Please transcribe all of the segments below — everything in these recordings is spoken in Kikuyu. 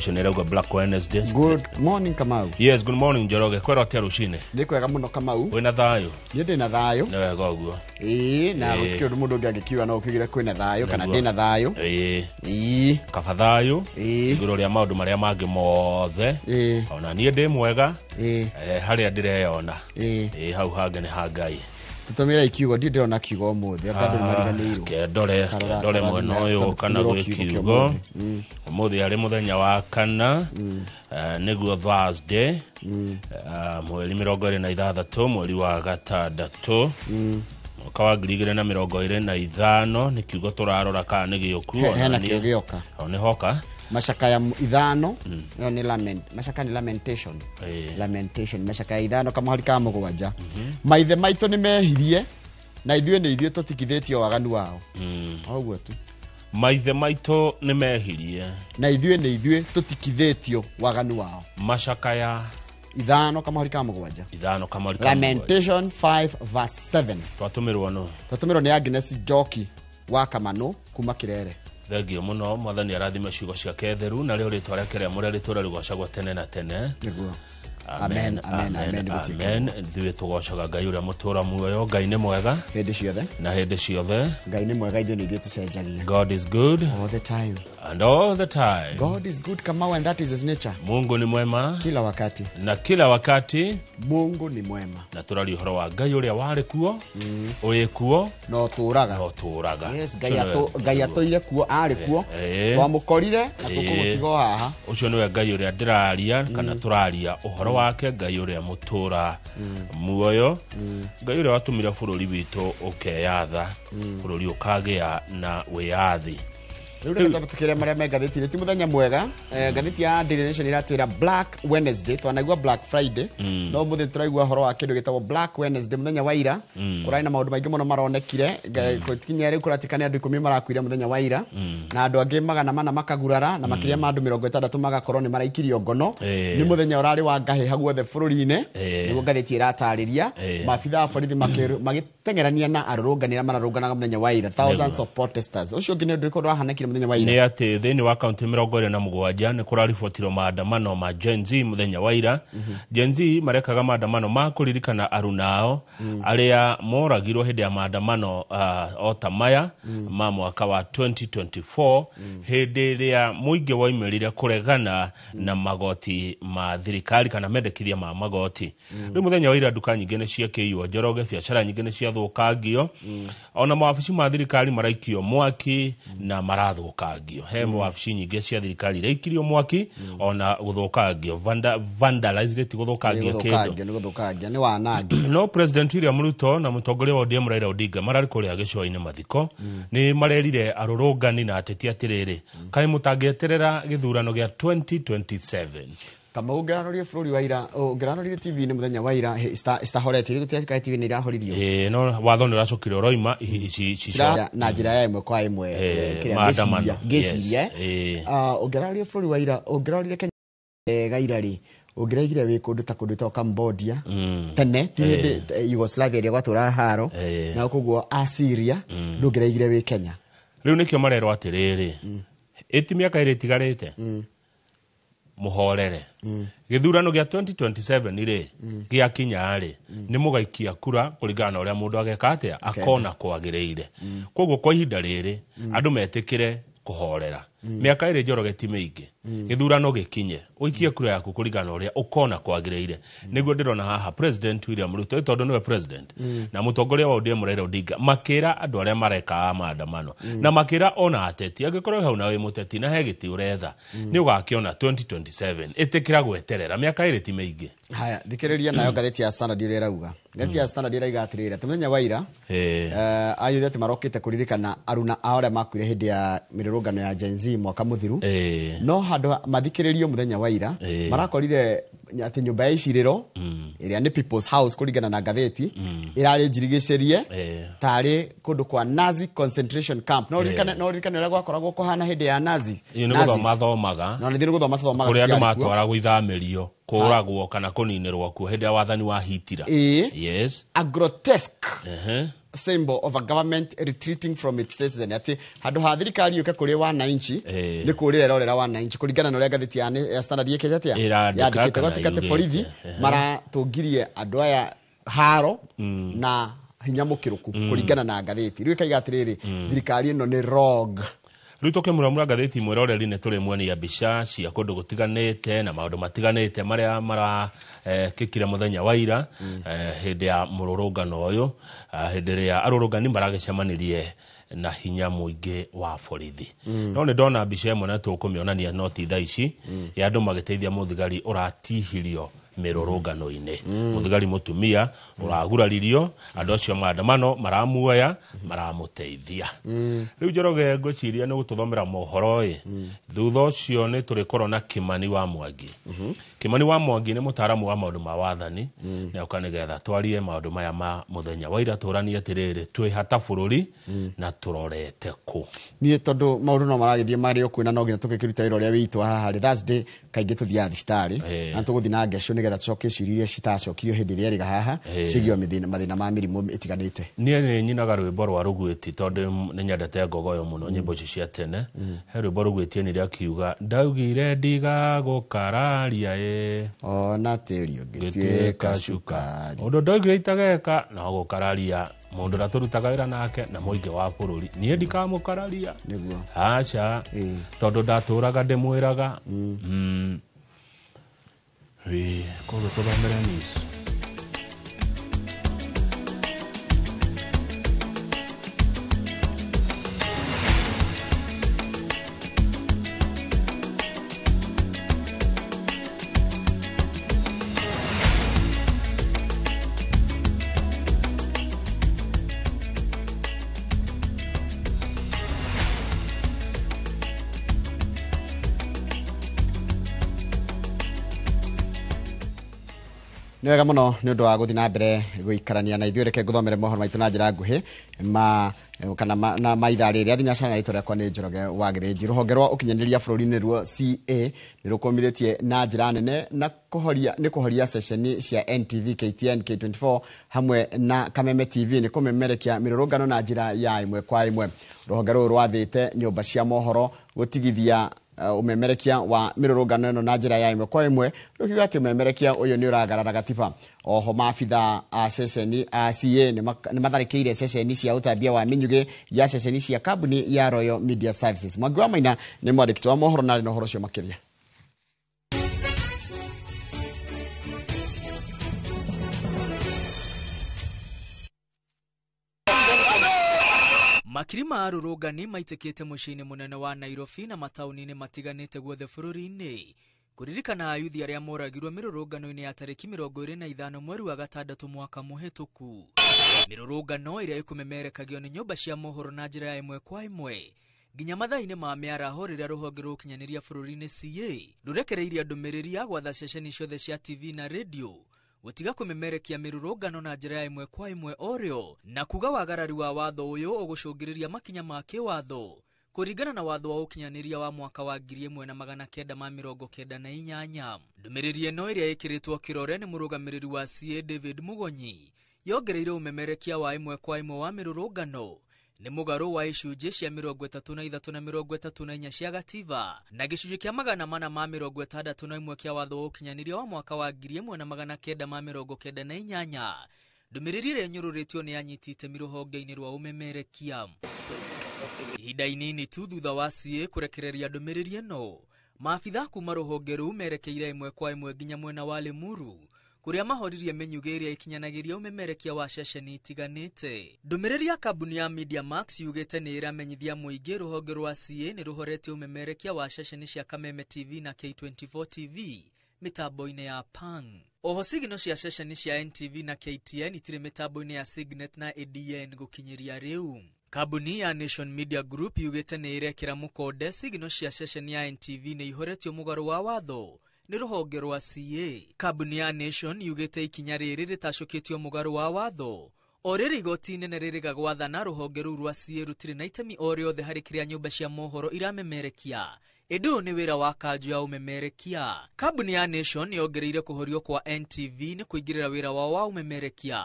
Nation ĩrauga Black Wednesday. Good morning, Kamau. Yes, good morning, Njoroge. Kwĩra atĩa rũcinĩ? Nĩ kwega mũno, Kamau. Wĩna thayũ? Niĩ ndĩ na thayũ. Nĩ wega ũguo. Ĩĩ, na gũtikĩ ũndũ mũndũ ũngĩ angĩkiuga no ũkĩugire kwĩna thayũ kana Nĩguo. ndĩ na thayũ. Ĩĩ. Ĩĩ. Kaba thayũ Ĩĩ. igũrũ rĩa maũndũ marĩa mangĩ mothe. Ĩĩ. Ona niĩ ndĩ mwega. Ĩĩ. Harĩa ndĩreyona. Ĩĩ. Ĩĩ, hau hangĩ nĩ ha Ngai. Tũtũmĩra ikiugo, ndirĩ ndĩrona kiugo ũmũthĩ, anga andũ nĩmariganĩirwo. Kendore. Karora- Kendore karora mwena thimũ ũyũ yaku, kana tũtũmĩrwo gwĩ kiugo kĩa kiugo. ũmũthĩ. Ũmũthĩ arĩ mũthenya wa kana, nĩguo Thursday, mweri 26 mweri wa gatandatũ mwaka wa 2025. Nĩ kiugo tũrarora kana nĩ gĩũku. Ona Hena niĩ- kĩo gĩoka. O nĩ hoka. Macakaya 5, ĩyo nĩ lament, macaka nĩ lamentation. Ĩĩ. Lamentation, macakaya 5 kamũhari ka 7. Maithe maitũ nĩ mehirie na ithuĩ nĩ ithuĩ tũtikithĩtio waganu wao. Ũguo tu. Maithe maitũ nĩ mehirie na ithuĩ nĩ ithuĩ tũtikithĩtio waganu wao. Macakaya 5 kamũhari ka 7. 5 kamũhari ka 7. Lamentation 5 verse 7. Twatũmĩrwo nũ? Twatũmĩrwo nĩ Agnes Njoki wa Kamanũ kuma Kirere. Thengio mũno, mwathani arathime ciugo ciake theru na rĩo rĩtwa rĩake rĩamũre rĩtũre rĩgocagwo tene na tene. Nĩguo. Amen, amen, amen, gũtuĩke. Amen. Ithuĩ tũgocaga Ngai ũrĩa mũtũra muoyo. Ngai nĩ mwega hĩndĩ ciothe na hĩndĩ ciothe. Ngai nĩ mwega, ithuĩ nĩ ithuĩ tũcenjagia. God is good all the time and all the time. God is good, Kamau, and that is his nature. Mungu ni mwema kila wakati na kila wakati. Mungu ni mwema. Na tũraria ũhoro wa Ngai ũrĩa warĩ kuo, ũrĩ kuo no tũraga na ũtũũraga. Yes, Ngai atũire kuo, arĩ kuo, twamũkorire na tũkũmũtiga o haha. Ũcio nĩwe Ngai ũrĩa ndĩraria kana tũraria ũhoro wake, Ngai ũrĩa mũtũra muoyo, Ngai ũrĩa watũmire bũrũri witũ ũkeyatha, bũrũri ũkagĩa na wĩyathi. Rĩu reke twambe tũkĩre marĩa me ngathĩti-inĩ. Ti mũthenya mwega. Ngathĩti ya Daily Nation iratwĩra Black Wednesday. Twanaigua Black Friday, no mũthĩ tũraigua ũhoro wa kĩndũ gĩtagwo Black Wednesday. Mũthenya wa ira kũrarĩ na maũndũ maingĩ mũno maronekire. Kinya rĩu kũratuĩka nĩ andũ 10 marakuire mũthenya wa ira, na andũ angĩ 400 makagurara, na makĩria ma andũ 60 magakorwo nĩ maraikirio ngono. Nĩ mũthenya ũrarĩ wa ngahĩha guothe bũrũri-inĩ. Nĩguo ngathĩti ĩratarĩria. Maabitha a borithi magĩteng'erania na arũrũngani arĩa mararũnganaga mũthenya wa ira, thousands of protesters. Ũcio ũngĩ nĩ ũndũ ũrĩkũ ũrahanĩkire mũthenya wa ira? Nĩ atĩ thĩinĩ wa kaunti 27 nĩ kũraribotirwo maandamano ma Gen Z mũthenya wa ira. Gen Z marekaga maandamano ma kũririkana aruna ao arĩa moragirwo hĩndĩ ya maandamano o ta maya ma mwaka wa 2024, hĩndĩ ĩrĩa mũingĩ waumĩrire kũregana na magoti ma thirikari kana mendekithia ma magoti. Rĩu mũthenya wa ira nduka nyingĩ nĩ ciakĩiywo, Njoroge, biacara nyingĩ nĩ ciathũkangio, ona mawabici ma thirikari maraikio mwaki na marathũkangio. He mawabici nyingĩ cia thirikari iraikirio mwaki ona gũthũkangio. Vandalized, ti gũthũkangia kĩndũ. Gũthũkangia nĩ gũthũkangia, nĩ wanangi. No President William Ruto na mũtongoria wa ODM Raila Odinga mararĩ kũrĩa gĩcũa-inĩ mathiko, nĩ marerire arũrũngani na ateti atĩrĩrĩ, kaĩ mũtangĩeterera gĩthurano gĩa 2027? Kamau, ũngĩrarorie bũrũri wa ira, ũngĩrarorire TV-inĩ mũthenya wa ira, citahoretio gũtiarĩ TV nĩ irahoririo. Ĩĩ, no watho nĩ ũracokire ũroima ici Na njĩra ya ĩmwe kwa ĩmwe. Kĩrĩa maandamano. ngĩciria, Yes. Ĩĩ. Ũngĩrarorire bũrũri wa ira, ũngĩrarorire Kenya wega ira rĩ, ũngĩraigire wĩ kũndũ ta kũndũ ta Cambodia tene, ti hĩndĩ Yugoslavia ĩrĩa gwatũraga haro, na koguo Assyria, ndũngĩraigire wĩ Kenya. Rĩu nĩkĩo marerwo atĩrĩrĩ, ĩti mĩaka ĩrĩ ĩtigarĩte, mũhorere. Gĩthurano gĩa 2027 rĩ gĩakinya rĩ, nĩ mũgaikia kura kũringana na ũrĩa mũndũ ageka atĩa akona kwagĩrĩire. Koguo kwa ihinda rĩrĩ andũ metĩkĩre kũhorera. Mĩaka ĩrĩ, Njoroge, ti mĩingĩ. Gĩthurano gĩkinye, ũikie kura yaku kũringana na ũrĩa ũkona kwagĩrĩire. Nĩguo ndĩrona haha President William Ruto, tondũ nĩwe president, na mũtongoria wa ODM Raila Odinga makĩra andũ arĩa marekaga maandamano na makĩra ona ateti, angĩkorwo wĩ hau na wĩ mũteti na he gĩtĩ ũretha, nĩ ũgakĩona 2027. Ĩtĩkĩra gweterera, mĩaka ĩrĩ ti mĩingĩ. Haya, thikĩrĩria nayo ngathĩti ya Standard ũrĩa ĩrauga. Ngathĩti ya Standard ĩrauga atĩrĩrĩ, atĩ mũthenya wa ira ayuthi atĩ marokĩte kũririkana aruna ao arĩa makuire hĩndĩ ya mĩrũrũngano ya Gen Z mwaka mũthiru, no handũ mathikĩrĩrio mũthenya wa ira, marakorire atĩ nyũmba ya icirĩro ĩrĩa nĩ People's House kũringana na ngathĩti ĩrarĩ njirigicĩrie tarĩ kũndũ kwa Nazi concentration camp. No ũririkane ũrĩa gwakoragwo kũhana hĩndĩ ya Nazi. Iyo nĩ Nazis. gũthoma thomaga. No nĩ nĩ gũthoma tũthomaga. Kũrĩa andũ Tũtiarĩ kuo. matwaragwo ithamĩrio kũragwo kana kũninĩrwo kuo hĩndĩ ya wathani wa Hitler. Ĩĩ. Yes. A grotesque symbol of a government retreating from its citizen, atĩ handũ ha thirikari yũke kũrĩ wananchi nĩ kũrĩra ĩrorera wananchi kũringana na ũrĩa ngathĩti ya Standard yĩkĩte atĩa, yandĩkĩte gwatuĩka atĩ borithi maratũngirie andũ aya haro na hinya mũkĩrũku kũringana na ngathĩti. Rĩu ĩkaiga atĩrĩrĩ, thirikari ĩno nĩ rogue. Rĩu tũkĩmũramũra ngathĩti mwĩroreri nĩ tũrĩ muonia mbica cia kũndũ gũtiganĩte na maũndũ matiganĩte marĩa marekĩkire mũthenya wa ira hĩndĩ ya mũrũrũngano ũyũ, hĩndĩ ĩrĩa arũrũngani maragĩcemanirie na hinya mũingĩ wa borithi. No nĩ ndona mbica ĩmwe na tũkũmĩonania no ti thaa ici, ya andũ magĩteithia mũthigari ũratihirio mĩrũrũngano-inĩ, mũthigari mũtumia ũraguraririo, andũ acio maandamano maramuoya maramũteithia. Rĩu Njoroge ngwĩciria nĩ gũtũthomera mohoro ĩ, thutha ũcio nĩ tũrĩkorwo na Kimani wa Mwangi. Kimani wa Mwangi nĩ mũtaaramu wa maũndũ ma wathani, nĩoka nĩgetha twarie maũndũ maya ma mũthenya wa ira, tũranie atĩrĩrĩ, twĩ hata bũrũri na tũrorete kũ. Niĩ tondũ maũndũ no maragĩthiĩ marĩ o kwĩna, no nginya tũgĩkĩruta wĩra ũrĩa witũ haha harĩ Thursday, kaingĩ tũthiaga thibitarĩ na tũgũthiĩ na ngeco nĩgetha tũcokie ciũria iria citacokirio hĩndĩ ĩrĩa ĩrĩga haha ciĩgiĩ mathĩna ma mĩrimũ ĩtiganĩte. Niĩ nĩ nyinaga rwĩmbo rwa Rũgwĩti tondũ nĩ nyendete ngogoyo mũno, nyĩmbo ici cia tene. He rwĩmbo Rũgwĩti nĩ rĩakiuga ndaugire ndigagũkararia ĩ ona tĩri ũngĩtuĩka cukari, ũndũ ndaugire itageka no gũkararia mũndũ ũrĩa tũrutaga wĩra nake na mũingĩ wa bũrũri, niĩ ndikamũkararia nĩguo, aca, tondũ ndatũraga ndĩmwĩraga. Koguo tũthomere news. Nĩ wega mũno nĩ ũndũ wa gũthiĩ na mbere gũikarania na ithuĩ, reke ngũthomere mohoro maitũ na njĩra nguhĩ ma kana na ma ithaa rĩrĩ. Athinacara na rĩtwa rĩakwa nĩ Njoroge wa Gĩthĩnji. Rũhonge rwa ũkinyanĩria bũrũri-inĩ ruo CA nĩ rũkũmithĩtie na njĩra nene na kũhoria nĩ kũhoria ceceni cia NTV, KTN, K24 hamwe na Kameme TV nĩ kũmemerekia mĩrũrũngano na njĩra ya ĩmwe kwa ĩmwe. Rũhonge rũrũ rwathĩte nyũmba cia mohoro gũtigithia umemerekia wa mĩrũrũngano ĩno na njĩra ya ĩmwe kwa ĩmwe, rũkiuga atĩ ũmemerekia ũyũ nĩ ũragarara gatiba. Oho maabitha a ceceni a CA nĩ matharĩkĩire ceceni cia ũtambia wa mĩnyugĩ ya ceceni cia kambuni ya Royal Media Services. Mwangi wa Maina nĩ mwandĩki wa mohoro na arĩ na ũhoro ũcio makĩria. Makiri ma arũrũngani maitĩkĩte mũciĩ-inĩ mũnene wa Nairobi na mataũni-inĩ matiganĩte guothe bũrũri-inĩ kũririkana ayuthi arĩa moragirwo mĩrũrũngano-inĩ ya tarĩki 25 mweri wa gatandatũ mwaka mũhĩtũku. Mĩrũrũngano ĩrĩa ĩkũmemerekagio nĩ nyũmba cia mohoro na njĩra ya ĩmwe kwa ĩmwe nginya mathaa-inĩ ma mĩaraho rĩrĩa rũhonge rwa ũkinyanĩria bũrũri-inĩ CA rũrekereirie ndũmĩrĩri ya gwatha ceceni ciothe cia TV na radio gũtiga kũmemerekia mĩrũrũngano na njĩra ya ĩmwe kwa ĩmwe orĩo, na kuga wagarari wa watho ũyũ ũgũcũngĩrĩria makinya ma kĩwatho kũringana na watho wa ũkinyanĩria wa mwaka wa 1998. Ndũmĩrĩri ĩno ĩrĩa ĩkĩrĩtwo kĩrore nĩ mũrũgamĩrĩri wa CA David Mugonyi yongereire ũmemerekia wa ĩmwe kwa ĩmwe wa mĩrũrũngano nĩ mũgarũ wa icunjĩ cia 33 na 34 cia gatiba na gĩcunjĩ kĩa 461 kĩa watho wa ũkinyanĩria wa mwaka wa 1998. Ndũmĩrĩri ĩrĩa ĩnyũrũrĩtio nĩ anyiti itemi rũhonge-inĩ rwa ũmemerekia. Ihinda inini tu thutha wa CA kũrekereria ndũmĩrĩri ĩno, maabitha kuma rũhonge rũu merekeire ĩmwe kwa ĩmwe nginya mwena wa Limuru kũrĩa mahoririe mĩnyugĩ ĩrĩa ĩkinyanagĩria ũmemerekia wa ceceni itiganĩte. Ndũmĩrĩri ya kambuni ya Media Max yugĩte nĩ ĩramenyithia mũingĩ rũhonge rwa CA nĩ rũhoretie ũmemerekia wa ceceni cia Kameme TV na K24 TV mĩtambo-inĩ ya Pang. Oho sigino cia ceceni cia NTV na KTN itirĩ mĩtambo-inĩ ya Signet na ADN gũkinyĩria rĩu. Kambuni ya Nation Media Group yugĩte nĩ ĩrekĩra mũkonde sigino cia ceceni ya NTV nĩ ihoretio mũgarũ wa watho nĩ rũhonge rwa CA. Kambuni ya Nation yugĩte ikinya rĩrĩ rĩtacũkĩtio mũgarũ wa watho o rĩrĩ igoti inene rĩrĩga gwathana rũhonge rũu rwa CA rũtirĩ na itemi o rĩothe harĩ kĩrĩa nyũmba cia mohoro iramemerekia, ĩndĩ ũyũ nĩ wĩra wa kanjũ ya ũmemerekia. Kambuni ya Nation yongereire kũhorio kwa NTV nĩ kũingĩrĩra wĩra wao wa ũmemerekia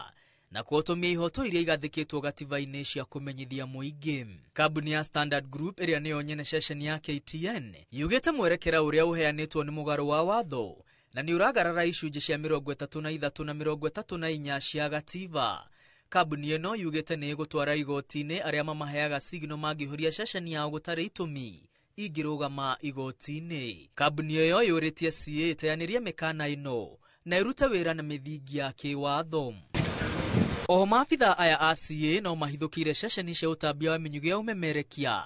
na kuotomia ihoto iria igathĩkĩtwo gatiba-inĩ cia kũmenyithia mũingĩ. Kambuni ya Standard Group ĩrĩa nĩyo nyene ceceni ya KTN yugĩte mwerekera ũrĩa ũheanĩtwo nĩ mũgarũ wa watho na nĩ ũragarara icunjĩ cia 33 na 34 cia gatiba. Kambuni ĩno yugĩte nĩ ĩgũtwara igoti-inĩ arĩa mamaheaga signal mangĩhũria ceceni yao gũtarĩ itũmi ingĩrũgama igoti-inĩ. Kambuni ĩyo yũrĩtie CA ĩteanĩrie mĩkana ĩno na ĩrute wĩra na mĩthingi ya kĩwatho. Oho maabitha aya a CA no mahithũkĩire ceceni cia ũtambia wa mĩnyugĩ ya ũmemerekia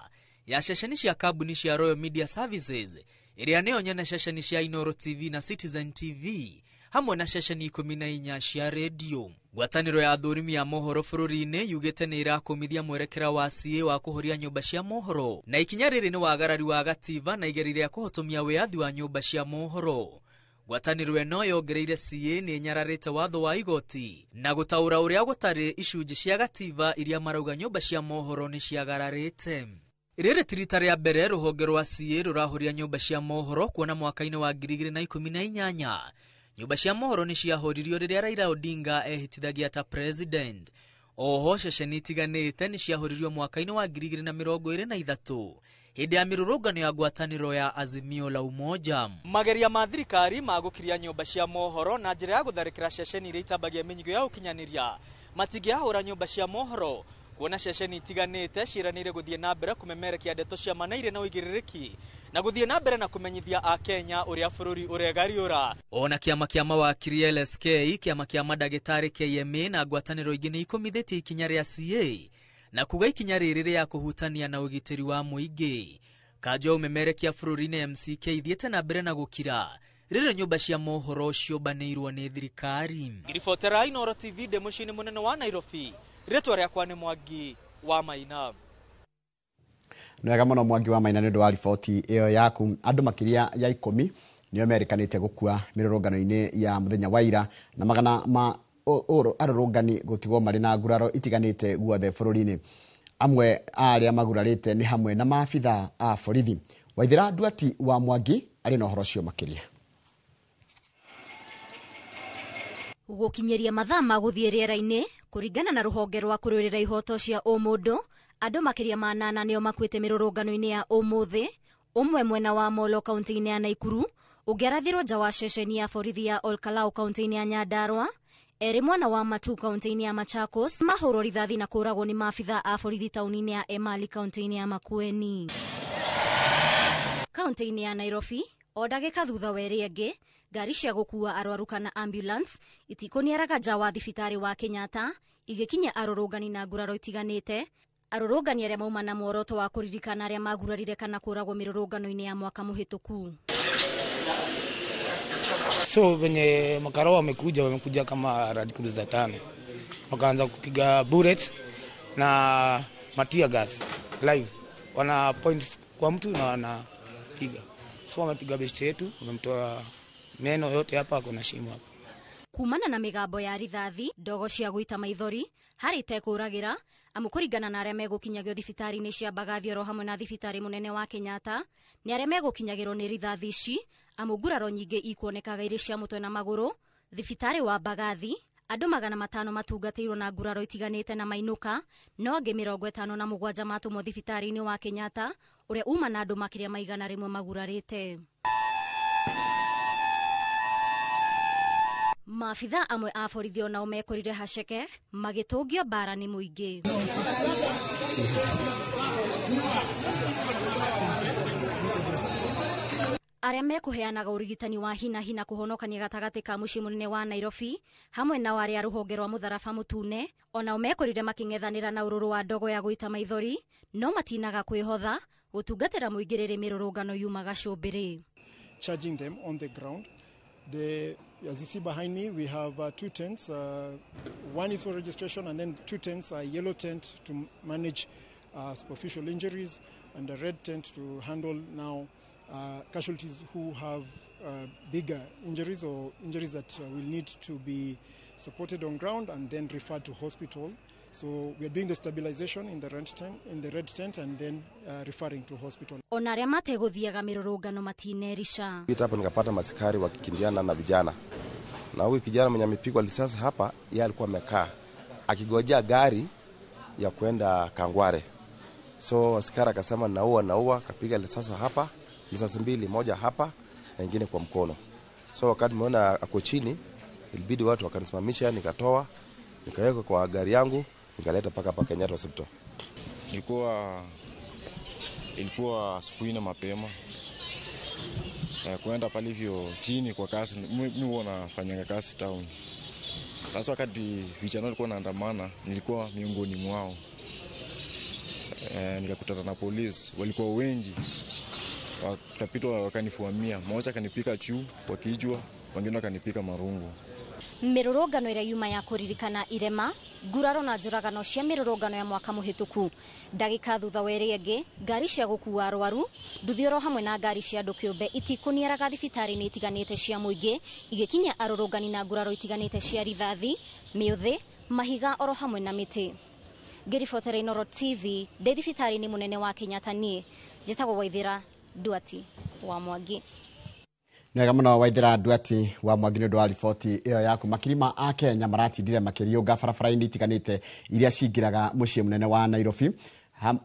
ya ceceni cia kambuni cia Royal Media Services ĩrĩa nĩyo nyene ceceni cia Inooro TV na Citizen TV hamwe na ceceni 14 cia redio. Ngwatanĩro ya athũrimi ya mohoro bũrũri-inĩ yugĩte nĩ ĩrakũmithia mwerekera wa CA wa kũhoria nyũmba cia mohoro na ikinya rĩrĩ nĩ wagarari wa gatiba na igeri rĩa kũhotomia wĩyathi wa nyũmba cia mohoro. Ngwatanĩro ĩno yongereire CA nĩ ĩnyararĩte watho wa igoti na gũtaũra ũrĩa gũtarĩ icunjĩ cia gatiba iria marauga nyũmba cia mohoro nĩ ciagararĩte. Rĩrĩ ti rita rĩa mbere rũhonge rwa CA rũrahoria nyũmba cia mohoro kuona mwaka-inĩ wa 2018 nyũmba cia mohoro nĩ ciahoririo rĩrĩa Raila Odinga ehĩtithagia ta president. Oho ceceni itiganĩte nĩ ciahoririo mwaka-inĩ wa 2023 hĩndĩ ya mĩrũrũngano ya ngwatanĩro ya Azimio la Umoja. Mageria ma thirikari ma gũkiria nyũmba cia mohoro na njĩra ya gũtharĩkĩra ceceni iria itambagia mĩnyugĩ ya ũkinyanĩria matingĩahũra nyũmba cia mohoro kuona ceceni itiganĩte ciĩranĩire gũthiĩ na mbere kũmemerekia ndeto cia ma na irĩ na ũigĩrĩrĩki na gũthiĩ na mbere na kũmenyithia Akenya ũrĩa bũrũri ũregariũra. Ona kĩama kĩa mawakiri LSK, kĩama kĩa mandagĩtarĩ KMA na ngwatanĩro ingĩ nĩ ikũmithĩtie ikinya rĩa CA na kuga ikinya rĩrĩ rĩa kũhutania na ũgitĩri wa mũingĩ. Kanjo ya ũmemerekia bũrũri-inĩ MCK ithiĩte na mbere na gũkira rĩrĩ nyũmba cia mohoro ciũmbanĩirwo nĩ thirikari. Ngiribotera Inooro TV ndĩ mũciĩ-inĩ mũnene wa Nairobi. Rĩtwa rĩakwa nĩ Mwangi wa Maina. Nĩ wega mũno Mwangi wa Maina nĩ ũndũ wa riboti ĩyo yaku. Andũ makĩria ya 10 nĩo merĩkanĩte gũkua mĩrũrũngano-inĩ ya mũthenya wa ira na magana ma arũrũngani gũtigwo marĩ na nguraro itiganĩte guothe bũrũri-inĩ. Amwe a arĩa magurarĩte nĩ hamwe na maabitha a borithi. Waithĩra Nduati wa Mwangi arĩ na ũhoro ũcio makĩria. Gũkinyĩria mathaa ma gũthiĩ rĩera-inĩ kũringana na rũhonge rwa kũrũĩrĩra ihoto cia ũmũndũ, andũ makĩria ma 8 nĩo makuĩte mĩrũrũngano-inĩ ya ũmũthĩ, ũmwe mwena wa Molo kaunti-inĩ ya Naikuru, ũngĩ arathirwo nja wa ceceni ya borithi ya Olkalau kaunti-inĩ ya Nyandarua, erĩ mwena wa Matu kaunti-inĩ ya Machakos mahũrwo rithathi na kũragwo nĩ maabitha a borithi taũni-inĩ ya Emali kaunti-inĩ ya Makueni. Kaunti-inĩ ya Nairobi, o ndagĩka thutha wa ĩrĩa ĩngĩ, ngari cia gũkuua arwaru kana ambulance itikũniaraga nja wa thibitarĩ wa Kenyatta igĩkinya arũrũngani na nguraro itiganĩte. Arũrũngani arĩa mauma na muoroto wa kũririkana arĩa magurarire kana kũragwo mĩrũrũngano-inĩ ya mwaka mũhĩtũku. So wenye makarao wamekuja kama Land Cruiser 5, wakaanza kupiga bullets na tear gas live, wana point kwa mtu na wanapiga. So wamepiga best yetu, wamemtoa meno yote hapa, kuna shimo hapa. Kumana na migambo ya rithathi ndogo cia gwita maithori harĩ itekũragĩra amu kũringana na arĩa megũkinyagio thibitarĩ-inĩ cia Mbagathi oro hamwe na thibitarĩ mũnene wa Kenyatta nĩ arĩa megũkinyagĩrwo nĩ rithathi ici amu nguraro nyingĩ ikuonekaga irĩ cia mũtwe na magũrũ. Thibitarĩ wa Mbagathi andũ 500 matungatĩirwo na nguraro itiganĩte na mainũka, no angĩ 57 matũmwo thibitarĩ-inĩ wa Kenyatta ũrĩa uma na andũ makĩria ma 100 magurarĩte. Maabitha amwe a borithi onao mekorire haceke magĩtũngio mbara nĩ mũingĩ. Arĩa mekũheanaga ũrigitani wa hina hina kũhonokania gatagatĩ ka mũciĩ mũnene wa Nairobi hamwe na arĩa rũhonge rwa mũtharaba mũtune onao mekorire makĩng'ethanĩra na ũrũrũ wa ndogo ya gũita maithori no matinaga kwĩhotha gũtungatĩra mũingĩ rĩrĩ mĩrũrũngano yumaga cũmbĩrĩ. Charging them on the ground. As you see behind me, we have 2 tents. One is for registration, and then 2 tents, a yellow tent to manage superficial injuries and a red tent to handle now casualties who have bigger injuries or injuries that will need to be supported on ground and then referred to hospital. So we are doing the stabilization in the red tent and then referring to hospital. Ona arĩa mategũthiaga mĩrũrũngano matinerisha. Hapo nikapata masikari wakikimbiana na vijana. Na huyu kijana mwenye amepigwa risasi hapa, yeye alikuwa amekaa. akigojea gari ya kwenda Kangware. So askari akasema naua naua, kapiga risasi hapa, risasi mbili, moja hapa na ingine kwa mkono. So wakati nimeona ako chini, ilibidi watu wakanisimamisha, nikatoa, nikaweka kwa gari yangu, nikaleta paka hapa Kenyatta Hospital. Ilikuwa asubuhi na mapema. Kuenda pale hivyo chini kwa kasi, mimi huwa nafanyanga kazi town. Sasa wakati vijana walikuwa wanaandamana, nilikuwa miongoni mwao. Nikakutana na polisi, walikuwa wengi. Wakapitwa wakanifuamia, mmoja akanipika juu kwa kichwa, wengine wakanipika marungu. Mĩrũrũngano ĩrĩa yuma ya kũririkana irema nguraro na njũragano cia mĩrũrũngano ya mwaka mũhĩtũku. Ndagĩka thutha wa ĩrĩa ĩngĩ, ngari cia gũkua arwaru, nduthi oro hamwe na ngari cia andũ kĩũmbe itikũniaraga thibitarĩ-inĩ itiganĩte cia mũingĩ, igĩkinyia arũrũngani na nguraro itiganĩte cia rithathi, mĩũthĩ, mahiga oro hamwe na mĩtĩ. Ngĩribotera Inooro TV ndĩ thibitarĩ-inĩ mũnene wa Kenyatta, niĩ njĩtagwo Waithĩra Nduati wa Mwangi. Nĩwega mũno Waithĩra Nduati wa Mwangi nĩ ũndũ wa riboti ĩyo yaku. Makiri ma Akenya maratindire makĩriũnga barabara-inĩ itiganĩte iria cingĩraga mũciĩ mũnene wa Nairobi,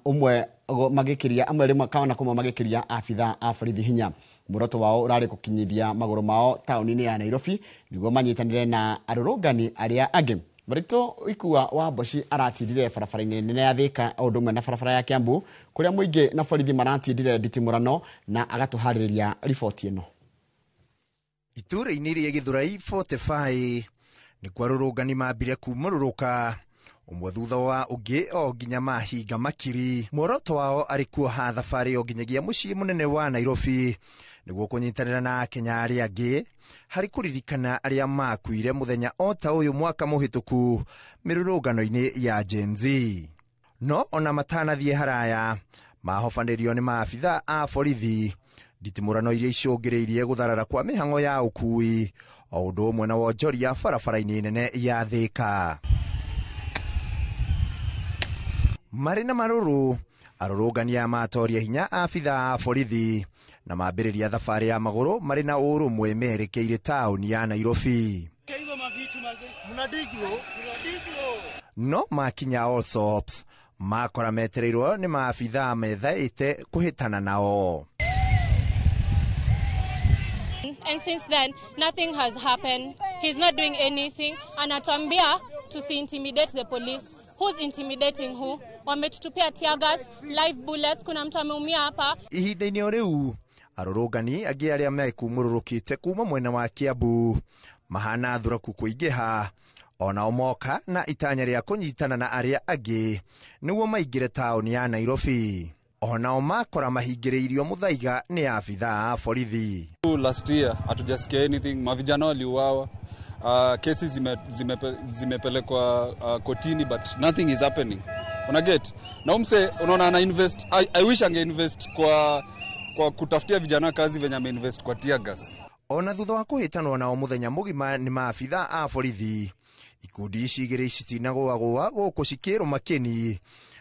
ũmwe magĩkĩria amwe rĩmwe kana kũmwe magĩkĩria abitha a borithi hinya. Muoroto wao ũrarĩ gũkinyithia magũrũ mao taũni-inĩ ya Nairobi nĩguo manyitanĩre na arũrũngani arĩa angĩ. Marito Ikua wa Mboci aratindire barabara-inĩ nene ya Thika o ũndũ ũmwe na barabara ya Kiambu kũrĩa mũingĩ na borithi maratindire nditimũrano, na agatũharĩrĩria riboti ĩno. Itũũra-inĩ rĩa Gĩthũrai 45 nĩ kwarũrũngani mambire kumũrũrũka ũmwe thutha wa ũngĩ o nginya mahinga makiri. Muoroto wao arĩ kuoha thabarĩ o nginyagia mũciĩ mũnene wa Nairobi nĩguo kũnyitanĩra na Akenya arĩa angĩ harĩ kũririkana arĩa makuire mũthenya o ta ũyũ mwaka mũhĩtũku mĩrũrũngano-inĩ ya Gen Z. No ona matanathiĩ haraya mahobanĩrio nĩ maabitha a borithi nditimũrano iria icũngĩrĩirie gũtharara kwa mĩhang'o ya ũkui o ũndũ ũmwe na wonjoria barabara-inĩ nene ya Thika. Marĩ na marũrũ arũrũngani aya matoria hinya abitha a borithi na mambĩrĩria thabarĩ ya magũrũ marĩ na ũrũmwe merekeire taũni ya Nairobi. No makinya Allsops makora metereirwo nĩ maabitha methaĩte kũhĩtana nao. And since then, nothing has happened. He's not doing anything. Anatuambia to intimidate the police. Who's intimidating who? Wametutupia tear gas, live bullets. Kuna mtu ameumia hapa. Ihinda-inĩ o rĩu arũrũngani angĩ arĩa mekumũrũrũkĩte kuma mwena wa Kiambu mahana thuraku kũingĩha onao moka na itanya rĩa kũnyitana na arĩa angĩ nĩguo maingĩre taũni ya Nairobi. Onao makora mahingĩrĩirio mũthaiga nĩ abitha a borithi. Last year hatujasikia anything, mavijana waliuawa, kesi zimepelekwa kotini, but nothing is happening. Una get? Na umse unaona ana invest, I wish ange invest kwa kutafutia vijana kazi venye ame invest kwa tear gas. Ona thutha wa kũhĩtanwo nao mũthenya mũgima nĩ maabitha a borithi, ikundi ici igĩrĩ citinagũagũa gũkũ cikĩrũma kĩni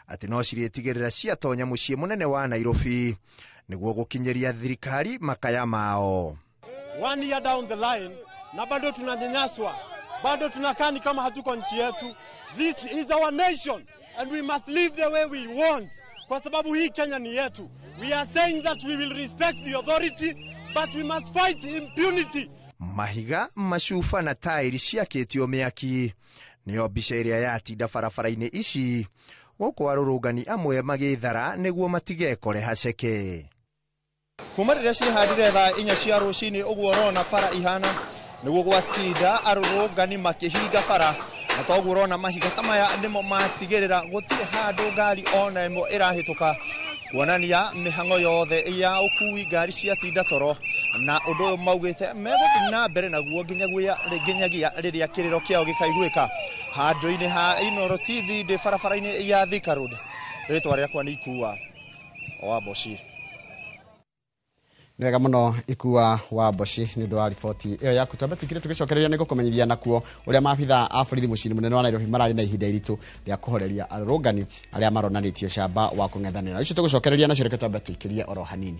atĩ no cirĩtigĩrĩra ciatonya mũciĩ mũnene wa Nairobi nĩguo gũkinyĩria thirikari makaya mao. 1 year down the line na bado tunanyanyaswa, bado tunakaa ni kama hatuko nchi yetu. This is our nation and we must live the way we want, kwa sababu hii Kenya ni yetu. We are saying that we will respect the authority, but we must fight impunity. Mahiga, macuba na tairi ciakĩtio mĩaki nĩyo mbica ĩrĩa yatinda barabara-inĩ ici gũkũ arũrũngani amwe magĩthara nĩguo matigekore haceke. Kuma rĩrĩa cihandire thaa 4 cia rũcinĩ ũguo ũrona bara ihana nĩguo gwatinda arũrũngani makĩhinga bara, na toguo ũrona mahiga ta maya nĩmo matigĩrĩra gũtirĩ handũ ngari ona ĩmwe ĩrahĩtũka, kuonania mĩhang'o yothe ya ũkui ngari ciatinda toro, na ũndũ ũyũ maugĩte megũthiĩ na mbere naguo nginyagia rĩrĩa kĩrĩro kĩao gĩkaiguĩka. Handũ-inĩ ha Inooro TV ndĩ barabara-inĩ ya Thika Road, rĩtwa rĩakwa nĩ Ikua wa Mboci. Nĩ wega mũno Ikua wa Mboci nĩ ũndũ wa riboti ĩyo yaku. Twambe tũkire tũgĩcokereria nĩ gũkũmenyithia nakuo ũrĩa maabitha a borithi mũciĩ-inĩ mũnene wa Nairobi mararĩ na ihinda iritũ rĩa kũhoreria arũrũngani arĩa maronanĩtie ũcamba wa kũng'ethanĩra. Icio tũgũcokereria nacio, reke twambe tũikĩrie oro hanini.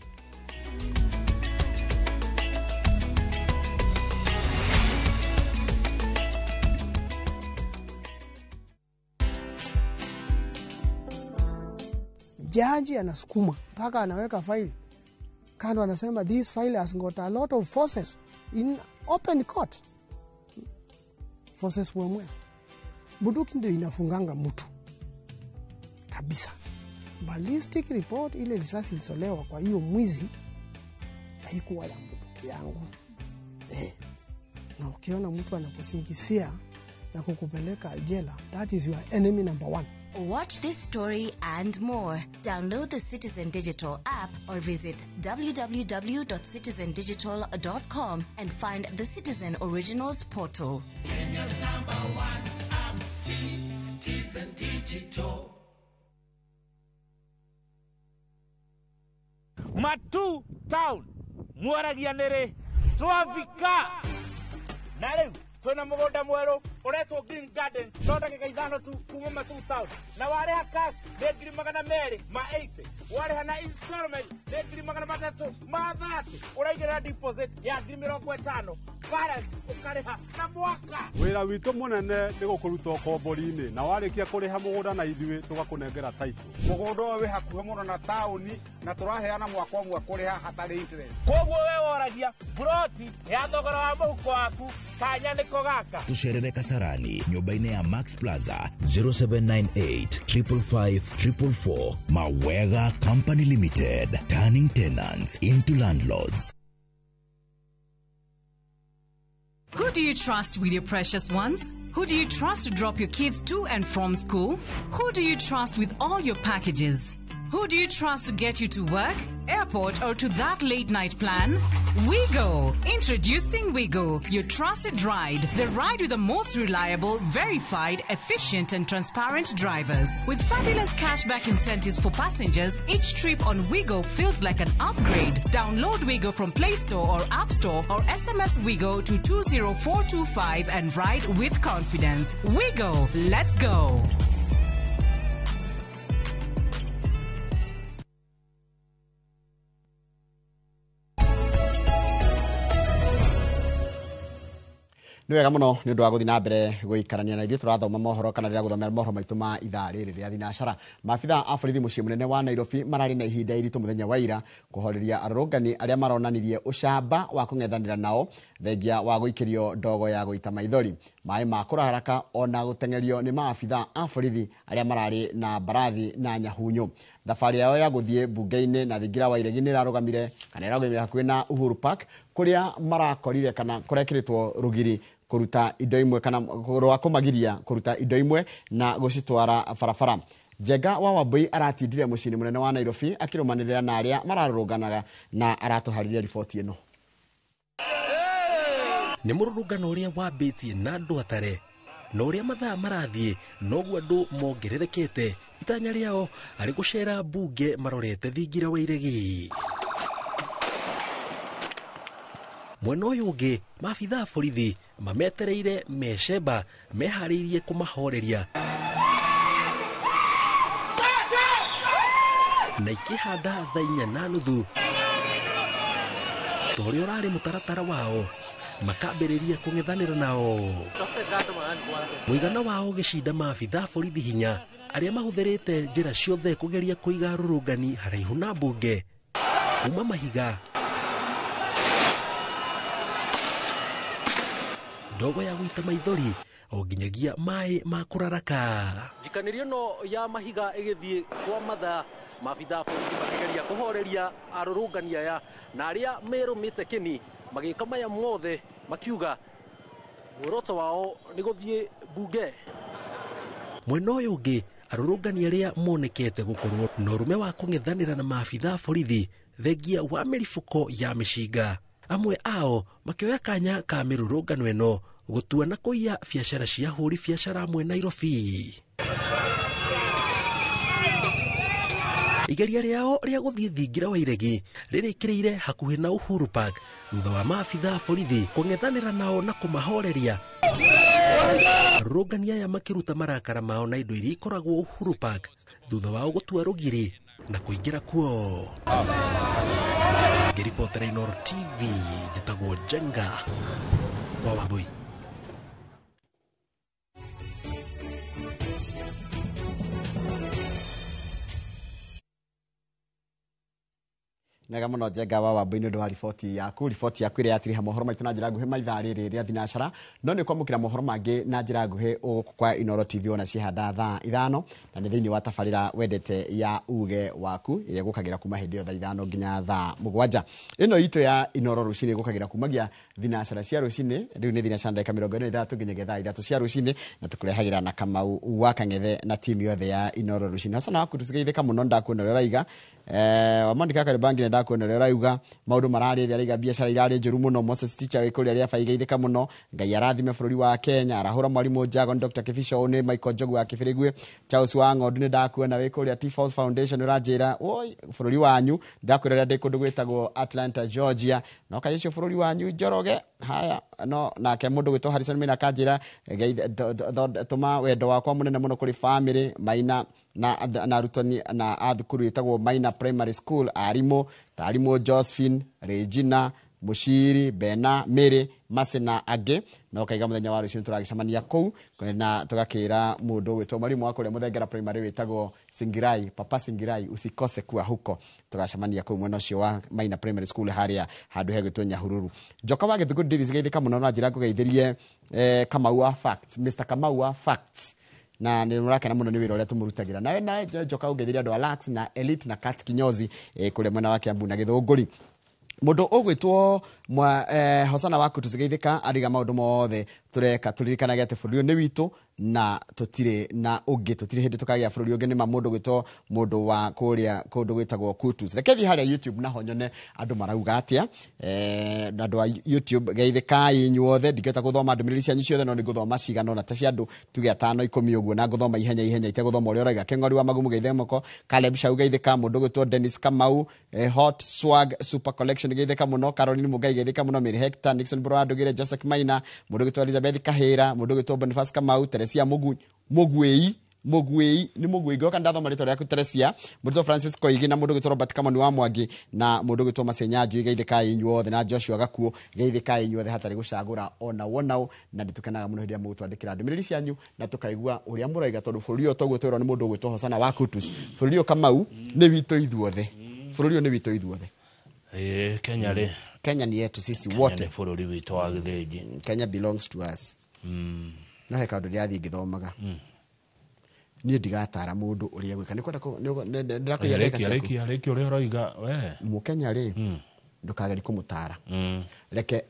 Jaji anasukuma mpaka anaweka faili kando, anasema this file has got a lot of forces in open court. Forces wemwe. Bunduki ndio inafunganga mtu kabisa. Ballistic report, ile risasi ilitolewa kwa hiyo mwizi haikuwa ya bunduki yangu. Na ukiona mtu anakusingizia na kukupeleka jela, that is your enemy number one. Watch this story and more. Download the Citizen Digital app or visit www.citizendigital.com and find the Citizen Originals portal. Kenya's number one app, Citizen Digital. Matu Town, mwaragia nĩrĩ twavika na rĩu twĩna mũgũnda mwerũ ũretwo Green Gardens no ndagĩka 5 tu kuma Matu Town, na warĩha cash nĩ 280,000, warĩha na installment nĩ 330,000, ũraigĩrĩra deposit ya 50,000, balance ũkarĩha na mwaka. Wĩra witũ mũnene nĩ gũkũruta ũkombori-inĩ, na warĩkia kũrĩha mũgũnda na ithuĩ tũgakũnengera title. Mũgũnda ũyũ wĩ hakuhĩ mũno na taũni na tũraheana mwaka ũmwe kũrĩha hatarĩ interest. Koguo we woragia buroti ya thogora wa mũhuko waku kanya nĩko gaka. Tucerere Kasarani nyũmba-inĩ ya Max Plaza 0798 555 444. Mawega Company Limited, turning tenants into landlords. Who do you trust with your precious ones? Who do you trust to drop your kids to and from school? Who do you trust with all your packages? Who do you trust to get you to work, airport, or to that late night plan? Wigo! Introducing Wigo, your trusted ride. The ride with the most reliable, verified, efficient, and transparent drivers. With fabulous cashback incentives for passengers, each trip on Wigo feels like an upgrade. Download Wigo from Play Store or App Store or SMS Wigo to 20425 and ride with confidence. Wigo, let's go! Nĩ wega mũno nĩ ũndũ wa gũthiĩ na mbere gũikarania na ithuĩ tũrathoma mohoro kana rĩrĩa gũthomera mohoro maitũ ma ithaa rĩrĩ rĩa thinacara. Maabitha a borithi mũciĩ mũnene wa Nairobi mararĩ na ihinda iritũ mũthenya wa ira kũhoreria arũrũngani arĩa maronanirie ũcamba wa kũng'ethanĩra nao thengia wa gũikĩrio ndogo ya gũita maithori, maĩ ma kũraharaka ona gũteng'erio nĩ maabitha a borithi arĩa mararĩ na mbarathi na nyahunyu. Thabarĩ yao ya gũthiĩ mbunge-inĩ na thingira wa iregi nĩ ĩrarũgamire kana ĩrarũgamire hakuhĩ na Uhuru Park kũrĩa marakorire kana kũrekĩrĩtwo rũgiri kũruta indo imwe kana rwa kũmagiria kũruta indo imwe na gũcitwara barabara. Njenga wa Wambui aratindire mũciĩ-inĩ mũnene wa Nairobi akĩrũmanĩrĩra na arĩa mararũrũnganaga na aratũharĩria riboti ĩno. Nĩ mũrũrũngano ũrĩa wambĩtie na andũ atare na ũrĩa mathaa marathiĩ noguo andũ mongererekete itanya rĩao arĩ gũcera mbunge marorete thingira wa iregi. Mwena ũyũ ũngĩ maabitha a borithi mametereire mecemba meharĩirie kũmahoreria na ikĩhanda thaa 4:30 ta ũrĩa ũrarĩ mũtaratara wao makambĩrĩria kũng'ethanĩra nao. Mũigana wao ũgĩcinda maabitha a borithi hinya arĩa mahũthĩrĩte njĩra ciothe kũgeria kũiga arũrũngani haraihu na mbunge kuma mahiga ndogo ya gũita maithori o nginyagia maĩ ma kũraraka. Njikanĩrio ĩno ya mahiga ĩgĩthiĩ kwa mathaa maabitha a borithi makĩgeria kũhoreria arũrũngani aya na arĩa merũmĩte kĩni magĩka maya mothe makiuga muoroto wao nĩ gũthiĩ mbunge. Mwena ũyũ ũngĩ arũrũngani arĩa monekete gũkorwo na ũrũme wa kũng'ethanĩra na maabitha a borithi thengia wa mĩribũko ya mĩcinga, amwe ao makĩoya kanya ka mĩrũrũngano ĩno gũtua na kũiya biacara cia ahũri biacara amwe Nairobi. Igeria rĩao rĩa gũthiĩ thingira wa iregi rĩrĩkĩrĩire hakuhĩ na Uhuru Park thutha wa maabitha a borithi kũng'ethanĩra nao na kũmahoreria. Arũrũngani aya makĩruta marakara mao na indo iria ikoragwo Uhuru Park thutha wao gũtua rũgiri na kũingĩra kuo. Ngĩribotera Inooro TV njĩtagwo Njenga wa Wambui. Nega muno Njenga wa Wambui nĩ ũndũ wa riboti yaku. Riboti yaku ĩrĩa yatiriha mohoro maitũ na njĩra nguhĩ maithaa rĩrĩ rĩa thinacara, no nĩ kwamũkĩra mohoro mangĩ na njĩra nguhĩ gũkũ kwa Inooro TV ona ciehanda thaa 5, na nĩ thĩinĩ wa tabarĩra wendete ya uge waku ĩrĩa ĩgũkagĩra kuma hĩndĩ ĩyo thaa 5 nginya thaa 7. Ĩno itũ ya Inooro rũcinĩ ĩgũkagĩra kumagia thinacara cia rũcinĩ, rĩu nĩ thinacara ndagĩka 43 nginyagia thaa 3 cia rũcinĩ, na tũkũrehagĩra na Kamau wa Kang'ethe na timu yothe ya Inooro rũcinĩ. Hosana waku tũcigeithĩka mũno, ndakuona ũrĩa ũraiga. Wamandika Kariobangi nĩ ndakuona ũrĩa ũrauga maũndũ mararĩ thĩ, araiga biacara irarĩ njũru mũno. Moses Teacher wĩ kũrĩa rĩa baigeithĩka mũno, Ngai arathime bũrũri wa Kenya. Arahũra mwarimũ Njago nĩ Dr. Kibisho nĩ Michael Njogu wa Kĩbĩrĩgwe. Charles wa Ng'ondu nĩ ndakuona wĩ kũrĩa T-Force Foundation ũranjĩra oi bũrũri wanyu, ndakwĩra ũrĩa ndĩ kũndũ gwĩtagwo Atlanta Georgia, no kaĩ ũcio bũrũri wanyu Njoroge. Haya, no nake mũndũ gwĩtwo Harrison Maina akanjĩra tũma wendo wakwa mũnene mũno kũrĩ family Maina na arutani na a thukuru ĩtagwo Maina Primary School, arimũ ta arimũ Josephine, Regina, Mushiri, Bena, Mary, Mase na angĩ. No kaiga mũthenya wa rũciũ tũragĩcemania kũu na tũgakĩra mũndũ ũgwĩtwo mwarimu wa kũrĩa Mũthengera Primary wĩtagwo Singirai, Papa Singirai, usikose kuwa huko. Tũgacemania kũu mwena ũcio wa Maina Primary School harĩa handũ hegwĩtwo Nyahururu. Njoka wa Gĩthũngũri ndĩricigeithĩka mũno na njĩra ngũgeithĩrie Kamau wa Facts, Mr. Kamau wa Facts, na nĩ mũrakena mũno nĩ wĩra ũrĩa tũmũrutagĩra. Nawe nawe Njoka ũngeithĩrie andũ a Lux na Elite na Kat Kinyozi kũrĩa mwena wa Kiambu na Gĩthũngũri. Mũndũ ũgwĩtwo Hosana waku tũcigeithĩka ariga maũndũ mothe tũreka tũririkanage atĩ bũrũri ũyũ nĩ witũ na tũtirĩ na ũngĩ, tũtirĩ hĩndĩ tũkagĩa bũrũri ũngĩ. Nĩ ma mũndũ gwĩtwo mũndũ wa kũrĩa kũndũ gwĩtagwo Kutus. Reke thiĩ harĩa YouTube naho nyone andũ marauga atĩa. Andũ a YouTube geithĩkai inyuothe, ndingĩhota gũthoma ndũmĩrĩri cianyu ciothe, no nĩ ngũthoma cigana ũna ta cia andũ tuge 5 10 ũguo, na ngũthoma ihenya ihenya itegũthoma ũrĩa ũrauga. Kĩng'ori wa Magumu geithĩka moko, Caleb Shau geithĩka, mũndũ gwĩtwo Dennis Kamau, Hot Swag Super Collection geithĩka mũno, Caroline Mugai geithĩka mũno, Mary Hector, Nixon Bro Ndugire, Joseph Maina, mũndũ gwĩtwo Elizabeth Kahĩra, mũndũ gwĩtwo Boniface Kamau, Teresia Mugwei nĩ Mugwei, ngoka ndathoma rĩtwa rĩaku Teresia, mũndũ Francis Koigi na mũndũ gwĩtwo Robert Kamani wa Mwangi na mũndũ gwĩtwo Masenya Njui geithĩkai inyuothe, na Joshua Gakuo geithĩkai inyuothe hatarĩ gũcagũra ona wonao. Na nĩtũkenaga mũno hĩndĩ ĩrĩa mũgũtwandĩkĩra ndũmĩrĩri cianyu na tũkaigua ũrĩa mũraiga, tondũ bũrũri ũyũ toguo twĩrwo nĩ mũndũ ũgwĩtwo Hosana wa Kutus, bũrũri ũyũ Kamau nĩ witũ ithuothe, bũrũri ũyũ nĩ witũ ithuothe. Kenya rĩ, Kenya ni yetu sisi wote, nĩ bũrũri witũ wa gĩthĩnji. Kenya belongs to us. No he kaũndũ ndĩrathiĩ ngĩthomaga, niĩ ndigatara mũndũ ũrĩa gwĩka, nĩkwenda ndĩrakũiga ndagĩka ciaku. Rĩkia ũrĩa ũroiga we. Mũkenya rĩ, ndũkagerie kũmũtara, reke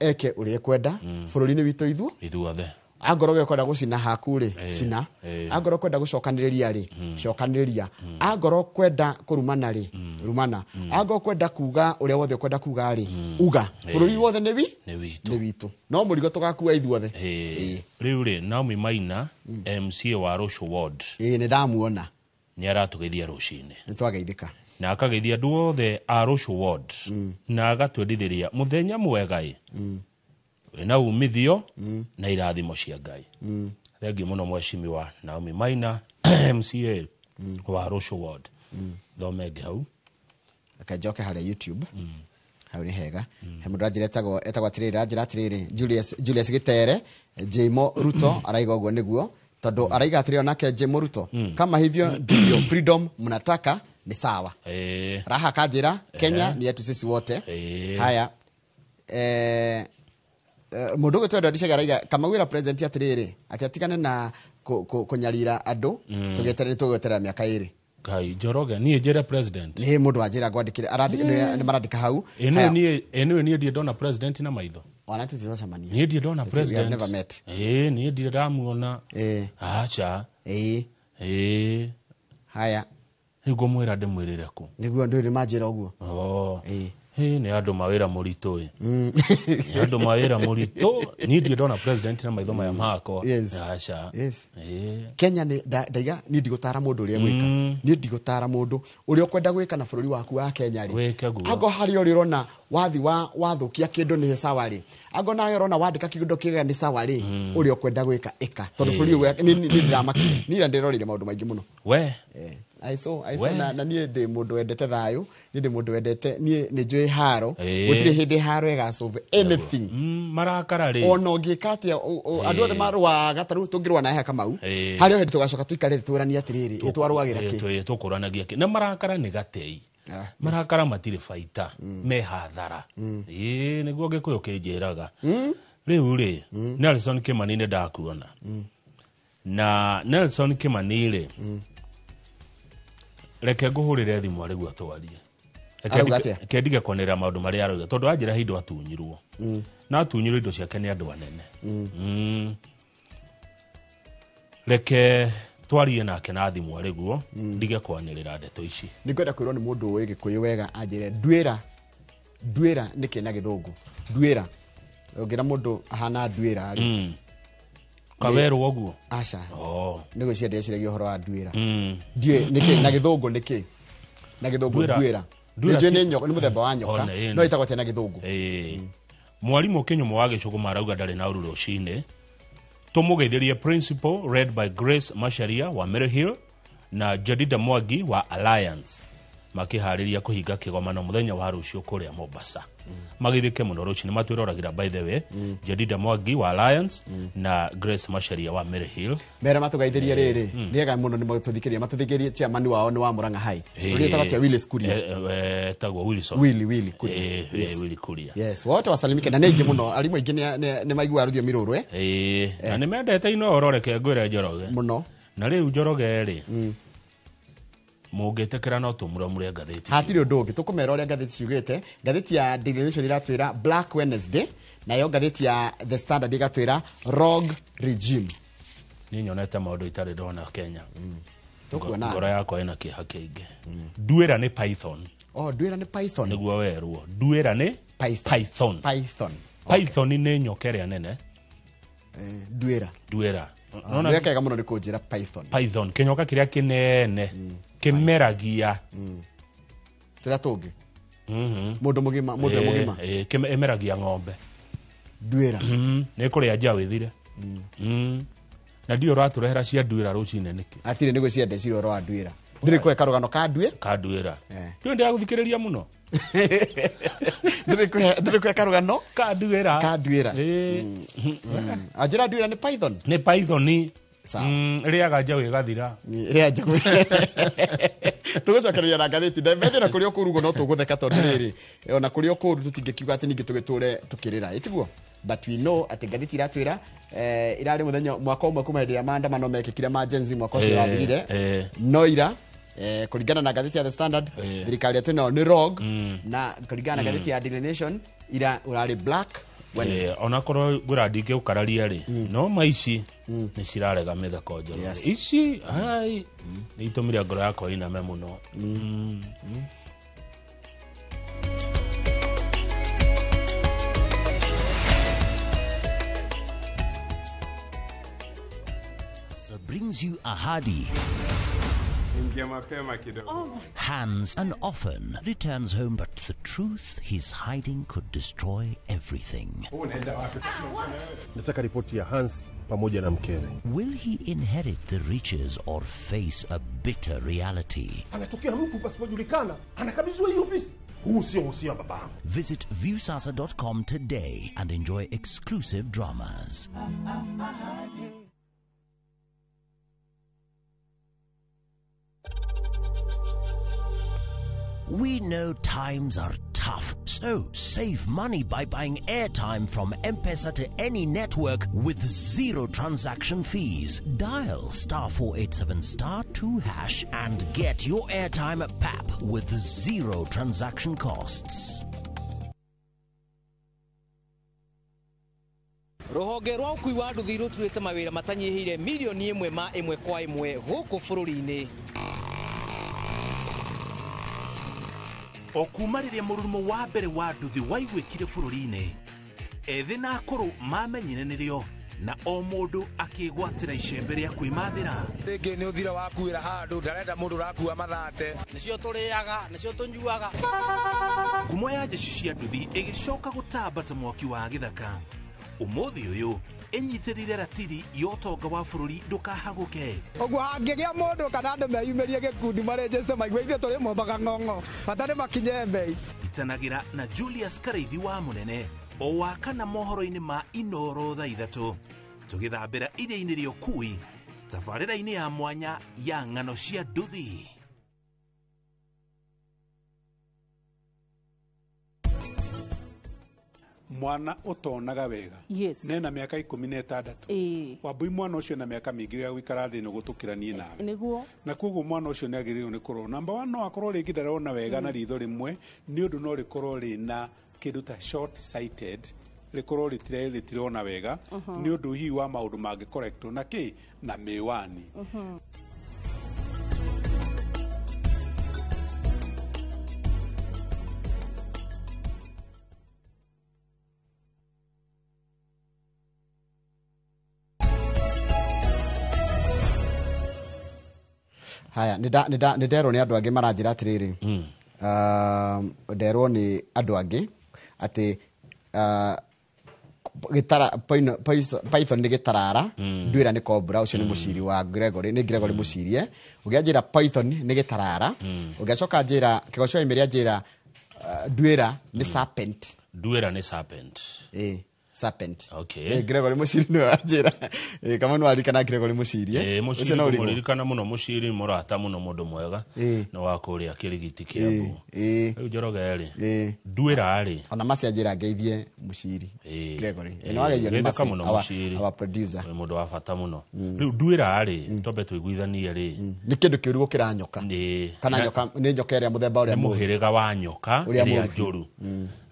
eke ũrĩa ekwenda, bũrũri nĩ witũ ithuothe. Angorwo we ũkwenda gũcina haku rĩ, cina. Angorwo ũkwenda gũcokanĩrĩria rĩ, cokanĩrĩria. Angorwo ũkwenda kũrumana rĩ, rumana. Angorwo ũkwenda kuga ũrĩa wothe ũkwenda kuga rĩ, uga. Bũrũri wothe nĩ witũ, no mũrigo tũgakua ithuothe. Rĩu rĩ, Naomi Maina, MCA wa Rũciũ Ward, nĩ ndamuona, nĩ aratũgeithia rũcinĩ, nĩ twageithĩka, na akageithia andũ othe a Rũciũ Ward, na agatwendithĩria mũthenya mwega ĩ wĩna umithio na irathimo cia Ngai. Thengiũ mũno mheshimiwa Naomi Maina, MCA wa Rũciũ Ward. Thome ĩngĩ hau. Reke njoke harĩa YouTube. Hau nĩ hega. He mũndũ aranjĩra etagwo atĩrĩrĩ, aranjĩra atĩrĩrĩ, Julius Gĩtere, Jimo Ruto araiga ũguo nĩguo, tondũ araiga atĩrĩrĩ onake Jimo Ruto, kama hivyo ndivyo freedom mnataka ni sawa. Raha kanjĩra Kenya ni yetu sisi wote. Haya, mũndũ ũgwĩtwo Edward Chege araiga Kamau ĩra president atĩrĩrĩ, atĩ atigane na kũnyarira andũ, tũgĩeterere tũgweterera mĩaka 2. Ngai Njoroge, niĩ njĩre president. Nĩ mũndũ wanjĩra ngwandĩkĩre, nĩ marandĩka hau. Niĩ ndirĩ ndona president na maitho. Ona tũtiracemania. Niĩ ndirĩ ndona president. We have never met. Niĩ ndirĩ ndamuona. Aca. Haya. Rĩu ngũmwĩra ndĩmwĩrĩre kũ? Nĩguo ndũĩ nĩ manjĩra ũguo. Nĩ andũ mawĩra mũritũ ĩ. Nĩ andũ mawĩra mũritũ. Niĩ ndirĩ ndona president na maitho maya makwa. Aca. Kenya nĩ ndaiga niĩ ndigũtara mũndũ ũrĩa gwĩka. Niĩ ndigũtara mũndũ ũrĩa ũkwenda gwĩka na bũrũri waku wa Kenya rĩ. Wĩke guo. Angorwo harĩa ũrĩ ũrona wathi wathũkia kĩndũ nĩ sawa rĩ. Angorwo nawe ũrona wandĩka kĩndũ kĩega nĩ sawa rĩ, ũrĩa ũkwenda gwĩka ĩka. Tondũ bũrũri ũyũ nĩ ndĩramakire. Niĩ ndĩrorire maũndũ maingĩ mũno. We. I saw na niĩ ndĩ mũndũ wendete thayũ, niĩ ndĩ mũndũ wendete, niĩ nĩ njũĩ haro, gũtirĩ hĩndĩ haro ĩgasolve anything. Marakara rĩ. Ona ũngĩka atĩa, andũ othe marũaga ta rĩu tũngĩrũa nawe Kamau, harĩa hĩndĩ tũgacoka tũikare thĩ twĩranie atĩrĩrĩ, ĩ twarũagĩra kĩ? Tũkũranagia kĩ? Na marakara nĩ gatei. Marakara matirĩ baita, me hathara. Ĩĩ, nĩguo Gĩkũyũ kĩnjĩraga. Rĩu rĩ, Nelson Kimani nĩ ndakuona. Na Nelson Kimani rĩ, reke ngũhũrĩre thimũ arĩguo atwarie. Arauga atĩa? Reke ndige kwanĩrĩra maũndũ marĩa arauga tondũ anjĩra he indo atunyirwo. Na atunyirwo indo ciake nĩ andũ anene. Reke twarie nake na thimũ arĩguo, ndige kwanĩrĩra ndeto ici. Nĩ ngwenda kwĩrwo nĩ mũndũ ũĩ Gĩkũyũ wega anjĩre nduĩra, nduĩra nĩ kĩ na Gĩthũngũ? Nduĩra, ũngĩra mũndũ ahana nduĩra rĩ, Kawerwo ũguo? Aca. Oh. Nĩ gwĩciria ndĩreciragia ũhoro wa nduĩra. Ndiũĩ nĩkĩ na Gĩthũngũ, nĩkĩ na Gĩthũngũ? Nduĩra- Nduĩra nduĩra nĩnjũĩ nĩ nyoka, nĩ mũthemba wa nyoka, Oh, nĩ- no ĩtagwo atĩa na Gĩthũngũ? Ĩĩ. Mwarimũ Kĩnyũmũ wa Gĩcũgũma arauga ndarĩ na ũru rũcinĩ. Tũmũgeithĩrie principal read by Grace Macharia wa Maryhill na Jadida Mwangi wa Alliance makĩharĩria kũhinga kĩgomano mũthenya wa rũciũ kũrĩa Mombasa. Magithĩke mũno rũcinĩ matwĩroragĩra, by the way, Jadida Mwangi wa Alliance na Grace Macharia wa Maryhill. Mera matũgeithĩrie rĩrĩ, nĩega mũno nĩ matũthikĩrie, matũthikĩrie. Chairman wao nĩ wa Murang'a High, ũrĩa ĩtagwo atĩa, Willis Kuria? Etagwo Wilson. Willy Kuria. Yes. Willy Kuria. Yes, wote wasalimike na nĩ aingĩ mũno, arimũ aingĩ nĩ maiguaga rũthiomi rũrũ, eh? Ĩĩ, na nĩ mendete Inooro, reke ngwĩre Njoroge. Mũno. Na rĩu Njoroge rĩ, mũngĩtĩkĩra no tũmuramure ngathĩti. Hatirĩ ũndũ ũngĩ, tũkũmera ũrĩa ngathĩti ciugĩte. Ngathĩti ya Daily Nation iratwĩra Black Wednesday, nayo ngathĩti ya The Standard ĩgatwĩra rogue regime. Niĩ nyonete maũndũ itarĩ ndona Kenya. Tũkuona. Ngoro yakwa ĩna kĩeha kĩingĩ. Nduĩra nĩ python. Oh, nduĩra nĩ python. Nĩguo werwo nduĩra nĩ python. Python. Python. Python nĩ nyoka ĩrĩa nene. Nduĩra. Nduĩra. Ah, nĩ wega mũno nĩ kũnjĩra python. Python, kĩnyoka kĩrĩa kĩnene kĩmeragia tũrĩa tũngĩ. Mũndũ mũgima, mũndũ Ĩĩ, mũgima. Ĩĩ, ĩmeragia ng'ombe. Nduĩra. Nĩ kũrĩa njaũ ĩthire. Na ndiũ ũratũrehera cia nduĩra rũcinĩ nĩkĩ? Atirĩ, nĩ gwĩciria ndeciria ũhoro wa nduĩra, ndĩrĩ kũhe karũgano ka nduĩ. Ka nduĩra. Ndiũ ndĩragũthikĩrĩria mũno. Ndĩrĩ kũhe karũgano ka nduĩra. Ka nduĩra. Anjĩra nduĩra nĩ python. Nĩ python. Ĩrĩaga njaũ ĩgathira. Ĩrĩa njaũ. Tũgũcokereria na ngathĩti ndembethĩ na kũrĩ o kũru ũguo no tũgũtheka tondũ rĩrĩ, ona kũrĩ o kũru tũtingĩkiuga atĩ ningĩ tũgĩtũre tũkĩrĩra, ĩtiguo? But we know atĩ ngathĩti iratwĩra, irarĩ mũthenya mwaka ũmwe kuma hĩndĩ ĩrĩa maandamano mekĩkire ma Gen Z mwaka ũcio ũrathirire. No ira, kũringana na ngathĩti ya The Standard, thirikari ĩrĩa twĩnayo nĩ rogue, na kũringana na ngathĩti ya Daily Nation, ira ũrarĩ Black Wednesday. Onakorwo ngwĩra ndingĩũkararia rĩ, no ma ici nĩ cirarega mĩtheko, Njoroge. Yes. Ici ai nĩ itũmire ngoro yakwa iname mũno. So brings you Ahadi. Ingia mapema kidogo. Hans and often returns home, but the truth he's hiding could destroy everything. Unaenda wapi? Nataka ripoti ya Hans pamoja na mkewe. Will he inherit the riches or face a bitter reality? Anatokea mtu pasipojulikana, anakabidhiwa hii ofisi. Huu sio wosia wa babangu. Visit viewsasa.com today and enjoy exclusive dramas. We know times are tough, so save money by buying airtime from M-Pesa to any network with zero transaction fees. Dial star 487 star 2 hash and get your airtime at PAP with zero transaction costs. Rũhonge rwa ũkui wa nduthi rũturĩte mawĩra matanyihĩire mirioni 1 ma ĩmwe kwa ĩmwe gũkũ bũrũri-inĩ. O kuma rĩrĩa mũrurumo wa mbere wa nduthi waiguĩkire bũrũri-inĩ, ethĩ na akũrũ mamenyire nĩrĩo, na o mũndũ akĩgwatĩra icembe rĩa kwĩmathĩra. Rĩngĩ nĩ ũthira wakuĩra handũ, ndarenda mũndũ ũrakua mathate. Nĩcio tũrĩaga, nĩcio tũnyuaga. Ngumo ya njeci cia nduthi ĩgĩcoka gũtamba ta mwaki wa gĩthaka. Ũmũthĩ ũyũ ĩnyitĩrĩire ratiri ya ũtonga wa bũrũri ndũkahagũke. Ũguo hangĩgĩa mũndũ kana andũ meyumĩrie gĩkundi marĩnjĩte maigue ithuĩ tũrĩ mombaga ng'ong'o, bata nĩ makinye mbei. Itanagĩra na Julius Karaithi wa Mũnene o wa kana mohoro-inĩ ma Inooro thaa 3, tũgĩthambĩra iria-inĩ rĩa ũkui tabarĩra-inĩ ya mwanya ya ng'ano cia nduthi. Mwana ũtonaga wega. Yes. Nena mĩaka 16. Wambui mwana ũcio na mĩaka mĩingĩ ya gũikara thĩ ĩno gũtũkĩra niĩ nawe. Nĩguo. Na koguo mwana ũcio nĩ agĩrĩirwo nĩ kũrorwo. Number one, no akorwo rĩngĩ ndarona wega na ritho rĩmwe nĩ ũndũ no rĩkorwo rĩna kĩndũ ta short sighted, rĩkorwo rĩtirona wega nĩ ũndũ hihi wa maũndũ mangĩkorektwo na kĩ na mĩwani. Haya, nĩ nderwo nĩ andũ angĩ maranjĩra atĩrĩrĩ, nderwo nĩ andũ angĩ atĩ gĩtara python nĩ gĩtarara, nduĩra nĩ cobra. Ũcio nĩ mũciri wa Gregory, nĩ Gregory mũcirie. Ũngĩanjĩra python nĩ gĩtarara, ũngĩacoka njĩra kĩgoco imĩrĩ anjĩra nduĩra nĩ serpent. Nduĩra nĩ serpent. Ĩĩ, serpent. Okay. Gregory Mũciri nĩwe wanjĩra. Kama nĩ waririkana Gregory Mũcirie. Mũciri mũririkana mũno, Mũciri mũrata mũno, mũndũ mwega nĩ wa kũrĩa Kĩrigiti Kĩambu. Rĩu Njoroge rĩ, nduĩra rĩ, ona Mercy anjĩra ngeithie Mũciri Gregory. Nĩ wageithio nĩ Geithĩka Mercy, mũno Mũciri. our producer. Nĩ mũndũ wa bata mũno. Rĩu nduĩra rĩ, twambe tũiguithanie rĩ, nĩ kĩndũ kĩũru gũkĩra nyoka. Kana nyoka nĩ nyoka ĩrĩa mũthemba ũrĩa nĩ mũũru. Mũhĩrĩga wa nyoka Ũrĩa ĩrĩa mũũru. njũru.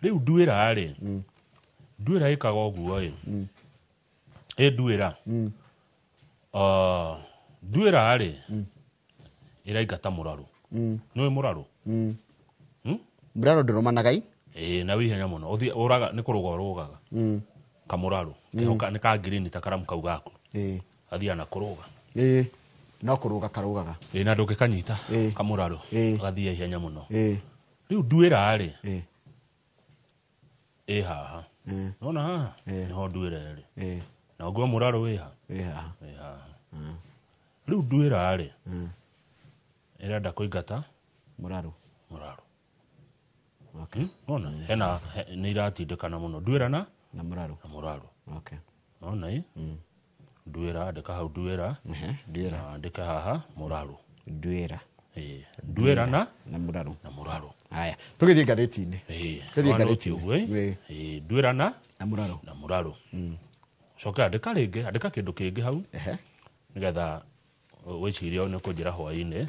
Rĩu nduĩra rĩ, nduĩra ĩkaga ũguo ĩ, ĩ nduĩra, nduĩra rĩ ĩraingata mũrarũ. Nĩũĩ mũrarũ? Mũrarũ ndũrũmanaga i? Ĩĩ, na wĩ ihenya mũno. Ũthiĩ ũraga nĩ kũrũga ũrũgaga. Kamũrarũ. Keho nĩ ka green ta karamu kau gaku. Athiaga na kũrũga. Ĩĩ, no kũrũga karũgaga. Ĩĩ, na ndũngĩkanyita kamũrarũ. Gathiaga ihenya mũno. Rĩu nduĩra rĩ, ĩ haha. Nona haha nĩho nduĩra ĩrĩ. Na ũguo mũrarũ wĩ ha? Wĩ haha. Wĩ haha. Rĩu nduĩra rĩ, ĩrenda kũingata mũrarũ. Mũrarũ. Okay. Nona hena nĩ iratindĩkana mũno nduĩra na na mũrarũ. Na mũrarũ. Okay. Nona ĩ? Nduĩra, andĩka hau nduĩra. Nduĩra. Na andĩka haha mũrarũ. Nduĩra. Ĩĩ, nduĩra na na mũrarũ. Na mũrarũ. Haya, tũgĩthiĩ ngathĩti-inĩ. Tũthiĩ Nona ngathĩti-inĩ. ũguo, ĩ? Ĩĩ, nduĩra na na mũrarũ. Na mũrarũ. Coke andĩka rĩngĩ, andĩka kĩndũ kĩngĩ hau. Nĩgetha wĩcirie nĩ kũnjĩra hwaĩ-inĩ.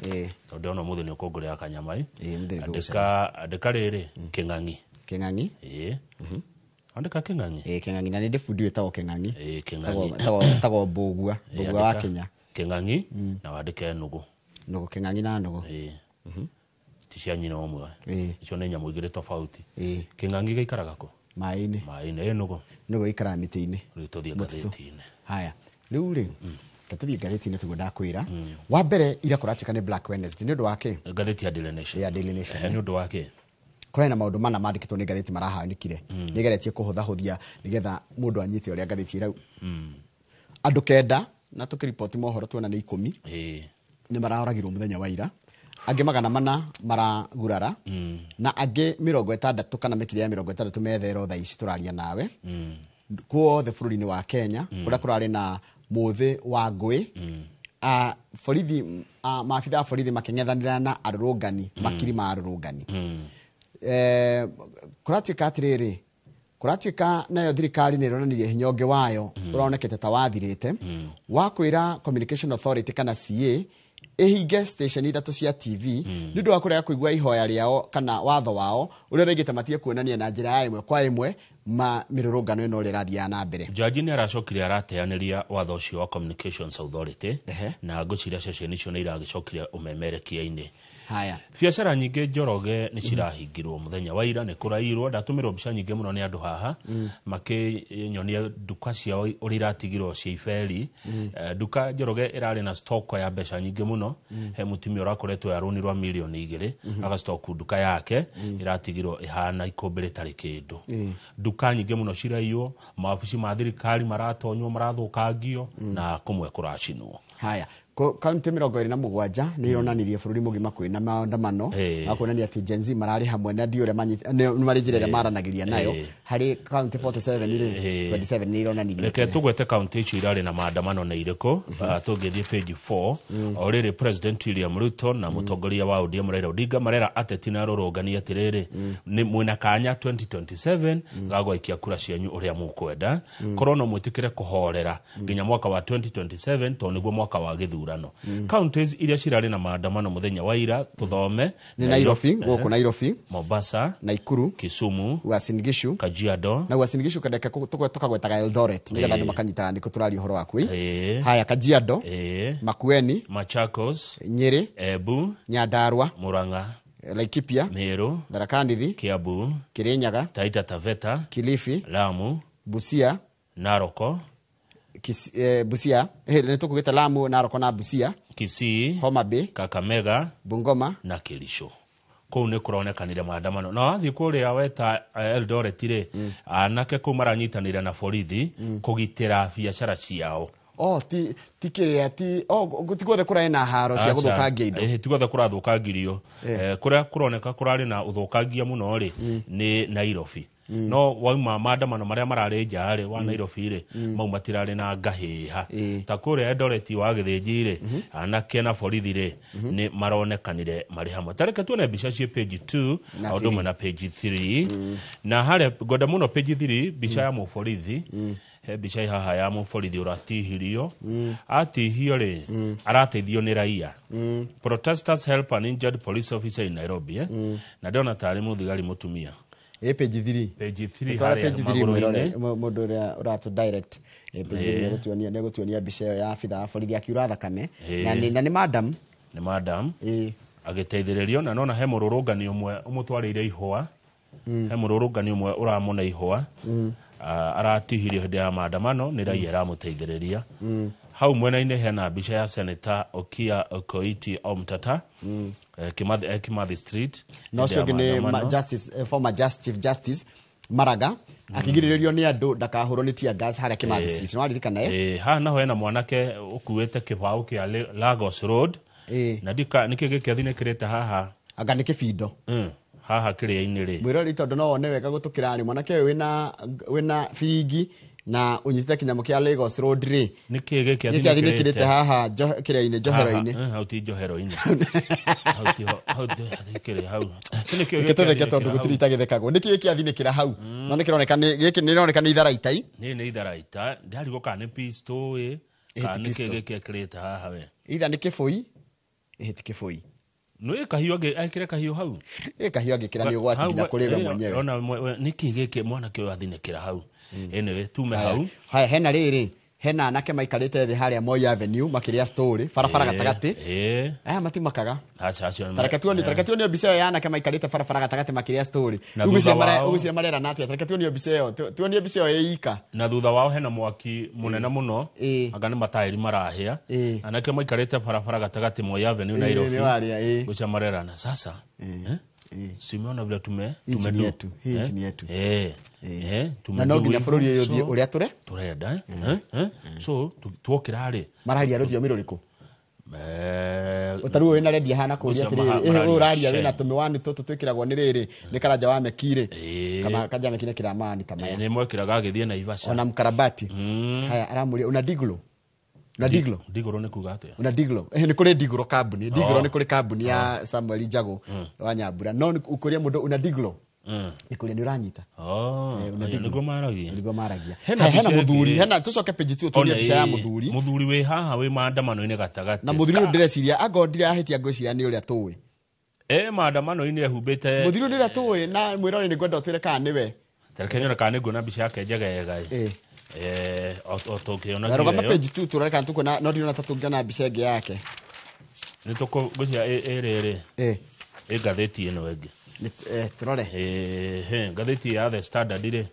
Tondũ ndĩrona ũmũthĩ nĩ ũkũngũrĩra kanyama ĩ. Mũthĩ nĩ Andĩka, andĩka rĩrĩ, kĩng'ang'i. Kĩng'ang'i? Ĩĩ. Andĩka kĩng'ang'i. Ĩĩ, kĩng'ang'i, na nĩ ndĩ bundi wĩtagwo kĩng'ang'i. Ĩĩ, kĩng'ang'i. Etagwo Mbũgua, Mbũgua wa Andĩka Kenya. Kĩng'ang'i na wandĩke nũgũ. Nũgũ, kĩng'ang'i na nũgũ. Ĩĩ. Ti cia nyina ũmwe. Icio nĩ nyamũ igĩrĩ tofauti. Kĩng'ang'i gĩikaraga kũ? Maĩ-inĩ. Maĩ-inĩ. Ĩ nũgũ? Nũgũ ĩikaraga mĩtĩ-inĩ. Rĩu tũthiĩ Mũtitũ. ngathĩti-inĩ. Haya, rĩu rĩ, tũthiĩ ngathĩti-inĩ tiguo ndakwĩra. Wa mbere ira kũratuĩka nĩ Black Wednesday nĩ ũndũ wa kĩ? Ngathĩti ya Daily Nation. Ya Daily Nation. Nĩ ũndũ wa kĩ? Kũrarĩ na maũndũ mana mandĩkĩtwo nĩ ngathĩti marahanĩkire. Nĩgeretie kũhũthahũthia nĩgetha mũndũ anyite ũrĩa ngathĩti ĩrau. Andũ 9 na tũkĩriboti mohoro tuona nĩ 10. Nĩ maroragirwo mũthenya wa ira. Angĩ 400 maragurara. Na angĩ 60 kana mĩkĩria ya 60 metherwo thaa ici tũraria nawe. Kuothe bũrũri-inĩ wa Kenya, kũrĩa kũrarĩ na mũthĩ wa ngũĩ. Borithi, maabitha a borithi makĩng'ethanĩra na arũrũngani, makiri ma arũrũngani. Kũratuĩka atĩrĩrĩ, kũratuĩka nayo thirikari nĩ ĩronanirie hinya ũngĩ wayo ũronekete ta wathirĩte, wa kwĩra Communication Authority kana CA ĩhinge station 3 cia TV nĩ ũndũ wa kũrega kũigua ihoya rĩao kana watho wao ũrĩa ũraigĩte matige kuonania na njĩra ya ĩmwe kwa ĩmwe ma mĩrũrũngano ĩno ũrĩa ĩrathiaga na mbere. Jaji nĩ aracokire arateanĩria watho ũcio wa Communications Authority na ngwĩciria ceceni icio nĩ iragĩcokire ũmemerekia-inĩ. Haya. Biacara nyingĩ Njoroge nĩ cirahingirwo mũthenya wa ira, nĩ kũrairwo. Ndatũmĩrwo mbica nyingĩ mũno nĩ andũ haha makĩnyonia nduka ciao ũrĩa iratigirwo cia iberi. Nduka Njoroge ĩrarĩ na stock ya mbeca nyingĩ mũno. He mũtumia ũrakoretwo ya rũni rwa mirioni 2 agastock nduka yake ĩratigirwo ĩhana ikũmbĩ rĩtarĩ kĩndũ. Nduka nyingĩ mũno ciraiywo, mawabici ma thirikari maratonywo, marathũkangio na kũmwe kũracinwo. Haya, Kaunti 27 nĩ ironanirie bũrũri mũgima kwĩna maandamano ma kuonania atĩ Gen Z mararĩ hamwe na ndiũ ũrĩa nĩ marĩ njĩra ĩrĩa maranagĩria nayo. Harĩ kaunti 47 rĩ, 27 nĩ ironanirie. Reke tũgwete kaunti icio irarĩ na maandamano nĩ irĩkũ. Tũngĩthiĩ page 4, o rĩrĩ President William Ruto na mũtongoria wa ODM Raila Odinga marera ateti na arũrũngani atĩrĩrĩ, nĩ mwĩna kanya 2027 ga gwaikia kura cianyu ũrĩa mũkwenda, korwo no mwĩtĩkĩre kũhorera nginya mwaka wa 2027, tondũ nĩguo mwaka wa gĩthurano. Counties iria cirarĩ na maandamano mũthenya wa ira, tũthome. Nĩ Nairobi, gũkũ Nairobi, Mombasa, Naikuru, Kisumu, Uasin Gishu, Kajiado. Na Uasin Gishu kadeka tũkagwetaga Eldoret nĩgetha andũ makanyitaga nĩkũ tũraria ũhoro waku. Haya, Kajiado, Makueni, Machakos, Nyeri, Embu, Nyandarua, Murang'a, Laikipia, Meru, Tharaka Nithi, Kiambu, Kirinyaga, Taita Taveta, Kilifi, Lamu, Busia, Naroko, Busia, nĩ tũkugĩte Lamu, Narok na Busia, Kisii, Homa Bay, Kakamega, Bungoma na Kericho. Kũu nĩ kũronekanire maandamano. Na wathiĩ kũrĩa weta Eldoret rĩ, anake kũu maranyitanĩra na borithi kũgitĩra biacara ciao. Oh, ti ti kĩrĩa ti, oh, ti guothe kũrarĩ na haro cia gũthũkangia indo. Ti guothe kũrathũkangirio. Kũrĩa kũroneka kũrarĩ na ũthũkangia mũno rĩ, nĩ Nairobi. No wauma maandamano marĩa mararĩ nja rĩ wa Nairobi rĩ, mau matirarĩ na ngahĩha. Ta kũrĩa Eldoret wa Gĩthĩnji rĩ, anake na borithi rĩ nĩ maronekanire marĩ hamwe. Ta reke tuone mbica ciĩ page 2 Na o ũndũ ũmwe na page 3. Na harĩa ngwenda mũno page 3, mbica ya mũborithi. He mbica ĩ haha ya mũborithi ũratihirio. Atihio rĩ, arateithio nĩ raia. Protesters help an injured police officer in Nairobi, eh? Na ndĩrona tarĩ mũthigari mũtumia. Ĩ page 3. Page 3 Twara harĩa page 3 magũrũ-inĩ. mwĩrore mũndũ ũrĩa ũratũ direct. Page 3 nĩgũtuonia mbica ĩyo ya abitha wa borithi akiura thakame. Na nĩ madam. Nĩ madam. Agĩteithĩrĩrio na nona he mũrũrũngani ũmwe ũmũtwarĩire ihũa. He mũrũrũngani ũmwe ũramũne ihũa. Aratihirio hĩndĩ ya maandamano nĩ raia ĩramũteithĩrĩria. Hau mwena-inĩ hena mbica ya Senator Okia Okoiti Omtata, Kimathi Street. Na ũcio hĩndĩ ya ũngĩ nĩ maandamano. Justice, former Chief Justice Maraga akĩgirĩrĩrio nĩ andũ ndakahũrwo nĩ tear gas harĩa Kimathi Street. Nĩ waririkana, eh? Haha naho hena mwanake ũkuĩte kĩbaũ kĩa Lagos Road. Na ndika nĩkĩ gĩkĩ athinĩkĩrĩte haha? Anga nĩ kĩbindo. Haha kĩrĩa-inĩ rĩ. Mwĩrori, tondũ no wone wega gũtũkĩra rĩ, mwanake ũyũ wĩna biringi na ũnyitĩte kĩnyamũ kĩa Lagos Road rĩ, Nĩkĩ gĩkĩ gĩkĩ athinĩkĩrĩte haha kĩrĩa-inĩ, njohero-inĩ? Haha, hau ti njohero-inĩ. Hau ti ho, hau kĩrĩa hau. Nĩkĩ Reke gĩkĩ tũtheke tondũ athinĩkĩra gũtirĩ hau? itagĩthekagwo. Nĩkĩ gĩkĩ athinĩkĩra hau? No nĩ kĩroneka nĩ gĩkĩ nĩ nĩ itharaitai. Nĩ itharaita, ndarigwo kana nĩ pistol ĩ, Ĩ, kana ti nĩkĩ pistol. gĩkĩ ekĩrĩte haha we. Either nĩ kĩbũi, ĩ ti kĩbũi. Nĩ kahiũ ekĩre kahiũ hau. Ĩ kahiũ angĩkĩra nĩ ũgwati nginya kũrĩ we mwenyewe. Ona nĩkĩ gĩkĩ mwanake ũyũ athinĩkĩra hau? Anyway, tume hau. Haya, hena rĩrĩ, hena anake maikarĩte thĩ harĩa Moi Avenue makĩrĩa story barabara gatagatĩ. Aya matimakaga. Aca, acio Tareke tuonie, tareke tuonie mbica ĩyo ya anake maikarĩte barabara gatagatĩ makĩrĩa story. Na Rĩu thutha ngwĩciria wao- ũgwĩciria marerana atĩa? Tareke tuonie mbica ĩyo, tuonie mbica ĩyo ĩ ika. Na thutha wao hena mwaki mũnene mũno, anga nĩ mataĩri marahĩa. Anake maikarĩte barabara gatagatĩ Moi Avenue, Nairobi. Nĩ warĩa, ĩ. Ngwĩciria marerana sasa, si umeona vile tume Hii nchi ni tumedu. yetu, hii nchi ni yetu. Tumedu Na no nginya hivyo, bũrũri ũyũ ũthiĩ so, ũrĩa tũre turenda, so tuokĩra rĩ mararia rũthiomi rũrĩkũ? Ũtarĩu wĩna rendi hana kũria Ũcio atĩrĩrĩ, mararia ũyũ ũraria Sheng. wĩna tũmĩwani tũtũ twĩkĩragwo nĩ rĩrĩ, nĩ karanja wa meki rĩ. Karanja wa meki nĩ kĩramani ta maya. Nĩ mwekĩraga agĩthiĩ Naivasha. Ona mkarabati. Haya, aramũria una diglo. Una diglo. Diglo nĩ kuga atĩa? Una diglo. Nĩ kũrĩ diglo kambuni. Diglo Oh. nĩ kũrĩ kambuni ya Samuel Njagu wa Nyambura. No nĩ ũkũria mũndũ una diglo. Nĩ kũrĩa nĩ ũranyita. Oh, Una diglo. nĩguo maragia. Nĩguo maragia. Hena Haya, hena mbica mũthuri, ĩngĩ. hena tũcoke page 2 tuonie Ona mbica ya ĩ, mũthuri. Mũthuri wĩ haha wĩ maandamano-inĩ gatagatĩ. Na mũthuri ũyũ ndĩreciria angorwo ndirahĩtia ngwĩciria nĩ ũrĩa tũĩ. Maandamano-inĩ ehumbĩte. Mũthuri ũyũ nĩ ũrĩa tũĩ na mwĩrore nĩ ngwenda ũtwĩre kana nĩwe. Tareke nyone kana nĩnguona mbica yake njegega ĩ. O tũkĩonagia Rũgama ĩyo. page 2 tũrore kana tũkuona, no ndirona ta tũngĩona mbica ĩngĩ yake. Nĩ tũkũgwĩciria ĩrĩ ĩ ngathĩti ĩno ĩngĩ. Tũrore. Ngathĩti ya The Standard rĩ,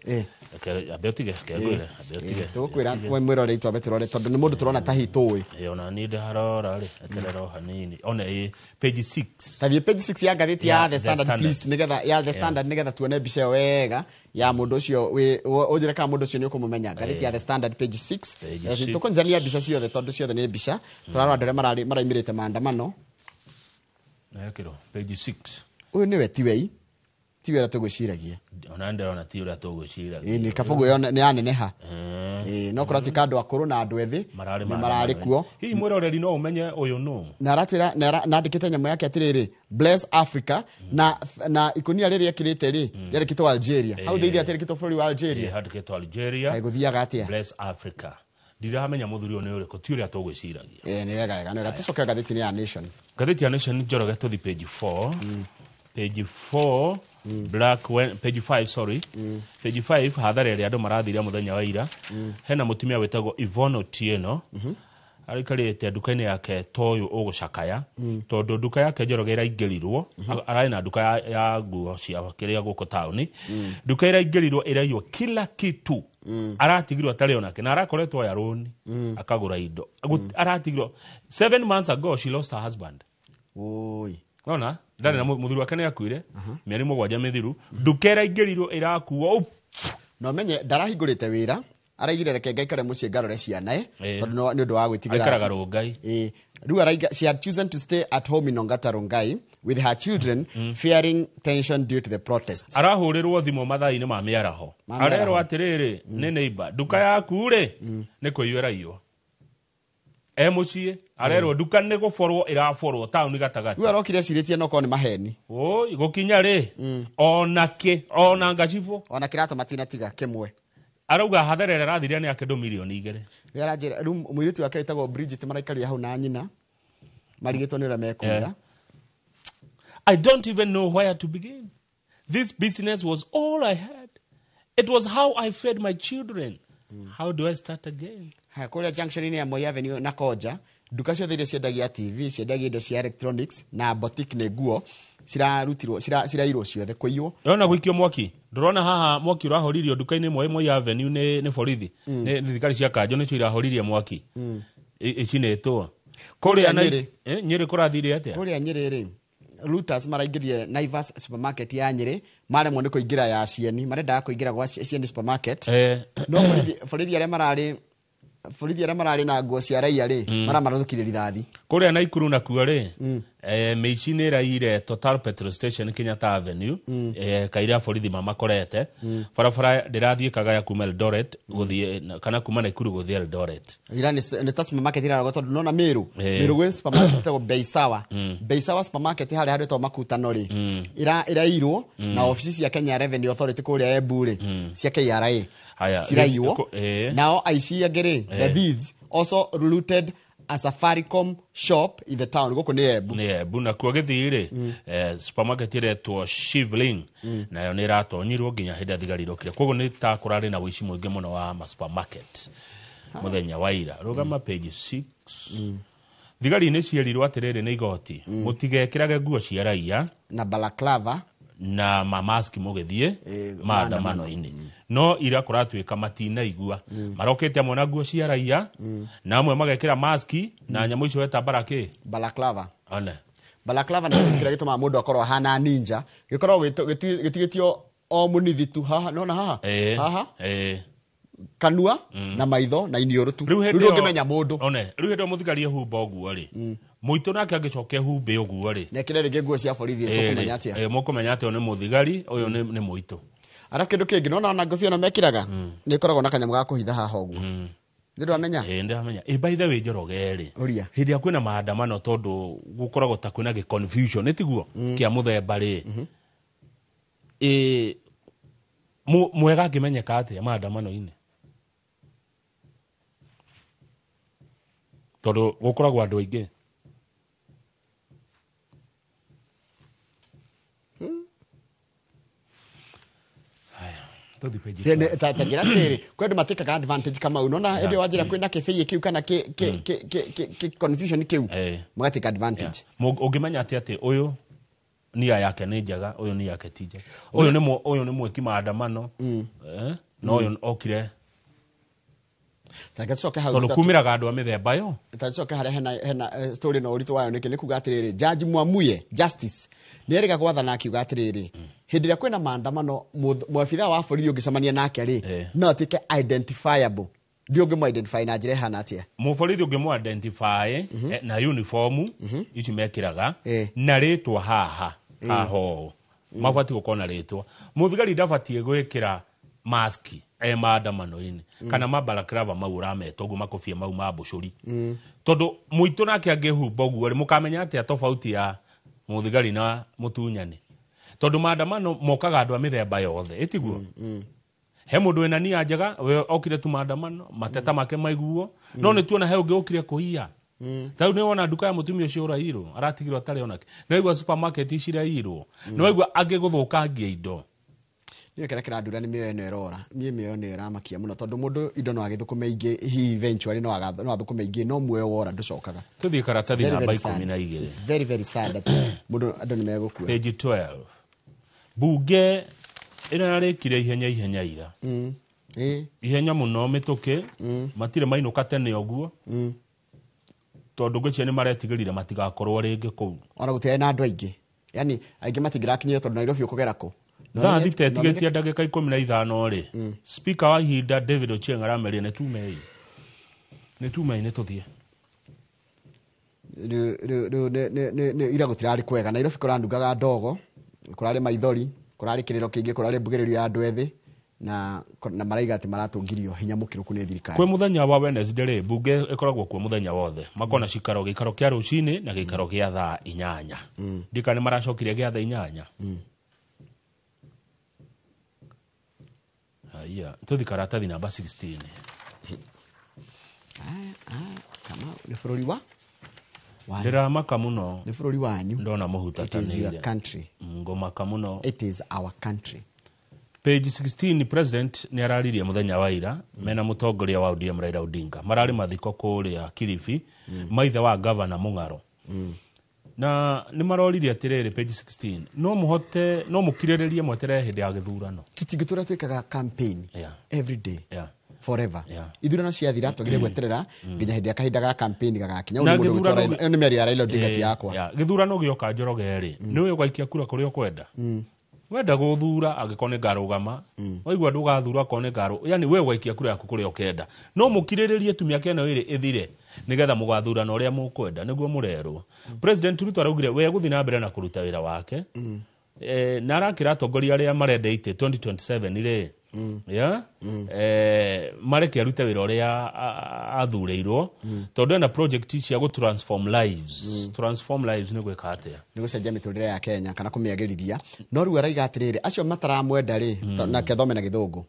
ambe ũtige kengwĩre, ambe ũtige. Tũgũkwĩra we mwĩrore itũ, ambe tũrore tondũ nĩ mũndũ tũrona ta hihi tũĩ. Ona niĩ ndarora rĩ, eterera o hanini. One ĩ page 6. Tathiĩ page 6 ya ngathĩti ya The Standard, please, nĩgetha ya The Standard, nĩgetha tuone mbica ĩyo wega ya mũndũ ũcio ũnjĩre kana mũndũ ũcio nĩ ũkũmũmenya. Ngathĩti ya The Standard page 6. Tũkũnyitithania mbica ciothe tondũ ciothe nĩ mbica. Tũrarora andũ arĩa maraimĩrĩte maandamano. Nekĩrwo page 6. Ũyũ nĩwe, tiwei, tiwe ũrĩa tũgwĩciragia. Ona ndĩrona ti ũrĩa tũgwĩciragia. Ĩĩ, nĩ kabũgũ ĩyo nĩ yaneneha. Ĩĩ, no kũratuĩka andũ akũrũ na andũ ethĩ nĩ mararĩ kuo. Hihi mwĩroreri no ũmenye ũyũ nũ? Na aratwĩra na andĩkĩte nyamũ yake atĩrĩrĩ, "Bless Africa", na ikũnia rĩrĩa ekĩrĩte rĩ, rĩandĩkĩtwo Algeria. Hau thĩinĩ atĩrĩkĩtwo bũrũri wa Algeria. Handĩkĩtwo Algeria. Kaĩ gũthiaga atĩa? "Bless Africa". Ndiramenya mũthuri ũyũ nĩ ũrĩkũ, ti ũrĩa tũgwĩciragia. Ĩĩ, nĩ wega wega, nĩ wega. Tũcoke ngathĩti-inĩ ya Nation. Ngathĩti ya Nation, Njoroge, tũthi page 4. Page 4, black when, page 5, sorry, page 5, hathara ĩrĩa andũ marathire mũthenya wa ira. Hena mũtumia wĩtagwo Yvonne Otieno, araikarĩte nduka-inĩ yake ta ũyũ ũgũcakaya, tondũ nduka yake, Njoroge, ĩraingĩrirwo. Ararĩ na nduka ya nguo cia kĩrĩa gũkũ taũni. Nduka ĩraingĩrirwo, ĩraiywo kila kitu. Aratigirwo atarĩ onake na arakoretwo oya rũni akagũra indo. Aratigirwo 7 months ago, she lost her husband. Oi. Ona ndarĩ na mũthuri wake, nĩ akuire mĩeri 7 mĩthiru. Nduka ĩraingĩrirwo, ĩrakuo. Na ũmenye ndarahingũrĩte wĩra, araigire reke ngaikare mũciĩ ngarore ciana tondũ nĩ ũndũ wa gwĩtigĩra. Aikaraga Rongai. Ĩĩ, rĩu araiga she had chosen to stay at home in Ongata Rongai with her children, fearing tension due to the protests. Arahũrĩrwo thimũ mathaa-inĩ ma mĩaraho. Ma mĩaraho. Arerwo atĩrĩrĩ, nĩ neighbor, nduka yaku rĩ, nĩ kũiywo ĩraiywo. E mũciĩ arerwo nduka nĩ gũborwo ĩraborwo taũni gatagatĩ. Rĩu arokire acirĩtie no korwo nĩ maheni. Oi, gũkinya rĩ, ona kĩ, ona ngacibũ. Ona kĩratũ matinatiga kĩmwe. Arauga hathara ĩrĩa arathire nĩ akĩndũ mirioni 2. Rĩu aranjĩra rĩu mũirĩtu wake wĩtagwo Bridget maraikarire hau na nyina marigĩtwo nĩ ũrĩa mekuga. "I don't even know where to begin. This business was all I had. It was how I fed my children. How do I start again?" Haya, kũrĩa junction-inĩ ya Moi Avenue na Koja, nduka ciothe iria ciendagia TV, ciendagia indo cia electronics na boutique nĩ nguo, cirarutirwo, cirairwo ciothe kũiywo. Ndĩrona gũikio mwaki, ndũrona haha mwaki ũrahoririo nduka-inĩ ĩmwe Moi Avenue nĩ borithi, nĩ thigari cia kanjũ nĩcio irahoririe mwaki. Icinĩtwo Kũrĩa kũrĩa Nyĩrĩ. Nyĩrĩ kũrathire atĩa? Kũrĩa Nyĩrĩ rĩ, looters maraingĩrire Naivas supermarket ya Nyĩrĩ, maremwo nĩ kũingĩra ya Cieni, marendaga kũingĩra gwa Cieni supermarket. No borithi arĩa mararĩ na nguo cia raia rĩ, maramarathũkirie rithathi. Kũrĩa Naikuru nakuo rĩ, mĩici nĩ ĩraiyire Total petrol station Kenyatta Avenue, kaira borithi mamakorete. Barabara ndĩrathiĩ kagaya kuma Eldoret gũthiĩ, kana kuma Naikuru gũthiĩ Eldoret. Ira nĩ ta supermarket irarogwo tondũ nona Meru. Meru gwĩ supermarket ĩtagwo Beisawa. Beisawa supermarket harĩa handũ ĩtagwo Makutano rĩ, irairwo, na obici cia Kenya Revenue Authority kũrĩa Embu rĩ, cia KRA Haya, ciraiywo. Nao aici angĩ rĩ, the thieves also looted a Safaricom shop in the town. Gũkũ nĩ Embu. Nĩ Embu. Nakuo gĩthii rĩ, supermarket ĩretwo Shivling nayo nĩ ĩratonyirwo nginya hĩndĩ ĩrĩa thigari irokire. Koguo nĩ ta kũrarĩ na ũici mũingĩ mũno wa ma supermarket mũthenya wa ira. Rũgama page 6. Thigari nĩ cierirwo atĩrĩrĩ nĩ igoti, mũtigekĩrage nguo cia raia na balaclava na mamaski mũgĩthiĩ maandamano-inĩ. No ira kũratuĩka matinaigua, marokĩte amwe na nguo cia raia na amwe magekĩra maski na nyamũ icio weta barakĩ. Balaclava. One. Balaclava nĩ kĩndũ kĩrĩa gĩtũmaga mũndũ akorwo ahana ninja, gĩkoragwo gĩtigĩtio o mũnithi tu haha, nona haha, haha kanua na maitho na iniũrũ tu. Rĩu Rĩu hĩndĩ ĩyo- ndũngĩmenya mũndũ. One, rĩu hĩndĩ ĩyo mũthigari ehumba ũguo rĩ, mũitũ nake angĩcoka ehumbe ũguo rĩ, nekĩre rĩngĩ nguo cia borithi, tũkũmenya atĩa? Mũkũmenya atĩ ũyũ nĩ mũthigari, ũyũ nĩ mũitũ. Arabu kĩndũ kĩngĩ nona ona ngobia ĩno mekĩraga nĩ ĩkoragwo na kanyamũ ga kũhitha haha ũguo, nĩ ndwamenya? Ĩĩ, ndĩramenya. Ĩ, by the way, Njoroge rĩ, Ũria. hĩndĩ ĩrĩa kwĩna maandamano, tondũ gũkoragwo ta kwĩna gĩ confusion nĩ tiguo kĩa mũthemba rĩ, ĩ mwega angĩmenyeka atĩa maandamano-inĩ, tondũ gũkoragwo andũ aingĩ? Haya, tũthiĩ page 12. Ta njĩra atĩrĩrĩ, kwĩ andũ matĩkaga advantage kamau, nona hĩndĩ ĩyo wanjĩra kwĩna kĩbĩĩ kĩu kana kĩ confusion kĩu, magatĩka advantage. Ũngĩmenya atĩ ũyũ Nia yake nĩ njega, ũyũ nia yake ti njega, ũyũ nĩ ũyũ nĩ mwĩki maandamano, na ũyũ okire. Reke tũcoke hau tondũ thutha. Kumĩraga andũ a mĩthemba yo. Tũcoke harĩa hena story na ũritũ wayo nĩkĩ nĩ kuga atĩrĩrĩ, Judge Mwamuye Justice nĩ erĩga gwathana akiuga atĩrĩrĩ, hĩndĩ ĩrĩa kwĩna maandamano, mwabithaa wa borithi ũngĩcemania nake rĩ, no atuĩke identifiable. Ndiũ ũngĩmũ identify na njĩra ĩhana atĩa? Mũborithi ũngĩmũ identify na uniform ici mekĩraga na rĩtwa haha haha ũũ, mabatiĩ gũkorwo na rĩtwa. Mũthigari ndabatiĩ gwĩkĩra maski e maandamano-inĩ kana mabalaklava mau ũrameta ũguo, makobia mau ma mbũcũri, tondũ mũitũ nake angĩhumba ũguo rĩ, mũkamenya atĩa tofauti ya mũthigari na mũtunyani? Tondũ maandamano mokaga andũ a mĩthemba yothe, ĩtiguo? He mũndũ wĩna nia njega, we okire tu maandamano mateta make maiguo, no nĩ tuona he ũngĩ ũkire kũiya. Ta rĩu nĩ wona nduka ya mũtumia ũcio ũrairwo, aratigirwo atarĩ onake. Nĩ waigua supermarket cirairwo, nĩ waigua angĩ gũthũkangia indo. Niĩ kĩrĩa kĩrandura nĩ mĩoyo ĩno ĩrora. Niĩ mĩoyo ĩno ĩramakia mũno, tondũ mũndũ indo no agĩthũkũme ingĩ, hihi eventually no athũkũme ingĩ, no muoyo wora ndũcokaga. Tũthiĩ karatathi Very, namba very sad. 12. It's very, very sad that mũndũ, andũ nĩ megũkua. Page 12, bunge ĩrarĩkire ihenya ihenya ira, ihenya mũno, mĩtũkĩ, matirĩ mainũka tene ũguo, tondũ ngwĩciria nĩ maretigĩrire matigakorwo rĩngĩ kũu. Ona gũtiarĩ na andũ aingĩ, yani aingĩ matingĩrakinyire, tondũ Nairobi ũkũgera kũ? No Thaa 3 no menye- ĩtigĩtie ndagĩka 15 rĩ, speaker wa ihinda David Ochieng arameria nĩ tumei, nĩ tumei, nĩ tũthiĩ. Rĩu ira gũtirarĩ kwega. Nairobi kũranungaga ndogo, kũrarĩ maithori, kũrarĩ kĩrĩro kĩingĩ, kũrarĩ mbugĩrĩrio ya andũ ethĩ, na maraiga atĩ maratũngirio hinya mũkĩrũku nĩ thirikari. Kwĩ mũthenya wa Wednesday rĩ, bunge ĩkoragwo kuo mũthenya wothe, makona cikaro, gĩikaro kĩa rũcinĩ na gĩikaro gĩa thaa 8. Ndika nĩ maracokire gĩa thaa 8. Haya, tũthi karatathi namba 16. Kama nĩ bũrũri wa wanyu. Ndĩramaka mũno. Nĩ bũrũri wanyu. Ndona It is your mũhutatanĩire country. Ngũmaka mũno. It is our country. Page 16, president nĩ araririe mũthenya wa ira mena mũtongoria wa ODM Raila Odinga, mararĩ mathiko kũrĩa Kilifi, maithe wa gavana Mũng'aro, na nĩ maroririe atĩrĩrĩ, page 16, no mũhote, no mũkirĩrĩrie mweterere hĩndĩ ya gĩthurano. Tũtingĩtũra twĩkaga campaign every day forever. Ithurano ciathira, twagĩrĩire gweterera nginya hĩndĩ ya kahinda ga campaign gagakinya. Na Ũyũ nĩ mũndũ gĩthurano ũgũtwara- ĩyo nĩ mĩario ya Raila Odinga, ti yakwa. Yeah, gĩthurano gĩoka, Njoroge rĩ, nĩwe ũgaikia kura kũrĩa ũkwenda. Wenda gũthura angĩkorwo nĩ ngarũgama, waigua ndũgathura akorwo nĩ ngarũ, yani we ũgaikia kura yaku kũrĩa ũkenda, no mũkirĩrĩrie tu mĩaka ĩno ĩrĩ ĩthire nĩgetha mũgathurana ũrĩa mũkwenda nĩguo mũrerwo. President Ruto araugire we gũthiĩ na mbere na kũruta wĩra wake, na arakĩra atongoria arĩa marenda itĩ 2027 rĩ, yeah? Mareke arute wĩra ũrĩa athurĩirwo, tondũ ena project cia gũ transform lives. Transform lives nĩ gwĩka atĩa? Nĩ gũcenjia mĩtũrĩre ya Kenya kana kũmĩagĩrithia. No rĩu araiga atĩrĩrĩ, acio mataramwenda rĩ, nake thome na gĩthũngũ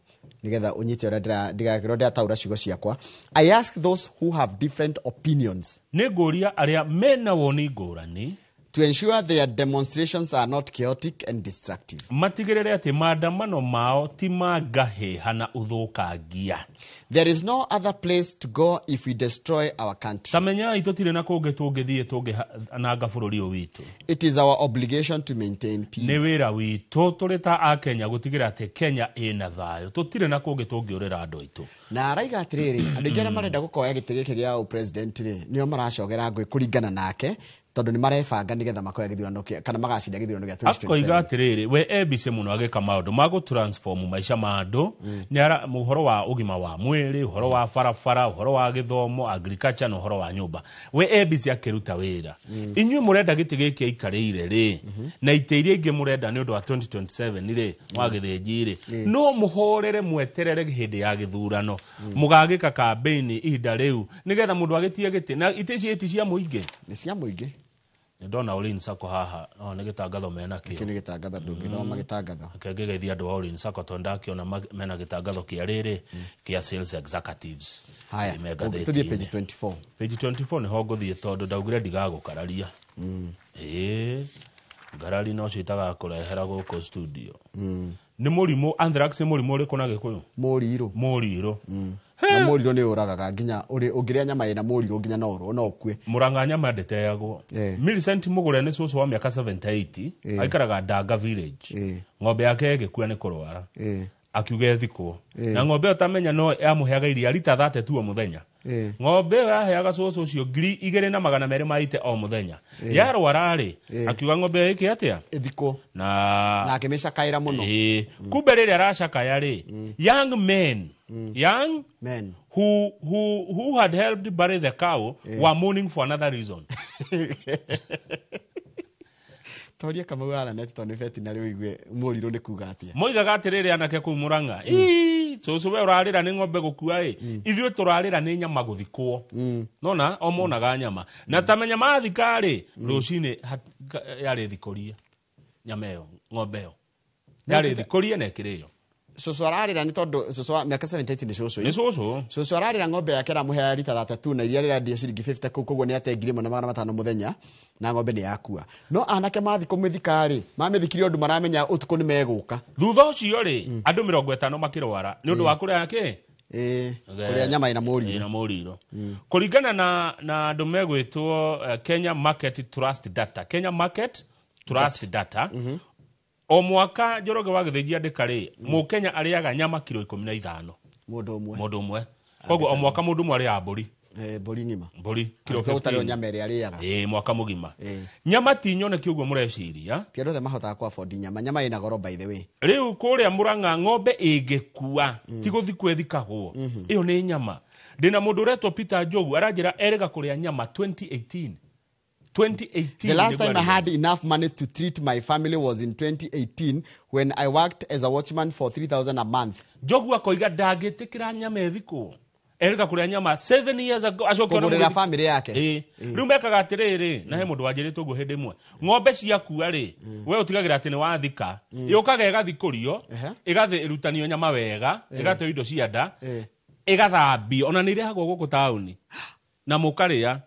nĩgetha ũnyite ũrĩa ndigakĩrwo ndĩrataũra ciugo ciakwa. I ask those who have different opinions Nĩ ngũria arĩa mena woni ngũrani to ensure their demonstrations are not chaotic and destructive. Matigĩrĩre atĩ maandamano mao ti ma ngahĩha na ũthũkangia. There is no other place to go if we destroy our country. Ta menyai tũtirĩ na kũngĩ tũngĩthiĩ tũngĩananga bũrũri ũyũ witũ. It is our obligation to maintain peace. Nĩ wĩra witũ tũrĩ ta akenya gũtigĩrĩra atĩ Kenya ĩna thayũ. Tũtirĩ na kũngĩ tũngĩũrĩra andũ aitũ. Na araiga atĩrĩrĩ, andũ aingĩ arĩa marenda gũkoya gĩtĩ gĩkĩ gĩa president rĩ, nĩo maracogera ngũĩ kũringana nake, tondũ nĩ marebanga nĩgetha makoya gĩthurano kana magacinda gĩthurano gĩa Akoiga 2027. Atĩrĩrĩ, we embice mũno agĩka maũndũ ma gũ-transform maica ma andũ, nĩ ara ũhoro wa ũgima wa mwĩrĩ, ũhoro wa barabara, ũhoro wa gĩthomo, agriculture na ũhoro wa nyũmba. We embice akĩruta wĩra, inyuĩ mũrenda gĩtĩ gĩkĩ aikarĩire rĩ, na itĩ iria ingĩ mũrenda nĩ ũndũ wa 2027 rĩ, wa gĩthĩnji rĩ, no mũhorere mweterere hĩndĩ ya gĩthurano, mũgagĩka campaign ihinda rĩu nĩgetha mũndũ agĩtie gĩtĩ, na itĩ ici ĩti cia mũingĩ. Nĩ cia mũingĩ. Nĩ ndona Ulinzi Sacco haha, no nĩ gĩtangatho mena kĩo. Gĩkĩ nĩ gĩtangatho, ndũngĩthoma gĩtangatho. Reke ngĩgeithia andũ a Ulinzi Sacco tondũ ndakĩona mena gĩtangatho kĩa rĩrĩ kĩa sales executives. Haya, Me tũthiĩ ngathĩti-inĩ. page 24. Page 24 nĩho ngũthiĩ, tondũ ndaugire ndigagũkararia. Ĩĩ, ngarari no cio itagakũrehera gũkũ studio. Nĩ mũrimũ anthrax, nĩ mũrimũ ũrĩkũ na Gĩkũyũ? Mũrirũ. Mũrirũ. Na mũrirũ nĩ ũragaga nginya ũngĩrĩa nyama ĩna mũrirũ nginya no ũrwo no ũkue. Mũrang'a nyama ndĩteagwo. Millicent Mũgũre nĩ cũcũ wa mĩaka 78, aikaraga Ndanga village. Ng'ombe yake ĩgĩkua nĩ kũrwara, akiuga ĩthikwo. Na ng'ombe ĩyo tamenya no yamũheaga iria rita 30 tu o mũthenya. Ng'ombe ĩyo yaheaga cũcũ ũcio 2,280 o mũthenya. Yarwara rĩ, akiuga ng'ombe ĩyo ĩke atĩa? Ĩthikwo. Na akĩmĩcakaĩra mũno. Kumbe rĩrĩa aracakaya rĩ, young men, young men who had helped bury the cow were mourning for another reason. Toria Kamau araneti tondũ nĩ veterinary ũigue mũrirũ nĩ kuga atĩa. Moigaga atĩrĩrĩ anake kũu Mũrang'a, ii cũcũ we ũrarĩra nĩ ng'ombe gũkua ĩ, ithuĩ tũrarĩra nĩ nyama gũthikwo. Nona o monaga nyama na tamenya mathika rĩ, rũcinĩ yarĩ thikũrie nyama ĩyo, ng'ombe ĩyo yarĩ thikũrie na ĩkĩrĩo. Cũcũ ararĩra nĩ tondũ cũcũ wa mĩaka 78 nĩ cũcũ. Nĩ cũcũ. Cũcũ ararĩra ng'ombe yake aramũheaga rita 32 na iria rĩrendio ciringi 50 kũu, koguo nĩ ate 1,500 mũthenya na ng'ombe nĩ yakua. No anake mathiĩ kũmĩthika rĩ, mamĩthikire ũndũ maramenya ũtukũ nĩ megũka. Thutha ũcio rĩ, andũ 50 makĩrwara nĩ ũndũ wa kũrĩa kĩ? Kũrĩa nyama ĩna mũrirũ. Ĩna mũrirũ. Kũringana na andũ megwĩtwo Kenya Market Trust Data. Kenya Market Trust Data. O mwaka Njoroge wa Gĩthĩnji andĩka rĩ, Mũkenya arĩaga nyama kiro 15. Mũndũ ũmwe. Mũndũ ũmwe. Koguo o mwaka mũndũ ũmwe arĩaga mbũri. Mbũri ng'ima. Mbũri kiro 15. Ũtarĩ nyama ĩrĩa arĩaga. Mwaka mũgima. Nyama ti nyoneki ũguo mũreciria. Ti andũ othe mahotaga kũ afford nyama. Nyama ĩna goro by the way. Rĩu kũrĩa Mũrang'a ng'ombe ĩngĩkua ti gũthikwo ĩthikagwo. Ĩyo nĩ nyama. Ndĩna mũndũ ũretwo Peter Njogu aranjĩra erĩga kũrĩa nyama 2018. 2018. The last time I had enough money to treat my family was in 2018 when I worked as a watchman for 3,000 a month. Njogu akoiga ndangĩtĩkĩra nyama ĩthikwo. Erĩga kũrĩa nyama 7 years ago acoke kũgũrĩra family yake. Rĩu mekaga atĩrĩrĩ, na he mũndũ wanjĩrĩte ũguo hĩndĩ ĩmwe. Ng'ombe ciakua rĩ, we ũtigagĩra atĩ nĩ wathika, yũkaga ĩgathikũrio, ĩgathĩ ĩrutanio nyama wega, ĩgateo indo cia nda, ĩgathambio, ona nĩ irehagwo gũkũ taũni na mũkarĩa.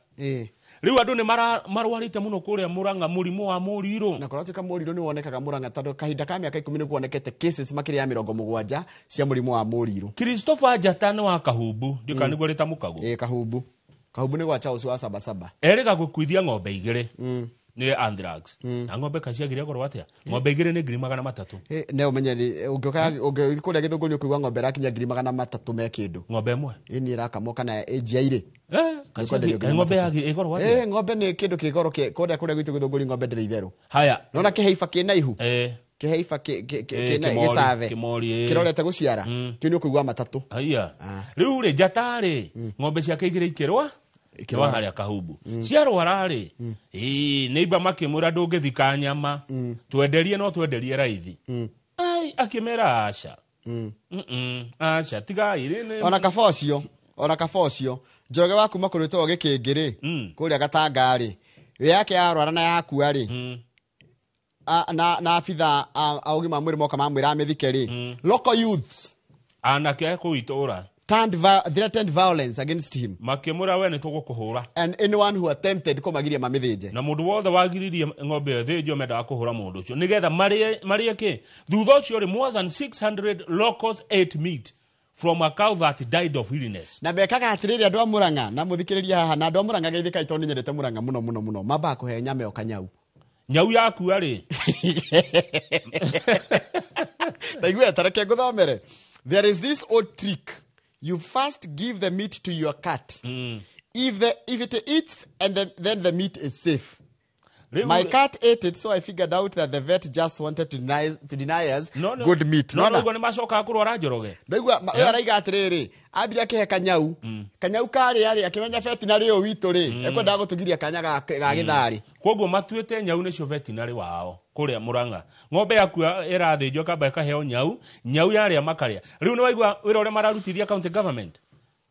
Rĩu andũ nĩ marwarĩte mũno kũrĩa Mũrang'a mũrimũ wa mũrirũ. Na kũratuĩka mũrirũ nĩ wonekaga Mũrang'a tondũ kahinda ka mĩaka 10 nĩ kuonekete cases makĩria ya 70 cia mũrimũ wa mũrirũ. Christopher Njata nĩ wa Kahumbu, ndiũ kana nĩguo rĩtamũkagwo. Kahumbu. Kahumbu nĩ gwa Charles wa Sabasaba. Erĩga gũkuithia ng'ombe 2 nĩ anthrax. Na ng'ombe kaciagire goro atĩa? Ng'ombe 2 nĩ 300,000. Ne ũmenye ũngĩũka ũngĩthiĩ kũrĩa Gĩthũngũri nĩ ũkũigua ng'ombe ĩrakinya 300,000 me kĩndũ. Ng'ombe ĩmwe? Ĩni ĩrakamwo kana ĩnjiairĩ. Ng'ombe ya ĩgoro atĩa? Ng'ombe nĩ kĩndũ kĩ goro kũrĩa kũrĩa gwitũ Gĩthũngũri ng'ombe ndĩrĩ itherũ. Haya. Nona kĩheiba kĩna ihu? Kĩheiba kĩna gĩcave. Kĩrorete gũciara. Kĩu nĩ ũkũigua matatũ. Haya. Rĩu rĩ Njata rĩ, ng'ombe ciake 2 ikĩrwa ikĩrwa harĩa Kahumbu. Ciarwara rĩ, neighbor makĩmwĩra ndũngĩthika nyama, twenderie no twenderie raithi. Ai, akĩmera aca. Aca, tigai rĩ. Ona kaba ũcio, Njoroge wa kuma kũrĩtwo Gĩkĩngĩ rĩ, kũrĩa Gatanga rĩ, ĩ yake yarwara na yakua rĩ, na abitha a ũgima wa mwĩrĩ moka mamwĩra amĩthike rĩ, local youths anake kũu itũũra threatened violence against him. Makĩmwĩra we nĩ tũgũkũhũra. And anyone who attempted kũmagiria mamĩthĩnje. Na mũndũ wothe wagiririe ng'ombe ĩyo ĩthĩnjwo mendaga kũhũra mũndũ ũcio nĩgetha marĩe kĩ. Thutha ũcio rĩ, more than 600 locals ate meat from a cow that died of illness. Na mekaga atĩrĩrĩ andũ a Mũrang'a, na mũthikĩrĩria haha, na andũ a Mũrang'a geithĩkai tondũ nĩnyendete Mũrang'a mũno mũno mũno, mambaga kũhe nyama ĩyo kanyau. Nyau yakua rĩ. Taigua tareke ngũthomere. There is this old trick. You first give the meat to your cat. If it eats, and then the meat is safe. My cat ate it, so I figured out that the vet just wanted to deny us good meat. No, no, nĩ macokaga kũrwara Njoroge. Ndaigua ũyũ araiga atĩrĩrĩ, ambire akĩhe kanyau. Kanyau karĩa rĩ, akĩmenya veterinary ũyũ witũ rĩ, ekwendaga gũtũgiria kanya ga gĩtharĩ. Koguo matuĩte nyau nĩcio veterinary wao kũrĩa Mũrang'a. Ng'ombe yakua ĩrathĩnjwo kamba ĩkaheo nyau, nyau yarĩa makarĩa. Rĩu nĩ waigua wĩra ũrĩa mararutithia county government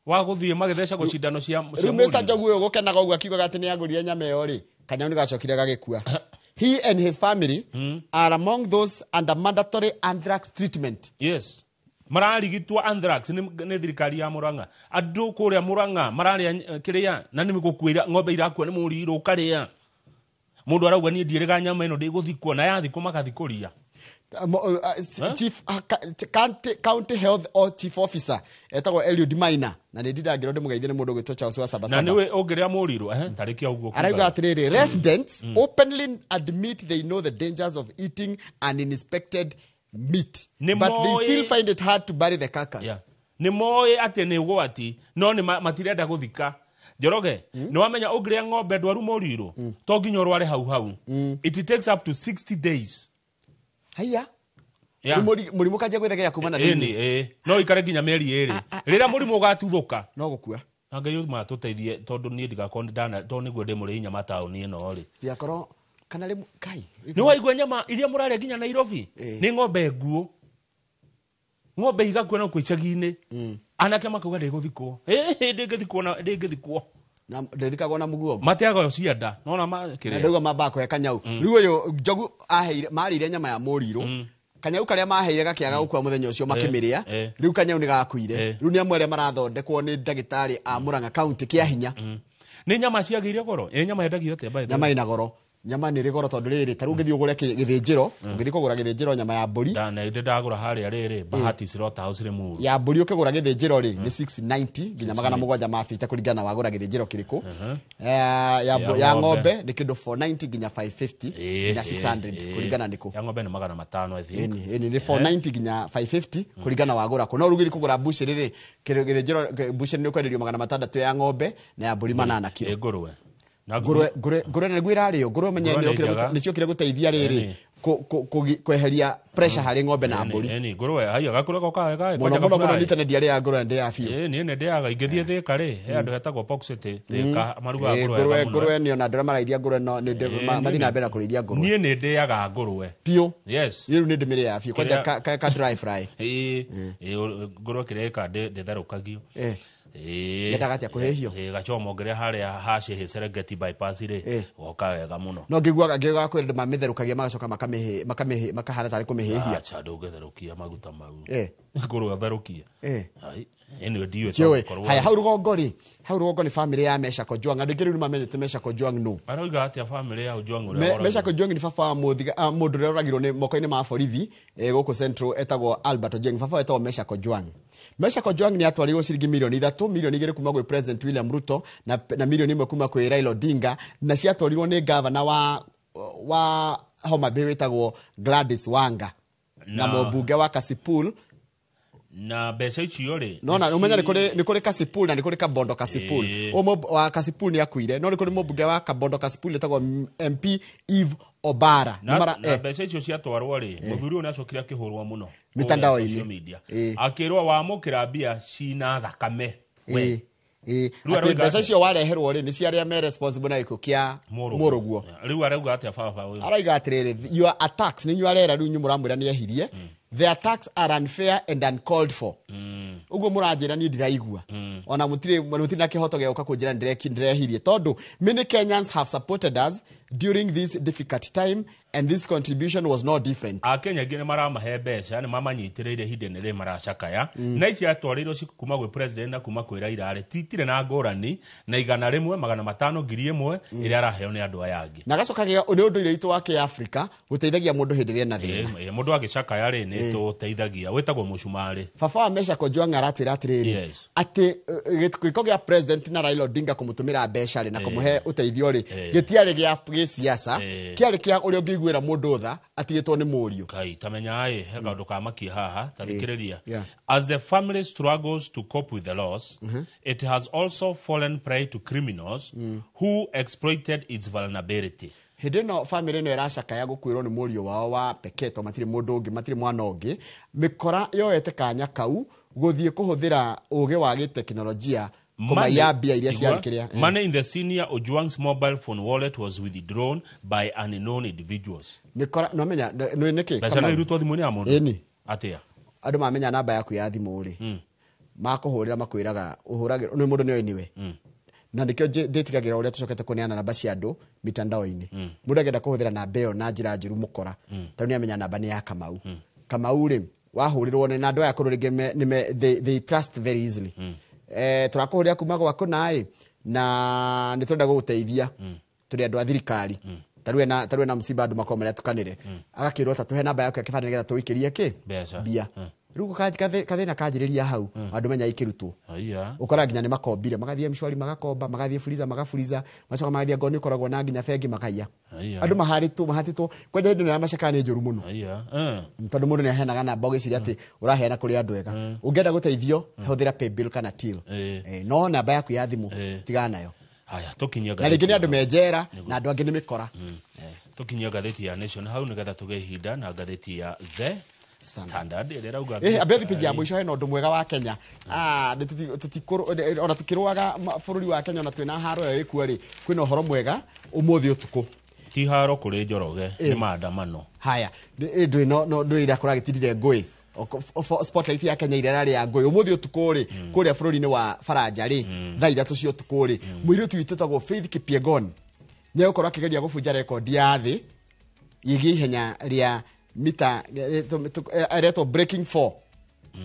wa gũthiĩ magĩthecagwo cindano cia Rĩu Mr. Njogu ũyũ gũkenaga ũguo akiugaga atĩ nĩ agũrire nyama ĩyo rĩ, kanyau nĩ gacokire gagĩkua. He and his family are among those under mandatory anthrax treatment. Yes. Mararigitwo anthrax nĩ thirikari ya Murang'a. Andũ kũrĩa Murang'a mararĩa kĩrĩa na nĩ gũkuĩra ng'ombe irakua nĩ mũrirũ ũkarĩa. Mũndũ arauga niĩ ndiĩrĩga nyama ĩno ndĩgũthikwo na yathikwo magathikũria. Chief county health or chief officer etagwo Eliud Maina na nĩ ndindangĩrwo ndĩmũgeithie nĩ mũndũ ũgwĩtwo Charles wa Sabasaba. Na nĩwe ũngĩrĩa mũrirũ tarĩkia ũguo. Arauga atĩrĩrĩ, residents openly admit they know the dangers of eating uninspected meat, but they still find it hard to bury the carcass. Nĩ moĩ atĩ nĩ ũgwati no nĩ matirenda gũthika. Njoroge, nĩ wamenya ũngĩrĩa ng'ombe ndwaru mũrirũ to nginya ũrware hau hau. It takes up to 60 days. Haiya. Mũrimũ kanjia gwĩthegea kuma na thĩinĩ. No ikare nginya mĩeri 2. Rĩrĩa mũrimũ ũgatuthũka no gũkua. Na Ngai matũteithie tondũ niĩ ndigakorwo ndana tondũ nĩguo ndĩ mũrĩi nyama taũni ĩno rĩ. Tigakorwo kana rĩ kai. Nĩ waigua nyama iria mũrarĩa nginya Nairobi nĩ ng'ombe nguũ. Ng'ombe igakua no kwĩ icagi-inĩ. Anake makauga ndĩgũthikwo. Ndĩngĩthikwo na ndĩngĩthikwo. Na ndĩthikagwo na mũguongo. Mateaga cianda. Nona ma kĩrĩa. Ndauga mamba kũhe kanyau. Rĩu ũyũ Njogu aheire marĩire nyama ya mũrirũ. Kanyau karĩa maheire gakĩaga gũkua mũthenya ũcio makĩmĩrĩa. Rĩu kanyau nĩ gakuire. Rĩu nĩ amwe arĩa marathondekwo nĩ ndagĩtarĩ a Murang'a County kĩa hinya. Nĩ nyama ciagĩire goro? Ĩ nyama yendagio atĩa by the way? Nyama ĩna goro. Nyama nĩ ĩrĩ goro tondũ rĩrĩ ta rĩu ũngĩthiĩ ũgũre gĩthĩnjĩro, ũngĩthiĩ kũgũra gĩthĩnjĩro nyama ya mbũri. Ndagũra harĩa rĩrĩ Bahati Slaughterhouse Limuru. Ya mbũri ũkĩgũra gĩthĩnjĩro rĩ nĩ 690 nginya 750 kũringana na wagũra gĩthĩnjĩro kĩrĩkũ. Ya ng'ombe nĩ kĩndũ 490 nginya 550 nginya 600 kũringana nĩkũ. Ya ng'ombe nĩ 500 I think. Ĩni nĩ 490 nginya 550 kũringana wagũra kũ. No rĩu ũgĩthiĩ kũgũra bucĩrĩ rĩ, gĩthĩnjĩro bucĩrĩ nĩ ũkwenderio 600 ya ng'ombe na ya mbũri 800 kiro. Ngũrwe. Ngũrwe nĩguo ĩrarĩo. Ngũrwe menye nĩ ciokire gũteithia rĩrĩ kweheria pressure harĩ ng'ombe na mbũri. Ngũrwe haiya gakũrwe goka wega. Mũno mũno mũno nĩ tene ndiarĩaga ngũrwe ndĩaga biũ. Niĩ nĩ ndĩaga ingĩthiĩ Thĩka rĩ, he andũ hetagwo Pork City Thĩka marugaga ngũrwe wega mũno. Ngũrwe nĩ ona andũ arĩa mararĩithia ngũrwe no mathiĩ na mbere na kũrĩithia ngũrwe. Niĩ nĩ ndĩaga ngũrwe. Biũ. Yes. Rĩu nĩ ndĩmĩrĩaga biũ kwanja ka dry fry. Ngũrwe kĩrĩa ĩka ndĩtherũkagio. Yendaga atĩa kũhĩhio? Gachoma ongerea harĩa hacĩhĩ Serengeti bypass rĩ, goka wega mũno. No ngĩiguaga ngĩiguaga kwĩ andũ mamĩtherũkagia magacoka makamĩhĩ makahana tarĩ kũmĩhĩhia. Acha ndũngĩtherũkia maguta mau. Ngũrwe ũtherũkie. Anyway, ndiũĩ tondũ haya hau rũgongo rĩ, hau rũgongo nĩ family ya Meshack Ojwang. Andũ aingĩ rĩu nĩ mamenyete Meshack Ojwang nũ. Arauga atĩa family ya Ojwang ũrĩa oragirwo? Meshack Ojwang nĩ baba wa mũndũ ũrĩa oragirwo nĩ moko-inĩ ma borithi gũkũ Central etagwo Albert Ojwang. Baba etagwo Meshack Ojwang. Meshack Ojwang nĩ atwarirwo ciringi milioni 3, milioni 2 kuma gwĩ President William Ruto na milioni 1 kuma kwĩ Raila Odinga, na ciatwarirwo nĩ gavana wa Homa Bay wĩtagwo Gladys Wanga na mũmbunge wa Kasipul. Na mbeca icio rĩ no na umenya nĩ kũrĩ Kasipul na nĩ kũrĩ Kabondo Kasipul. Ũmwe wa Kasipul nĩ akuire, no nĩ kũrĩ mũmbunge wa Kabondo Kasipul wĩtagwo MP Eve Obara. Na mbeca icio ciatwarwo rĩ, mũthuri ũyũ nĩacokire akĩhũrwo mũno mitandao-inĩ, akĩrwo wamũkĩra mbia cina thakame. Atĩ mbeca icio wareherwo rĩ nĩ cia arĩa me responsible na gĩkuũ kĩa mũrũguo. Rĩu arauga atĩa baba ũyũ? Arauga atĩrĩrĩ, your attacks nĩ inyuĩ arera rĩu inyuĩ mũramwĩra nĩ ehirie. The attacks are unfair and uncalled for. Ũguo mũranjĩra niĩ ndiraigua. Ona mũtirĩ na kĩhoto gĩa gũka kũnjĩra ndĩrehirie tondũ many Kenyans have supported us during this difficult time and this contribution was no different. Akenya aingĩ nĩ maramahe mbeca, nĩ mamanyitĩrĩire ihinda-inĩ rĩrĩ maracakaya. Na ici atwarĩirwo kuma gwĩ president na kuma kwĩ Raila rĩ, titirĩ na ngũrani na 100, 500, 1000 ĩrĩa araheo nĩ andũ aya angĩ. Na gacoka nĩ ũndũire witũ wa kĩafrika gũteithagia mũndũ hĩndĩ ĩrĩa ena thĩna. Mũndũ agĩcakaya rĩ nĩ tũteithagia, wĩtagwo mũcumarĩ. Baba wa Meshack Ojwang aratwĩra atĩrĩrĩ, atĩ gĩko gĩa president na Raila Odinga kũmũtũmĩra mbeca rĩ na kũmũhe ũteithio rĩ gĩtiarĩ gĩa gĩsiasa, kĩarĩ kĩa ũrĩa ũngĩiguĩra mũndũ tha atigĩtwo nĩ mũriũ. Kai tamenya ĩ he kaũndũ kamakie haha ta thikĩrĩria. As the family struggles to cope with the loss, it has also fallen prey to criminals who exploited its vulnerability. Hĩndĩ ĩno family ĩno ĩracakaya gũkuĩrwo nĩ mũriũ wao wa pekee tondũ matirĩ mũndũ ũngĩ, matirĩ mwana ũngĩ, mĩkora yoete kanya kau gũthiĩ kũhũthĩra ũgĩ wa gĩtekinoronjia kũmaiya mbia iria ciarĩ kĩrĩa. Money in the senior Ojwang's mobile phone wallet was withdrawn by unknown individuals. Mĩkora no menya nĩ nĩkĩ? Mbeca no irutwo thimũ-inĩ ya mũndũ? Ĩni. Atĩa? Andũ mamenya namba yaku ya thimũ rĩ, makũhũrĩra makwĩraga ũhũragĩrwo nĩ mũndũ nĩ oĩ nĩwe. Na nĩkĩo ndĩtigagĩra ũrĩa tũcokete kũneana namba cia andũ mitandao-inĩ. Mũndũ angĩenda kũhũthĩra namba ĩyo na njĩra njũru mũkora, tondũ nĩ amenya namba nĩ ya Kamau. Kamau rĩ, wahũrĩrwo nĩ na andũ aya akũrũ rĩngĩ they trust very easily. Tũrakũhũrĩra kuma gwaku naĩ na nĩ tũrenda gũgũteithia, tũrĩ andũ a thirikari. Tarĩu ena msiba andũ makorwo marĩa agakĩrwo ta tũhe namba yaku ya kĩbandĩ nĩgetha tũikĩrie kĩ Mbeca. Mbia. Rĩu kathĩna kanjĩrĩria hau, andũ menya ikĩrutwo. Aya. Ũkora nginya nĩ makombire, magathiĩ mshwari magakomba, magathiĩ fuliza magafuriza, macoka magathiĩ ngoni ũkoragwo na nginya bengi makaiya. Aya. Andũ maharĩtwo mahatĩtwo kwanja hĩndĩ ĩno ya macakaya nĩ njũru mũno. Aya. Tondũ mũndũ nĩ aheanaga namba ũgĩciria atĩ ũraheana kũrĩ andũ ega. Ũngĩenda gũteithio hũthĩra paybill kana till. No namba yaku ya thimũ tigana nayo. Haya, tũkinyie Na rĩngĩ nĩ andũ ngathĩti. me njera na andũ angĩ nĩ mĩkora. Tũkinyie ngathĩti ya Nation hau nĩgetha tũgĩe ihinda na ngathĩti ya The Standard ĩrĩa ĩrauga Ambe page ya mũico hena ũndũ mwega wa Kenya. Ona tũkĩrũaga bũrũri wa Kenya ona twĩna haro ĩyo ĩkuo rĩ, kwĩna ũhoro mwega ũmũthĩ ũtukũ. Ti haro kũrĩ Njoroge, nĩ maandamano. Haya, ndũĩ no ndũĩ ira kũragĩtindire ngũĩ. Spotlight ya Kenya ira ĩrarĩ ya ngũĩ ũmũthĩ ũtukũ rĩ, kũrĩa bũrũri-inĩ wa Faranja rĩ, thaa 3 cia ũtukũ rĩ, mũirĩtu witũ wĩtagwo Faith Kipyegon nĩ egũkorwo akĩgeria gũbunja rekondi ya thĩ ĩgiĩ ihenya rĩa mita aretwo breaking 4.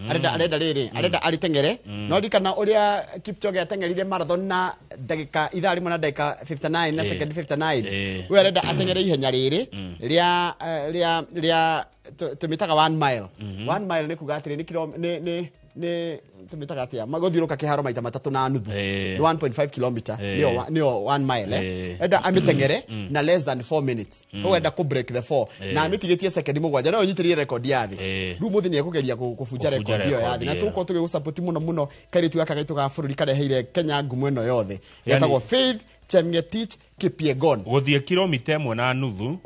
Arenda rĩrĩ, arenda arĩteng'ere. No ririkana ũrĩa Kipchoge ateng'erire marathon na ndagĩka ithaa rĩmwe na ndagĩka 59 na second 59. Ũyũ arenda ateng'ere ihenya rĩrĩ rĩa rĩa rĩa tũmĩtaga 1 mile. 1 mile nĩ kuga atĩrĩ nĩ kilo nĩ nĩ tũmĩtaga atĩa, gũthiũrũka kĩharo maita 3.5, nĩ 1.5 kilometer, nĩyo 1 mile. Enda amĩteng'ere na less than 4 minutes. Koguo enda kũ break the 4 na amĩtigĩtie sekondi 7 no ũnyitĩrĩrie rekondi ya thĩ. Rĩu mũthĩ nĩ ekũgeria kũbunja rekondi ĩyo ya thĩ, na tũgũkorwo tũgĩgũsupport mũno mũno kairĩtu gaka gaitũ ga bũrũri kareheire Kenya ngumo ĩno yothe. Getagwo Faith Chemngetich Kipyegon. Gũthiĩ kilomita 1.5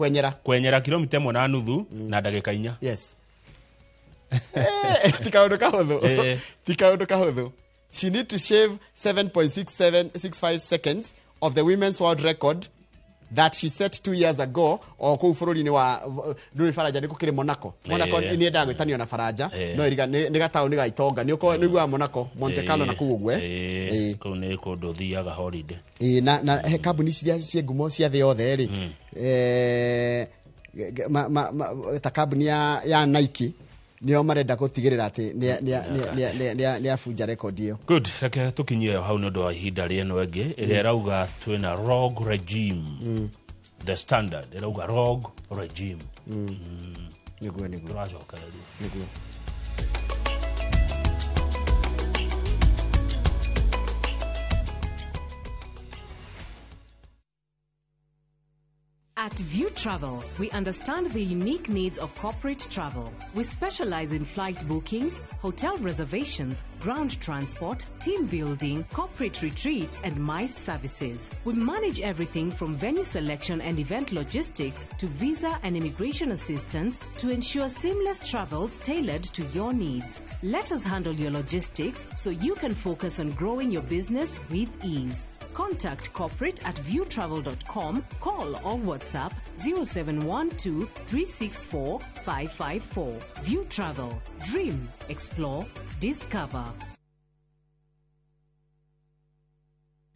kwenyera kilomita 1.5 na ndagĩka 4. Yes. Ti kaũndũ kahũthũ. Ti kaũndũ kahũthũ. She need to shave 7.6765 seconds of the women's world record that she set 2 years ago o kũu bũrũri-inĩ wa ndũrĩ Faranja nĩ gũkĩrĩ Monaco. Monaco nĩ yendaga gwĩtanio na Faranja, no iriga nĩ gataũni ga itonga. Nĩ ũkorwo nĩguaga Monaco, Monte Carlo na kũu ũguo. Kũu nĩ kũndũ ũthiaga holiday. Na he kambuni ciria ciĩ ngumo cia thĩ yothe rĩ, ta kambuni ya Nike nĩo marenda gũtigĩrĩra atĩ nĩ abunja rekondi ĩyo. Good, reke tũkinyie hau nĩ ũndũ wa ihinda rĩa ĩno ĩngĩ ĩrĩa ĩrauga twĩna rogue regime. The Standard ĩrauga rogue regime. Nĩguo. Tũracokereria. Nĩguo. At View Travel, we understand the unique needs of corporate travel. We specialize in flight bookings, hotel reservations, ground transport, team building, corporate retreats, and MICE services. We manage everything from venue selection and event logistics to visa and immigration assistance to ensure seamless travels tailored to your needs. Let us handle your logistics so you can focus on growing your business with ease. Contact corporate at viewtravel.com, call or WhatsApp 0712 364 554. View Travel. Dream, explore, discover.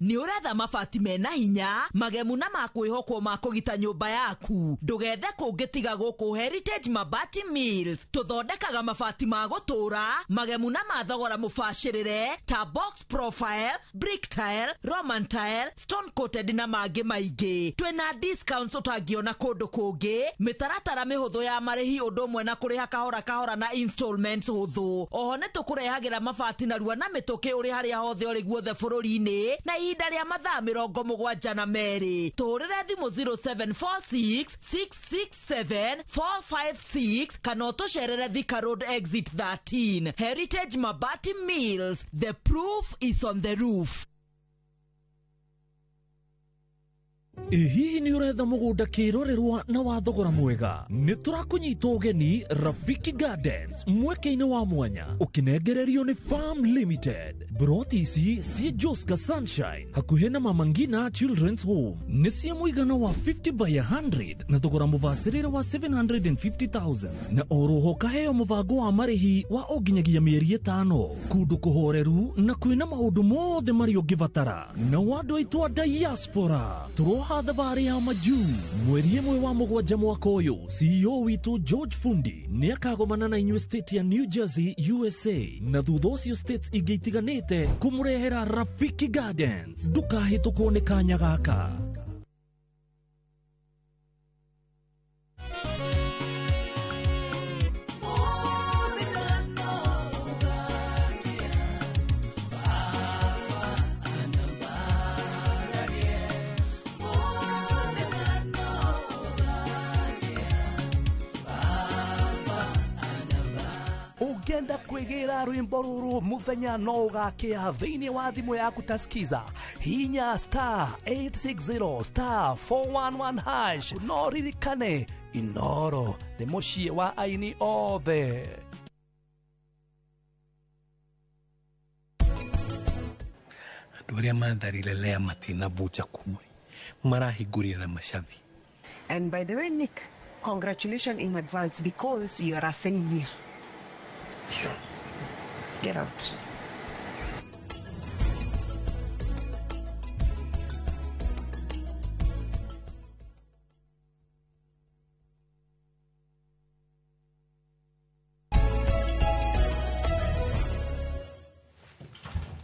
Nĩ ũretha mabati mena hinya magemu na makwĩhokwo ma kũgita nyũmba yaku, ndũgethe kũngĩ tiga gũkũ Heritage Mabati Mills. Tũthondekaga mabati ma gũtũra magemu na ma thogora mũbacĩrĩre ta box profile, brick tile, roman tile, stone coated na mangĩ maingĩ. Twĩna discounts ũtangĩona kũndũ kũngĩ, mĩtaratara mĩhũthũ ya marĩhi ũndũ ũmwe na kũrĩha kahora kahora na installments hũthũ. Oho nĩ tũkũrehagĩra mabati narua na mĩtũkĩ ũrĩ harĩa hothe ũrĩ guothe bũrũri-inĩ na ihinda rĩa mathaa 72. Tũhũrĩre thimũ 0746 667 456 kana ũtũcerere Thika Road exit 13. Heritage Mabati Mills, the proof is on the roof. Hihi nĩ ũretha mũgũnda kĩrorerwa na wa thogora mwega? Nĩ tũrakũnyita ũgeni Rafiki Gardens mweke-inĩ wa mwanya ũkĩnengererio nĩ Farm Limited. Broti ici ciĩ Joska Sunshine hakuhĩ na Mama Ngina Children's Home nĩ cia mũigana wa 50 by 100 na thogora mũbacĩrĩre wa 750,000 na oroho kaheo mũbango wa marĩhi wa o nginyagia mĩeri 5 kũndũ kũhoreru na kwĩna maũndũ mothe marĩa ũngĩbatara. Na andũ aitũ a diaspora tũroha thabarĩ ya majuu mweri 1 wa 7 mwaka ũyũ. CEO witũ George Fundi nĩ akagomana na inyuĩ state ya New Jersey USA na thutha ũcio states ingĩ itiganĩte kũmũrehera Rafiki Gardens. Ndũkahĩtũkwo nĩ kanya gaka. Ũngĩenda kwĩgĩra rwĩmbo rũrũ mũthenya no ũgakĩa thĩinĩ wa thimũ yaku ta skiza hinya star 860 star 411 hash. No ririkane Inoro nĩ mũciĩ wa aini othe. Andũ arĩa matharire lea matinabunja kumwe marahingũrire na macabi. And by the way, Nick, congratulations in advance because you are a failure. Get out.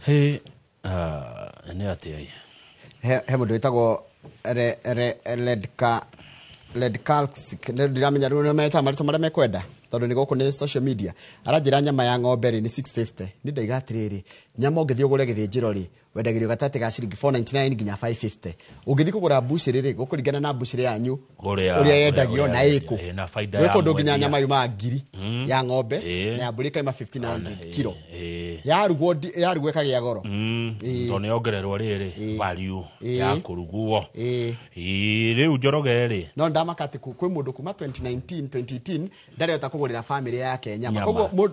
Hey, nĩ atĩa ĩ? He mũndũ wĩtagwo Ledkalsk, ndiramenya rĩu nĩ metaga marĩtwa marĩa mekwenda tondũ nĩ gũkũ nĩ social media. Aranjĩra nyama ya ng'ombe rĩ nĩ 650. Nĩ ndaiga atĩrĩrĩ, nyama ũngĩthiĩ ũgũre gĩthĩnjĩro rĩ wendagĩrio gatagatĩ ga ciringi 499 nginya 550. Ũngĩthiĩ kũgũra mbucĩrĩ rĩ, gũkũringana na mbucĩrĩ yanyu ũrĩa yendagio na ĩkũ. Na faida Gwĩ ya kũndũ nginya mwendia. nyama yumaga 1000 ya ng'ombe na ya mbũri ĩkaima 1500 kilo. Yarugwo ĩkagĩa goro. Tondũ nĩ yongererwo rĩrĩ value ya kũrugwo. Rĩu Njoroge rĩ, No ndamaka atĩ kwĩ mũndũ kuma 2019 2018 ndarehota kũgũrĩra famĩlĩ yake nyama. Nyama. Koguo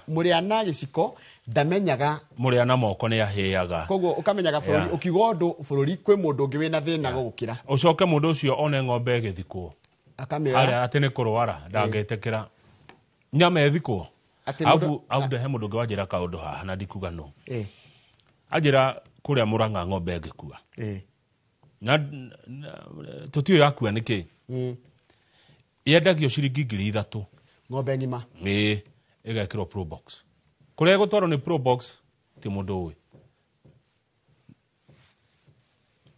mũrĩa na gĩciko ndamenyaga, mũrĩa na moko nĩ ahĩaga. Koguo ũkamenyaga bũrũri ũkiuga ũndũ bũrũri kwĩ mũndũ ũngĩ wĩna thĩna gũgũkĩra. Ũcoke mũndũ ũcio one ng'ombe ĩgĩthikwo Akamĩoya. Harĩa atĩ nĩ kũrwara ndangĩtĩkĩra nyama ĩthikwo. Atĩ Arabu he mũndũ ũngĩ wanjĩra kaũndũ haha na ndikuga nũ. Anjĩra kũrĩa Mũrang'a ng'ombe ĩngĩkua. Na tũtiũĩ yakua nĩkĩ. Yendagio ciringi 3,000. Ng'ombe ng'ima. Ĩĩ, ĩgekĩrwo Probox. Kũrĩa ĩgũtwarwo nĩ Probox ti mũndũ ũĩ.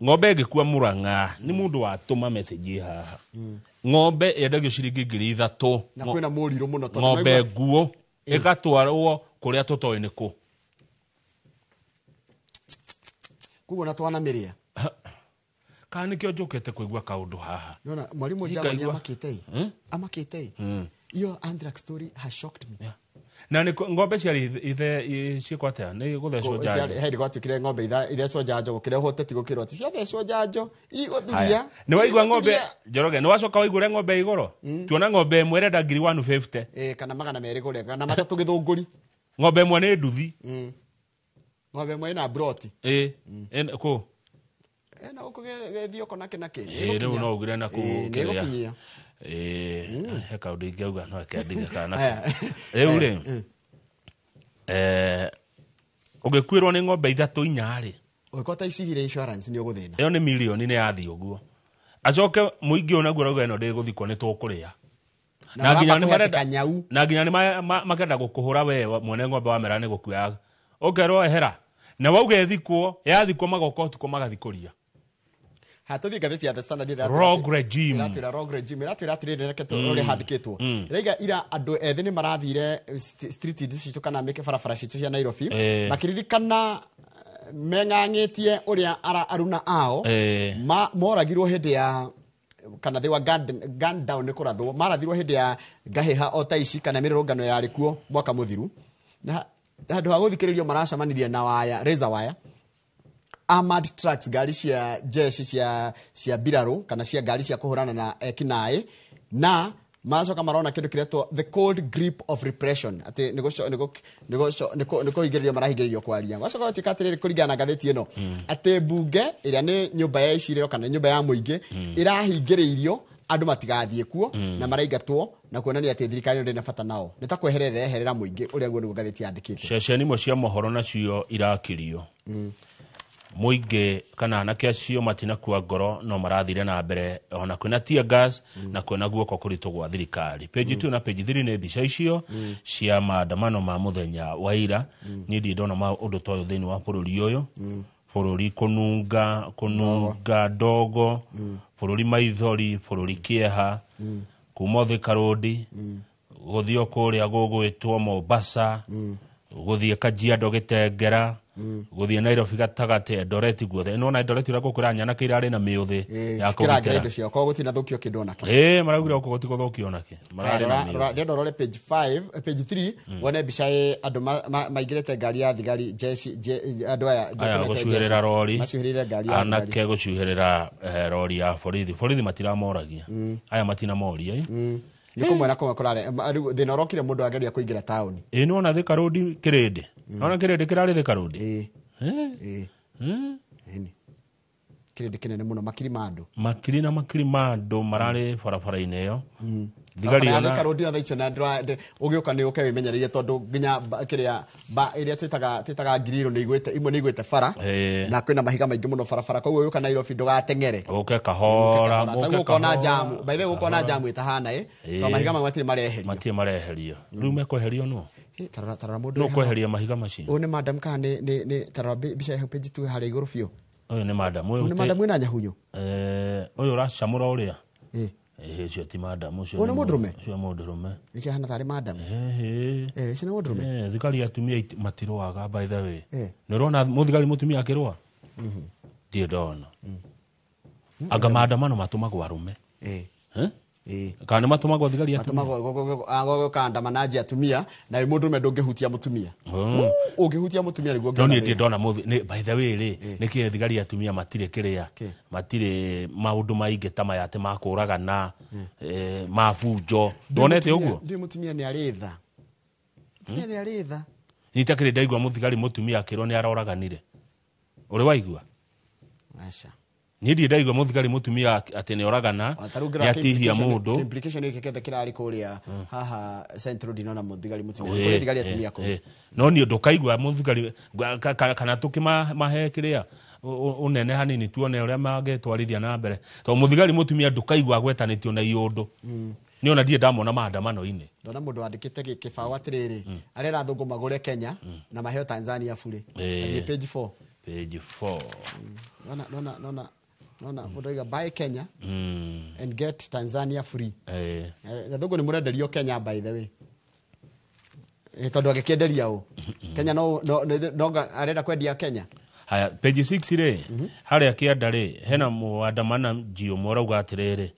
Ng'ombe ĩngĩkua Mũrang'a nĩ mũndũ watũma message haha. Ng'ombe yendagio ciringi 3,000. Na kwĩna mũrirũ mũno tondũ ng'ombe nguo ĩgatwarwo kũrĩa tũtoĩ nĩ kũ. Koguo na twanamĩrĩa. Kana nĩkĩo njũkĩte kũigua kaũndũ haha. Nona mwalimu Nikaigua. Java nĩ amakĩte ĩ. Amakĩte ĩ. Iyo anthrax story has shocked me. Na nĩ ng'ombe ciarĩ ithe ciĩkwo atĩa? Nĩ gũthecwo njanjo. He gwatuĩkire ng'ombe ithecwo njanjo gũkĩrehwo ũteti gũkĩrwo atĩ ciathecwo njanjo igũthuria. Nĩ waigua ng'ombe Njoroge, nĩ wacoka waigua ũrĩa ng'ombe igoro? Tuona ng'ombe ĩmwe ĩrenda 150. Kana 200 kũrĩa kana 3 gĩthũngũri. Ng'ombe ĩmwe nĩ nduthi. Ng'ombe ĩmwe ĩna broti. Kũ? Na gũkũ gĩthioko na kĩ na kĩ. Rĩu no ugire na kũu kĩrĩa. Nĩgũkinyia. He kaũndũ ingĩauga no reke ndige kana kũ. Rĩu rĩ, ũngĩkuĩrwo nĩ ng'ombe 3 4 rĩ, Ũngĩkorwo ta icigire insurance nĩ ũgũthĩna. Ĩyo nĩ mirioni nĩ yathiĩ ũguo. Acoke mũingĩ ũyũ naguo ũrauga ĩno ndĩgũthikwo nĩ tũkũrĩa. Na nginya nĩ maramba marenda kanyau. Na nginya nĩ makenda gũkũhũra we mwene ng'ombe wamera nĩ gũkua. Ũkerwo ehera. Na wauga ĩthikwo, yathikwo magoka ũtukũ magathikũria. Hatũthiĩ ngathĩti ya The Standard Wrong regime. Ĩratwĩra wrong regime. Ĩratwĩra atĩrĩrĩ, reke tũrore handĩkĩtwo. Ĩraiga ira andũ ethĩ nĩ marathire street citũ kana mĩke barabara citũ cia Nairobi. Makĩririkana meng'ang'ĩtie ũrĩa aruna ao moragirwo hĩndĩ ya kana they were gunned down nĩ kũrathwo. Marathirwo hĩndĩ ya ngahĩha o ta ici kana mĩrũrũngano yarĩ kuo mwaka mũthiru. Na handũ ha gũthikĩrĩrio maracemanirie na waya, razor wire. Armored trucks, ngari cia jeshi cia mbirarũ kana cia ngari cia kũhũrana na ekinaĩ, na maracoka marona kĩndũ kĩretwo the cold grip of repression, atĩ nĩ kũhingĩrĩrio marahingĩrĩrio kwaria. Gwacoka gwatuĩka atĩrĩrĩ, kũringana na ngathĩti ĩno, atĩ mbunge ĩrĩa nĩ nyũmba ya icirĩro kana nyũmba ya mũingĩ ĩrahingĩrĩirio andũ matigathiĩ kuo na maraingatwo, na kuonania atĩ thirikari ĩno ndĩna bata nao, nĩ ta kweherera ĩreherera mũingĩ ũrĩa guo nĩguo ngathĩti yandĩkĩte. Ceceni imwe cia mohoro nacio irakirio. Mũingĩ kana anake acio matinakua ngoro no marathire na mbere ona kwĩna tear gas na kwĩna guoko kũritũ gwa thirikari. Page 2 na page 3 nĩ mbica icio cia maandamano ma mũthenya wa ira. Niĩ ndirĩ ndona ũndũ ta ũyũ thĩinĩ wa bũrũri ũyũ. Bũrũri kũnunga ndogo, bũrũri maithori, bũrũri kĩeha, kuma Thika Road, gũthiĩ o kũrĩa gũgwĩtwo Mombasa, gũthiĩ Kajiado Gĩtengera, Gũthiĩ Nairobi gatagatĩ, Eldoret guothe. Nĩwona Eldoret ũrĩa gũkũra nyanake irarĩ na mĩũthĩ ya Cikĩrangĩra kũgitĩra. Indo ciao koguo gũtirĩ na thũkio kĩndũ onakĩ. Ĩĩ, maraugire gũkũ gũtigũthũkio onakĩ, mararĩ na mĩũthĩ. Ndĩrenda ũrore page 5, page 3, wone mbica ĩ andũ maingĩrĩte ngari ya thigari jeshi, andũ aya Aya tũmete jeshi. gũcuhĩrĩra rori. Macuhĩrĩire ngari ya thigari. Anake gũcuhĩrĩra rori ya borithi. Borithi matiramoragia, aya matinamoria ĩ. Nĩ kũmwe na kũmwe kũrarĩ rĩu thĩna ũrokire mũndũ ageria kũingĩra taũni. Ĩ, nĩwona Thika Road kĩrĩndĩ, nĩwona kĩrĩndĩ kĩrarĩ Thika Road. Ĩĩ. Ĩni. Kĩrĩndĩ kĩnene mũno, makiri ma andũ. Makiri na makiri ma andũ mararĩ barabara-inĩ ĩyo. Thigari Barabara ya ona Thika Road na thaa icio na ũgĩũka nĩ ũke wĩmenyereire tondũ nginya kĩrĩa ĩrĩa twĩtaga ngiriro nĩ igwĩte, imwe nĩ igwĩte bara na kwĩna mahiga maingĩ mũno barabara, koguo ũgĩũka Nairobi ndũgateng'ere. Ũke kahora. Ta Ũke rĩu ũkona kahora. jamu, by the way ũkona jamu ĩtahana ĩ, tondũ mahiga mau matirĩ mareherio. Matirĩ mareherio. Rĩu mekweherio nũ? Ĩ, tarora tarora mũndũ Nũ wĩ haha. kweheria mahiga macio? Ũyũ nĩ madam kana nĩ tarora mbica ĩho page 2 harĩa igũrũ biũ. Ũyũ nĩ madam. Ũyũ nĩ madam wĩna nyahunyo. Ũyũ ũracamũra ũrĩa. Ĩhĩ, ũcio ti madam, ũcio Ũyũ nĩ mũndũrũme? Ũcio nĩ mũndũrũme. Nĩkĩo ahana tarĩ madam. Ĩhĩ. Ũcio nĩ mũndũrũme? Thigari atumia matirũaga, by the way. Nĩ ũrona mũthigari mũtumia akĩrũa? Ndirĩ ndona. Anga maandamano matũmagwo arũme. Kana nĩ matũmagwo thigari atumia? Matũmagwo gũkandamanaji atumia, na wĩ mũndũrũme ndũngĩhutia mũtumia. Ũngĩhutia mũtumia nĩguo No ũngĩona niĩ thĩna. ndirĩ ndona by the way rĩ, nĩkĩ thigari atumia matirĩ kĩrĩa, matirĩ maũndũ maingĩ ta maya atĩ makũragana, ma bunjo? Ndwonete ũguo? Ndiũĩ mũtumia nĩ arĩ tha. Mũtumia nĩ arĩ tha. Niĩ itakĩrĩ ndaigua mũthigari mũtumia akĩrwo nĩ aroraganire. Ũrĩ waigua? Aca. Niĩ ndirĩ ndaigua mũthigari mũtumia atĩ nĩ oragana, Ta rĩu nĩ ngĩrora atihia mũndũ. implication gĩkĩ kĩothe kĩrarĩ kũrĩa haha Central ndinona mũthigari mũtumia. Kũrĩ thigari atumia kũu. No niĩ ndũkaigua mũthigari kana tũkĩmahe kĩrĩa ũnene hanini tuone ũrĩa mangĩtwarithia na mbere, tondũ mũthigari mũtumia ndũkaigua agwetanĩtio na iũndũ. Nĩ ona ndirĩ ndamona maandamano-inĩ. Ndona mũndũ wandĩkĩte kĩbaũ atĩrĩrĩ, arera athũngũ magũre Kenya na maheo Tanzania burĩ. Athiĩ page 4. Page 4. Nona nona nona nona mũndũ aiga buy Kenya and get Tanzania free. Athũngũ nĩ mũrenderio Kenya, by the way. Tondũ angĩkĩenderia ũ Kenya no no no arenda kwendia Kenya. Haya, page 6 rĩ, harĩa kĩanda rĩ, hena mũandamana ũmwe ũrauga atĩrĩrĩ,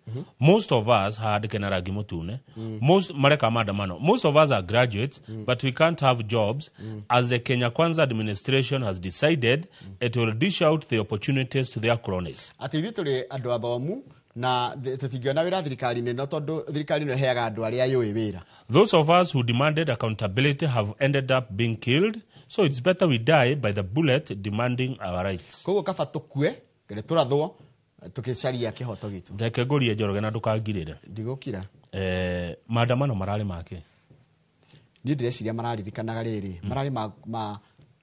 most of us, handĩke na rangi mũtune, most mareka maandamano, most of us are graduates, but we can't have jobs as the Kenya Kwanza administration has decided it will dish out the opportunities to their cronies. Atĩ ithuĩ tũrĩ andũ athomu na tũtingĩona wĩra thirikari-inĩ no tondũ thirikari nĩ ĩheaga andũ arĩa yũĩ wĩra. Those of us who demanded accountability have ended up being killed, so it's better we die by the bullet demanding our rights. Koguo kaba tũkue kere tũrathwo tũgĩcaria kĩhoto gitũ. Reke ngũrie Njoroge na ndũkangirĩre. Ndigũkira. Maandamano mararĩ make? Niĩ ndĩreciria mararirikanaga rĩrĩ, mararĩ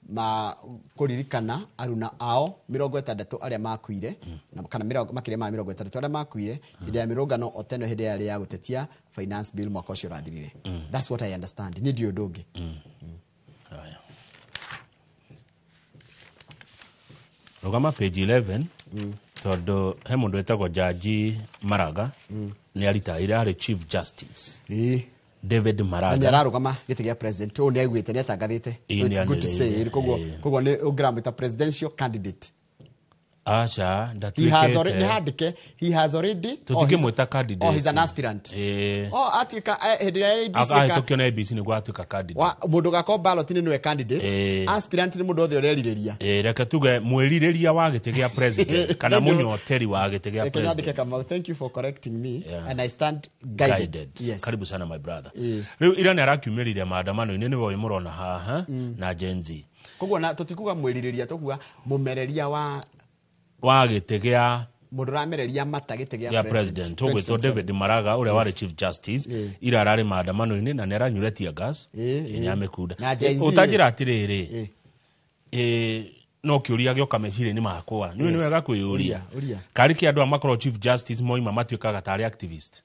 ma kũririkana aruna ao 60 arĩa makuire, na kana makĩria ma 60 arĩa makuire hĩndĩ ya mĩrũngano o teno hĩndĩ yarĩ ya gũtetia finance bill mwaka ũcio ũrathirire. That's what I understand. Niĩ ndiũĩ ũndũ ũngĩ. Haya. Rũgama page 11, tondũ he mũndũ wĩtagwo Jaji Maraga, nĩ aritaire, arĩ Chief Justice. David Na Maraga. nĩ ararũgama gĩtĩ gĩa president, ũũ nĩ aiguĩte, nĩ atangathĩte. Ĩĩ, So it's nĩ good to say. anĩrĩire. Koguo koguo nĩ ũngĩramwĩta presidential candidate. Aca, He has already, ndatuĩkĩte. nĩ handĩke, he has already oh, Tũtingĩmwĩta candidate. Oh, he's an aspirant. Oh, atuĩka hĩndĩ ĩrĩa ABC Ahĩtũkio na ABC nĩguo atuĩka candidate. Mũndũ ũgakorwo ballot-inĩ nĩwe candidate. Aspirant nĩ mũndũ othe ũrerirĩria. Reke tuge mwĩrirĩria wa gĩtĩ gĩa president kana mũnyoteri wa gĩtĩ gĩa Reke nyandĩke president. Kamau, thank you for correcting me and I stand guided. Guided. Yes. Karibu sana, my brother. Rĩu ira nĩ arakiumĩrire maandamano-inĩ, nĩwe ũyũ mũrona haha na Gen Z. Koguo na tũtikuga mwĩrirĩria, tũkuga mũmereria wa wa gĩtĩ gĩa mũndũ ũramereria mata gĩtĩ gĩa gĩa president ũgwĩtwo 2027. David Maraga ũrĩa warĩ Yes. Chief Justice, ira ararĩ maandamano-inĩ na nĩ aranyure tear gas nĩ amĩkunda. Na Gen Z Ũtanjĩra atĩrĩrĩ, no kĩũria gĩoka meciria-inĩ makwa nĩ wega kwĩyũria. Ũria, ũria. Karĩ kĩ andũ aya makorwo Chief Justice moima matuĩkaga tarĩ activist?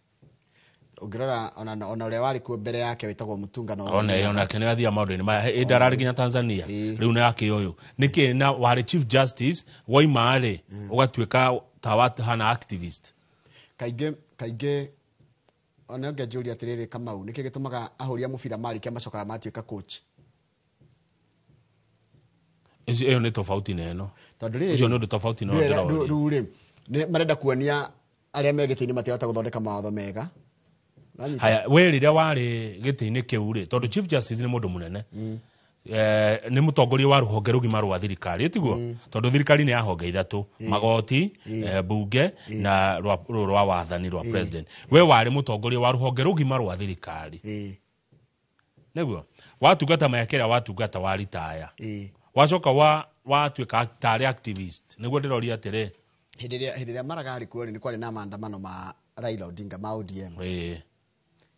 Ũngĩrora ona ũrĩa warĩ kuo mbere yake wĩtagwo Mutunga no ona onake nĩ athiaga maũndũ-inĩ maya, ĩndĩ ararĩ nginya Tanzania, rĩu nĩ ake ũyũ nĩkĩ na warĩ Chief Justice woima rĩ ũgatuĩka ta wahana activist? Kaingĩ kaingĩ ona ũngĩnjũria atĩrĩrĩ, Kamau, nĩkĩ gĩtũmaga ahũri a mũbira marĩkia macokaga matuĩka coach? Ĩyo nĩ tofauti na ĩno. Tondũ rĩrĩ, Ũcio nĩ ũndũ tofauti na ũrĩa ndĩroria. Rĩu rĩ, nĩ marenda kuonia arĩa me gĩtĩ-inĩ matirahota gũthondeka mawatho mega. Ũranyita? Haya, we rĩrĩa warĩ gĩtĩ-inĩ kĩu rĩ, tondũ Chief Justice nĩ mũndũ mũnene, nĩ mũtongoria wa rũhonge rũgima rwa thirikari, tiguo? Tondũ thirikari nĩ ya honge ithatũ: magoti, bunge na rũrũ rwa wathani rwa president. We warĩ mũtongoria wa rũhonge rũgima rwa thirikari, nĩguo watungata mĩaka ĩrĩa watungata wa ritaya, wacoka watuĩka tarĩ activist. Nĩguo ndĩroria atĩrĩ, Hĩndĩ ĩrĩa Maraga arĩ kuo rĩ, nĩ kwarĩ na maandamano ma Raila Odinga ma ODM. Hĩndĩ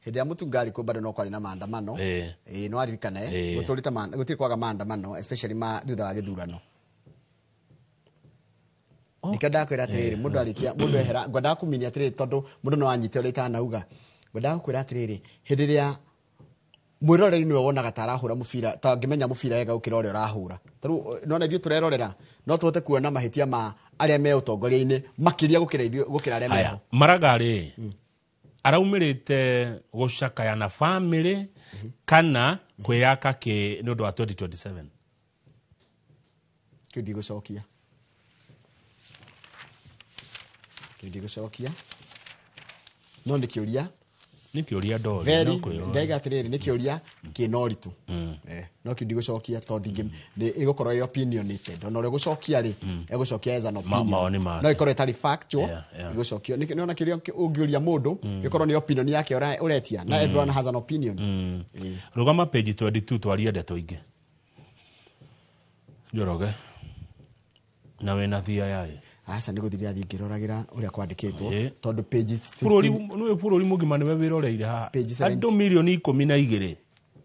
ĩrĩa Mũtunga arĩ kuo bado no kwarĩ na maandamano. Ĩĩ, no aririkane. Gũtũrĩte gũtirĩ kwaga maandamano, especially ma thutha wa gĩthurano. Nĩkĩo ndakwĩra atĩrĩrĩ, mũndũ arĩkia, mũndũ ehera, ngwendaga kũminia atĩrĩrĩ, tondũ mũndũ no anyite ũrĩa itanauga. Ngwendaga gũkwĩra atĩrĩrĩ, hĩndĩ ĩrĩa mwĩroreri nĩwe wonaga ta arahũra mũbira, ta angĩmenya mũbira wega gũkĩra ũrĩa ũrahũra. Tarĩu nona ithuĩ tũrerorera, no tũhote kuona mahĩtia ma arĩa me ũtongoria-inĩ makĩria gũkĩra ithuĩ, gũkĩra arĩa Haya, meho. Maraga rĩ, araumĩrĩte gũcakaya na famĩlĩ kana kwĩyaka kĩ nĩ ũndũ wa 2027? Kĩu ndigũcokia, kĩu ndigũcokia, no nĩ kĩũria. Nĩ kĩũria ndoria. Very No kwĩyũria. Ndaiga atĩrĩrĩ, nĩ kĩũria kĩna ũritũ. No kĩu ndigũcokia tondũ nĩ ĩgũkorwo ĩ opinionated. Ona ũrĩa ũgũcokia rĩ, egũcokia as an opinion. Mawoni make. No ĩkorwo ĩtarĩ factual. Yeah. Ĩgũcokio. Nĩona kĩrĩa ũngĩũria mũndũ, gĩkorwo nĩ opinion yake ũretia, na everyone has an opinion. Rũgama page 22, twarie ndeto ingĩ. Njoroge na wĩna thia yaĩ. Aca, nĩ gũthiĩ ndĩrathiĩ ngĩroragĩra ũrĩa kwandĩkĩtwo, tondũ page 15 Bũrũri nĩwe, bũrũri mũgima nĩwe wĩroreire haha. Page 70. Andũ mirioni 12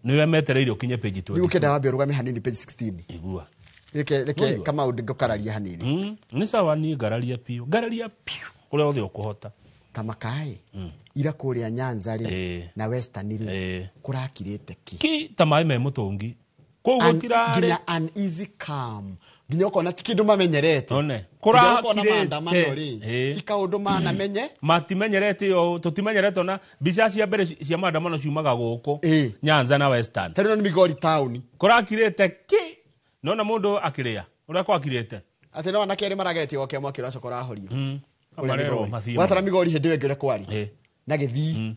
nĩwe metereire ũkinye page Rĩu 22. ũkĩenda wambe ũrũgame hanini page 16. Igua. Reke Waigua? Kamau ngũkararia hanini. Nĩ sawa, niĩ ngararia piũ, ngararia piũ ũrĩa othe ũkũhota. Ta makaĩ ira kũrĩa Nyanza rĩ na Western rĩ, kũrakirĩte ki. Ki ta maĩ me mũtũngi kũu. Gũtirarĩ Nginya uneasy calm, nginya ũkona ti kĩndũ mamenyerete. One. Nginya ũkona Kũrakirĩte. maandamano rĩ, ti kaũndũ manamenye. Matimenyerete yo, tũtimenyerete ona mbica cia mbere cia maandamano ciumaga gũkũ Nyanza na Western. Tarĩu nĩ Migori town. Kũrakirĩte ki, nona mũndũ akĩrĩa ũrĩa kwakirĩte. Atĩ no anake erĩ marageretie gwakia mwaki, ũracoka ũrahorio. Kũrĩa Marerwo Migori. mathiĩ Watara Migori hĩndĩ ĩyo ĩngĩ ũrĩa kwarĩ na gĩthii.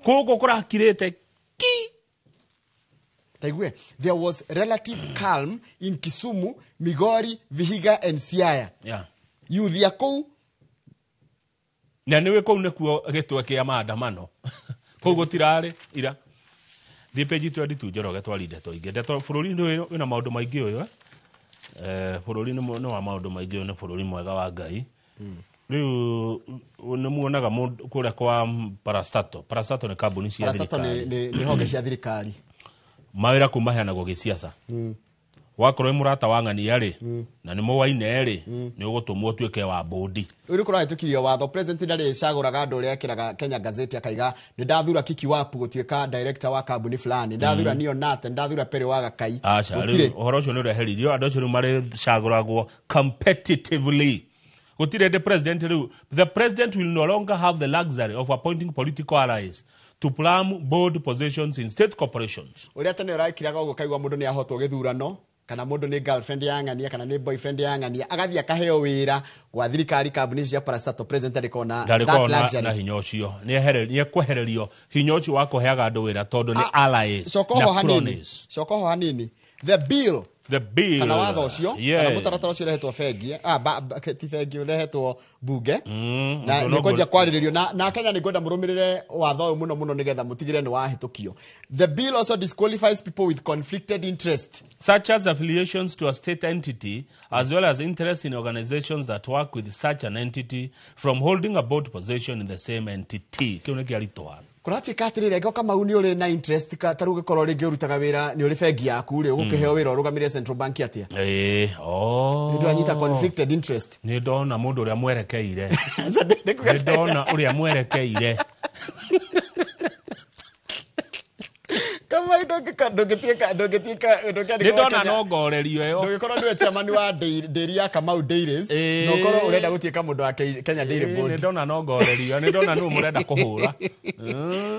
Kũgũ kũrakirĩte. Taigue, there was relative calm in Kisumu, Migori, Vihiga and Siaya. Youth ya kũu. Na nĩwĩ kũu nĩkuo gĩtwe kĩa maandamano, kũu gũtirarĩ ira. Thiĩ page 22, Njoroge, twari ndeto ingĩ. Ndeto bũrũri nĩ wĩna maũndũ maingĩ ũyũ, eh? Bũrũri nĩ wa maũndũ maingĩ ũyũ, nĩ bũrũri mwega wa Ngai. Rĩu nĩ muonaga mũndũ kũrĩa kwa parastato. Parastato nĩ kambuni cia Parastatal thirikari. Nĩ honge cia thirikari. Mawĩra kũu maheanagwo gĩciaca. Wakorwo wĩ mũrata wa ng'ania rĩ, na nĩ mũwaine rĩ, nĩ ũgũtũmwo ũtuĩke wa bũndi. Rĩu nĩ kũrahĩtũkirio watho, president ndarĩ cagũraga andũ ũrĩa ekĩraga Kenya Gazette, akaiga nĩ ndathura Kiki Wapu gũtuĩka director wa kambuni fulani, ndathura Nio Nate, ndathura Perry wa Gakai. Aca, Gũtirĩ. rĩu ũhoro ũcio nĩ ũreheririo. Andũ acio rĩu marĩcagũragwo competitively. Gũtirĩ the president rĩu, the president will no longer have the luxury of appointing political allies to plum board positions in state corporations. Ũrĩa tene ũrakiraga ũguo, kaigua mũndũ nĩ ahotwo gĩthurano, kana mũndũ nĩ girlfriend ya ng'ania kana nĩ boyfriend ya ng'ania, agathiĩ akaheo wĩra gwa thirikari, kambuni cia parastatal, president ndarĩkorwo na that Ndarĩkorwo luxury. na hinya ũcio. Nĩ ekwehererio hinya ũcio wa kũheaga andũ wĩra tondũ nĩ allies Coka na oho hanini. cronies. Coka oho hanini, the bill. The bill. Kana watho ũcio, kana mũtaratara ũcio ũrehetwo bengi, ti bengi, ũrehetwo bunge, na ũcio nĩ no kwanjia kwarĩrĩrio na Kenya. Nĩ ngwenda mũrũmĩrĩre watho ũyũ mũno mũno nĩgetha mũtigĩre nĩ wahĩtũkio. The bill also disqualifies people with conflicted interest, such as affiliations to a state entity, as well as interest in organizations that work with such an entity, from holding a board position in the same entity. Kĩu nĩ kĩaritũha. Kũratuĩka atĩrĩrĩ, angĩkorwo Kamau nĩ ũrĩ na interest ta rĩu ũgĩkorwo rĩngĩ ũrutaga wĩra, nĩ ũrĩ bengi yaku rĩ, ũgũkĩheo wĩra ũrũgamĩrĩre central bank atĩa? Ĩĩ, oh. Nĩ ndwanyita conflicted interest? Nĩ ndona mũndũ ũrĩa mwerekeire, nĩ ndona ũrĩa mwerekeire. Kama Ndũngĩtuĩka ndũngĩtuĩka Nĩ ndona no ngorerio ĩyo. Ndũngĩkorwo nĩwe chairman wa dairy ya Kamau Dairies na ũkorwo ũrenda gũtuĩka mũndũ wa Kenya Dairy Board. Nĩ ndona no ngorerio, nĩ ndona nũ mũrenda kũhũra.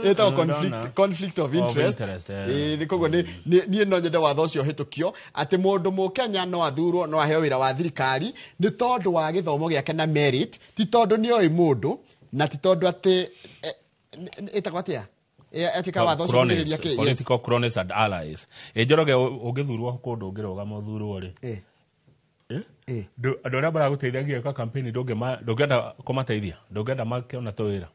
Ĩtagwo conflict of interest. Ĩĩ, koguo niĩ no nyende watho ũcio ũhĩtũkio atĩ mũndũ mũkenya no athurwo, no aheo wĩra wa thirikari nĩ tondũ wa gĩthomo gĩake na merit, ti tondũ nĩ oĩ mũndũ na ti tondũ atĩ ĩtagwo atĩa? Ĩtuĩka watho ũcio ũgirĩrĩria kĩ? Yes. Political cronies and allies. Njoroge, ũngĩthurwo kũndũ ũngĩrũgama ũthurwo rĩ, andũ arĩa maragũteithagia gwĩka campaign ndũngĩenda kũmateithia, ndũngĩenda makĩona tũwĩra?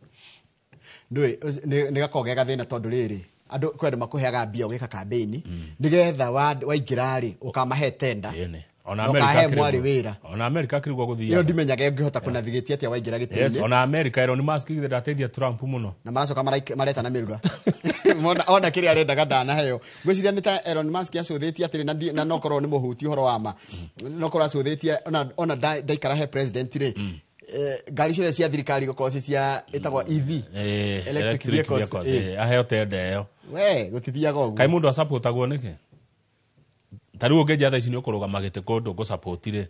Ndũĩ nĩ gakoragwo ge gathĩna tondũ rĩrĩ andũ kwĩ andũ makũheaga mbia ũgĩka campaign nĩgetha waingĩra rĩ ũkamahe tenda Ona na ũkahe mwarĩ wĩra. Ona America kĩrigwo Ĩyo gũthiaga. Ndimenyaga ĩngĩhota kũnavigate atĩa waingĩra Yes, gĩtĩ-inĩ. ona America Elon Musk githĩ ndateithia Trump mũno. Na maracoka mareta na mĩrura. Mona ona kĩrĩa arendaga ndanaheo. Ngwĩciria nĩ ta Elon Musk acũthĩtie atĩrĩ, na no korwo nĩ mũhuti ũhoro wa ma, no korwo acũthĩtie ona ndaikara he president rĩ, ngari ciothe cia thirikari gũkorwo ci cia ĩtagwo EV, electric vehicles. Aheo tenda ĩyo. We gũtithiaga ũguo. Kaĩ mũndũ acapotagwo nĩkĩ? Ta rĩu ũngĩnjia thaa ici nĩ ũkũrũgama gĩtĩ kũndũ ngũcapoti rĩ,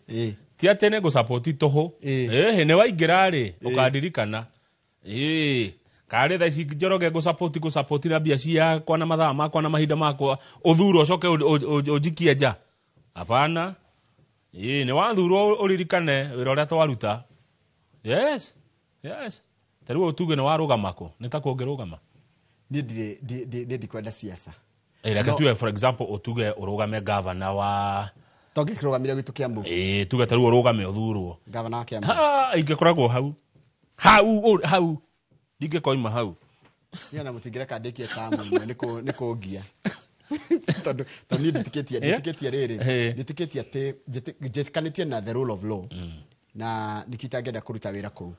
ti atĩ nĩ ngũcapoti tũhũ. Ĩhĩ, nĩ waingĩra rĩ ũkandirikana. Ĩĩ, karĩ thaa ici Njoroge ngũcapoti na mbia ciakwa na mathaa makwa na mahinda makwa, ũthurwo ũcoke ũnjikie nja? Hapana. Ĩĩ, nĩ wathurwo ũririkane wĩra ũrĩa twaruta. Yes, yes. Ta rĩu ũtuge nĩ warũgama kũ, nĩ ta kũngĩrũgama? Niĩ ndirĩ, ndikwenda siasa. Reke No. tuge for example ũtuge ũrũgame gavana wa To ngĩkĩrũgamire gwitũ Kiambu. Ĩĩ, tuge ta rĩu ũrũgame ũthurwo gavana wa Kiambu. Ha, ingĩkoragwo hau hau hau, ndingĩkoima hau. Niĩ ona mũtingĩreka ndĩkie tamu ĩmwe nĩ kũngia tondũ niĩ ndĩtĩkĩtie ndĩtĩkĩtie rĩrĩ, ndĩtĩkĩtie atĩ njĩtĩkanĩtie na the rule of law na nĩkĩo itangĩenda kũruta wĩra kũu,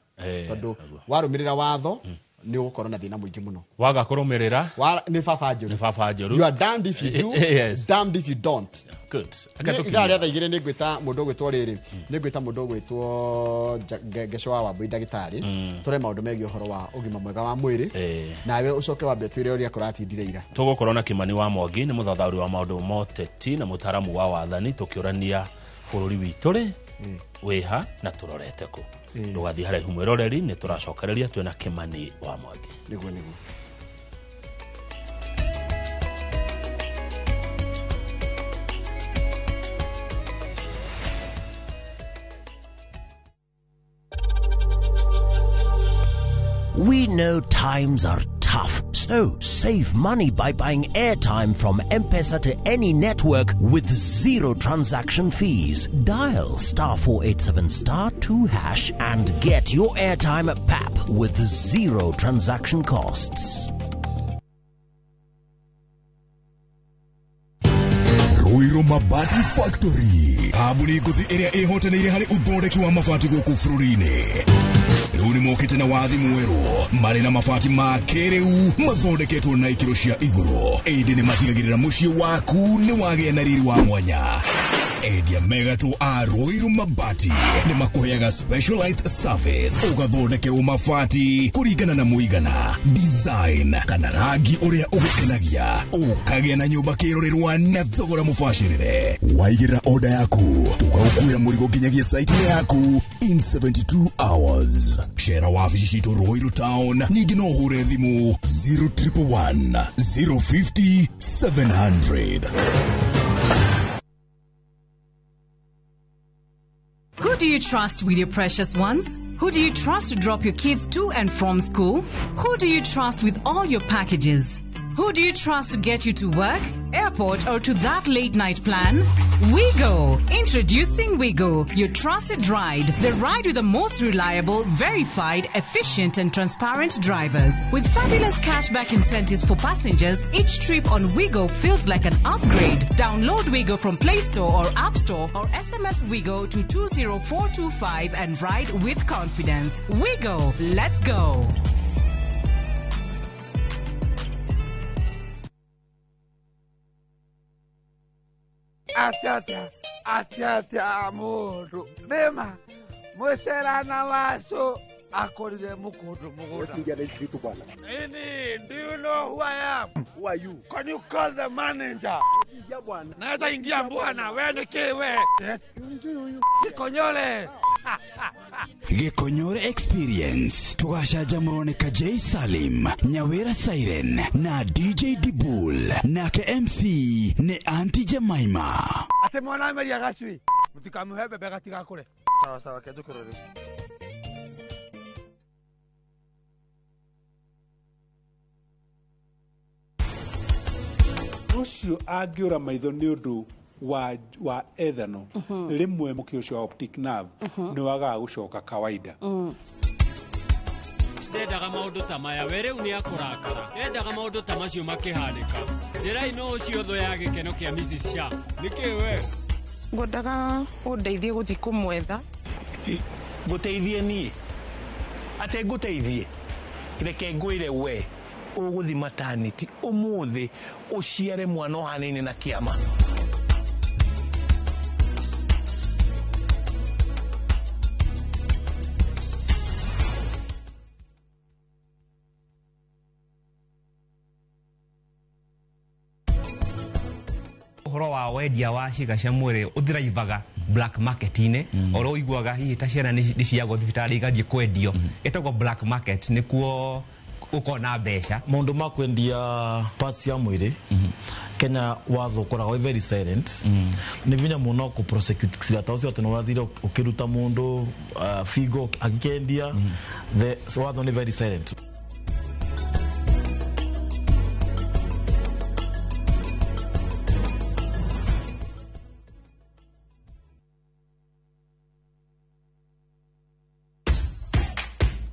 tondũ warũmĩrĩra watho nĩ ũgũkorwo na thĩna mũingĩ mũno. Waga kũrũmĩrĩra Nĩ baba njũru. Nĩ baba njũru. You are damned if you do, Yes. damned if you don't. Good. Niĩ ithaa rĩa thaa 2 nĩ ngwĩta mũndũ ũgwĩtwo rĩrĩ, nĩ ngwĩta mũndũ ũgwĩtwo Ngeco wa Wambui ndagĩtarĩ, tũre maũndũ megiĩ ũhoro wa ũgima mwega wa mwĩrĩ, nawe ũcoke wambe ũtwĩre ũrĩa kũratindire ira. Tũgũkorwo na Kimani wa Mwangi, nĩ mũthathaũri wa maũndũ ma ũteti na mũtaaramu wa wathani, tũkĩũrania bũrũri witũ rĩ wĩha na tũrorete kũ. Ndũgathiĩ haraihu mwĩroreri, nĩ tũracokereria twĩna Kimani wa Mwangi. Nĩguo, nĩguo. We know times are tough, so save money by buying airtime from M-Pesa to any network with zero transaction fees. Dial *487*2# and get your airtime at PAP with zero transaction costs. Ruiru Mabati Factory, kambuni ngũthi ĩrĩa ĩhotanĩire harĩ ũthondeki wa mabati gũkũ bũrũri-inĩ. Rĩu nĩ mokĩte na wathi mwerũ marĩ na mabati ma kĩrĩu mathondeketwo na ikĩro cia igũrũ, ĩndĩ nĩ matigagĩrĩra mũciĩ waku nĩ wagĩa na riri wa mwanya. Endia megatũ a Ruiru Mabati nĩ makũheaga specialized service, ũgathondekerwo mabati kũringana na mũigana, design kana rangi ũrĩa ũgũkenagia, ũkagĩa na nyũmba kĩrorerwa na thogora mũbacĩrĩre. Waigĩrĩra order yaku tũgagũkuĩra mũrigo nginyagia site-inĩ yaku in 72 hours. Cera wabici citũ Ruiru Town, ningĩ no ũhũre thimũ 0111 050 700. Who do you trust with your precious ones? Who do you trust to drop your kids to and from school? Who do you trust with all your packages? Who do you trust to get you to work, airport, or to that late night plan? WeGo! Introducing WeGo, your trusted ride. The ride with the most reliable, verified, efficient, and transparent drivers. With fabulous cashback incentives for passengers, each trip on WeGo feels like an upgrade. Download WeGo from Play Store or App Store or SMS WeGo to 20425 and ride with confidence. WeGo! Let's go! Atia atia atia mundu nima mucerana wacu Akorire mukundu mugunda. Nini, do you know who I am? Who are you? Can you call the manager? Naweza ingia bwana, wewe ni kiwe. Yes. Kikonyole. Gĩkonyore Experience tũgacanjamũrwo nĩ Kajei Salim, Nyawĩra Siren na DJ Dibul, nake MC nĩ Auntie Jemima. Ate mwana ameria gacui. Mutikamuhe bebe gatigakure. Sawa sawa, kenjũkũrore. Ũcio angĩũra maitho nĩ ũndũ wa ethanol, rĩmwe mũkĩ ũcio wa optic nerve nĩ wagaga gũcoka kawaida. Ndendaga maũndũ ta maya we rĩu nĩ akũrakara. Ndendaga maũndũ ta macio makĩhanĩka. Njĩrai no ũcio thũ ya gĩkeno kĩa Mrs. Shah. Nĩkĩ we? Ngwendaga ũndeithie gũthiĩ kũmwetha. Ngũteithie niĩ? Atĩ ngũteithie? Reke ngwĩre we ũgũthiĩ maternity ũmũthĩ ũciare mwana ũhanaine na kĩama. Ũhoro wa wendia wa ciĩga cia mwĩrĩ ũthiraivaga black market-inĩ, oro ũiguaga hihi ta ciana nĩ ciagwo thibitarĩ igathiĩ kwendio, ĩtagwo black market, nĩkuo ũkona mbeca. Maũndũ ma kwendia parts cia mwĩrĩ Kenya watho ũkoragwo wĩ very silent. Nĩ vinya mũno kũ prosecute cira ta ũcio atĩ nĩ ũrathire ũkĩruta mũndũ figo agĩkendia. The watho nĩ very silent.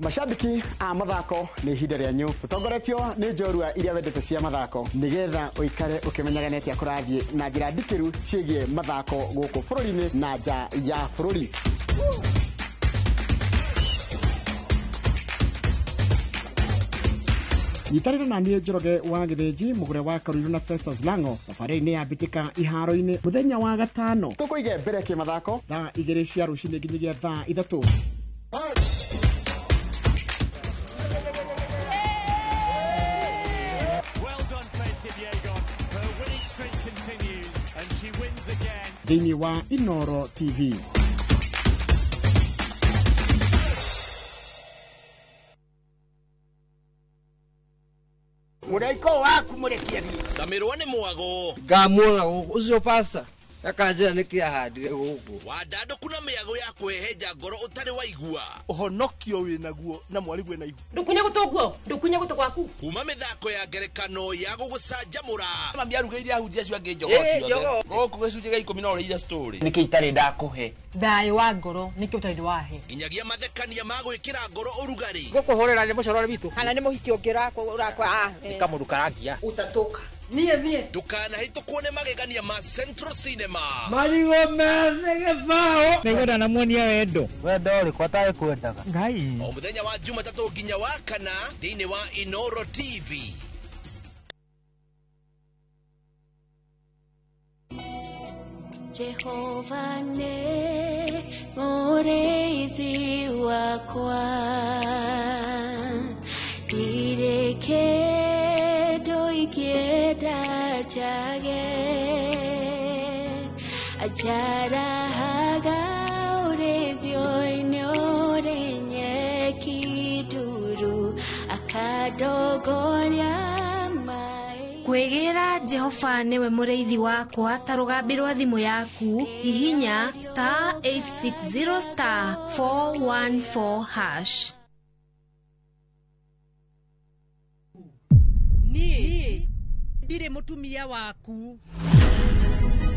Mashabiki a mathako nĩ ihinda rĩanyu tũtongoretio nĩ njorua iria wendete cia mathako nĩgetha ũikare ũkĩmenyaga nĩ atĩa kũrathiĩ na njĩra ndikĩru ciĩgiĩ mathako gũkũ bũrũri-inĩ na nja ya bũrũri. Nyitanĩra na niĩ Njoroge wa Gĩthĩnji, mũgũre wa Karũirũ na Festus Lango thabarĩ-inĩ ya mbĩtĩka iharo-inĩ mũthenya wa gatano. Tũkũige mbere kĩmathako thaa 2 cia rũcinĩ nginyagia thaa 3. Thĩinĩ wa Inoro TV. Mũraiko waku mũrekie thiĩ. Camirwo nĩ mwago. Ngamuona gũkũ ũcio pasta akanjĩra nĩkĩ ahandire gũkũ. Wandandũku na mĩago ya kwĩhenja ngoro ũtarĩ waigua. Ũhonokio wĩnaguo na mwarigwe na ihu. Ndũkunye gũtũ guo, ndũkunye gũtũ gwaku. Kuma mĩthako ya ngerekano ya gũgũcanjamũra. Mami arugĩire ahunjia acio angĩ njogoo ciothe. Gũkũ gĩcunjĩ gĩa 10 no ũrĩire story. Nĩkĩ itarĩ ndakũhe? Thayũ wa ngoro nĩkĩ ũtarĩ wahe? Nginyagia mathekania ma gwĩkĩra ngoro ũrugarĩ. Gũkũhũrĩra nĩ mũcorore witũ. Kana nĩ mũhiki ũngĩ ũrakwa. Nĩ kamũndũ karangia. Ũtatũka. Niĩ niĩ. Ndũkanahĩtũkwo nĩ magegania ma Central Cinema. Marigũ methĩ gĩbaũ. Nĩngwenda namuonia wendo. Wendo ũrĩkũ atarĩ kwendaga? Ngai. O mũthenya wa Jumatatũ nginya wa kana thĩinĩ wa Inoro TV. Jehova nĩ mũrĩithi wakwa, ndirĩ kĩndũ ingĩenda njage, anjarahaga ũrĩithio-inĩ ũrĩ nyeki nduru, akandongoria maĩ. Kwĩgĩra Jehova nĩwe mũrĩithi wakwa ta rũgambi rwa thimũ yaku, hihinya *860 *414#. Niĩ ndirĩ mũtumia waku.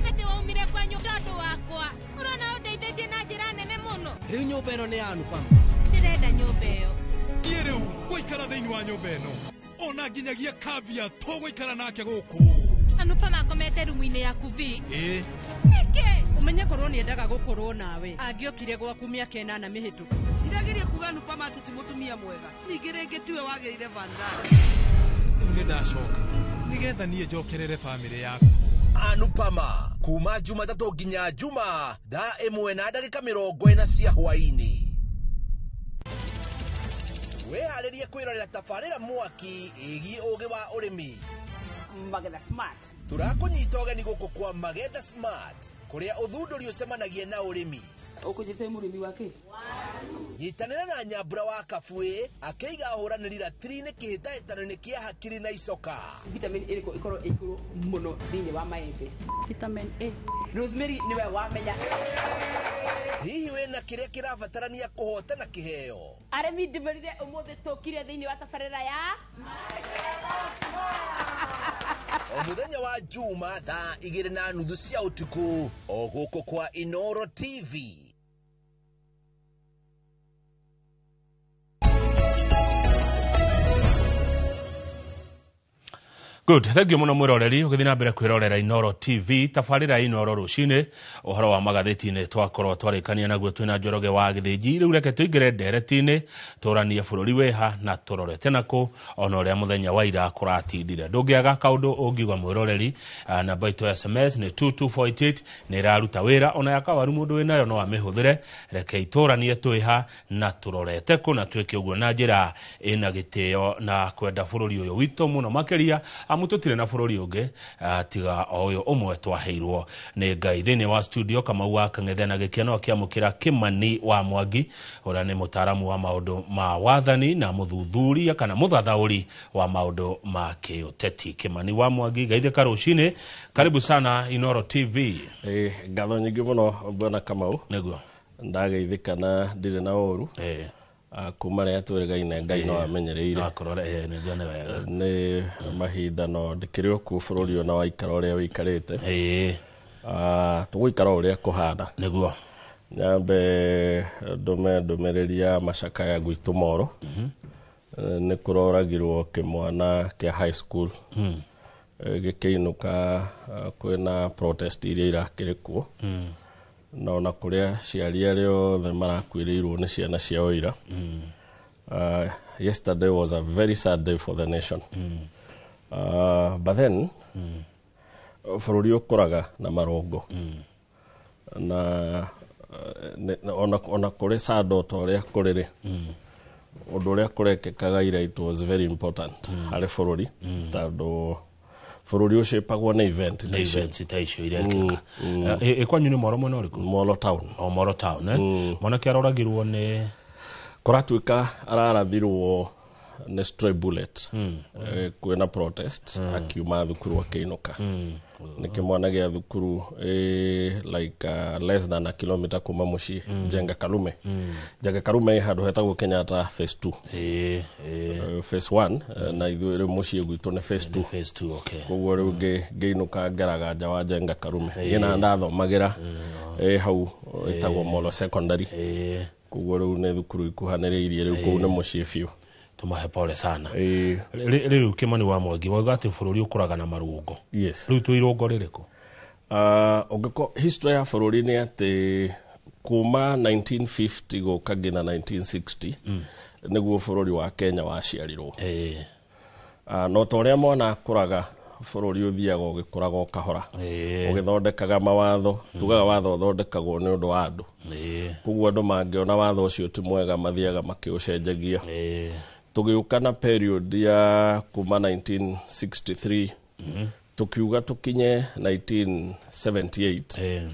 Atĩ waumire kwanyu tondũ wakwa. Ũrona ũndeithĩtie na njĩra nene mũno. Rĩu nyũmba ĩno nĩ ya Anupama. Ndĩrenda nyũmba ĩyo. Niĩ rĩu ngũikara thĩinĩ wa nyũmba ĩno. Ona nginyagia Kavya tũgũikara nake gũkũ. Anupama akomete rumu-inĩ yaku vi. Ĩĩ. Nĩkĩ? Ũmenye korwo nĩendaga gũkorwo nawe. Angĩokire gwaku mĩaka 8 mĩhĩtũku. Ndirageria kuga Anupama atĩ ti mũtumia mwega. Ningĩ rĩngĩ tiwe wagĩrĩire Vandana. Rĩu nĩ ndacoka nĩgetha niĩ njokerere bamĩrĩ yaku. Anupama kuma Jumatatũ nginya Juma thaa 1:40 cia hwaĩ-inĩ. Wĩharĩrie kwĩrorera tabarĩra mwaki ĩgiĩ ũgĩ wa ũrĩmi. Magetha Smart. Tũrakũnyita ũgeni gũkũ kwa Magetha Smart, kũrĩa ũthundũri ũcemanagia na ũrĩmi. Ũkũnjĩte mũrĩmi wa kĩ? Nyitanĩra na Nyambura wa Kabuĩ akĩiga ahũranĩri ratiri-inĩ kĩhĩtahĩtano-inĩ kĩa hakiri na icoka. Vitamin ĩrĩkũ ĩkorwo ĩ igũrũ mũno thĩinĩ wa maembe? Vitamin A. Rosemary nĩwe wamenya. Hihi wĩna kĩrĩa kĩrabatarania kũhotana kĩheo? Arĩmi ndĩmerire ũmũthĩ tũkire thĩinĩ wa tabarĩra ya O mũthenya wa Juma thaa 2:30 cia ũtukũ o gũkũ kwa Inoro TV. Good, thank you muno mwiroreri ugithi na mbere kwirorera Inoro TV tabarira Inoro rucini uhoro wa magatheti-ini twakorwo twarikania naguo twina Njoroge wa Githinji. Riu reke tuingire ndereti-ini turanie bururi wiha na turorete naku ona uria muthenya wa ira kuratindire. Ndungiaga kaundu ungiuga mwiroreri, namba itu ya SMS ni 22488 ni iraruta wira ona yakawaru mundu winayo no amihuthire. Reke ituranie twiha na turorete ku na twike uguo na njira ina gitio na kwenda bururi uyu witu muno makiria amu tutire na bururi ungi tiga o uyu umwe twaheirwo ni Ngai. Thiini wa studio Kamau wa Kang'ethe na gikeno akiamukira Kimani wa Mwangi uria ni mutaaramu wa maundu ma wathani na muthuthuria kana muthathauri wa maundu ma kiuteti. Kimani wa Mwangi, geithĩka rucini, karibu sana Inoro TV. Ngatho nyingĩ mũno bwana Kamau. Nĩguo ndageithĩka na ndirĩ na ũru. Kuma rĩrĩa twĩrĩgaine Ngai no amenyereire nĩ mahinda no ndĩkĩrĩ o kuo bũrũri ona waikara ũrĩa wĩikarĩte. Tũgũikara ũrĩa kũhana. Nĩguo nyambe ndũme ndũmĩrĩri ya macakaya gwitũ Moro. Nĩ kũroragirwo kĩmwana kĩa high school gĩkĩinũka kwĩna protest iria irakĩrĩ kuo. Na ona kũrĩa aciari arĩa othe marakuĩrĩirwo nĩ ciana ciao ira. Yesterday was a very sad day for the nation. But then bũrũri ũkũraga na marongo. Na ona kũrĩ sad o ta ũrĩa kũrĩ rĩ, ũndũ ũrĩa kũrekĩkaga ira it was very important harĩ bũrũri, tondũ bũrũri ũcĩpagwo nĩ event ta icio ta icio irekĩka. Kwanyu nĩ Moro mwena ũrĩkũ? Moro town. O Moro town, eh? Mwanake aroragirwo nĩ kũratuĩka ararathirwo nĩ stray bullet. Kwĩna protest akiuma thukuru akĩinũka. Nĩ kĩmwana gĩa thukuru like less than a kilometer kuma mũciĩ, Njenga Karume. Njenga Karume handũ hetagwo Kenyatta phase 2. Phase 1 na ithuĩ rĩu mũciĩ gwitũ nĩ phase 2. Phase 2, okay. Koguo rĩu ngĩinũka ngeraga nja wa Njenga Karume. Niĩ ndathomagĩra hau ĩtagwo Molo Secondary. Koguo rĩu nĩ thukuru ikuhanĩrĩirie rĩu kũu nĩ mũciĩ biũ. Tumahe pole sana. Rĩu Kimani wa Mwangi wauga atĩ bũrũri ũkũraga na marũngo. Yes. Rĩu twĩ irũngo rĩrĩkũ? Ũngĩko history ya bũrũri nĩ atĩ kuma 1950 gũka nginya 1960 nĩguo bũrũri wa Kenya waciarirwo. No ta ũrĩa mwana akũraga bũrũri ũthiaga ũgĩkũraga o kahora, ũgĩthondekaga mawatho. Tugaga watho ũthondekagwo nĩ ũndũ wa andũ. Koguo andũ mangĩona watho ũcio ti mwega mathiaga makĩũcenjagia. Tũgĩũka na period ya kuma 1963 tukiuga tũkinye 1978.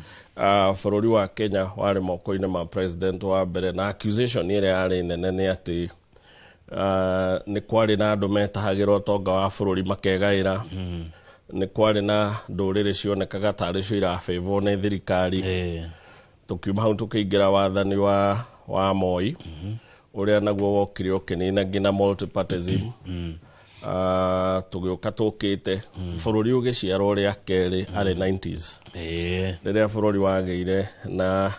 Bũrũri wa Kenya warĩ moko-inĩ ma president wa mbere, na accusation ĩrĩa yarĩ nene nĩ atĩ nĩ kwarĩ na andũ metahagĩra ũtonga wa bũrũri makegaĩra. Nĩ kwarĩ na ndũrĩrĩ cionekaga tarĩ cio irabĩvwo nĩ thirikari. Tũkiuma hau tũkĩingĩra wathani wa Moi, ũrĩa naguo wokire ũkĩnina nginya multipartyism. Tũgĩũka tũkĩte bũrũri ũgĩciarwo rĩa kerĩ arĩ 90s, rĩrĩa bũrũri wagĩire na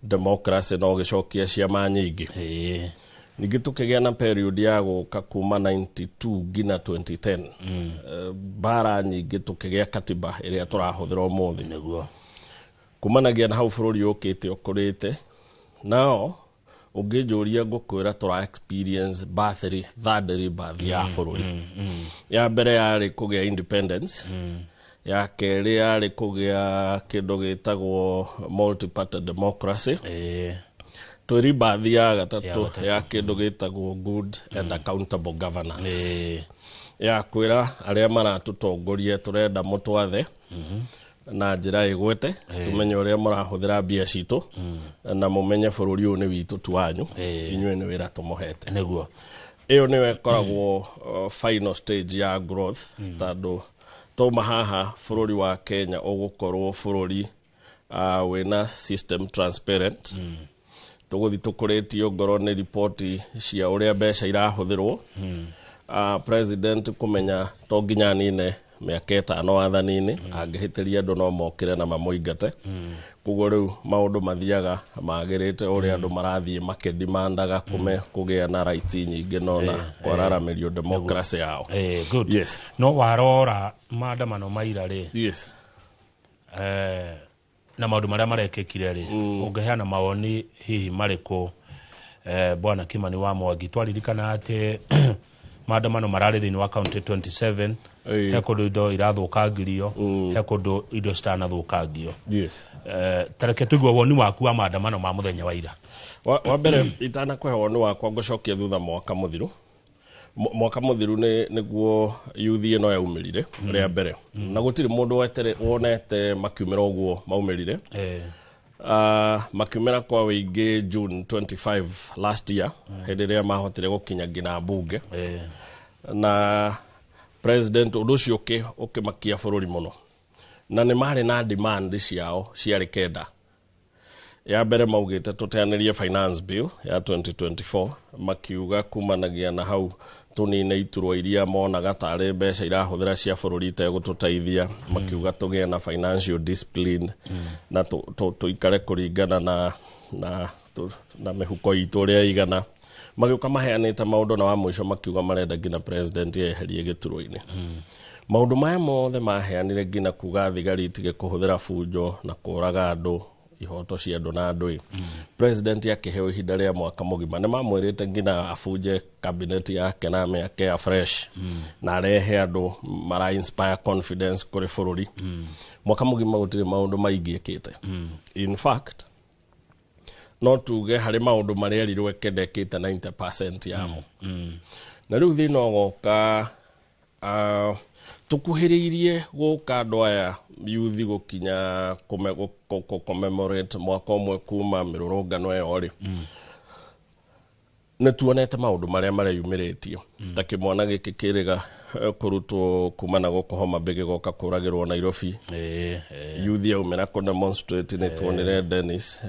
democracy na ũgĩcokia ciama nyingĩ. Ningĩ tũkĩgĩa na period ya gũka kuma 92 nginya 2010. Bara nyingĩ tũkĩgĩa katiba ĩrĩa tũrahũthĩra ũmũthĩ. Nĩguo kumanagia na hau bũrũri ũkĩte ũkũrĩte. Nao ũngĩnjũria ngũkwĩra tũra experience third rebirth ya bũrũri. Ya mbere yarĩ kũgĩa independence. Ya kerĩ yarĩ kũgĩa kĩndũ gĩtagwo multi-party democracy. Twĩ rebirth ya gatatũ ya kĩndũ gĩtagwo good and accountable governance, ya kwĩra arĩa maratũtongoria tũrenda mũtwathe na njĩra ĩgwete, tumenye ũrĩa mũrahũthĩra mbia citũ, na mũmenye bũrũri ũyũ nĩ witũ tu wanyu, inyuĩ nĩ wĩra tũmũhete. Nĩguo. Ĩyo nĩyo ĩkoragwo final stage ya growth, tondũ twauma haha bũrũri wa Kenya ũgũkorwo bũrũri wĩna system transparent. Tũgũthiĩ tũkũrĩtio ngoro nĩ riboti cia ũrĩa mbeca irahũthĩrwo. President kũmenya to nginya anine mĩaka 5 wathani-inĩ, angĩhĩtĩria andũ no mokĩre na mamũingate. Koguo rĩu maũndũ mathiaga magĩrĩte ũrĩa andũ marathiĩ makĩdimandaga kũgĩa na rights nyingĩ no na kwararamĩrio democracy yao. Good. Yes. No warora maandamano maira rĩ. Yes. Na maũndũ marĩa marekĩkire rĩ, ũngĩheana mawoni hihi marĩkũ, bwana Kimani wa Mwangi? Twaririkana atĩ maandamano mararĩ thĩinĩ wa county 27, he kũndũ indo irathũkangirio, he kũndũ indo citanathũkangio. Yes. Tareke tũigue woni waku wa maandamano ma mũthenya wa ira. Wa mbere itanakũhe woni wakwa ngũcokia thutha mwaka mũthiru. Mwaka mũthiru nĩguo youth ĩno yaumĩrire rĩa mbere, na gũtirĩ mũndũ wonete makiumĩra ũguo maumĩrire. Makiumĩra kwa wĩingĩ June 25 last year, hĩndĩ ĩrĩa mahotire gũkinya nginya mbunge. Na president ũndũ ũcio ũkĩmakia bũrũri mũno, na nĩ marĩ na demand ciao ciarĩ 9. Ya mbere maugĩte tũteanĩrie finance bill ya 2024, makiuga kumanagia na hau tũnine iturwa iria monaga tarĩ mbeca irahũthĩra cia bũrũri itegũtũteithia, makiuga tũgĩe na financial discipline na tũikare kũringana na mĩhuko itũ ũrĩa ĩigana. Magĩũka maheanĩte maũndũ, na wa mũico makiuga marenda nginya president eherie gĩturwa-inĩ. Maũndũ maya mothe maheanire nginya kuga thigari itige kũhũthĩra bunjo na kũraga andũ, ihoto cia andũ na andũ. President akĩheo ihinda rĩa mwaka mũgima, nĩ mamwĩrĩte nginya abunje cabinet yake na amĩake ya fresh, na arehe andũ mara inspire confidence kũrĩ bũrũri. Mwaka mũgima gũtirĩ maũndũ maingĩ ekĩte. In fact, no tuge harĩ maũndũ marĩa erirwo eke ndekĩte 90% yamo. Na rĩu thĩna ũgoka tũkuhĩrĩirie gũka andũ aya youth gũkinya commemorate mwaka ũmwe kuma mĩrũrũngano ĩyo rĩ, nĩ tuonete maũndũ marĩa mareyumĩrĩtie, ta kĩmwana gĩkĩ kĩrĩga kũrutwo kuma na gũkũ Homa Bay gĩgoka kũragĩrwo Nairobi. Youth yaumĩra kũ demonstrate, nĩ tuonire Dennis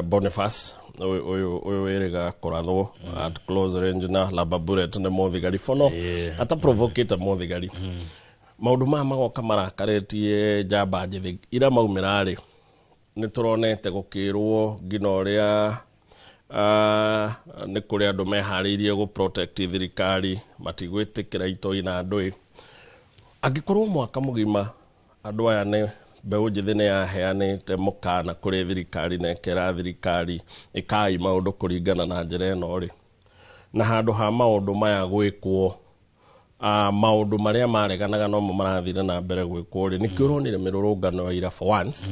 Boniface ũyũ wĩrĩga kũrathwo at close range na rubber bullet nĩ mũthigari fono ata provocate mũthigari. Maũndũ maya magoka marakarĩtie njamba njĩthĩ ira maumĩra rĩ, nĩ tũronete gũkĩrwo nginya ũrĩa nĩ kũrĩ andũ meharĩirie gũ protect thirikari, matigwĩtĩkĩra itoi na andũ. Angĩkorwo mwaka mũgima andũ aya nĩ mbeũ njĩthĩ nĩ yaheanĩte mũkana kũrĩ thirikari na ĩkera thirikari ĩkai maũndũ kũringana na njĩra ĩno rĩ, na handũ ha maũndũ maya gwĩkwo, maũndũ marĩa mareganaga nomo marathire na mbere gwĩkwo rĩ, nĩkĩo ũronire mĩrũrũngano ya ira for once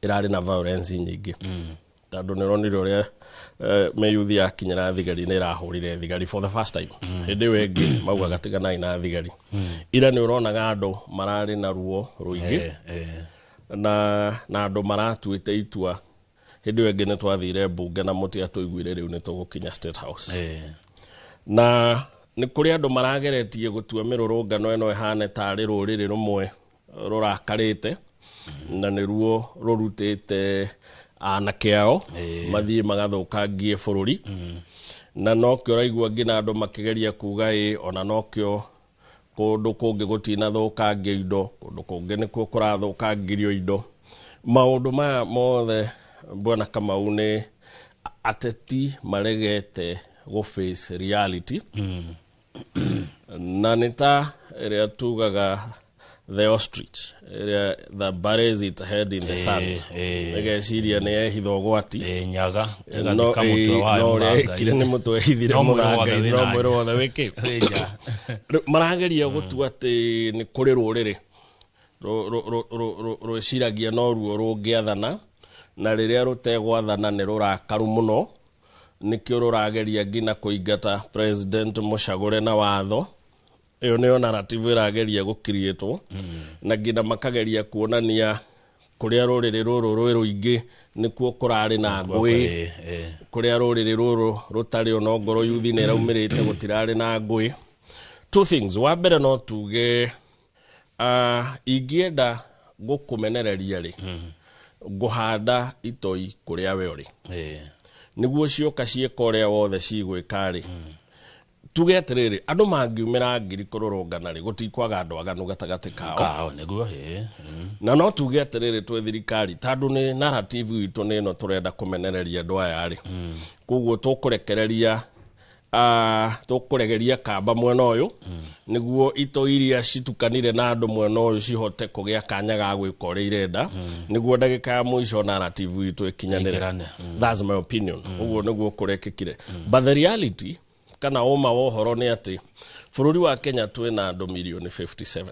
ĩrarĩ na violence nyingĩ, tondũ nĩ ũronire ũrĩa mĩyuthi yakinyĩra thigari nĩ ĩrahũrire thigari for the first time. Hĩndĩ ĩyo ĩngĩ maugaga tiganai na thigari. Ira nĩ ũronaga andũ mararĩ na ruo rũingĩ na andũ maratuĩte itua. Hĩndĩ ĩyo ĩngĩ nĩ twathire mbunge na mũtiatũiguire, rĩu nĩ tũgũkinya State House. Na nĩ kũrĩ andũ marageretie gũtua mĩrũrũngano ĩno ĩhane tarĩ rũrĩrĩ rũmwe rũrakarĩte, na nĩruo rũrutĩte anake ao mathiĩ magathũkangie bũrũri. Na nokĩo ũraigua nginya andũ makĩgeria kuga ĩ, ona nokĩo kũndũ kũngĩ gũtinathũkangio indo, kũndũ kũngĩ nĩkuo kũrathũkangirio indo. Maũndũ maya mothe bwana Kamau nĩ ateti maregete gũ face reality. Na nĩ ta ĩrĩa tugaga the ostrich ĩrĩa that buries its head in the sand, ĩgeciria nĩ yehitha ũgwati, nyaga no ũrĩa ĩkire nĩ mũtwe ĩhithire mũthanga-inĩ, no mwĩrĩ wothe wĩkĩ. Marageria gũtua atĩ nĩ kũrĩ rũrĩrĩ rwĩciragia no ruo rũngĩathana, Na rĩrĩa rũtegwathana nĩ rũrakaru mũno, nĩkĩo rũrageria nginya kũingata president mũcagũre na watho. Ĩyo nĩyo narrative ĩrageria gũkiriĩtwo, na nginya makageria kuonania kũrĩa rũrĩrĩ rũrũ rwĩ rũingĩ nĩkuo kũrarĩ na ngũĩ, kũrĩa rũrĩrĩ rũrũ rũtarĩ onongorwo yuthi nĩ ĩraumĩrĩte gũtirarĩ na ngũĩ. Two things. Wa mbere no tuge ingĩenda gũkũmenereria rĩ, ngũhanda itoi kũrĩa we ũrĩ, nĩguo cioka ciĩka ũrĩa wothe cigwĩka rĩ. Tuge atĩrĩrĩ, andũ mangiumĩra ngiri kũrũrũngana rĩ, gũtikwaga andũ aganu gatagatĩ kao. Nĩguo. Na no tuge atĩrĩrĩ, twĩ thirikari, tondũ nĩ narrative itũ nĩ ĩno tũrenda kũmenereria andũ aya rĩ, koguo tũkũrekereria tũkũregeria kamba mwena ũyũ, nĩguo ito iria citukanire na andũ mwena ũyũ cihote kũgĩa kanya ga gwĩka ũrĩa irenda, nĩguo ndagĩka ya mũico narrative itũ ĩkinyanĩre. That's my opinion. Ũguo nĩguo kũrekĩkire. But the reality kana ũma wa ũhoro nĩ atĩ bũrũri wa Kenya twĩna andũ mirioni 57.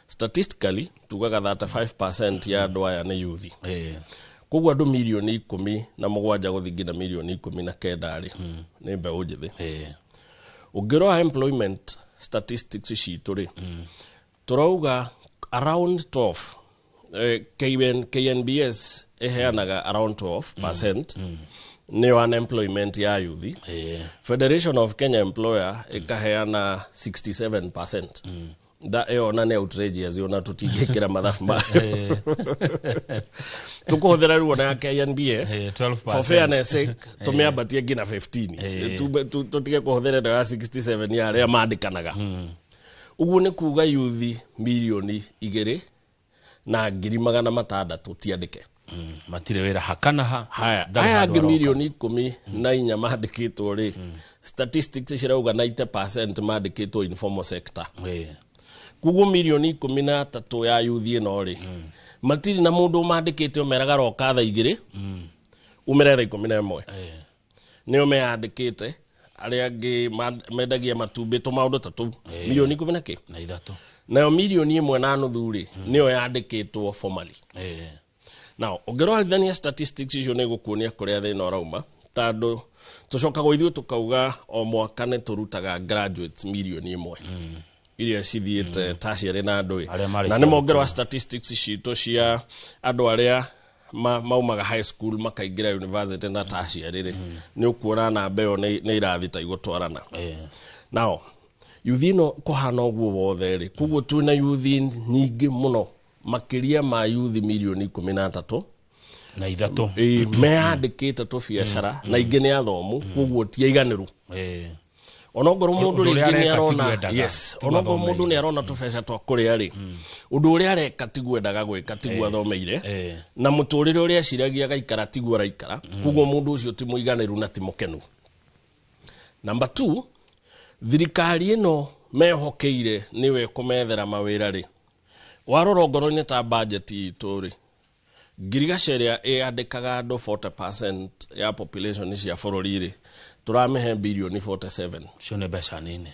Statistically tugaga 35% ya andũ aya nĩ yuthi. Koguo andũ mirioni 17 gũthiĩ nginya mirioni 19 rĩ, nĩ mbeũ njĩthĩ. Ũngĩrora employment statistics citũ rĩ, tũrauga around 12, KNBS ĩheanaga around 12% nĩyo unemployment ya yuthi. Federation of Kenya Employer ĩkaheana 67%. Da ĩyo ona nĩ outrageous, ona tũtingĩkĩra mathabu mayo. Tũkũhũthĩra rĩu ona ya KNBS 12%. For fairness sake tũmĩambatie nginya 15, tũtige kũhũthĩra ĩno ya 67 ya arĩa mandĩkanaga. Ũguo nĩ kuga yuthi mirioni 2,600,000 ti andĩke. Matirĩ wĩra hakana ha. Haya, aya angĩ mirioni 14 mandĩkĩtwo rĩ, statistics cirauga 90% mandĩkĩtwo informal sector. Koguo mirioni 13 ya yuthi ĩno rĩ, matirĩ na mũndũ mandĩkĩte ũmeraga roka thaa 2, umere thaa 11. Nĩo meyandĩkĩte, arĩa angĩ mendagia matumbĩ tũmaũndũ ta tũu, mirioni 13. Nayo mirioni 1.5 rĩ, nĩyo yandĩkĩtwo formally. Now, ũngĩrorithania statistics icio nĩ gũkuonia kũrĩa thĩna ũrauma, tondũ tũcokaga ithuĩ tũkauga o mwaka nĩ tũrutaga graduates mirioni 1 iria cithiĩte tertiary na andũ ĩ. Na nĩ mongerwa statistics citũ cia andũ arĩa maumaga high school makaingĩra university na tertiary rĩ, nĩ ũkuona namba ĩyo nĩ irathi ta igũtwarana. Now, yuthi ĩno kũhana ũguo wothe rĩ, koguo twĩna yuthi nyingĩ mũno makĩria ma yuthi mirioni 13 na 3 meyandĩkĩte tũbiacara, na ingĩ nĩ athomu, koguo ti aiganĩru. Onongorwo mũndũ rĩngĩ nĩ arona, yes, onongorwo mũndũ nĩ arona tũbeca twa kũrĩa rĩ, ũndũ ũrĩa areka tiguo endaga gwĩka, tiguo athomeire, na mũtũrĩre ũrĩa aciragia agaikara tiguo araikara, koguo mũndũ ũcio ti mũiganĩru na ti mũkenu. Number 2, thirikari ĩno mehokeire nĩwe kũmethera mawĩra rĩ, warora ngoro-inĩ ta budget itũ rĩ, ngirigaca ĩrĩa ĩandĩkaga andũ 40% ya population cia bũrũri rĩ, tũramĩhe birioni 47. Icio nĩ mbeca nini.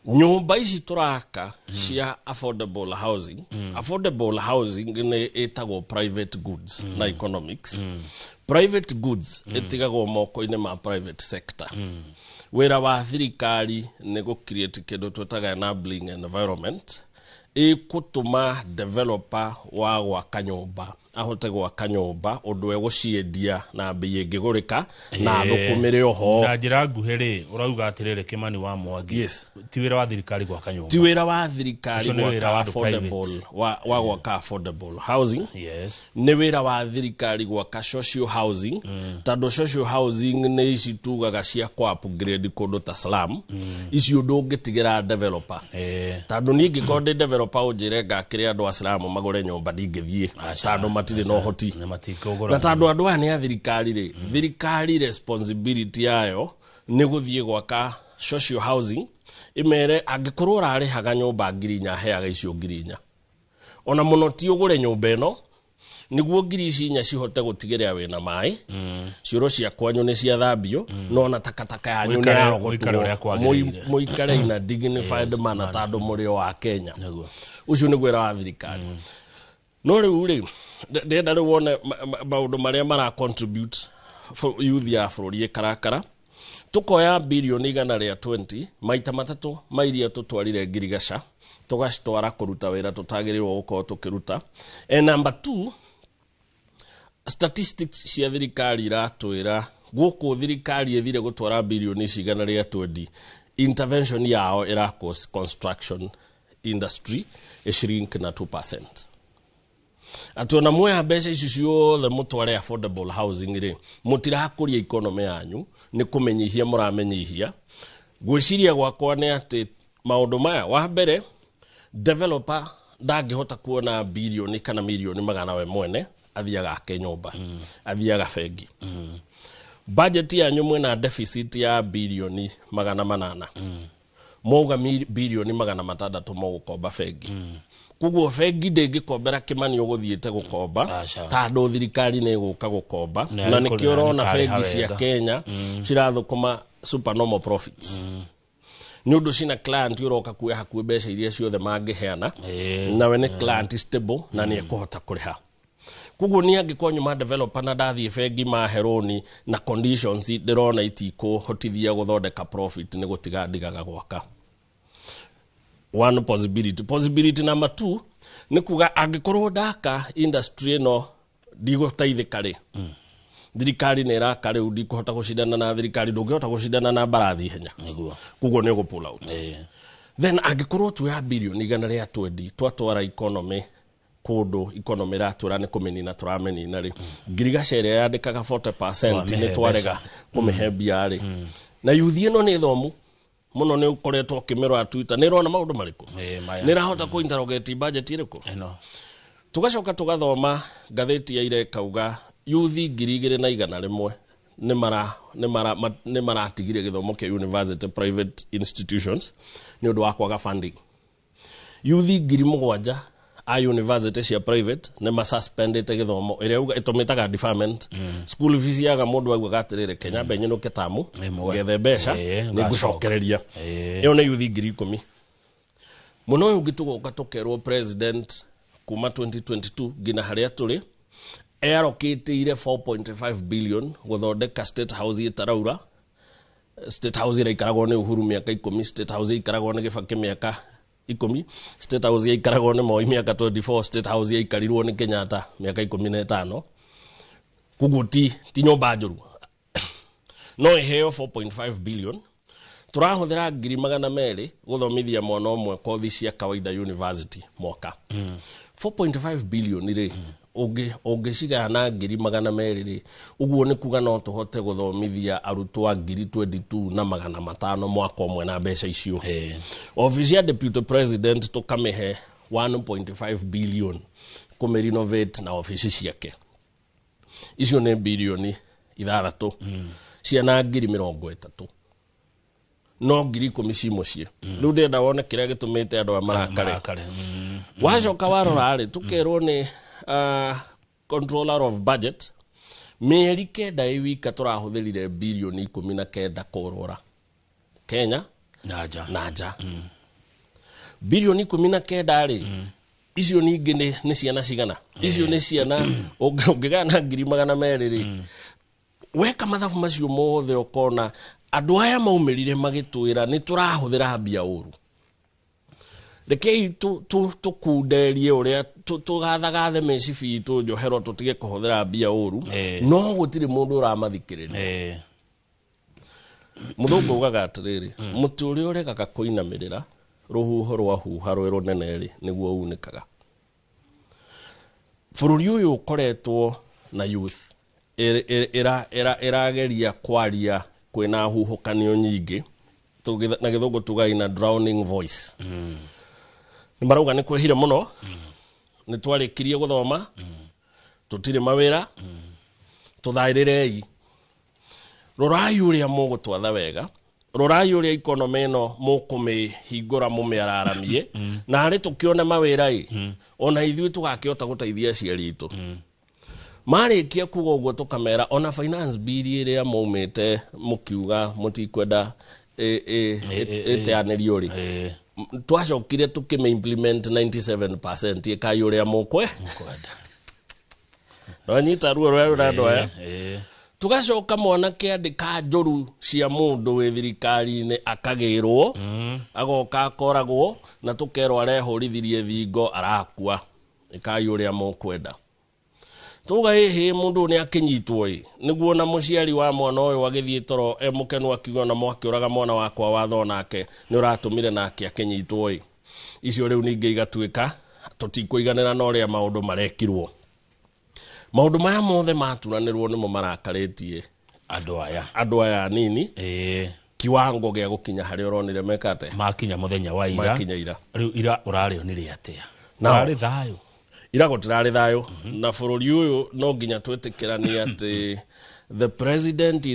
Nyũmba ici tũraka cia affordable housing, affordable housing nĩ ĩtagwo private goods na economics. Private goods ĩtigagwo moko-inĩ ma private sector. Wĩra wa thirikari nĩ gũ create kĩndũ twĩtaga enabling environment ĩkũtũma developer wa gwaka nyũmba ahote gwaka nyũmba ũndũ egũciendia na mbei ĩngĩgũrĩka na thũkũmĩre oho. Na njĩra nguhĩ rĩ, ũrauga atĩrĩrĩ Kimani wa Mwangi, yes, ti wĩra wa thirikari gwaka nyũmba, ti wĩra wa thirikari gwaka affordable, wa gwaka affordable housing. Yes, nĩ wĩra wa thirikari gwaka social housing, tondũ social housing nĩ ici tugaga cia kwa upgrade kũndũ ta slum, icio ndũngĩtigĩra developer, tondũ niĩ ngĩkorwo ndĩ developer ũnjĩre ngakĩre andũ a slum magũre nyũmba ndingĩthiĩ, tondũ matirĩ na ũhoti, na tondũ andũ aya nĩ a thirikari rĩ, thirikari responsibility yayo nĩ gũthiĩ gwaka social housing, ĩmere angĩkorwo ũrarĩhaga nyũmba 4,000 heaga icio 4,000, ona mũno ti ũgũre nyũmba ĩno nĩguo 4,000 cihote gũtigĩrĩra wĩna maĩ, cioro cia kwanyu nĩ ciathambio, no ona takataka yanyu nĩ yarogotwo, mũikare in a dignified manner tondũ mũrĩ o a Kenya. Ũcio nĩguo wĩra wa thirikari. No rĩu rĩ, ndĩrenda rĩu wone maũndũ marĩa mara contribute youth ya bũrũri ĩkarakara. Tukoya birioni 120 maita matatũ ma iria tũtwarire ngirigaca, tũgacitwara kũruta wĩra tũtagĩrĩirwo gũkorwo tũkĩruta. And number 2, statistics cia thirikari iratwĩra gũkũ thirikari ĩthire gũtwara birioni ici 120, intervention yao ĩra cause construction industry ĩshrink na 2%. Atĩ ona muoya mbeca ici ciothe mũtware affordable housing rĩ, mũtirakũria economy yanyu, nĩ kũmenyihia mũramenyihia. Ngwĩciria gwakwa nĩ atĩ maũndũ maya, wa mbere, developer ndangĩhota kuona birioni kana mirioni 100 we mwene, athiaga ake nyũmba, athiaga bengi. Budget yanyu mwĩna deficit ya birioni 800. Mwauga birioni 600 mũgũkomba bengi. Koguo bengi ndĩngĩkombera Kĩmani ũgũthiĩte gũkomba, tondũ thirikari nĩ ĩgũka gũkomba, na nĩkĩo ũrona bengi cia Kenya cirathũkũma supernormal profits. Nĩ ũndũ cina client ũroka kuoya hakuhĩ mbeca iria ciothe mangĩheana, nawe nĩ client stable na nĩ ekũhota kũrĩha. Koguo niĩ angĩkorwo nyuma developer na ndathiĩ bengi mahe rũni na conditions ndĩrona itikũhotithia gũthondeka profit, nĩ gũtiga ndigaga gwaka. One possibility. Possibility number 2 nĩ kuga angĩkorwo ndaka industry ĩno ndigũteithĩka rĩ, thirikari nĩ ĩraka rĩu, ndikũhota gũcindana na thirikari, ndũngĩhota gũcindana na mbarathi ihenya, koguo nĩ ũgũ pull out. Then angĩkorwo tuoya birioni 120 twatwara economy kũndũ economy ĩratwĩra nĩ kũmĩnina tũramĩnina rĩ, ngirigaca ĩrĩa yandĩkaga 40% nĩ twarega kũmĩhe mbia rĩ, na yuthi ĩno nĩ thomu mũno, nĩ ũkoretwo ũkĩmĩrora Twitter, nĩ ĩrona maũndũ marĩkũ, nĩ ĩrahota kũ interrogate budget ĩrĩkũ. Tũgacoka tũgathoma ngathĩti ya ira ĩkauga yuthi 2,100 nĩ maratigire gĩthomo kĩa university private institutions nĩ ũndũ wa kwaga funding. Yuthi 7,000 a university cia private nĩ masuspendete gĩthomo, ĩrĩa ĩtũmĩtaga deferment. School fees yaga mũndũ augaga atĩrĩrĩ, Kenya mbe nyinũke tamu ngethe mbeca nĩ ngũcokereria. Ĩyo nĩ yuthi 10,000. Mũno ũyũ ũngĩ tũgoka tũkerwo president kuma 2022 nginya harĩa tũrĩ earokĩtĩire 4.5 billion gũthondeka state house ĩtaraura. State house ĩraikaragwo nĩ Uhuru mĩaka 10, state house ĩikaragwo nĩ Gĩbakĩ mĩaka 10, state house yaikaragwo nĩ Moi mĩaka 24, state house yaikarirwo nĩ Kenyatta mĩaka 15. Koguo ti nyũmba njũru, no ĩheo 4.5 billion. Tũrahũthĩra 200,000 gũthomithia mwana ũmwe kothi cia kawaida university mwaka. 4.5 billion rĩ, ũngĩcigaya na 200,000 rĩ, ũguo nĩ kuga no tũhote gũthomithia arutwo a 22,500 mwaka ũmwe na mbeca icio. Office ya deputy president tũkamĩhe 1.5 billion kũmĩrenovate na ofici ciake. Icio nĩ birioni 6 ciana 30,000, no 10,000 ci mũciĩ. Rĩu ndĩrenda wone kĩrĩa gĩtũmĩte andũ aya marakare. Wacoka warora rĩ, tũkerwo nĩ controller of budget mĩeri 9 ĩ wika tũrahũthĩrire birioni 19 kũrũra Kenya na nja. Birioni 19 rĩ, icio ningĩ nĩ ciana cigana? Icio nĩ ciana ũngĩgaya na 200,000 rĩ, weka mathabu macio mothe ũkona andũ aya maumĩrire magĩtwĩra nĩ tũrahũthĩra mbia ũru. Rekei tũkunderie ũrĩa tũgathagathe mĩcibi itũ njohero tũtige kũhũthĩra mbia ũru, no gũtirĩ mũndũ ũramathikĩrĩria. Mũthũngũ augaga atĩrĩrĩ, mũtĩ ũrĩa ũregaga kũinamĩrĩra rũhuho rwahuha rwĩ rũnene rĩ, nĩguo unĩkaga. Bũrũri ũyũ ũkoretwo na youth ĩrageria kwaria kwĩna huhũkanio nyingĩ, na gĩthũngũ tugaga ina drowning voice. Nĩ marauga nĩ kwĩhire mũno, nĩ twarĩkirie gũthoma, tũtirĩ mawĩra, tũthaĩrĩrei. Rorai ũrĩa mũgũtwatha wega, rorai ũrĩa economy ĩno mũkũmĩhingũra mũmĩararamie, na harĩ tũkĩone mawĩra ĩ, ona ithuĩ tũgakĩhota gũteithia aciari aitũ. Marĩkia kuga ũguo tũkamera ona finance bill ĩrĩa maumĩte mũkiuga mũtikwenda ĩteanĩrio rĩ, Twacokire tukime implement 97% ĩkai ũrĩa mũkwenda. Nonyita ruo rũrĩa rũrandũ aya. Tugacoka mwanake andĩka njũru cia mũndũ wĩ thirikari-inĩ akagĩrwo, agoka akoragwo na tũkerwo arehũrithirie thingo arakua. Ĩkai ũrĩa mũkwenda. Tuga hihi mundu ni akinyitwo i niguo na muciari wa mwana uyu agithie toro e mukenu akiuga na mwakiuraga mwana wakwa watho nake ni uratumire nake akinyitwo i icio riu ningi igatuika tutikuiganira na uria maundu marekirwo. Maundu maya mothe maturanirwo nimo marakaritie andu aya anini kiwango gia gukinya haria uronire mekate makinya muthenya wa ira makinya ira riu ira urarionire atia urari thayo ira gutirari thayo na bururi uyu no nginya twitikiranie ati the president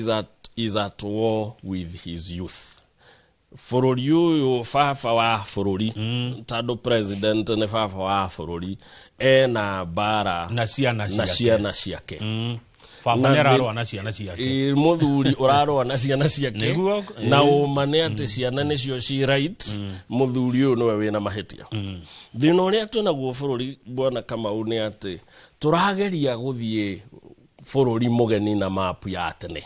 is at war with his youth. Bururi uyu baba wa bururi tondu president ni baba wa bururi ena bara na ciana ciake. Baba nĩ ararũa na ciana ciake. Mũthuri ũrarũa na ciana ciake na ũma nĩ atĩ ciana nĩcio ci right, mũthuri ũyũ nĩwe wĩna mahĩtia. Thĩna ũrĩa twĩnaguo bũrũri Bwana Kamau nĩ atĩ tũrageria gũthiĩ bũrũri mũgeni na mapu ya tene.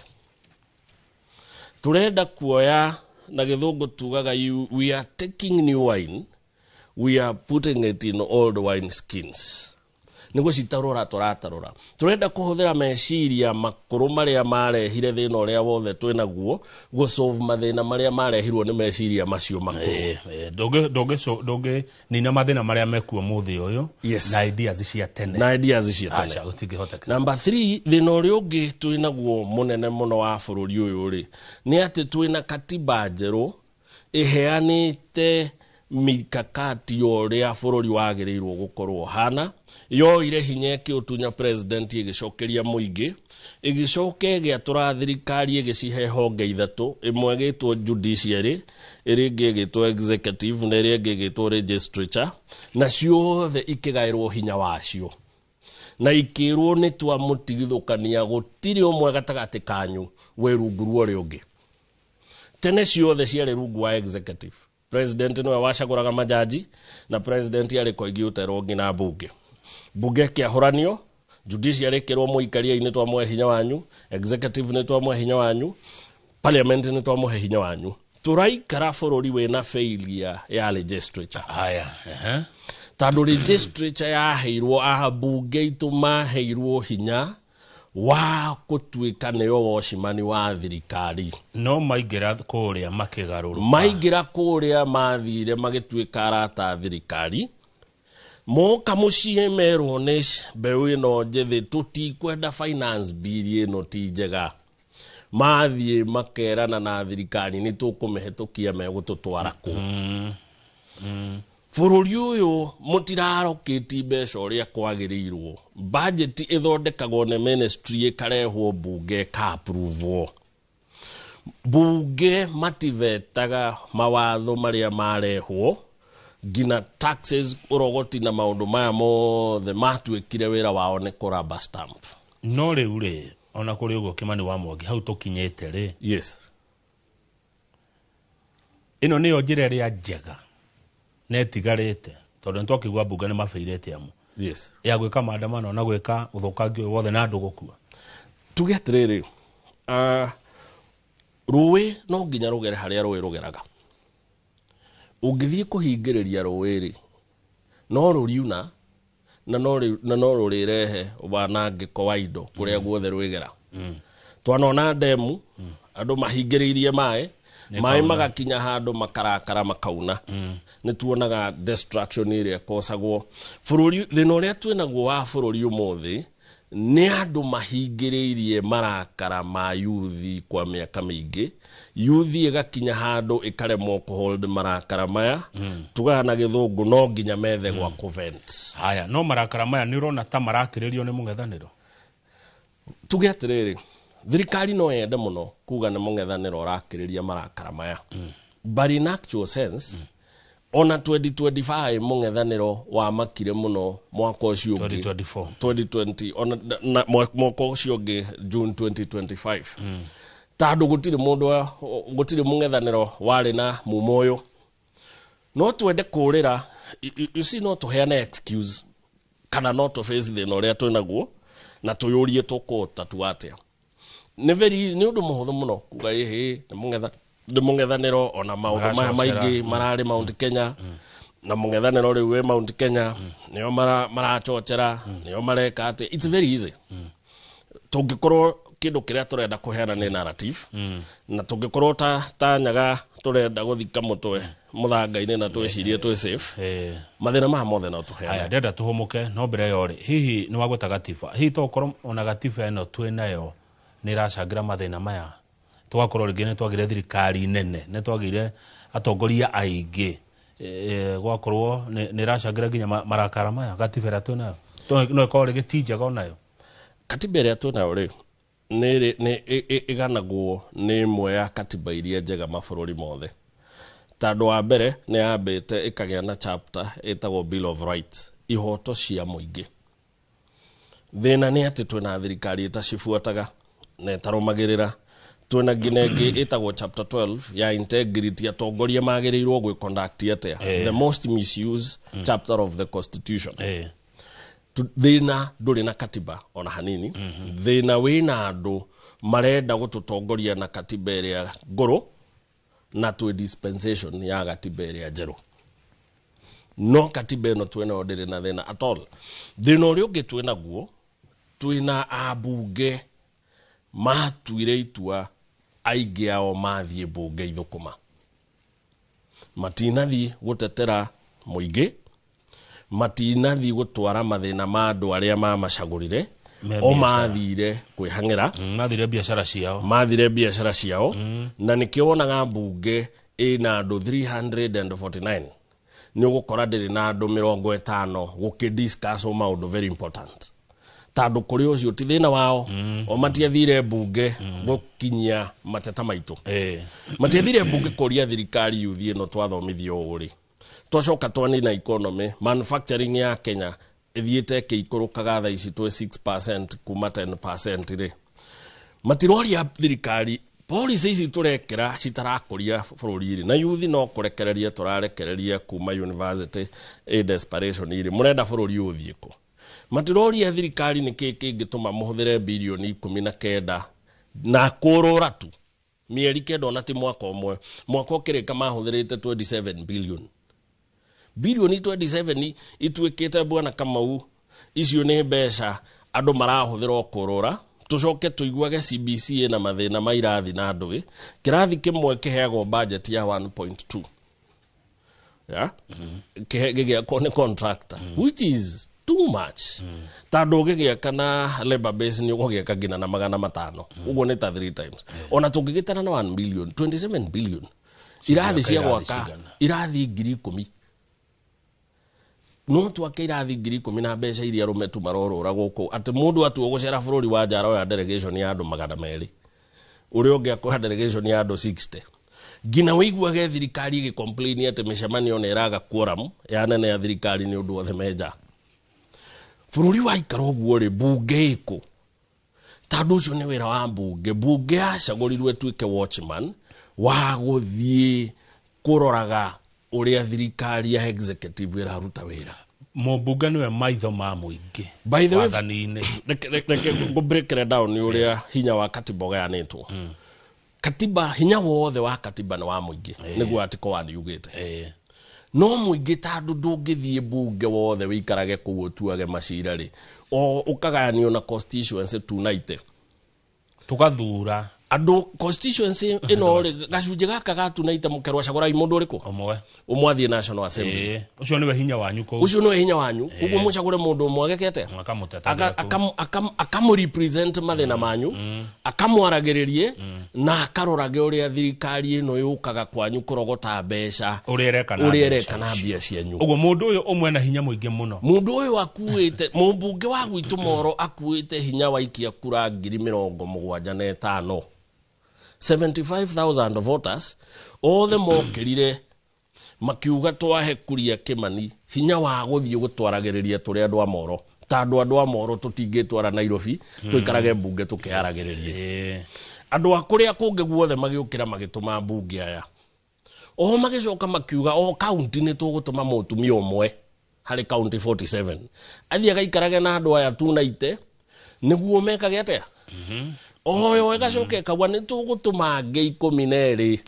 Tũrenda kuoya na gĩthũngũ tugaga we are taking new wine, we are putting it in old wine skins. Nĩguo citarũra tũratarũra. Tũrenda kũhũthĩra meciria makũrũ marĩa marehire thĩna ũrĩa wothe twĩnaguo gũsolve mathĩna marĩa marehirwo nĩ meciria macio makũrũ. Ndũngĩnina mathĩna marĩa mekuo mũthĩ ũyũ na ideas cia tene. Na ideas cia tene. Aca gũtingĩhoteka. Number 3, thĩna ũrĩa ũngĩ twĩnaguo mũnene mũno wa bũrũri ũyũ rĩ nĩ atĩ twĩna katiba njerũ ĩheanĩte mikakati ũrĩa bũrũri wagĩrĩirwo gũkorwo hana. Yoire hinya ĩkĩũtunya president ĩgĩcokeria mũingĩ, ĩgĩcoka ĩgĩatũra thirikari ĩgĩcihe honge ithatũ, ĩmwe ĩgĩtwo judiciary, ĩrĩa ĩngĩ ĩgĩtwo executive na ĩrĩa ĩngĩ ĩgĩtwo legislature, na ciothe ikĩgaĩrwo hinya wacio na ikĩrwo nĩ twamũtigithũkania gũtirĩ ũmwe gatagatĩ kanyu wĩ rungu rwa ũrĩa ũngĩ. Tene ciothe ciarĩ rungu wa executive. President niwe wacagũraga majaji na president arĩ koigi ũterwo nginya mbunge. Bunge kĩahũranio, judiciary ĩkĩrwo mũikaria-inĩ twamũhe hinya wanyu, executive nĩ twamũhe hinya wanyu, parliament nĩ twamũhe hinya wanyu. Tũraikara bũrũri wĩna failure ya legislature. Haya, tondũ legislature yaheirwo ambunge aitũ maheirwo hinya wa gũtuĩka nĩo wocimani wa thirikari. No maingĩra kũrĩa makĩgarũrũka. Maingĩra kũrĩa mathire magĩtuĩka arata a thirikari. Moka mũciĩ merwo nĩ mbeũ ĩno njĩthĩ tũtikwenda finance bill ĩno ti njega. Mathiĩ makerana na thirikari nĩ tũkũmĩhetũkia megũtũtwara kũ. Bũrũri ũyũ mũtirarokĩti mbeca ũrĩa kwagĩrĩirwo. Budget ĩthondekagwo nĩ ministry ĩkarehwo mbunge ĩka-approve-wo. Mbunge mativetaga mawatho marĩa marehwo nginya taxes ũrogoti na maũndũ maya mothe matuĩkire wĩra wao nĩ kũraba stamp. No rĩu rĩ ona kũrĩ ũguo Kimani wa Mwangi hau tũkinyĩte rĩ, yes, ĩno nĩyo njĩra ĩrĩa njega na ĩtigarĩte tondũ nĩtwakĩigua mbunge nĩ mabairĩte amu, yes, ya gwĩka maandamano na gwĩka ũthũkangia ũyũ wothe na andũ gũkua. Tuge atĩrĩrĩ, rũĩ no nginya rũgere harĩa rũĩ rũgeraga. Ũngĩthiĩ kũhingĩrĩria rũĩ rĩ, no rũriuna na no rũrĩrehe wanangĩko wa indo kũrĩa guothe rwĩgera. Twanona ndemu andũ mahingĩrĩirie maĩ, maĩ magakinya handũ makarakara makauna. Nĩ tuonaga destruction ĩrĩa ĩkosagwo bũrũri. Thĩna ũrĩa twĩnaguo wa bũrũri ũmũthĩ nĩ andũ mahingĩrĩirie marakara ma yuthi kwa mĩaka mĩingĩ. Yuthi ĩgakinya handũ ĩkaremwo kũhold marakara maya. Tugaga na gĩthũngũ no nginya methe gwa kũvent. Haya, no marakara maya nĩ ũrona ta marakĩrĩrio nĩ mũng'ethanĩro? Tuge atĩrĩrĩ, thirikari no yende mũno kuga nĩ mũng'ethanĩro ũrakĩrĩria marakara maya. But in actual sense, ona 2025 mũng'ethanĩro wamakire mũno mwaka ũcio ũngĩ 2024 2020 ona na mwaka ũcio ũngĩ June 2025. Tondũ gũtirĩ mũndũ gũtirĩ mũng'ethanĩro warĩ na mumo ũyũ. No twende kũrĩra, you see, no tũheane excuse kana no tũ face thĩna ũrĩa twĩ naguo na tũyũrie tũkũũtatua atĩa. Nĩ very nĩ ũndũ mũhũthũ mũno kuga ĩhĩ nĩ mũng'etha nĩ mũng'ethanĩro ona maũndũ maya Maracocera. Maingĩ mararĩ Mount Kenya na mũng'ethanĩro rĩu wĩ Mount Kenya nĩo marachocera nĩo mareka atĩ it's very easy tũngĩkorwo kĩndũ kĩrĩa tũrenda kũheana nĩ narrative na tũngĩkorwo ta nyaga tũrenda gũthika mũtwe mũthanga-inĩ na twĩcirie twĩ safe mathĩna maya mothe no tũheane. Aya, ndenda tũhũmũke no mbere ĩyo rĩ, hihi nĩ wagweta gatiba, hihi tokorwo ona gatiba ĩno twĩ nayo nĩ ĩracangĩra mathĩna maya, tũgakorwo rĩngĩ nĩ twagire thirikari nene, nĩ twagire atongoria aingĩ, gwakorwo nĩ ĩracangĩra nginya marakara maya, gatiba ĩrĩa twĩ nayo no ĩkorwo rĩngĩ ti njega onayo? Katiba ĩrĩa twĩ nayo rĩ nĩ ĩganagwo nĩ ĩmwe ya katiba iria njega mabũrũri mothe, tondũ wa mbere nĩ yambĩte ĩkagĩa na chapter ĩtagwo Bill of Rights, ihoto cia mũingĩ. Thĩna nĩ atĩ twĩna thirikari ĩtacibuataga na ĩtarũmagĩrĩra. Twĩna nginya ĩngĩ ĩtagwo chapter 12 ya integrity, atongoria magĩrĩirwo gwĩ conduct atĩa, the most misused chapter of the constitution. Thĩna ndũrĩ na katiba ona hanini. Thĩna wĩna andũ marenda gũtũtongoria na katiba ĩrĩa ngũrũ na twĩ dispensation ya gatiba ĩrĩa njerũ, no katiba ĩno twĩnayo ndĩrĩ na thĩna at all. Thĩna ũrĩa ũngĩ twĩnaguo, twĩna ambunge matuire itua, aingĩ ao mathiĩ mbunge ithũkũma, matinathiĩ gũtetera mũingĩ, matinathiĩ gũtwara mathĩna ma andũ arĩa mamacagũrire. Me O biacara. Mathire kwĩhang'ĩra. Mathire biacara ciao. Mathire biacara ciao na nĩkĩo wonaga mbunge ĩna andũ 349, nĩ ũgũkora ndĩrĩ na andũ 50 gũkĩ discuss maũndũ very important, tondũ kũrĩ ũcio ti thĩna wao. O matiathire mbunge gũkinyia mateta maitũ, matiathire mbunge kũria thirikari yuthi ĩno twathomithio ũũ rĩ, twacoka twanina economy manufacturing ya Kenya ĩthiĩte ĩkĩikũrũkaga, thaa ici twĩ 6% kuma 10% rĩ, matiroria thirikari policy ici tũrekĩra citarakũria bũrũri rĩ, na yuthi no kũrekereria tũrarekereria kuma university ĩ desperation rĩ, mũrenda bũrũri ũthiĩ kũ? Matiroria thirikari nĩkĩ kĩngĩtũma mũhũthĩre birioni 19 na kũrũra tu mĩeri 9, ona ti mwaka ũmwe, mwaka ũkĩrĩka mahũthĩrĩte 27 billion. Birioni 27 ituĩkĩte bwana Kamau, icio nĩ mbeca andũ marahũthĩra o kũrũra. Tũcoke tũiguage CBC ĩna mathĩna ma irathi na ndũĩ kĩrathi kĩmwe kĩheagwo budget ya 1.2 ya gĩgĩakwo nĩ contractor, which is too much, tondũ ũgĩgĩaka na labor base nĩ ũgũgĩaka nginya na 500, ũguo nĩ ta 3 times. Ona tũngĩgĩtara na 1 billion, 27 billion irathi cia irathi gwaka cigana? Irathi 10,000, no twake irathi 10,000 na mbeca iria arũme tu marorũra gũkũ, atĩ mũndũ atua gũcera bũrũri wa nja aroya delegation ya andũ 200, ũrĩa ũngĩ akoya delegation ya andũ 60, nginya wĩiguage thirikari ĩgĩ-complain atĩ mĩcemanio nĩ ĩraga quorum ya nene ya thirikari nĩ ũndũ othe menja. Bũrũri waikara ũguo rĩ, mbunge ĩkũ? Tondũ ũcio nĩ wĩra wa mbunge. Mbunge yacagũrirwo ĩtuĩke watchman wa gũthiĩ kũroraga ũrĩa thirikari ya executive ĩraruta wĩra. Mũmbunge nĩwe maitho ma mũingĩ By the way, wathani-inĩ. Reke ngũ-break it down nĩ ũrĩa hinya wa katiba ũgayanĩtwo. Katiba, hinya wothe wa katiba nĩ wa mũingĩ, nĩguo article 1 yugĩte. No mũingĩ tondũ ndũngĩthiĩ mbunge wothe wĩikarage kũu ũtuage macira rĩ, o ũkagayanio na constituency 290. Tũgathura andũ constituency ĩno rĩ, gacunjĩ gaka ga 290, mũkerwo cagũrai mũndũ ũrĩkũ ũmwe. Ũmwe athiĩ National Assembly. Ĩĩ, ũcio nĩwe hinya wanyu kũu. Ũcio nĩwe hinya wanyu, ũguo mũcagũre mũndũ ũmwe agekete akamũtetagĩra kũu. Akamũrepresent mathĩna manyu, akamwaragĩrĩrie na akarorage ũrĩa thirikari ĩno yũkaga kwanyu kũrogota mbeca, ũrĩa ĩreka na ũrĩa mbeca ĩreka na ici. mbia cianyu. Ũguo mũndũ ũyũ ũmwe na hinya mũingĩ mũno. Mũndũ ũyũ akuĩte, mũmbunge wa gwitũ Moro akuĩte hinya waikia kura 75,000, 75,000 voters othe mokĩrire makiuga twahe Kuria Kimani hinya wa gũthiĩ gũtwaragĩrĩria tũrĩ andũ a Moro, tondũ andũ a Moro tũtingĩtwara Nairobi tũikarage mbunge tũkĩaragĩrĩrie. Andũ a kũrĩa kũngĩ guothe magĩũkĩra magĩtũma mbunge aya. Oho magĩcoka makiuga o kaunti nĩ tũgũtũma mũtumia ũmwe harĩ kaunti 47 athiĩ agaikarage na andũ aya tunaite nĩguo mekage atĩa. Oyo ĩgacoka ĩkauga nĩ tũgũtũma angĩ 12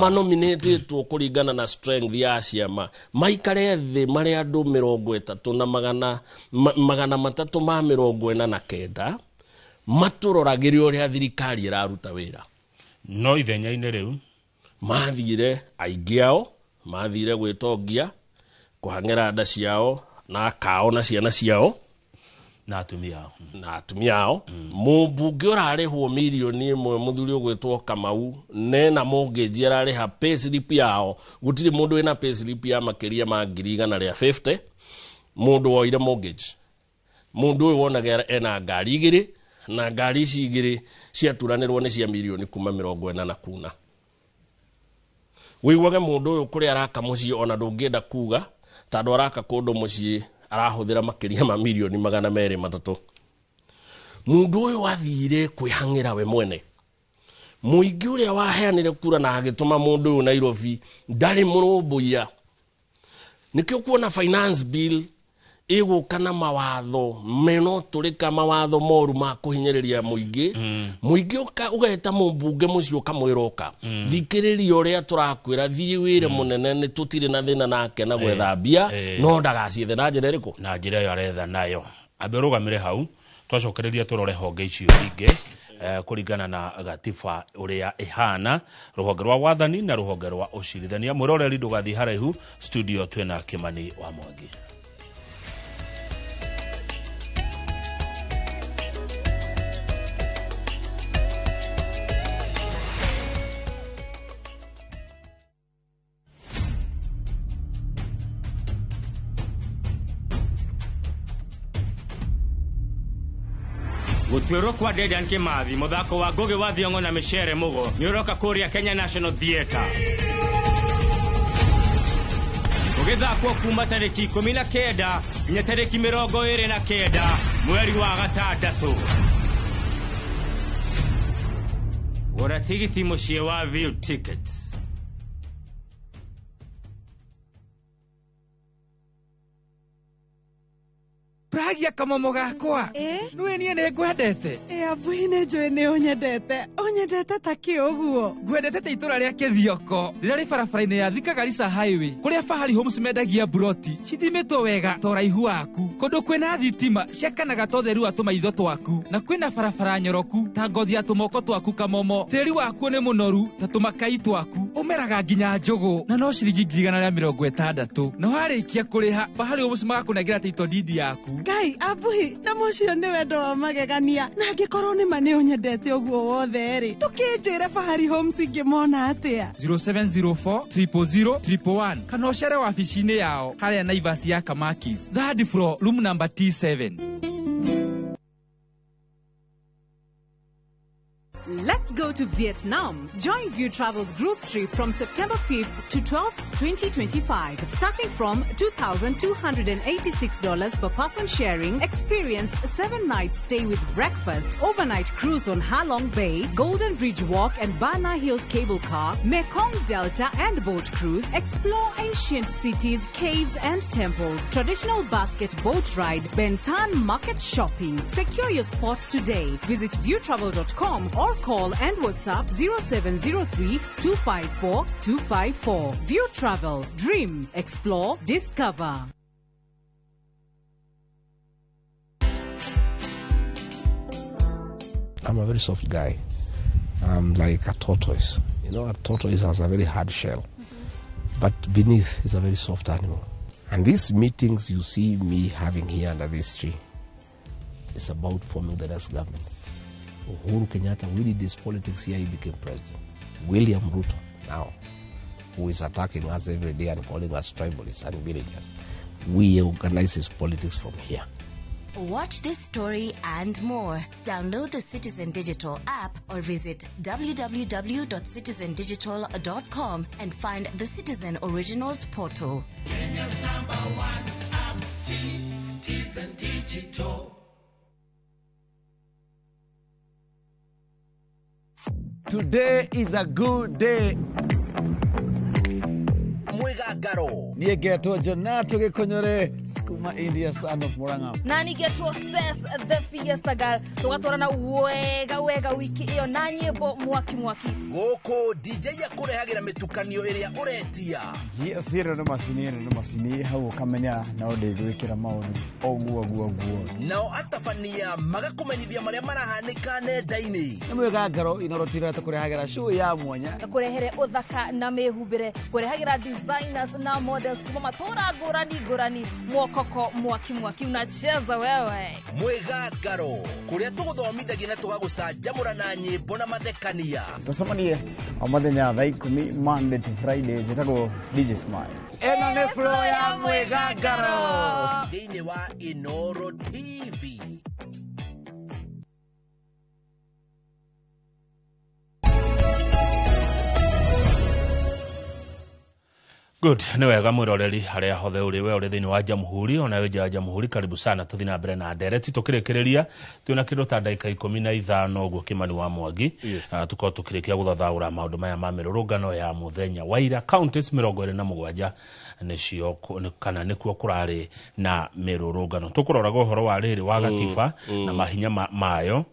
manominĩtĩtwo kũringana na strength ya ciama maikare thĩ marĩ andũ 30 na 349 matũroragĩre ũrĩa thirikari ĩraruta wĩra. No ithenya-inĩ rĩu mathire aingĩ ao mathire gwĩtongia kũhang'ĩra nda ciao na kao na ciana ciao na atumia ao na atumia ao. Mũmbunge ũrarĩhwo mirioni 1 mũthuri ũgwĩtwo Kamau nena mortgage ararĩha payslip yao gũtirĩ mũndũ wĩna payslip ya makĩria ma 150,000. Mũndũ woire mortgage, mũndũ ũyũ wonaga ena ngari 2 na ngari ici 2 ciaturanĩrwo nĩ cia mirioni kuma 40 na kuna. Wĩiguage mũndũ ũyũ kũrĩa araka mũciĩ ona ndũngĩenda kuga tondũ araka kũndũ mũciĩ arahũthĩra makĩria ma mirioni 203. Mũndũ ũyũ athire kwĩhang'ĩra we mwene. Mũingĩ ũrĩa waheanire kura na agĩtũma mũndũ ũyũ Nairobi ndarĩ mũrũmbũiya. Nĩkĩo kuona finance bill ĩgũka na mawatho mena ũtũrĩka mawatho moru ma kũhinyĩrĩria mũingĩ. Mũingĩ ũgeta mũmbunge mũciĩ ũkamwĩra ũka thikĩrĩria ũrĩa tũrakwĩra thiĩ wĩre mũnene nĩ tũtirĩ na thĩna nake na gwetha mbia no ndagaciethe na njĩra ĩrĩkũ na njĩra ĩyo aretha nayo. Ambe ũrũgamĩre hau twacokereria tũrore honge icio ingĩ kũringana na gatiba ũrĩa ĩhana, rũhonge rwa wathani na rũhonge rwa ũcirithania. Mwĩroreri ndũgathiĩ haraihu, studio twĩna Kimani wa Mwangi. Gũtuĩrwo kwa Dedan Kimathi mũthako wa Ngugi wa Thiong'o na Micere Mugo nĩ ũroka kũrĩa Kenya National Theatre ũgĩthakwo kuma tarĩki 19 nginya tarĩki 29 mweri wa gatandatũ. Gũra tigiti mũciĩ wa View Tickets. Pragia kamomo gakwa nĩwe niĩ nĩ ngwendete. Abuhi nĩ njũĩ nĩ ũnyendete ũnyendete ta kĩ ũguo. Ngwendete ta itũra rĩa Kĩthioko rĩrĩa rĩ barabara-inĩ ya Thika Garissa Highway kũrĩa Fahari Homes mendagia buroti cithimĩtwo wega ta ũraihu waku kũndũ kwĩna thitima ciakanaga ta ũtheru wa tũmaitho twaku na kwĩna barabara nyoroku ta ngothi ya tũmoko twaku kamomo. Tĩri wakuo nĩ mũnoru ta tũmakai twaku ũmeraga nginya njũgũ na no ciringi 160,000 na warĩkia kũrĩha Fahari Homes magakũnengera title deed yaku. Ngai abuhi na mũcio nĩ wendo wa magegania na angĩkorwo nĩ ma nĩ ũnyendete ũguo wothe rĩ ndũkĩnjĩre Fahari Homes ingĩmona atĩa. 0704 000 111 kana ũcere wabici-inĩ yao harĩa Naivas ya Kamakis, third floor, room number T7. Let's go to Vietnam. Join View Travel's group trip from September 5th to 12th, 2025. Starting from $2,286 per person sharing, experience 7-night stay with breakfast, overnight cruise on Halong Bay, Golden Bridge Walk and Bana Hills Cable Car, Mekong Delta and boat cruise, explore ancient cities, caves and temples, traditional basket boat ride, Ben Thanh market shopping. Secure your spot today. Visit viewtravel.com or call and WhatsApp 0703 254 254. View Travel. Dream. Explore. Discover. I'm a very soft guy. I'm like a tortoise. You know, a tortoise has a very hard shell, but beneath is a very soft animal. And these meetings you see me having here under this tree is about forming the next government. Uhuru Kenyatta, we did this politics here, he became president. William Ruto, now, who is attacking us every day and calling us tribalists and villagers, we organize his politics from here. Watch this story and more. Download the Citizen Digital app or visit www.citizendigital.com and find the Citizen Originals portal. Kenya's number one app, Citizen Digital. Today is a good day. Mwĩgangaro. Niĩ ngetwo Jonato Gĩkũnyũre kuma India, son of Murang'a. Na nigetwo Ses the Fiesta Girl, tũgatwarana wega wega wiki ĩyo na nyĩmbo mwaki mwaki. Gũkũ DJ akũrehagĩra mĩtukanio ĩrĩa ũretia. Yes, ĩno nĩ macini, ĩno nĩ macini hau ũkamenya no ndĩgwĩkĩra maũndũ ũguo ũguo ũguo. Nao atabania magakũmenyithia marĩa marahanĩka nenda-inĩ. Nĩ mwĩgangaro Inoro TV tũkũrehagĩra show ya mwanya. Kũrehere ũthaka na mĩhumbĩre, kũrehagĩra designers na models kuma matũra ngũrani ngũrani, mwokoko mwaki mwaki unacheza wewe. Mwĩgangaro, kũrĩa tũgũthomithagia na tũgagũcanjamũra na nyĩmbo na mathekania. Tũcemanie o mũthenya thaa 10 Monday to Friday. Njĩtagwo DJ Smile. Ĩno nĩ flow ya mwĩgangaro thĩinĩ wa Inoro TV. Good, nĩ wega mwĩroreri harĩa hothe ũrĩ, we ũrĩ thĩinĩ wa Jamhuri ona wĩ nja ya Jamhuri, karibu sana. Tũthiĩ na mbere na ndereti tũkĩrĩkĩrĩria twĩna kĩndũ ta ndagĩka 15 ũguo Kĩmani wa Mwangi. Yes. Tũkorwo tũkĩrĩkia gũthathaũra maũndũ maya ma mĩrũrũngano ya mũthenya wa ira. Counties 27 nĩcio kana nĩkuo kũrarĩ na mĩrũrũngano. Tũkũroraga ũhoro wa rĩrĩ wa gatiba na mahinya mayo.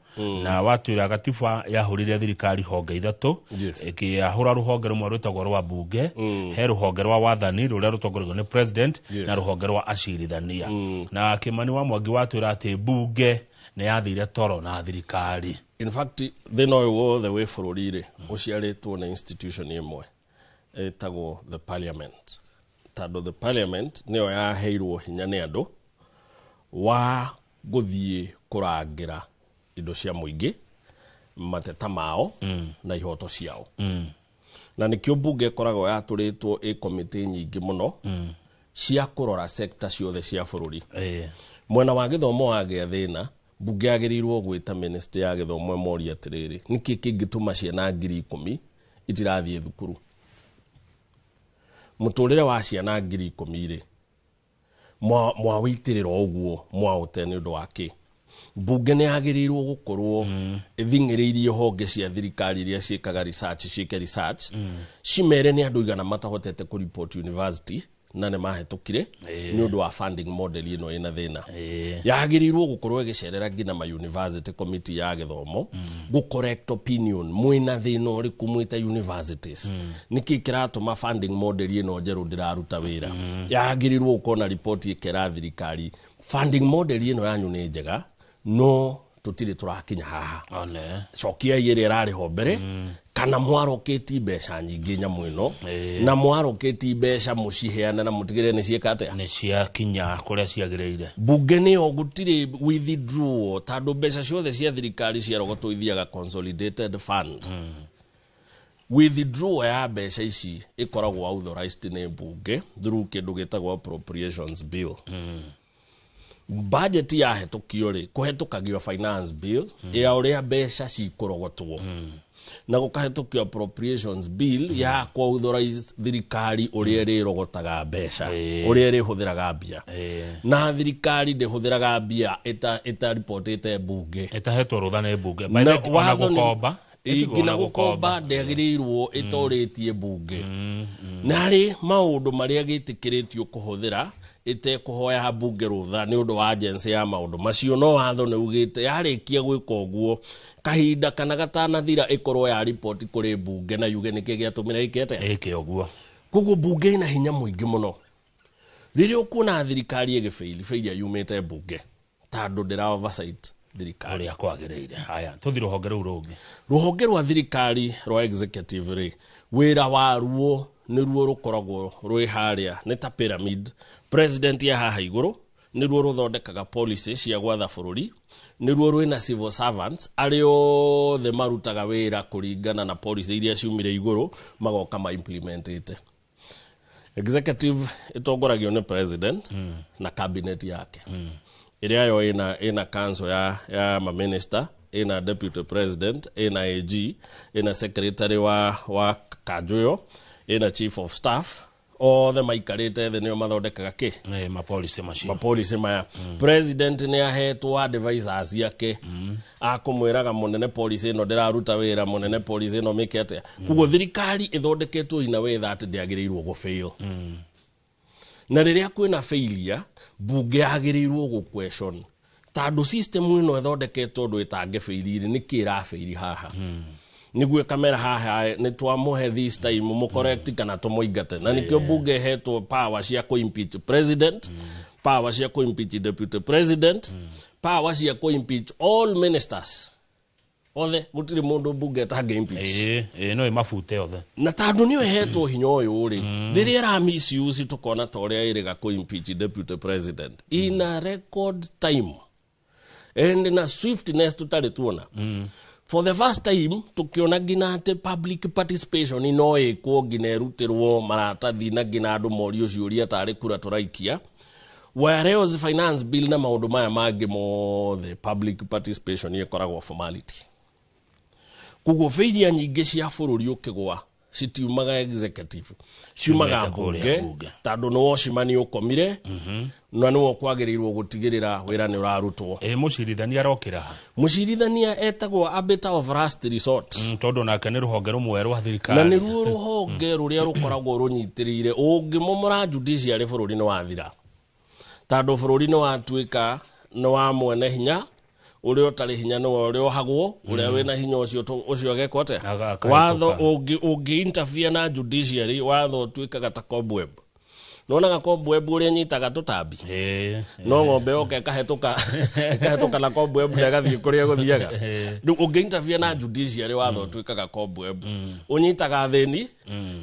Na watwĩra gatiba yahũrire thirikari honge 3. Yes. Ĩkĩahũra rũhonge rũmwe rwĩtagwo rwa bunge, he rũhonge rwa wathani rũrĩa rũtongoragio nĩ president, na rũhonge rwa acirithania. Na Kĩmani wa Mwangi watwĩra atĩ bunge nĩ yathire toro na thirikari. In fact, thĩna ũyũ wothe wĩ bũrũri rĩ ũciarĩtwo nĩ institution ĩmwe ĩtagwo the parliament, tondũ the parliament nĩyo yaheirwo hinya nĩ andũ wa gũthiĩ kũrangĩra indo cia mũingĩ, mateta mao na ihoto ciao. Na nĩkĩo bunge ĩkoragwo yatũrĩtwo ĩ komĩtĩ nyingĩ mũno cia kũrora sector ciothe cia bũrũri. Mwena wa gĩthomo wagĩa thĩna, bunge yagĩrĩirwo gwĩta ministry ya gĩthomo ĩmorie atĩrĩrĩ, nĩkĩ kĩngĩtũma ciana 10,000 itirathiĩ thukuru? Mũtũrĩre wa ciana 10,000 rĩ mwawĩitĩrĩra ũguo mwaũte nĩ ũndũ wa kĩ? Bunge nĩ yagĩrĩirwo gũkorwo ĩthing'ĩrĩirie honge cia thirikari iria ciĩkaga research, ciĩke research, cimere nĩ andũ igana matahotete kũ report university na nĩ mahĩtũkire nĩ ũndũ wa funding model ĩno ĩna thĩna. Yagĩrĩirwo gũkorwo ĩgĩcerera nginya ma university committee ya gĩthomo gũ correct opinion, mwĩna thĩna ũrĩkũ mwĩta universities, nĩkĩ kĩratũma funding model ĩno njerũ ndĩraruta wĩra. Yagĩrĩirwo gũkorwo na report ĩkera thirikari funding model ĩno yanyu nĩ njega no tũtirĩ tũrakinya haha, cokiai ĩrĩa ĩrarĩ ho mbere, kana mwarokĩti mbeca nyingĩ nyamũ ĩno, na mwarokĩti mbeca mũciheane na mũtigĩrĩre nĩ ciĩka atĩa, nĩ ciakinya kũrĩa ciagĩrĩire. Bunge nĩyo gũtirĩ withdrawal, tondũ mbeca ciothe cia thirikari ciarogotwo ithiaga consolidated fund. Withdrawal ya mbeca ici ĩkoragwo authorized nĩ bunge through kĩndũ gĩtagwo appropriations bill. Budget yahetũkio rĩ, kũhetũkagio finance bill ya ũrĩa mbeca cikũrogotwo, na gũkahetũkio appropriations bill ya kũ authorize thirikari ũrĩa ĩrĩrogotaga mbeca, ũrĩa ĩrĩhũthĩraga mbia. Na thirikari ndĩhũthĩraga mbia ĩtaripotĩte bunge, ĩtahetwo rũtha nĩ bunge. Na Ona watho nĩ- gũkomba nginya gũkomba ndĩagĩrĩirwo ĩtorĩtie bunge. Na harĩ maũndũ marĩa gĩtĩkĩrĩtio kũhũthĩra ĩtekũhoya bunge rũtha nĩ ũndũ wa agency ya maũndũ macio, no watho nĩ ugĩte yarĩkia gwĩka ũguo kahinda kana gatanathira ĩkorwo ya report kũrĩ bunge na yuge nĩkĩ gĩatũmire ĩke atĩa, ĩke ũguo. Koguo bunge ĩna hinya mũingĩ mũno. Rĩrĩa ũkuona thirikari ĩgĩbĩiri, failure yumĩte bunge tondũ ndĩra oversight thirikari ũrĩa kwagĩrĩire. Haya, tũthiĩ rũhonge rũu rũngĩ. Rũhonge rwa thirikari rwa executive rĩ, wĩra waruo nĩruo rũkoragwo rwĩ harĩa, nĩ ta pyramid. President ya haha igũrũ nĩruo rũthondekaga policy cia gwatha bũrũri, nĩruo rwĩna civil servants arĩa othe marutaga wĩra kũringana na policy iria ciumire igũrũ magoka ma implementĩte. Executive ĩtongoragio nĩ president na cabinet yake, ĩrĩa yo ĩna council ya ma minister, ĩna deputy president, ĩna AG, ĩna secretary wa kanjũ ĩyo, ĩna chief of staff, othe maikarĩte thĩ nĩo mathondekaga kĩ mapolicy macio, mapolicy maya. President nĩ ahetwo advisors ake. A kũmwĩraga mũnene policy ĩno ndĩraruta wĩra, mũnene policy ĩno mĩke atĩa. Koguo thirikari ĩthondeketwo in a way that ndĩagĩrĩirwo gũfail. Na rĩrĩa kwĩna failure, mbunge yagĩrĩirwo gũ question, tondũ system ĩno ĩthondeketwo ũndũ ĩtangĩbĩirire, nĩkĩ ĩrabĩiri haha? Nĩguo ĩkamera haha nĩ twamũhe this time mũ correct kana tũmũingate. Na nĩkĩo mbunge ĩhetwo power cia kũ impeach president, power cia kũ impeach deputy president, power cia kũ impeach all ministers othe. Gũtirĩ mũndũ mbunge ĩtangĩ impeach. Ĩĩ, no ĩmabute othe. Na tondũ nĩyo ĩhetwo hinya ũyũ rĩ, rĩrĩa ĩra misuse, tũkona ta ũrĩa ĩrĩga kũ impeach deputy president in a record time and na swiftness tũtarĩ tuona for the first time. Tukiona nginya atĩ public participation no ĩkwo, nginya ĩrutĩrwo maratathi na nginya andũ morio ciũria tarĩ kura tũraikia, whereas finance bill na maũndũ maya mangĩ mothe, public participation ĩkoragwo formality. Koguo failure nyingĩ cia bũrũri ũkĩgwa citiumaga executive, ciumaga Ciumĩte kũrĩa mbunge, mbunge. Tondũ nĩ watchman ũkomire na nĩwe kwagĩrĩirwo gũtigĩrĩra wĩra nĩ ũrarutwo. Ĩ mũcirithania arokĩra ha? Mũcirithania etagwo arbiter of last resort. Tondũ nake nĩ rũhonge rũmwe rwa thirikari. Na nĩruo rũhonge rũrĩa rũkoragwo rũnyitĩrĩire. Ũngĩmomora judiciary, bũrũri nĩ wathira, tondũ bũrũri nĩ watuĩka nĩ wa mwene hinya. Ũrĩa ũtarĩ hinya nĩwe ũrĩa ohagwo, ũrĩa wĩna hinya ũcio ũcio agekwo atĩa? Akahĩtũka. Watho ũngĩ interfere na judiciary, watho ũtuĩkaga ta cobweb. Nĩwonaga cobweb ũrĩa nyitaga tũtambi? No ng'ombe yoka ĩkahĩtũka na cobweb na ĩgathiĩ kũrĩa ĩgũthiaga. Rĩu ũngĩ interfere na judiciary, watho ũtuĩkaga cobweb, ũnyitaga athĩni,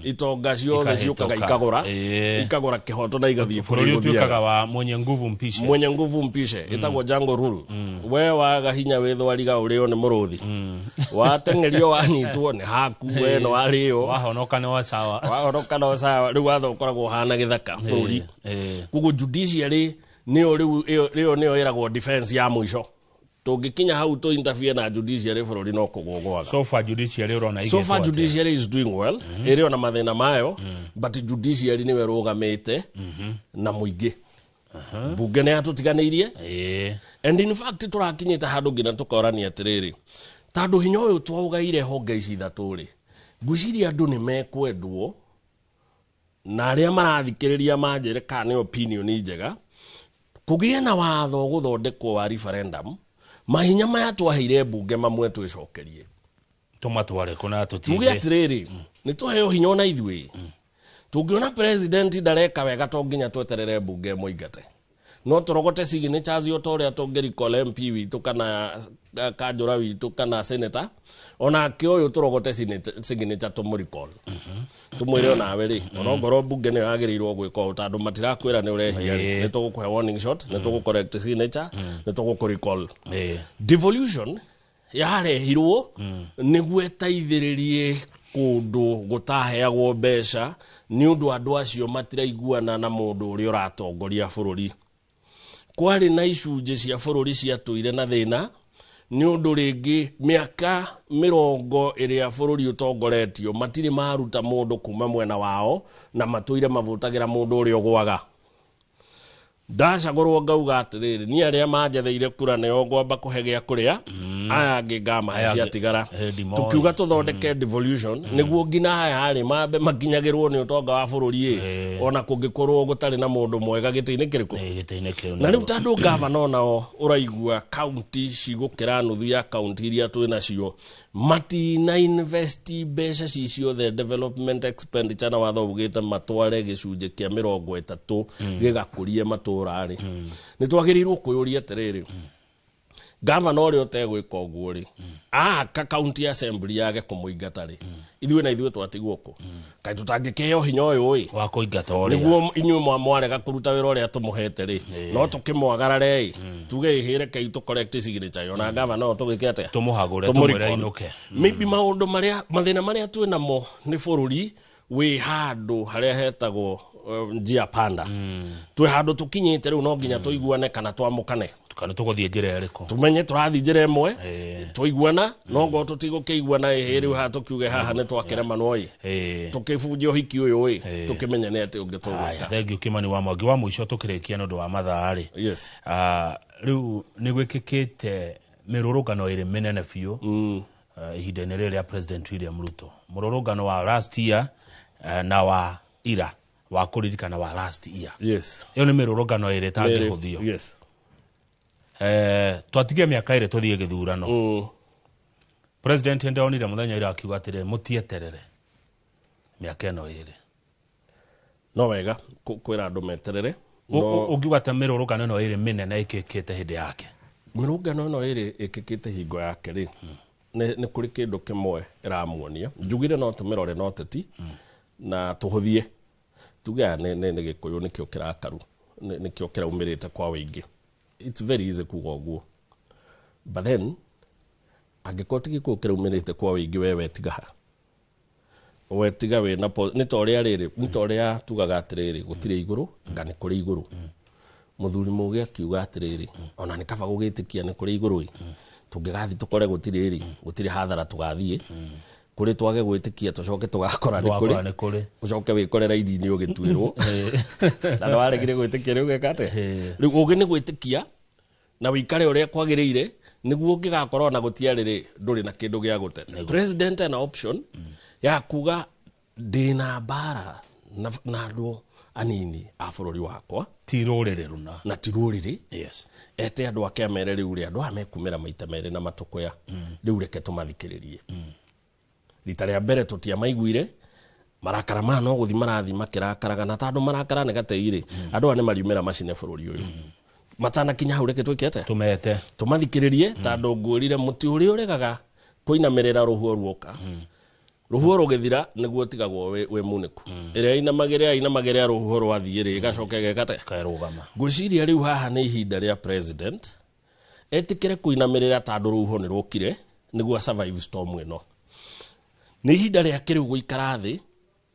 itonga ciothe ciũkaga Ikahĩtũka. Ikagũra kĩhoto na igathiĩ kũrĩa Bũrũri igũthiaga. ũtuĩkaga wa mwenye nguvu mpishe. Mwenye nguvu mpishe. Ĩtagwo jungle rule. We waga hinya, wĩthwariga ũrĩo nĩ mũrũthi, wateng'erio wanyitwo nĩ haku, we no warĩo. Wahonoka nĩ wa sawa. Wahonoka no sawa. Rĩu watho ũkoragwo ũhana gĩthaka bũrũri. Koguo judiciary nĩyo rĩu ĩyo nĩyo ĩragwo defense ya mũico. Tũngĩkinya hau tũ interfere na judiciary, bũrũri no kũgũgwaga. So far judiciary ũrona So far igĩtwo atĩa? Judiciary is doing well. Ĩrĩ ona mathĩna mayo, but judiciary nĩwe ĩrũgamĩte na mũingĩ. Mbunge nĩ yatũtiganĩirie. And in fact tũrakinyĩte handũ nginya tũkorania atĩrĩrĩ, tondũ hinya ũyũ twaũgaire honge ici ithatũ rĩ, ngwĩciria andũ nĩ mekwendwo na arĩa marathikĩrĩria manjĩre kana nĩ opinion njega kũgĩe na watho gũthondekwo wa referendum, mahinya maya twaheire mbunge mamwe twĩcokerie. Tũmatware kũna Tuge tũtige. Atĩrĩrĩ, nĩ tũheo hinya ona ithuĩ. Tũngĩona president ndareka wega, to nginya tweterere mbunge ĩmũingate. No tũrogote signatures o ta ũrĩa tũngĩrecall MP witũ kana kanjũra witũ kana senator, onake ũyũ tũrogote signature tũmũrecall, tũmwĩre onawe rĩ, onongorwo mbunge nĩyo yagĩrĩirwo gwĩka ũũ, tondũ matirakwĩra nĩ ũrehia rĩ, nĩ tũgũkũhe warning shot, nĩ tũgũ correct signature, nĩ tũgũkũ recall. Devolution yarehirwo nĩguo ĩteithĩrĩrie kũndũ gũtaheagwo mbeca, nĩ ũndũ andũ acio matiraiguana na mũndũ ũrĩa ũratongoria bũrũri. Kwarĩ na icunjĩ cia bũrũri ciatũire na thĩna, nĩ ũndũ rĩngĩ mĩaka 40 ĩrĩa bũrũri ũtongoretio matirĩ maruta mũndũ kuma mwena wao, na matũire mavũtagĩra mũndũ ũrĩa ũgwaga. Ndacagũrwo ngauga atĩrĩrĩ, niĩ arĩa manjetheire kura nĩo ngwamba kũhe gĩa kũrĩa, aya angĩ ngamahe Aya angĩ- ciatigara. Ndimoĩ. Tukiuga tũthondeke devolution nĩguo nginya aya rĩ mambe makinyagĩrwo nĩ ũtonga wa bũrũri ĩ, ona kũngĩkorwo gũtarĩ na mũndũ mwega gĩtĩ-inĩ kĩrĩkũ. Gĩtĩ-inĩ kĩu. Na rĩu tondũ gavana onao ũraigua kaunti cigũkĩra nuthu ya kaunti iria twĩ nacio matina invest mbeca ci ciothe development expenditure, na watho ugĩte matware gĩcunjĩ kĩa 30 gĩgakũrie matũra rĩ, nĩ twagĩrĩirwo kwĩyũria atĩrĩrĩ, gavana ũrĩa ũtegwĩka ũguo rĩ, aka county assembly yage kũmũingata rĩ, ithuĩ na ithuĩ twatigwo kũ? Kaĩ tũtangĩkĩheo hinya ũyũ ĩ wa kũingata ũrĩa nĩguo inyuĩ mwarega kũruta wĩra ũrĩa tũmũhete rĩ, no tũkĩmwagarare ĩ, tuge ĩhĩre kei tũ correct signature ĩyo, na gavana no tũgĩke atĩa? Tũmũhagũre, Tũmũ tũmwĩre recall. ainũke. Maybe maũndũ marĩa, mathĩna marĩa twĩ namo nĩ bũrũri wĩ handũ harĩa hetagwo njia panda. Twĩ handũ tũkinyĩte rĩu no nginya tũiguane kana twamũkane. Kana tũgũthiĩ njĩra ĩrĩkũ? Tumenye tũrathiĩ njĩra ĩmwe twaiguana, no ngorwo tũtigũkĩiguana, ĩhĩ rĩu haha tũkiuge haha nĩ twakĩremanwo ĩ, tũkĩbunjia ũhiki ũyũ ĩ, tũkĩmenye nĩ atĩ ũngĩ tũgwĩka. Thank you, Kimani wa Mwangi. Wa mũico tũkĩrĩkia nĩ ũndũ wa mathaa rĩ, yes. Rĩu nĩ gwĩkĩkĩte Mĩrũrũngano ĩrĩ mĩnene biũ ihinda-inĩ rĩrĩ rĩa President William Ruto, mũrũrũngano wa last year na wa ira wa kũririkana wa last year. Ĩyo nĩ mĩrũrũngano ĩrĩ ĩtangĩhũthio. Twatigie mĩaka ĩrĩ tũthiĩ gĩthurano. President ndonire mũthenya ira akiuga atĩrĩ, mũtieterere mĩaka ĩno ĩrĩ. No wega kwĩra andũ meterere. Ũngiuga atĩ mĩrũrũngano ĩno ĩrĩ mĩnene ĩkĩkĩte hĩndĩ yake? Mĩrũrũngano ĩno ĩrĩ ĩkĩkĩte hingo yake rĩ, nĩ kũrĩ kĩndũ kĩmwe ĩramuonia. Njugire no tũmĩrore no teti na tũhũthie, tuge aya nĩ Gĩkũyũ nĩkĩo kĩrakaru, nĩkĩo kĩraumĩrĩte kwa wĩingĩ. It's very easy kuga ũguo, but then angĩkorwo ti Gĩkũyũ kĩraumĩrĩte kwa wĩingĩ, we wetiga ha wetiga wĩna nĩ ta ũrĩa rĩrĩ, nĩ ta ũrĩa tugaga atĩrĩrĩ, gũtirĩ igũrũ nga nĩ kũrĩ igũrũ. Mũthuri mũgĩ akiuga atĩrĩrĩ, ona nĩ kaba gũgĩtĩkia nĩ kũrĩ igũrũ ĩ, tũngĩgathiĩ tũkore gũtirĩ rĩ, gũtirĩ hathara tũgathiĩ kũrĩ twage gwĩtĩkia tũcoke tũgakora nĩ Tũgakora nĩ kũrĩ, ũcoke wĩkorera iria-inĩ ũgĩtuĩrwo na nĩ waregire gwĩtĩkia. Rĩu ũgeka atĩa? Rĩu ũgĩ nĩ gwĩtĩkia na wĩikare ũrĩa kwagĩrĩire, nĩguo ũngĩgakorwo na gũtiarĩ rĩ, ndũrĩ na kĩndũ gĩa gũte. President ena option ya kuga ndĩna mbara na andũ anini a bũrũri wakwa, ti rũrĩrĩ rũna na ti rũrĩrĩ. Ete andũ ake amere rĩu rĩ, andũ aya mekumĩra maita merĩ na matũkũya, rĩu reke tũmathikĩrĩrie. Rita rĩa mbere tũtiamaiguire, marakara maya no gũthi marathi makĩrakaraga, na tondũ marakara nĩ gatei rĩ, andũ aya nĩ mariumĩra macine bũrũri ũyũ. Matanakinya hau reke twĩke atĩa? Tũmete, tũmathikĩrĩrie, tondũ ngwĩrire mũtĩ ũrĩa ũregaga kũinamĩrĩra rũhuho ruoka, rũhuho rũgĩthira nĩguo ũtigagwo wĩ munĩku. Ĩrĩa inamagĩrĩra inamagĩrĩra rũhuho rwathiĩ rĩ, ĩgacoka ĩgeka atĩa? Ĩkarũgama. Ngwĩciria rĩu haha nĩ ihinda rĩa president etĩkĩre kũinamĩrĩra, tondũ rũhuho nĩ rũkire, nĩguo survive storm ĩno. Nĩ ihinda rĩake rĩu gũikara thĩ,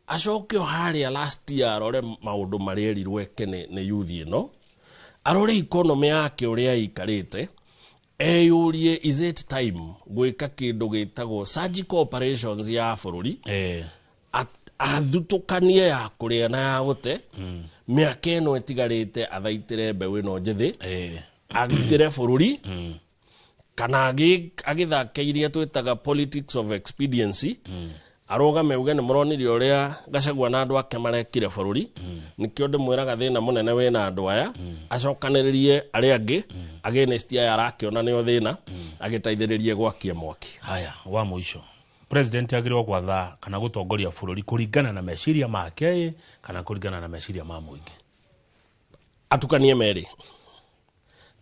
acoke o harĩa last year arore maũndũ marĩa erirwo eke nĩ youth ĩno, arore economy yake ũrĩa ĩikarĩte, eyũrie is it time gwĩka kĩndũ gĩtagwo surgical operations ya bũrũri, athutũkanie ya kũrĩa na ya gũte. Mĩaka ĩno ĩtigarĩte athaitĩre mbeũ ĩno njĩthĩ, agitĩre bũrũri, kana agĩthake iria twĩtaga politics of expediency, arũgame uge nĩ mũronire ũrĩa Gachagua na andũ ake marekire bũrũri, nĩkĩo ndĩmwĩraga thĩna mũnene wĩna andũ aya, acokanĩrĩrie arĩa angĩ against aya arakĩona nĩo thĩna, agĩteithĩrĩrie gwakia mwaki. Haya, wa mũico, president agĩrĩirwo gwatha kana gũtongoria bũrũri kũringana na meciria make kana kũringana na meciria ma mũingĩ? Atukanie merĩ,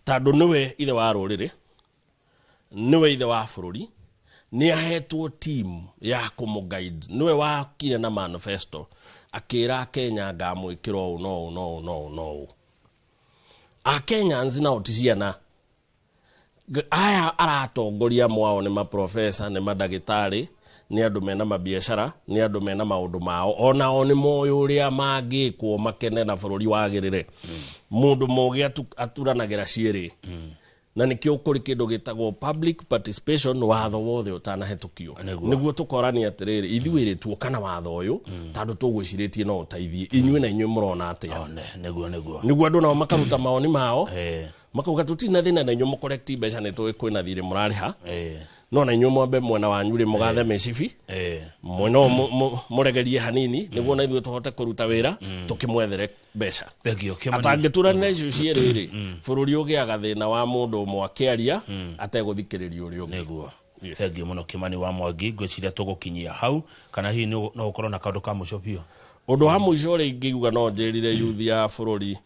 tondũ nĩwe ithe wa rũrĩrĩ, nĩwe ithe wa bũrũri, nĩ ahetwo team ya kũmũguide, nĩwe wakire na manifesto akĩra Kenya ngamwĩkĩra ũũ no ũũ no ũũ no ũũ no ũũ. Akenyans nao ti ciana, aya aratongoria mwao nĩ maprofesa, nĩ mandagĩtarĩ, nĩ andũ mena mabiacara, nĩ andũ mena maũndũ mao, onao nĩ moĩ ũrĩa mangĩkwo makene na bũrũri wagĩrĩre. Mũndũ mũgĩ aturanagĩra cierĩ, na nĩkĩo kũrĩ kĩndũ gĩtagwo public participation watho wothe ũtanahetũkio, nĩguo tũkorania atĩrĩrĩ, ithuĩ rĩ tuoka na watho ũyũ tondũ tũgwĩcirĩtie no ũteithie inyuĩ, na inyuĩ mũrona atĩa? Nĩguo nĩguo Nĩguo andũ nao makaruta mawoni mao, makauga tũtirĩ na thĩna na inyuĩ mũcorrect mbeca, nĩ tũĩ kwĩna thirĩ mũrarĩha, no na inyuĩ mwambe mwena wanyu rĩ mũgathe mĩcibi mwena ũyũ mũregerie hanini, nĩguo na ithuĩ tũhote kũruta wĩra tũkĩmwethere mbeca. Thank you. Kĩmani. Atangĩturanĩra icio cierĩ rĩ, bũrũri ũgĩaga thĩna wa mũndũ ũmwe akĩaria ategũthikĩrĩria ũrĩa ũngĩ. Nĩguo. Thank you mũno Kĩmani wa Mwangi, ngwĩciria tũgũkinyia hau, kana hihi no ũkorwo na kaũndũ ka mũico biũ? Ũndũ wa mũico ũrĩa ingiuga no njĩrire youth ya bũrũri,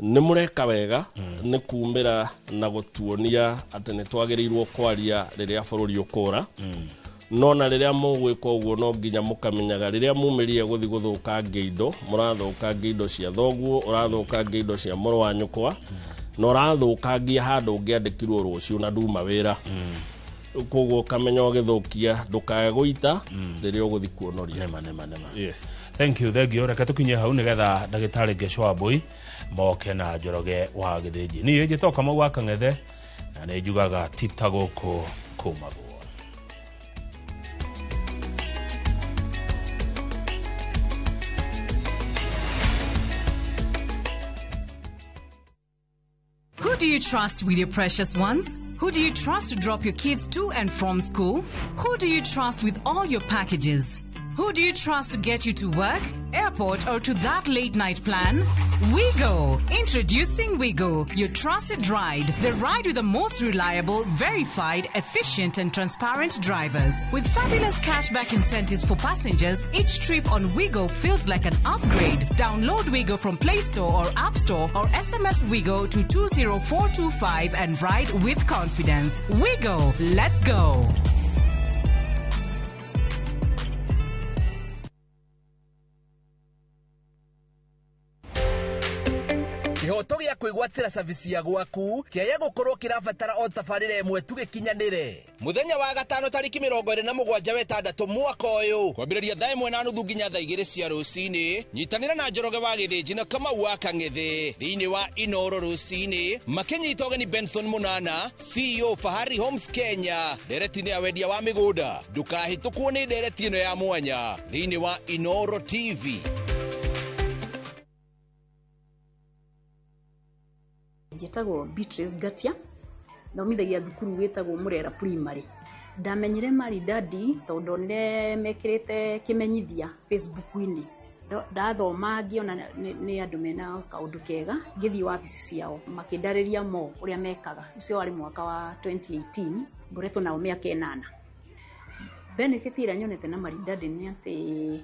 nĩ mũreka wega nĩ kumĩra na gũtuonia atĩ nĩ twagĩrĩirwo kwaria rĩrĩa bũrũri ũkũra, no na rĩrĩa mũgwĩka ũguo no nginya mũkamenyaga rĩrĩa mumĩrire gũthi gũthũkangia indo, mũrathũkangia indo cia thoguo, ũrathũkangia indo cia mũrũ wa nyũkwa, na ũrathũkangia handũ ũngĩandĩkirwo rũciũ na nduma wĩra. Koguo ũkamenya ũgĩthũkia ndũkae gũita rĩrĩa ũgũthi kuonoria. Nema, nema, nema. Thank you, thank you. Reke tũkinye hau nĩgetha ndagĩtarĩ Ngecwa Wambui moke na Njoroge wa Gĩthĩnji. Niĩ njĩtagwo Kamau wa Kang'ethe na nĩ njugaga ti ta gũkũ kũmagwo. Who do you trust with your precious ones? Who do you trust to drop your kids to and from school? Who do you trust with all your packages? Who do you trust to get you to work, airport, or to that late night plan? WeGo! Introducing WeGo, your trusted ride. The ride with the most reliable, verified, efficient, and transparent drivers. With fabulous cashback incentives for passengers, each trip on WeGo feels like an upgrade. Download WeGo from Play Store or App Store or SMS WeGo to 20425 and ride with confidence. WeGo! Let's go! Kĩhoto gĩa kwĩgwatĩra cabici ya gwaku kĩaya gũkorwo kĩrabatara o tabarĩra ĩmwe tu gĩkinyanĩre. Mũthenya wa gatano tarĩki 27 wa 6 mwaka ũyũ kwambĩrĩria thaa 1:30 nginya thaa 2 cia rũcinĩ, nyitanĩra na Njoroge wa Gĩthĩnji na Kamau wa Kang'ethe thĩinĩ wa Inoro rũcinĩ makĩnyita ũgeni Benson Munana, CEO Fahari Homes Kenya, ndereti-inĩ ya wendia wa mĩgũnda. Ndũkahĩtũkwo nĩ ndereti ĩno ya mwanya thĩinĩ wa Inoro TV. Njĩtagwo Beatrice Ngatia, thomithagia thukuru wĩtagwo Murera Primary. Ndamenyire Maridadi tondũ ndonire mekĩrĩte kĩmenyithia Facebook-inĩ. Ndathoma ngĩona nĩ andũ mena kaũndũ kega, ngĩthiĩ wabici ciao makĩndarĩria mo ũrĩa mekaga. Ũcio warĩ mwaka wa 2018, ngoretwo nao mĩaka 8. Benefit ĩrĩa nyonete na Maridadi nĩ atĩ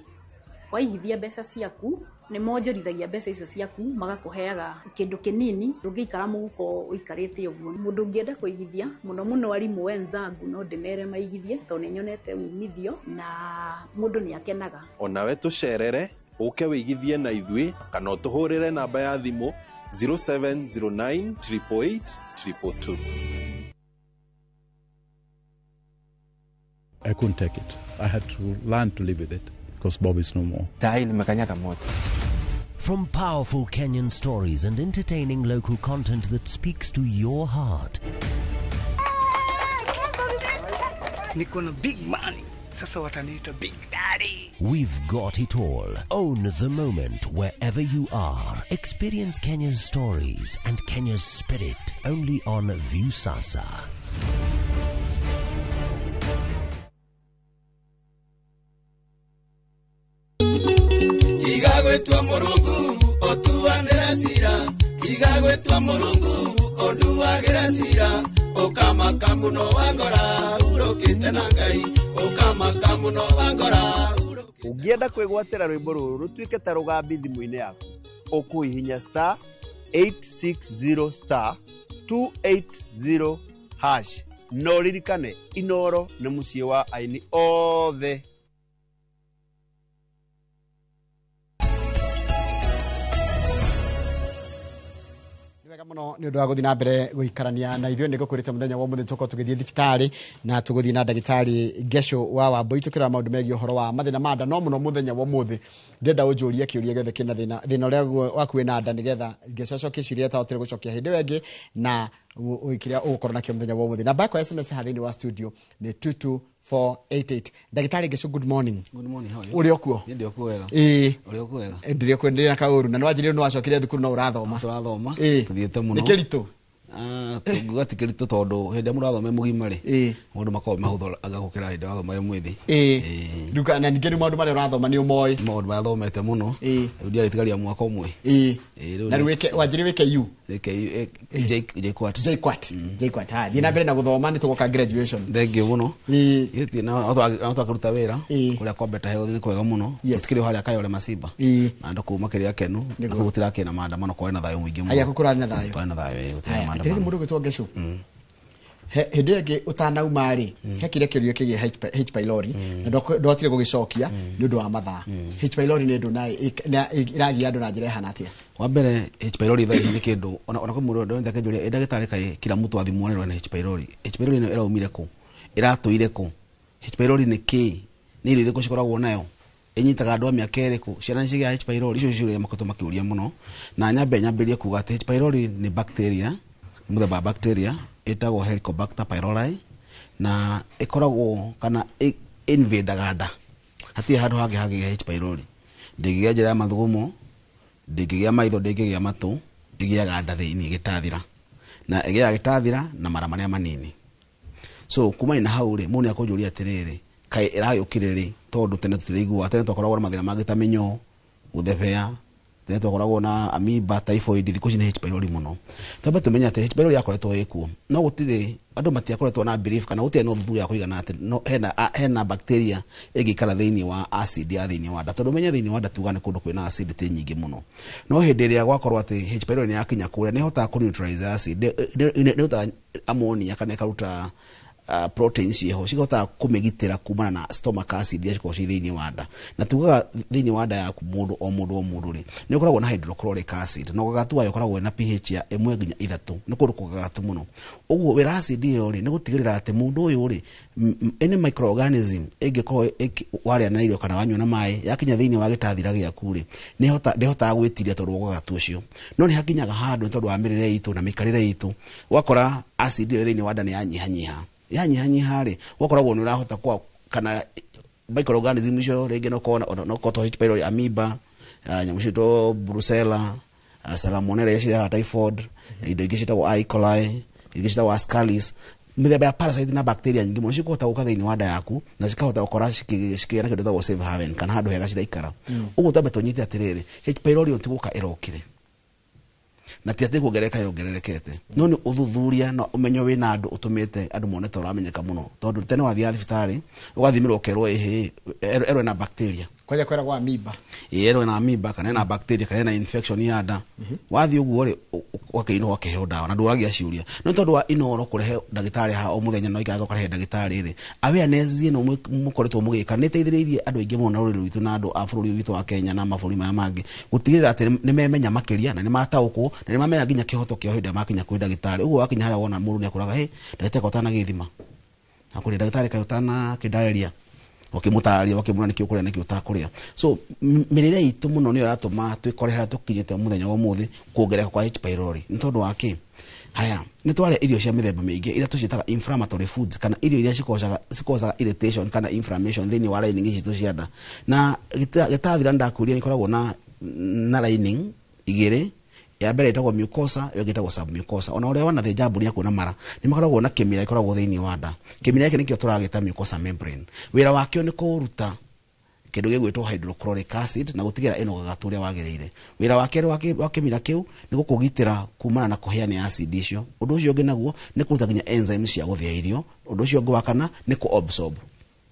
waigithia mbeca ciaku nĩ monjorithagia mbeca icio ciaku magakũheaga kĩndũ kĩnini ndũngĩikara mũhuko ũikarĩte ũguo. Mũndũ ũngĩenda kũigithia mũno mũno arimũ wenzangu no ndĩmere maigithie tondũ nĩ nyonete umithio na mũndũ nĩ akenaga. Onawe tũcerere ũke wĩigithie na ithuĩ kana ũtũhũrĩre namba ya thimũ 0709 888 222. I couldn't take it. I had to learn to live with it because Bob is no more. From powerful Kenyan stories and entertaining local content that speaks to your heart. Niko na big money. Sasa wataniita Big Daddy. We've got it all. Own the moment wherever you are. Experience Kenya's stories and Kenya's spirit only on Viusasa. Tigagwetwa Murungu otuanĩra cira, tigagwetwa Murungu onduagĩra cira, ũkamaka mũno wangora urũkĩte na Ngai, ũkamaka mũno wangora. Ũngĩenda kwĩgwatĩra rwĩmbo rũrũ rũtuĩke ta rũgambi thimũ-inĩ yaku, ũkũhihinya star 860 star 280 hash. No ririkane Inoro nĩ mũciĩ wa aini othe. Wega muno ni undu wa guthii na mbere guikarania na ithuĩ nĩ ngũkwĩrĩte mũthenya wa ũmũthĩ tũkorwo tũgĩthiĩ thibitarĩ na tũgũthiĩ na ndagĩtarĩ Ngesho wa Wambui tũkĩrora maũndũ megiĩ ũhoro wa mathĩna ma nda. No mũno mũthenya wa ũmũthĩ ndĩrenda ũnjũrie kĩũria gĩothe kĩna thĩna ũrĩa waku wĩna nda nĩgetha Ngesho acokie ciũria atahotire gũcokia hĩndĩ ĩyo ĩngĩ na kĩrĩa ũgũkorwo nakĩo mũthenya wa ũmũthĩ. Namba yakwa ya SMS haha thĩinĩ wa studio nĩ 22488. Ndagĩtarĩ Ngesho, good morning. Good morning, how are you? Ũrĩ o kuo? Ndĩ o kuo wega. Ĩĩ. Ũrĩ o kuo wega? Ndĩrĩ o kuo, ndĩrĩ na kaũru na nĩ wanjĩrire nĩ wacokire thukuru no ũrathoma. Tũrathoma. Ĩĩ. Tũthiĩte mũno. Nĩ kĩritũ? Tũngiuga ti kĩritũ tondũ hĩndĩ ĩrĩa mũndũ athoma e mũgima rĩ, maũndũ makoragwo mahũthũ anga gũkĩra hĩndĩ ĩrĩa wathoma wĩ mwĩthĩ. Ĩĩ. Rĩu na ningĩ rĩu maũndũ marĩa ũrathoma nĩ ũmoĩ? Maũndũ marĩa thomete mũno. Ĩĩ. Rĩu ndiarĩtigaria mwaka ũmwe. Ĩĩ. Ĩĩ, rĩu Na rĩu wanjĩrire wĩke U? Wĩke JKUAT. JKUAT. JKUAT. Haya, thiĩ na mbere na gũthoma nĩ tũgoka graduation. Thank you mũno. Ĩĩ. No twakĩruta wĩra kũrĩa kwa Better Health nĩ kwega mũno. Tũtikĩrĩ o harĩa Kayole Masimba. Ĩĩ. Na andũ kũu makĩrĩ akenu. Na Nĩguo. kũu gũtirakĩrĩ na maandamano, kwarĩ na thayũ mũingĩ mũno. Haya, kũu kũrarĩ na thayũ. Kwarĩ na thayũ, ĩĩ, gũtirĩ na Haya, maandamano. atĩrĩrĩ mũndũ ũgwĩtwo Ngesho. Hĩndĩ ĩyo ĩngĩ ũtanauma rĩ, he kĩrĩa kĩũria kĩgiĩ H pylori na ndwatire gũgĩcokia nĩ ũndũ wa mathaa. H pylori nĩ ndũ na ĩragia andũ na njĩra ĩhana atĩa? Wa mbere H pylori thaa ici nĩ kĩndũ ona kwĩ mũndũ ndonete akĩnjũria, ĩ ndagĩtarĩ kaĩ kila mtu athimwo nĩ ena H pylori? H pylori ĩno ĩraumire kũ? Ĩratũire kũ? H pylori nĩ kĩ? Nĩ irio irĩkũ cikoragwo nayo? Ĩnyitaga andũ a mĩaka ĩrĩkũ? Ciana nĩ cigĩaga H pylori? Icio ciũria makoretwo makĩũria mũno. Na nyambe nyambĩrĩrie kuga atĩ H pylori nĩ bacteria, nĩ mũthemba wa bacteria ĩtagwo Helicobacter pylori na ĩkoragwo kana invadaga nda. Hatirĩ handũ hangĩ hangĩgĩa H pylori. Ndĩngĩgĩa njĩra ya mathugumo, ndĩngĩgĩa maitho, ndĩngĩgĩa matũ, ĩgĩaga nda thĩinĩ ĩgĩtathira. Na ĩgĩaga gĩtathira na mara marĩa manini. So kuma na hau rĩ, mũndũ nĩakũnjũria atĩrĩrĩ, kaĩ ĩragĩũkire rĩ? Tondũ tene tũtiraiguaga, tene twakoragwo na mathĩna mangĩ ta mĩnyoo, gũthebea, tene twakoragwo na amoeba, typhoid, thikũ ici nĩ H pylori mũno. Twambe tũmenye atĩ H pylori yakoretwo ĩkuo, no gũtirĩ andũ matiakoretwo na belief kana gũtirĩ na ũthuthuria wa kũigana atĩ no hena bacteria ĩngĩikara thĩinĩ wa acid ya thĩinĩ wa nda, tondũ ũmenye thĩinĩ wa nda tuga nĩ kũndũ kwĩna acidity nyingĩ mũno. No hĩndĩ ĩrĩa gwakorwo atĩ H pylori nĩ yakinya kũrĩa, nĩ ĩhotaga kũ neutralize acid, nĩ ĩrutaga ammonia kana ĩkaruta proteins ciĩho cihotaga kũmĩgitĩra kumana na stomach acid iria cikoragwo ciĩ thĩinĩ wa nda. Na tugaga thĩinĩ wa nda yaku mũndũ o mũndũ o mũndũ rĩ, nĩ ũkoragwo na hydrochloric acid, na ũgagatu wayo ũkoragwo na pH ya 1 nginya 3, nĩ kũndũ kũgagatu mũno. Ũguo wĩra acid ĩyo rĩ, nĩ gũtigĩrĩra atĩ mũndũ ũyũ rĩ, any microorganism ĩngĩkorwo warĩa na irio kana wanyua na maĩ yakinya thĩinĩ wa gĩtathira gĩaku rĩ, ndĩhotaga gwĩtiria tondũ wa ũgagatu ũcio. No nĩ hakinyaga handũ nĩ tondũ wa mĩrĩre itũ na mĩikarĩre itũ, ũgakora acid ĩyo thĩinĩ wa nda nĩ yanyihanyiha. Yanyihanyiha rĩ, ũgakoragwo nĩ ũrahota kwa kana microorganism icio rĩngĩ no korwo to H pylori, amoeba, nyamũ ciĩtwo brucella, salmonella iria cirehaga typhoid, indo ingĩ ciĩtagwo E. coli, ingĩ ciĩtagwo ascaris, mĩthemba ya parasite na bacteria nyingĩ mũno cikũhota gũka thĩinĩ wa nda yaku na cikahota gũkora cikĩgĩa na kĩndũ gĩtagwo safe haven kana handũ hega ciraikara. Ũguo twambe tũnyite atĩrĩrĩ, H pylori ĩyo ti gũka ĩrokire, na ti atĩ kuongerereka yongererekete, no nĩ ũthuthuria na ũmenyo wĩna andũ ũtũmĩte andũ mone ta ũramenyeka mũno, tondũ tene wathiaga thibitarĩ ũgathimĩrwo ũkerwo ĩhĩ erwo ĩna bacteria. Kwanja kwĩragwo amoeba. Ĩĩ, erwo ĩna amoeba kana ĩna bacteria kana ĩna infection ya nda. Wathiĩ ũguo rĩ, ũgakĩinwo ũgakĩheo ndawa na ndũragia ciũria. No tondũ wa Inooro kũrehe ndagĩtarĩ haha o mũthenya, no ikaraga ũkarehe ndagĩtarĩ rĩ, awareness ĩno mũkoretwo mũgĩka nĩ ĩteithĩrĩirie andũ aingĩ mũno na rũrĩrĩ rwitũ na andũ a bũrũri witũ wa Kenya na mabũrũri maya mangĩ gũtigĩrĩra atĩ nĩ memenya makĩria na nĩ mataũkwo na nĩ mamenya nginya kĩhoto kĩao hĩndĩ ĩrĩa makinya kwĩ ndagĩtarĩ. Ũguo wakinya harĩa wona mũndũ nĩ akũraga, hĩ ndagĩtarĩ, kaĩ ũtanagĩthima akũrĩa, ndagĩtarĩ, kaĩ ũtanakĩndarĩria, ũkĩmũtarĩria, ũkĩmwĩra nĩkĩ ũkũrĩa, nĩkĩ ũtakũrĩa. So mĩrĩre itũ mũno nĩyo ĩratũma twĩkore harĩa tũkinyĩte mũthenya wa ũmũthĩ kuongerereka kwa H pylori. Nĩ tondũ wa kĩ? Haya, nĩ twarĩa irio cia mĩthemba mĩingĩ iria tũciĩtaga inflammatory foods, kana irio iria cikocaga irritation kana inflammation thĩinĩ wa lining citũ cia nda. Na gĩtathira ndakwĩrire nĩ ĩkoragwo na lining igĩrĩ, ya mbere ĩtagwo mucosa, ĩyo ĩngĩ ĩtagwo submucosa. Ona ũrĩa wanathĩnja mbũri akuona mara, nĩ makoragwo na kĩmira ĩkoragwo thĩinĩ wa nda. Kĩmira gĩkĩ nĩkĩo tũragĩta mucosa membrane. Wĩra wakĩo nĩ kũruta kĩndũ gĩgwĩtwo hydrochloric acid na gũtigĩra ĩno ũgagatu ũrĩa wagĩrĩire. Wĩra wa kerĩ wa kĩmira kĩu nĩ gũkũgitĩra kumana na kũhĩa nĩ acid icio. Ũndũ ũcio ũngĩ naguo nĩ kũruta nginya enzymes cia gũthĩa irio. Ũndũ ũcio ũngĩ wa kana nĩ kũ absorb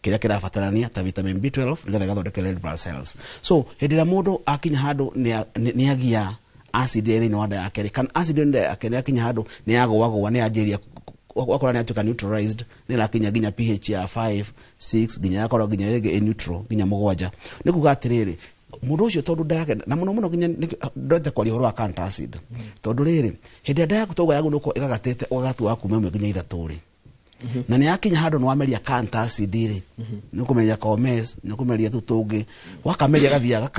kĩrĩa kĩrabatarania ta vitamin B12 nĩgetha ĩgathondeke red blood cells. So hĩndĩ ĩrĩa mũndũ akinya handũ nĩ agia acid ĩrĩa thĩinĩ wa nda yake rĩ, kana acid ĩyo nda yake nĩ yakinya handũ nĩ yagũagũa, nĩ yanjĩrĩria wakora nĩ yatuĩka neutralized, nĩ ĩrakinya nginya pH ya 5 6, nginya yakorwo nginya ĩngĩ ĩ neutral nginya 7. Nĩ kuga atĩrĩrĩ, mũndũ ũcio tondũ nda yake na mũno mũno nginya ndwete kwaria ũhoro wa antacid, tondũ rĩrĩ, hĩndĩ ĩrĩa nda yaku tauga yagu nĩũkorwo ĩgagatĩte ũgagatu wa kuma 1 nginya 3 rĩ, na nĩ yakinya handũ nĩ wameria antacid rĩ, nĩ ũkũmeria Comes, nĩ ũkũmeria tũu tũngĩ, wakameria gathiaga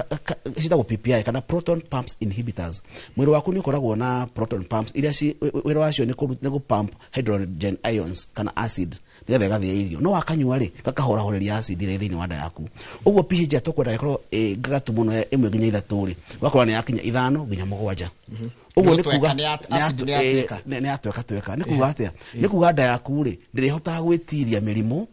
citagwo PPI kana proton pumps inhibitors. Mwĩrĩ waku nĩ ũkoragwo na proton pumps iria wĩra wacio nĩ nĩ kũ hydrogen ions kana acid nĩgetha ĩgathĩa irio, no wakanyua rĩ, gakahorahoreria acid ĩrĩa ĩ thĩinĩ wa nda yaku. Ũguo pH ya tũkwenda ĩkorwo ĩ ngagatu mũno ya 1 nginya 3 rĩ, ũgakora nĩ yakinya 5 nginya 7. Ũguo nĩ Nĩ kuga acid nĩ yatuĩka. Nĩ yatweka tweka. Nĩ kuga atĩa? Nĩ kuga nda yaku rĩ, ndĩrĩhotaga gwĩtiria mĩrimũ.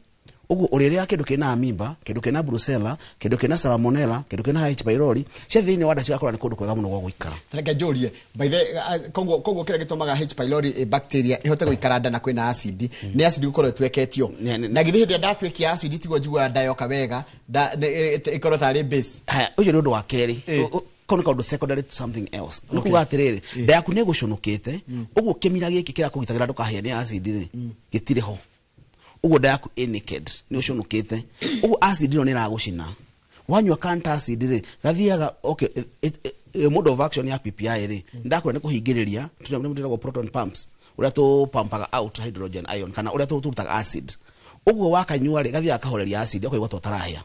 Ũguo ũrĩrĩa kĩndũ kĩna amoeba, kĩndũ kĩna brucella, kĩndũ kĩna salmonella, kĩndũ kĩna H pylori cia thĩinĩ wa nda cigakora nĩ kũndũ kwega mũno gwa gũikara. Reke njũrie by the koguo kĩrĩa gĩtũmaga H pylori bacteria ĩhote gũikara nda na kwĩna acid nĩ acid gũkorwo ĩtweketio, na githĩ hĩndĩ ĩrĩa ndatwekia acid tiguo njiguaga nda yoka wega, nda ĩkorwo tarĩ base? Haya, ũcio nĩ ũndũ wa kerĩ. Kau nĩ kaũndũ secondary to something else. Nĩ kuga atĩrĩrĩ, nda yaku nĩ ĩgũcũnũkĩte, ũguo kĩmira gĩkĩ kĩrakũgitagĩra ndũkahĩa nĩ acid rĩ, gĩtirĩ ho. Ũguo nda yaku ĩ naked, nĩ ũcũnũkĩte, ũguo acid ĩno nĩ ĩragũcina. Wanyua antacid rĩ, gathiaga okay. Mode of action ya PPI rĩ, ndakwĩra nĩ kũhingĩrĩria tũnyamũ proton pumps, ũrĩa tũ pumpaga out hydrogen ion kana ũrĩa tũrutaga acid. Ũguo wakanyua rĩ, gathiaga kahoreria acid, ũkaigua ta ũtarahĩa,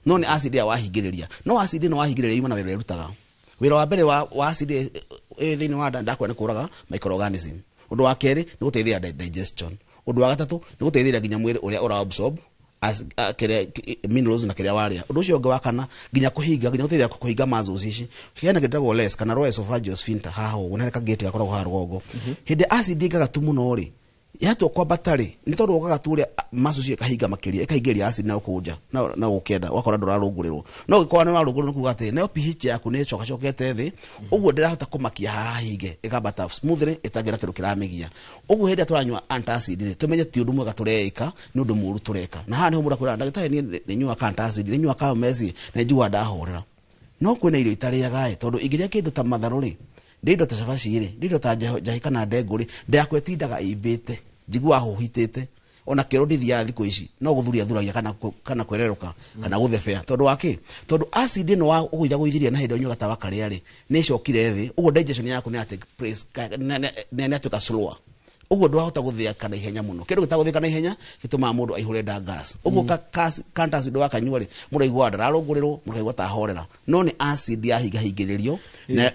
no nĩ acid ĩrĩa wahingĩrĩria. No acid ĩno wahingĩrĩria yuma na wĩra ĩrutaga. Wĩra wa mbere wa acid ĩ thĩinĩ wa nda, ndakwĩra, nĩ kũraga microorganism. Ũndũ wa kerĩ nĩ gũteithĩrĩria digestion. Ũndũ wa gatatũ nĩ gũteithĩrĩria nginya mwĩrĩ ũrĩa ũra absorb Minerals na kĩrĩa warĩa. Ũndũ ũcio ũngĩ wa kana nginya kũhinga, nginya gũteithia kũhinga muscles ici, hena gĩtagwo less kana lower esophageal sphincter haha ũguo, na kagate gakoragwo haha rũgongo. Hĩndĩ acid ĩngagatu mũno rĩ, yatua kwambata rĩ, nĩ tondũ wokaga tu ũrĩa muscles icio ĩkahinga makĩria, ĩkaingĩria acid na gũkũnja na gũkĩenda ũgakora ndũrarũngũrĩrwo. No ũngĩkorwo nĩ ũrarũngũrĩrwo, nĩ kuga atĩ nayo pH yaku nĩ ĩcokacokete thĩ ũguo, ndĩrahota kũmakia haha hinge, ĩkambata smoothly ĩtangĩra kĩndũ kĩramĩgia. Ũguo hĩndĩ ĩrĩa tũranyua antacid rĩ, tũmenye ti ũndũ mwega tũreĩka, nĩ ũndũ mũũru tũreka. Na haha nĩho mũndũ akwĩraga, "Ndagĩtarĩ, niĩ nĩ nyuaga antacid, nĩ nyuaga Calmess na njiguaga ndahorera, no kwĩna irio itarĩaga ĩ, tondũ ingĩrĩa kĩndũ ta matharũ rĩ, ndĩ indo ta cabaci rĩ, ndĩ indo ta njahĩ kana ndengũ rĩ, nda yakwa ĩtindaga ĩimbĩte, njiguaga hũhitĩte, ona kĩoro ndithiaga thikũ ici, no gũthuria thuragia kana kana kwererũka kana gũthebea." Tondũ wa kĩ? Tondũ acid ĩno wa ũgũithagũithirie na hĩndĩ ĩrĩa ũnyuaga tawa karĩa rĩ, nĩ ĩcokire thĩ. Ũguo digestion yaku nĩ ya take place, nĩ yatuĩka slower. Ũguo ndwahota gũthĩaka na ihenya mũno. Kĩndũ gĩtagũthĩka na ihenya gĩtũmaga mũndũ aihũre nda gas. Ũguo ka antacid wakanyua rĩ, mũndũ aiguaga ndararũngũrĩrwo, mũndũ akaigua ta ahorera, no nĩ acid yahingahingĩrĩrio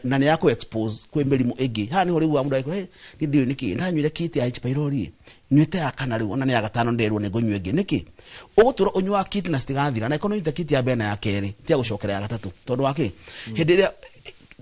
na nĩ ya kũ expose kwĩ mĩrimũ ĩngĩ. Haha nĩho rĩu mũndũ agĩkora, "Hey, niĩ ndiũĩ nĩkĩ ndanyuire kit ya H pylori, nyuĩte ya kana rĩu, ona nĩ ya gatano, nderwo nĩ ngũnyua ĩngĩ nĩkĩ?" Ũgũtũra ũnyuaga kit na citigathira, na ĩkorwo nyuĩte kit ya mbere na ya kerĩ, tiga gũcokera ya gatatũ. Tondũ wa kĩ? Hĩndĩ ĩrĩa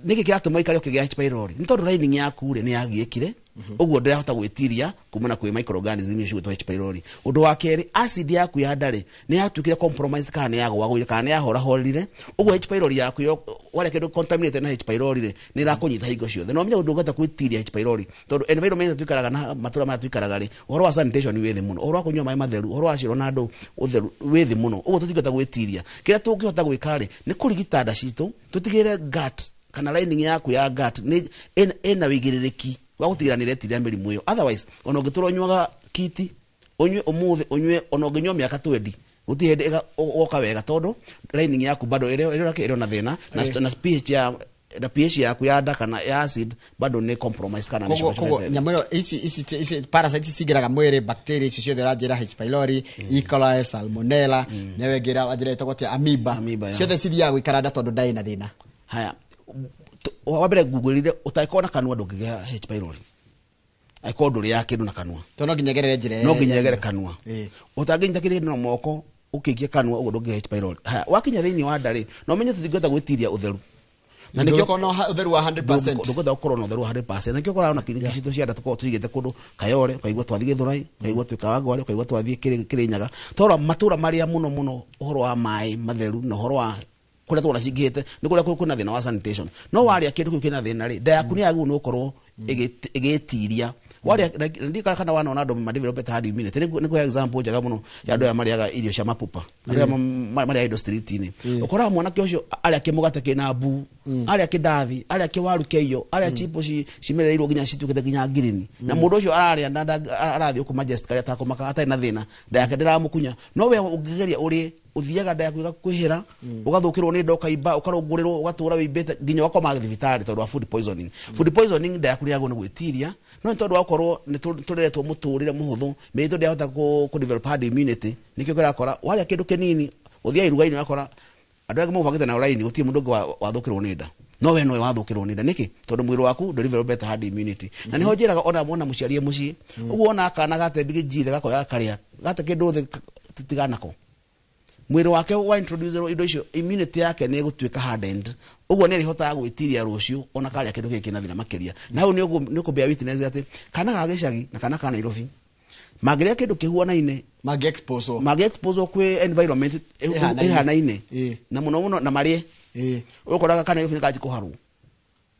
nĩkĩ kĩratũma ikare ũkĩgĩa H pylori? Nĩ tondũ lining yaku rĩ, nĩ yagiĩkire ũguo, ndĩrahota gwĩtiria kumana kwĩ microorganism icio cigwĩtwo H pylori. Ũndũ wa kerĩ, acid yaku ya nda rĩ, nĩ yatuĩkire compromised, kana nĩ yagũagũire, kana nĩ yahorahorire. Ũguo H pylori yaku warĩa kĩndũ contaminated na H pylori rĩ, nĩ ĩrakũnyita hingo ciothe. Na ũmenye ndũngĩhota gwĩtiria H pylori, tondũ environment ĩrĩa tuikaraga na matũra maya tuikaraga rĩ, ũhoro wa sanitation wĩ thĩ mũno, ũhoro wa kũnyua maĩ matheru, ũhoro wa cioro na andũ ũtheru wĩ thĩ mũno. Ũguo tũtingĩhota gwĩtiria. Kĩrĩa tũngĩhota gwĩka rĩ, nĩ kũrigita nda citũ, tũtigĩrĩre gut kana lining yaku ya gut nĩ ĩna wĩigĩrĩrĩki wa gũtigĩrĩra nĩ ĩretiria mĩrimũ ĩyo. Otherwise, ona ũngĩtũra ũnyuaga kiti, ũnyue ũmũthĩ, ũnyue ona ũngĩnyua mĩaka 20, gũtirĩ hĩndĩ ũgoka wega, tondũ lining yaku bado ĩrĩ na thĩna na na pH yaku ya nda kana ya acid bado nĩ compromised kana nĩ Koguo ĩcokete. Nyamũ ĩno, ici parasites cingĩraga mwĩrĩ, bacteria ici ciothe ũranjĩra, H pylori, E. coli, salmonella, nayo ĩngĩ wanjĩra ĩtagwo atĩa, amoeba, ciothe cithiaga gũikara nda tondũ nda ĩna thĩna. Haya, wa mbere ngugwĩrire, ũtangĩkorwo na kanua ndũngĩgĩa H pylori, angĩkorwo ndũrĩaga kĩndũ na kanua. Tondũ no nginya ĩgerere njĩra No nginya ĩgere kanua. Ũtangĩnyita kĩndũ na moko ũkĩikie kanua, ũguo ndũngĩgĩa H pylori. Haya, wakinya thĩinĩ wa nda rĩ, na ũmenye tũtingĩhota gwĩtiria ũtheru. Na nĩkĩo Ndũngĩkorwo na ũtheru wa 100%. Ndũngĩhota gũkorwo na ũtheru wa 100%. Nĩkĩo ũkoraga ona kiriniki citũ cia nda tũkoragwo tũigĩte kũndũ Kayore, ũkaigua twathiĩ Gĩthũrai, ũkaigua twĩ Kawangware, ũkaigua twathiĩ Kĩrĩnyaga, tondũ matũra marĩa mũno mũno ũhoro wa maĩ matheru na ũhoro wa kũrĩa tũrona cingĩhĩte nĩ kũrĩa kwĩna thĩna wa sanitation. No warĩa kĩndũ kĩu kĩna thĩna rĩ, nda yaku nĩ yagĩrĩirwo nĩ gũkorwo ĩgĩtiria warĩa. Na ndiũĩ kana wanona andũ madevelopete herd immunity. Nĩ kũhe example njega mũno ya andũ aya marĩaga irio cia mapupa, andũ aya marĩaga indo street-inĩ. Ũkoraga mwanake ũcio arĩa kĩmũgate kĩna mbuu, arĩa kĩndathi, arĩa kĩwaru kĩaiyo, arĩa chipo cimereirwo nginya cituĩkĩte nginya ngirini, na mũndũ ũcio ararĩa na arathiĩ ũkũ Majestic karĩa atakũmaka atarĩ na thĩna, nda yake ndĩramũkunya. No we ũngĩgeria ũrĩe, ũthiaga nda yaku ĩgakwĩhĩra, ũgathũkĩrwo nĩ nda, ũkaimba, ũkarũngũrĩrwo, ũgatũra wĩimbĩte nginya ũgakoma thibitarĩ tondũ wa food poisoning. Food poisoning, nda yaku nĩyagĩrĩirwo nĩ gwĩtiria, no nĩ tondũ wa gũkorwo nĩ tũreretwo mũtũrĩre mũhũthũ, mĩrĩ itũ ndĩrahota kũ develop herd immunity. Nĩkĩo kĩrakora warĩa kĩndũ kĩnini, ũthiaga iruga-inĩ, ũgakora andũ angĩ maũbangĩte na raini, gũtirĩ mũndũ ũngĩ wathũkĩrwo nĩ nda, no we nowe wathũkĩrwo nĩ nda. Nĩkĩ? Tondũ mwĩrĩ waku ndũdevelopete herd immunity. Na nĩho njĩraga ona mwana mũciari e mũciĩ ũguo, ona kana gate mbigĩ thĩ, gakoya gakarĩa, gate kĩndũ thĩ, tiganako mwĩrĩ wake wa introduce indo icio, immunity yake nĩ ĩgũtuĩka hardened. Ũguo nĩ ĩrĩhotaga gwĩtiria rũciũ ona karĩa kĩndũ gĩkĩ kĩna thĩna makĩria. Na hau nĩ ũkũbear witness atĩ kana ga gĩcagi na kana ka Nairobi mangĩrĩa kĩndũ kĩhuanaine, mangĩ exposwo kwĩ environment ĩhanaine. Ĩhanaine na mũno mũno na marĩe, ũkoraga kana Nairobi nĩ kanji kũharwo.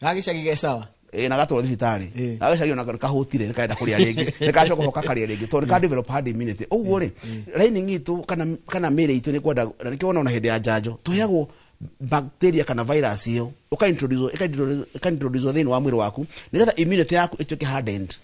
Gagĩcagi ge sawa. Ĩ, na gatwarwo thibitarĩ. Gagĩcagi ona kahũtire nĩ karenda kũrĩa rĩngĩ, nĩ kacoka ho kakarĩa rĩngĩ, tondũ nĩ ka develop herd immunity. Ũguo rĩ, lining itũ kana mĩrĩ itũ nĩ kwenda, na nĩkĩo wona ona hĩndĩ ya njanjo tũheagwo bacteria kana virus ĩyo, ũka introduce thĩinĩ wa mwĩrĩ waku nĩgetha immunity yaku ĩtuĩke hardened,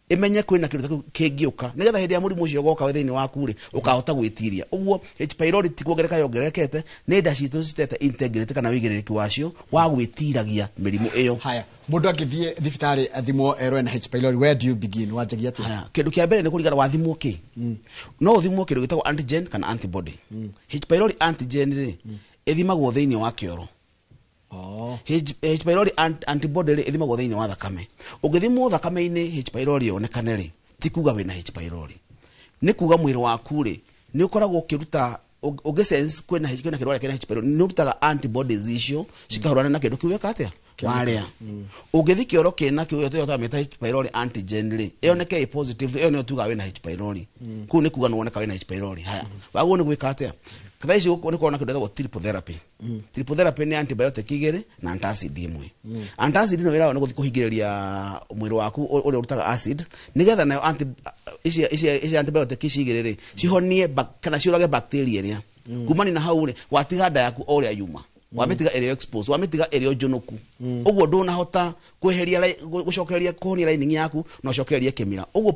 ĩmenye kwĩna kĩndũ ta kĩu kĩngĩũka, nĩgetha hĩndĩ ya mũrimũ ũcio ũgoka wĩ thĩinĩ waku rĩ, ũkahota gwĩtiria. Ũguo H pylori ti kuongereka yongererekete, nĩ nda citũ citete integrity kana wĩigĩrĩrĩki wacio wa gwĩtiragia mĩrimũ ĩyo. Haya, mũndũ angĩthiĩ thibitarĩ athimwo erwo ena H pylori, where do you begin? Wanjagia atĩa? Haya, kĩndũ kĩa mbere nĩ kũringana wathimwo kĩ. No ũthimwo kĩndũ gĩtagwo antigen kana antibody. H pylori antigen rĩ, ĩthimagwo thĩinĩ wa kĩoro. H pylori antibody rĩ, ĩthimagwo thĩinĩ wa thakame. Ũngĩthimwo thakame-inĩ H pylori yonekane rĩ, ti kuga wĩna H pylori, nĩ kuga mwĩrĩ waku rĩ nĩ ũkoragwo ũkĩruta ũngĩ sense kwĩna kĩndũ kĩna H pylori nĩ ũrutaga antibodies icio cikahũrana na kĩndũ kĩu weka atĩa warĩa. Ũngĩthi kĩoro kĩna kĩu tũmĩta H pylori antigen rĩ, ĩoneke ĩ positive, ĩyo nĩyo tugaga wĩna H pylori. Kũu nĩ kuga nĩwoneka wĩna H pylori. Haya, wagwo nĩ gwĩka atĩa? Thaa ici nĩ kuona kĩndũ gĩtagwo triple therapy. Triple therapy nĩ antibiotic igĩrĩ na antacid ĩmwe. Antacid ĩno wĩra wayo nĩ gũthiĩ kũhingĩrĩria mwĩrĩ waku ũrĩa ũrutaga acid, nĩgetha nayo ici antibiotic ici igĩrĩ rĩ cihonie kana ciũrage bacteria ĩrĩa kumani na hau rĩ watiga nda yaku o ũrĩa yuma, wamĩtiga ĩrĩ exposed, wamĩtiga ĩrĩ njũnũku, ũguo ndũnahota kweheria gũcokereria kũhonia lining yaku na ũcokererie kĩmira. Ũguo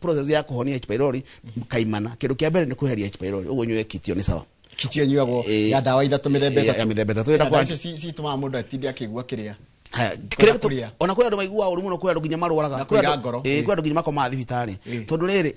process ya kũhonia H pylori kaimana, kĩndũ kĩa mbere nĩ kweheria H pylori, ũguo nyue kitio nĩ sawa. Kitio nyuagwo ya ndawa ithatũ mĩthemba ĩtatũ. Ya mĩthemba ĩtatũ. Ndawa icio citũmaga mũndũ atinde akĩigua kĩrĩa. Haya, ona kwĩ andũ maiguaga ũru mũno, kwĩ andũ nginya marwaraga, kwĩ andũ nginya makomaga thibitarĩ tondũ rĩrĩ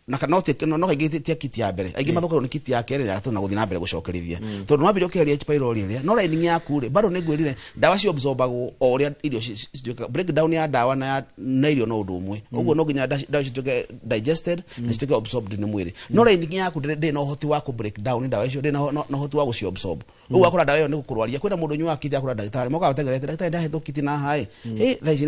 na no kaingĩ ti kiti ya mbere, aingĩ mathũkagwo nĩ kiti ya kerĩ ya gatatũ na gũthiĩ na mbere gũcokerithia, tondũ nwambire ũkĩheria H pylori ĩrĩa no lining yaku rĩ bado nĩ ngwĩrire ndawa ciabsorbagwo o ũrĩa irio cituĩkaga, breakdown ya ndawa na irio no ũndũ ũmwe, ũguo no nginya ndawa cituĩke digested na cituĩke absorbed nĩ mwĩrĩ, no lining yaku ndĩrĩ na ũhoti wa kũ break down ndawa icio, ndĩrĩ na ũhoti wa gũciabsorb, ũguo akora ndawa ĩyo nĩ gũkũrwaria. Kwĩna mũndũ ũnyuaga kiti akora ndagĩtarĩ mokaga matengerete, ndagĩtarĩ ndahetwo kiti na haĩ thaa ici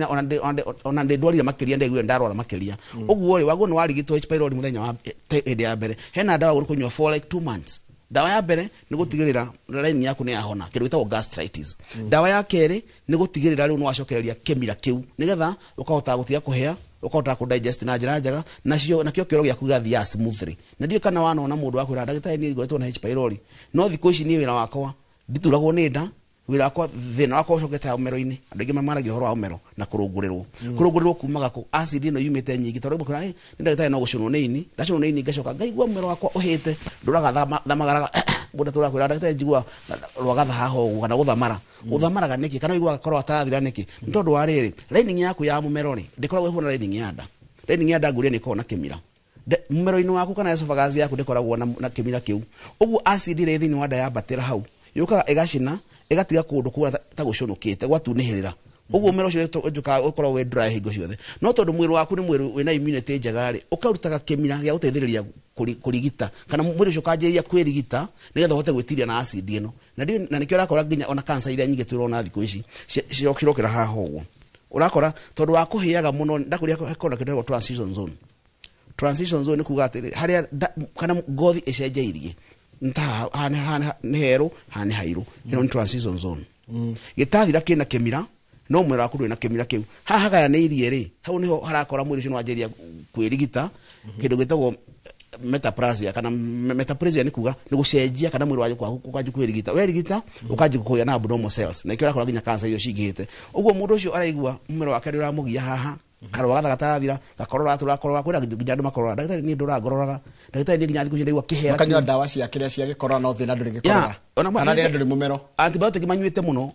ona ndĩndwarire makĩria, ndaiguire ndarwara makĩria. Ũguo rĩ waguo nĩ warigitwo H pylori mũthenya wa hĩndĩ ya mbere, hena ndawa gũrĩ kũnyua for like 2 months. Ndawa ya mbere nĩ gũtigĩrĩra lining yaku nĩ yahona, kĩndũ gĩtagwo gastritis. Ndawa ya kerĩ nĩ gũtigĩrĩra rĩu nĩ wacokereria kĩmira kĩu nĩgetha ũkahota gũtiga kũhĩa, ũkahota kũ digest na njĩra njega, nacio nakĩo kĩoro gĩaku gĩgathiaga smoothly. Na ndiũĩ kana wanona mũndũ wakwĩra ndagĩtarĩ niĩ ngoretwo na H pylori no thikũ ici niĩ wĩra wakwa ndituragwo nĩ nda, wĩra wakwa thĩna wakwa ũcokete ũmero-inĩ. Andũ aingĩ mamaragia ũhoro wa ũmero na kũrũngũrĩrwo. Kũrũngũrĩrwo kumaga kũ acid ĩno yumĩte nyingĩ, tondũ rĩmwe kwĩra nĩ ndagĩtarĩ no gũcũnwo nĩ ini, ndacũnwo nĩ ini ngacoka ngaigua mũmero wakwa ũhĩte, ndũraga thamagaraga mũndũ atũraga kwĩra ndagĩtarĩ njigua rwagatha haha ũguo kana gũthamara. Ũthamaraga nĩkĩ kana ũiguaga korwo atarathira nĩkĩ? Nĩ tondũ wa rĩrĩ lining yaku ya mũmero rĩ ndĩkoragwo ĩhuana lining ya nda. Lining ya nda ngũria nĩ ĩkoragwo na kĩmira. Mũmero-inĩ waku kana esophagus yaku ndĩkoragwo na kĩmira kĩu, ũguo acid ĩrĩa ĩ thĩinĩ wa nda yambatĩra hau yũkaga ĩgacina ĩgatiga kũndũ kũu ta gũcũnũkĩte gwatunĩhĩrĩra, ũguo mũmero ũcio ũkoragwo wĩ dry hingo ciothe. No tondũ mwĩrĩ waku nĩ mwĩrĩ wĩna immunity njega rĩ, ũkarutaga kĩmira gĩa gũteithĩrĩria kũrigita kana mwĩrĩ ũcio ũkanjĩrĩria kwĩrigita nĩgetha ũhote gwĩtiria na acid ĩno. Na nĩkĩo ũrakora nginya ona cancer iria nyingĩ tũrona thikũ ici cirokĩra haha ũguo, ũrakora tondũ wa kũhĩaga mũno ndakũrĩa kona kĩndũ gĩtagwo transition zone. Transition zone nĩ kuga atĩrĩ harĩa kana ngothi ĩcenjeirie nĩ herũ haha nĩ hairũ, ĩno nĩ transition zone. Gĩtathira kĩna kĩmira no mwĩrĩ waku ndũrĩ na kĩmira kĩu, haha hagayanĩirie rĩ hau nĩho harakora mwĩrĩ ũcio nĩwanjĩrĩria kwĩrigita kĩndũ gĩtagwo metaplasia. Kana metaplasia nĩ kuga nĩ gũcenjia kana mwĩrĩ waku ũkanjia kwĩrigita, werigita ũkanjia kũgĩa na abnormal cells, na ikĩo ũrakora nginya cancer icio cingĩhĩte. Ũguo mũndũ ũcio araigua mũmero wake nĩ ũramũgia haha, karwagatha gatarathira, gakorora tũrakorora, kwĩna nginya andũ makorora, ndagĩtarĩ niĩ ndũrangororaga, ndagĩtarĩ niĩ nginya thikũ ici ndaigua kĩhera. Makanyua ndawa cia kĩrĩa cia gĩkorora no thĩna ndũrĩ gĩkorora, kana thĩna ndũrĩ mũmero. Antibiotic manyuĩte mũno,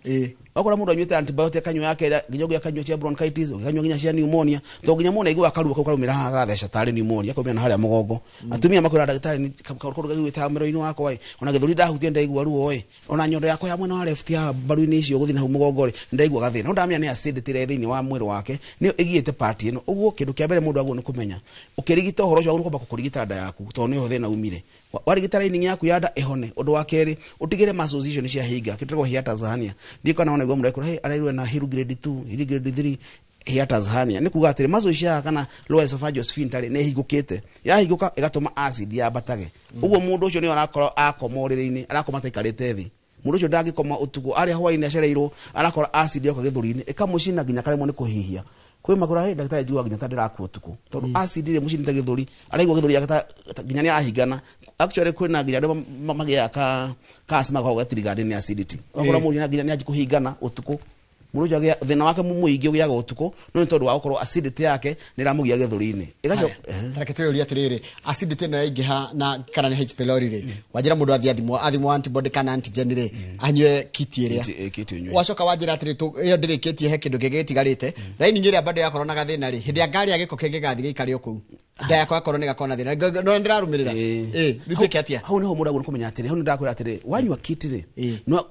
wakora mũndũ anyuĩte antibiotic akanyua ya kerĩ nginya ũngĩ akanyua cia bronchitis, ũngĩ akanyua nginya cia pneumonia, tondũ nginya mũndũ aiguaga karuo kau karaumĩra haha gagatheca tarĩ pneumonia, akaumĩra na harĩa mũgongo. Atumia makwĩra ndagĩtarĩ kaũndũ kaiguĩte haha mũmero-inĩ wakwa ĩ, ona gĩthũri ndahutia ndaigua ruo ĩ, ona nyondo yakwa ya mwena wa left haha mbaru-inĩ icio gũthiĩ na hau mũgongo rĩ ndaigua gathĩna. No ndamenya nĩ acidity ĩrĩa ĩ thĩinĩ wa mwĩrĩ wake nĩyo ĩgiĩte part ĩno. Ũguo kĩndũ kĩa mbere mũndũ agwo nĩ kũmenya ũkĩrigita ũhoro ũcio wagwo nĩ kwamba kũrigita nda yaku tondũ nĩho thĩna umire. Warigita lining yaku ya nda ĩhone. Ũndũ wa kerĩ ũtigĩre muscles icio nĩ ciahinga, kĩndũ gĩtagwo hiatus hernia. Ndiũĩ kana wona igua mũndũ ekũra, hey, arairwo na Hill grade 2, Hill grade 3 hiatus hernia. Nĩ kuga atĩrĩ muscles cia kana lower esophageal sphincter nĩ ĩhingũkĩte, yahingũka ĩgatũma acid yambatage. Ũguo mũndũ ũcio nĩ arakorwo akoma ũrĩrĩ-inĩ, arakoma ta aikarĩte thĩ. Mũndũ ũcio ndangĩkoma ũtukũ, arĩa hwaĩ-inĩ acereirwo, arakora acid yoka gĩthũri-inĩ ĩkamũcina nginya akaremwo nĩ kũhihia. Kwĩ makora hey, ndagĩtarĩ njiguaga nginya ta ndĩrakua ũtukũ tondũ acid ĩrĩa ĩmũcinĩte gĩthũri, araigua gĩthũri gĩake nginya nĩ arahingana. Actually kwĩna nginya andũ magĩaga ka asthma gakoragwo gatirigani nĩ acidity. Ũgakora mũndũ nginya nĩ anjia kũhingana ũtukũ. Mũndũ ũcio thĩna wake mũingĩ ũgĩaga ũtukũ no nĩ tondũ wa gũkorwo acidity yake nĩ ĩramũgia gĩthũri-inĩ. Reke twĩyũrie atĩrĩrĩ, acidity ĩno yaingĩha na kana nĩ H pylori rĩ, wanjĩra mũndũ athiĩ athimwo antibody kana antigen rĩ, anyue kiti ĩrĩa. Wacoka wanjĩra atĩrĩ ĩyo ndĩrĩkĩtie he kĩndũ kĩngĩ gĩtigarĩte, lining ĩrĩa bado yakorwo na gathĩna rĩ, hĩndĩ ya ngarĩa gĩko kĩngĩ gĩgathiĩ gĩikare o kũu, nda yakwa yakorwo nĩ gakorwo na thĩna, no ndĩrarũmĩrĩra. Rĩu twĩke atĩa? Hau nĩho mũndũ agwo nĩ kũmenya atĩrĩ, hau nĩ ndakwĩra atĩrĩ, wanyua kiti rĩ, no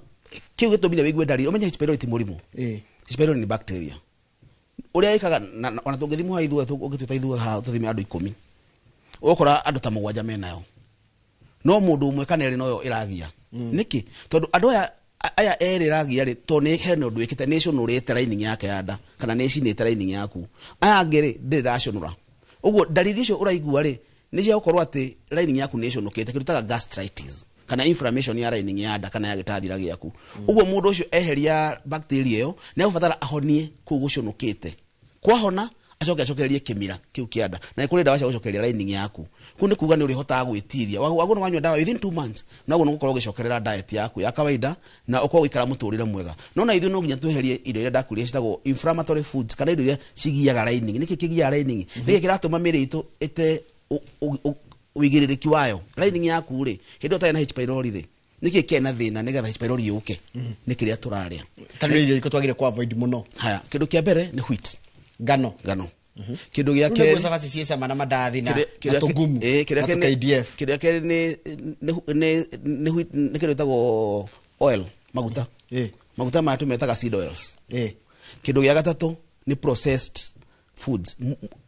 kĩu gĩtũmire wĩigue ndariri, ũmenye H pylori ti mũrimũ. H pylori nĩ bacteria. Ũrĩa ĩkaga ona tũngĩthimwo haha ithuothe, ũngĩtwĩta ithuothe haha tũthime andũ 10, ũgũkora andũ ta 7 menayo. No mũndũ ũmwe kana erĩ noyo ĩragia. Nĩkĩ? Tondũ andũ aya erĩ ĩragia rĩ, tondũ nĩ hena ũndũ wĩkĩte, nĩ ĩcũnũrĩte lining yake ya nda kana nĩ ĩcinĩte lining yaku. Aya angĩ rĩ, ndĩrĩ ĩracũnũra. Ũguo ndariri icio ũraigua rĩ, nĩ cia gũkorwo atĩ lining yaku nĩ ĩcũnũkĩte, kĩndũ taga gastritis kana inflammation ya lining ya nda kana ya gĩtathira gĩaku. Ũguo mũndũ ũcio eheria bacteria ĩyo, nĩ egũbatara ahonie kũu gũcũnũkĩte. Kwahona acoke acokererie kĩmira kĩu kĩa nda, na nĩ kũrĩ ndawa cia gũcokereria lining yaku. Kũu nĩ kuga nĩ ũrĩhotaga gwĩtiria. Wagwo nĩ wanyua ndawa within 2 months, noguo nĩ ũgũkorwo ũgĩcokerera diet yaku ya kawaida na ũkorwo ũgĩikara mũtũrĩre mwega. No na ithuĩ no nginya tweherie indo iria ndakwĩrire ciĩtagwo inflammatory foods kana indo iria cigiaga lining. Nĩkĩ kĩgiaga lining? Nĩkĩ kĩratũma mĩĩrĩ itũ ĩte ũigĩrĩrĩki wayo? Lining yaku rĩ, hĩndĩ ĩyo ũtarĩ na H pylori rĩ, nĩkĩ kĩarĩ na thĩna nĩgetha H pylori yũke? Nĩ kĩrĩa tũrarĩa. Kana nĩ irio irĩkũ twagĩrĩire kũ avoid mũno? Haya, kĩndũ kĩa mbere nĩ wheat. Ngano. Ngano. Kĩndũ gĩa Rĩu kerĩ nĩguo cabaci ciĩ cama na mandathi na tũngumu kĩrĩa na tũ KDF. Kĩrĩa kerĩ nĩ kĩndũ gĩtagwo oil, maguta. Maguta maya tũmetaga seed oils. Kĩndũ gĩa gatatũ nĩ processed foods.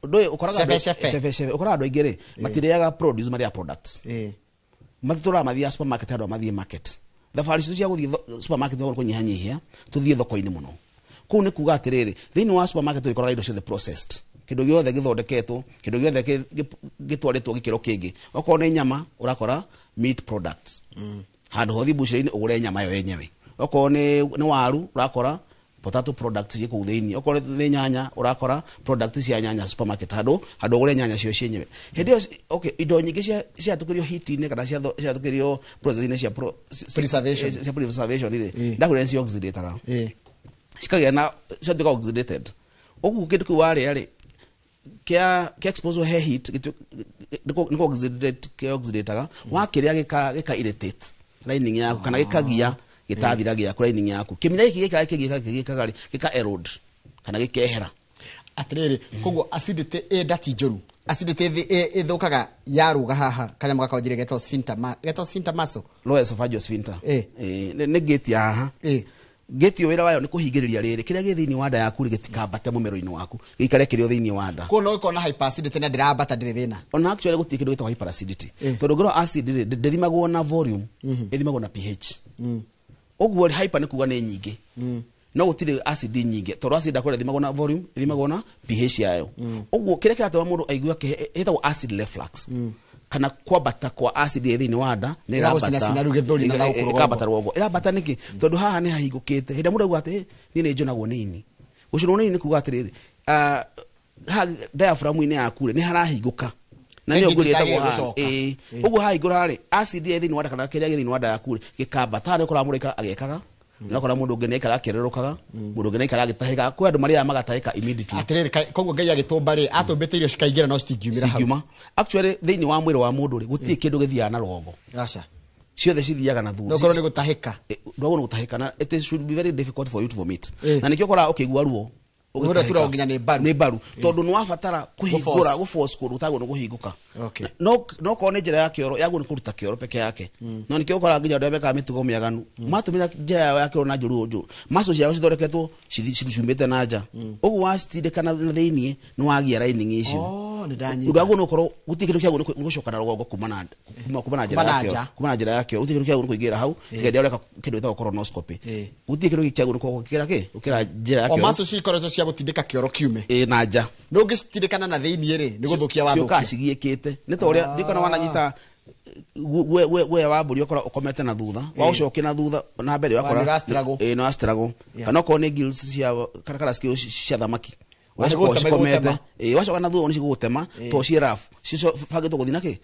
Ndũĩ ũkoraga Cebe, andũ- cebe. cebe, cebe. Ũkoraga andũ aingĩ rĩ, matirĩaga produce, marĩaga products. Matitũraga mathiaga supermarket, andũ mathiĩ market. Thabarĩ citũ cia gũthiĩ supermarket nĩ kũnyihanyihia, tũthiĩ thoko-inĩ mũno. Kũu nĩ kuga atĩrĩrĩ, thĩinĩ wa supermarket ũgĩkoraga indo ciothe processed. Kĩndũ gĩothe gĩthondeketwo, kĩndũ gĩothe gĩtwarĩtwo gĩkĩro kĩngĩ. Okorwo nĩ nyama, ũrakora meat products. Handũ hothiĩ bucĩrĩ-inĩ ũgũre nyama yo yenyewe. Okorwo nĩ waru, ũrakora potato products ciĩ kũu thĩinĩ. Okorwo nĩ nyanya, ũrakora product cia nyanya supermarket, handũ ũgũre nyanya cio cienyewe. Hĩndĩ ĩyo, okay, indo nyingĩ ciatũkĩrio heat-inĩ kana ciatũkĩrio process-inĩ cia Preservation. cia preservation rĩ, ndakwĩra nĩ cioxidataga. Cikagĩa na ciatuĩka oxidated. Ũguo kĩndũ kĩu warĩa rĩ, kĩa expose he heat, nĩ oxidate, kĩa oxidataga, wakĩrĩa gĩka irritate lining yaku kana gĩkagia gĩtathira gĩaku lining yaku. Kĩmira gĩkĩ gĩkaga kĩgĩkaga kĩgĩkaga rĩ, gĩka erode kana gĩkehera. Atĩrĩrĩ, koguo acidity ĩ nda ti njũru. Acidity ĩthũkaga yarũga haha kanyamũ gaka wanjire getagwo sphincter getagwo sphincter muscle. Lower esophageal sphincter. Nĩ gate ya haha. Gate ĩyo wĩra wayo nĩ kũhingĩrĩria rĩrĩ, kĩrĩa gĩ thĩinĩ wa nda yaku rĩ, gĩtikambate mũmero-inĩ waku, gĩikare kĩrĩ o thĩinĩ wa nda. Koguo no ũkorwo na hyperacidity na ndĩrambata ndĩrĩ thĩna. Ona actually gũtirĩ kĩndũ gĩtagwo hyperacidity. Tondũ ũngĩrora acid rĩ, ndĩthimagwo na volume, ĩthimagwo na pH. Ũguo rĩ, hyper nĩ kuga nĩ nyingĩ. No gũtirĩ acid nyingĩ, tondũ acid akorwo ĩthimagwo na volume, ĩthimagwo na pH yayo. Ũguo kĩrĩa kĩratũma mũndũ aigue ĩtagwo acid reflux. Kana kwambata kwa acid ĩ thĩinĩ wa nda, nĩ Ĩragũcina ĩrambata. cina rĩu gĩthũri na gũkũ rũgongo. Ĩkambata rũgongo. Ĩrambata nĩkĩ? Tondũ haha nĩ hahingũkĩte. Hĩndĩ ĩrĩa mũndũ auga atĩ, niĩ nĩ njonagwo nĩ ini. Gũcinwo nĩ ini nĩ kuga atĩrĩrĩ, haha diaphragm-inĩ yaku rĩ, nĩ harahingũka. Na nĩyo Ĩngĩ ngũrĩ ĩtagwo ndĩtagĩrĩire haha. gũcoka. Ũguo hahingũra rĩ, acid ĩ thĩinĩ wa nda kana kĩrĩa gĩ thĩinĩ wa nda yaku rĩ, gĩkambata. Haha nĩ ũkoraga mũndũ aikara agĩkaga. Nĩ ũkora mũndũ ũngĩ nĩ aikara akĩrĩrũkaga, mũndũ ũngĩ nĩ aikara agĩtahĩkaga. Kwĩ andũ marĩaga magatahĩka immediately. Atĩrĩrĩ, koguo Ngai agĩtũmba rĩ, atũmbĩte irio cikaingĩra no citingiumĩra hau. Citingiuma. Actually, thĩinĩ wa mwĩrĩ wa mũndũ rĩ, gũtirĩ kĩndũ gĩthiaga na rũgongo. Aca. Ciothe cithiaga na thutha. No korwo nĩ gũtahĩka. Ndwagwo nĩ gũtahĩka na it should be very difficult for you to vomit. Na nĩkĩo ũkoraga ũkĩigua ruo. Ũgĩtahĩka. Ũrĩa turagwo nginya nĩ mbaru. Nĩ mbaru. Tondũ nĩ wabatara kũhingũra, Gũ-force. gũ-force kũndũ gũtagwo nĩ kũhingũka. No korwo nĩ njĩra ya kĩoro, yagwo nĩ kũruta kĩoro peke yake. No nĩkĩo ũkoraga nginya andũ arĩa mekaga mĩtugo mĩaganu. Matũmĩra njĩra yao ya kĩoro na njũru njũru. Muscle ciao cithondeketwo ciumĩte na nja. Ũguo wacitindĩka na thĩinĩ, nĩ wagĩa lining icio. Oh, nĩ ndanyita. Ũndũ wagwo nĩ ũkorwo gũtirĩ kĩndũ kĩagwo nĩ gũcoka na rũgongo kuma na kuma kuma na njĩra Kuma na ya kĩoro. nja. Kuma na njĩra ya kĩoro. Gũtirĩ kĩndũ kĩagwo nĩ kũingĩra hau. Tiga hĩndĩ ĩrĩa ũreka kĩndũ gĩtagwo colonoscopy. Gũtirĩ kĩndũ kĩagwo nĩ gũkĩra kĩ? Gũkĩra njĩra ya O kĩoro. muscle cikoretwo cia gũtindĩka kĩoro kiume. Na nja. No ũngĩcitindĩkana na thĩinĩ rĩ, nĩ gũthũkia wathũkia. Ciũkaga cigiĩkĩte. Nĩ ta ũrĩa, ndikona wananyita guoya wa mbũri ũkorwo ũkomete na thutha, waũcokia na thutha na mbere Wa, wakora nĩ ũra-struggle. Nĩ ũra-struggle. Kana okorwo nĩ gills cia, kana scales cia thamaki. Wa, nĩ Wacoka gũtema, ũcikomete. igũtema. Wacoka na thutha nĩ cigũgũtema, tondũ ciĩ rough. Cibangĩtwo gũthiĩ na kĩ?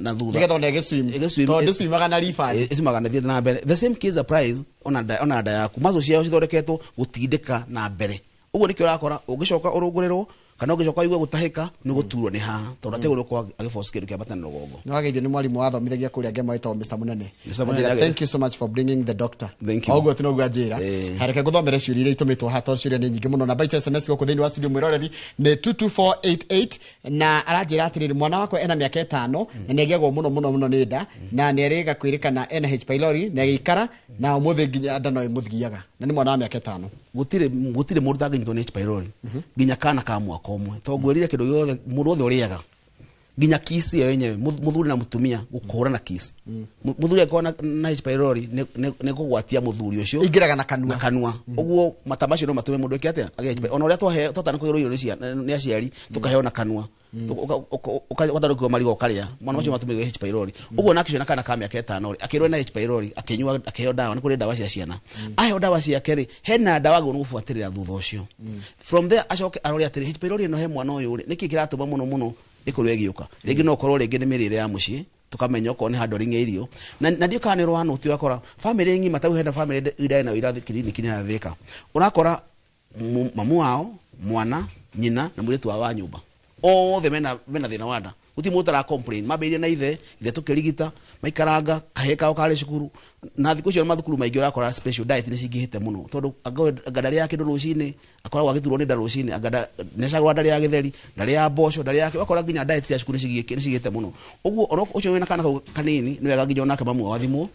Na thutha. Nĩgetha ona ĩgĩswim. Ĩgĩswim. Tondũ ndĩswimaga na riba. Ĩswimaga na thiĩ na mbere. The same case applies ona nda yaku. Muscle ciayo cithondeketwo gũtindĩka na mbere. Ũguo nĩkĩo ũrakora ũngĩcoka ũrũngũrĩrwo kana ũngĩcoka ũigue gũtahĩka nĩ gũturwo nĩ haha, tondũ ategũrwo gũkorwo agĩforce kĩndũ kĩambate na rũgongo. Nĩ wageithio nĩ mwarimũ wathomithagia kũrĩa Ngema wĩtagwo Mr. Munene. Mr. Munene Anjĩra, agĩ- thank you so much for bringing the doctor. Thank you. Oguo ti noguo anjĩra. Hareke ngũthomere ciũria iria itũmĩtwo haha tondũ ciũria nĩ nyingĩ mũno. Namba itũ SMS gũkũ thĩinĩ wa studio mwĩroreri nĩ 22488 na aranjĩra atĩrĩrĩ, mwana wakwa ena mĩaka 5 na nĩ agĩagwo mũno mũno mũno nĩ nda na nĩ erĩga kwĩrĩkana ena H pylori na agĩikara na ũmũthĩ nginya nda no ĩmũthiaga na nĩ mwana wa mĩaka 5. Gũtirĩ mũndũ ũtangĩnyitwo nĩ H pylori nginya kana ka mwaka ũmwe, tondũ ngwĩrire kĩndũ gĩothe mũndũ wothe ũrĩaga Nginya kiss ĩyo yenyewe, mũthuri na mũtumia gũkũhũrana kiss, mũthuri angĩkorwo na H pylori nĩ kũgwatia mũthuri ũcio. Ingĩraga na kanua. Na kanua. Ũguo mata macio no matũme mũndũ eke atĩa? Agĩe H pylori. Ona ũrĩa twahe twatanakũgĩrwo irio nĩ aciari, tũkaheo na kanua, ũgatarũkio marigũ ũkarĩa, mwana macio matũme H pylori. Ũguo nake ũcio na kana ka mĩaka 5 rĩ, akĩrwo na H pylori, akĩnyua, akĩheo ndawa, nĩ kũrĩ ndawa cia ciana. Aheo ndawa ciake rĩ, hena ndawa agĩrĩirwo nĩ gũbuatĩrĩra thutha ũcio. From there acoke arore atĩrĩ, H pylori ĩno he mwana ũyũ rĩ, nĩkĩ kĩratũma mũno mũno ĩkorwo ĩgĩũka? Rĩngĩ no ũkorwo rĩngĩ nĩ mĩrĩre ya mũciĩ, tũkamenya okorwo nĩ handling ya irio. Na ndiũ kana nĩ ũrwanũti, ũgakora famĩlĩ ng'ima ta hena famĩlĩ iraĩ nayo irathi kiriniki ya Thika, ũrakora mamu wao, mwana, nyina na mũirĩtu wao wa nyũmba, othe mena thĩna wa nda. Gũtirĩ mũndũ ũtara complain. Mambĩrĩirie na ithe tũkĩrigita maikaranga kahĩĩ kao karĩ cukuru, na thikũ icio mathukuru maingĩ ũrakora special diet nĩ cingĩhĩte mũno, tondũ anga ndarĩaga kĩndũ rũcinĩ, akoragwo agĩturwo nĩ nda rũcinĩ, anga nĩacagũra ndarĩaga gĩtheri, ndarĩaga mboco, ndarĩaga kĩ, ũgakora nginya diet cia cukuru nĩ cigĩte mũno. Ũguo ona ũcio wĩna kana kau kanini, nĩ wega nginya onake mamu wao athimwo,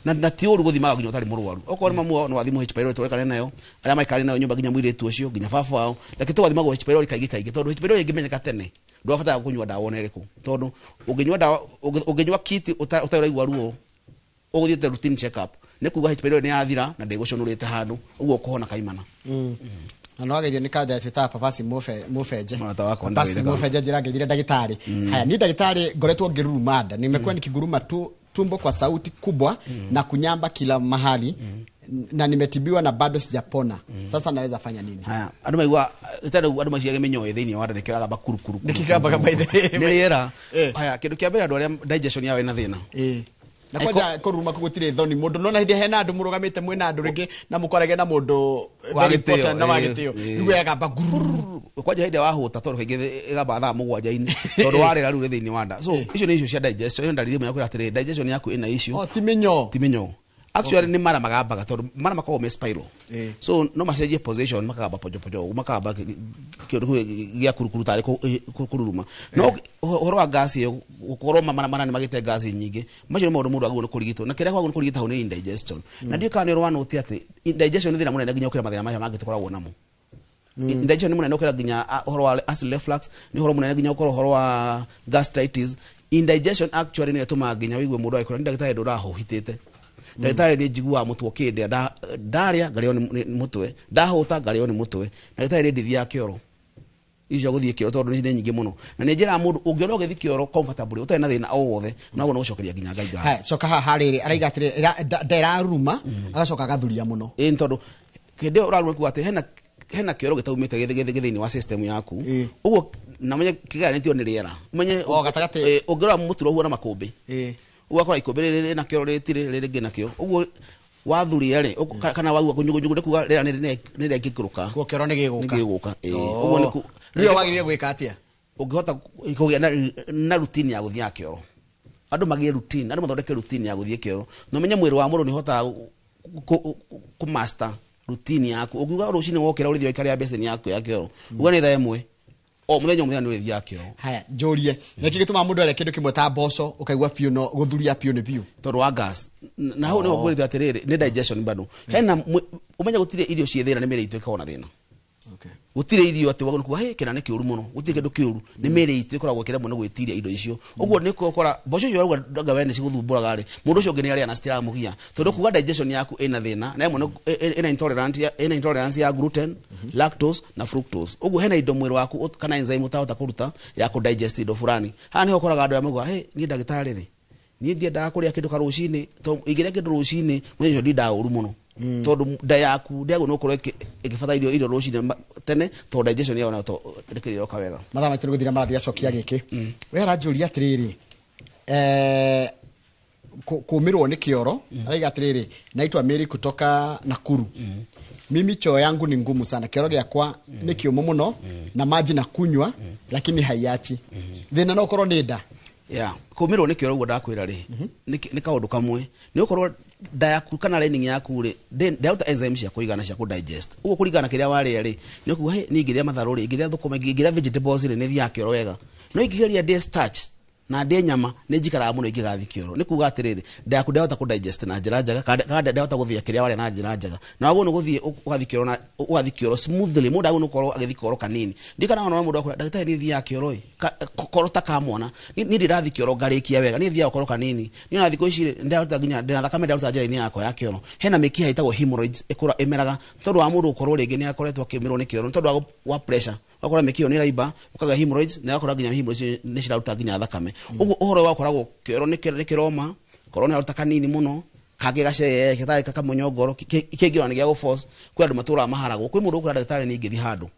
na ti ũru gũthimaga nginya ũtarĩ mũrwaru. Okorwo nĩ mamu wao no athimwo H pylori, tũrekane nayo arĩa maikarĩ nayo nyũmba, nginya mũirĩtu ũcio, nginya baba wao, reke tũgathimagwo H pylori kaingĩ kaingĩ, tondũ H pylori ĩngĩmenyeka tene ndwabatara kũnyua ndawa ona ĩrĩkũ, tondũ ũngĩnyua ndawa, ũngĩnyua kiti ũtarĩ ũraigua ruo, ũgũthiĩte routine check up, nĩ kuga H pylori nĩ yathira na ndĩgũcũnũrĩte handũ, ũguo ũkũhona kaimana. Na no ageithio nĩ kanja twĩtaga Papasi Mũbenje. Mũrata wakwa. Papasi nĩ Mũbenje, njĩra ngeithire ndagĩtarĩ. Haya, ni ndagĩtarĩ, ngoretwo ngĩruruma nda, nimekuwa nikiguruma tu tumbo kwa sauti kubwa na kunyamba kila mahali, na nimetibiwa na bado sijapona. Sasa naweza fanya nini? Haya, andũ maigua tondũ andũ maciage mĩnyoĩ thĩinĩ wa nda, nĩkĩo ĩragamba kurukuru. Nĩkĩgambaga, by the way. Nĩ rĩera. Haya, kĩndũ kĩa mbere, andũ arĩa digestion yao ĩna thĩna. Na kwanja kũruruma kũu gũtirĩ thoni mũndũ nona hĩndĩ hena andũ mũrũgamĩte, mwĩna andũ rĩngĩ na mũkorage na mũndũ wa very gĩtĩo, important na wa gĩtĩo, rĩu agamba gururu. Kwanja hĩndĩ ĩrĩa wahũta, tondũ kaingĩ ĩgamba thaa 7-inĩ, tondũ warĩra rĩu rĩ thĩinĩ wa nda. So icio nĩ icio cia digestion, ĩyo ndariri ĩmwe ya kwĩra atĩrĩrĩ, digestion yaku ĩna issue. Oh, ti mĩnyoo. Ti mĩnyoo actually, nĩ mara magambaga, tondũ mara makoragwo me spiral. So no macenjie position, makagamba pojopojo ũguo, makagamba kĩndũ kĩu gĩa kurukuru tarĩ kũruruma. No ũhoro wa gas ĩyo, gũkorwo mara nĩ magĩte gas nyingĩ, macio nĩ maũndũ mũndũ agĩrĩirwo nĩ kũrigitwo, na kĩrĩa kwagĩrĩirwo nĩ kũrigita hau nĩ indigestion. Na ndiũĩ kana nĩ ũrwanũti atĩ indigestion nĩ thĩna mũnene nginya gũkĩra mathĩna maya mangĩ tũkoragwo namo. Indigestion nĩ mũnene gũkĩra nginya ũhoro wa acid reflux, nĩ ũhoro mũnene nginya gũkorwo ũhoro wa gastritis. Indigestion actually nĩyo ĩtũmaga nginya ũigue mũndũ agĩkwĩra, nĩ ndagĩtarĩ, ndũrahũhitĩte, ndagĩtarĩ, nĩ njiguaga mũtwe ũkĩndĩa, ndarĩa ngarĩo nĩ mũtwe, ndahũta ngarĩo nĩ mũtwe, ndagĩtarĩ, nĩ ndithiaga kĩoro, icio cia gũthiĩ kĩoro tondũ nĩ nyingĩ mũno. Na nĩ njĩraga mũndũ, ũngĩona ũgĩthiĩ kĩoro comfortably ũtarĩ na thĩna o wothe, no guo nĩ gũcokeria nginya Ngai ngatho. Haya, coka haha harĩrĩ, araiga atĩrĩ, nda ĩraruruma, agacoka agathuria mũno. Ĩĩ, nĩ tondũ hĩndĩ ĩyo ũraruma kuga atĩ hena kĩoro gĩtaumĩte gĩthĩ thĩinĩ wa system yaku. Ũguo na ũmenye kĩgayanĩtio nĩ rĩera, ũmenye O, gatagatĩ. Ũngĩrora mũturo ũhuana makũmbĩ, ũgakora ikũmbĩ rĩrĩ rĩna kĩoro, rĩtirĩ rĩrĩ rĩngĩ nakĩo. Ũguo wathuria rĩ, kana waigua kũnyugunyugu, nĩ kuga rĩera nĩ rĩangĩkũrũka. Kuo kĩoro nĩ gĩgũka. Nĩ gĩgũka, ĩĩ. Ũguo nĩ Rĩu wagĩrĩire gwĩka atĩa? Ũngĩhota kũgĩa na routine ya gũthiaga kĩoro, andũ magĩe routine, andũ mathondeke routine ya gũthiĩ kĩoro, na ũmenye mwĩrĩ wa mũndũ nĩ ũhotaga kũ master routine yaku. Ũngiuga rũcinĩ wokĩra ũrĩthiĩ ũikarĩra beceni yaku ya kĩoro, uga nĩ thaa 1 o mũthenya, o mũthenya nĩ ũrĩthiaga kĩoro. Haya, njũrie, nĩkĩ gĩtũmaga mũndũ arĩa kĩndũ kĩmwe ta mboco ũkaigua biũ no gũthuria biũ nĩ biũ? Tondũ wa gas. Na hau nĩho ngwĩrĩte atĩrĩrĩ, nĩ digestion bado hena ũmenye gũtirĩ irio ciĩ thĩna, nĩ mĩrĩ itũ ĩkoragwo na thĩna. Gũtirĩ irio atĩ wagũrũ kuga, hey, kĩna nĩ kĩũru mũno, gũtirĩ kĩndũ kĩũru, nĩ mĩrĩ itũ ĩkoragwo ĩkĩremwo nĩ gwĩtiria indo icio. Ũguo nĩ ũkora mboco icio ũrauga anga we nĩ cigũthumbũraga rĩ, mũndũ ũcio ũngĩ nĩ arĩa na citiramũgia, tondũ kuga digestion yaku ĩna thĩna, na ĩmwe ĩna intolerance ya gluten, lactose na fructose. Ũguo hena indo mwĩrĩ waku kana enzyme ũtahota kũruta ya kũ digest indo fulani. Haha nĩho ũkoraga andũ arĩa maugaga, hey, niĩ ndagĩtarĩ rĩ, niĩ ndiendaga kũrĩa kĩndũ karũcinĩ, tondũ ingĩrĩa kĩndũ rũcinĩ mũthenya ũcio ndindaga ũru mũno, tondũ nda yaku ndĩagwo nĩ gũkorwo ĩgĩbatara irio rũcinĩ tene, tondũ digestion yayo nayo ndĩkĩrĩ ĩroka wega. Mathaa maitũ nĩ gũthira marathira, cokia gĩkĩ. We aranjũria atĩrĩrĩ, kũmĩrwo nĩ kĩoro. Araiga atĩrĩrĩ, naitwa Mary kutoka Nakuru. Mimi choo yangu ni ngumu sana, kĩoro gĩakwa nĩ kĩũmũ mũno na maji na kunywa, lakini haiachi. Thĩna no ũkorwo nĩ nda? Yeah, kũmĩrwo nĩ kĩoro, ũguo ndakwĩra rĩ, nĩ kaũndũ kamwe, nĩ ũkorwo nda yaku kana lining yaku rĩ ndĩraruta enzyme cia kũigana cia kũ digest. Ũguo kũringana na kĩrĩa warĩa rĩ, nĩ ũkuga, hey, niĩ ingĩrĩa matharũ rĩ, ingĩrĩa thũkũma, ingĩrĩa vegetables rĩ, nĩ thiaga kĩoro wega, no ingĩgeria ndĩe starch Na ndĩe nyama nĩ njikaraga mũno ingĩgathiĩ kĩoro. Nĩ kuga atĩrĩrĩ, nda yaku ndĩahota kũ digest na njĩra njega, kana ndĩahota gũthĩa kĩrĩa warĩa na njĩra njega. Na wagĩrĩirwo nĩ gũthiĩ ũgathiĩ kĩoro na ũgathiĩ kĩoro smoothly. Mũndũ agĩrĩirwo nĩ gũkorwo agĩthiĩ kĩoro kanini. Ndikana ona mũndũ akwĩra ndagĩtarĩ niĩ thiaga kĩoro ĩ koro ta ka mwana. Niĩ ndĩrathiĩ kĩoro ngarĩkia wega, niĩ thiaga koro kanini. Niĩ ona thikũ ici rĩ, ndĩraruta nginya ndĩna thakame ndĩraruta njĩra-inĩ yakwa ya kĩoro. Hena mĩkiha ĩtagwo hemorrhoids ĩkũra ĩmeraga tondũ wa mũndũ gũkorwo rĩngĩ nĩ akoretwo akĩũmĩrwo nĩ kĩoro nĩ tondũ wa pressure. Ũgakora mĩkiha ĩyo nĩ ĩraimba, ũkagĩa hemorrhoids, na ũgakora nginya hemorrhoids nĩ ciraruta nginya thakame. Ũguo ũhoro wa gũkoragwo kĩoro nĩ kĩroma, korwo nĩ aruta kanini mũno, kangĩ gacee gatarĩ kakamũnyongoro, kĩngĩ ona nĩ gĩa gũ-force. Kwĩ andũ matũraga maharagwo, kwĩ mũndũ ũkwĩra ndagĩtarĩ niĩ ingĩthiĩ handũ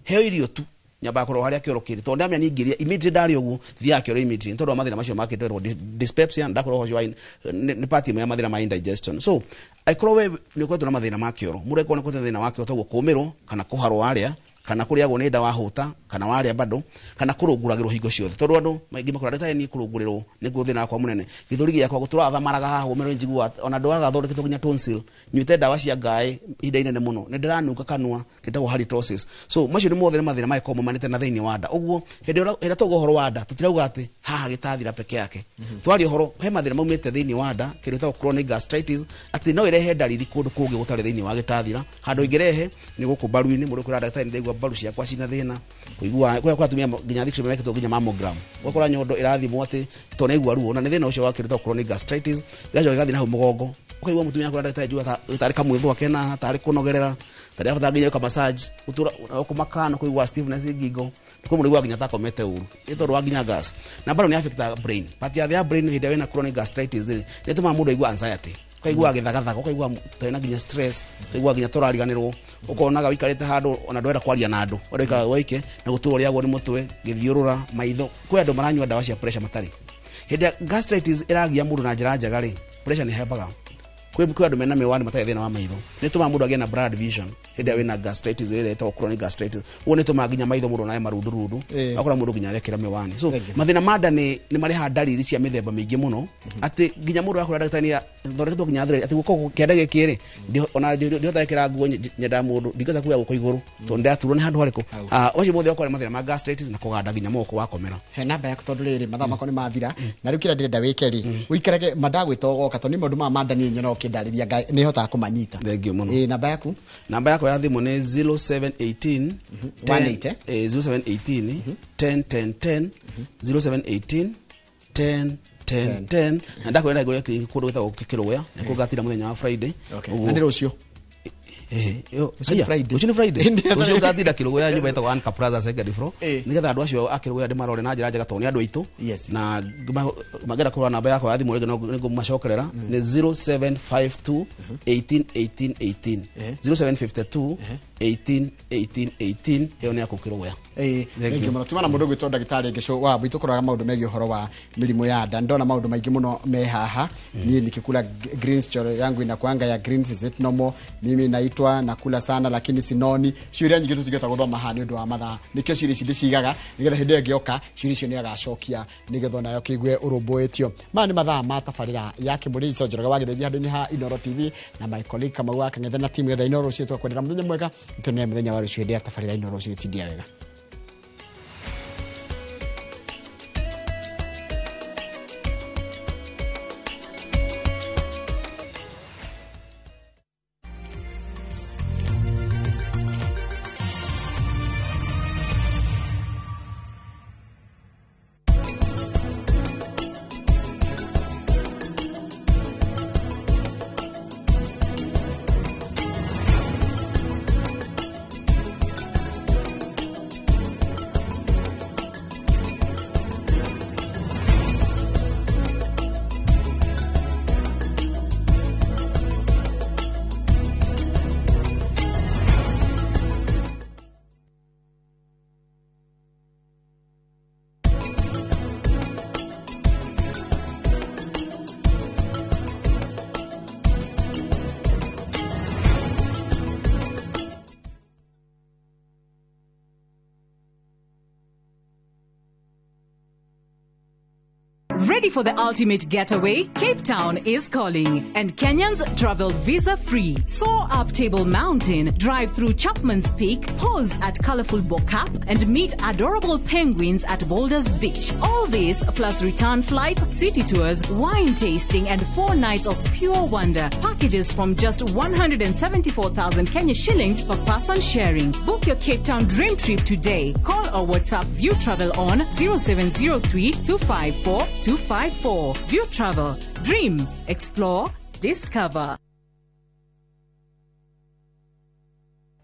heo irio tu nyambaga kũrora harĩa kĩoro kĩrĩ, tondũ ndamenya niĩ ingĩrĩa immediately ndarĩa ũguo thiaga kĩoro immediately nĩ tondũ wa mathĩna macio ma kĩndũ dyspepsia. Ndakorwo ũhoro ũcio nĩ part ĩmwe ya mathĩna ma indigestion. So angĩkorwo we nĩ ũkoretwo na mathĩna ma kĩoro, mũndũ angĩkorwo nĩ ũkoretwo na thĩna wa kĩoro toguo kũũmĩrwo kana kũharwo warĩa, kana kũrĩagwo nĩ nda wahũta, kana warĩa bado, kana kũrũngũragĩrwo hingo ciothe, tondũ andũ maingĩ makora ndagĩtarĩ niĩ kũrũngũrĩrwo nĩkuo thĩna wakwa mũnene, gĩthũri gĩakwa gũtũraga thamaraga haha ũmĩrwo njiguaga ona ndwaga thondeketwo nginya tonsil, nyuĩte ndawa cia ngaĩ ihinda inene mũno, nĩ ndĩranunga kanua kĩtagwo halitosis. So macio nĩ mothe nĩ mathĩna mangĩkorwo maumanĩte na thĩinĩ wa nda. Ũguo hĩndĩ ĩrĩa twauga ũhoro wa nda tũtirauga atĩ haha gĩtathira peke yake. Twaria ũhoro he mathĩna maumĩte thĩinĩ wa nda, kĩndũ gĩtagwo chronic gastritis, atĩ no ĩrehe ndariri kũndũ kũngĩ gũtarĩ thĩinĩ wa gĩtathira. Handũ ĩngĩrehe nĩ gũkũ mbaru-inĩ, mũndũ kwĩra ndagĩtarĩ nĩndaigua mbaru ciakwa cina thĩna, kũigua kwa atumia nginya thikũ ici mekĩtwo nginya mammogram, ũgakora nyondo ĩrathimwo atĩ tondũ nĩaigua ruo, na nĩ thĩna ũcio wa kĩndũ gĩtagwo chronic gastritis. Gĩgacoka gĩgathiĩ na hau mũgongo, ũkaigua mũtumia akwĩra ndagĩtarĩ njigua tarĩ kamwĩthũa kena haha, tarĩ kũnogerera, tarĩ abatara nginya gwĩka massage, gũtũra kũmaka na kũigua stiffness ngingo, kwĩ mũndũ ũiguaga nginya takomete ũru nĩ tondũ wa nginya gas. Na bado nĩ affectaga brain, part ya brain. Hĩndĩ ĩrĩa wĩna chronic gastritis rĩ, nĩ ĩtũmaga mũndũ aigue anxiety, ũkaigua gĩthagathaga, ũkaigua ta wĩna nginya stress, ũkaigua nginya tũrariganĩrwo, ũkonaga ũikarĩte handũ ona ndwenda kwaria na andũ, ũrĩa ũikaraga waike na gũtũra ũrĩagwo nĩ mũtwe, gĩthiũrũra, maitho. Kwĩ andũ maranyua ndawa cia pressure matarĩ. Hĩndĩ ĩrĩa gastritis ĩragia mũndũ na njĩra njega rĩ, pressure nĩ ĩhembaga. Kwĩ andũ mena mĩwani matarĩ thĩna wa maitho, nĩ ĩtũmaga mũndũ agĩe na blurred vision hĩndĩ ĩrĩa wĩna gastritis ĩrĩa ĩtagwo chronic gastritis. Ũguo nĩ ĩtũmaga nginya maitho mũndũ onae marundurundu, ũgakora mũndũ nginya arekĩra mĩwani. So mathĩna ma nda nĩ marehaga ndariri cia mĩthemba mĩingĩ mũno, atĩ nginya mũndũ akora ndagĩtarĩ nĩ thondeketwo nginya thre atĩ guoko kĩanda gĩkĩ rĩ, ona ndihota gwĩkĩra nguo, nyendaga mũndũ ndingĩhota kuoya guoko igũrũ tondũ ndĩraturwo nĩ handũ harĩkũ. Macio mothe okorwo nĩ mathĩna ma gastritis na kũganda nginya moko wakomera. He namba yaku, tondũ rĩrĩ mathaa makwa nĩ mathira, na rĩu kĩrĩa ndĩrenda wĩke rĩ, ũikarage mandagwĩta ũgoka, tondũ nĩ maũndũ maya ma nda niĩ nyonaga ũkĩndarĩria nĩ hotaga kũmanyita. Thank you mũno. Ĩ namba yaku? Namba yakwa ya thimũ nĩ 0718 180. 0718 10 10 10, 0718 10 10 10. Na ndakwĩra ngũrĩa clinic kũndũ gwĩtagwo Kĩrũya, nĩkuo ngatinda mũthenya wa Friday. Na nĩ rũciũ? Rũciũ nĩ Friday. Rũciũ nĩ Friday. Rũciũ ngatinda Kĩrũya nyũmba ĩtagwo Anka Plaza second floor, nĩgetha andũ acio a Kĩrũya ndĩmarore na njĩra njega tondũ nĩ andũ aitũ. Na mangĩenda kũrora namba yakwa ya thimũ rĩngĩ no nĩngũmacokerera, nĩ 0752 18 18 18, 0752 18 18 18. Ĩyo nĩ yaku Kĩrũya. Thank you mũno. Tuma na mũndũ ũgwĩtwo ndagĩtarĩ Ngĩcũ wa Mbui, tũkũroraga maũndũ megiĩ ũhoro wa mĩrimũ ya nda. Ndona maũndũ maingĩ mũno me haha. Niĩ nikikula greens, choro yangu inakuanga ya greens, is it normal? Mimi naitwa nakula sana lakini sinoni. Ciũria nyingĩ tũtingĩhota gũthoma haha nĩ ũndũ wa mathaa, nĩkĩo ciũria ici ndĩcigaga nĩgetha hĩndĩ ĩyo ĩngĩoka ciũria icio nĩ agacokia nĩgetha onayo kĩigue ũrũmbũĩtio. Maya nĩ mathaa ma tabarĩra ya Kĩmũrĩ Ico Njoroge wa Gĩthĩnji handũ-inĩ ha Inoro TV na my colleague Kamau wa Kang'ethe na timu yothe ya Inoro Rũciũ. Twakwendera mũthenya mwega, tũnene mũthenya wa rũciũ hĩndĩ ya tabarĩra Inoro Rũciũ. Tindia wega. Ready for the ultimate getaway? Cape Town is calling, and Kenyans travel visa free. Soar up Table Mountain, drive through Chapman's Peak, pause at colorful Bo-Kaap, and meet adorable penguins at Boulders Beach. All this plus return flights, city tours, wine tasting, and 4 nights of pure wonder. Packages from just 174,000 Kenya shillings per person sharing. Book your Cape Town dream trip today. Call or WhatsApp View Travel on 0703 254 254. View Travel. Dream, explore, discover.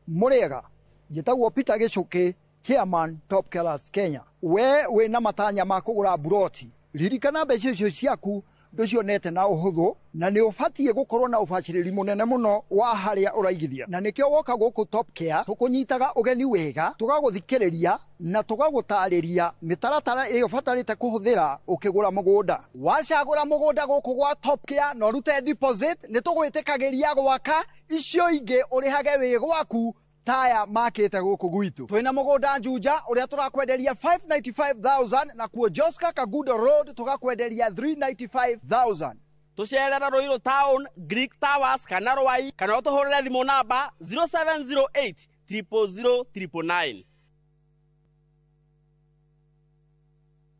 Murega, njĩtagwo Peter Gĩcũkĩ, chairman Top Killers Kenya. We wĩna matanya ma kũgũra buroti, ririkana mbeca icio ciaku ndũcionete na ũhũthũ, na nĩ ũbatiĩ gũkorwo na ũbacĩrĩri mũnene mũno wa harĩa ũraigithia, na nĩkĩo woka gũkũ Top Care tũkũnyitaga ũgeni wega, tũgagũthikĩrĩria na tũgagũtarĩria mĩtaratara ĩrĩa ũbatarĩte kũhũthĩra ũkĩgũra mũgũnda. Wacagũra mũgũnda gũkũ gwa Top Care na ũrute deposit, nĩ tũgwĩtĩkagĩria gwaka icio ingĩ ũrĩhage wĩ gwaku taya makĩte gũkũ gwitũ. Twĩna mũgũnda Juja ũrĩa tũrakwenderia 595,000 na kuo Joska Kagudo Road tũgakwenderia 395,000. Tũcerera Ruiru Town, Greek Towers kana Rwai, kana ũtũhũrĩre thimũ namba 0708 000 999.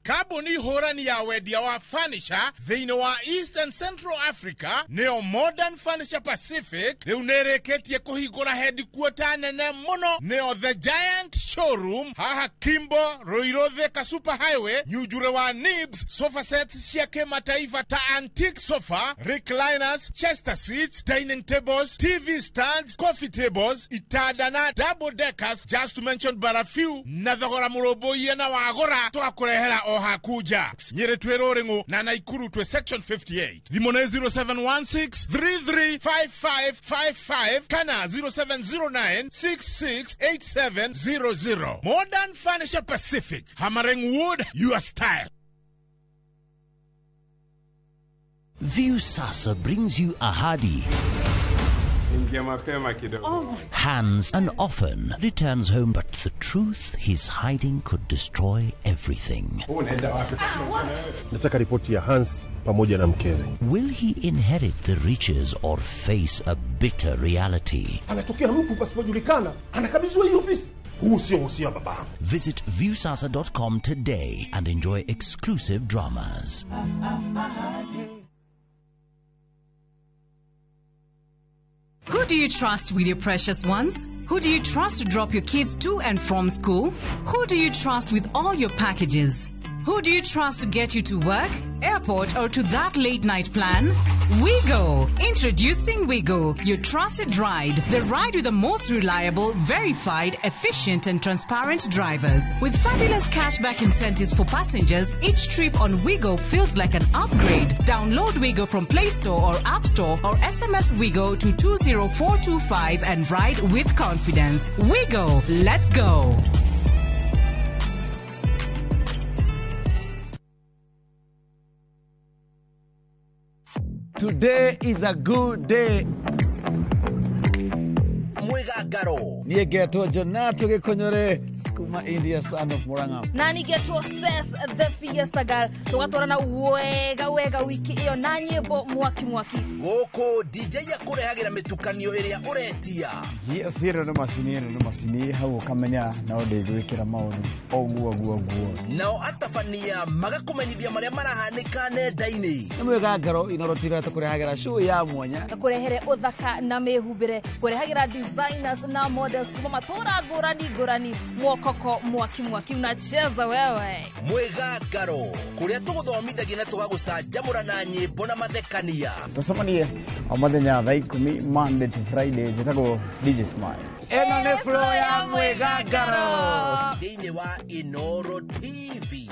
Kambuni hũrani ya wendia wa furniture thĩinĩ wa East and Central Africa nĩyo Modern Furniture Pacific rĩu nĩrĩkĩtie kũhingũra headquarter nene mũno nĩyo The Giant Showroom haha Kimbo Ruiru Thika Super Highway nyunjure wa Nibs. Sofa sets cia kĩmataifa ta antique sofa, recliners, chester seats, dining tables, TV stands, coffee tables, itanda na double deckers, just to mention but a few, na thogora mũrũmbũiye na wagũra twakũrehera o hakuja. Nyĩrĩ twĩ Rũrĩng'ũ na Naikuru twĩ section 58. Thimũ nĩ 0716 335555 kana 0709 668700. Modern Furniture Pacific, hammering wood your style. Viusasa brings you Ahadi. Hans and often returns home, but the truth he's hiding could destroy everything. Nataka ripoti ya Hans pamoja na mkewe. Will he inherit the riches or face a bitter reality? Anatokea mtu pasipojulikana, anakabidhiwa hii ofisi. Huu sio usia babangu. Visit viusasa.com today and enjoy exclusive dramas. Who do you trust with your precious ones? Who do you trust to drop your kids to and from school? Who do you trust with all your packages? Who do you trust to get you to work, airport, or to that late night plan? Wigo! Introducing Wigo, your trusted ride. The ride with the most reliable, verified, efficient, and transparent drivers. With fabulous cashback incentives for passengers, each trip on Wigo feels like an upgrade. Download Wigo from Play Store or App Store or SMS Wigo to 20425 and ride with confidence. Wigo, let's go! Today is a good day. Mwigangaro. Niĩ ngetwo Jonato Gĩkũnyũrĩ, Skuma India son of Murang'a. Na nĩngetwo Ses the Fiesta Girl. Tũgatwarana wega wega wiki ĩyo na nyĩmbo mwaki mwaki. Gũkũ DJ akũrehagĩra mĩtukanio ĩrĩa ũretia. Yes, ĩno nĩ macini, ĩno nĩ macini, hau ũkamenya no ndĩgwĩkĩra maũndũ ũguo ũguo ũguo. Nao atabania magakũmenyithia marĩa marahanĩka nenda-inĩ. Nĩ mwĩgangaro Inooro TV tũkũrehagĩra show ya mwanya. Kũrehere ũthaka na mĩhumbĩre, kũrehagĩra designers na models kuma matũra ngũrani ngũrani, mwokoko mwaki mwaki unacheza wewe. Mwĩgangaro kũrĩa tũgũthomithagia na tũgagũcanjamũra na nyĩmbo na mathekania. Tũcemanie o mũthenya thaa 10 Monday to Friday. Njĩtagwo DJ Smile. Ĩno nĩ flow ya mwĩgangaro thĩinĩ wa Inooro TV.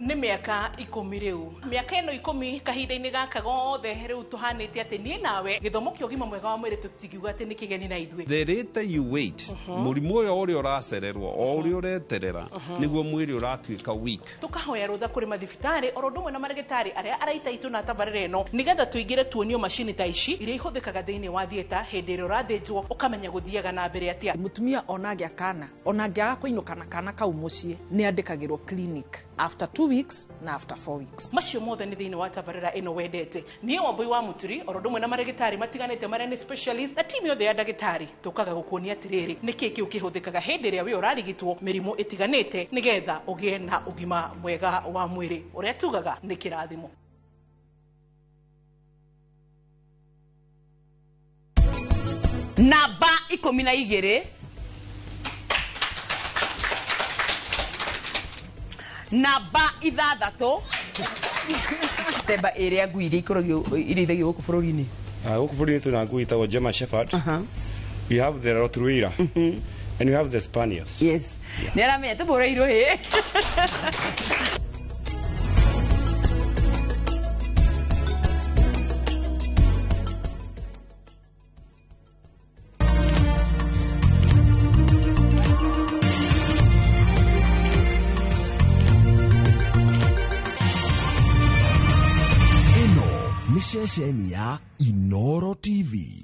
Nĩ mĩaka 10 rĩu, mĩaka ĩno 10 kahinda-inĩ gaka gothe rĩu tũhanĩte atĩ niĩ nawe gĩthomo kĩa ũgima mwega wa mwĩrĩ tũtingiuga atĩ nĩ kĩgeni na ithuĩ. The later you wait, mũrimũ ũyũ ũrĩa ũracererwo o ũrĩa ũreterera nĩguo mwĩrĩ ũratuĩka weak. Tũkahoya rũtha kũrĩ mathibitarĩ oro ũndũ ũmwe na marĩgĩtarĩ arĩa araita itũ na tabarĩra ĩno nĩgetha tũingĩre tuonio macini ta ici iria ihũthĩkaga thĩinĩ wa theatre hĩndĩ ĩrĩa ũrathĩnjwo ũkamenya gũthiaga na mbere atĩa. Mũtumia ona angĩa kana ona angĩaga kũinũka na kana kau mũciĩ nĩ andĩkagĩrwo clinic after 2 weeks na after 4 weeks. Macio mothe nĩ thĩinĩ wa tabarĩra ĩno wendete. Niĩ Wambui wa Mũturi oro ũndũ ũmwe na marĩgĩtarĩ matiganĩte marĩa nĩ specialist na timu yothe ya ndagĩtarĩ tũkaga gũkuonia atĩrĩrĩ nĩkĩ kĩu kĩhũthĩkaga hĩndĩ ĩrĩa wĩ ũrarigitwo mĩrimũ ĩtiganĩte nĩgetha ũgĩe na ũgima mwega wa mwĩrĩ ũrĩa tugaga nĩ kĩrathimo. Namba 12, namba 6. Temba ĩrĩa ngui iria ikoragio irĩithagio gũkũ bũrũri-inĩ. Gũkũ bũrũri-inĩ twĩna ngui ĩtagwo German Shepherd. We have the Rottweiler. And we have the Spaniels. Yes. Nĩ aramenya tũbũrĩirwo hĩ. Ceceni ya Inoro TV.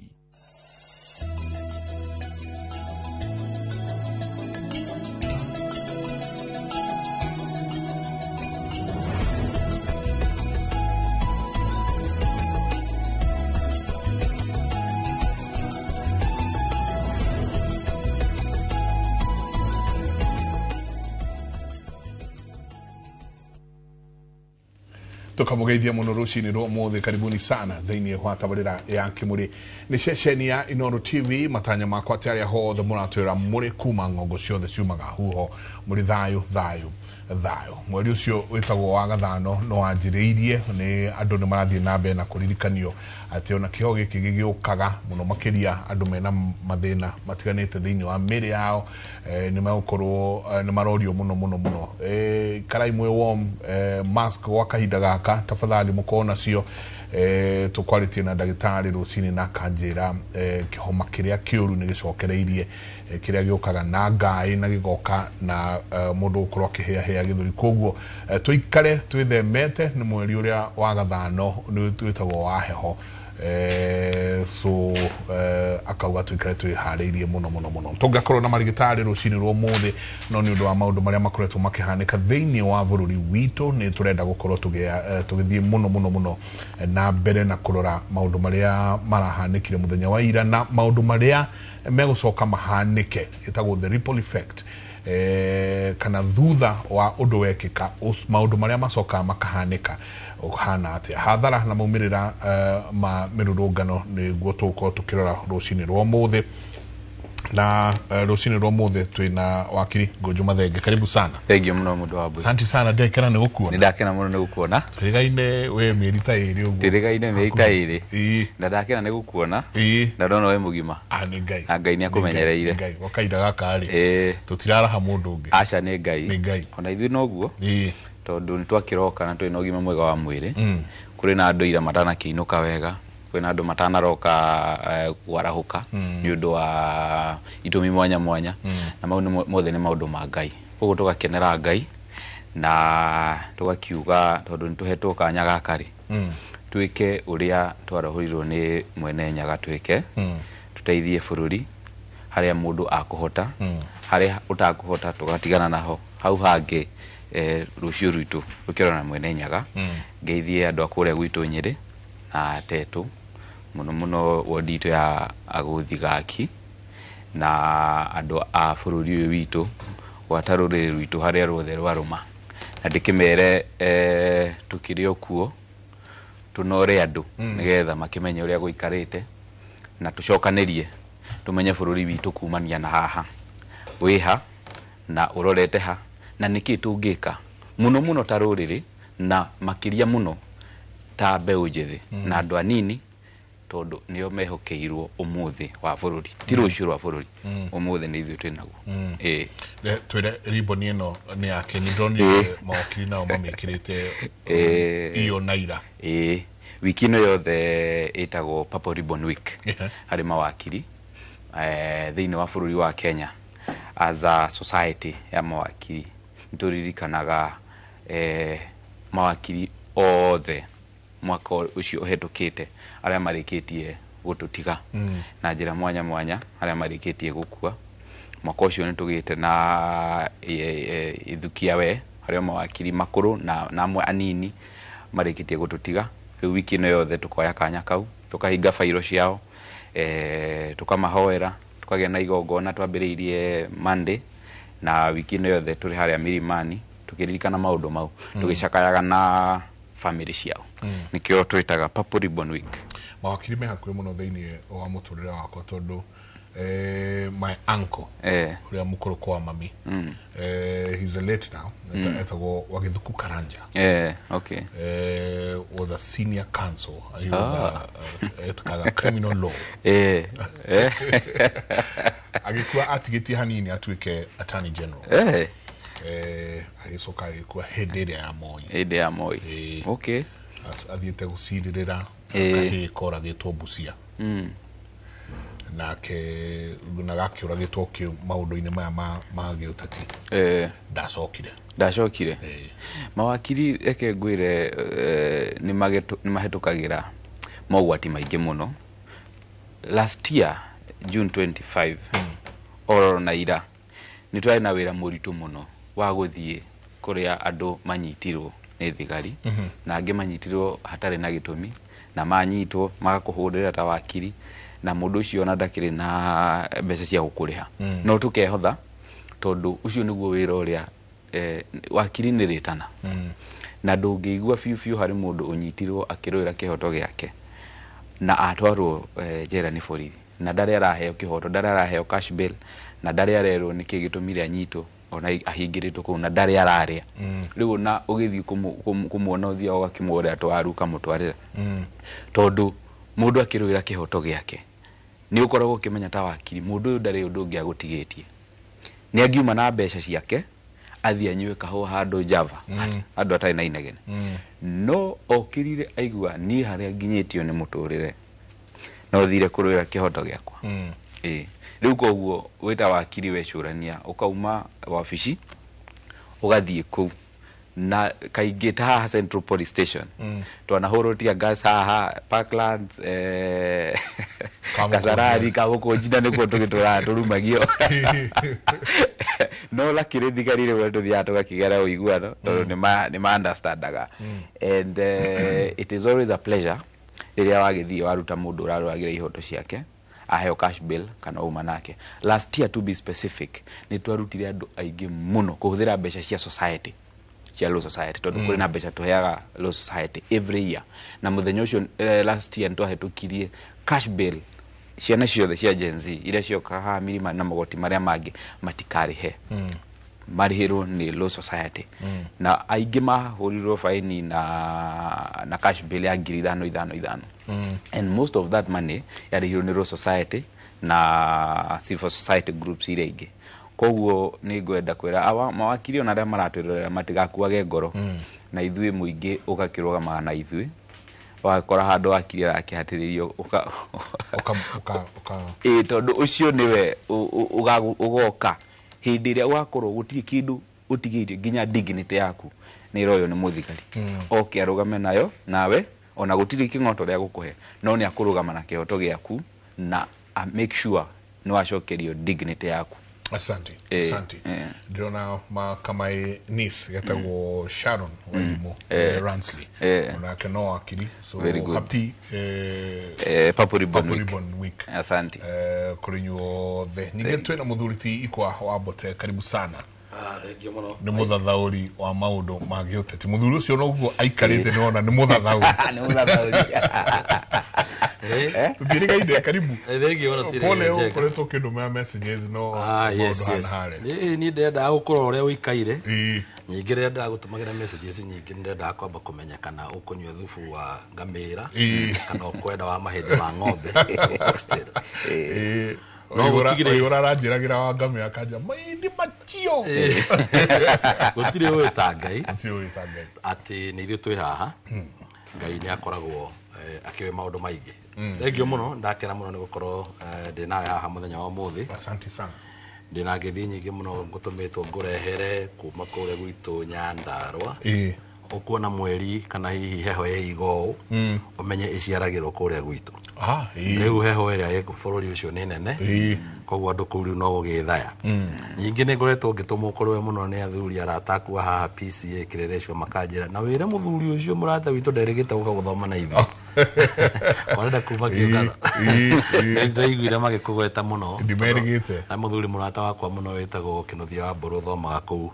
Tukamugeithia muno rucini rwa mothe, karibuni sana thiini wa tabarira ya Kimuri ni ceceni ya Inoro TV. Matanya makwa ati aria hothe muratwira muri kuma ngongo ciothe ciumaga huho muri thayo thayo thayo. Mweri ucio witagwo wa gathano no wanjiriirie ni andu ni marathie na mbere na kuririkanio ati ona kiho giki gigiukaga muno makiria andu mena mathina matiganite thiini wa miri yao, ni magukorwo ni marorio muno muno muno. Karai mwe warm, mask gwa kahinda gaka tafadhali mukorwo nacio. Tukwaritie na ndagitari rucini na kanjira kihoma kiria kiuru ni gicokereirie kiria giukaga na ngai na gigoka na mundu gukorwo akihea githuri. Koguo tuikare twithemete ni mweri uria wa gathano ni twitagwo wa heho. So akauga tuikare twihariirie muno muno muno. Tungakorwo na marigitari rucini rwa umuthi no ni undu wa maundu maria makoretwo makihanika thiini wa bururi witu ni turenda gukorwo tugithie muno muno muno na mbere na kurora maundu maria marahanikire muthenya wa ira na maundu maria megucoka mahanike itagwo the ripple effect, kana thutha wa undu wekika maundu maria macokaga makahanika uhana atia hathara na maumirira ma mirurungano niguo tugukorwo tukirora rucini rwa umuthi. Na rucini rwa umuthi twina wakiri Ngunju Mathenge, karibu sana. Thank you muno mundu wa Mbui. Asante sana, ndekena ni gukuona. Ni ndakena muno ni gukuona. Twirigaine we mieri ta iri uguo. Twirigaine mieri ta iri. Na ndakena ni gukuona. Na ndona we mugima. Ah, ni Ngai. Na Ngai ni akumenyereire. Ngai gwa kahinda gaka ri. Tutiraraha mundu ungi. Aca ni Ngai. Ni Ngai. Ona ithuĩ noguo. Tondu ni twakiroka na twina ũgima mwega wa mwĩrĩ. Kũrĩ na andũ ira matanakĩinũka wega, kwĩna andũ matanaroka kwarahuka nĩ ũndũ wa itũmi mwanya mwanya, na mau mothe nĩ maũndũ ma Ngai. Koguo tũgakenera Ngai na tũgakiuga tondũ nĩ tũhetwo kanya gaka rĩ, twĩke ũrĩa twarahũrirwo nĩ Mwene Nyaga twĩke, tũteithie bũrũri harĩa mũndũ akũhota, harĩa ũtakũhota tũgatigana naho hau hangĩ. Rũciũ rwitũ rũkĩrora na Mwene Nyaga. Ngeithie andũ a kũrĩa gwitũ Nyĩrĩ na Tetũ mũno mũno wodi itũ ya Agũthi Gaki na andũ a bũrũri ũyũ witũ gwata rũrĩrĩ rwitũ harĩa ruothe rwarũma, na ndĩkĩmere tũkĩrĩ o kuo tũnore andũ nĩgetha makĩmenye ũrĩa gũikarĩte na tũcokanĩrie tũmenye bũrũri witũ kumania na haha wĩha na ũrorete ha na nĩkĩ tũngĩka mũno mũno ta rũrĩrĩ na makĩria mũno ta mbeũ njĩthĩ na andũ anini Tondũ nĩo mehokeirwo ũmũthĩ wa bũrũri, ti rũciũ rwa bũrũri, ũmũthĩ nĩ ithuĩ twĩ naguo. Ĩĩ. Twĩre ribbon ĩno nĩ yake, nĩ ndonire mawakiri nao mamĩkĩrĩte iyo na ira. Ĩĩ, wiki ĩno yothe ĩtagwo Purple Ribbon Week harĩ mawakiri thĩinĩ wa bũrũri wa Kenya. As a society ya mawakiri nĩtũririkanaga mawakiri othe mwaka ũcio ũhetũkĩte arĩa marĩkĩtie gũtũtiga na njĩra mwanya mwanya, arĩa marĩkĩtie gũkua. Mwaka ũcio nĩtũgĩte na ithukia we arĩa mawakiri makũrũ na amwe anini marĩkĩtie gũtũtiga. Rĩu wiki ĩno yothe tũkoya kanya kau, tũkahinga bairo ciao, tũkamahoera, tũkagĩa na igongona twambĩrĩirie Monday, na wiki ĩno yothe tũrĩ harĩa Milimani tũkĩririkana maũndũ mau, tũgĩcakayaga na family ciao. Nĩkĩo twĩtaga Purple Ribbon Week. Mawakiri me hakuhĩ mũno thĩinĩ wa mũtũrĩre wakwa tondũ my uncle ũrĩa mũkũrũ kwa mami, he's a late now, etagwo Wagithuku Karanja. Okay. Was a senior counsel. He was etakaga criminal law. Agĩkua atigĩtie hanini atuĩke attorney general. Agĩcoka agĩkua hĩndĩ ĩrĩa ya Moi. Hĩndĩ ya Moi. Okay. Athiĩte gũcirĩrĩra kahĩĩ koragĩtwo Busia. Nake na gakĩũragĩtwo maũndũ-inĩ maya ma gĩũteti. Ndacokire. Mawakiri reke ngwĩre, nĩ mahĩtũkagĩra mogwati maingĩ mũno. Last year June 25 oro na ira nĩ twarĩ na wĩra mũritũ mũno wa gũthiĩ kũrĩa andũ manyitirwo nĩ thigari, na angĩ manyitirwo hatarĩ na gĩtũmi, na manyitwo magakũhũrĩra ta wakiri, na mũndũ ũcio ona ndakĩrĩ na mbeca cia gũkũrĩha. No tũkehotha tondũ ũcio nĩguo wĩra ũrĩa wakiri nĩ rĩtana. Na ndũngĩigua biũ biũ harĩ mũndũ ũnyitirwo akĩrũĩra kĩhoto gĩake na atwarwo njera nĩ borithi, na ndarĩ araheo kĩhoto, ndarĩ araheo cash bail, na ndarĩ arerwo nĩkĩ gĩtũmire anyitwo, ona ahingĩrĩtwo kũu, na ndarĩ ararĩa. Rĩu ona ũgĩthiĩ kũmuona ũthiaga ũgakĩmũgũrĩra twaru ũkamũtwarĩra. Tondũ mũndũ akĩrũĩra kĩhoto gĩake nĩ ũkoragwo ũkĩmenya ta wakiri mũndũ ũyũ ndarĩ ũndũ ũngĩ agũtigĩtie, nĩ angiuma na mbeca ciake athiĩ anyue kahũa handũ Java, handũ atarĩ na inegene. No okĩrire aigua niĩ harĩa nginyĩtio nĩ mũtũrĩre no thire kũrũĩra kĩhoto gĩakwa. Rĩu koguo wĩta wakiri wecũrania ũkauma wabici ũgathiĩ kũu, na kaingĩ ta haha Central Police Station twanahũrwo tear gas haha Parklands, Kasarani, Kamũkũnji, na nĩkuo tũgĩtũraga tũrumagio. No lakini thigari rĩmwe tũthiaga tũgakĩgera ũiguano tondũ nĩ ma understandaga. And it is always a pleasure rĩrĩa wagĩthiĩ waruta mũndũ ũrarũagĩra ihoto ciake aheo cash bail kana uma nake. Last year, to be specific, nĩ twarutire andũ aingĩ mũno kũhũthĩra mbeca cia society, cia Law Society, tondũ kũrĩ na mbeca tũheaga Law Society every year. Na mũthenya ũcio last year nĩtwahĩtũkirie cash bail ciana ciothe cia Gen Z iria cioka haha Milimani na magoti marĩa mangĩ matikarĩhe, marĩhĩrwo nĩ Law Society. Na aingĩ mahũrirwo baini na cash bail ya 5,000 5 5. And most of that money yarĩhirwo nĩ Law Society na civil society groups iria ingĩ. Koguo nĩ ngwenda kwĩra awa mawakiri ona arĩa maratwĩrorera matigakuage ngoro, na ithuĩ mũingĩ ũgakĩrũgamaga na ithuĩ, wakora handũ wakiri arakĩhatĩrĩrio ĩĩ, tondũ ũcio nĩwe ũgoka hĩndĩ ĩrĩa ũgakorwo gũtirĩ kĩndũ ũtigĩire nginya dignity yaku nĩ ĩroywo nĩ mũthigari. Oke arũgame nayo nawe, ona gũtirĩ kĩng'oto rĩa gũkũhe, no nĩ akũrũgama na kĩhoto gĩaku na make sure nĩ wacokerio dignity yaku. Asante. Asante. Ndĩrona makamaĩ niece getagwo Sharon Wairimu Ransley, onake no wakiri, so Very good. Happy Purple Ribbon Purple Week. Ribbon Week. Asante. Kũrĩ inyuothe. Ningĩ twĩna mũthuri ti Ikwa wa Mbote, karibu sana. Thengiũ mũno. Nĩ mũthathaũri wa maũndũ ma gĩũteti. Mũthuri ũcio noguo aikarĩte nĩwona nĩ mũthathaũri. Nĩ mũthathaũri. Tũtiĩrĩgaine karibu. Thengiũ mũno, Pole tũtirĩgaine. ũkoretwo ũkĩndũmĩra messages no Ah, yes, maũndũ yes. hana harĩa. Niĩ ndĩrendaga gũkũrora ũrĩa ũikaire. Nyingĩ rĩrĩa ndĩragũtũmagĩra messages nyingĩ nĩndendaga kwamba kũmenya kana ũkũnyua thubu wa ngamĩra kana ũkwenda wa mahĩndĩ ma ng'ombe. Oxtail. No gũtigire Ũyũ ũraranjĩragĩra wa ngamĩra akanja mahĩndĩ matio. Gũtirĩ ũĩ ta Ngai. Gũtirĩ ũĩ ta Ngai. Atĩ nĩ ithuĩ twĩ haha. Ngai nĩ akoragwo akĩũĩ maũndũ maingĩ. Thengiũ mũno, ndakena mũno nĩ gũkorwo ndĩ nawe haha mũthenya wa ũmũthĩ. Asante sana. Ndĩna ngeithi nyingĩ mũno ngũtũmĩtwo ngũrehere kuma kũrĩa gwitũ Nyandarũa. Ũkuona mweri kana hihi heho ĩ iga ũũ, ũmenye ĩciaragĩrwo kũrĩa gwitũ. Rĩu heho ĩrĩa ĩ bũrũri ũcio nĩ nene, koguo andũ kũu rĩu no gũgĩthaya. Nyingĩ nĩ ngoretwo ngĩtũmwo kũrĩ we mũno nĩ athuri arata akua haha PCA kĩrĩrĩcio makanjĩra na wĩre mũthuri ũcio mũrata witũ nderĩgĩte gũka gũthoma na ithuĩ. Warenda kuma kĩũngano. Nĩ ndaiguire magĩkũgweta mũno. Ndimerĩgĩte. Na mũthuri mũrata wakwa mũno wĩtagwo Kĩnuthia wa Mbũrũ ũthomaga kũu.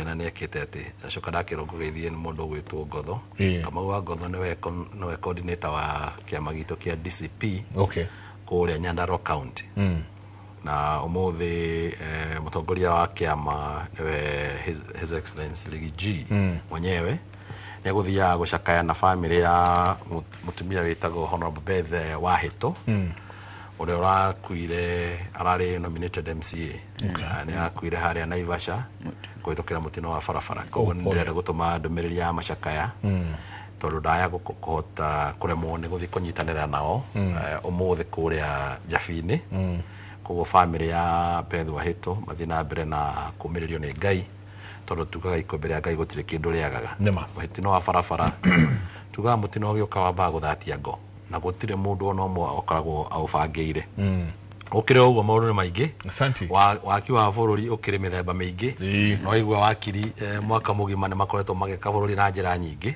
Na nĩ ekĩte atĩ acoka ndakĩrwo ngũgeithie nĩ mũndũ ũgwĩtwo Ngotho. Kamau wa Ngotho nĩwe coordinator wa kĩama gitũ kĩa DCP kũrĩa Nyandarua County. Na ũmũthĩ mũtongoria wa kĩama nĩwe His Excellency Ligi G mwenyewe nĩ egũthiaga gũcakaya na bamĩrĩ ya mũtumia wĩtagwo Honorable Beth Wahĩto ũrĩa ũrakuire ararĩ nominated MCA. Nĩ arakuire harĩa Naivasha kũhĩtũkĩra mũtino wa barabara. Koguo nĩ ndĩrenda gũtũma ndũmĩrĩri ya macakaya tondũ ndaya kũhota kũremwo nĩ gũthiĩ kũnyitanĩra nao ũmũthĩ kũrĩa Njabi-inĩ. Koguo bamĩrĩ ya Beth Wahĩto mathiĩ na mbere na kũmĩrĩrio nĩ Ngai tondũ tugaga ikũmbĩ rĩa Ngai gũtirĩ kĩndũ rĩagaga. Mũtino wa barabara tugaga mũtino ũgĩũka wambaga gũthatia ngo na gũtirĩ mũndũ ona ũmwe ũkoragwo aũbangĩire. Ũkĩrĩ ũguo maũndũ nĩ maingĩ. Waki wa bũrũri ũkĩrĩ mĩthemba mĩingĩ. No igua wakiri mwaka mũgima nĩ makoretwo magĩka bũrũri na njĩra nyingĩ.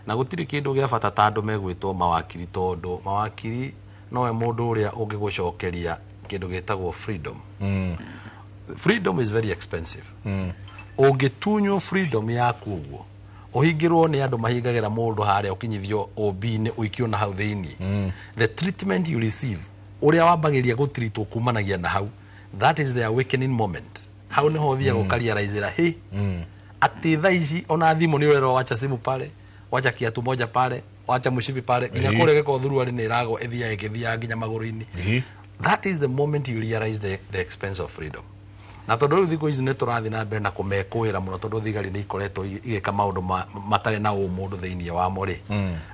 Na gũtirĩ kĩndũ gĩa bata ta andũ megwĩtwo mawakiri tondũ mawakiri nowe mũndũ ũrĩa ũngĩgũcokeria kĩndũ gĩtagwo freedom. Freedom is very expensive. Ũngĩtunywo freedom yaku ũguo ũhingĩrwo nĩ andũ mahingagĩra mũndũ harĩa ũkinyithio OB-inĩ ũikio na hau thĩinĩ. The treatment you receive ũrĩa wambagĩria gũtritwo kumanagia na hau, that is the awakening moment. Hau nĩho ũthiaga ũkarealize hĩ atĩ thaa ici ona thimũ nĩ ũrerwo wacha simu pale, wacha kiatu moja pale, wacha mũcibi pale nginya kũrĩa gĩkorwo thuruarĩ nĩ ĩragwo ĩthiaga ĩgĩthiaga nginya magũrũ-inĩ. That is the moment you realize the expense of freedom. Na tondũ rĩu thikũ ici nĩ tũrathiĩ na mbere na kũmekũĩra mũno tondũ thigari nĩ ikoretwo igĩka maũndũ matarĩ na ũmũndũ thĩinĩ wamo rĩ,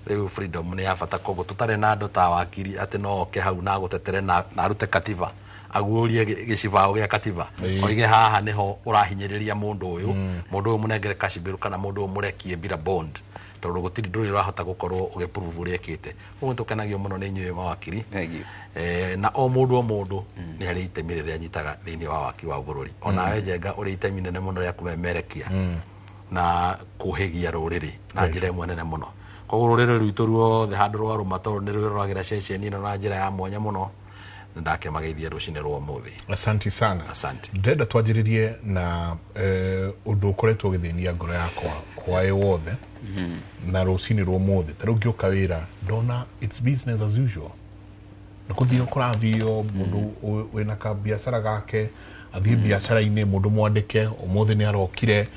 rĩu freedom nĩ ya bata. Koguo tũtarĩ na andũ ta wakiri atĩ no oke hau na agũtetere na arute katiba aguũrie gĩcibaũ gĩa katiba oige haha nĩho ũrahinyĩrĩria mũndũ ũyũ, mũndũ ũyũ mũnengere cash bail kana mũndũ ũyũ mũrekie bila bond tondũ gũtirĩ ndũrĩ ũrahota gũkorwo ũgĩprove ũrĩa ekĩte. Koguo nĩtũkenagio mũno nĩ inyuĩ mawakiri. Na o mũndũ o mũndũ nĩ harĩ itemi rĩrĩa anyitaga thĩinĩ wa waki wa bũrũri. Onawe Njenga ũrĩ itemi inene mũno rĩa kũmemerekia na kũhĩgia rũrĩrĩ na njĩra ĩmwe nene mũno. Koguo rũrĩrĩ rwitũ ruothe handũ rwarũma tondũ nĩ rwĩroragĩra ceceni ĩno na njĩra ya mwanya mũno, nĩ ndakĩmageithia rũcinĩ rwa ũmũthĩ. Asante sana. Asante. Ndĩrenda twanjĩrĩrie na ũndũ ũkoretwo ũgĩthĩnia ngoro yakwa hwaĩ wothe na rũcinĩ rwa ũmũthĩ. Ta rĩu ngĩũka wĩra ndona it's business as usual. Nĩ kũthio kũrathio mũndũ wĩna kabiacara gake athiĩ biacara-inĩ, mũndũ mwandĩke ũmũthĩ nĩ arokire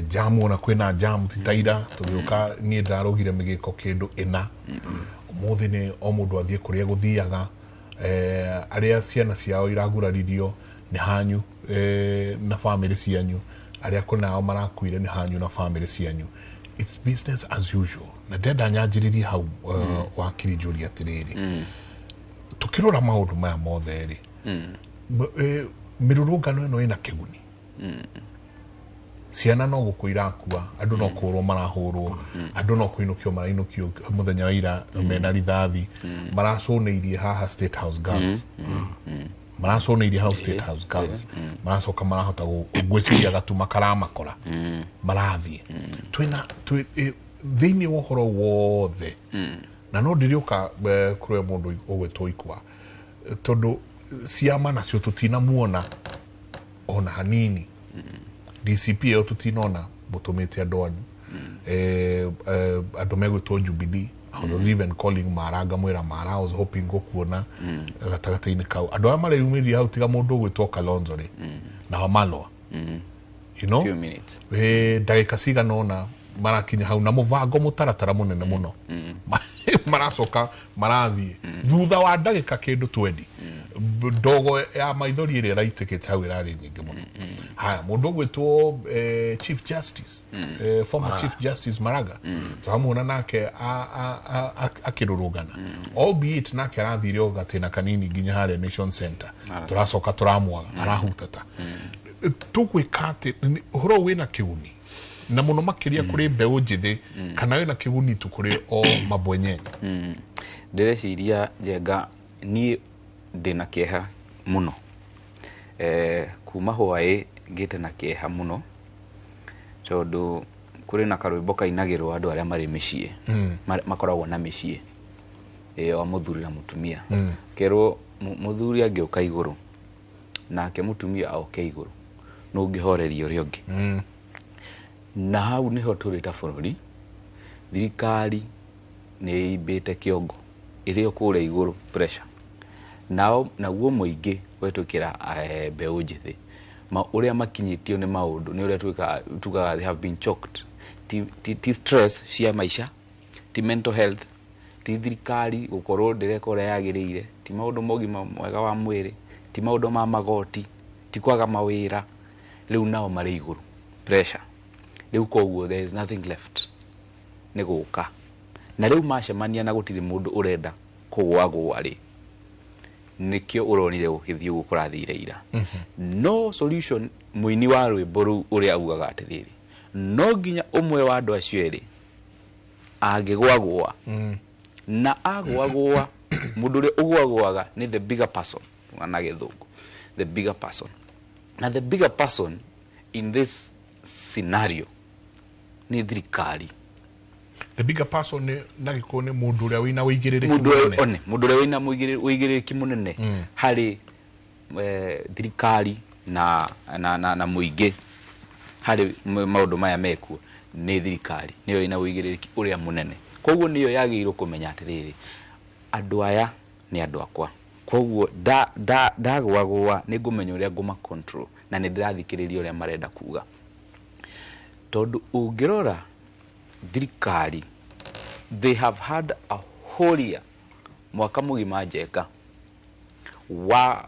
jamu, ona kwĩna jamu ti ta ira tũgĩũka niĩ ndarũgire mĩgĩko kĩndũ ĩna. Ũmũthĩ nĩ o mũndũ athiĩ kũrĩa gũthiaga, arĩa ciana ciao iraguraririo nĩ hanyu na bamĩrĩ cianyu, arĩa kũnao marakuire nĩ hanyu na bamĩrĩ cianyu. It's business as usual. Na ndĩrenda nyanjĩrĩrie hau wakiri njũrie atĩrĩrĩ, tũkĩrora maũndũ maya mothe rĩ, mĩrũrũngano ĩno ĩna kĩguni? Ciana no gũkũ irakua, andũ no kũhũrwo marahũrwo, andũ no kũinũkio marainũkio mũthenya wa ira mena rithathi, maracũnĩirie haha State House Girls, maracũnĩirie hau State House Girls, maracoka marahota gwĩciria gatuma karamakora marathiĩ. Twĩna thĩinĩ wa ũhoro wothe, na no ndĩrĩũka kũrĩ mũndũ ũgwĩtwo Ikwa tondũ ciama nacio tũtinamuona ona hanini. DCP ĩyo tũtinona mũtũmĩte andũ anyu, andũ megwĩtwo Jubilee I was even calling Mara ngamwĩra Mara, I was hoping gũkuona gatagatĩ-inĩ kau. Andũ arĩa mareyumĩria hau tiga mũndũ ũgwĩtwo Kalonzo rĩ na Wamalwa, you know, Few minutes. Ndagĩka cigana ũna marakinya hau na mũbango mũtaratara mũnene mũno, maracoka marathiĩ thutha wa ndagĩka kĩndũ 20. Ndogo ya maithori ĩrĩa ĩraitĩkĩte hau ĩrarĩ nyingĩ mũno. Haya, mũndũ ũgwĩtwo Chief Justice, former Maraga. Chief Justice Maraga, tũramuona nake akĩrũrũngana, albeit nake arathire o gatĩna kanini nginya harĩa Nation Center. Maraga. Tũracoka tũramwaga arahutata. Tũgwĩka atĩ ũhoro ũyũ wĩna kĩguni na mũno makĩria kũrĩ mbeũ njĩthĩ, kana wĩna kĩguni tu kũrĩ o mabwenyenye? Ndĩreciria, Njenga, niĩ ndĩna kĩeha mũno, kuma hwaĩ ngĩte na kĩeha mũno, tondũ kũrĩ na karwĩmbo kainagĩrwo andũ arĩa marĩ mĩciĩ, makoragwo na mĩciĩ wa mũthuri na mũtumia. Kerwo mũthuri angĩũka igũrũ nake mũtumia oke igũrũ, nũ ũngĩhoreria ũrĩa ũngĩ? Na hau nĩho tũrĩ ta bũrũri. Thirikari nĩ ĩimbĩte kĩongo ĩrĩ o kũrĩa igũrũ, pressure nao naguo mũingĩ gwetũkĩra, mbeũ njĩthĩ ma ũrĩa makinyĩtio nĩ maũndũ nĩ ũrĩa tugaga they have been choked. Ti stress cia maica, ti mental health, ti thirikari gũkorwo ndĩreka ũrĩa yagĩrĩire, ti maũndũ ma ũgima mwega wa mwĩrĩ, ti maũndũ ma magoti, ti kwaga mawĩra. Rĩu nao marĩ igũrũ pressure rĩu, koguo there is nothing left nĩ gũka na rĩu macemania na gũtirĩ mũndũ ũrenda kũgũagũa rĩ, nĩkĩo ũronire gũgĩthiĩ ũguo kũrathire ira. No solution, mũini wa rwĩmbo rũu ũrĩa augaga atĩrĩrĩ, no nginya ũmwe wa andũ acio erĩ angĩgwagũa, na agwagũa, mũndũ ũrĩa ũgwagũaga nĩ the bigger person, na gĩthũngũ the bigger person, na the bigger person in this scenario nĩ thirikari. The bigger person nĩ na gĩkũyũ nĩ mũndũ ũrĩa wĩna ũigĩrĩrĩki mũndũ ũrĩa mũnene. One mũndũ ũrĩa wĩna ũigĩrĩrĩki mũnene harĩ thirikari na mũingĩ harĩ maũndũ maya mekuo nĩ thirikari, nĩyo ĩna ũigĩrĩrĩki ũrĩa mũnene. Koguo nĩyo yagĩrĩirwo kũmenya atĩrĩrĩ, andũ aya nĩ andũ akwa, koguo ndagwagũa nĩ ngũmenya ũrĩa ngũma control na nĩ ndĩrathikĩrĩria ũrĩa marenda kuga. Tondũ ũngĩrora thirikari, they have had a whole year, mwaka mũgima, Njenga, wa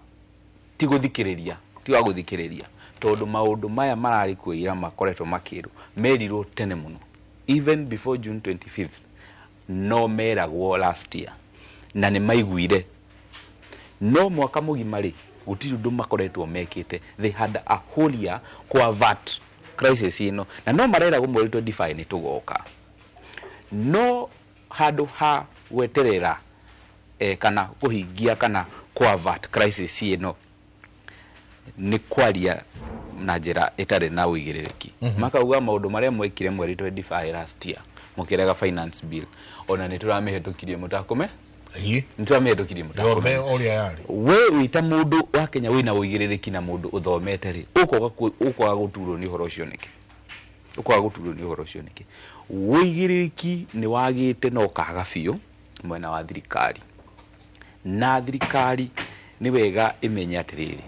ti gũthikĩrĩria, ti wa gũthikĩrĩria, tondũ maũndũ maya mararĩ kuo ira makoretwo makĩrwo, merirwo tene mũno, even before June 25th no meragwo last year na nĩ maiguire. No mwaka mũgima rĩ, gũtirĩ ũndũ makoretwo mekĩte. They had a whole year ku avert crisis ĩno, na no mareragwo mweri 25 nĩ tũgoka. No handũ ha gweterera, kana kũhingia kana ku avert crisis ĩno, nĩ kwaria na njĩra ĩtarĩ na ũigĩrĩrĩki. Makauga maũndũ marĩa mwekire mweri 25 last year, mũkĩrega finance bill, ona nĩ tũramĩhetũkirie mũtakũme, nĩ tũramĩhetũkirie yothe mũtakũme. Ũrĩa yarĩ. We wĩta mũndũ wa Kenya wĩna ũigĩrĩrĩki na mũndũ ũthomete rĩ, ũkwaga gũturwo nĩ ũhoro ũcio nĩkĩ? Ũkwaga gũturwo nĩ ũhoro ũcio nĩkĩ? Ũigĩrĩrĩki nĩ wagĩte na ũkaga biũ mwena wa thirikari, na thirikari nĩ wega ĩmenye atĩrĩrĩ,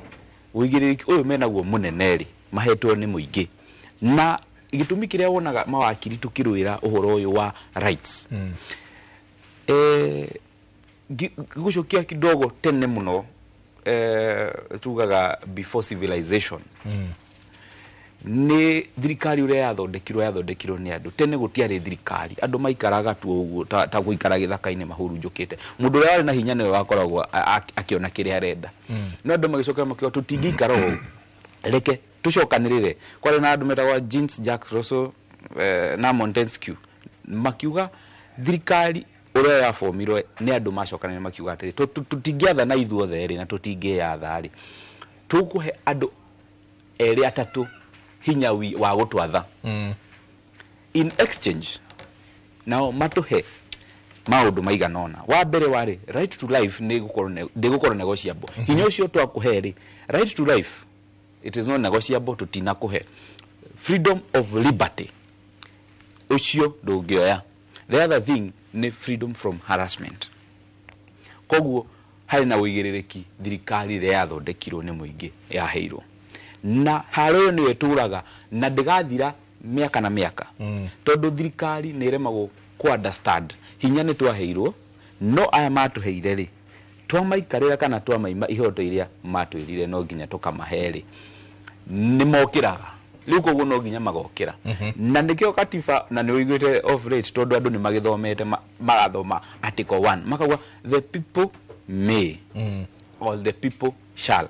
ũigĩrĩrĩki ũyũ menaguo mũnene rĩ, mahetwo nĩ mũingĩ. Na gĩtũmi kĩrĩa wonaga mawakiri tũkĩrũĩra ũhoro ũyũ wa rights, gũcokia kidogo tene mũno, tugaga before civilization, nĩ thirikari ũrĩa yathondekirwo nĩ andũ. Tene gũtiarĩ thirikari, andũ maikaraga tu ũguo ta gũikara gĩthaka-inĩ mahurunjũkĩte. Mũndũ ũrĩa warĩ na hinya nĩwe wakoragwo akĩona kĩrĩa arenda. No andũ magĩcoka makiuga tũtingĩikara ũũ, reke tũcokanĩrĩre. Kwarĩ na andũ metagwo Jean Jacques Rousseau, na Montesquieu, makiuga thirikari ũrĩa yabomirwo nĩ andũ macokanĩrĩre, makiuga atĩrĩ, tũtingĩathana ithuothe rĩ, na tũtingĩyatha rĩ, tũkũhe andũ erĩ atatũ hinya wa gũtwatha. In exchange nao matũhe maũndũ maigana ũna. Wa mbere warĩ right to life, nĩ ndĩgũkorwo negotiable. Hinya ũcio twakũhe rĩ, right to life, it is not negotiable, tũtinakũhe. Freedom of liberty, ũcio ndũngĩoya. The other thing nĩ freedom from harassment. Koguo harĩ na ũigĩrĩrĩki thirikari ĩrĩa yathondekirwo nĩ mũingĩ yaheirwo, na harĩ nĩyo ĩtũraga na ndĩgathira mĩaka na mĩaka, tondũ thirikari nĩ ĩremagwo ku understand hinya nĩ twaheirwo, no aya matũheire rĩ, twamaikarĩra kana twamaima ihoto iria matwĩrire no nginya tũkamahe rĩ, nĩ mokĩraga rĩu, koguo no nginya magokĩra. Na nĩkĩo katiba, na nĩ ũiguĩte off rate, tondũ andũ nĩ magĩthomete, magathoma article 1 makauga the people may or the people shall.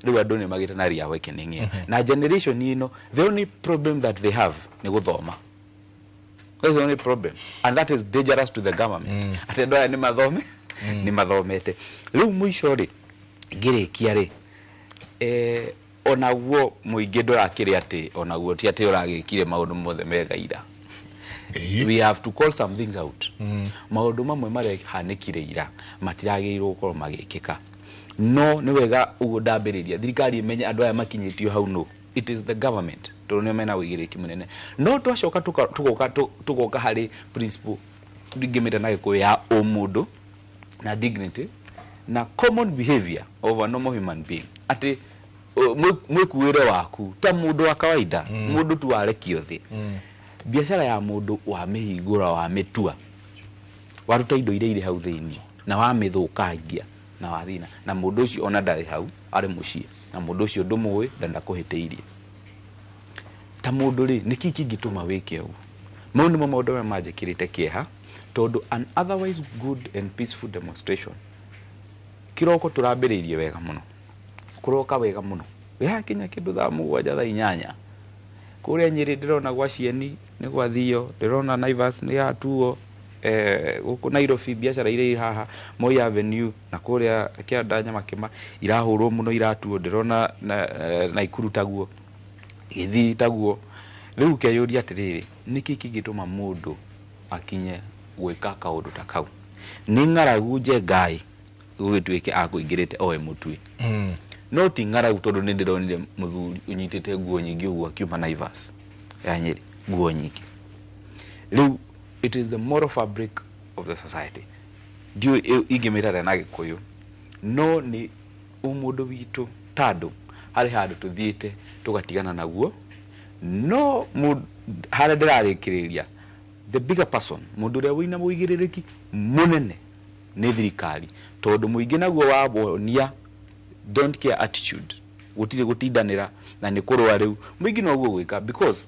Rĩu andũ nĩ magĩte na reawakening ĩyo, na generation ĩno, the only problem that they have nĩ gũthoma. That's the only problem, and that is dangerous to the government, atĩ andũ aya nĩ mathome, nĩ mathomete. Rĩu mũico rĩ, ngĩrĩkia rĩ, onaguo mũingĩ ndũrakĩrĩ atĩ onaguo ti atĩ ũragĩkire maũndũ mothe mega ira. We have to call some things out. Maũndũ mamwe marehanĩkire ira matiragĩrĩirwo gũkorwo magĩkĩka, no nĩ wega ũguo ndambĩrĩria thirikari ĩmenye andũ aya makinyĩtio hau. No it is the government, tondũ nĩo mena ũigĩrĩrĩki mũnene. No twacoka tũgoka harĩ principle ndingĩmĩta na Gĩkũyũ ya ũmũndũ na dignity na common behavior of a normal human being, atĩ mwĩkuĩre waku ta mũndũ wa kawaida, mũndũ tu warekio thĩ, biacara ya mũndũ wamĩhingũra, wamĩtua, waruta indo iria irĩ hau thĩinĩ na wamĩthũkangia na wathina, na mũndũ ũcio ona ndarĩ hau, arĩ mũciĩ, na mũndũ ũcio ndũmũĩ na ndakũhĩtĩirie ta mũndũ rĩ, nĩkĩ kĩngĩtũma wĩke ũguo? Mau nĩmo maũndũ marĩa manjĩkĩrĩte kĩeha, tondũ an otherwise good and peaceful demonstration kĩroko tũrambĩrĩirie wega mũno, kũroka wega mũno, yakinya kĩndũ thaa 7, thaa 8 kũrĩa Nyĩrĩ ndĩrona gwa Cieni nĩ gwathio, ndĩrona Naivas nĩ yatuo, gũkũ Nairobi biacara iria ĩ haha Moi Avenue na kũrĩa kĩanda Nyamakĩma irahũrwo mũno, iratuo, ndĩrona Naikuru taguo, Gĩthii taguo. Rĩu ũkeyũria atĩrĩrĩ, nĩkĩ kĩngĩtũma mũndũ akinye gwĩka kaũndũ ta kau? Nĩ ng'aragu njengai gũgĩtuĩke akũingĩrĩte oe mũtwe, no ti ng'aragu, tondũ nĩ ndĩronire mũthuri ũnyitĩte nguo nyingĩ ũguo akiuma Naivas ya Nyĩrĩ, nguo nyingĩ. Rĩu it is the moral fabric of the society, ndiũĩ ingĩmĩtara na Gĩkũyũ, no nĩ ũmũndũ witũ, tandũ harĩ handũ tũthiĩte tũgatigana naguo. No harĩa ndĩrarĩkĩrĩria, the bigger person, mũndũ ũrĩa wĩna mũigĩrĩrĩki mũnene nĩ thirikari, tondũ mũingĩ naguo wawonia don't care attitude, gũtirĩ gũtindanĩra na nĩ kũrũa. Rĩu mũingĩ noguo gwĩka, because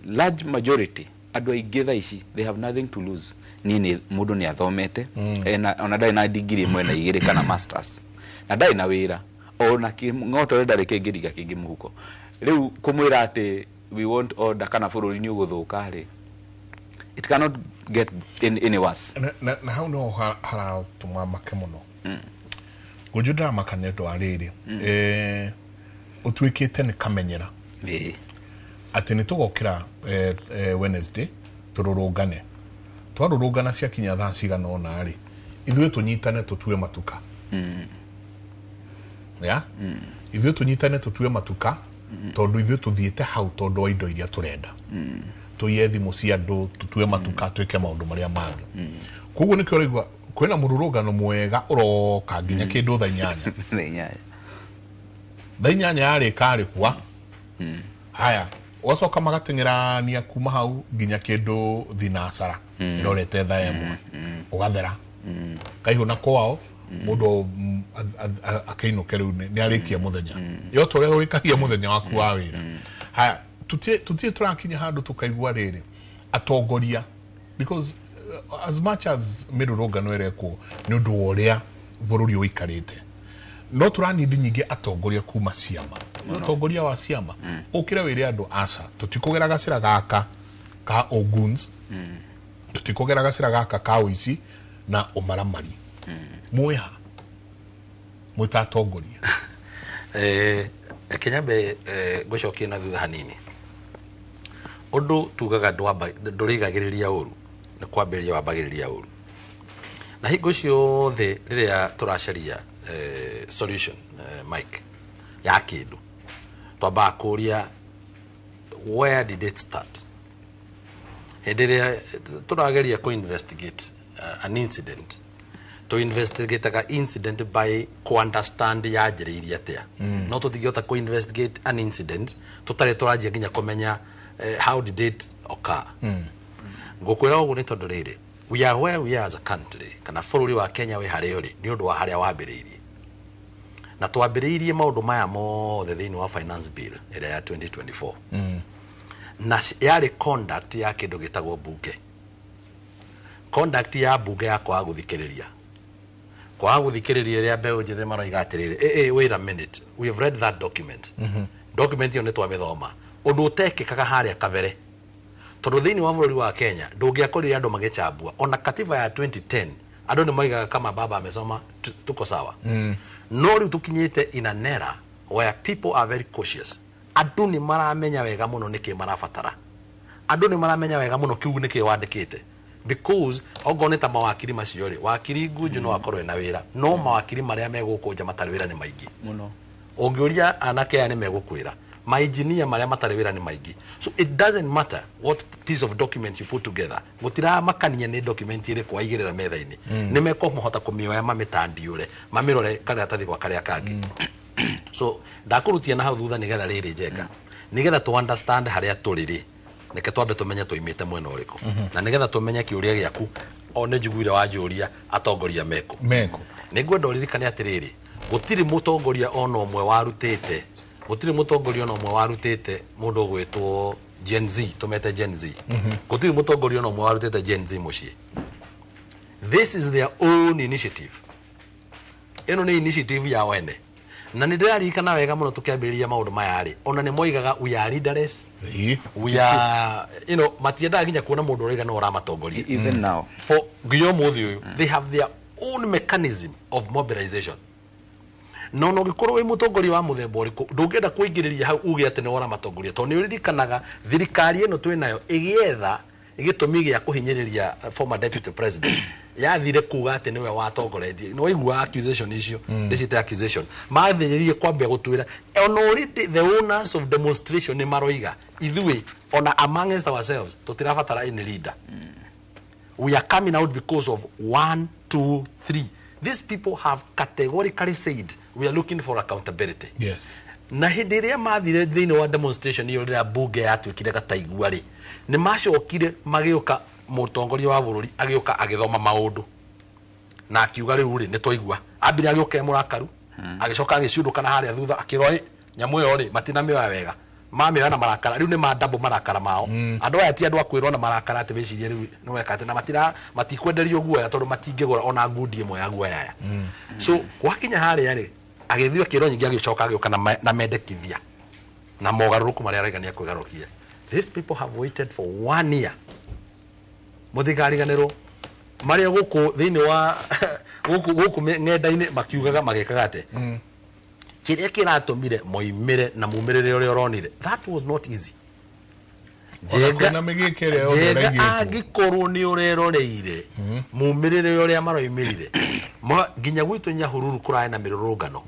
large majority, andũ aingĩ thaa ici, they have nothing to lose. Niĩ nĩ mũndũ nĩ athomete, ena ona ndarĩ na degree ĩmwe na igĩrĩ kana masters, na ndarĩ na wĩra, ona ng'otore ndarĩ kĩngĩriga kĩngĩ mũhuko. Rĩu kũmwĩra atĩ we want order kana bũrũri nĩ ũgũthũka rĩ, it cannot get any worse. Na hau no haratũma make mũno. Ngũnjũ ndĩramaka nĩ ũndũ wa rĩrĩ, ũtuĩkĩte nĩ kamenyera atĩ nĩ tũgokĩra Wednesday tũrũrũngane, twarũrũngana ciakinya thaa cigana ũna rĩ, ithuĩ tũnyitane tũtue matuka, ya ithuĩ tũnyitane tũtue matuka, tondũ ithuĩ tũthiĩte hau tondũ wa indo iria tũrenda, tũiye thimũ cia andũ, tũtue matuka, twĩke maũndũ marĩa mangĩ. Koguo nĩkĩo ũraigua kwĩna mũrũrũngano mwega ũroka nginya kĩndũ thaa 8. Thaa 8. Thaa 8 yarĩka rĩ, kwa haya ũgacoka magateng'erania kuma hau nginya kĩndũ thinacara ĩrorete thaa 1, ũgathera kaihũ na kwao, mũndũ akĩinũke. Rĩu nĩ arĩkia mũthenya yo ta ũrĩa ũrĩkagia mũthenya waku wa wĩra. Haya, tutirĩ tũrakinya handũ tũkaigua rĩrĩ atongoria, because as much as mĩrũrũngano ĩrekwo nĩ ũndũ wa ũrĩa bũrũri ũikarĩte, no tũranindi nyingĩ atongoria kuma ciama, ũtongoria wa ciama ũkĩre wĩre andũ aca, tũtikũgera gacĩra gaka ka oguns, tũtikũgera gacĩra gaka ka ũici na ũmaramari. Mwĩha mwĩta atongoria? Reke nyambe ngũcokie na thutha hanini. Ũndũ tugaga ndũrĩgagĩrĩria ũru nĩ kwambĩrĩria wambagĩrĩria ũru, na hingo ciothe rĩrĩa tũracaria solution, Mike, ya kĩndũ, twambaga kũria, where did it start? Hĩndĩ ĩrĩa tũrageria kũ investigate an incident, to investigate incident by ku understand yanjĩrĩirie atĩa. No tũtingĩhota kũ investigate an incident tũtarĩ tũranjia nginya kũmenya how did it occur. Ngũkwĩra ũguo nĩ tondũ rĩrĩ, we are where we are as a country, kana bũrũri wa Kenya wĩ harĩa ũrĩ nĩ ũndũ wa harĩa wambĩrĩirie. Na twambĩrĩirie maũndũ maya mothe thĩinĩ wa finance bill ĩrĩa ya 2024. Na yarĩ conduct ya kĩndũ gĩtagwo bunge, conduct ya bunge ya kwaga gũthikĩrĩria, kwaga gũthikĩrĩria rĩrĩa mbeũ njĩthĩ maroiga atĩrĩrĩ, wait a minute, we have read that document. Document ĩyo nĩ twamĩthoma, ũndũ ũtekĩkaga harĩa kabere, tondũ thĩinĩ wa bũrũri wa Kenya ndũngĩakorire andũ magĩchambua. Ona katiba ya 2010 andũ nĩ moigaga kama baba amesoma tuko sawa. No rĩu tũkinyĩte in an era where people are very cautious. Andũ nĩ maramenya wega mũno nĩkĩ marabatara, andũ nĩ maramenya wega mũno kiugu nĩkĩ wandĩkĩte, because okorwo nĩ ta mawakiri macio rĩ, wakiri Ngunju no akorwo ena wĩra, no mawakiri marĩa megũkũ nja matarĩ wĩra nĩ maingĩ mũno. Ũngĩũria anake aya nĩ megũkwĩra mainjinia marĩa matarĩ wĩra nĩ maingĩ. So it doesn't matter what piece of document you put together, gũtiramakania nĩ document ĩrĩkũ waigĩrĩra metha-inĩ. Nĩ mekũhota kũmĩoya mamĩtandiũre, mamĩrore karatathi gwa karĩa kangĩ. So ndakũrutia na hau thutha nĩgetha rĩrĩ njenga, nĩgetha tũ understand harĩa tũrĩ rĩ, nĩke twambe tũmenye tũimĩte mwena ũrĩkũ. Na nĩgetha tũmenye kĩũria gĩaku, o nĩ njiguire wanjũria atongoria meko. Nĩngwenda ũririkane atĩrĩrĩ, gũtirĩ mũtongoria ona ũmwe warutĩte, gũtirĩ mũtongoria ona ũmwe warutĩte mũndũ ũgwĩtwo Gen Z, tũmete Gen Z. Gũtirĩ mũtongoria ona ũmwe warutĩte Gen Z mũciĩ. This is their own initiative. Ĩno nĩ initiative ya wene. Na nĩ ndĩraririkana wega mũno tũkĩambĩrĩria maũndũ maya rĩ, ona nĩ moigaga we are leaderless. We are, you know, matiendaga nginya kuona mũndũ ũraiga no ũramatongoria. Even now. For nginya ũmũthĩ ũyũ, they have their own mechanism of mobilization. No no gĩkorwo wĩ mũtongoria wa mũthemba ũrĩkũ, ndũngĩenda kũingĩrĩria hau uge atĩ nĩ ũramatongoria, tondũ nĩ ũririkanaga thirikari ĩno twĩ nayo ĩgĩetha gĩtũmi gĩa kũhinyĩrĩria former deputy president, yathire kuga atĩ nĩwe watongoretie. Nĩ waigua accusation icio, ndĩciĩte accusation, mathĩrĩrie kwambia gũtwĩra ona already the owners of demonstration nĩ maroiga ithuĩ ona amongst ourselves tũtirabatara any leader. We are coming out because of 1 2 3. These people have categorically said we are looking for accountability. Yes. Na hĩndĩ ĩrĩa mathire thĩinĩ wa demonstration ĩyo rĩrĩa bunge yatuĩkire gataigua rĩ, nĩ macokire magĩũka, mũtongoria wa bũrũri agĩũka agĩthoma maũndũ na akiuga rĩu rĩ nĩ twaigua. Ambire agĩũka e mũrakaru, agĩcoka agĩciũndũka na harĩa thutha akĩrwo nyamũ ĩyo rĩ matinamĩoya wega, mamĩoya na marakara, rĩu nĩ mandambo marakara mao. Andũ aya ti andũ a kwĩrwo na marakara atĩ wĩcirie rĩu nĩ weka atĩ, na matikwenderio guoya tondũ matingĩgũra ona ngundi ĩmwe ya guoya aya. So gwakinya harĩa rĩ, agĩthiĩ akĩrwo nyingĩ, agĩcoka agĩũka na mendekithia na mogarũrũku marĩa araiga nĩ akwĩgarũrũkia. These people have waited for 1 year. Mũtikariganĩrwo marĩa gũkũ thĩinĩ wa gũkũ ng'enda-inĩ makiugaga magĩkaga atĩ kĩrĩa kĩratũmire moimĩre na mumĩrĩre ũrĩa ũronire, that was not easy. Njenga angĩkorwo nĩ ũreroreire mumĩrĩre ũrĩa maroimĩrire, nginya gwitũ Nyahururu kũrarĩ na mĩrũrũngano,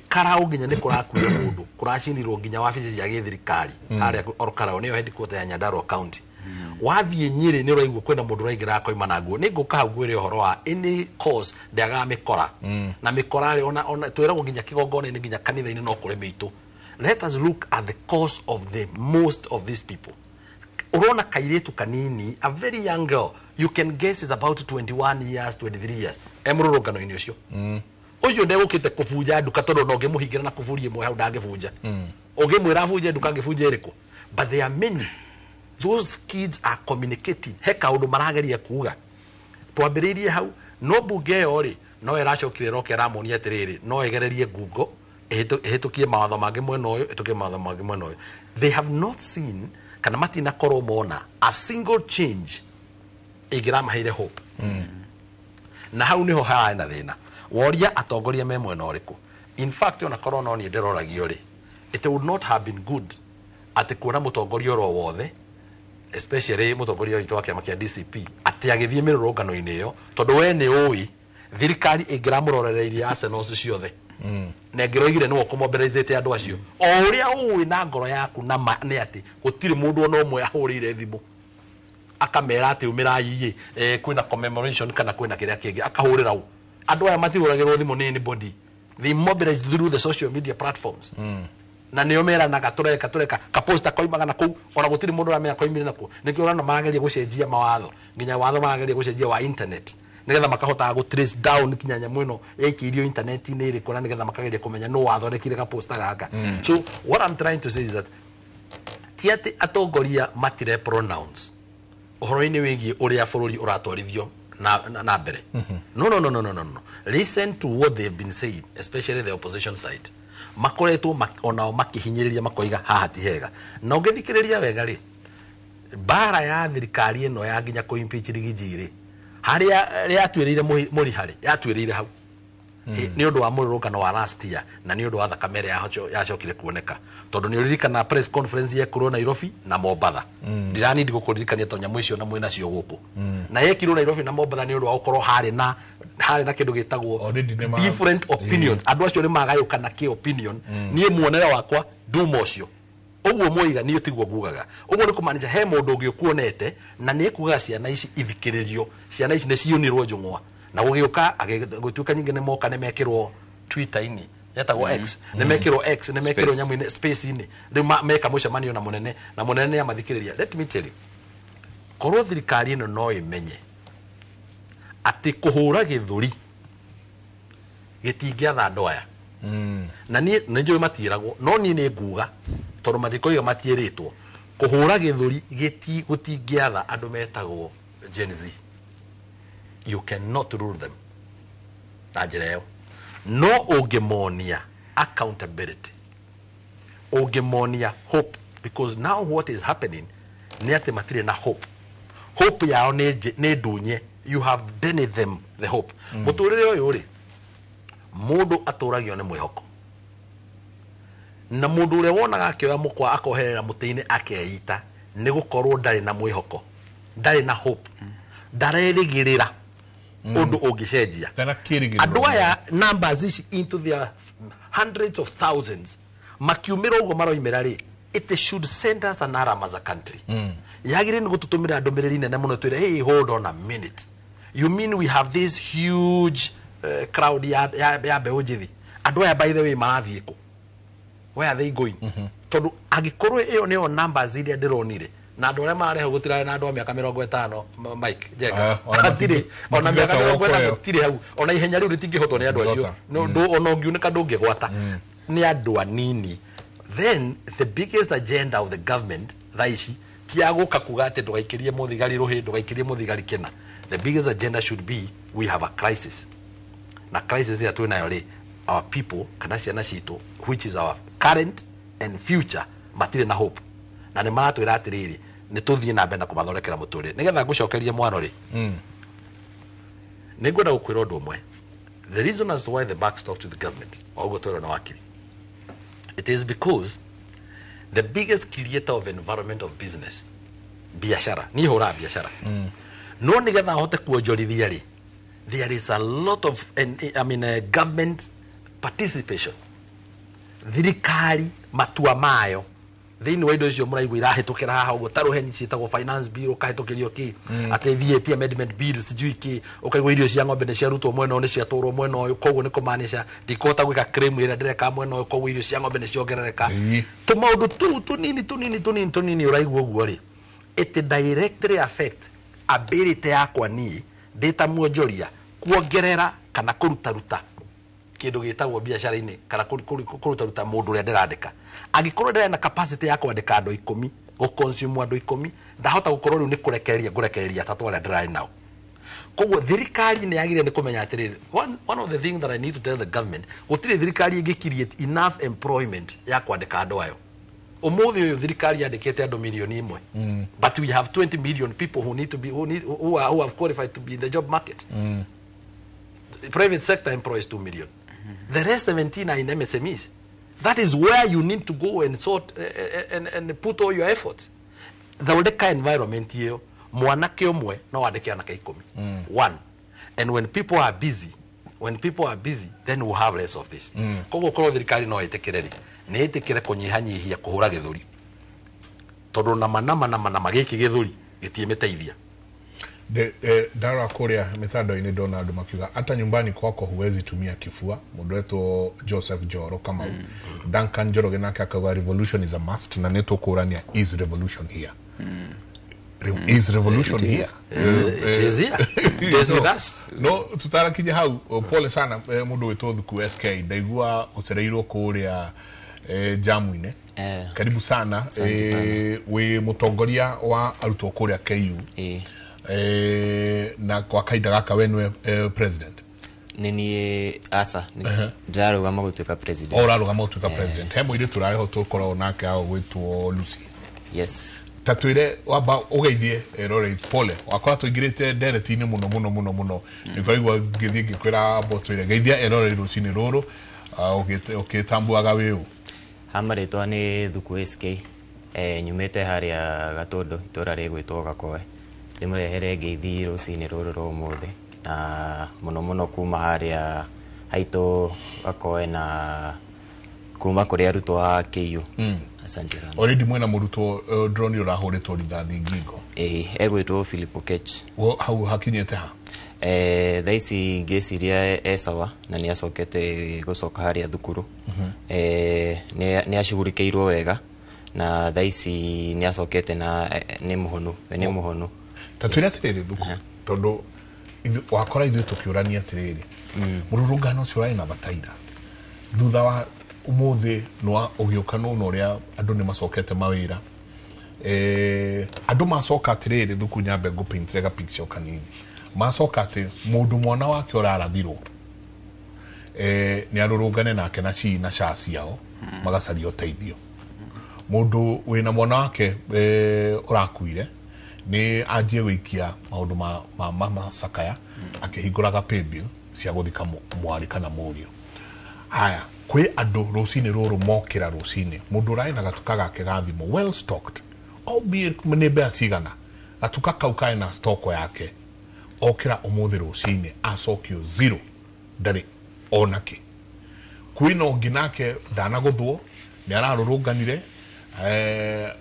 Karau nginya nĩ kũrakuire mũndũ, kũracinirwo nginya wabici cia gĩthirikari harĩa Ol Kalou, nĩyo headquarter ya Nyandarua County. Wathiĩ Nyĩrĩ nĩ ũraigua kwĩna mũndũ ũraingĩra akoima na nguo. Nĩ ngũka hau ngwĩre ũhoro wa any cause ndĩagaga mĩkora. Na mĩkora rĩ, ona twĩragwo nginya kĩgongona-inĩ nginya kanitha-inĩ no kũrĩ mĩitũ. Let us look at the cause of the most of these people. Urona kairĩtu kanini, a very young girl, you can guess is about 21 years, 23 years, e mũrũrũngano-inĩ ũcio. Ũcio ndegũkĩte kũbunja nduka tondũ no ũngĩmũhingĩra na kũburia ĩmwe hau ndangĩbunja. Ũngĩmwĩra abunje nduka angĩbunja ĩrĩkũ? But there are many. Those kids are communicating. He kaũndũ marageria kuga. Twambĩrĩirie hau, no bunge ĩyo rĩ, no ĩracokire ĩroka ĩramonia atĩrĩrĩ, no ĩgererie ngungo, ĩhĩtũkie mawatho mangĩ mwena ũyũ, ĩhĩtũkie mawatho mangĩ mwena ũyũ. They have not seen, kana matinakorwo mona a single change ĩngĩramaheire hope. Na hau niho hararĩ na thĩna. Woria atongoria me mwena ũrĩkũ. In fact, ona korwo no niĩ ndĩroragio rĩ, it would not have been good atĩ kuona mũtongoria oro wothe, especially mũtongoria witũ wa kĩama kĩa DCP, atĩ agĩthiĩ mĩrũrũngano-inĩ ĩyo, tondũ we nĩ ũĩ thirikari ĩngĩramũrorereirie arsenals ciothe na ĩngĩroigire nĩwe ũkũmobilizĩte andũ acio. O ũrĩa ũĩ na ngoro yaku na ma nĩ atĩ gũtirĩ mũndũ ona ũmwe ahũrĩire thimũ. Akamera atĩ umĩrai ĩ, kwĩna commemoration kana kwĩna kĩrĩa kĩngĩ, akahũrĩra ũ. Andũ aya matihũragĩrwo thimũ nĩ anybody, they mobilize through the social media platforms. Na nĩo meranaga tũreka tũreka kaposta koimaga na kũu, ona gũtirĩ mũndũ ũramenya koimire na kũ. Nĩkĩo ũrona marageria gũcenjia mawatho, nginya watho marageria gũcenjia wa internet, nĩgetha makahotaga gũ trace down kinya nyamũ ĩno yaikĩirio internet-inĩ ĩrĩkũ, na nĩgetha makageria kũmenya nũ wathondekire kaposta gaka. So what I'm trying to say is that ti atĩ atongoria matire pronounce ũhoro-inĩ wĩgiĩ ũrĩa bũrũri ũratwarithio na mbere. No, no, no, no, no, no, no. Listen to what they've been saying, especially the opposition side. Makoretwo onao makihinyĩrĩria, makoiga haha ti hega. Na ũngĩthikĩrĩria wega rĩ, mbara ya thirikari ĩno ya nginya kũ impeach Rigiji rĩ, harĩa yatuĩrĩire mũriha rĩ, yatuĩrĩire hau nĩ ũndũ wa mũrũrũngano wa last year, na nĩ ũndũ wa thakame ĩrĩa yacokire kuoneka, tondũ nĩ ũririkana press conference yekirwo Nairobi na Mombatha. Ndiranindi gũkũririkania to nyamũ icio na mwĩ nacio gũkũ. Na yekirwo Nairobi na Mombatha nĩ ũndũ wa gũkorwo harĩ na kĩndũ gĩtagwo different opinions. Andũ acio nĩ magayũkana kĩ opinion. Niĩ muonere wakwa nduma ũcio ũguo mwoiga, niĩ tiguo ngugaga ũguo. Nĩ kũmaanisha he mũndũ ũngĩ ũkuonete na nĩ ekugaga ciana ici ithikĩrĩrio, ciana ici nĩ ciũnirwo njũng'wa. Na gũgĩũka gũtuĩka nyingĩ nĩ moka nĩ mekĩrwo Twitter-inĩ yetagwo X, nĩ mekĩrwo X, nĩ mekĩrwo nyamũ-inĩ space-inĩ. Rĩu meka mũcemanio na mũnene, na mũnene nĩ amathikĩrĩria. Let me tell you, korwo thirikari ĩno no ĩmenye atĩ kũhũra gĩthũri gĩtingĩatha andũ aya, na niĩ nĩ njũĩ matiĩragwo, no niĩ nĩ nguga tondũ matikoiga matiĩrĩtwo, kũhũra gĩthũri gũtingĩatha andũ metagwo Gen Z. You cannot rule them na njĩra ĩyo. No ũngĩmonia accountability, ũngĩmonia hope, because now what is happening nĩ atĩ matirĩ na hope. Hope yao nĩ ndunye. You have denied them the hope. Mũtũrĩre ũyũ rĩ, mũndũ atũragio nĩ mwĩhoko, na mũndũ ũrĩa wonaga akĩoya mũkwa akoherera mũtĩ-inĩ akeita nĩ gũkorwo ndarĩ na mwĩhoko, ndarĩ na hope, ndarerĩgĩrĩra ũndũ ũngĩcenjia. Andũ aya, numbers ici into their hundreds of thousands makiumĩra ũguo maroimĩra rĩ, it should send us an alarm as a country. Yagĩrĩire nĩ gũtũtũmĩra ndũmĩrĩri nene mũno, twĩre, "Hey, hold on a minute. You mean we have this huge crowd ya mbeũ njĩthĩ? Andũ aya, by the way, marathiĩ kũ? Where are they going?" Tondũ angĩkorwo ĩyo nĩyo numbers iria ndĩronire, na andũ arĩa mararehe gũtirarĩ na andũ a mĩaka 50, Mike Njenga, hatirĩ ona mĩaka 40, gũtirĩ hau. Ona ihenya rĩu rĩtingĩhotwo nĩ andũ acio. Ona ũngiunĩka ndũngĩgwata, nĩ andũ anini. Then the biggest agenda of the government thaa ici ti ya gũka kuga atĩ ndũgaikĩrie mũthigari rũhĩ, ndũgaikĩrie mũthigari kĩna. The biggest agenda should be, we have a crisis, na crisis ĩrĩa twĩ nayo rĩ, our people kana ciana citũ, which is our current and future, matirĩ na hope, na nĩ maratwĩra atĩrĩrĩ, nĩ tũthiĩ na mbere na kũmathondekera mũtũrĩre. Nĩgetha ngũcokerie mwano rĩ, nĩ ngwenda gũkwĩra ũndũ ũmwe. The reason as to why the buck stopped with the government, o ũguo twerwo na wakiri, it is because the biggest creator of environment of business, biashara, niĩ hũraga biashara, no nĩgetha hote kuonjorithia rĩ, there is a lot of I mean, government participation, thirikari matua mayo thĩinĩ wa indo icio mũraigua irahĩtũkĩra haha ũguo ta rũheni, ciĩtagwo finance bill, ũkahĩtũkĩrio kĩ, atĩ VAT amendment bill, sijui kĩ, ũkaigua irio cia ng'ombe nĩ ciarutwo mwena ũyũ, nĩ ciatwarwo mwena ũyũ, koguo nĩ kũmaanisha ndikũhota gwĩka claim ĩrĩa ndĩreka mwena ũyũ, koguo irio cia ng'ombe nĩ ciongerereka. Tũmaũndũ tũu tũnini tũnini tũnini tũnini ũraigua ũguo rĩ, it directly affect ability yakwa niĩ ndĩ ta mwonjoria kuongerera kana kũrutaruta kĩndũ gĩtagwo biacara-inĩ, kana kũrutaruta mũndũ ũrĩa ndĩrandĩka. Angĩkorwo ndĩrĩ na capacity ya kwandĩka andũ 10, gũconsume andũ 10, ndahota gũkorwo rĩu nĩ kũrekereria ngũrekereria atatũ arĩa ndĩrarĩ nao. Koguo thirikari nĩ yagĩrĩire nĩ kũmenya atĩrĩrĩ, one of the things that I need to tell the government, gũtirĩ thirikari ĩngĩ create enough employment ya kwandĩka andũ ayo. Ũmũthĩ ũyũ thirikari yandĩkĩte andũ 1 million, but we have 20 million people who need to be who need who, are, who have qualified to be in the job market. The private sector employs 2 million. The rest 17 are in MSMEs. That is where you need to go and sort and put all your efforts. Thondeka environment iyo mwanake ũmwe no wandĩke anake 10. One, and when people are busy, when people are busy, then we'll have less of this. Koguo korwo thirikari no ĩtĩkĩre rĩ, nĩ ĩtĩkĩre kũnyihanyihia kũhũra gĩthũri, tondũ nama nama nama nama gĩkĩ gĩthũri Gĩtiĩmĩteithia. Ndarora kũrĩa mĩtandao-inĩ ndona andũ makiuga hata nyumbani kwako huwezi tumia kifua. Mũndũ wetwo Joseph Joro Kamau. Duncan Njoroge nake akauga revolution is a must, na nĩ tũkũrania is revolution here. Is revolution here? It is here. It is with us. No tutarakinya hau, pole sana mũndũ wĩtwo Thuku SK, ndaigua ũcereirwo kũrĩa jamu-inĩ. Karibu sana. Wĩ mũtongoria wa arutwo kũrĩa KU. Na kwa kahinda gaka we nĩwe president. Nĩ niĩ aca ndĩrarũgama gũtuĩka president. Ũrarũgama gũtuĩka president. He mũirĩtu ũrarĩ ho tũkoragwo nake hau gwĩtwo Lucy. Yes. Ta twĩre wamba ũgeithie erorei, pole wakora tũingĩrĩte ndereti-inĩ mũno mũno mũno mũno, nĩkoigua ngĩthiĩ ngĩkwĩra amba ũtwĩre geithia erorei rũcinĩ rũrũ ũgĩtambuaga wĩ ũ. Ha marĩtwa nĩ Thuku SK, nyumĩte harĩa Gatũndũ, itũra rĩgwĩtwo Gakoe. Ndĩmũrehere ngeithi rũcinĩ rũrũ rwa ũmũthĩ, na mũno mũno kuma harĩa haitũ Gakoe na kuma kũrĩ arutwo a KU. Asante sana. Already mwena mũrutwo ndĩronire ũrahũrĩtwo rithathi ngingo. Ĩĩ, egwĩtwo Philip Okech. Hau hakinyĩte ha? Thaa ici ngĩciria e sawa na nĩ acokete gũcoka harĩa thukuru. Nĩ acugurikĩirwo wega na thaa ici nĩ acokete na nĩ mũhonu, nĩ mũhonu. Ta twĩre atĩrĩrĩ Thuku, tondũ wakora ithuĩ tũkĩũrania atĩrĩrĩ, mũrũrũngano ũcio ũrarĩ na bataira thutha wa ũmũthĩ nwa ũgĩũka nũna ũrĩa andũ nĩ macokete mawĩra. Andũ macoka atĩrĩrĩ Thuku, nyambe ngũpaintĩre ga picture kanini. Macoka atĩ mũndũ mwana wake ũrarathirwo nĩ arũrũngane nake na ci na ca ciao magacaria ũteithio. Mũndũ wĩna mwana wake ũrakuire nĩ anjie gũikia maũndũ ma macakaya akĩhingũraga paybill cia gũthika mwarĩ kana mũriũ. Haya, kwĩ andũ rũcinĩ rũrũ mokĩra rũcinĩ, mũndũ ũrarĩ na gatuka gake ga thimũ well stocked, albeit nĩ mbeca cigana, gatuka kau karĩ na stoko yake, okĩra ũmũthĩ rũcinĩ acokio zero, ndarĩ onakĩ. Kwĩna ũngĩ nake ndanagũthwo, nĩ ararũrũnganire,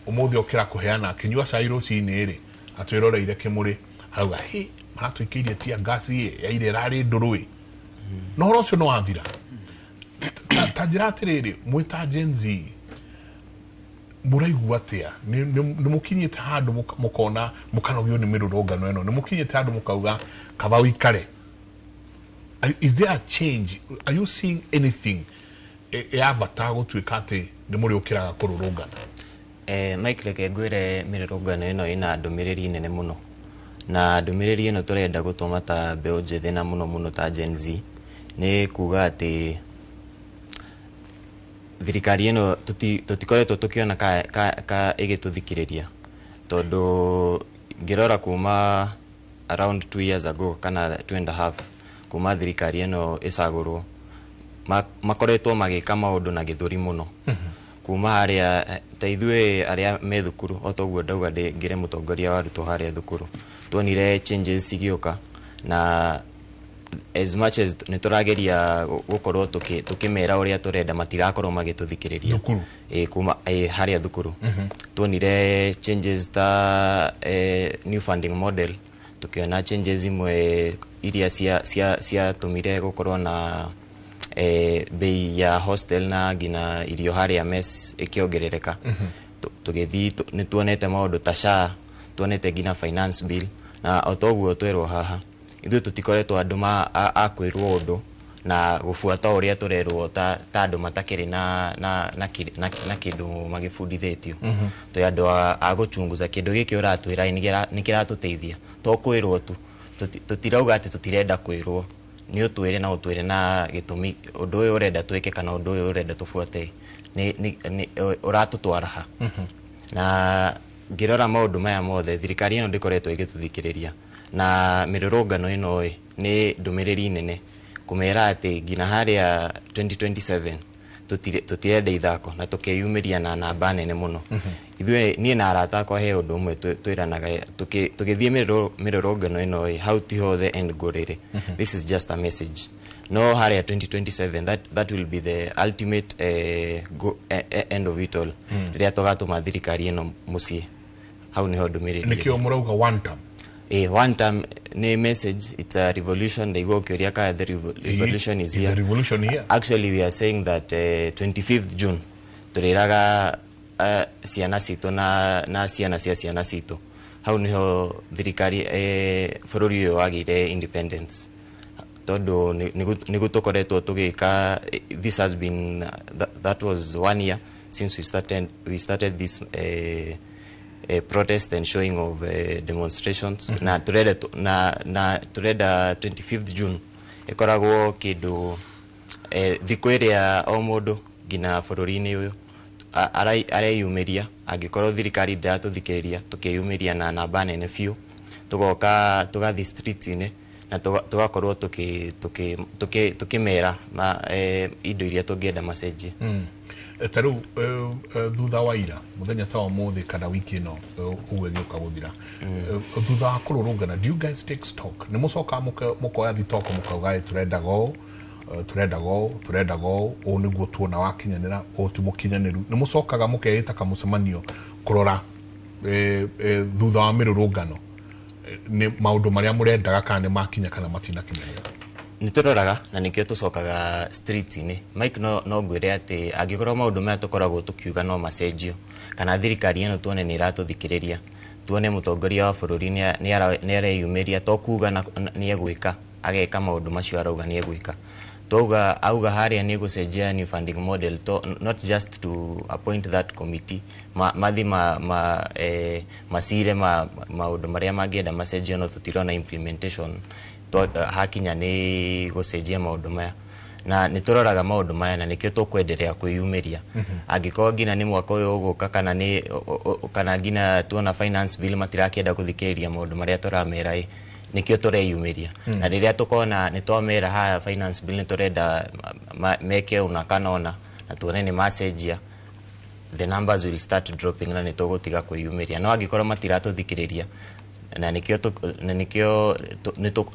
ũmũthĩ okĩra kũheana akĩnyua cai rũcinĩ rĩ, atwĩroreire kĩmũrĩ arauga hĩ, maratwĩkĩirie tia ngasi ĩ ya ira ĩrarĩ ndũrũ ĩ. Na ũhoro ũcio nĩ wathira. Ta njĩra atĩrĩrĩ, mwĩ ta Gen Z mũraigua atĩa? Nĩ mũkinyĩte handũ mũkona mũkanogio nĩ mĩrũrũngano ĩno? Nĩ mũkinyĩte handũ mũkauga kaba ũikare? Is there a change? Are you seeing anything ya bata gũtuĩka atĩ nĩ mũrĩũkĩraga kũrũrũngana? Mike, reke ngwĩre mĩrũrũngano ĩno ĩna ndũmĩrĩri nene mũno, na ndũmĩrĩri ĩno tũrenda gũtũma ta mbeũ njĩthĩ na mũno mũno ta Gen Z nĩ kuga atĩ thirikari ĩno tũtikoretwo tũkĩona ka ĩgĩtũthikĩrĩria, tondũ ngĩrora kuma around 2 years ago kana 2.5 kuma thirikari ĩno ĩcagũrwo, makoretwo magĩka maũndũ na gĩthũri mũno. Kuma harĩa ta ithuĩ arĩa me thukuru, o toguo ndauga ngĩre mũtongoria wa arutwo harĩa thukuru, tuonire changes cigĩũka, na as much as nĩ tũrageria gũkorwo tũkĩmera ũrĩa tũrenda, matirakorwo magĩtũthikĩrĩria. Kuma harĩa thukuru tuonire changes ta new funding model, tukiona changes imwe iria ciatũmire gũkorwo na bei ya hostel na nginya irio harĩa mess ĩkĩongerereka. Tũgĩthiĩ nĩ tuonete maũndũ ta SHA, tuonete nginya finance bill, na o toguo twerwo haha ithuĩ tũtikoretwo andũ a kwĩrwo ũndũ na gũbuata ũrĩa tũrerwo ta andũ matakĩrĩ na kĩndũ magĩbundithĩtio. Twĩ andũ a gũchunguza kĩndũ gĩkĩ ũratwĩra nĩ kĩratũteithia, to kwĩrwo tu. Tũtirauga atĩ tũtirenda kwĩrwo, nĩ ũtwĩre na ũtwĩre na gĩtũmi ũndũ ũyũ ũrenda twĩke kana ũndũ ũyũ ũrenda tũbuate nĩ ũratũtwara ha. Na ngĩrora maũndũ maya mothe, thirikari ĩno ndĩkoretwo ĩgĩtũthikĩrĩria, na mĩrũrũngano ĩno ĩ nĩ ndũmĩrĩri nene kũmera atĩ nginya harĩa 2027 tũtirenda ithako na tũkeyumĩria na namba nene mũno. Ithuĩ niĩ na arata akwa he ũndũ ũmwe twĩranaga tũgĩthiĩ mĩrũrũngano ĩno ĩ, hau tiho the end goal ĩrĩ. This is just a message. No harĩa 2027 that will be the ultimate end of it all. Rĩrĩa tũgatũma thirikari ĩno mũciĩ. Hau niho ndũmĩrĩri. Nĩkĩo mũrauga one term. One term ni message, it's a revolution. Ndaigua ũkĩũria kana the revolution is here. The revolution here. Actually we are saying that 25th June tũrĩraga ciana citũ na ciana cia ciana citũ. Hau niho thirikari bũrũri ũyũ wagĩire independence, tondũ nĩguo tũkoretwo tũgĩka. This has been that was 1 year since we started this protest and showing of demonstrations. Na turenda na turenda 25th June ikoragwo kindu thikũ ĩrĩa o mũndũ nginya bũrũri-inĩ ũyũ areyumĩria. Angĩkorwo thirikari ndĩratũthikĩrĩria, tũkeyumĩria na namba nene biũ, tũgoka tũgathiĩ street-inĩ na tũgakorwo tũkĩmera indo iria tũngĩenda macenjie. Ta rĩu thutha wa ira mũthenya ta ũmũthĩ kana wiki ĩno ũguo ĩgĩũka gũthira, thutha wa kũrũrũngana, do you guys take stock? Nĩ mũcokaga mũkoya thitoko mũkauga tũrendaga ũũ, tũrendaga ũũ, tũrendaga ũũ, ũũ nĩguo tuona wakinyanĩra, ũũ ti mũkinyanĩru? Nĩ mũcokaga mũkeĩta kamũcemanio kũrora thutha wa mĩrũrũngano nĩ maũndũ marĩa mũrendaga kana nĩ makinya kana matinakinyanĩra? Nĩ tũroraga na nĩkĩo tũcokaga street-inĩ. Mike, no ngwĩre atĩ angĩkorwo maũndũ maya tũkoragwo tũkiuga no macenjio, kana thirikari ĩno tuone nĩ ĩratũthikĩrĩria, tuone mũtongoria wa bũrũri nĩ areyumĩria, to kuga nĩ egwĩka, ageka maũndũ macio arauga nĩ egwĩka. Twauga auga harĩa nĩ gũcenjia new funding model, not just to appoint that committee, mathi macire maũndũ marĩa mangĩenda macenjio, no tũtirona implementation hakinya nĩ gũcenjia maũndũ maya. Na nĩ tũroraga maũndũ maya na nĩkĩo tũkwenderea kwĩyumĩria. Angĩkorwo nginya nĩ mwaka ũyũ ũgũka kana nĩ kana nginya tuona finance bill matirakĩenda gũthikĩrĩria maũndũ marĩa tũramera, nĩkĩo tũreyumĩria. Na rĩrĩa tũkona nĩ twamera haya finance bill nĩ tũrenda meke ũna kana ũna, na tuone nĩ macenjia, the numbers will start dropping na nĩ tũgũtiga kwĩyumĩria. No angĩkorwo matiratũthikĩrĩria, na nĩkĩo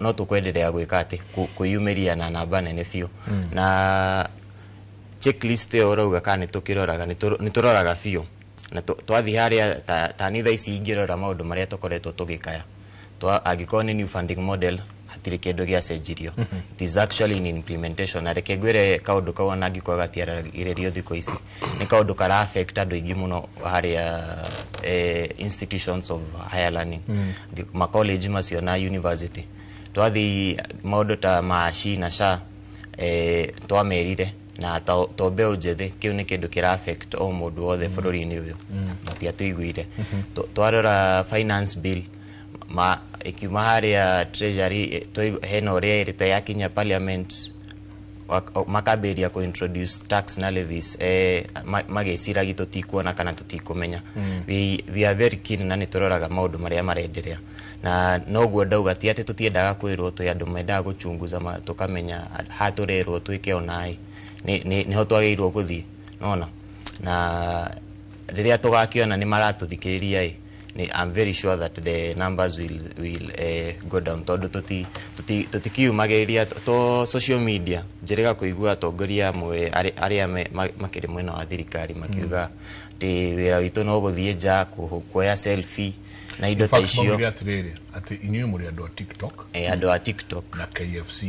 no tũkwenderea gwĩka atĩ kwĩyumĩria na namba nene biũ. Na checklist ĩyo ũrauga kana nĩ tũkĩroraga, nĩ tũroraga biũ. Na twathiĩ harĩa ta nĩ thaa ici ingĩrora maũndũ marĩa tũkoretwo tũgĩkaya, angĩkorwo nĩ new funding model hatirĩ kĩndũ gĩacenjirio. It is actually in implementation. Na reke ngwĩre kaũndũ kau ona angĩkorwo gatiaragĩrĩrio thikũ ici, nĩ kaũndũ kara affect andũ aingĩ mũno harĩa institutions of higher learning, ma college macio na university. Twathiĩ maũndũ ta maaci na SHA, twamerire na to mbeũ njĩthĩ, kĩu nĩ kĩndũ kĩra affect o mũndũ wothe bũrũri-inĩ ũyũ, matiatũiguire. Twarora finance bill ma ikiuma harĩa treasury, hena ũrĩa ĩrĩte yakinya parliament, makambĩrĩria kũ introduce tax na levies, magĩciragia tũtikuona kana tũtikũmenya. We are very keen na nĩ tũroraga maũndũ marĩa marenderea. Na noguo ndauga ti atĩ tũtiendaga kwĩrwo, twĩ andũ mendaga gũchunguza tũkamenya ha tũrerwo twĩke onaĩ nĩho twagĩrĩirwo gũthiĩ, nona. Na rĩrĩa tũgakĩona nĩ maratũthikĩrĩria, I'm very sure that the numbers will go down, tondũ tũtikiumagĩrĩria to social media. Njĩrĩga kũigua atongoria amwe arĩa makĩrĩ mwena wa thirikari makiuga atĩ wĩra witũ no gũthiĩ nja kuoya selfie na indo ta icio. Maugire atĩrĩrĩ, atĩ inyuĩ mũrĩ andũ a TikTok, andũ a TikTok na KFC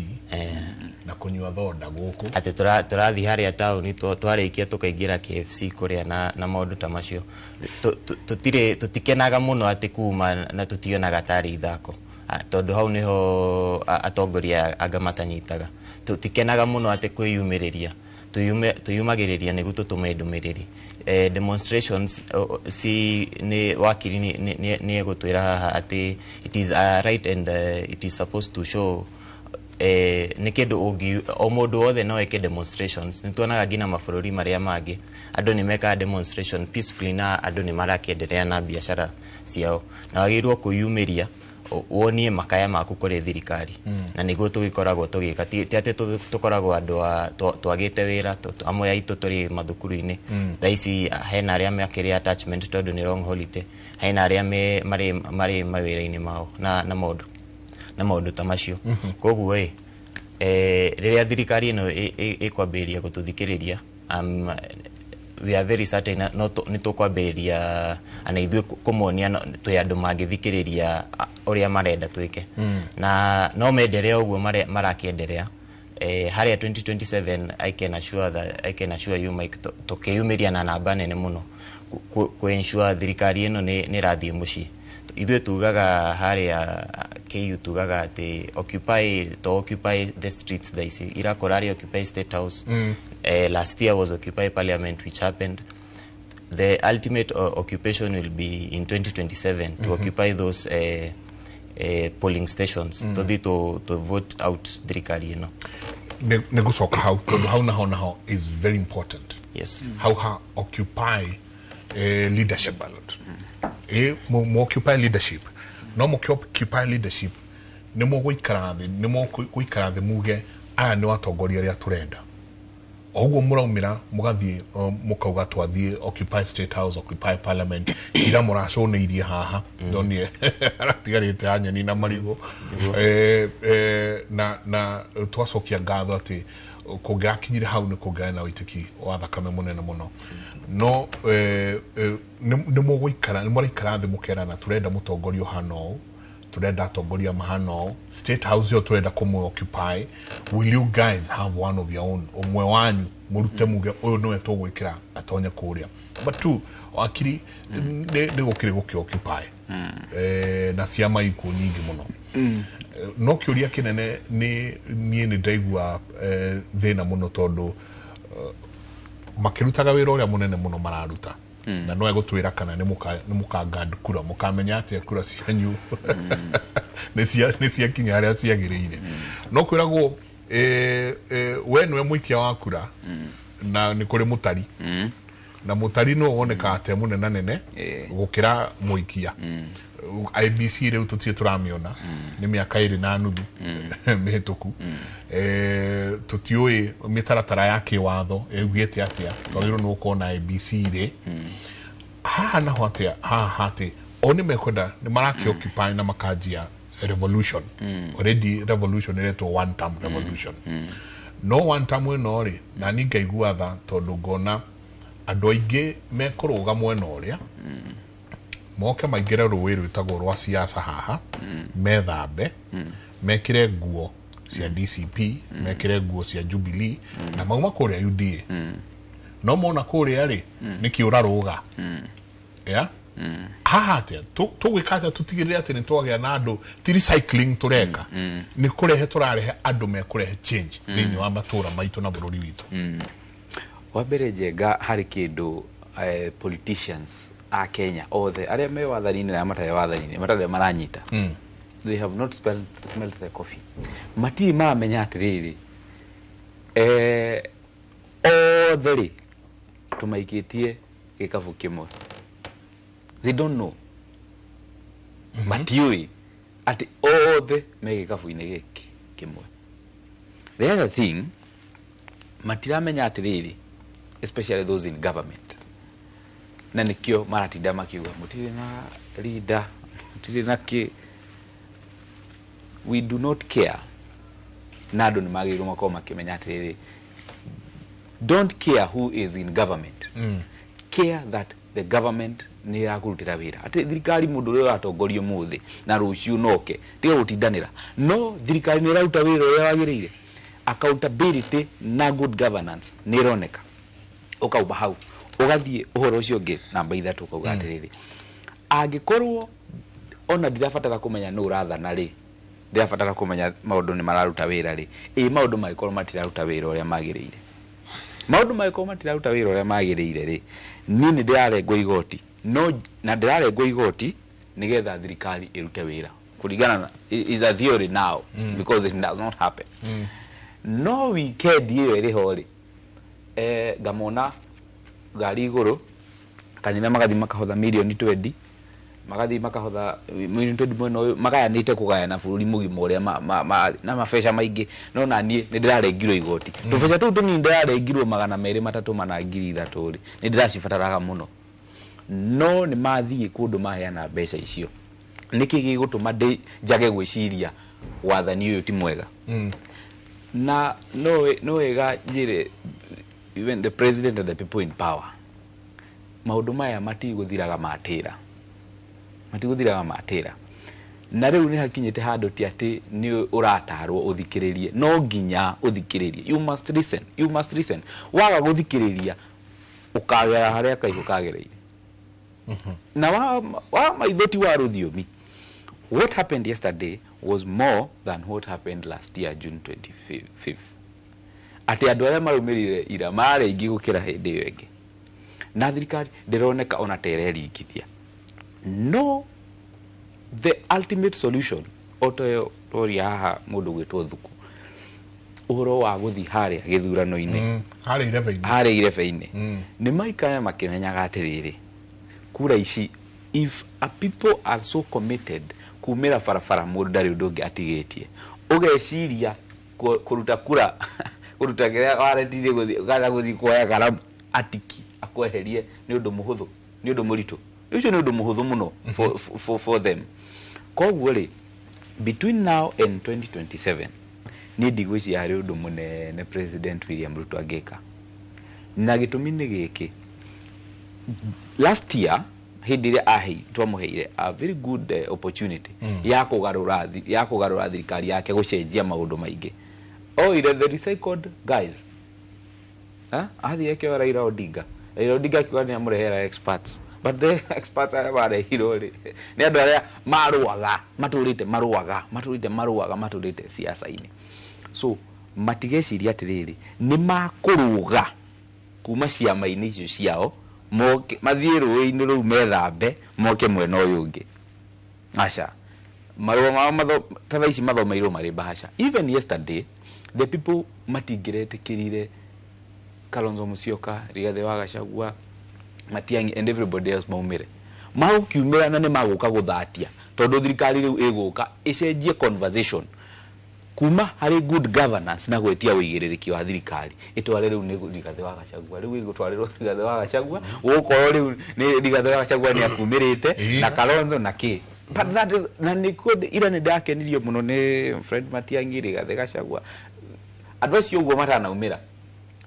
na kũnyua thonda gũkũ, atĩ tũrathiĩ harĩa taũni twarĩkia tũkaingĩra KFC kũrĩa na maũndũ ta macio. Tũtikenaga mũno atĩ kuma na tũtionaga tarĩ ithako, tondũ hau nĩho atongoria anga matanyitaga. Tũtikenaga mũno atĩ kwĩyumĩrĩria, tuyumagĩrĩria nĩguo tũtũme ndũmĩrĩri. Demonstrations si nĩ wakiri nĩ egũtwĩra haha atĩ it is a right and it is supposed to show nĩ kĩndũ ũngi o mũndũ wothe no eke demonstrations. Nĩ tuonaga nginya mabũrũri marĩa mangĩ andũ nĩ mekaga demonstration peacefully na andũ nĩ marakĩenderea na biacara ciao, na wagĩrĩirwo kwĩyumĩria wonie makaya maku kũrĩ thirikari. Na nĩguo tũgĩkoragwo tũgĩka, ti atĩ tũkoragwo andũ a twagĩte wĩra, amwe aitũ tũrĩ mathukuru-inĩ. Thaa ici hena arĩa makĩrĩ attachment tondũ nĩ long holiday, hena arĩa marĩ mawĩra-inĩ mao na maũndũ ta macio. Koguo rĩrĩa thirikari ĩno ĩkwambĩrĩria gũtũthikĩrĩria, we are very certain no nĩ tũkwambĩrĩria ana ithuĩ kũmonia twĩ andũ mangĩthikĩrĩria ũrĩa marenda twĩke. Na no menderea ũguo marakĩenderea harĩa 2027, I can assure you, Mike, tũkĩyumĩria na namba nene mũno ku ensure thirikari ĩno nĩ ĩrathiĩ mũciĩ. Ithuĩ tugaga harĩa KU, tugaga atĩ occupy to occupy the streets thaa ici irakora arĩ Occupy State House. Last year was Occupy Parliament, which happened. The ultimate occupation will be in 2027 to occupy those polling stations, tũthiĩ to vote out thirikari ĩno. Nĩ gũcoka hau tondũ hau naho is very important. Hau ha occupy leadership ballot, mo occupy leadership, no mo occupy leadership nĩ mũgũikara thĩ, nĩ mũgũikara thĩ muge aya nĩ atongoria arĩa tũrenda. O ũguo mũraumĩra mũgathiĩ, mũkauga twathiĩ Occupy State House, Occupy Parliament, ira mũracũnĩirie haha ndonire aratigarĩte ha nyeni na marigũ. Na twacokia ngatho atĩ kũngĩrakinyire hau nĩ kũngĩarĩ na ũitĩki wa thakame mũnene mũno, no nĩ mũgũikara, nĩ mũraikara thĩ mũkerana tũrenda mũtongoria ũhana ũũ, turenda atongoria mahana ũũ, State House ĩyo turenda kũmũ occupy. Will you guys have one of your own, ũmwe wanyu mũrute muge ũyũ nĩwe tũgwĩkĩra atonye kũrĩa? But two, wakiri, nĩ gũkĩrĩ gũkĩ occupy na ciama ikuũ nyingĩ mũno. No kĩũria kĩnene nĩ niĩ nĩ ndaigua thĩna mũno tondũ makĩrutaga wĩra ũrĩa mũnene mũno mararuta, na no egũtwĩra kana nĩ mũkangand kura, mũkamenya atĩa kura cianyu nĩ ciakinya harĩa ciagĩrĩire. No kwĩragwo we nĩwe mũikia wa kura na nĩ kũrĩ mũtari, na mũtari no wonekaga te mũnenanene gũkĩra mũikia. IEBC rĩu tũtirĩ tũramĩona nĩ mĩaka 2.5 mĩhĩtũku. Tũtiũĩ mĩtaratara ya kĩwatho ĩugĩte atĩa twagĩrĩirwo nĩ gũkorwo na IEBC rĩ haha naho atĩa haha atĩ o nĩ mekwenda nĩ marakĩ occupy na makanjia revolution. Already revolution ĩretwo one term revolution. No one term ĩno rĩ, na niĩ ngaigua tha tondũ ngona andũ aingĩ mekũrũga mwena ũrĩa moke maingĩre rũĩ rwĩtagwo rwa siasa haha, methambe, mekĩre nguo cia DCP, mekĩre nguo cia Jubilee, na mauma kũrĩa UDA. No mona kũrĩa rĩ nĩ kĩũra rũga ya haha atĩa tũgwĩka atĩa tũtigĩrĩre atĩ nĩ twagĩa na andũ, ti recycling tũreka, nĩ kũrehe tũrarehe andũ mekũrehe change thĩinĩ wa matũra maitũ na bũrũri witũ? Wa mbere, Njenga, harĩ kĩndũ politicians a Kenya othe arĩa me wathani-inĩ na arĩa matarĩ wathani-inĩ matarĩ maranyita. They have not smelled the coffee. Matirĩ maramenya atĩrĩrĩ, othe rĩ tũmaikĩtie gĩkabũ kĩmwe. They don't know, matiũĩ atĩ othe me gĩkabũ-inĩ gĩkĩ kĩmwe. The other thing matiramenya atĩrĩrĩ, especially those in government, na nĩkĩo maratinda makiuga mũtirĩ na leader, mũtirĩ na kĩ. We do not care. Na andũ nĩ magĩrĩirwo makorwo makĩmenya atĩrĩrĩ, don't care who is in government, care that the government nĩ ĩrakũrutĩra wĩra, atĩ thirikari, mũndũ ũrĩa ũratongoria ũmũthĩ na rũciũ noke, tiga gũtindanĩra, no thirikari nĩ ĩraruta wĩra ũrĩa wagĩrĩire, accountability na good governance nĩ ĩroneka. Ũkauma hau ũgathiĩ ũhoro ũcio ũngĩ namba 3, ũkauga atĩrĩrĩ, angĩkorwo ona ndirabatara kũmenya nũ ũrathana rĩ, ndirabatara kũmenya maũndũ nĩ mararuta wĩra rĩ, ĩ maũndũ mangĩkorwo matiraruta wĩra ũrĩa magĩrĩire, maũndũ mangĩkorwo matiraruta wĩra ũrĩa magĩrĩire rĩ, niĩ nĩ ndĩrarengwo igoti, no na ndĩrarengwo igoti nĩgetha thirikari ĩrute wĩra kũringana na is a theory now, because it does not happen. No weekend ĩyo ĩrĩ ho rĩ, ngamona ngari igũrũ kanitha magathiĩ makahotha mirioni 20, magathiĩ makahotha mirioni 20 mwena ũyũ, magayanĩte kũgayana bũrũri mũgima ũrĩa na mabeca maingĩ. No na niĩ nĩ ndĩrarengirwo igoti, tũbeca tũu tũnini ndĩrarengirwo 200 3 4 3,000 rĩ, nĩ ndĩracibataraga mũno, no nĩ mathiĩ kũndũ maheana mbeca icio. Nĩkĩ gĩgũtũma ndĩ njage gwĩciria wathani ũyũ ti mwega? Na no wega njĩre even the president and the people in power. Maũndũ maya matigũthiraga matĩra, matigũthiraga matĩra. Na rĩu nĩ hakinyĩte handũ ti atĩ nĩ ũratarwo ũthikĩrĩrie, no nginya ũthikĩrĩrie. You must listen, you must listen. Waga gũthikĩrĩria ũkagera harĩa kaihũ kagereire. Na wa maitho ti wa rũthiomi. What happened yesterday was more than what happened last year June 25th. Atĩ andũ arĩa marũmĩrĩire ira marĩ aingĩ gũkĩra hĩndĩ ĩyo ĩngĩ, na thirikari ndĩroneka ona ta ĩreringithia. No the ultimate solution, o ta toria haha mũndũ gwĩtwo Thuku, ũhoro wa gũthiĩ harĩa gĩthurano-inĩ, harĩa irebe-inĩ, harĩa irebe-inĩ, nĩ maikare makĩmenyaga atĩrĩrĩ, kura ici, if a people are so committed kumĩra barabara, mũndũ ndarĩ ũndũ ũngĩ atigĩtie. Ũgeciria kũruta kura, kũruta kĩrĩa waretirie gũthiĩ kana gũthiĩ kuoya karamu atiki akweherie nĩ ũndũ mũhũthũ, nĩ ũndũ mũritũ. Ũcio nĩ ũndũ mũhũthũ mũno for them. Koguo rĩ, between now and 2027, niĩ ndigwĩciria harĩ ũndũ mũnene President William Ruto angĩka. Na gĩtũmi nĩ gĩkĩ: last year hĩndĩ ĩrĩa twamũheire a very good opportunity ya kũgarũra thirikari yake, gũcenjia maũndũ maingĩ, oire the recycled guys. Athiĩ akĩoya Raila Odinga. Raila Odinga akiuga nĩ amũrehera experts, but the experts arĩa marehirwo rĩ, nĩ andũ arĩa marũaga, matũrĩte marũaga, matũrĩte marũaga, matũrĩte siasa-inĩ. So matigeciria atĩrĩrĩ, nĩ makũrũga kuma ciama-inĩ icio ciao, moke mathiĩ rũĩ-inĩ rũu methambe, moke mwena ũyũ ũngĩ. Aca, marũa mao ta thaa ici mathomeirwo marĩ bahasha. Even yesterday the people matingĩretĩkĩrire Kalonzo Musyoka, Rigathĩ wa Gachagua, Matiang'i and everybody else maumĩre. Magũkiumĩra na nĩ magũka gũthatia, tondũ thirikari rĩu ĩgũka ĩcenjie conversation kuma harĩ good governance na gwĩtia ũigĩrĩrĩki wa thirikari, ĩtware rĩu nĩ Rigathĩ wa Gachagua. Rĩu ĩgũtwarĩrwo Rigathĩ wa Gachagua, gũgũkorwo rĩu nĩ Rigathĩ wa Gachagua nĩ akumĩrĩte na Kalonzo na kĩ. But that is, na nĩkuo ira nĩ ndakenirio mũno nĩ Fred Matiang'i, Rigathĩ Gachagua, andũ acio ũguo matanaumĩra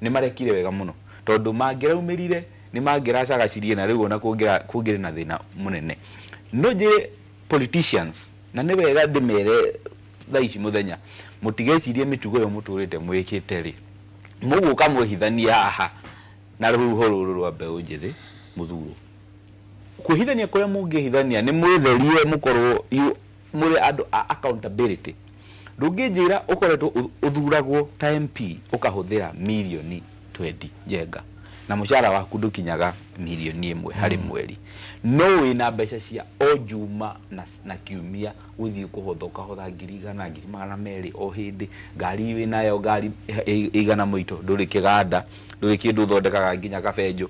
nĩ marekire wega mũno, tondũ mangĩraumĩrire nĩ mangĩracagacirie na rĩu ona kũngĩrĩ na thĩna mũnene. No njĩre politicians, na nĩ wega ndĩmere thaa ici mũthenya, mũtigecirie mĩtugo ĩyo mũtũrĩte mwĩkĩte rĩ, mũgũka mwĩhithanie haha na rũhuho rũrũ rwa mbeũ njĩthĩ mũthurwo. Kwĩhithania kũrĩa mũngĩhithania nĩ mwĩtherie, mũkorwo mũrĩ andũ a accountability. Ndũngĩnjĩra ũkoretwo ũthuragwo ta MP ũkahũthĩra mirioni 20 njenga, na mũcara waku ndũkinyaga mirioni 1 harĩ mweri, no wĩna mbeca cia o juma na kiumia gũthiĩ kũhotha, ũkahotha 100,000, 200,000 o hĩndĩ. Ngari wĩnayo, ngari ĩigana mũito, ndũrĩ kĩganda, ndũrĩ kĩndũ ũthondekaga nginya kabenjũ.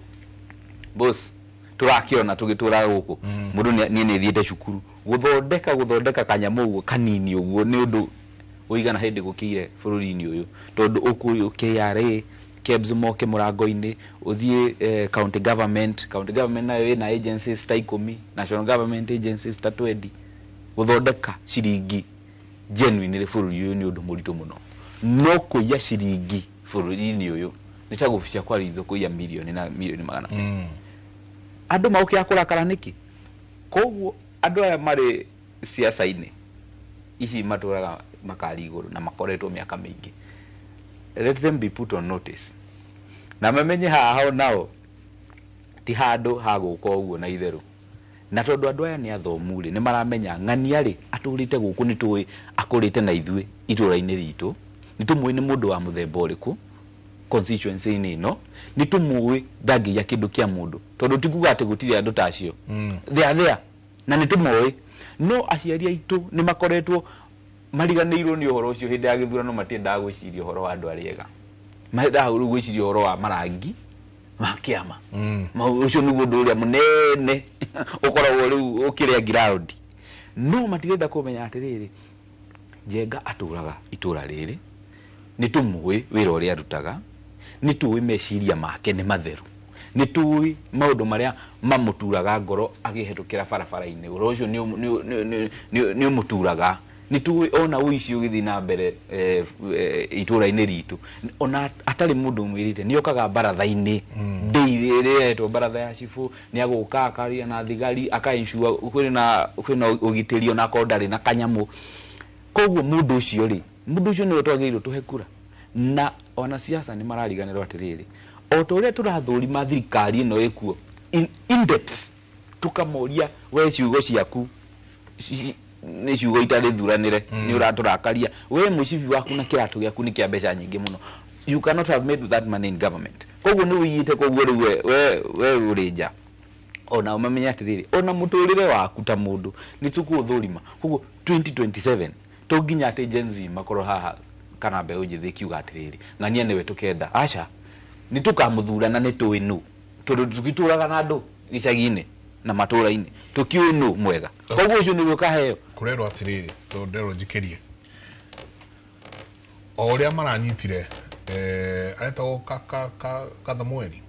Boss, tũrakĩona tũgĩtũraga gũkũ, mũndũ niĩ nĩ thiĩte cukuru gũthondeka kanyamũ ũguo kanini ũguo nĩ ũndũ ũigana hĩndĩ gũkĩire bũrũri-inĩ ũyũ, tondũ ũkũyũ KRA, KEBS moke mũrango-inĩ, ũthiĩ county government, county government nayo ĩna agencies ta 10, national government agencies ta 20. Gũthondeka ciringi genuine bũrũri ũyũ nĩ ũndũ mũritũ mũno. No kũiya ciringi bũrũri-inĩ ũyũ nĩ ta gũbucia kwa ritho, kũiya mirioni na mirioni 200. Andũ magũkĩaga kũrakara nĩkĩ? Koguo andũ aya marĩ siasa-inĩ ici matũraga makari igũrũ na makoretwo mĩaka mĩingĩ, let them be put on notice na mamenye haha nao ti handũ ha gũka ũguo na itherũ. Na tondũ andũ aya nĩ athomu rĩ, nĩ maramenya ng'ania rĩ atũrĩte gũkũ, nĩ tũĩ akũrĩte na ithuĩ itũra-inĩ ritũ, nĩ tũmũĩ nĩ mũndũ wa mũthemba ũrĩkũ constituency-inĩ ĩno, nĩ tũmũĩ ndangĩiya kĩndũ kĩa mũndũ, tondũ ti kuga atĩ gũtirĩ andũ ta acio. They are there na nĩ tũmoĩ. No aciari aitũ nĩ makoretwo mariganĩirwo nĩ ũhoro ũcio. Hĩndĩ ya gĩthurano matiendaga gwĩciria ũhoro wa andũ arĩa ega, marendaga rĩu gwĩciria ũhoro wa marangi ma kĩama. Ũcio nĩguo ũndũ ũrĩa mũnene ũkoragwo rĩu ũkĩrĩa ground. No matirenda kũmenya atĩrĩrĩ, Njenga atũraga itũra rĩrĩ, nĩ tũmũĩ wĩra ũrĩa arutaga, nĩ tũĩ meciria make nĩ matheru, nĩ tũĩ maũndũ marĩa mamũturaga ngoro akĩhetũkĩra barabara-inĩ, ũhoro ũcio nĩ ũmũturaga. Nĩ tũĩ ona ũici ũgĩthiĩ na mbere itũra-inĩ ritũ, ona atarĩ mũndũ ũmwĩrĩte nĩ okaga baratha-inĩ ndĩ ĩrĩa ĩretwo baratha ya cibũ, nĩ agũka akaria na thigari aka-ensure kwĩna ũgitĩri ona akorwo ndarĩ na kanyamũ. Koguo mũndũ ũcio rĩ, mũndũ ũcio nĩwe twagĩrĩirwo tũhe kura. Na wanasiasa nĩ marariganĩrwo atĩrĩrĩ, o ta ũrĩa tũrathũrima thirikari ĩno ĩkuo in depth, tukamoria we ciugo ciaku nĩ ciugo itarĩ thuranĩre, nĩ ũratũrakaria we mũcibi waku na kĩratũ gĩaku nĩ kĩa mbeca nyingĩ mũno, you cannot have made that money in government, koguo nĩ ũiyĩte, koguo rĩu we ũrĩ nja. Ona ũmamenye atĩrĩrĩ, ona mũtũrĩre waku ta mũndũ nĩ tũkũũthũrima. Koguo 2027 to nginya atĩ Gen Z makorwo haha kana mbeũ njĩthĩ ikiuga atĩrĩrĩ, ng'ania nĩwe tũkenda, aca nĩ tũkamũthura na nĩ tũĩ nũ, tondũ tũgĩtũraga na andũ gĩcagi-inĩ na matũra-inĩ tũkiũĩ nũ mwega, koguo ũcio nĩwe ũkaheo. Kũrerwo atĩrĩrĩ, tondũ nderwo njikĩrie o ũrĩa maranyitire aretagwo Kathamueli,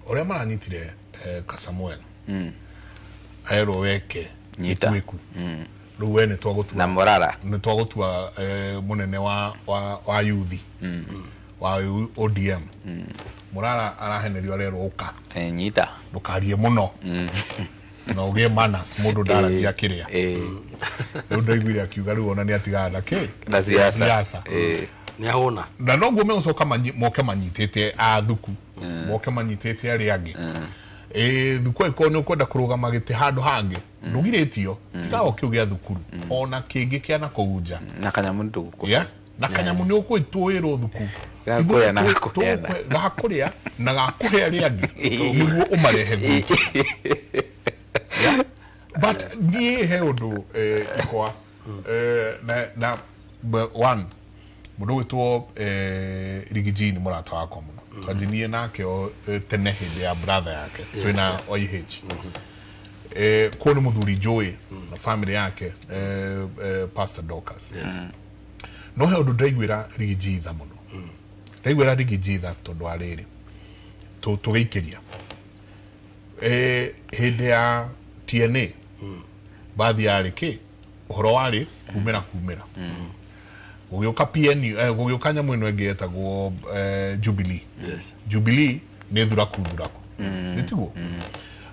ũrĩa maranyitire Kasamuel aerwo weke ituĩku rĩu we nĩ twagũtua na Morara, nĩ twagũtua mũnene wa yuthi wa ODM. Morara arahenerio arerwo ũka nyita ndũkarie mũno na ũgĩe manners, mũndũ ndaragia kĩrĩa. Rĩu ndaiguire akiuga rĩu ona nĩ atigana na kĩ na siasa nĩ ahũna, na noguo megũcoka moke manyitĩte a thuku, moke manyitĩte arĩa angĩ. Thuku angĩkorwo nĩ ũkwenda kũrũgama gĩtĩ handũ hangĩ ndũgirĩtio, tiga o kĩu gĩa thukuru, ona kĩngĩ kĩa na kũu nja na kanyamũ nĩ tũgũkũhe, na kanyamũ nĩ ũkwĩtũĩrwo thuku gakũrĩa na gakũheana, gakũrĩa na gakũhe arĩa angĩ nĩguo ũmarehe gwitũ. But niĩ he ũndũ ikwa na one mũndũ ũgwĩtwo Rigiji nĩ mũrata wakwa mũno, twanjinie nake tene hĩndĩ ya brother yake twĩna OIH. Kuo nĩ mũthuri njũĩ na family yake, Pastor Dorcas. No he ũndũ ndaiguĩra Rigiji tha mũno, ndaiguĩra Rigiji tha tondũ wa rĩrĩ tũgĩikĩria hĩndĩ ya TNA bathi yarĩ kĩ ũhoro warĩ kumĩra gũgĩũka PNU, gũgĩũka nyamũ ĩno ĩngĩ yetagwo Jubilee. Jubilee nĩ thuraku nĩ tiguo?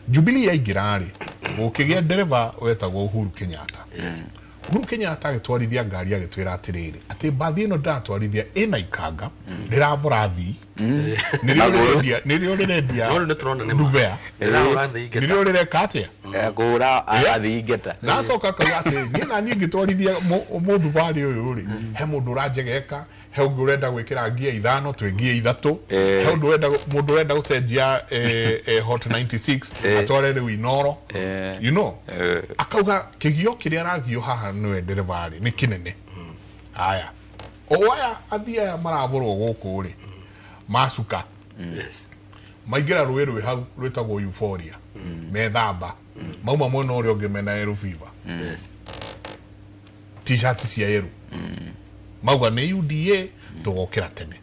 Jubilee yaingĩra rĩ, gũkĩgĩa ndereba wetagwo Uhuru Kenyatta. Uhuru Kenyatta agĩtwarithia ngari agĩtwĩra atĩrĩrĩ, atĩ mbathi ĩno ndĩratwarithia ĩna ikanga rĩravora thii, nĩrĩo rĩrendia ndubea, nĩrĩo rĩreka atĩa kũhũra athii ngeta. Na acoka akauga atĩrĩ, niĩ na niĩ ngĩtwarithia mũthubarĩ ũyũ rĩ, he mũndũ ũranjegeka, he ũngĩ ũrenda gwĩkĩra ngia 5 twĩ ngia 3, he mũndũ ũrenda gũcenjia Hot 96 atware rĩu Inoro, you know, akauga kĩgio kĩrĩa aragio haha nĩwe ndereba rĩ nĩ kĩnene. Aya o aya athii aya maraborwo gũkũ rĩ macuka maingĩra rũĩ rwĩ hau rwĩtagwo Euphoria, methamba mauma mwena ũrĩa ũngĩ mena yellow fever, t-shirt cia yellow, mauga nĩ UDA tũgokĩra tene.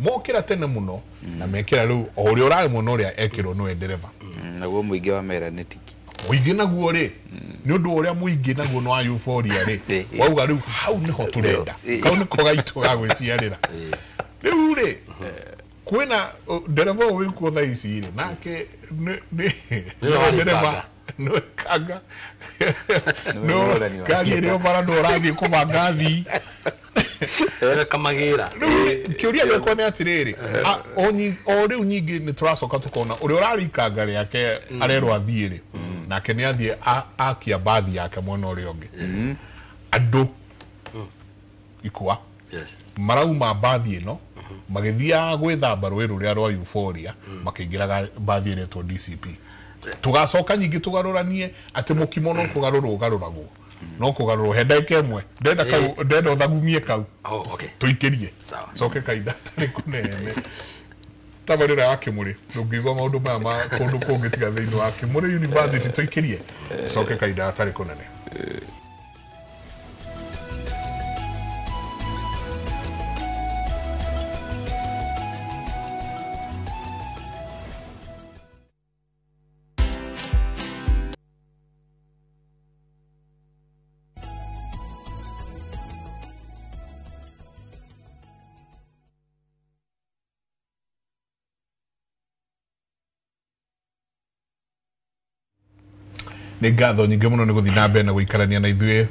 Mokĩra tene mũno na mekĩra rĩu o ũrĩa ũrarĩ mwena ũrĩa ekĩrwo nĩwe ndereba. Naguo mũingĩ wa mera nĩ tiki mũingĩ naguo rĩ, nĩ ũndũ ũrĩa mũingĩ naguo nĩ wa Euphoria rĩ, wauga rĩu hau nĩho tũrenda, kau nĩko gaitũ ga gwĩciarĩra. Rĩu rĩ kwĩna ndereba ũyũ wĩkuo thaa ici rĩ, nake nĩ ndereba nĩwe kanga ngari ĩrĩa bara nĩ ũrathiĩ kũbanga thii kamagĩra. Rĩu kĩũria gĩakwa nĩ atĩrĩrĩ, o rĩu nyingĩ nĩ tũracoka tũkona ũrĩa ũrarĩ ikanga rĩake arerwo athiĩ rĩ, nake nĩ athiĩ akia mbathi yake mwena ũrĩa ũngĩ. Andũ ikua marauma mbathi ĩno magĩthiaga gwĩthamba rũĩ rũrĩa rwa Euphoria, makĩingĩraga mbathi ĩretwo DCP. Tũgacoka nyingĩ tũgarũranie atĩ mũkimo no kũgarũrwo ũgarũragwo, no kũgarũrwo he ndagĩka ĩmwe, ndenda kau, ndenda ũthagumie kau tũikĩrie coke kainda tarĩ kũnene. Tabarĩra ya Kĩmũrĩ ndũngĩigua maũndũ maya ma kũndũ kũngĩ tiga thĩinĩ wa Kĩmũrĩ University, tũikĩrie coke kainda gatarĩ kũnene. Nĩ ngatho nyingĩ mũno nĩ gũthiĩ na mbere na gũikarania na ithuĩ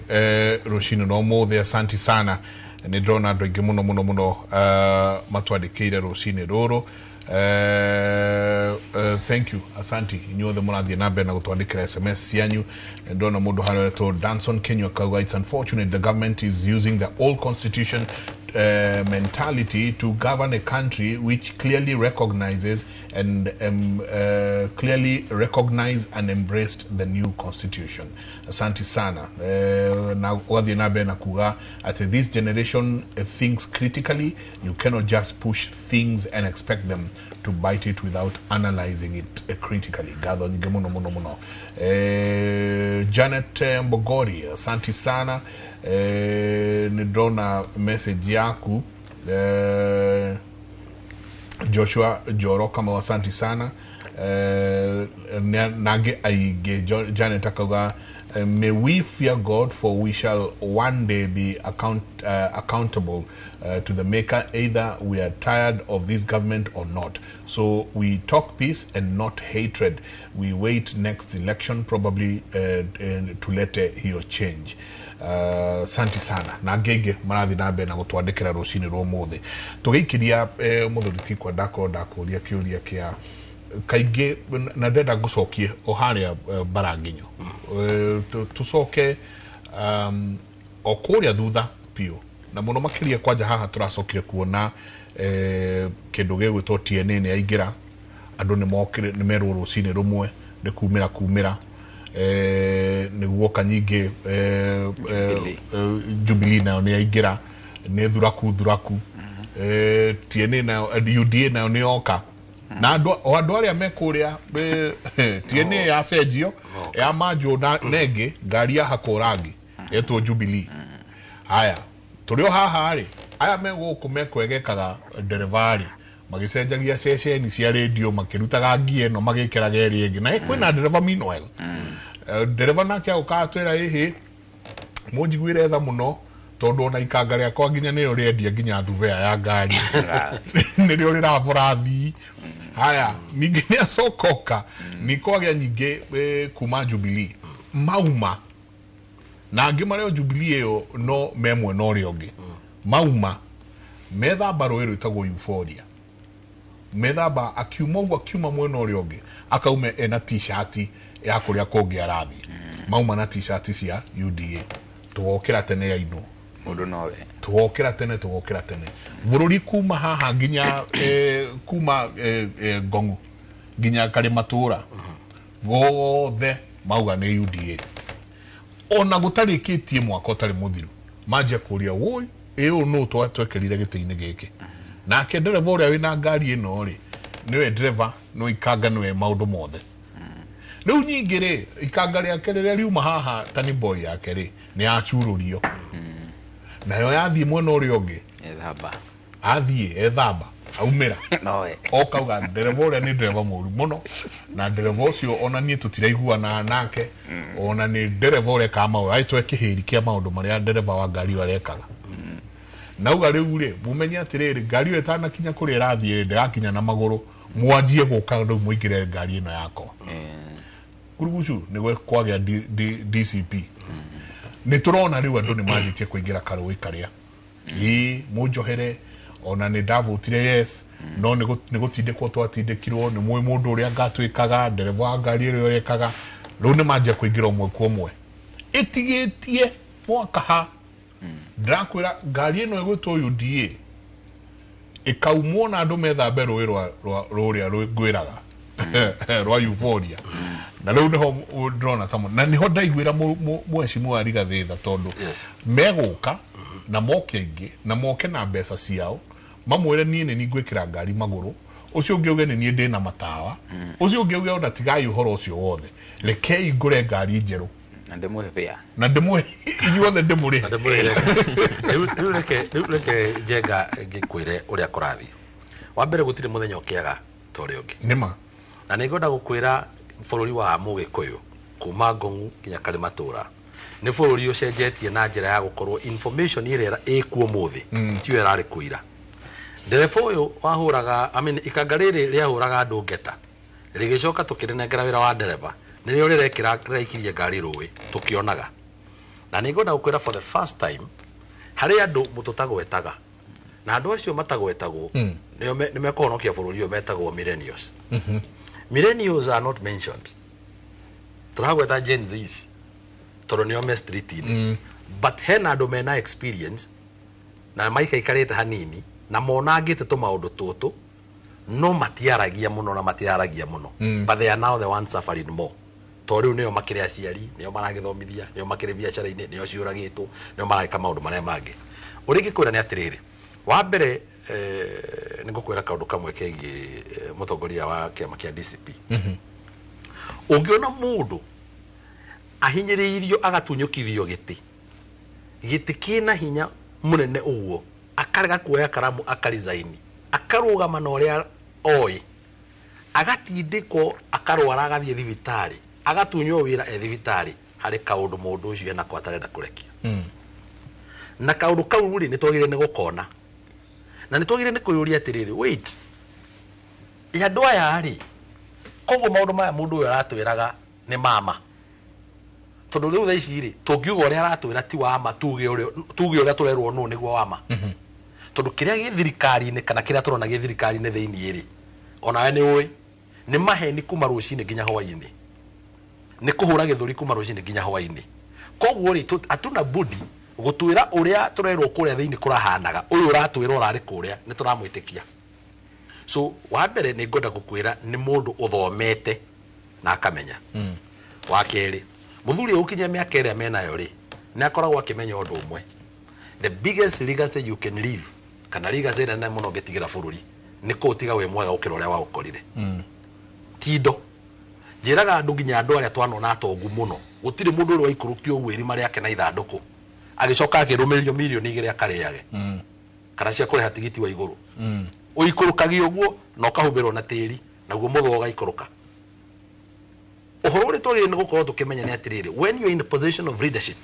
rũcinĩ rwa ũmũthĩ. Asanti sana. Nĩ ndĩrona andũ aingĩ mũno mũno mũno matwandĩkĩire rũcinĩ rũrũ. Thank you, asanti inyuothe mũrathiĩ na mbere na gũtwandĩkĩra SMS cianyu. Ndona mũndũ harĩa wetwo Danson Kenywa akauga, "It's unfortunate the government is using the old constitution mentality to govern a country which clearly recognizes and clearly recognize and embraced the new constitution." Asante sana. Na ũgathiĩ na mbere na kuga atĩ this generation thinks critically. You cannot just push things and expect them to bite it without analyzing it critically. Ngatho nyingĩ mũno mũno mũno. Janet Mbogori, asante sana. Nĩ ndona message yaku. Joshua Joro Kamau, asante sana. Nangĩ aingĩ. Janet akauga, "May we fear God, for we shall one day be accountable to the maker, either we are tired of this government or not. So we talk peace and not hatred. We wait next election probably tulete hiyo change." Santi sana. Na ngenge marathi na mbere na gũtwandĩkĩra rũcinĩ rwa ũmũthĩ. Tũgĩikĩria mũthuri tikwa ndakorwo ndakũria kĩũria kĩa kaingĩ na ndenda ngũcokie o harĩa Baranginyo. Tũcoke o kũrĩa thutha biũ na mũno makĩria kwanja haha tũracokire kuona kĩndũ gĩgwĩtwo TNA nĩ yaingĩra. Andũ nĩ mokire, nĩ merwo rũcinĩ rũmwe nĩ kumĩra kumĩra, nĩ guoka nyingĩ. Jubilee nayo nĩ yaingĩra, nĩ thuraku thuraku. TNA nayo, UDA nayo nĩ yoka na andũ o andũ arĩa me kũrĩa TNA yacenjio ya manjwo na nengĩ ngari yahakwo rangi etwo Jubilee. Haya, tũrĩ o haha rĩ, aya me gũkũ mekwegekaga ndereba-rĩ magĩcenjagia ceceni cia rĩndio, makĩrutaga ngia ĩno magĩkĩraga ĩrĩa ĩngĩ, na kwĩna ndereba meanwhile. Ndereba nake agũka atwĩra, "Ĩhĩ, mũnjiguĩre tha mũno tondũ ona ikanga rĩakwa nginya nĩrĩo rĩendia nginya thubea ya ngari nĩrĩo rĩrabora thii." Haya, ningĩ nĩ acokoka nĩ kwagĩa nyingĩ kuma Jubilee mauma na angĩ marĩa o Jubilee ĩyo no me mwena ũrĩa ũngĩ mauma methamba rũĩ rwĩtagwo Euphoria. Methamba akiuma ũguo, akiuma mwena ũrĩa ũngĩ akaume ena T-shirt ya kũrĩa kũngĩ arathiĩ. Mauma na T-shirt cia UDA. Tũgokĩra tene ya inũ. Mũndũ nowe. Tũgokĩra tene, tũgokĩra tene bũrũri kuma haha nginya kuma Ngong'u nginya Karimatũra gothe mauga nĩ UDA. Ona gũtarĩkĩtie mwaka ũtarĩ mũthiru manjia kũria, "Woi, ĩ ũyũ nũ twekĩrire gĩtĩ-inĩ gĩkĩ?" Nake ndereba ũrĩa wĩna ngari ĩno rĩ, nĩwe ndereba no ikanga nĩwe maũndũ mothe. Rĩu nyingĩ rĩ, ikanga rĩake rĩrĩa riuma haha tani boy yake rĩ, nĩ yacurũrio nayo yathiĩ mwena ũrĩa ũngĩ. Ethamba. Athiĩ ethamba aumĩra nowe okauga ndereba ũrĩa nĩ ndereba mũru mũno, na ndereba ũcio ona niĩ tũtiraiguana nake, ona nĩ ndereba ũrekaga maũndũ agĩtwe kĩhĩri kĩa maũndũ marĩa ndereba wa ngari ĩyo arekaga. Nauga rĩu rĩ, mumenye atĩrĩrĩ, ngari ĩyo ĩtanakinya kũrĩa ĩrathiĩ rĩ, ndĩrakinya na magũrũ, mwanjie gũka rĩu mũingĩre ngari ĩno yakwa. Kurugucu nĩ kwagĩa DCP. Nĩ tũrona rĩu andũ nĩ manjĩtie kũingĩra karũĩ karĩa ĩĩ mũnjohere ona nĩ ndavotire yes, no nĩ gũtindĩkwo twatindĩkirwo nĩ mũĩ mũndũ ũrĩa ngatwĩkaga ndereba wa ngari ĩrĩa ũrekaga. Rĩu nĩ manjia kũingĩra ũmwe kwa ũmwe ĩtigĩtie mwaka ha. Ndĩrakwĩra ngari ĩno ĩgwĩtwo UDA ĩkaumwo na andũ methambe rũĩ rũrĩa ngwĩraga rwa Euphoria. Na rĩu nĩho ndĩrona ta na nĩho ndaiguĩra mheshimiwa Rigathĩ tha, tondũ megũka na moke aingĩ na moke na mbeca ciao, mamwĩre, "Niĩ nĩ ngwĩkĩra ngari magũrũ," ũcio ũngĩ auge, "Nĩ niĩ ndĩna matawa," ũcio ũngĩ auge, "Ona tigai ũhoro ũcio wothe, rekei ngũre ngari njerũ." Na ndĩmũhe bĩa. Na ndĩmũhe inyuothe, ndĩmũrĩhe. Rĩu reke Njenga ngĩkwĩre ũrĩa kũrathiĩ. Wa mbere, gũtirĩ mũthenya ũkĩaga ta ũrĩa ũngĩ. Nĩma. Na nĩ ngwenda gũkwĩra bũrũri wa Mũgĩkũyũ kuma Ngong'u nginya Karimatũra nĩ bũrũri ũcenjetie na njĩra ya gũkorwo information ĩrĩa ĩkuo ũmũthĩ tiyo ĩrarĩ kuo ira. Ndereba ũyũ wahũraga, I mean, ikanga rĩrĩ rĩahũraga andũ ngeta, rĩgĩcoka tũkĩrĩnengera wĩra wa ndereba Nĩrĩo rĩrekĩra rĩraikirie ngari rũĩ tũkĩonaga. Na nĩ ngwenda gũkwĩra for the first time harĩ andũ mũtũtagwetaga na andũ acio matagwetagwo nĩo nĩ mekũhonokia bũrũri ũyũ metagwo millennials. Millennials are not mentioned. Tũragweta Gen Zs tondũ nĩo me street-inĩ, but hena andũ mena experience na maikaikarĩte hanini na monangĩte tũmaũndũ tũtũ no matiaragia mũno na matiaragia mũno, but they are now the ones suffering more to rĩu nĩo makĩrĩ aciari, nĩo maragĩthomithia, nĩo makĩrĩ biacara-inĩ, nĩo ciũragĩtwo, nĩo maragĩka maũndũ marĩa mangĩ. Ũrĩa ingĩkwĩra nĩ atĩrĩrĩ, wa mbere nĩ ngũkwĩra kaũndũ kamwe kegiĩ mũtongoria wa kĩama kĩa DCP. Ũngĩona mũndũ ahinyĩrĩirio agatunyũkithio gĩtĩ, gĩtĩ kĩna hinya mũnene ũguo, akarega kuoya karamu akarizaini, akarũgama na ũrĩa oĩ, agatindĩkwo, akarwara, agathiĩ thibitarĩ, agatunywo wĩra e thibitarĩ, harĩ kaũndũ mũndũ ũcio enako atarenda kũrekia. Na kaũndũ kau rĩ, nĩ twagĩrĩire nĩ gũkona na nĩ twagĩrĩire nĩ kwĩyũria atĩrĩrĩ, wait, ĩ andũ aya rĩ, koguo maũndũ maya mũndũ ũyũ aratwĩraga nĩ mama, tondũ rĩu thaa ici rĩ, tũngiuga ũrĩa aratwĩra ti wa ma, tuge ũrĩa tũrerwo nũ nĩguo wa ma, tondũ kĩrĩa gĩ thirikari-inĩ kana kĩrĩa tũrona gĩ thirikari-inĩ thĩiniĩ rĩ, onawe nĩ ũĩ nĩ maheni kuma rũcinĩ nginya hwaĩ-inĩ, nĩ kũhũra gĩthũri kuma rũcinĩ nginya hwaĩ-inĩ. Koguo rĩ, hatuna budi gũtwĩra ũrĩa tũrerwo kũrĩa thĩinĩ kũrahanaga, ũyũ ũratwĩra ũrarĩ kũrĩa nĩ tũramwĩtĩkia. So wa mbere nĩ ngwenda gũkwĩra nĩ mũndũ ũthomete na akamenya. Wa kerĩ, mũthuri ũyũ ũkinyia mĩaka ĩrĩa menayo rĩ, nĩ akoragwo akĩmenya ũndũ ũmwe, the biggest legacy you can leave, kana legacy ĩrĩa nene mũno ũngĩtigĩra bũrũri nĩ kũũtiga wĩ mwega gũkĩra ũrĩa waũkorire. Ti indo njĩraga andũ, nginya andũ arĩa twanona atongu mũno, gũtirĩ mũndũ ũrĩa waikũrũkio ũguo irima rĩake na ithandũkũ agĩcoka akĩrũmĩrĩrio mirioni 2 akarĩage kana cia kũrĩha tigiti wa igũrũ. Ũikũrũkagia ũguo na ũkahumbĩrwo na tĩri naguo mũthũa ũgaikũrũka. Ũhoro ũrĩa twagĩrĩire nĩ gũkorwo tũkĩmenya nĩ atĩrĩrĩ, when you are in a position of leadership,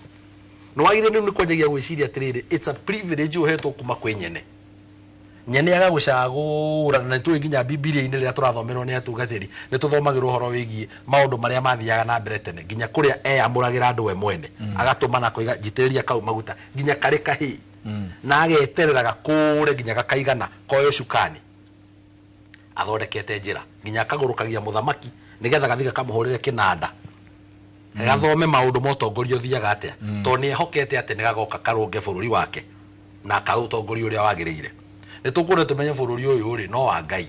nĩ wagĩrĩire nĩ kwanjagia gwĩciria atĩrĩrĩ, it's a privilege ũhetwo kuma kwĩ nyene nyene agagũcagũra. Na nĩtũĩ nginya Bibilia-inĩ rĩrĩa tũrathomerwo nĩ atungatĩri nĩ tũthomagĩrwo ũhoro wĩgiĩ maũndũ marĩa mathiaga na mbere tene, nginya kũrĩa eyamũragĩra andũ we mwene, agatũma na koiga njitĩrĩria kau maguta nginya karĩ kahĩĩ, na ageterera gakũre nginya gakaigana koyo cukani, athondekete njĩra nginya akagũrũkagia mũthamaki nĩgetha gathiĩ gakamũhũrĩre kĩnanda, gathome maũndũ ma ũtongoria ũthiaga atĩa, tondũ nĩ ehokete atĩ nĩ gagoka karũnge bũrũri wake na akaũtongoria ũrĩa wagĩrĩire. Nĩ tũkũrĩa tũmenye bũrũri ũyũ rĩ no wa Ngai,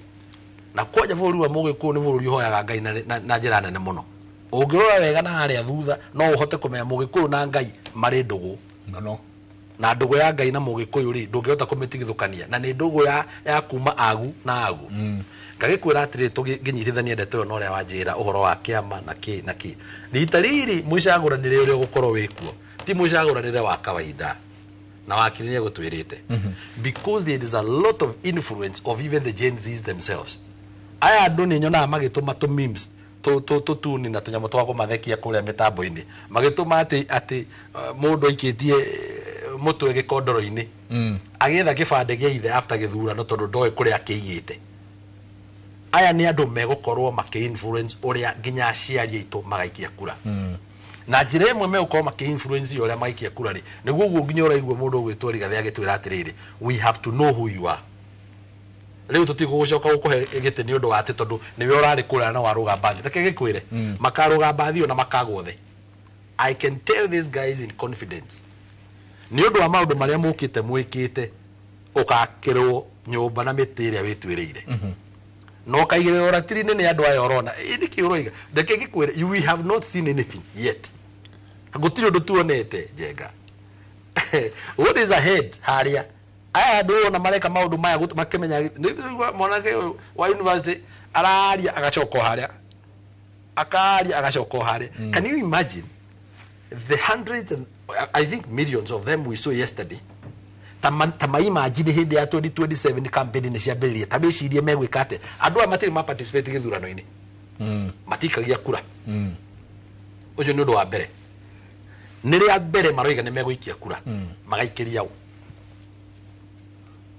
na kwanja bũrũri wa Mũgĩkũyũ nĩ bũrũri ũhoyaga Ngai na njĩra nene mũno. Ũngĩrora wega na harĩa thutha no ũhote kũmenya Mũgĩkũyũ na Ngai marĩ ndũgũ no na ndũgũ ya Ngai na Mũgĩkũyũ rĩ ndũngĩhota kũmĩtigithũkania, na nĩ ndũgũ ya kuma agu na agu. Ngagĩkwĩra atĩrĩ, tũngĩnyitithania ndeto ĩyo na ũrĩa wanjĩra ũhoro wa kĩama na kĩ na kĩ, rita rĩrĩ mũcagũranĩre ũrĩa ũgũkorwo wĩkuo ti mũcagũranĩre wa kawaida, na wakiri nĩ egũtwĩrĩte, because there is a lot of influence of even the Gen Zs themselves. Aya andũ nĩ nyonaga magĩtũma tũ memes tũtuni na tũnyamũ twa kũmathekia kũrĩa mĩtambo-inĩ, magĩtũma atĩ mũndũ aikĩtie mũtwe gĩkondoro-inĩ agĩetha kĩbandĩ gĩa ithe after gĩthurano tondũ ndoĩ kũrĩa akĩigĩte. Aya nĩ andũ megũkorwo makĩ-influence ũrĩa nginya aciari aitũ magaikia kura. Na njĩra ĩmwe megũkorwo makĩ-influence ũrĩa magaikia kura rĩ, nĩguo ũguo nginya ũraigua mũndũ ũgwĩtwo Rigathĩ agĩtwĩra atĩrĩrĩ, we have to know who you are. Rĩu tũtigũgũcoka gũkũhe gĩtĩ nĩ ũndũ wa atĩ tondũ nĩwe ũrarĩ kũrĩa na warũga mbathi. Reke gĩkwĩre, makarũga mbathi ona makagwo thĩ. I can tell these guys in confidence, nĩ ũndũ wa maũndũ marĩa mũkĩte mwĩkĩte, ũgakĩrwo nyũmba na mĩtĩ ĩrĩa wĩtuĩrĩire, na ũkaigĩrĩrwo ratiri-inĩ nĩ andũ aya ũrona. Ĩ nĩkĩ ũroiga? Reke ngĩkwĩre, we have not seen anything yet. Gũtirĩ ũndũ tuonete Njenga. What is ahead harĩa aya andũ ona mareka maũndũ maya makĩmenya nĩ mwanake ũyũ wa university araria agacoka o harĩa, akaria agacoka o harĩa. Can you imagine the hundreds and I think millions of them we saw yesterday? Ta maimagine hĩndĩ ya 2027 campaign nĩ ciambĩrĩria, ta mecirie megwĩka atĩa? Andũ aya matirĩ ma participate gĩthurano-inĩ, matikagia kura. Ũcio nĩ ũndũ wa mbere. Nĩ rĩa mbere maroiga nĩ megũikia kura, magaikĩria ũ?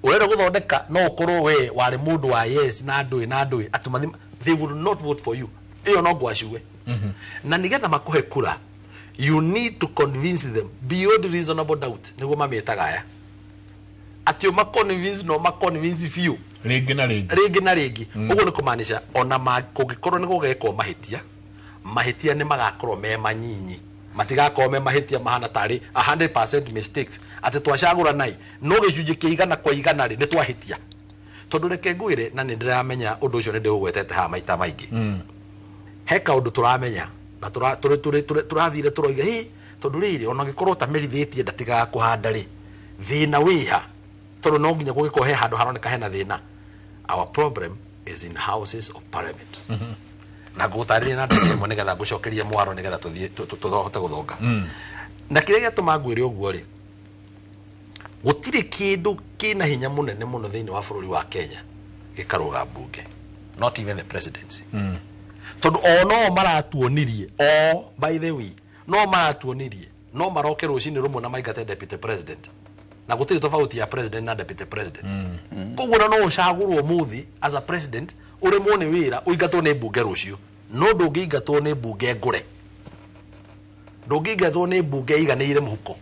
Ũrenda gũthondeka no ũkorwo we warĩ mũndũ wa yes na ndũĩ na ndũĩ atĩ they will not vote for you. Ĩyo no ngwacue. Na nĩgetha makũhe kura, you need to convince them beyond reasonable doubt, nĩguo mamĩtaga aya atĩ ũmaconvince, no maconvince biũ. Rĩngĩ na rĩngĩ. Rĩngĩ na rĩngĩ. Ũguo nĩ kũmaanisha ona kũngĩkorwo nĩ gũgekwo mahĩtia, mahĩtia nĩ magakorwo me manyinyi, matigakorwo me mahĩtia mahana tarĩ 100% mistakes, atĩ twacagũranai no gĩcunjĩ kĩa 100% rĩ nĩ twahĩtia. Tondũ reke ngwĩre, na nĩ ndĩramenya ũndũ ũcio nĩ ndĩũgwetete haha maita maingĩ, he kaũndũ tũramenya na tũrathire tũroiga hĩ, tondũ rĩrĩ ona angĩkorwo ũtamerithĩtie ndatigaga kũhanda rĩ, thĩna wĩha, tondũ no nginya kũngĩkorwo he handũ haroneka hena thĩna. Our problem is in houses of parliament. Na ngũgũtarĩria na ndagĩka ĩmwe nĩgetha ngũcokerie mwaro, nĩgetha tũthiĩ tũhote gũthonga. Na kĩrĩa gĩatũma ngwĩre ũguo rĩ, gũtirĩ kĩndũ kĩna hinya mũnene mũno thĩinĩ wa bũrũri wa Kenya gĩkarũga mbunge, not even the presidency. Tondũ o no maratuonirie, o by the way, no maratuonirie no maroke rũcinĩ rũmwe na maingate deputy president, na gũtirĩ tofauti ya president na deputy president. Koguo na no ũcagũrwo ũmũthĩ as a president, ũremwo nĩ wĩra, ũingatwo nĩ mbunge rũciũ, no ndũngĩingatwo nĩ mbunge ngũre, ndũngĩingatwo nĩ mbunge iganĩire mũhuko.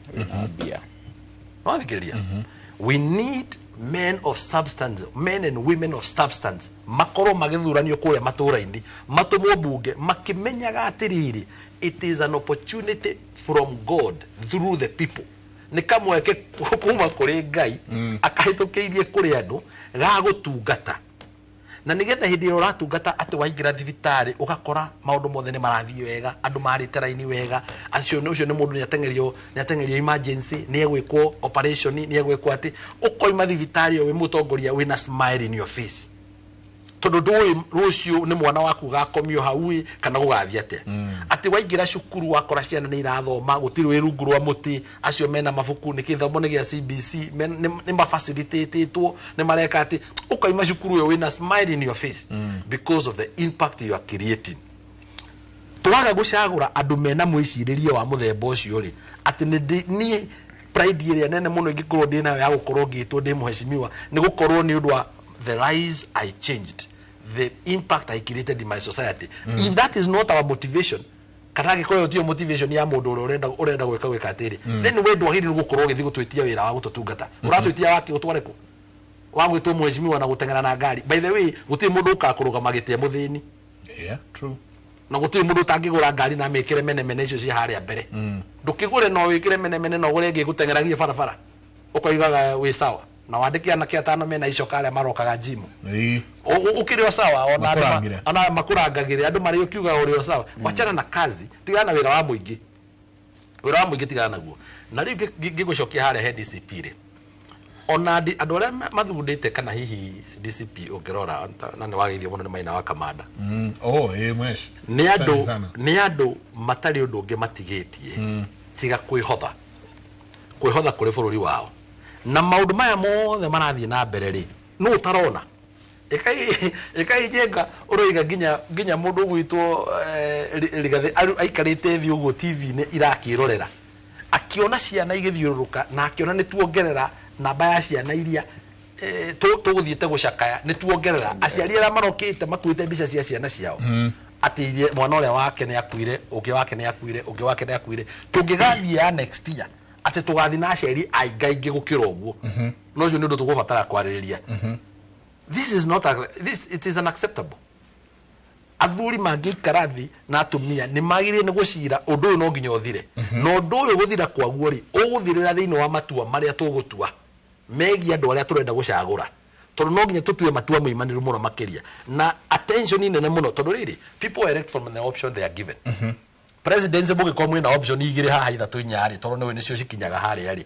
Wathikĩrĩria, we need men of substance, men and women of substance, makorwo magĩthuranio kũrĩa matũũra-inĩ, matũmwo mbunge makĩmenyaga atĩrĩrĩ, it is an opportunity from God through the people, nĩ kamweke kuma kũrĩ Ngai akahĩtũkĩirie kũrĩ andũ ga gũtungata. Na nĩgetha hĩndĩ ĩrĩa ũratungata, atĩ waingĩra thibitarĩ ũgakora maũndũ mothe nĩ marathiĩ wega, andũ marĩte raini wega, acio ũcio nĩ mũndũ nĩ atengerio emergency, nĩ egwĩkwo operation, nĩ egwĩkwo atĩ, ũkoima thibitarĩ ĩyo wĩ mũtongoria wĩna smile in your face, tondũ ndũĩ rũciũ nĩ mwana waku gakomio hau ĩ, kana gũgathiĩ atĩa. Atĩ waingĩra cukuru wakora ciana nĩ irathoma, gũtirĩ wĩ rungu rwa mũtĩ, acio mena mabuku, nĩ gĩthomo nĩ gĩa CBC, nĩ mafacilitatĩtwo, nĩ mareka atĩ ũkaima cukuru ĩyo wĩna smile in your face because of the impact you are creating. Twaga gũcagũra andũ mena mwĩcirĩrie wa mũthemba ũcio rĩ, atĩ niĩ pride ĩrĩa nene mũno ingĩkorwo ndĩ nayo ya gũkorwo ngĩtwo ndĩ mheshimiwa nĩ gũkorwo nĩ ũndũ wa the lives I changed, the impact I created in my society. If that is not our motivation, kana angĩkorwo ĩyo tiyo motivation ya mũndũ ũrĩa ũrenda gwĩka atĩrĩ, then we ndwagĩrĩirwo gũkorwo ũgĩthiĩ gũtwĩtia wĩra wa gũtũtungata. Ũratwĩtia wake ũtware kũ wa gwĩtwo mheshimiwa na gũteng'era na ngari? By the way, gũtirĩ mũndũ ũkakũrũgama gĩtĩ e mũthĩni. Yeah, true. Na gũtirĩ mũndũ ũtangĩgũra ngari na mĩkĩre menemene icio cia harĩa mbere. Ndũkĩgũre no wĩkĩre menemene, no ũgũre ĩngĩ ĩgũteng'eragie barabara, ũkoigaga wĩ sawa, na wandĩke anake atano mena icoka arĩa marokaga gym. Ũkĩrĩ o sawa, ona andũ Makũrangĩre. Ona makũrangagĩre andũ marĩ ũkiugaga ũrĩ o sawa. Wachana na kazi, tigana na wĩra wa mũingĩ, wĩra wa mũingĩ tigana naguo. Na rĩu ngĩgũcokia harĩa he DCP rĩ, ona andũ arĩa mathugundĩte kana hihi DCP ũngĩrora na nĩ wageithio mũno nĩ Maina wa Kamanda. Oh, mwesh. Nĩ Asante andũ sana. Nĩ andũ matarĩ ũndũ ũngĩ matigĩtie tiga kwĩhotha, kwĩhotha kũrĩ bũrũri wao. Na maũndũ maya mothe marathiĩ na mbere rĩ, nũ ũtarona ĩkai njenga ũroiga nginya mũndũ ũgwĩtwo Rigathĩ aikarĩte thĩ ũguo TV-inĩ irakĩrorera, akĩona ciana igĩthiũrũrũka, na akĩona nĩ tuongerera namba ya ciana iria tũgũthiĩte gũcakaya, nĩ tuongerera aciari arĩa marokĩte makuĩte mbica cia ciana ciao, atĩ mwana ũrĩa wake nĩ akuire, ũngĩ wake nĩ akuire, ũngĩ wake nĩ akuire. Tũngĩgathiĩ ya next year atĩ tũgathiĩ na aciari aingaingĩ gũkĩra ũguo, no ũcio nĩ ũndũ tũgũbatara kwarĩrĩria. This is not a, this it is unacceptable. Athuri mangĩikara thĩ na atumia nĩ magĩrĩire nĩ gũcira ũndũ ũyũ, no nginya ũthire. Na ũndũ ũyũ gũthira kwaguo rĩ, ũgũthirĩra thĩinĩ wa matua marĩa tũgũtua megiĩ andũ arĩa tũrenda gũcagũra, tondũ no nginya tũtue matua maimanĩru mũno makĩria na attention nene mũno, tondũ rĩrĩ, people elect from the option they are given. Presidency, mũgĩkorwo mwĩna option igĩrĩ haha, ithatũ, inya rĩ, tondũ nĩũĩ nĩcio cikinyaga harĩa rĩ,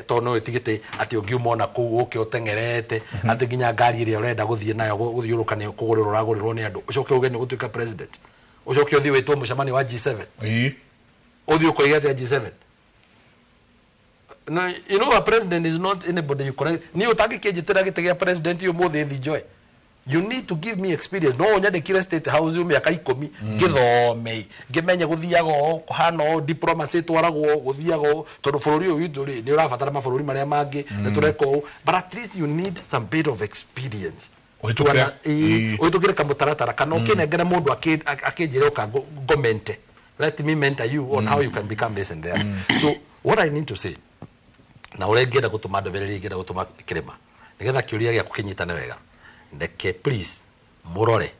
tondũ nĩũĩ ti gĩtĩ atĩ ũngiuma ona kũu ũke ũteng'erete atĩ nginya ngari ĩrĩa ũrenda gũthiĩ nayo gũthiũrũrũka nĩ kũgũrĩrwo ũragũrĩrwo nĩ andũ, ũcoke uge nĩ gũtuĩka president, ũcoke ũthiĩ wĩtwo mũcemanio wa G7, ũthiĩ ũkoige atĩa G7? No, you know, a president is not anybody you correct. Ni utangĩkĩnjĩtĩra gĩtĩ gĩa president ũmũthĩ thi njoe. You need to give me experience. No nyandĩkire State House mĩaka 10 ngĩthome, ngĩmenye gũthiaga ũũ, kũhana ũũ, diplomacy ĩtwaragwo ũũ, gũthiaga ũũ, tondũ bũrũri ũyũ witũ rĩ nĩ ũrabatara mabũrũri marĩa mangĩ, nĩ tũreka ũũ, but at least you need some bit of experience. Ũhĩtũkĩre- Ũhĩtũkĩre kamũtaratara kana ũkĩnengere mũndũ akĩnjĩre ũka ngomente, let me mentor you on how you can become this and that. So what I need to say na ũrĩa ingĩenda gũtũma ndũmĩrĩri, ingĩenda gũtũma kĩrĩma nĩgetha kĩũria gĩaku kĩnyitane wega, ndeke please mũrore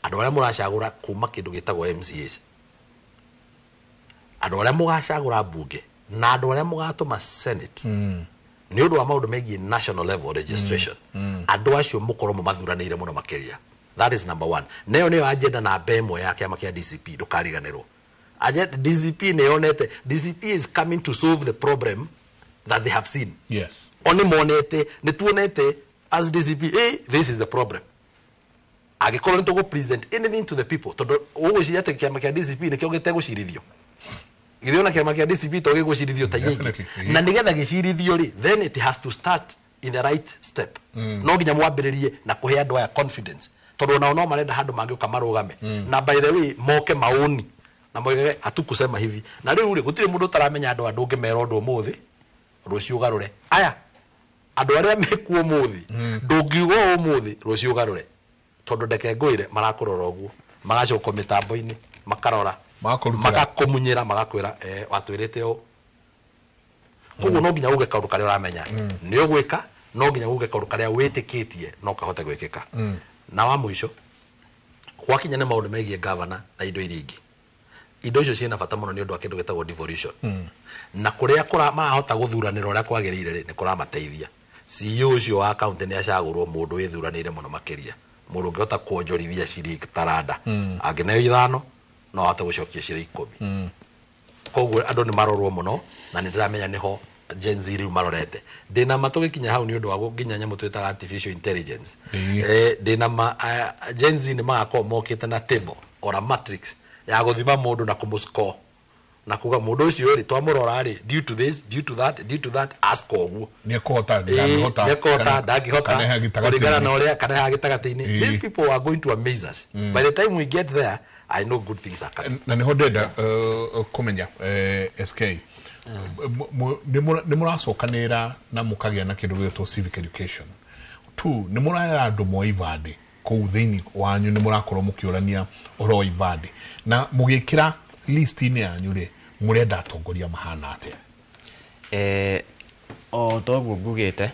andũ arĩa mũracagũra kuma kĩndũ gĩtagwo MCAs, andũ arĩa mũgacagũra mbunge na andũ arĩa mũgatũma senate nĩ ũndũ wa maũndũ megiĩ national level registration. Andũ acio mũkorwo mũmathuranĩire mũno makĩria. That is number one. Nayo nĩyo agenda namba ĩmwe ya kĩama kĩa DCP. Ndũkariganĩrwo Agenda- DCP nĩ yonete, DCP is coming to solve the problem that they have seen. O nĩ monete, nĩ tuonete as DCP, this is the problem. Angĩkorwo nĩ tũgũ present anything to the people, tondũ ũgwĩciria atĩ kĩama kĩa DCP nĩkĩo gĩtegũcirithio, githĩ ona kĩama kĩa DCP to gĩgũcirithio ta iria ingĩ? Na nĩgetha gĩcirithio rĩ, then it has to start in the right step. No nginya mwambĩrĩrie na kũhe andũ aya confidence, tondũ onao no marenda handũ mangĩũka marũgame. Na by the way, moke maoni na moigage hatukusema hivi. Na rĩu rĩ, gũtirĩ mũndũ ũtaramenya andũ aya, ndũngĩmera ũndũ ũmũthĩ rũciũ ũgarũre. Aya andũ arĩa mekuo ũmũthĩ, ndũngiuga ũũ ũmũthĩ rũciũ ũgarũre, tondũ ndeke ngwĩre, marakũrora ũguo, magacoka mĩtambo-inĩ makarora, magakũmunyĩra, magakwĩra watwĩrĩte ũũ. Koguo no nginya uge kaũndũ karĩa ũramenya nĩ ũgwĩka, no nginya uge kaũndũ karĩa wĩtĩkĩtie no kahote gwĩkĩka. Na wa mũico, gwakinya nĩ maũndũ megiĩ gavana na indo iria ingĩ, indo icio ciĩna bata mũno nĩ ũndũ wa kĩndũ gĩtagwo devolution. Na kũrĩa marahota gũthuranĩra ũrĩa kwagĩrĩire rĩ, nĩ kũramateithia. CEO ũcio wa county nĩ acagũrwo mũndũ wĩthuranĩire mũno makĩria, mũndũ ũngĩhota kuonjorithia ciringi taranda. Angĩneo 5 no ahote gũcokia ciringi 10. Koguo andũ nĩ marorwo mũno, na nĩ ndĩramenya nĩho Gen Z rĩu marorete. Ndĩna ma tũgĩkinya hau nĩ ũndũ wa nginya nyamũ twĩtaga artificial intelligence. Ndĩna ma Gen Z nĩ magakorwo mokĩte na table or a matrix ya gũthima mũndũ na kũmũscore na kuga mũndũ ũcio rĩ, twamũrora rĩ, due to this, due to that, due to that, ascore ũguo. Nĩ ekũhota, ndangĩhota, nĩekũhota, ndangĩhota, kana he gĩtagatĩ-inĩ. Kũringana na ũrĩa kana he gĩtagatĩ-inĩ. These people are going to amaze us. By the time we get there, I know good things are coming. Na nĩho ndenda kũmenya, SK, nĩ mũracokanĩra na mũkagĩa na kĩndũ gĩgwĩtwo civic education two, nĩ mũrera andũ moe ibandĩ kũu thĩinĩ wanyu, nĩ mũrakorwo mũkĩũrania ũhoro wa ibandĩ na mũgĩkĩra list-inĩ yanyu rĩ, mũrenda atongoria mahana atĩa? O toguo ngugĩte,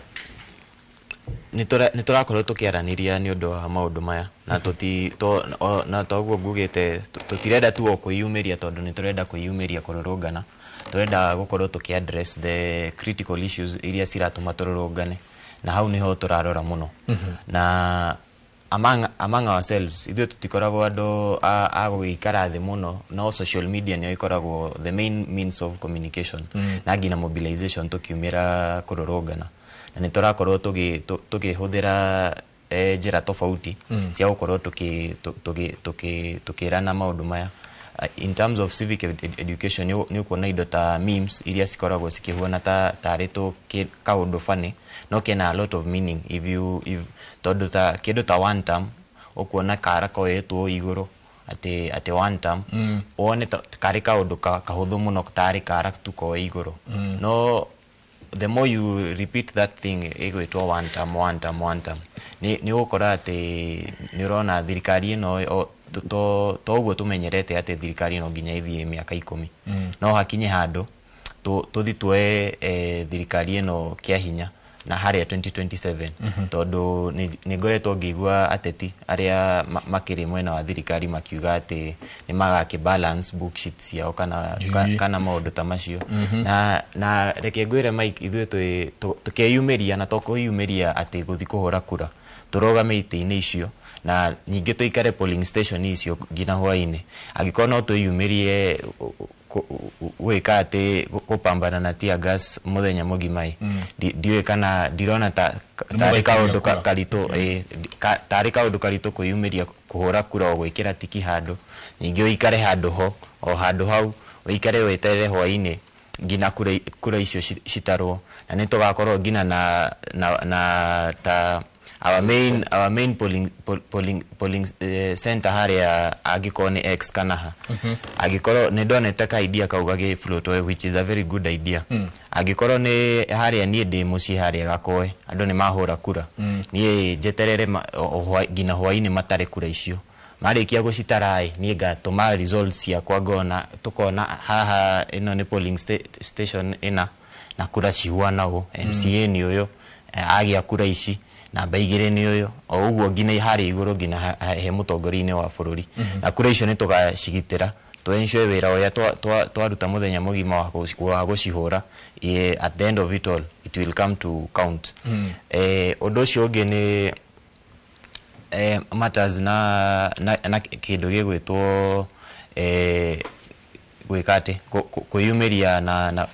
nĩ tũrakorwo tũkĩaranĩria nĩ ũndũ wa maũndũ maya na tũti to, o, na toguo ngugĩte, tũtirenda tu o kwĩyumĩria, tondũ nĩ tũrenda kwĩyumĩria kũrũrũngana, tũrenda gũkorwo tũkĩ address the critical issues iria ciratũma tũrũrũngane, na hau nĩho tũrarora mũno. Na among ourselves, ithuĩ tũtikoragwo andũ a gũgĩikara thĩ mũno, no social media nĩyo ĩkoragwo the main means of communication na nginya mobilization tũkiumĩra kũrũrũngana, na nĩ tũrakorwo tũkĩhũthĩra njĩra tofauti cia gũkorwo tũkĩrana maũndũ maya. In terms of civic education, nĩ ũkuona indo ta memes iria cikoragwo cikĩhuana ta tarĩ tũ kaũndũ funny, no kena a lot of meaning if you if tondũ ta kĩndũ ta one term, ũkuona kara koetwo igũrũ atĩ one term, wone karĩ kaũndũ kahũthũ mũno, tarĩ kara tu koe igũrũ. No the more you repeat that thing ĩgwĩtwo one term, one term, one term, nĩ ũgũkora atĩ nĩ ũrona thirikari ĩno to ũguo tũmenyerete atĩ thirikari no nginya ĩthiĩ mĩaka 10. No hakinye handũ tũthi tuoe thirikari ĩno kĩa hinya na harĩa 2027. Tondũ nĩ ngoretwo ngĩigua ateti arĩa makĩrĩ mwena wa thirikari makiuga atĩ nĩ magakĩ balance book sheets ciao kana maũndũ ta macio. Na reke ngwĩre Mike, ithuĩ tũkeyumĩria na to kwĩyumĩria atĩ gũthiĩ kũhũra kura, tũrũgame itĩ-inĩ icio na ningĩ tũikare polling station icio nginya hwaĩ-inĩ. Angĩkorwo no twĩyumĩrie gwĩka atĩ gũpambana na tear gas mũthenya mũgima ĩ, ndiũĩ kana ndirona Nĩ tarĩ mũgaikia kaũndũ kura. karitũ, tarĩ kaũndũ karitũ kwĩyumĩria kũhũra kura o gwĩkĩra tiki handũ, ningĩ ũikare handũ ho o handũ hau ũikare weterere hwaĩ-inĩ nginya kura icio citarwo, na nĩ tũgakorwo nginya na ta Our main polling center haria angĩkorwo nĩ X kana ha, angĩkorwo nĩ ndonete ka idea kau gagĩ float, which is a very good idea, angĩkorwo nĩ harĩa niĩ ndĩ mũciĩ harĩa Gakoe, andũ nĩ mahũra kura, niĩ njeterere nginya hwainĩ matare kura icio. Marĩkia gũcitara, niĩ ngatũma results ciakwa, ngona tũkona haha ĩno nĩ polling station ĩna na kura cihuana ũũ, MCA nĩ ũyũ, agĩa kura ici, namba 2 nĩ ũyũ, o ũguo nginya harĩa igũrũ nginya he mũtongoria-inĩ wa bũrũri. Na kura icio nĩ tũgacigitĩra, tũ ensure wĩra ũrĩa twaruta mũthenya mũgima wa gũcihũra, at the end of it all it will come to count. Ũndũ ũcio ũngĩ nĩ matters na kĩndũ gĩgwĩtwo gwĩka atĩ kwĩyumĩria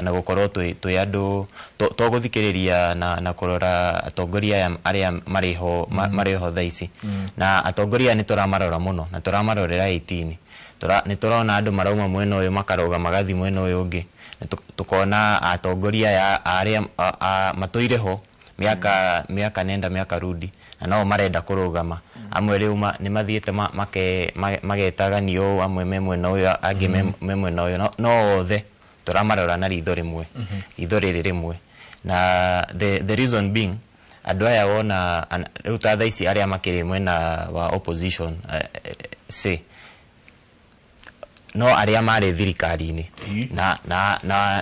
na gũkorwo twĩ andũ to gũthikĩrĩria na kũrora atongoria aya arĩa marĩ ho marĩ ho thaa ici. Na atongoria aya nĩ tũramarora mũno na tũramarorera 18. Nĩ tũrona andũ marauma mwena ũyũ makarũga magathiĩ mwena ũyũ ũngĩ. Nĩ tũkona atongoria aya arĩa matũire ho mĩaka nenda mĩaka rudi na no marenda kũrũgama. Amwe rĩu nĩ mathiĩte magetaganio, amwe me mwena ũyũ, angĩ me mwena ũyũ, no othe tũramarora na ritho rĩmwe, ritho rĩrĩ rĩmwe. Na the reason being, andũ aya wona rĩu ta thaa ici arĩa makĩrĩ mwena wa opposition, say no arĩa marĩ thirikari-inĩ,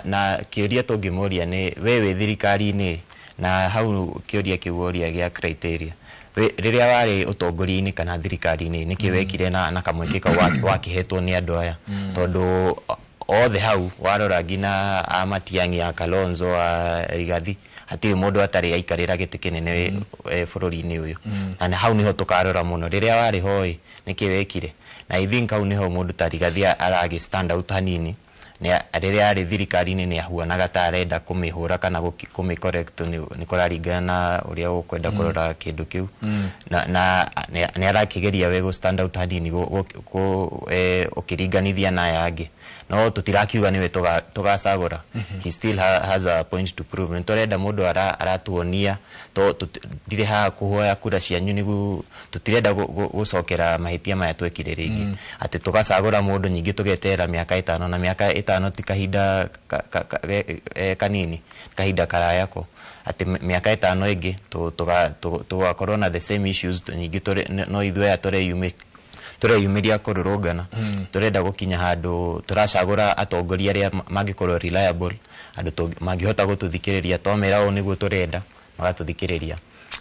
na kĩũria tũngĩmũria nĩ we wĩ thirikari-inĩ, na hau kĩũria kĩu woria gĩa criteria, rĩrĩa warĩ ũtongoria-inĩ kana thirikari-inĩ, nĩkĩ wekire na kamweke kau wakĩhetwo nĩ andũ aya? Tondũ othe hau warora nginya a Matiang'i, a Kalonzo, a Rigathi, hatirĩ mũndũ atarĩ aikarĩra gĩtĩ kĩnene bũrũri-inĩ ũyũ. Na hau nĩho tũkarora mũno, rĩrĩa warĩ ho ĩ, nĩkĩ wekire? Na I think hau nĩho mũndũ ta Rigathi aragĩ stand out hanini. Rĩrĩa arĩ thirikari-inĩ nĩ ahuanaga ta arenda kũmĩhũra kana kũmĩ correct, nĩ kũraringana na ũrĩa ũkwenda kũrora kĩndũ kĩu. Na nĩ arakĩgeria we gũ stand out hanini ũkĩringanithia na aya angĩ, no tũtirakiuga nĩwe tũgacagũra. He still has a point to prove. Nĩ tũrenda mũndũ aratuonia ndirĩ haha kũhoya kura cianyu nĩguo tũtirenda gũcokera mahĩtia maya twekire rĩngĩ, atĩ tũgacagũra mũndũ nyingĩ tũgeterera mĩaka 5, na mĩaka 5 ti kahinda kanini, kahinda karaya ko atĩ mĩaka 5 ĩngĩ tũgakorwo na the same issues nyingĩ no ithuĩ aya tũreyumĩria kũrũrũngana. Tũrenda gũkinya handũ tũracagũra atongoria arĩa mangĩkorwo reliable, andũ mangĩhota gũtũthikĩrĩria, twamera ũũ nĩguo tũrenda magatũthikĩrĩria.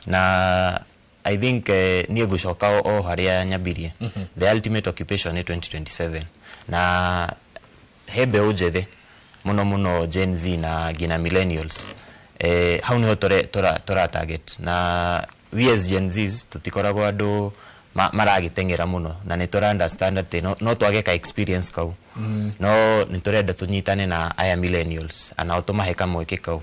Na I think niĩ ngũcoka o harĩa nyambirie, the ultimate occupation nĩ 2027, na he mbeũ njĩthĩ mũno mũno Gen Z na nginya millennials, hau nĩho tũra target. Na we as Gen Zs tũtikoragwo andũ maragĩteng'era mũno, na nĩ tũra understand atĩ no twage ka experience kau, no nĩ tũrenda tũnyitane na aya millennials anao tũmahe kamweke kau,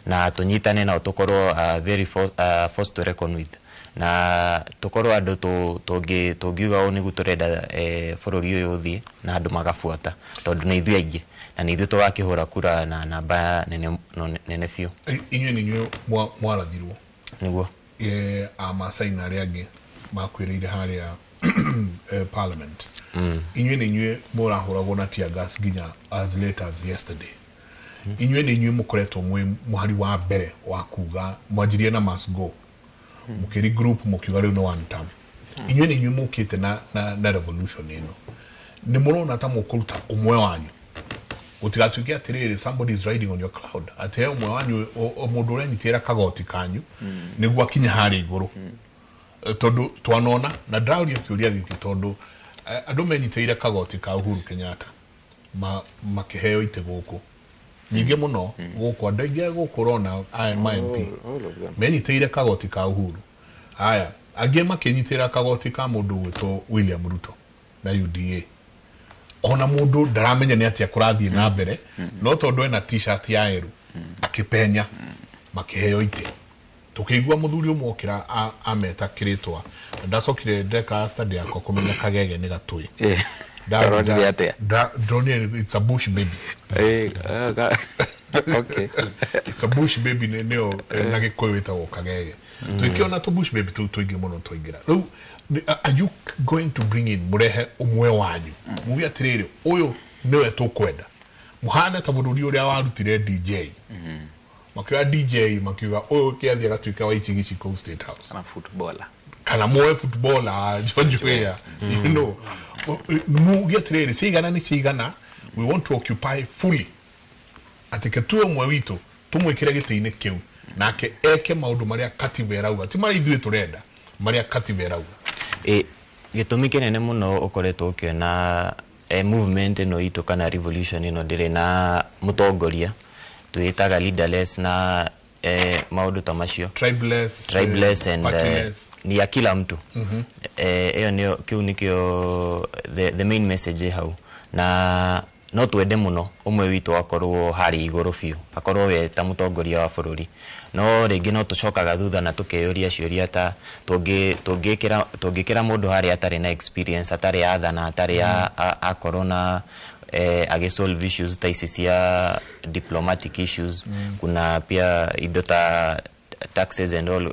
na tũnyitane nao tũkorwo very force to reckon with, na tũkorwo andũ tũngiuga ũũ nĩguo tũrenda bũrũri ũyũ ũthiĩ, na andũ magabuata, tondũ nĩ ithuĩ aingĩ na nĩ ithuĩ tũgakĩhũra kura na namba nene, nene biũ. Inyuĩ nĩ inyuĩ mwarathirwo nĩguo Amasai na arĩa angĩ makwĩrĩire harĩa parliament. Inyuĩ nĩ inyuĩ mũrahũragwo na tear gas nginya as late as yesterday. Inyuĩ nĩ inyuĩ mũkoretwo mwĩ mũhari wa mbere wa kuga, mwanjirie na must go, mũkĩri group mũkiuga rĩu nĩ one term. Inyuĩ nĩ inyuĩ mũkĩte na revolution ĩno. Nĩ mũrona ta mũkũruta ũmwe wanyu, gũtigatuĩke atĩrĩrĩ somebody is riding on your cloud, atĩ he ũmwe wanyu mũndũ ũrenyitĩrĩra kagoti kanyu nĩguo akinye harĩa igũrũ? Tondũ twanona, na ndĩraũria kĩũria gĩkĩ tondũ andũ menyitĩrĩire kagoti ka Uhuru Kenyatta makĩheo itĩ gũkũ nyingĩ mũno, gũkũ andũ aingĩ gũkũ ũrona aya ma MP menyitĩrĩire kagoti ka Uhuru, aya angĩ makĩnyitĩrĩra kagoti ka mũndũ ũgwĩtwo William Ruto na UDA. Ona mũndũ ndaramenya nĩ atĩa kũrathiĩ na mbere, no tondũ ena t-shirt ya yerũ akĩpenya, makĩheo itĩ. Tukĩigua mũthuri ũmwe okĩra ameta kĩrĩtwa, ndacokire ndeka study yakwa kũmenya kagege nĩ gatũĩ. Ndonire atĩa? Ndonire it's a bush baby. Okay. It's a bush baby nĩyo na Gĩkũyũ ĩtagwo kagege. Tũikĩona tũ bush baby tũu tũingĩ mũno twaingĩra. Rĩu are you going to bring in mũrehe ũmwe wanyu muge atĩrĩrĩ, ũyũ nĩwe tũkwenda, mũhane ta bũrũri ũrĩa warutire DJ, makĩoya DJ makiuga ũyũ kĩathiĩ agatuĩka wa Ichigichi kũu State House, kana footballer, kana muoe footballer George Weah, muge atĩrĩrĩ, cigana nĩ cigana, we want to occupy fully, atĩ ke tuwe ũmwe witũ tũmwĩkĩre gĩtĩ-inĩ kĩu nake eke maũndũ marĩa katiba ĩrauga, ti marĩa ithuĩ tũrenda, marĩa katiba ĩrauga. Gĩtũmi kĩnene mũno ũkoretwo ũkĩona movement ĩno itũ kana revolution ĩno ndĩrĩ na mũtongoria, twĩtaga leaderless na maũndũ ta macio, tribeless, and partyless. Ni ya kila mtu. Ĩyo nĩyo, kĩu nĩkĩo the main message hau, na no twende mũno ũmwe witũ akorwo harĩ igũrũ biũ, akorwo we ta mũtongoria wa bũrũri, no rĩngĩ no tũcokaga thutha na tũkeyũria ciũria ta tũngĩkĩra mũndũ harĩa atarĩ na experience, atarĩ athana, atarĩ akorwo na agĩsolve issues ta ici cia diplomatic issues. Kuna pia indo ta taxes and all,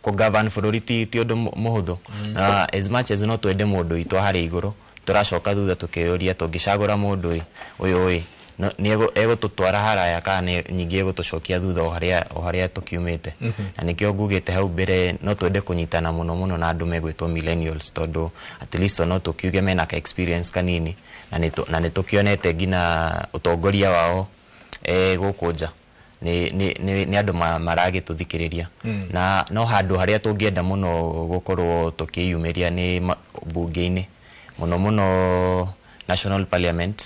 kũgovern bũrũri ti ũndũ mũhũthũ. Na as much as no twende mũndũ witũ harĩ igũrũ, tũracoka thutha tũkeyũria tũngĩcagũra mũndũ ũyũ nĩ egũtũtwara haraya kana ningĩ egũtũcokia thutha o harĩa tũkiumĩte. Na nĩkĩo ngugĩte hau mbere no twende kũnyitana mũno mũno na andũ megwĩtwo millennials, tondũ at least no tũkiuge mena ka experience kanini, na nĩ tũkĩonete nginya ũtongoria wao gũkũ nja nĩ andũ maragĩtũthikĩrĩria. Na no handũ harĩa tũngĩenda mũno gũkorwo tũkĩyumĩria nĩ bunge-inĩ, mũno mũno National Parliament,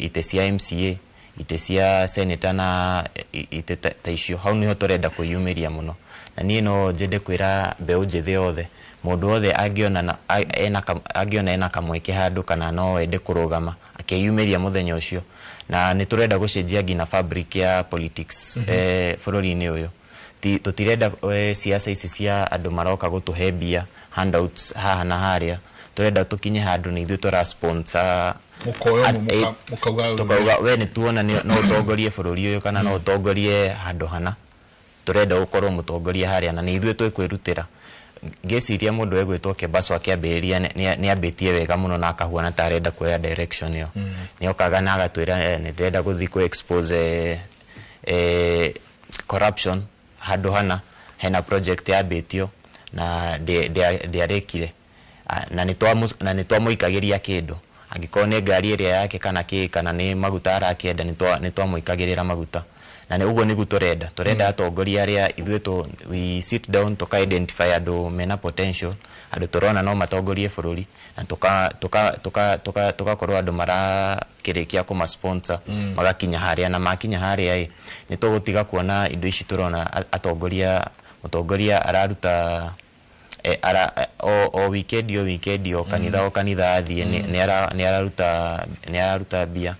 ite cia MCA, ite cia senator na ite ta icio, hau niho tũrenda kwĩyumĩria mũno. Na niĩ no njende kwĩra mbeũ njĩthĩ yothe, mũndũ wothe angĩona ena kamweke handũ kana no ende kũrũgama akeyumĩria mũthenya ũcio. Na nĩ tũrenda gũcenjia nginya fabric ya politics bũrũri-inĩ ũyũ. Tũtirenda siasa ici cia andũ maroka gũtũhe mbia, handouts haha na harĩa. Tũrenda tũkinye handũ nĩ ithuĩ tũra sponsor, tũkauga we nĩ tuona no ũtongorie bũrũri ũyũ kana no ũtongorie handũ hana, tũrenda ũkorwo mũtongoria harĩa na nĩ ithuĩ twĩkwĩrutĩra. Ngĩciria mũndũ egwĩtwo Kebaso akĩambĩrĩria nĩ ambĩtie wega mũno na akahuana ta arenda kuoya direction ĩyo. Nĩ okaga na agatwĩra nĩ ndĩrenda gũthiĩ kũ expose corruption handũ hana, hena project yambĩtio na ndĩarĩkire, na nĩ twamũikagĩria kĩndũ, angĩkorwo nĩ ngari ĩrĩa yake kana kĩ, kana nĩ maguta arakĩenda, nĩ twamũikagĩrĩra maguta. Na nĩ ũguo nĩguo tũrenda atongoria arĩa ithuĩ we sit down tũka identify andũ mena potential, andũ tũrona no matongorie bũrũri, na tũgakorwo andũ marakĩrĩkia kũma sponsor magakinya harĩa, na makinya harĩa nĩ tũgũtiga kuona indo ici tũrona atongoria, mũtongoria araruta o weekend o kanitha o kanitha athiĩ nĩ araruta mbia,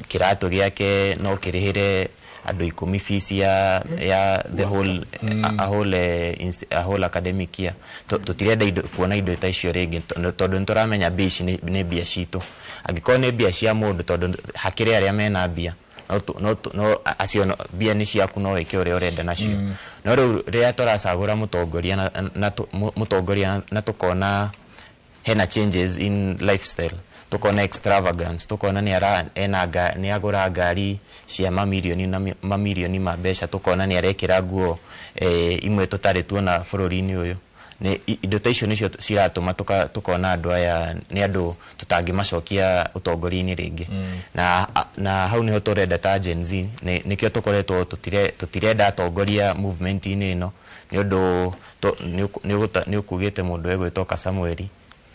kĩratũ gĩake no kĩrĩhĩre andũ 10 fees ya the whole a whole academic year. Tũtirenda kuona indo ta icio rĩngĩ, tondũ nĩ tũramenya mbia ici nĩ mbia citũ. Angĩkorwo nĩ mbia cia mũndũ, tondũ hakĩrĩ arĩa mena mbia, no acio mbia nĩ ciaku, no wĩke ũrĩa ũrenda nacio. No rĩu rĩrĩa tũracagũra mũtongoria na tũkona hena changes in lifestyle, tukona extravagance, tukona ni agura ngari cia mamirioni na mamirioni ma mbeca, tukona ni arekira nguo imwe tutari tuona bũrũri-inĩ ũyũ. Ni indo ta icio nicio ciratũma tukona andũ aya ni andũ tutangĩmacokia ũtongoria-inĩ rĩngĩ. Na hau niho tũrenda ta Gen Z, nĩkĩo tũkoretwo tũtirenda atongoria movement-inĩ ĩno, nĩ ũndũ nĩ ũkugĩte mũndũ egwĩtwo Kasamueli.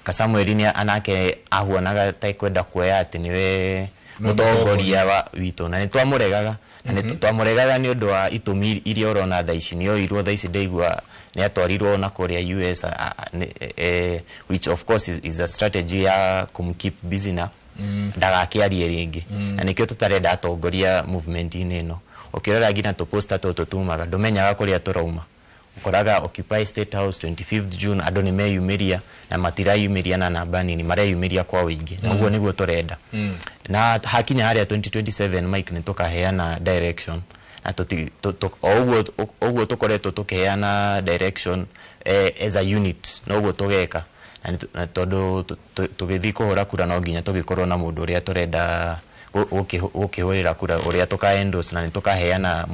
Kasamueli ni anake ahuanaga ta kwenda kuoya atĩ niwe mũtongoria wa witũ, na nĩ twamũregaga, na nĩ twamũregaga nĩ ũndũ wa itũmi iria ũrona thaa ici. Nĩ oirwo thaa ici, ndaigua nĩ atwarirwo na kũrĩa US, which of course is a strategy ya kũmkeep busy na ndagakĩarie rĩngĩ. Na nĩkĩo tũtarenda atongoria movement-inĩ ĩno. Ũkĩrora nginya tũposta tũtũ tumaga, ndũmenyaga kũrĩa tũrauma. Ũkoraga Occupy State House 25th June andũ nĩ meyumĩria na matirayumĩria na namba nini, mareyumĩria kwa ũingĩ, na ũguo nĩguo tũrenda. Na hakinya harĩa 2027, Mike, nĩ tũkaheana direction na o ũguo tũkoretwo tũkĩheana direction as a unit, noguo tũgeka. Na tondũ tũgĩthiĩ kũhũra kura no nginya tũgĩkorwo na mũndũ ũrĩa tũrenda gũkĩhũrĩra kura, ũrĩa tũka endorse, na nĩ tũkaheana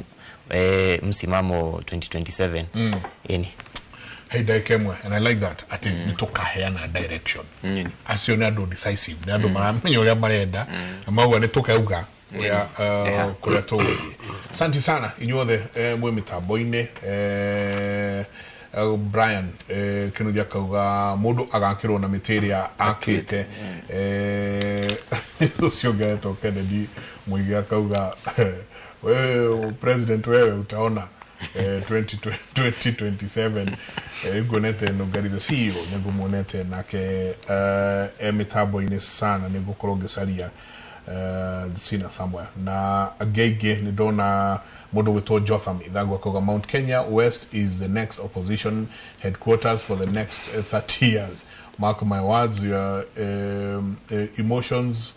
msimamo 2027. Ĩni. Hey, ndagĩka ĩmwe, and I like that atĩ nĩ tũkaheana direction. Acio nĩ andũ decisive, nĩ andũ maramenya ũrĩa marenda na mauga nĩ tũkauga ũrĩa kũrĩa tũgũthiĩ. Asante sana inyuothe mwĩ mĩtambo-inĩ. Brian Kinuthia akauga mũndũ agakĩrwo na mĩtĩ ĩrĩa akĩte. Ũcio ũngĩ aretwo Kennedy Mũige akauga wewe president, wewe utaona 2027. Nguonete Nũngari the CEO, nĩngũmuonete nake e mĩtambo-inĩ sana, nĩngũkorwo ngĩcaria sina somewhere na angĩ aingĩ. Nĩ ndona mũndũ gwĩtwo Jotham Ithangu akauga Mount Kenya West is the next opposition headquarters for the next 30 years, mark my words. Your emotions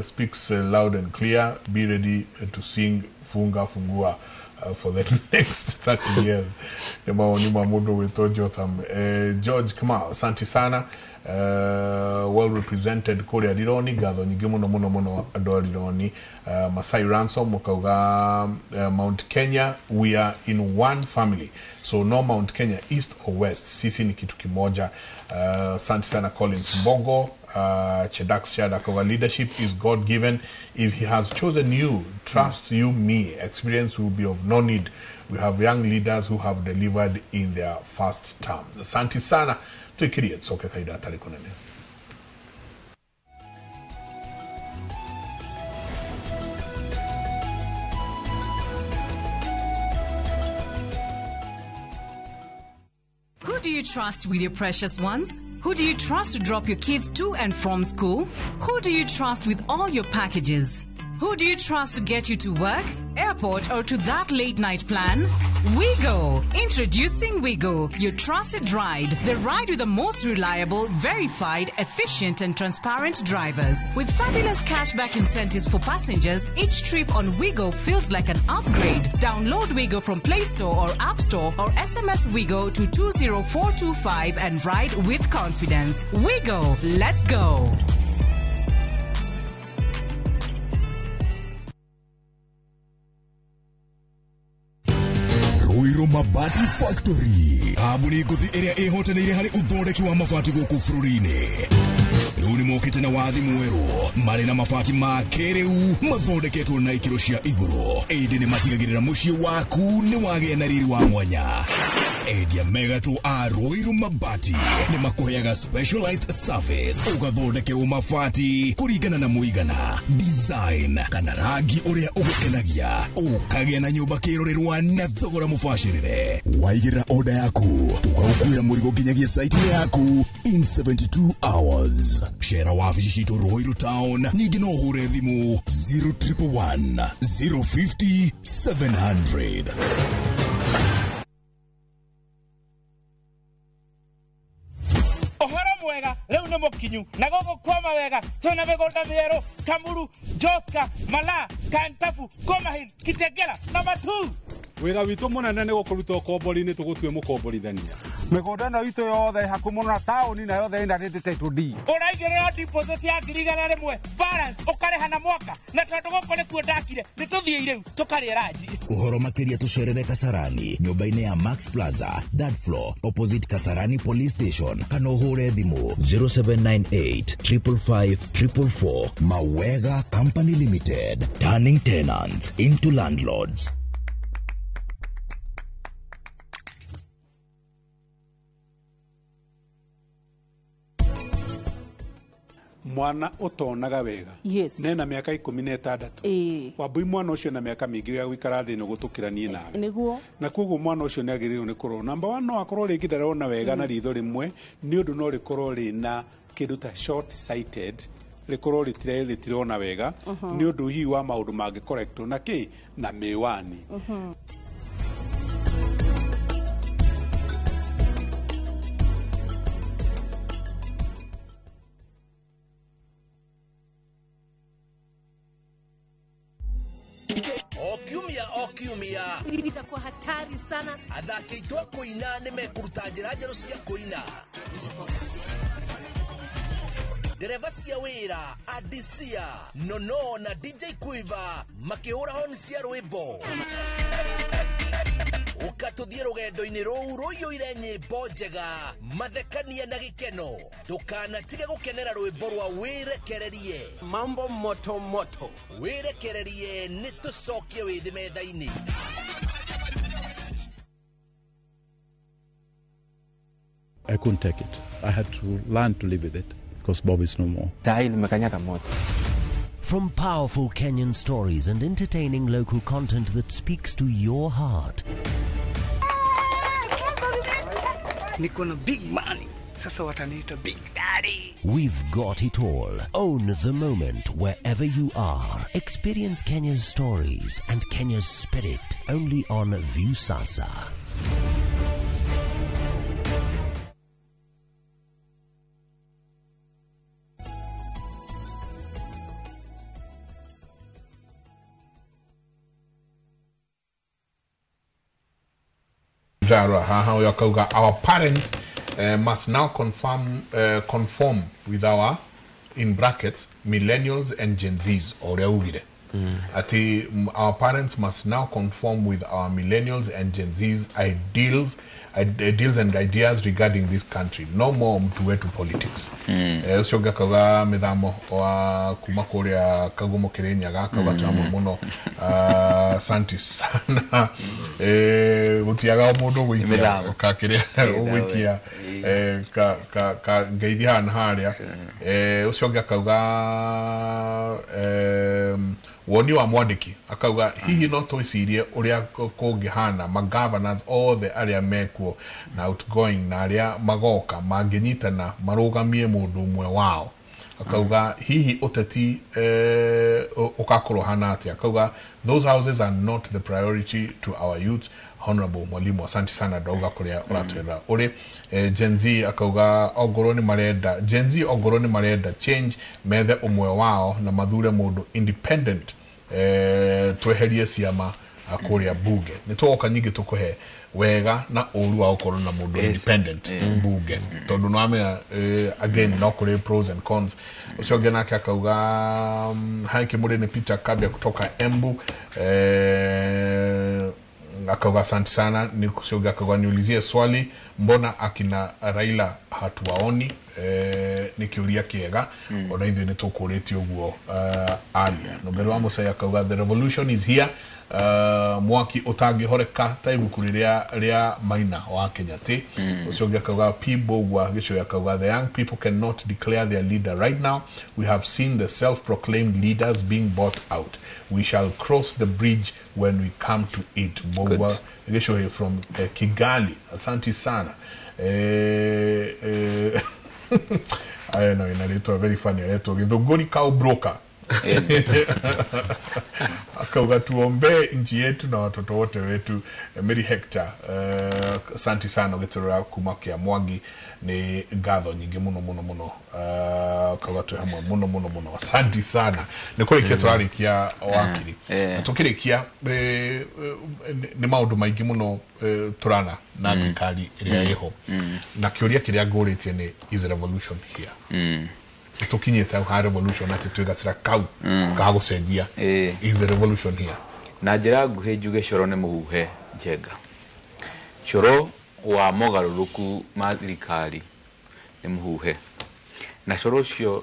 speaks loud and clear. Be ready to sing funga fungua for the next 30 years. Nĩ mawoni ma mũndũ gwĩtwo Jotham. George Kamau, asante sana, well represented kũrĩa Rironi, ngatho nyingĩ mũno mũno mũno andũ a Rironi. Masai Ransom ũkauga Mount Kenya, we are in one family, so no Mount Kenya East or West, sisi ni kitu kimoja. Asante sana Collins Mbogo. Chedax Shad akauga leadership is God given. If he has chosen you, trust you me, experience will be of no need. We have young leaders who have delivered in their first terms. Asante sana, tuikirie tsoke kaida atarĩ kũnene. Who do you trust with your precious ones? Who do you trust to drop your kids to and from school? Who do you trust with all your packages? Who do you trust to get you to work, airport, or to that late night plan? Wigo! Introducing Wigo, your trusted ride. The ride with the most reliable, verified, efficient, and transparent drivers. With fabulous cashback incentives for passengers, each trip on Wigo feels like an upgrade. Download Wigo from Play Store or App Store or SMS Wigo to 20425 and ride with confidence. Wigo, let's go! Ruiru Mabati Factory, kambuni ngũthi ĩrĩa ĩhotanĩire harĩ ũthondeki wa mabati gũkũ bũrũri-inĩ. Rĩu nĩ mokĩte na wathi mwerũ, marĩ na mabati ma kĩrĩu mathondeketwo na ikĩro cia igũrũ, ĩndĩ nĩ matigagĩrĩra mũciĩ waku nĩ wagĩa na riri wa mwanya. Endia mega tu a Ruiru Mabati nĩ makũheaga specialized service, ũgathondekerwo mabati kũringana na mũigana, design kana rangi ũrĩa ũgũkenagia, ũkagĩa na nyũmba kĩrorerwa na thogora mũbacĩrĩre. Waigĩrĩra order yaku, tũgagũkuĩra mũrigo nginyagia site yaku in 72 hours. Cera wabici citũ Ruiru Town, ningĩ no ũhũre thimũ 0111 050 700. Ũhoro mwega rĩu nĩ mũkinyu na gũkũ kwama wega, twĩna mĩgũnda mĩerũ Kamuru, Joska, Malaa, Kantafu, Komahil, Kitengela na Matuu. Wĩra witũ mũnene nĩ gũkũruta ũkombori-inĩ tũgũtue mũkomborithania. Mĩgũnda ĩno itũ yothe ĩ hakuhĩ mũno na taũni na yothe ĩna title deed. Ũraigĩrĩra deposit ya 100,000, balance ũkarĩha na mwaka, na tondũ gũkũ nĩkuo ndakire nĩ tũthiĩ rĩu tũkarĩe ranji. Ũhoro makĩria tũcerere Kasarani nyũmba-inĩ ya Max Plaza, third floor, opposite Kasarani Police Station, kana ũhũre thimũ 0798 555 444. Mawega Company Limited, turning tenants into landlords. Mwana utonaga wega. Yes. Nena miaka 16. Wambui mwana ucio na miaka mingi ya guikara thi no gutukira nie nawe. Niguo. Na koguo mwana ucio ni agiriirwo ni kurorwo. Number 1 no akorwo ringi ndarona wega na ritho rimwe ni undu no rikorwo rina kindu ta short sighted, rikorwo ritirona wega ni undu hihi wa maundu mangi correctwo na ki na miwani. O kiumia o kiumia Itakuwa hatari sana. Athaki aitũ a kũina nĩ mekũruta njĩra njerũ cia kũina. Ndereba cia wĩra Adisia Nono na DJ Quiver makĩhũra honi cia rwĩmbo. Ũka tũthiĩ rũgendo-inĩ rũu rũiyũire nyĩmbo njega, mathekania na gĩkeno. Ndũkanatige gũkenera rwĩmbo rwa wĩrekererie. Mambo moto moto. Wĩrekererie nĩ tũcokie wĩthĩ metha-inĩ. I couldn't take it. I had to learn to live with it because Bob is no more. From powerful Kenyan stories and entertaining local content that speaks to your heart. Niko na big money. Sasa wataniita Big Daddy. We've got it all. Own the moment wherever you are. Experience Kenya's stories and Kenya's spirit only on Viusasa. Ndarora haha ũyũ akauga our parents must now conform with our, in brackets, millennials and Gen Zs, o ũrĩa ugire ati our parents must now conform with our millennials and Gen Zs ideals and ideas regarding this country. No more mtu wetu politics. Ũcio ũngĩ akauga mĩthamo wa kuma kũrĩa Kagumo Kĩrĩnyaga, akauga twamwe mũno. Asante sana. Gũtiaga mũndũ ũgũikia Mĩthamo. Ka kĩrĩa ũgũikia ka ngeithi haha na harĩa. Ũcio ũngĩ akauga woni wa mwandĩki, akauga hihi no twĩcirie ũrĩa kũngĩhana magovernors othe arĩa mekuo na outgoing na arĩa magoka mangĩnyitana marũgamie mũndũ ũmwe wao. Akauga hihi ũteti ũgakorwo hana atĩa. Akauga those houses are not the priority to our youth. Honorable Mwalimu, asante sana ndauga kũrĩa ũratwĩra ũrĩ. Gen Z akauga ongorwo nĩ marenda Gen Z, ongorwo nĩ marenda change, methe ũmwe wao na mathure mũndũ independent, tweherie ciama kũrĩa bunge. Nĩ tũgoka nyingĩ tũkũhe wega na ũru wa gũkorwo na mũndũ independent bunge, tondũ nĩ wamenya again no kũrĩ pros and cons. Ũcio ũngĩ nake akauga hi Kimuri, ni Peter Kabia kutoka Embu. Akauga asante sana. Ni ũcio ũngĩ akauga niulizie swali, mbona akina Raila hatuwaoni? Nĩ kĩũria kĩega, ona ithuĩ nĩ tũkũrĩtie ũguo alia. Nongeri wa Mũcai akauga the revolution is here. Mwaki ũtangĩhoreka ta ibuku rĩrĩa rĩa Maina wa Kenyatta. Ũcio ũngĩ akauga P Bogwa Gĩcũĩ akauga the young people cannot declare their leader right now. We have seen the self-proclaimed leaders being bought out. We shall cross the bridge when we come to it. Bogwa Gĩcũĩ from Kigali, asante sana. Aya no inaletwa very funny, aletwa Githunguri cow broker. Akauga tuombee nchi yetu na watoto wote wetu. Mary Hector, asante sana ũgĩtũrora kuma kĩa Mwangi, nĩ ngatho nyingĩ mũno mũno mũno. Akauga twĩ hamwe mũno mũno mũno, asante sana. Nĩ kũrĩkia tũrarĩkia wakiri. Na tũkĩrĩkia nĩ maũndũ maingĩ mũno tũrana na thirikari ĩrĩa ĩho, na kĩũria kĩrĩa ngũrĩtie nĩ is revolution here? Tũkinyĩte ha revolution atĩ twĩ gacĩra kau ka gũcenjia. Is the revolution here? Na njĩra nguhĩ njuge coro nĩ mũhuhe njenga. Coro wa mogarũrũku ma thirikari nĩ mũhuhe, na coro ũcio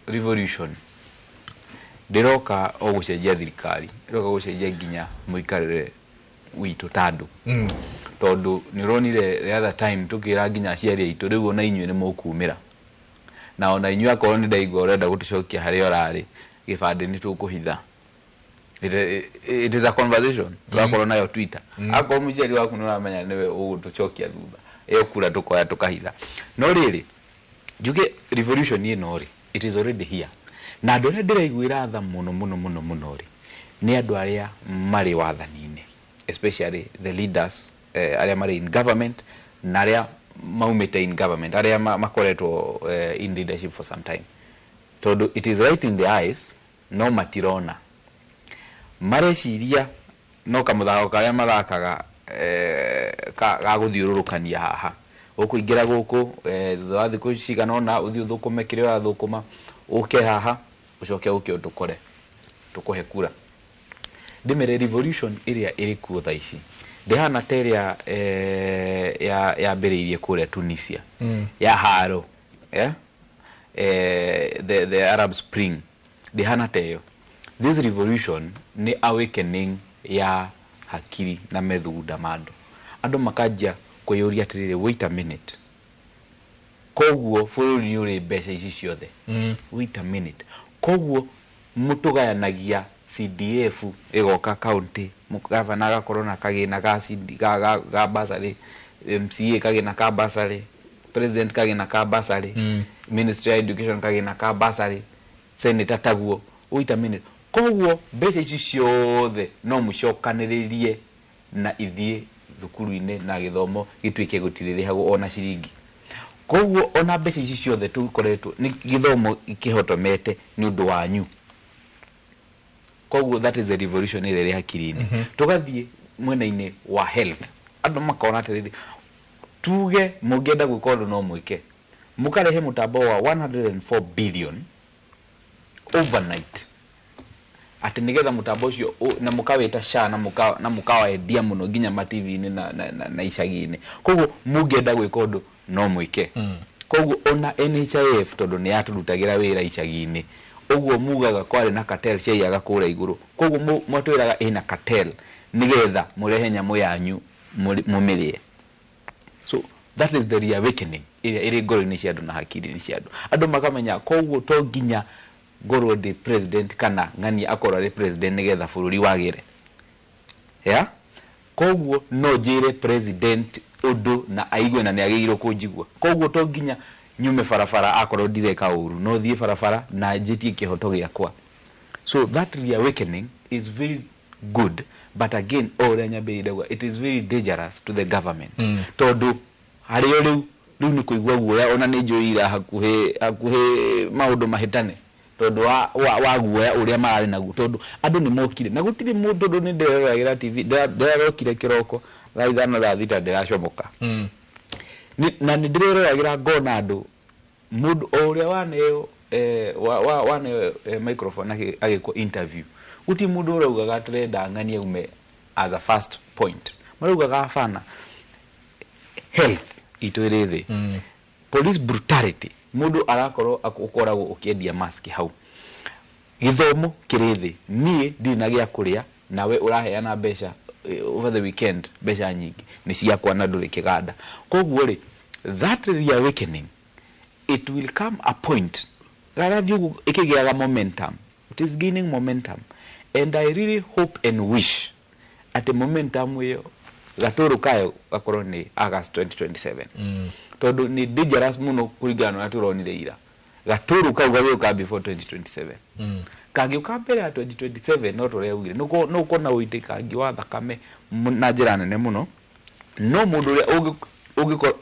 revolution ndĩroka o gũcenjia thirikari, ĩroka gũcenjia nginya mũikarĩre witũ ta andũ. Tondũ nĩ ũronire the other time tũkĩra nginya aciari aitũ rĩu ona inyuĩ nĩ mũkumĩra, na ona inyuĩ akorwo nĩ ndaigua ũrenda gũtũcokia harĩa ũrarĩ gĩbandĩ nĩ tũkũhitha. It is a conversation tũrakorwo nayo Twitter. Akorwo mũciari waku nĩ ũramenya nĩwe ũgũtũcokia thutha, ĩyo kura tũkoya tũkahitha. No rĩrĩ njuge revolution ĩno rĩ, it is already here. Na andũ arĩa ndĩraiguĩra tha mũno mũno mũno mũno rĩ, nĩ andũ arĩa marĩ wathani-inĩ, especially the leaders arĩa marĩ in government na arĩa maumĩte in government, arĩa makoretwo in leadership for some time. Tondũ it is right in the eyes, no matirona. Mareciria no kamuthako karia mathakaga ga guthiururukania haha ukuingira guku thutha wa thiku cigana ona uthi uthukume kiria urathukuma uke haha ucoke uke utukore tukuhe kura. Ndimere revolution iria iri kuo thaa ici ndihana ta iria yambĩrĩirie kũrĩa Tunisia ya haro, yeah? The Arab Spring ndihana ta ĩyo. This revolution ni awakening ya hakiri na methugunda ma andũ. Andũ makanjia kwĩyũria atĩrĩrĩ, wait a minute, koguo bũrũri nĩ ũrĩ mbeca ici ciothe? Wait a minute, koguo mũtũgayanagia CDF ĩgoka county, gavana agakorwo na kagĩna ga ga bursary, MCA kagĩna ka bursary, president kagĩna ka bursary, Ministry of Education kagĩna ka bursary, senator taguo. Wait a minute, koguo mbeca ici ciothe no mũcokanĩrĩrie na ithiĩ thukuru-inĩ na gĩthomo gĩtuĩke gũtirĩrĩhagwo ona ciringi. Koguo ona mbeca ici ciothe tũkoretwo nĩ gĩthomo kĩhotomete nĩ ũndũ wanyu. Koguo that is the revolution ĩrĩa ĩrĩ hakiri-inĩ. Tũgathiĩ mwena-inĩ wa health, andũ makona atĩrĩrĩ, tuge mũngĩenda gwĩka ũndũ no mwĩke, mũkarehe mũtambo wa 104 billion overnight atĩ nĩgetha mũtambo ũcio na mũkawĩta SHA na mũkawendia mũno nginya ma TV-inĩ na icagi-inĩ. Koguo mũngĩenda gwĩka ũndũ no mwĩke. Koguo ona NHIF tondũ nĩ yatũrutagĩra wĩra icagi-inĩ, ũguo mugaga kwarĩ na cartel ciaiyaga kũrĩa igũrũ, koguo mwatwĩraga ĩna cartel nĩgetha mũrehe nyamũ yanyu mũmĩrĩe. So that is the reawakening ĩrĩa ĩrĩ ngoro-inĩ cia andũ na hakiri-inĩ cia andũ. Andũ makamenya koguo to nginya ngorwo ndĩ president kana ng'ania akorwo arĩ president nĩgetha bũrũri wagĩre. Yeah? Koguo no njĩre president ũndũ na aigue na nĩagĩrĩirwo kũnjigua. Koguo to nginya nyume barabara akorwo ndireka ũru, no thiĩ barabara na njĩtie kĩhoto gĩakwa. So that reawakening is very good, but again o ũrĩa nyambĩrĩirie ndauga, it is very dangerous to the government. Tondũ harĩo rĩu nĩ kũigua guoya, ona nĩ njũĩ ira hakuhĩ maũndũ mahĩtane tondũ wa guoya ũrĩa mararĩ naguo, tondũ andũ nĩ mokire na gũtirĩ mũndũ, tondũ nĩ ndĩreroragĩra TV, ndĩrarokire kĩroko thaa 5 thaa 6 ndĩracomoka na nĩ ndĩreroragĩra ngona andũ mũndũ o ũrĩa waneo waneo microphone agĩkwo interview, gũtirĩ mũndũ ũraugaga tũrenda ng'ania ume as a first point, maraugaga abana health itũ ĩrĩ thĩ, police brutality, mũndũ arakorwo ũkoragwo ũkĩendia mask hau, gĩthomo kĩrĩ thĩ, niĩ ndirĩ na gĩa kũrĩa nawe ũraheana mbeca over the weekend, mbeca nyingĩ nĩ ciakwa na ndũrĩ kĩganda. Koguo rĩ, that reawakening it will come a point garathiĩ ũguo ĩkĩgĩaga momentum, it is gaining momentum, and I really hope and wish atĩ momentum ĩyo gatũrũ kayo gakorwo nĩ August 2027. Tondũ nĩ dangerous mũno kũringana na ũrĩa tũronire ira. Gatũrũ kau gagĩũka before 2027. Kangĩũka mbere ya 2027 no tũrĩa ugire no ũkona ũitĩkangi wa thakame na njĩra nene mũno, no mũndũ ũrĩa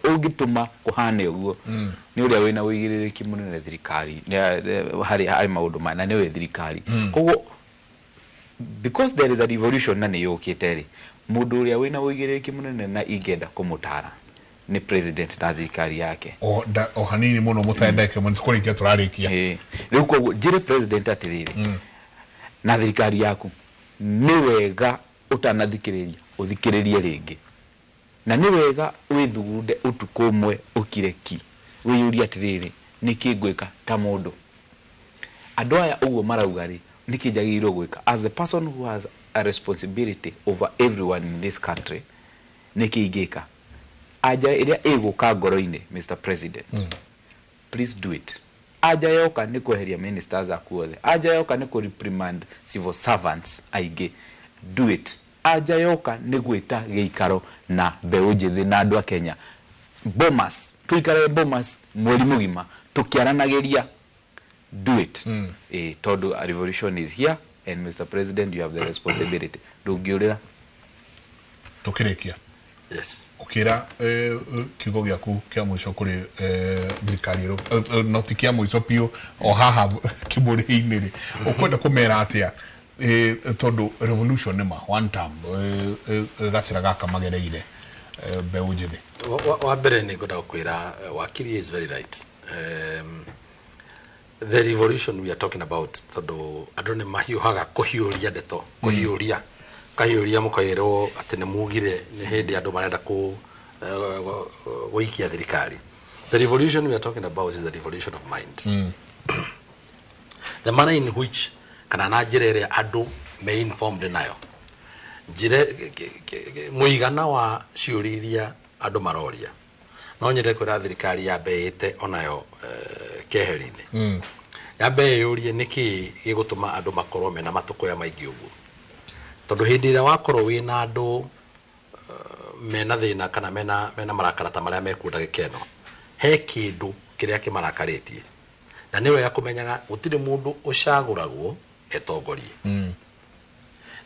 ũngĩtũma kũhane ũguo nĩ ũrĩa wĩna ũigĩrĩrĩki mũnene thirikari harĩ maũndũ maya, na nĩwe thirikari. Koguo because there is a revolution na nĩ yũkĩte rĩ, mũndũ ũrĩa wĩna ũigĩrĩrĩki mũnene na ingĩenda kũmũtara nĩ president na thirikari yake. O hanini mũno mũtendeke mũno kũrĩkia tũrarĩkia. Rĩu koguo njĩre president atĩrĩrĩ, na thirikari yaku nĩ wega ũtanathikĩrĩria ũthikĩrĩrie rĩngĩ, na nĩ wega wĩthugunde ũtukũ ũmwe ũkire ki wĩyũrie atĩrĩrĩ, nĩkĩ ngwĩka ta mũndũ? Andũ aya ũguo marauga rĩ, nĩkĩ njagĩrĩirwo gwĩka as a person who has a responsibility over everyone in this country? Nĩkĩ ingĩka? Anja ĩrĩa ĩgũka ngoro-inĩ, Mr. President, please do it. Anja yoka nĩ kweheria ministers aku othe, anja yoka nĩ kũ-reprimand civil servants aingĩ, do it. Anja yoka nĩ gwĩta gĩikaro na mbeũ njĩthĩ na andũ a Kenya Bomas, tuikare Bomas mweri mũgima tũkĩaranagĩria, do it. Tondũ a revolution is here and Mr. President you have the responsibility. Ndũngĩũrĩra. Tũkĩrĩkia. Yes. Ũkĩra kiugo gĩaku kĩa mũico kũrĩ thirikari no ti kĩa mũico biũ o haha kĩmũrĩ-inĩ rĩ, ũkwenda kũmera atĩa Tondu revolution nĩ ma one term gacĩra gaka magereire mbeũ njĩthĩ. Wa mbere nĩ ngwenda gũkwĩra wakiri is very right. The revolution we are talking about, tondũ andũ nĩ mahiũhaga kũhiũria ndeto, kũhiũria kahiũria mũkaĩrwo atĩ nĩ mugire nĩ hĩndĩ andũ marenda gũikia thirikari. The revolution we are talking about is the revolution of mind. The manner in which kana na njĩra ĩrĩa andũ me informed nayo, njĩra mũigana wa ciũria iria andũ maroria. No nyende kwĩra thirikari yambe ĩte onayo keheri-inĩ. Yambe ĩyũrie nĩkĩ gĩgũtũma andũ makorwo mena matũkũya maingĩ ũguo, tondũ hĩndĩ ĩrĩa wakorwo wĩna andũ mena thĩna kana mena marakara ta marĩa mekuo ndagĩka ĩno, he kĩndũ kĩrĩa kĩmarakarĩtie. Na nĩ wega kũmenyaga gũtirĩ mũndũ ũcagũragwo etongorie.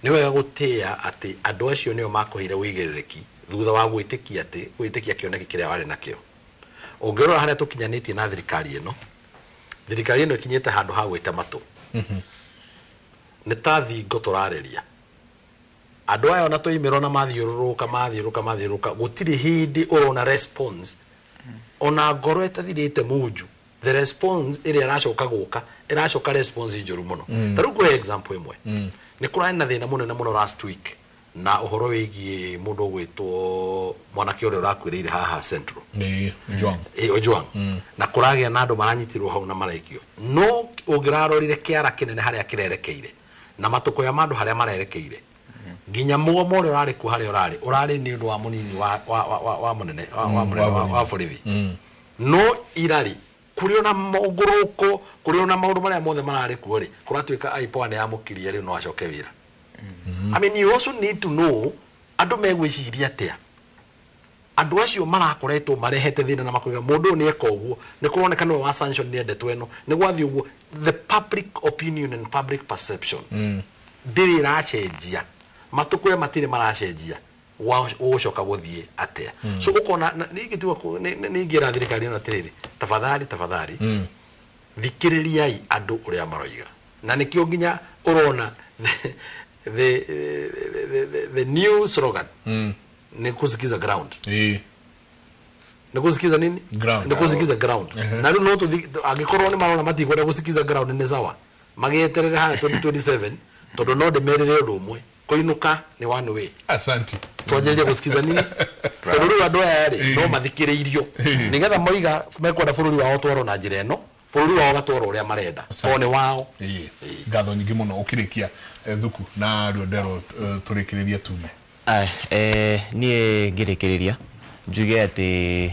Nĩ wega gũtĩĩa atĩ andũ acio nĩo makũheire ũigĩrĩrĩki thutha wa gwĩtĩkia atĩ gwĩtĩkia kĩoneki kĩrĩa warĩ nakĩo. Ũngĩrora harĩa tũkinyanĩtie na thirikari ĩno, thirikari ĩno ĩkinyĩte handũ ha gwĩte matũ. Nĩ ta thingo tũrarĩria. Andũ aya ona tũimĩrwo na mathiũrũrũka mathiũrũrũka gũtirĩ hĩndĩ ũrona response ona ngoro ĩtathirĩte munju. The response ĩrĩa ĩracoka gũka ĩracoka response njũru mũno. Ta rĩu ngũhe example ĩmwe. Nĩ kũrarĩ na thĩna mũnene mũno last week na ũhoro wĩgiĩ mũndũ ũgwĩtwo mwanake ũrĩa ũrakuĩrĩire haha Central. Nĩ Ojwang. Ojwang. Na kũragĩa na andũ maranyitirwo hau na maraikio. No ũngĩrarorire kĩara kĩnene harĩa kĩrerekeire na matũkũya ma andũ harĩa marerekeire, nginya mũgomo ũrĩa ũrarĩ kuo harĩa ũrarĩ nĩ ũndũ wa mũnini wa mũnene wa borithi. No irarĩ kũrĩ ona mũngũrũko, kũrĩ ona maũndũ marĩa mothe mararĩ kuo rĩ, kũratuĩka IPOA nĩ yamũkirie rĩu no acoke wĩra. I mean, you also need to know andũ megwĩciria atĩa. Andũ acio marakoretwo marehete thĩna na makoiga mũndũ ũyũ nĩ eka ũguo, nĩ kũroneka nĩwe wa sanction nĩ endetwo ĩno, nĩ gwathiĩ ũguo. The public opinion and public perception ndĩrĩ ĩracenjia, matũkũya matirĩ maracenjia, gũgũcoka gũthiĩ atĩa. So ũkona ningĩra thirikari ĩno atĩrĩrĩ, tafadhali tafadhali thikĩrĩriai andũ ũrĩa maroiga. Na nĩkĩo nginya ũrona the new slogan ni kusikiza ground. Ni kusikiza nini? Ground. Ni kusikiza ground. Na rĩu no angĩkorwo nĩ marona matikwenda gũsikiza ground nĩ sawa, magĩeterere harĩa 2027 tondũ no ndĩmerĩre ũndũ ũmwe, kũinũka nĩ one way. Asante. Twanjĩrĩrie gũsikiza nini? Tondũ rĩu andũ aya rĩ no mathikĩrĩirio nĩgetha moiga mekwenda bũrũri wao twarwo na njĩra ĩno, bũrũri wao gatwarwo ũrĩa marenda tondũ nĩ wao. Ngatho nyingĩ mũno. Ũkĩrĩkia Thuku na Rwendero tũrĩkĩrĩrie tume. Niĩ ngĩrĩkĩrĩria njuge atĩ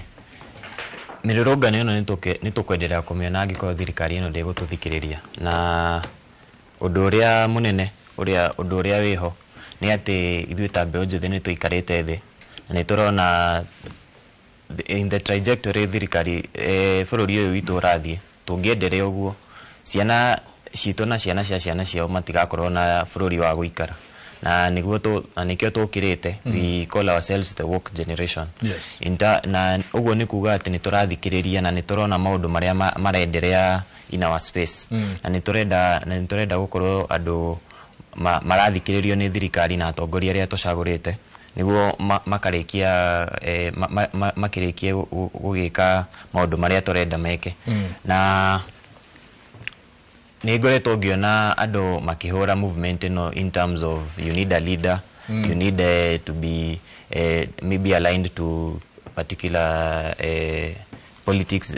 mĩrũrũngano ĩno nĩ tũkwenderea kũmĩona angĩkorwo thirikari ĩno ndĩgũtũthikĩrĩria. Na ũndũ ũrĩa mũnene ũndũ ũrĩa wĩho nĩ atĩ ithuĩ ta mbeũ njĩthĩ nĩ tũikarĩte thĩ na nĩ tũrona in the trajectory thirikari bũrũri ũyũ witũ ũrathiĩ. Tũngĩenderea ũguo ciana citũ na ciana cia ciana ciao matigakorwo na bũrũri wa gũikara. Na nĩguo na nĩkĩo tũkĩrĩte, we call ourselves the woke generation. Na ũguo nĩ kuga atĩ nĩ tũrathikĩrĩria na nĩ tũrona maũndũ marĩa marenderea in our space. Na nĩ tũrenda gũkorwo andũ marathikĩrĩrio nĩ thirikari na atongoria arĩa tũcagũrĩte nĩguo makarĩkia makĩrĩkie gũgĩka maũndũ marĩa tũrenda meke. Na nĩ ngoretwo ngĩona andũ makĩhũra movement ĩno in terms of you need a leader, you need to be maybe aligned to particular politics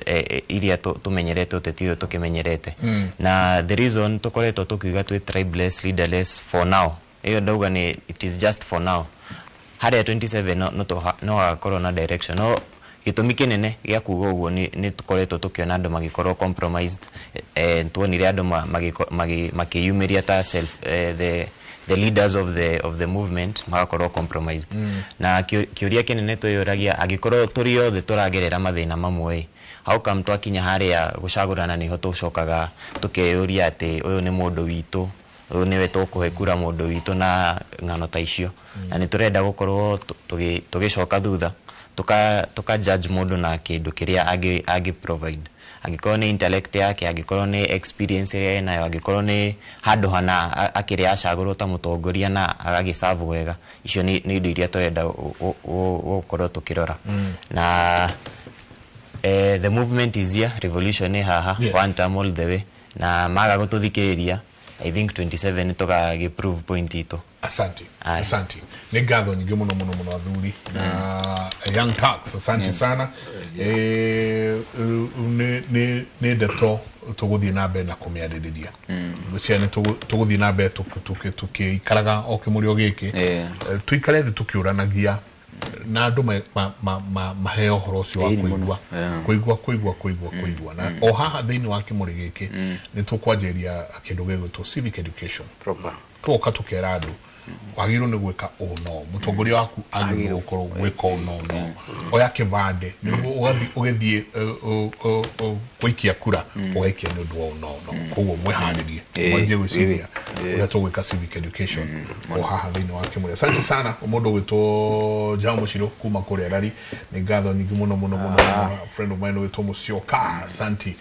iria tũmenyerete ũteti ũyũ tũkĩmenyerete. Na the reason tũkoretwo tũkiuga twĩ tribeless, leaderless for now, ĩyo ndauga nĩ it is just for now. Harĩa 27 no hagakorwo na direction. No gĩtũmi kĩnene gĩa kuga ũguo nĩ tũkoretwo tũkĩona andũ magĩkorwo compromised. Tuonire andũ makĩyumĩria ta self the leaders of the movement magakorwo compromised. Na kĩũria kĩnene twĩyũragia angĩkorwo tũrĩ othe tũragerera mathĩna mamwe, how come twakinya harĩa gũcagũrana nĩho tũcokaga tũkeyũria atĩ ũyũ nĩ mũndũ witũ, ũyũ nĩwe tũkũhe kura mũndũ witũ na ng'ano ta icio. Na nĩ tũrenda gũkorwo tũgĩcoka thutha tuka judge mũndũ na kĩndũ kĩrĩa angĩ provide. Angĩkorwo nĩ intellect yake, angĩkorwo nĩ experience ĩrĩa enayo, angĩkorwo nĩ handũ hana akĩrĩ acagũrwo ta mũtongoria na agagĩserve wega, icio nĩ indo iria tũrenda gũkorwo tũkĩrora. Na the movement is here, revolution ĩ haha. Yes. One time all the way, na maga gũtũthikĩrĩria, I think 27 tũgagĩ prove point itũ. Asante. Aye. Asante, nĩ ngatho nyingĩ mũno mũno mũno athuri na Young Turks, asante sana. Nĩ ndeto tũgũthiĩ na mbere na kũmĩarĩrĩria, ngwĩciria nĩ tũgũthiĩ na mbere tũkĩikaraga o kĩmũrĩ o gĩkĩ. Tũikare thĩ tũkĩũranagia na andũ maheo ũhoro ũcio wa Ĩĩ, nĩ mũno. kũigua kũigua kũigua kũigua kũigua. Na o haha thĩinĩ wa kĩmũrĩ gĩkĩ nĩ tũkwanjĩria kĩndũ gĩgwĩtwo civic education. Proper. Tũgoka tũkera andũ wagĩrĩirwo nĩ gwĩka ũũ, no mũtongoria waku agĩrĩirwo gũkorwo gwĩka ũũ, no oya kĩbandĩ nĩguo ũgathiĩ ũgĩthiĩ gũikia kura, ũgaikia nĩ ũndũ wa ũũ, no koguo mwĩharĩrie, mwanjie gwĩciria ũrĩa tũgwĩka civic education o haha thĩinĩ wa kĩmũrĩ. Asante sana mũndũ ũgwĩtwo Jao Mũcirũ kuma kũrĩa Rari, nĩ ngatho nyingĩ mũno mũno mũno mũno. Friend of mine ũgwĩtwo Mũcioka, asante.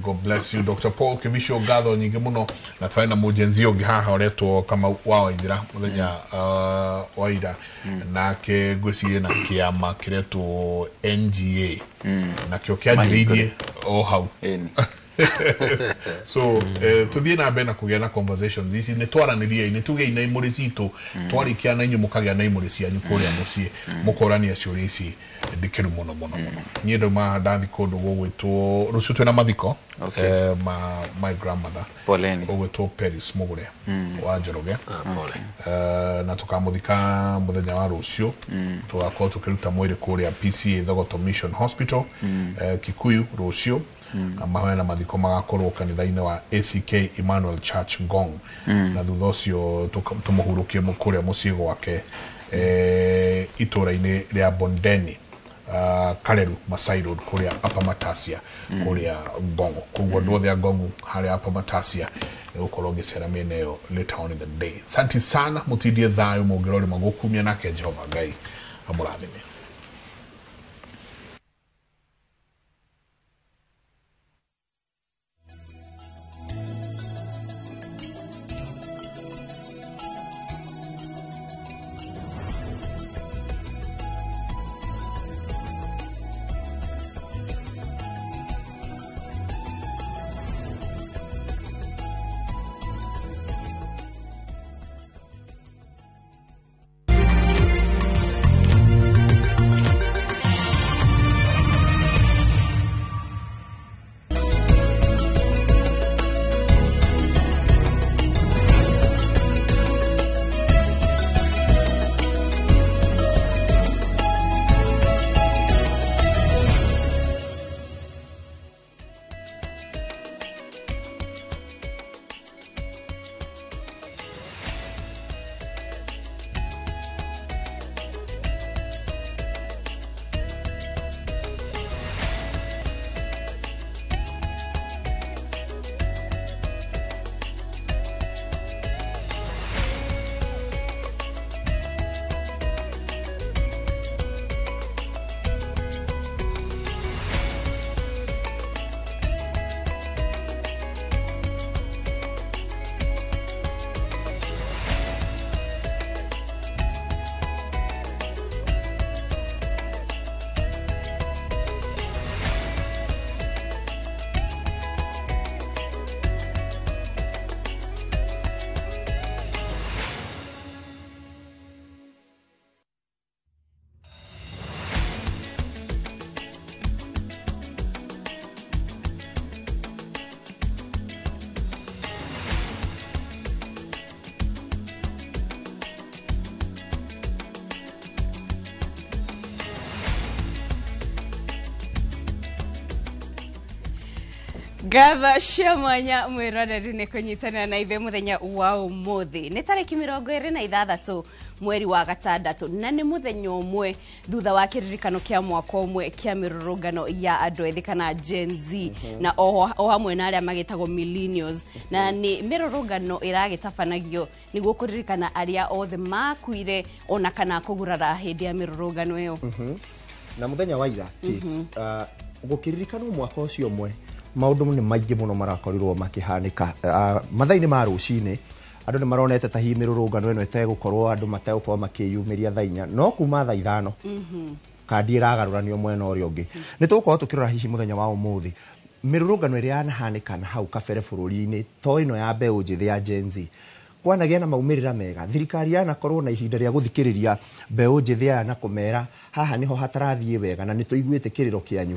God bless you. Dr. Paul Kibicio, ngatho nyingĩ mũno. Na twarĩ na mũjenzi ũngĩ haha ũretwo Kamau wa Waithira mũthenya wa ira, nake ngwĩciria na kĩama kĩretwo NGA nakĩo kĩanjĩrĩirie o hau. So tuthiĩ na mbere na kũgĩa na conversations ici, nĩ twaranĩriei, nĩ tugĩi na imũrĩ citũ, twarĩkia na inyuĩ mũkagĩa na imũrĩ cianyu kũrĩa mũciĩ, mũkorania ciũria ici ndikĩru mũno mũno mũno. Niĩ ndauma ndathi kũndũ gũgwĩtwo rũciũ twĩna mathiko ma my grandmother. Poleni. Ũgwĩtwo Peris Mũgũre wa Njoroge. Pole. Na tũkamũthika mũthenya wa rũciũ. Tũgakorwo tũkĩruta mwĩrĩ kũrĩa PCA Thogoto Mission Hospital, Kikuyu rũciũ. Na mahoya na mathiko magakorwo kanitha-inĩ wa ACK Emmanuel Church Ngong. Na thutha ũcio tũmũhurũkie kũrĩa mũciĩ gwake, itũra-inĩ rĩa Bondeni, Kareru Masai Road, kũrĩa Upper Matasia, kũrĩa Ngong. Koguo andũ othe a Ngong harĩa Upper Matasia nĩ gũkorwo ngĩcera mĩena ĩyo later on in the day. Asante sana, mũtindie thayũ, mũngĩrorĩ magũkumia, nake Jehova Ngai amũrathime. Ngatho cia mwanya mwĩroreri nĩ kũnyitanĩra na ithuĩ mũthenya wa ũmũthĩ. Nĩ tarĩki 26 mweri wa gatandatũ, na nĩ mũthenya ũmwe thutha wa kĩririkano kĩa mwaka ũmwe kĩa mĩrũrũngano ya andũ ethĩ kana Gen Z, na o hamwe na arĩa magĩtagwo millennials, na nĩ mĩrũrũngano ĩragĩtabanagio nĩguo kũririkana arĩa othe makuire ona kana kũgurara hĩndĩ ya mĩrũrũngano ĩyo. Na mũthenya wa ira, Kate, Gũkĩririkanwo mwaka ũcio ũmwe, maũndũ nĩ maingĩ mũno marakorirwo makĩhanĩka. Mathaa-inĩ ma rũcinĩ andũ nĩ maronete ta hihi mĩrũrũngano ĩno ĩtegũkorwo, andũ mategũkorwo makĩyumĩria thaa 4, no kuma thaa 5 kandi ĩragarũranio mwena ũrĩa ũngĩ. Nĩ tũgũkorwo tũkĩrora hihi mũthenya wa ũmũthĩ mĩrũrũngano ĩrĩa yanahanĩka na hau kabere bũrũri-inĩ, to ĩno ya mbeũ njĩthĩ ya Gen Z, kwanagĩa na maumĩrĩra mega. Thirikari yanakorwo na ihinda rĩa gũthikĩrĩria mbeũ njĩthĩ aya na kũmera haha nĩho hatarathiĩ wega na nĩ tũiguĩte kĩrĩro kĩanyu.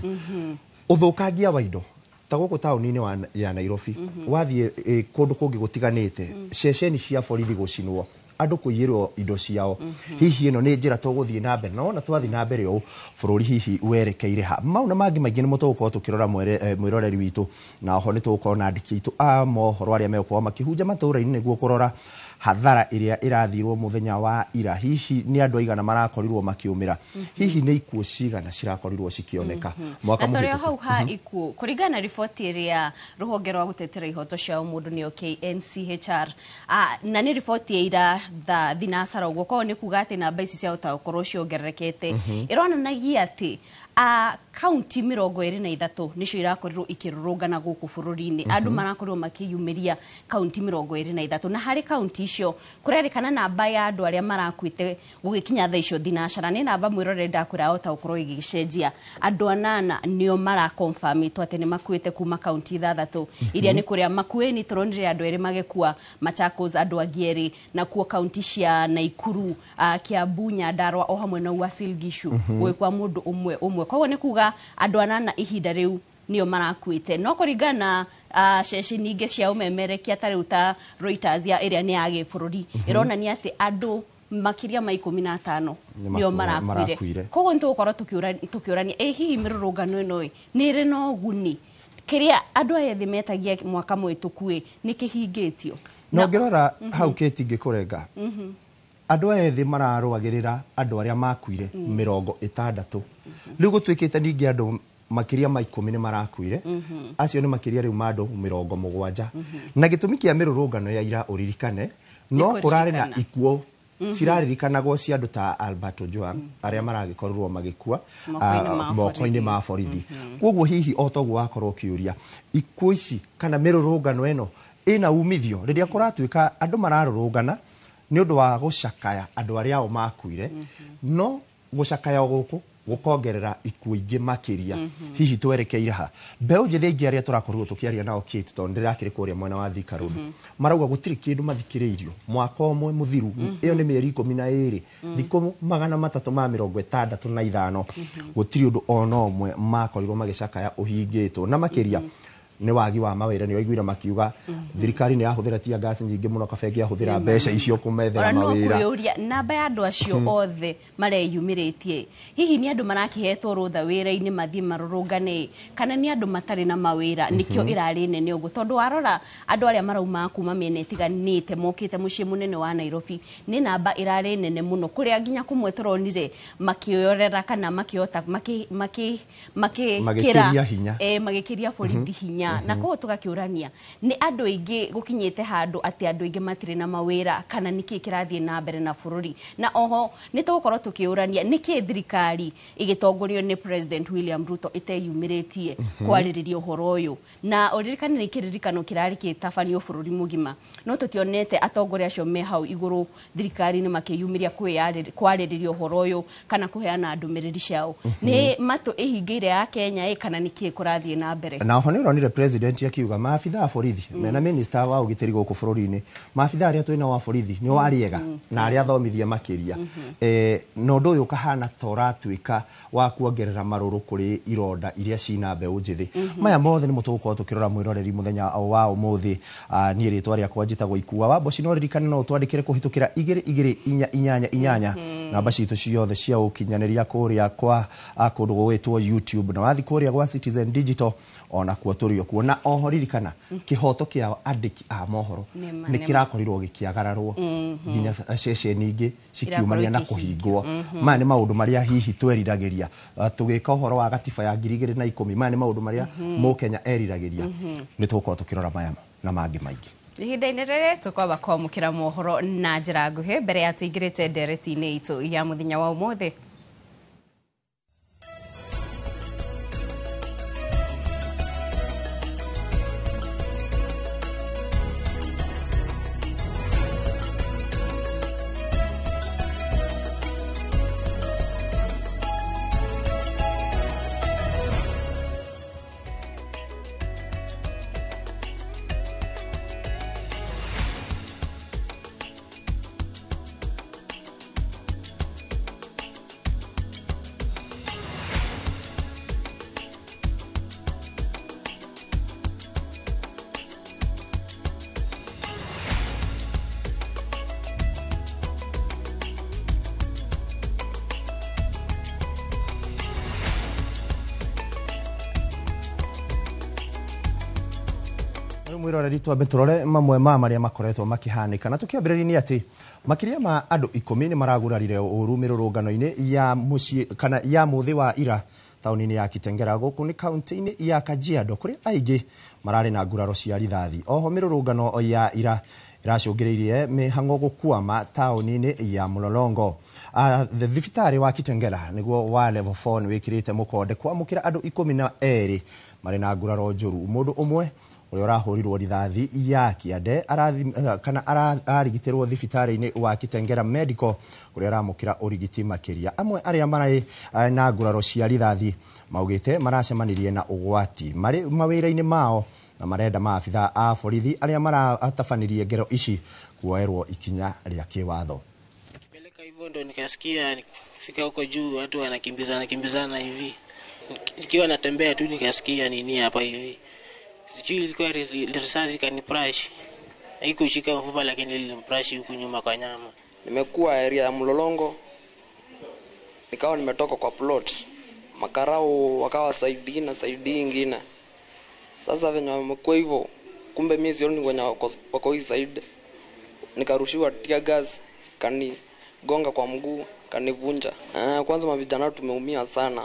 Ũthũkangia wa indo ta gũkũ taũni-inĩ ya Nairobi, wathiĩ kũndũ kũngĩ gũtiganĩte, ceceni cia borithi gũcinwo, andũ kũiyĩrwo indo ciao. Hihi ĩno nĩ njĩra tũgũthiĩ na mbere? Na wona twathiĩ na mbere ũũ, bũrũri hihi werekeire ha? Mau na mangĩ maingĩ nĩmo tũgũkorwo tũkĩrora, mwĩroreri witũ, na oho nĩ tũgũkorwo na andĩki aitũ a mohoro arĩa megũkorwo makĩhunja matũũra-inĩ nĩguo kũrora hathara ĩrĩa ĩrathirwo mũthenya wa ira. Hihi nĩ andũ aigana marakorirwo makĩũmĩra? Hihi nĩ ikuũ cigana cirakorirwo cikĩoneka mwaka Na tũrĩ o mũhĩtũku? hau ha ikuũ, kũringana na riboti ĩrĩa rũhonge rwa gũtetera ihoto cia mũndũ, nĩyo KNCHR, na nĩ riboti ya ira thaa thinacara ũguo, koguo nĩ kuga atĩ namba ici ciahota gũkorwo ciongererekete, ĩronanagia atĩ kaunti 23 nĩcio irakorirwo ikĩrũrũngana gũkũ bũrũri-inĩ. Andũ marakorirwo makĩyumĩria kaunti 23, na harĩ kaunti icio kũrerĩkana namba ya andũ arĩa marakuĩte gũgĩkinya thaa icio thinacara nĩ namba, mwĩrore, ndakwĩra ahota gũkorwo ĩgĩcenjia. Andũ 8 nĩo marakonfirmĩtwo atĩ nĩ makuĩte kuma kaunti 6 iria nĩ kũrĩa Makueni tũronire andũ 2 magĩkua, Machakos andũ angĩ 2, nakuo kaunti cia Naikuru, Kiambu, Nyandarua o hamwe na Uasin Gishu gũgĩkua mũndũ ũmwe ũmwe. Koguo nĩ kuga andũ 8 ihinda rĩu nĩo marakuĩte. No kũringana na ceceni ingĩ cia ũmemerekia ta rĩu ta Reuters ya ĩrĩa nĩ ya gĩbũrũri, ĩronania atĩ andũ makĩria ma 15 nĩo marakuire. Koguo nĩ tũgũkorwo tũkĩũrania, ĩ hihi mĩrũrũngano ĩno ĩ nĩ ĩrĩ na ũguni? Kĩrĩa andũ aya ethĩ metagia mwaka mũhĩtũku ĩ nĩ kĩhingĩtio? Na ũngĩrora hau Kate, ingĩkũrenga, andũ aya ethĩ mararũagĩrĩra andũ arĩa makuire 60. Rĩu gũtuĩkĩte ningĩ andũ makĩria ma 10 nĩ marakuire, acio nĩ makĩria rĩu ma andũ 70. Na gĩtũmi kĩa mĩrũrũngano ya ira, ũririkane, no kũrarĩ na ikuũ ciraririkanagwo cia andũ ta Albert Ojwang arĩa maragĩkorirwo magĩkua moko-inĩ ma borithi. Koguo hihi o toguo wakorwo ũkĩũria, ikuũ ici kana mĩrũrũngano ĩno ĩna umithio rĩrĩa kũratuĩka andũ mararũrũngana nĩ ũndũ wa gũcakaya andũ arĩa ao makuire, no gũcakaya gũkũ gũkongerera ikuũ ingĩ makĩria? Hihi twerekeire ha? Mbeũ njĩthĩ aingĩ arĩa tũrakorirwo tũkĩaria nao, Kate, tondũ ndĩrakĩrĩ kũrĩa mwena wa Thika Road, marauga gũtirĩ kĩndũ mathikĩrĩirio mwaka ũmwe mũthiru. Ĩyo nĩ mĩeri 12, thikũ 365, gũtirĩ ũndũ ona ũmwe makorirwo magĩcakaya ũhingĩtwo, na makĩria nĩ wagi wa mawĩra. Nĩ waiguire makiuga thirikari nĩ yahũthĩra tear gas nyingĩ mũno, kaba ĩngĩahũthĩra mbeca icio kũmethera Ona no mawĩra. kwĩyũria, namba ya andũ acio othe mareyumĩrĩtie, hihi nĩ andũ marakĩhetwo rũtha wĩra-inĩ mathiĩ marũrũngane, kana nĩ andũ matarĩ na mawĩra nĩkĩo ĩrarĩ nene ũguo? Tondũ warora andũ arĩa marauma kuma mĩena ĩtiganĩte mokĩte mũciĩ mũnene wa Nairobi, nĩ namba ĩrarĩ nene mũno, kũrĩa nginya kũmwe tũronire makĩorera kana makĩota makĩkĩra Magĩkĩria hinya. Magĩkĩria borithi hinya. Na koguo tũgakĩũrania, nĩ andũ aingĩ gũkinyĩte handũ atĩ andũ aingĩ matirĩ na mawĩra, kana nĩkĩ kĩrathiĩ na mbere na bũrũri? Na oho nĩ tũgũkorwo tũkĩũrania nĩkĩ thirikari ĩgĩtongorio nĩ President William Ruto ĩteyumĩrĩtie kwarĩrĩria ũhoro ũyũ. Na ũririkane nĩ kĩririkano kĩrarĩ gĩtabanio bũrũri mũgima, no tũtionete atongoria acio me hau igũrũ thirikari-inĩ makĩyumĩria kwarĩrĩria ũhoro ũyũ kana kũheana ndũmĩrĩri ciao. Nĩ matũ ĩhingĩire ya Kenya ĩ, kana nĩkĩ kũrathiĩ na mbere? Na oho nĩ ũronire president akiuga maabitha a borithi mena minister wa ũgitĩri gũkũ bũrũri-inĩ, maabitha arĩa twĩnao a borithi nĩ warĩega na arĩa athomithie makĩria. Na ũndũ ũyũ ũkahana ta ũratuĩka wa kuongerera marũrũ kũrĩ ironda iria cina mbeũ njĩthĩ. Maya mothe nĩmo tũgũkorwo tũkĩrora, mwĩroreri, mũthenya wa ũmũthĩ. Niĩ rĩtwa rĩakwa njĩtagwo Ikua wa Mboci. No ririkane no ũtwandĩkĩre kũhĩtũkĩra 22488, namba citũ ciothe cia ũkinyanĩria kũrĩa kwa kũndũ gũgwĩtwo YouTube, na wathiĩ kũrĩa gwa Citizen Digital ona kuo tũrĩ o kuo. Na oho ririkana kĩhoto kĩa andĩki a mohoro Nĩma, nĩ nĩma. kĩrakorirwo gĩkĩagararwo, nginya ceceni ingĩ cikiumania na Irakorwo kũhingwo. Maya nĩ maũndũ marĩa hihi tweriragĩria tũgĩka ũhoro wa gatiba ya 2010. Maya nĩ maũndũ marĩa mũkenya eriragĩria. Nĩ tũgũkorwo tũkĩrora maya na mangĩ maingĩ. Ihinda-inĩ rĩrĩ tũkwamba kwamũkĩra mohoro na njĩra nguhĩ mbere ya tũingĩrĩte ndereti-inĩ itũ ya mũthenya wa ũmũthĩ. Mwiroreri twambe turore mamwe ma maria makoretwo makihanika na tukiambĩrĩria nĩ atĩ makĩria ma andũ 10 nĩ maragurarire ũru mĩrũrũngano-inĩ ya mũciĩ kana ya mũthĩ wa ira taũni-inĩ ya Kitengela gũkũ nĩ kaunti-inĩ ya Kajiado kũrĩa aingĩ mararĩ na nguraro cia rithathi. Oho mĩrũrũngano ya ira iracũngĩrĩirie mĩhang'o gũkwama taũni-inĩ ya Mlolongo. Thibitarĩ wa Kitengela nĩguo wa level 4 nĩ wĩkĩrĩte mũkonde kwamũkĩra andũ 12 marĩ na nguraro njũru. Mũndũ ũmwe ũrĩa ũrahũrirwo rithathi ya kĩande kana arigitĩrwo thibitarĩ-inĩ wa Kitengela Medical kũrĩa aramũkĩra ũrigiti makĩria. Amwe arĩa marĩ na nguraro cia rithathi maugĩte maracemanirie na ũgwati marĩ mawĩra-inĩ mao na marenda maabitha a borithi arĩa maratabanirie ngero ici kuoerwo ikinya rĩa kĩwatho. Peleka hivyo ndo nikasikia fika huko juu watu wanakimbizana kimbizana hivi. Nikiwa natembea tu nikasikia nini hapa hivi. Sijui ilikuwa risasi kaniprash. Haikushika mfupa lakini ilimprash huku nyuma kwa nyama. Nimekuwa area ya Mlolongo. Nikawa nimetoka kwa plot. Makarao wakawa side na side nyingine. Sasa venye wamekuwa hivyo, kumbe mimi sioni wenye wako hii side. Nikarushiwa tear gas, kani gonga kwa mguu, kanivunja. Kwanza mavijana tumeumia sana.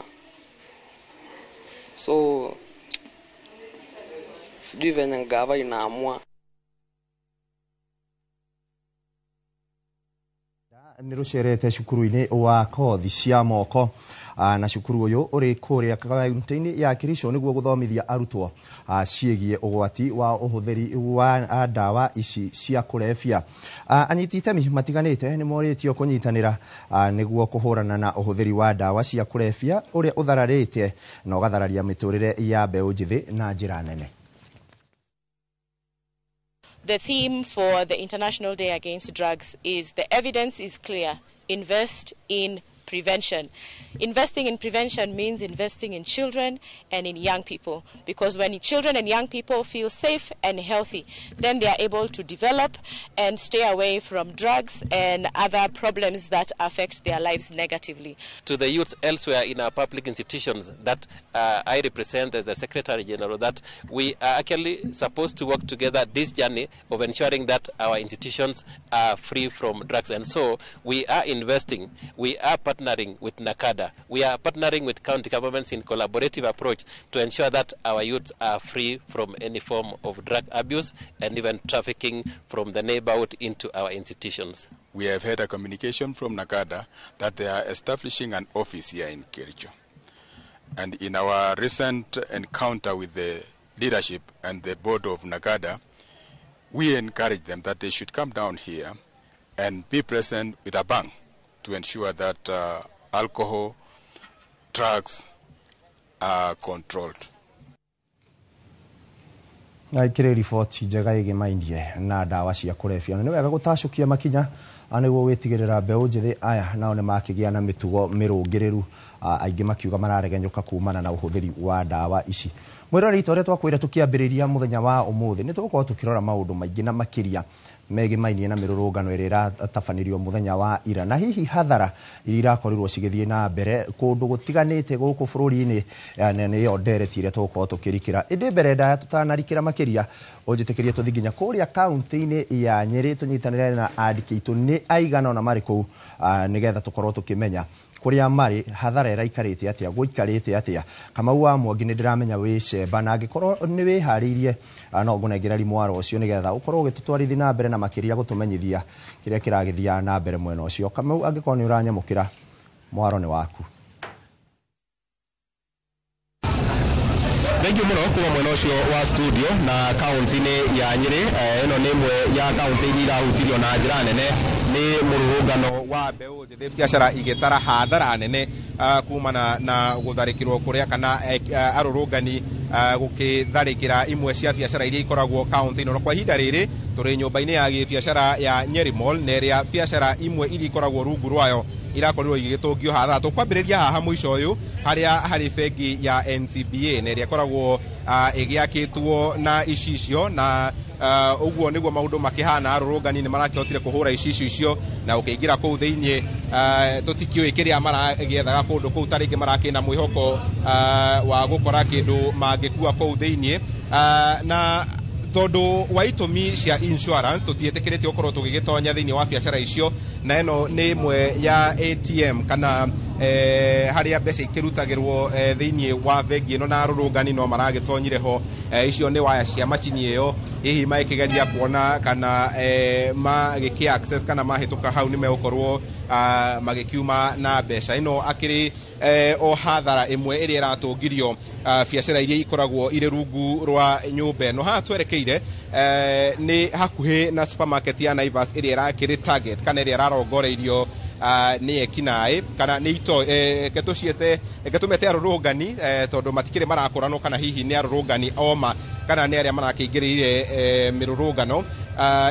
So sijui venye gava inaamua. Nĩ rũcerete cukuru-inĩ wa kothi cia moko na cukuru ũyũ ũrĩ kũrĩa kaunti-inĩ ya Kericho nĩguo gũthomithia arutwo ciĩgiĩ ũgwati wa ũhũthĩri wa ndawa ici cia kũrebia. Anyiti itemi matiganĩte nĩ morĩtio kũnyitanĩra nĩguo kũhũrana na ũhũthĩri wa ndawa cia kũrebia ũrĩa ũthararĩte na ũgathararia mĩtũrĩre ya mbeũ njĩthĩ na njĩra nene. The theme for the International Day Against Drugs is the evidence is clear, invest in prevention. Investing in prevention means investing in children and in young people, because when children and young people feel safe and healthy, then they are able to develop and stay away from drugs and other problems that affect their lives negatively. To the youth elsewhere in our public institutions that I represent as the Secretary General, that we are actually supposed to work together this journey of ensuring that our institutions are free from drugs. And so we are investing, we are partnering with NACADA. We are partnering with county governments in collaborative approach to ensure that our youths are free from any form of drug abuse and even trafficking from the neighborhood into our institutions. We have had a communication from NACADA that they are establishing an office here in Kericho. And in our recent encounter with the leadership and the board of NACADA, we encourage them that they should come down here and be present with a bank to ensure that alcohol, drugs are controlled. Na ikire riboti njega ĩgĩmainie na ndawa cia kũrebia. Na nĩ wega gũtacũkia makinya nĩguo gwĩtigĩrĩra mbeũ njĩthĩ aya nao nĩ makĩgĩa na mĩtugo mĩrũngĩrĩru, aingĩ makiuga mararegenyũka kumana na ũhũthĩri wa ndawa ici. Mwĩroreri, ta ũrĩa twakwĩra tũkĩambĩrĩria mũthenya wa ũmũthĩ, nĩ tũgũkorwo tũkĩrora maũndũ maingĩ na makĩria megĩmainie na mĩrũrũngano ĩrĩa ĩratabanĩrio mũthenya wa ira, na hihi hathara iria irakorirwo cigĩthiĩ na mbere kũndũ gũtiganĩte gũkũ bũrũri-inĩ, na nĩyo ndereti ĩrĩa tũgũkorwo tũkĩrikĩra. Ĩndĩ mbere ndaya tũtanarikĩra makĩria, ũnjĩtĩkĩrie tũthiĩ nginya kũrĩa kaunti-inĩ ya Nyĩrĩ tũnyitanĩre na andĩki aitũ nĩ aigana ũna marĩ kũu, nĩgetha tũkorwo tũkĩmenya kũrĩa marĩ, hathara ĩraikarĩte atĩa, gũikarĩte atĩa. Kamau wa Mwangi nĩ ndĩramenya wĩ cemba, na angĩkorwo nĩ wĩharĩirie no ngũnengere mwaro ũcio nĩgetha ũkorwo ũgĩtũtwarithi na mbere na makĩria gũtũmenyithia kĩrĩa kĩragĩthiaga na mbere mwena ũcio. Kamau, angĩkorwo nĩ ũranyamũkĩra, mwaro nĩ waku. Thank you muno kuma mwena ucio wa studio na kaunti-inĩ ya Nyĩrĩ. Ĩno nĩ ĩmwe ya kaunti iria irahutirio na njĩra nene nĩ mũrũrũngano wa mbeũ njĩthĩ, biacara igĩtara hathara nene kumana na gũtharĩkĩrwo kũrĩa kana arũrũngani gũkĩtharĩkĩra imwe cia biacara iria ikoragwo kaunti-inĩ. Na kwa ihinda rĩrĩ tũrĩ nyũmba-inĩ ya gĩbiacara ya Nyeri Mall, na ĩrĩa biacara imwe iria ikoragwo rungu rwayo irakorirwo igĩgĩtũngio hathara. Tũkwambĩrĩria haha mũico ũyũ harĩa harĩ bengi ya NCBA, na ĩrĩa ĩkoragwo ĩgĩakĩtwo na icicio, na ũguo nĩguo maũndũ makĩhana. Arũrũngani nĩ marakĩhotire kũhũra icicio icio na ũkĩingĩra kũu thĩiniĩ, tũtikĩũĩ kĩrĩa maragĩethaga kũndũ kũu, ta rĩngĩ marakĩna mwĩhoko wa gũkora kĩndũ mangĩkua kũu thĩiniĩ. Na Tondu wa itumi cia insurance tutiĩtĩkĩrĩtio gũkorwo tũgĩgĩtonya thĩinĩ wa biacara icio, na ĩno nĩ ĩmwe ya ATM kana harĩa mbeca ikĩrutagĩrwo thĩinĩ wa bengi ĩno, na arũrũngani no maragĩtonyire ho. Icio nĩ waya cia macini ĩyo, hihi magĩkĩgeria kuona kana magĩkĩ access kana mahĩtũka hau nĩ megũkorwo magĩkiuma na mbeca. Ĩno akĩrĩ o hathara ĩmwe ĩrĩa ĩratũngirio biacara iria ikoragwo irĩ rungu rwa nyũmba ĩno. Haha twerekeire nĩ hakuhĩ na supermarket ya Naivas ĩrĩa ĩrakĩrĩ target kana ĩrĩa ĩrarongoreirio nĩ ekinaĩ kana nĩ ito reke tũciĩte, reke tũmete arũrũngani, tondũ matikĩrĩ marakũranwo kana hihi nĩ arũrũngani oma kana nĩ arĩa marakĩingĩrĩire mĩrũrũngano.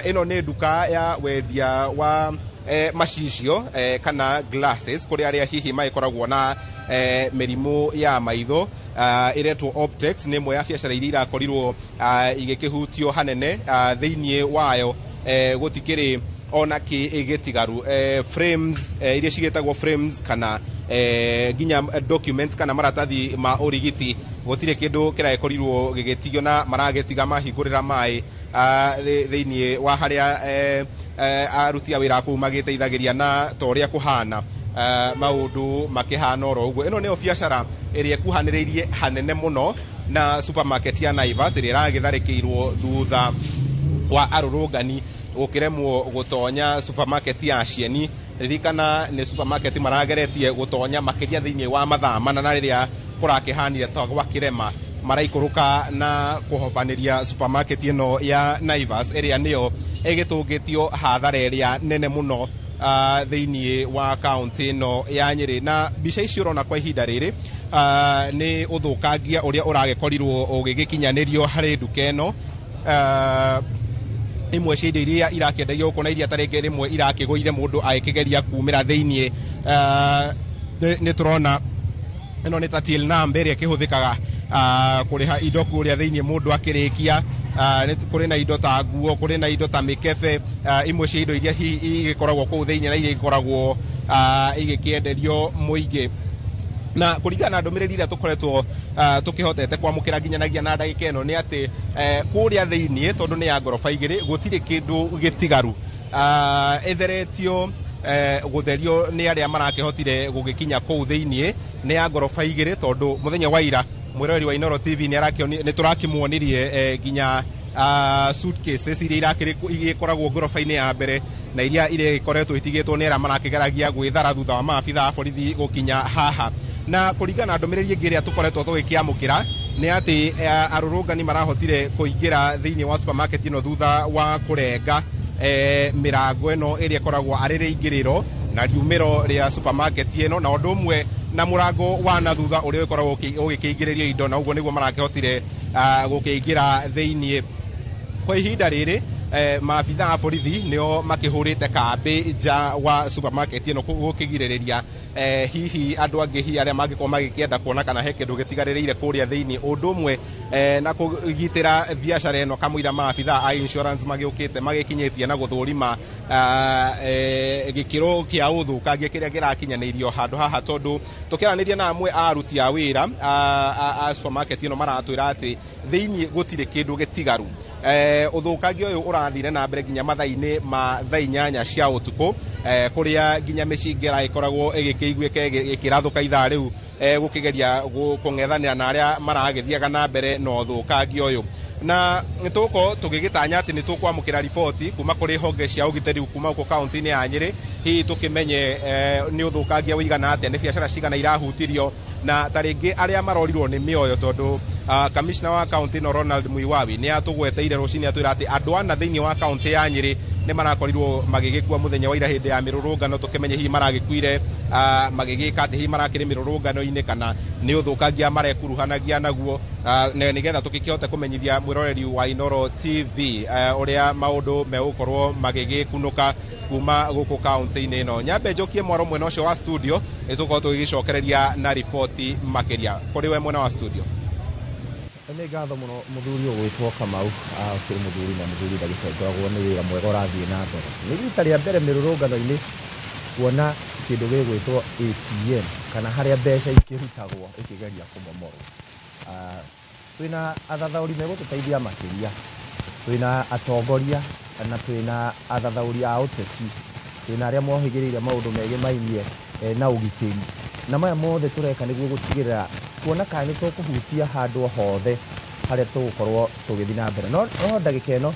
Ĩno nĩ nduka ya wendia wa macicio kana glasses kũrĩ arĩa hihi magĩkoragwo na mĩrimũ ya maitho, ĩretwo Optex. Nĩ ĩmwe ya biacara iria irakorirwo igĩkĩhutio hanene. Thĩinĩ wayo gũtikĩrĩ ona kĩ gĩtigaru, frames iria cigĩtagwo frames kana nginya documents kana maratathi ma ũrigiti, gũtirĩ kĩndũ kĩragĩkorirwo gĩgĩtigio na maragĩtiga mahingũrĩra maĩ thĩinĩ wa harĩa aruti a wĩra kũu magĩteithagĩria, na ta ũrĩa kũhana maũndũ makĩhana oro ũguo. Ĩno nĩyo biacara ĩrĩa ĩkuhanĩrĩirie hanene mũno na supermarket ya Naivas ĩrĩa ĩragĩtharĩkĩirwo thutha wa arũrũngani gũkĩremwo gũtonya supermarket ya Cieni. Ririkana nĩ supermarket marageretie gũtonya makĩria thĩinĩ wa mathaa mana, na rĩrĩa kũrakĩhanire ta gwakĩrema maraikũrũka na kũhobanĩria supermarket ĩno ya Naivas ĩrĩa nĩyo ĩgĩtũngĩtio hathara ĩrĩa nene mũno thĩinĩ wa kaunti ĩno ya Nyĩrĩ. Na mbica ici ũrona kwa ihinda rĩrĩ nĩ ũthũkangia ũrĩa ũragĩkorirwo ũgĩgĩkinyanĩrio harĩ nduka ĩno. Imwe cia indo iria irakĩendagio gũkũ na iria ta rĩngĩ rĩmwe irakĩgũire mũndũ agĩkĩgeria kumĩra thĩinĩ, nĩ tũrona ĩno nĩ ta till number ĩrĩa ĩkĩhũthĩkaga kũrĩha indo kũrĩa thĩinĩ mũndũ akĩrĩkia. Kũrĩ na indo ta nguo, kũrĩ na indo ta mĩkebe, imwe cia indo iria igĩkoragwo kũu thĩinĩ na iria igĩkoragwo igĩkĩenderio mũingĩ. Na kũringana na ndũmĩrĩri ĩrĩa tũkoretwo tũkĩhotete kwamũkĩra nginyanagia na ndagĩka ĩno nĩ atĩ kũrĩa thĩinĩ, tondũ nĩ ya ngoroba igĩrĩ, gũtirĩ kĩndũ gĩtigaru, ĩtheretio gũtherio nĩ arĩa marakĩhotire gũgĩkinya kũu thĩinĩ. Nĩ ya ngoroba igĩrĩ, tondũ mũthenya wa ira mwĩroreri wa Inooro TV nĩ tũrakĩmuonirie nginya suitcases iria igĩkoragwo ngoroba-inĩ ya mbere na iria igĩkoretwo itigĩtwo nĩ arĩa marakĩgeragia gwĩthara thutha wa maabitha a borithi gũkinya haha. Na kũringana na ndũmĩrĩri ĩngĩ ĩrĩa tũkoretwo tũgĩkĩamũkĩra nĩ atĩ arũrũngani marahotire kũingĩra thĩinĩ wa supermarket ĩno thutha wa kũrenga mĩrango ĩno ĩrĩa ĩkoragwo arĩ rĩingĩrĩro na riumĩro rĩa supermarket ĩno, na ũndũ ũmwe na mũrango wa na thutha ũrĩa ũkoragwo ũgĩkĩingĩrĩrio indo, na ũguo nĩguo marakĩhotire gũkĩingĩra thĩinĩ. Kwa ihinda rĩrĩ maabitha a borithi nĩo makĩhũrĩte kambĩ nja wa supermarket ĩno gũkĩgirĩrĩria hihi andũ angĩ hihi arĩa mangĩkorwo magĩkĩenda kuona kana he kĩndũ gĩtigarĩrĩire kũrĩa thĩinĩ, ũndũ ũmwe na kũgitĩra biacara ĩno kamũira maabitha a insurance magĩũkĩte magĩkinyĩtie na gũthũrima gĩkĩro kĩa ũthũkangia kĩrĩa kĩrakinyanĩirio handũ haha, tondũ tũkĩaranĩria na amwe a aruti a wĩra a supermarket ĩno maratwĩra atĩ thĩinĩ gũtirĩ kĩndũ gĩtigaru. Ũthũkangia ũyũ ũrathire na mbere nginya mathaa-inĩ ma thaa 8 cia ũtukũ, kũrĩa nginya mĩcinga ĩragĩkoragwo ĩgĩkĩiguĩka ĩkĩrathũka ithaa rĩu gũkĩgeria kũng'ethanĩra na arĩa maragĩthiaga na mbere na ũthũkangia ũyũ. Na nĩtũgũkorwo tũgĩgĩtanya atĩ nĩtũkwamũkĩra riboti kuma kũrĩ honge cia ũgitĩri kuma gũkũ kaunti-inĩ ya Nyĩrĩ, hihi tũkĩmenye nĩ ũthũkangia ũigana atĩa, nĩ biacara cigana irahutirio, na ta rĩngĩ arĩa marorirwo nĩ mĩoyo, tondũ kamishna wa kaunti ĩno Ronald Muiwawi nĩ atũgweteire rũcinĩ atwĩra atĩ andũ ana thĩinĩ wa kaunti ya Nyĩrĩ nĩ marakorirwo magĩgĩkua mũthenya wa ira hĩndĩ ya mĩrũrũngano. Tũkĩmenye hihi maragĩkuire magĩgĩka atĩ hihi marakĩrĩ mĩrũrũngano-inĩ kana nĩ ũthũkangia marekuruhanagia naguo, nĩgetha tũgĩkĩhote kũmenyithia mwĩroreri wa Inooro TV ũrĩa maũndũ megũkorwo magĩgĩkunũka kuma gũkũ kaunti-inĩ ĩno. Nyambe njokie mwaro mwena ũcio wa studio, nĩtũgũkorwo tũgĩgĩcokereria na riboti makĩria. Kũrĩ we mwena wa studio. Nĩ ngatho mũno mũthuri ũgwĩtwo Kamau, ũkĩrĩ mũthuri na mũthuri ndagĩtongoragwo nĩ wĩra mwega ũrathiĩ na mbere. Nĩ rita rĩa mbere mĩrũrũngano-inĩ kuona kĩndũ gĩgwĩtwo ATM kana harĩa mbeca ikĩrutagwo ĩkĩgeria kũmomorwo. Twĩna athathaũri megũtũteithia makĩria Twĩna atongoria na twĩna athathaũri a ũteti, twĩna arĩa mohĩgĩrĩire maũndũ megemainie na ũgitĩri, na maya mothe tũreka nĩguo gũtigĩrĩra kuona kana nĩ tũkũhutia handũ hothe harĩa tũgũkorwo tũgĩthiĩ na mbere. No ndagĩka ĩno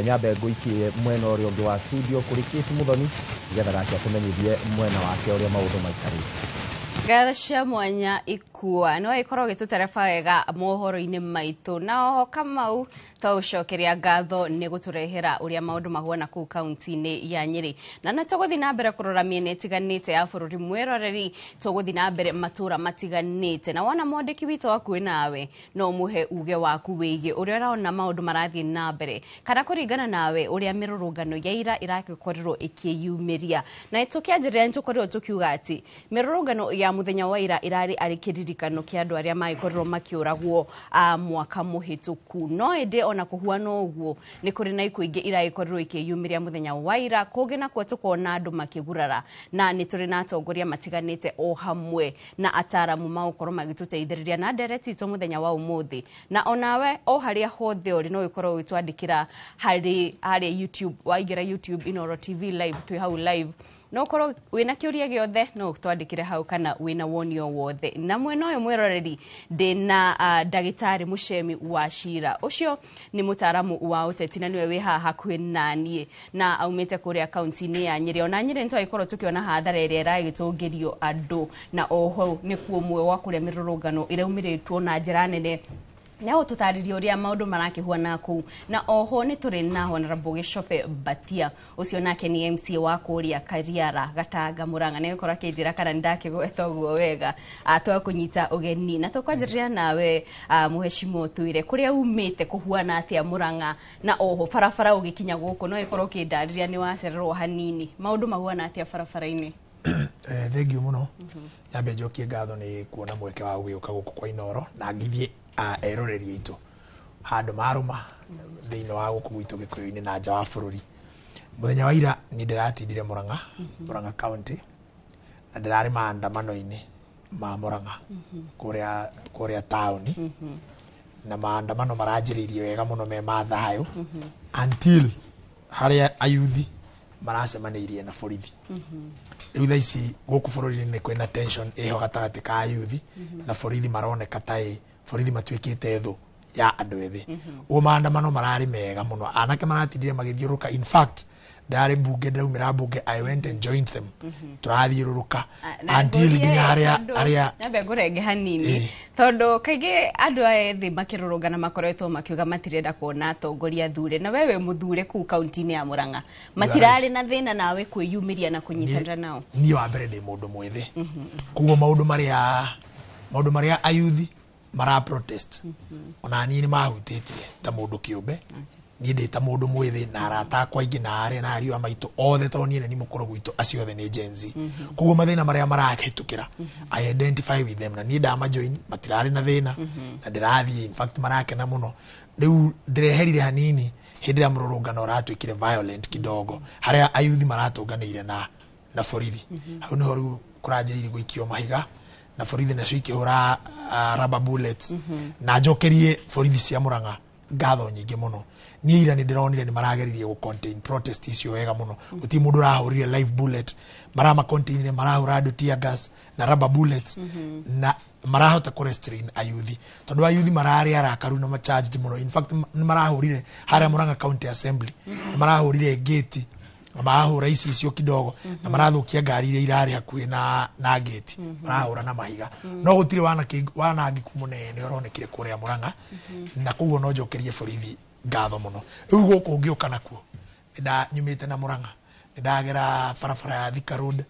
nyambe ngũikie mwena ũrĩa ũngĩ wa studio kũrĩ Kate Muthoni nĩgetha nake atũmenyithie mwena wake ũrĩa maũndũ maikarĩte. Ngatho cia mwanya ikua no ikorwo gĩtũtereba wega mohoro-inĩ maitũ, na oho Kamau tũgũcokeria ngatho nĩ gũtũrehera ũrĩa maũndũ mahuana kũu kaunti-inĩ ya Nyĩrĩ. Na nĩ tũgũthiĩ na mbere kũrora mĩena ĩtiganĩte ya bũrũri mwĩroreri, tũgũthiĩ na mbere matũra matiganĩte, na wona mwandĩki witũ hakuhĩ nawe no ũmũhe uge waku wĩgiĩ ũrĩa ũrona maũndũ marathiĩ na mbere kana kũringana nawe ũrĩa mĩrũrũngano ya ira ĩragĩkorirwo ĩkĩyumĩria. Na tũkĩanjĩrĩria nĩ tũkorirwo tũkiuga atĩ mĩrũrũngano ya mũthenya wa ira irarĩ arĩ kĩririkano kĩa andũ arĩa magĩkorirwo makĩũragwo mwaka mũhĩtũku. No ĩndĩ ona kũhuana ũguo nĩ kũrĩ na ikuũ ingĩ iragĩkorirwo ikĩyumĩria mũthenya wa ira, kũngĩ nakuo tũkona andũ makĩgurara, na nĩ tũrĩ na atongoria matiganĩte o hamwe na ataramu magũkorwo magĩtũteithĩrĩria na ndereti itũ mũthenya wa ũmũthĩ. Na onawe o harĩa hothe ũrĩ no ũkorwo ũgĩtwandĩkĩra harĩ YouTube, waingĩra YouTube Inooro TV live, twĩ hau live, no korwo wina kiuria giothe no twandikire hau kana wina woni o wothe. Na mwena uyu mwiroreri ndina ndagitari Muchemi wa Cira, ucio ni mutaramu wa uteti na niwe wi haha hakuhi nanie na aumite kuria kaunti-ini ya Nyeri. Ona Nyeri nitwagikorwo tukiona hathara iria iragitungirio andu, na oho nikuo mwe wa kuria mirurungano iraumiritwo na njira nene. Nao tutaririe uria maundu marakihuana kuu. Na oho ni turi na Honorable Gichobe Mbatia, ucio nake ni MC wa kuria Kariara Gatanga Murang'a, ni gukora kinjira kana ndakigweta uguo wega twakunyita ugeni. Na tukwanjiriria nawe muheshimiwa twire kuria umite kuhuana atia Murang'a, na oho barabara ugikinya guku no ikorwo kindariria ni wacererwo hanini, maundu mahuana atia barabara-ini? Thank you muno. Nyambe njokie ngatho ni kuona mweke wa gũgĩũka gũkũ kwa Inooro na ngithie eroreri aitũ handũ marũma thĩinĩ wa gũkũ gwitũ Gĩkũyũ-inĩ na nja wa bũrũri. Mũthenya wa ira nĩ ndĩratindire Murang'a, Murang'a County, na ndĩrarĩ maandamano-inĩ ma Murang'a kũrĩa taũni, na maandamano maranjĩrĩirie wega mũno me ma thayũ until harĩa ayuthi maracemanĩirie na borithi. Rĩu thaa ici gũkũ bũrũri-inĩ kwĩna tension ĩho gatagatĩ ka ayuthi na borithi, maroneka ta borithi matuĩkĩte thũ ya andũ ethĩ. Ũguo maandamano mararĩ mega mũno, anake maratindire magĩthiũrũrũka. In fact ndarĩ mbunge, ndaumĩra mbunge, I went and joined them, tũrathiũrũrũka until nginya harĩa nyambe ngũrenge hanini, tondũ kaingĩ andũ aya ethĩ makĩrũrũngana makoretwo makiuga matirenda kuona atongoria thure, na wewe mũthure kũu kaunti-inĩ ya Murang'a matirarĩ na thĩna nawe kwĩyumĩria na kũnyitanĩra nao? Niĩ wa mbere ndĩ mũndũ mwĩthĩ, koguo maũndũ marĩa ayuthi mara protest ona niĩ nĩ mahutĩtie ta mũndũ kĩũmbe. Niĩ ndĩ ta mũndũ mwĩthĩ na arata akwa aingĩ na arĩa na ariũ a maitũ othe, tondũ niĩ nĩ mũkũrũ gwitũ, acio othe nĩ Gen Z. Koguo mathĩna marĩa marahĩtũkĩra I identify with them, na niĩ ndamajoin matirarĩ na thĩna na ndĩrathiĩ, in fact marakena mũno. Rĩu ndĩreherire hanini hĩndĩ ĩrĩa mũrũrũngano ũratuĩkire violent kidogo, harĩa ayuthi maratũnganĩire na borithi. Hau nĩho rĩu kũranjĩrĩirie gũikio mahiga na borithi nacio ikĩhũra rubber bullets. Na njokerie borithi cia Murang'a ngatho nyingĩ mũno. Niĩ ira nĩ ndĩronire nĩ marageririe gũ contain protest icio wega mũno, gũtirĩ mũndũ ũrahũrire live bullet, marama containire, marahũra andũ tear gas na rubber bullets, na marahota kũ restrain ayuthi, tondũ ayuthi mararĩ arakaru na macharged mũno. In fact nĩ marahũrire harĩa Murang'a County Assembly, nĩ marahũrire gate na marahũra ici icio kidogo, na marathukia ngari iria irarĩ hakuhĩ na gate, marahũra na mahiga, no gũtirĩ wanangĩku mũnene ũronekire kũrĩa Murang'a. Na koguo no njokerie borithi ngatho mũno. Rĩu gũkũ ngĩũka nakuo nĩ nyumĩte na Murang'a, nĩ ndagera barabara ya Thika Road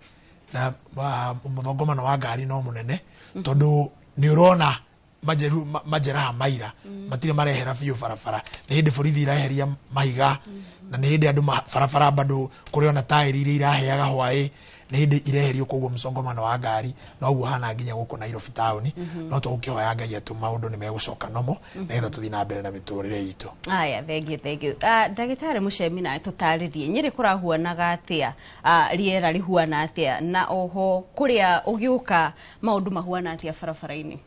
na mũthongomano wa ngari no mũnene, tondũ nĩ ũrona majeraha maira matirĩ marehera biũ barabara. Nĩ hĩndĩ borithi iraeheria mahiga, na nĩ hĩndĩ andũ barabara bado kũrĩ ona taĩri iria iraheaga hwaĩ nĩ hĩndĩ ireherio, koguo mũsongamano wa ngari noguo hana nginya gũkũ Nairobi taũni. No tũgũkĩhoya Ngai atĩ maũndũ nĩ megũcoka nomo nĩgetha tũthiĩ na mbere na mĩtũrĩre itũ. Aya, thank you, thank you. Ndagĩtarĩ Muchemi, nawe tũtarĩrie Nyĩrĩ kũrahuanaga atĩa, rĩera rĩhuana atĩa, na oho kũrĩa ũgĩũka maũndũ mahuana atĩa barabara-inĩ?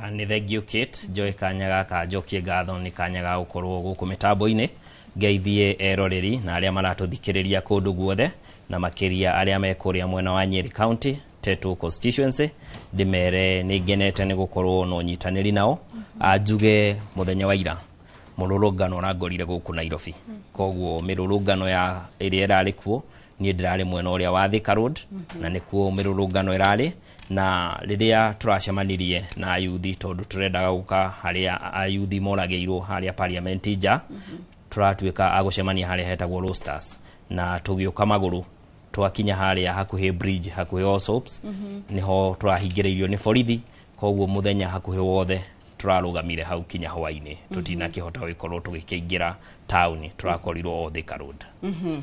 Nĩ thank you Kate, njoe kanya gaka njokie ngatho nĩ kanya ga gũkorwo gũkũ mĩtambo-inĩ. Ngeithie eroreri na arĩa maratũthikĩrĩria kũndũ guothe, na makĩria arĩa me kũrĩa mwena wa Nyeri County, Tetu constituency. Ndĩmere nĩ ngenete nĩ gũkorwo na ũnyitanĩri nao. Njuge mũthenya wa ira mũrũrũngano ũrangorire gũkũ Nairobi, koguo mĩrũrũngano ya ĩrĩa ĩrarĩ kuo, niĩ ndĩrarĩ mwena ũrĩa wa Thika Road, na nĩkuo mĩrũrũngano ĩrarĩ. Na rĩrĩa tũracemanirie na ayuthi, tondũ tũrendaga gũka harĩa ayuthi moragĩirwo harĩa parliament nja, tũratuĩka a gũcemania harĩa hetagwo Roasters, na tũgĩũka magũrũ twakinya harĩa hakuhĩ bridge, hakuhĩ Allsops, niho tũrahingĩrĩirio nĩ borithi. Koguo mũthenya hakuhĩ wothe tũrarũgamire hau kinya hwainĩ, tũtinakĩhota gũkorwo tũgĩkĩingĩra taũni, tũrakorirwo o Thika Road.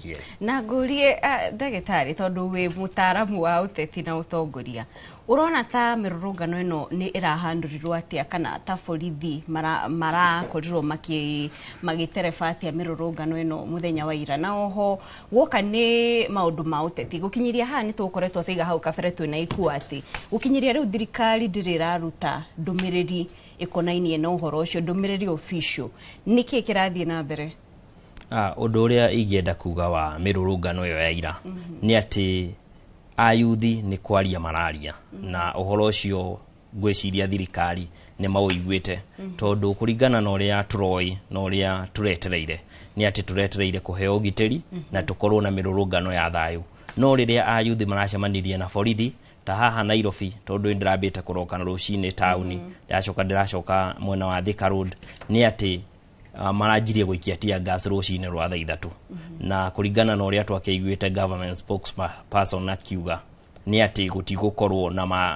Yes. Na ngũrie ndagĩtarĩ, tondũ wĩ mũtaaramu wa ũteti na ũtongoria, ũrona ta mĩrũrũngano ĩno nĩ ĩrahandũrirwo atĩa, kana ta borithi marakorirwo magĩtereba atĩa mĩrũrũngano ĩno mũthenya wa ira? Na oho guoka nĩ maũndũ ma ũteti, gũkinyĩria haha nĩ tũgũkoretwo tũiga hau kabere twĩna ikua atĩ gũkinyĩria rĩu thirikari ndĩrĩ ĩraruta ndũmĩrĩri ĩkonainie na ũhoro ũcio, ndũmĩrĩri official. Nĩkĩ kĩrathiĩ na mbere? Ũndũ ũrĩa ingĩenda kuga wa mĩrũrũngano ĩyo ya ira nĩ atĩ ayuthi nĩ kwaria mararia, na ũhoro ũcio ngwĩciria thirikari nĩ maũiguĩte, tondũ kũringana na ũrĩa tũroĩ na ũrĩa tũretereire nĩ atĩ tũretereire kũheo ũgitĩri na tũkorwo na mĩrũrũngano ya thayũ. No rĩrĩa ayuthi maracemanirie na borithi ta haha Nairobi, tondũ ndĩrambĩte kũroka rũcinĩ taũni, ndĩracoka mwena wa Thika Road, nĩ atĩ maranjirie gũikia tear gas rũcinĩ rwa thaa 3. Na kũringana na ũrĩa twakĩiguĩte government spokesperson akiuga nĩ atĩ gũtigũkorwo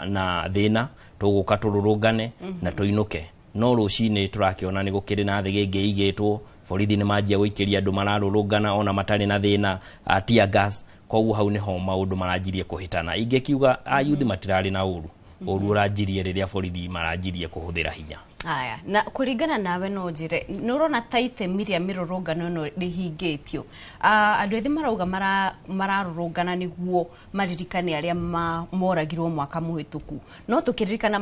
na thĩna, tũgũka tũrũrũngane na tũinũke. No rũcinĩ tũrakĩona nĩ gũkĩrĩ na thĩgĩngĩ igĩtwo, borithi nĩ manjia gũikĩria andũ mararũrũngana ona matarĩ na thĩna tear gas. Koguo hau nĩho maũndũ maranjirie kũhĩtana. Ingĩkiuga ayuthi matirarĩ na ũru, ũru ũranjirie rĩrĩa borithi maranjirie kũhũthĩra hinya. Aya, na kũringana nawe no njĩre, nĩ ũrona ta itemi rĩa mĩrũrũngano ĩno rĩhingĩtio? Andũ ethĩ marauga mararũrũngana nĩguo maririkane arĩa moragirwo mwaka mũhĩtũku, no tũkĩririkana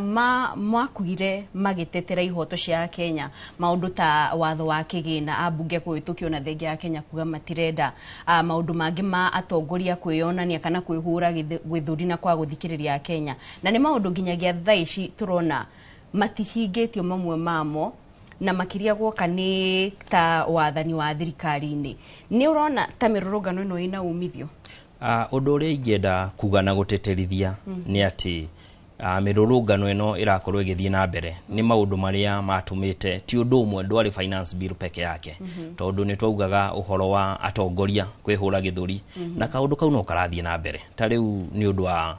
makuire magĩtetera ihoto cia Kenya, maũndũ ta watho wa kĩgĩna ambunge kũhĩtũkio na thengia ya Kenya kuga matirenda, maũndũ mangĩ ma atongoria kwĩyonania kana kwĩhũra gĩthũri na kwa gũthikĩrĩria Kenya, na nĩ maũndũ nginyagia thaa ici tũrona matihingĩtio mamwe mamo, na makĩria guoka nĩ ta wathani wa thirikari-inĩ. Nĩ ũrona ta mĩrũrũngano ĩno ĩna umithio? Ũndũ ũrĩa ingĩenda kuga na gũtĩtĩrithia nĩ atĩ mĩrũrũngano ĩno ĩrakorwo ĩgĩthiĩ na mbere nĩ maũndũ marĩa matũmĩte, ti ũndũ ũmwe, ndwarĩ finance bill peke yake, tondũ nĩ twaugaga ũhoro wa atongoria kwĩhũra gĩthũri, na kaũndũ kau no karathiĩ na mbere. Ta rĩu nĩ ũndũ wa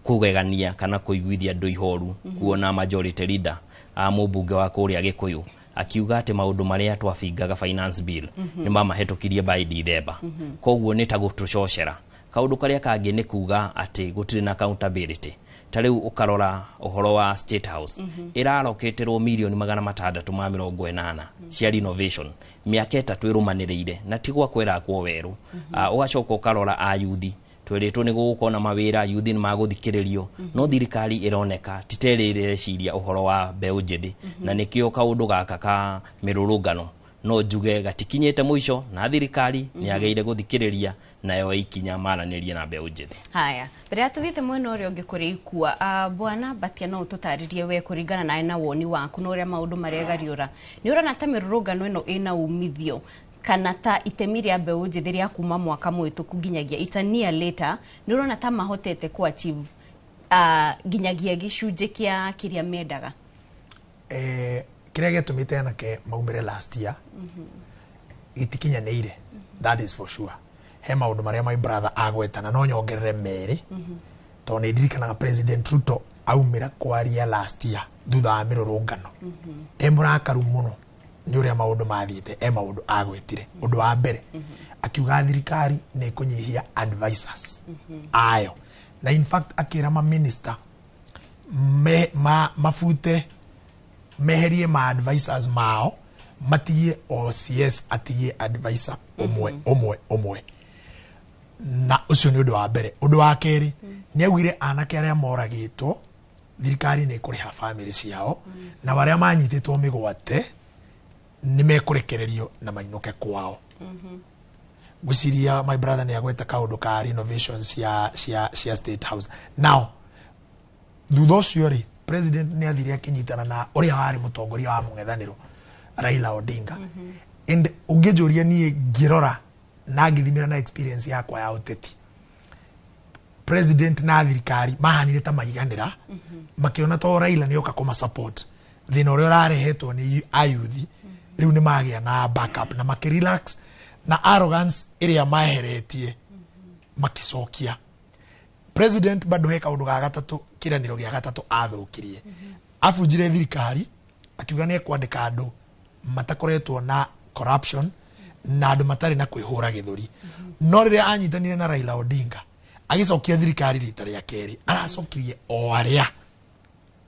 kũgegania kana kũiguithia andũ ihoru kuona majority leader mũmbunge wa kũrĩa Gĩkũyũ akiuga atĩ maũndũ marĩa twabingaga finance bill nĩ mamahĩtũkirie by December. Koguo nĩ ta gũtũcocera. Kaũndũ karĩa kangĩ nĩ kuga atĩ gũtirĩ na accountability. Ta rĩu ũkarora ũhoro wa State House, ĩrarokĩtĩrwo mirioni 680 cia renovation mĩaka 3 ĩrũmanĩrĩire, na ti gwakwo ĩrakwo werũ. Ũgacoka ũkarora ayuthi twĩrĩtwo nĩ gũgũkorwo na mawĩra, yuthi nĩ magũthikĩrĩrio, no thirikari ĩroneka ti ta ĩrĩ ĩreciria ũhoro wa mbeũ njĩthĩ. Na nĩkĩo kaũndũ gaka ka mĩrũrũngano no njuge gatikinyĩte mũico, na thirikari nĩ yagĩrĩire gũthikĩrĩria nayo ikinya maranĩrie na mbeũ njĩthĩ. Haya, mbere ya tũthiĩte mwena ũrĩa ũngĩ kũrĩ ikua, bwana Mbatia, no ũtũtarĩrie we kũringana nawe na woni waku na ũrĩa maũndũ maregariũra, nĩ ũrona ta mĩrũrũngano ĩno ĩna umithio, kana ta itemi rĩa mbeũ njĩthĩ rĩa kuma mwaka mũhĩtũku nginyagia itania later, nĩ ũrona ta mahotete ku achieve nginyagia gĩcunjĩ kĩa kĩrĩa mendaga? Kĩrĩa gĩatũmĩte anake maumĩre last year gĩtikinyanĩire, that is for sure. He maũndũ marĩa my brother agweta, na no nyongerere merĩ, tondũ nĩ ndirikanaga President Ruto aumĩra kwaria last year thutha wa mĩrũrũngano e mũrakaru mũno nĩ ũrĩa maũndũ mathiĩte, e maũndũ agwetire. Ũndũ wa mbere akiuga thirikari nĩ ĩkũnyihia advisors ayo, na in fact akĩra ma minister mabute meherie ma advisors mao, matigie OCS atigie advisor ũmwe ũmwe ũmwe. Na ũcio nĩ ũndũ wa mbere. Ũndũ wa kerĩ nĩ augire anake arĩa moragĩtwo thirikari nĩ ĩkũrĩha family ciao, na arĩa manyitĩtwo mĩgwate Nĩ mekũrekererio na mainũke kwao. Ngwĩciria my brother nĩ agweta kaũndũ ka renovations cia State House. Now thutha ũcio rĩ, president nĩ athire akĩnyitana na ũrĩa warĩ mũtongoria wa mũng'ethanĩro Raila Odinga. And ũngĩnjũria niĩ, ngĩrora na ngĩthimĩra na experience yakwa ya ũteti, president na thirikari mahanire ta maiganĩra, makĩona to Raila nĩ oka kũma support thĩna ũrĩa ũrarehetwo nĩ ayuthi, rĩu nĩ magĩa na backup na makĩrelax na arrogance ĩrĩa maeheretie makicokia. President bado he kaũndũ ga gatatũ, kĩranĩro gĩa gatatũ athũkirie. Abunjire thirikari akiuga nĩ ekwandĩka andũ matakoretwo na corruption na andũ matarĩ na kwĩhũra gĩthũri. No rĩrĩa anyitanire na Raila Odinga agĩcokia thirikari rita rĩa kerĩ, aracokirie o arĩa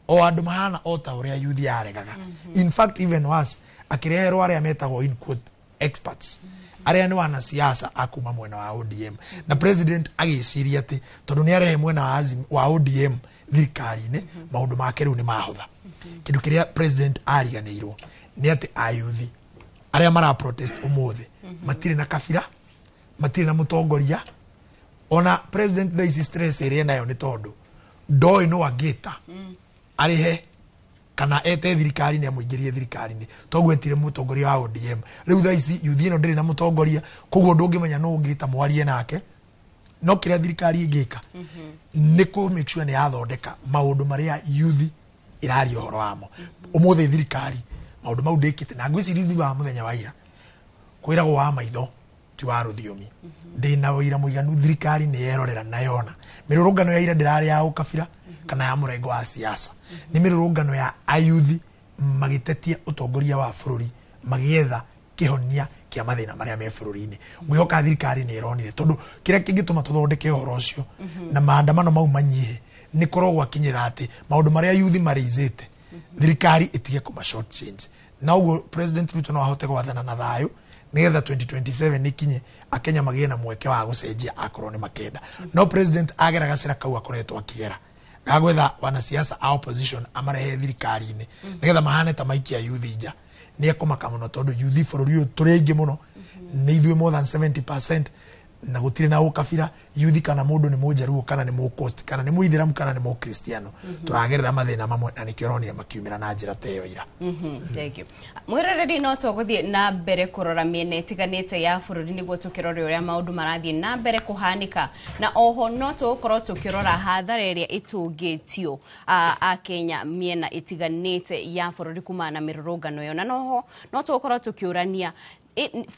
o andũ mahana o ta ũrĩa yuthi yaregaga. In fact, even worse, akĩreherwo arĩa metagwo in quote experts, arĩa nĩ wanasiasa akuma mwena wa ODM. Na president agĩciria atĩ tondũ nĩ arehe mwena wa ODM thirikari-inĩ, maũndũ make rĩu nĩ mahũtha. Kĩndũ kĩrĩa president ariganĩirwo nĩ atĩ ayuthi arĩa mara protest ũmũthĩ matirĩ na kabira, matirĩ na mũtongoria. Ona president thaa ici stress ĩrĩa enayo nĩ tondũ ndoĩ no angĩta arĩhe kana ete thirikari nĩ amũingĩrie thirikari-inĩ, toguo etire mũtongoria wa ODM. Rĩu thaa ici yuthi ĩno ndĩrĩ na mũtongoria, koguo ndũngĩmenya nũ ũngĩta mwarie nake. No kĩrĩa thirikari ĩngĩka nĩ kũ make sure nĩ yathondeka maũndũ marĩa yuthi ĩraria ũhoro wamo. Ũmũthĩ thirikari maũndũ mau ndĩkĩte, na ngwĩciria thutha wa mũthenya wa ira kwĩragwo wa maitho ti wa rũthiomi. Ndĩna ũira mũiganu thirikari nĩ yerorera na yona mĩrũrũngano ya ira ndĩrarĩ ya ũkabira kana ya mũrengo wa siasa, nĩ mĩrũrũngano ya ayuthi magĩtetia ũtongoria wa bũrũri, magĩetha kĩhonia kĩa mathĩna marĩa me bũrũri-inĩ. Ngwĩhoka thirikari nĩ ĩronire, tondũ kĩrĩa kĩngĩtũma tũthondeke ũhoro ũcio na maandamano mau manyihe nĩ korwo gwakinyĩra atĩ maũndũ marĩa yuthi marĩizĩte thirikari ĩtige kũma short change, na ũguo President Ruto no ahote gwathana na thayũ nigetha 2027 ikinye akenya magĩe na mweke wa gũcenjia akorwo nĩ makenda. No president agera gacĩra kau akoretwo akĩgera gagwetha wanasiasa a opposition amarehe thirikari-inĩ nigetha mahane ta maikia yuthi nja, nĩ ekũmaka mũno, tondũ yuthi bũrũri ũyũ tũrĩ aingĩ mũno, nĩ ithuĩ more than 70%, na gũtirĩ na ũkabira yuthi kana mũndũ nĩ mũnjaruo kana nĩ mũcoast kana nĩ mũithĩramu kana nĩ mũkristiano. Tũragerera mathĩna mamwe na nĩkĩo ũronire makiumĩra na njĩra ta ĩyo ira. Thank you. Mwĩroreri, no tũgũthiĩ na mbere kũrora mĩena ĩtiganĩte ya bũrũri nĩguo tũkĩrore ũrĩa maũndũ marathiĩ na mbere kũhanĩka, na oho no tũgũkorwo tũkĩrora hathara ĩrĩa ĩtũngĩtio akenya mĩena ĩtiganĩte ya bũrũri kumana na mĩrũrũngano ĩyo, na noho no tũgũkorwo tũkĩũrania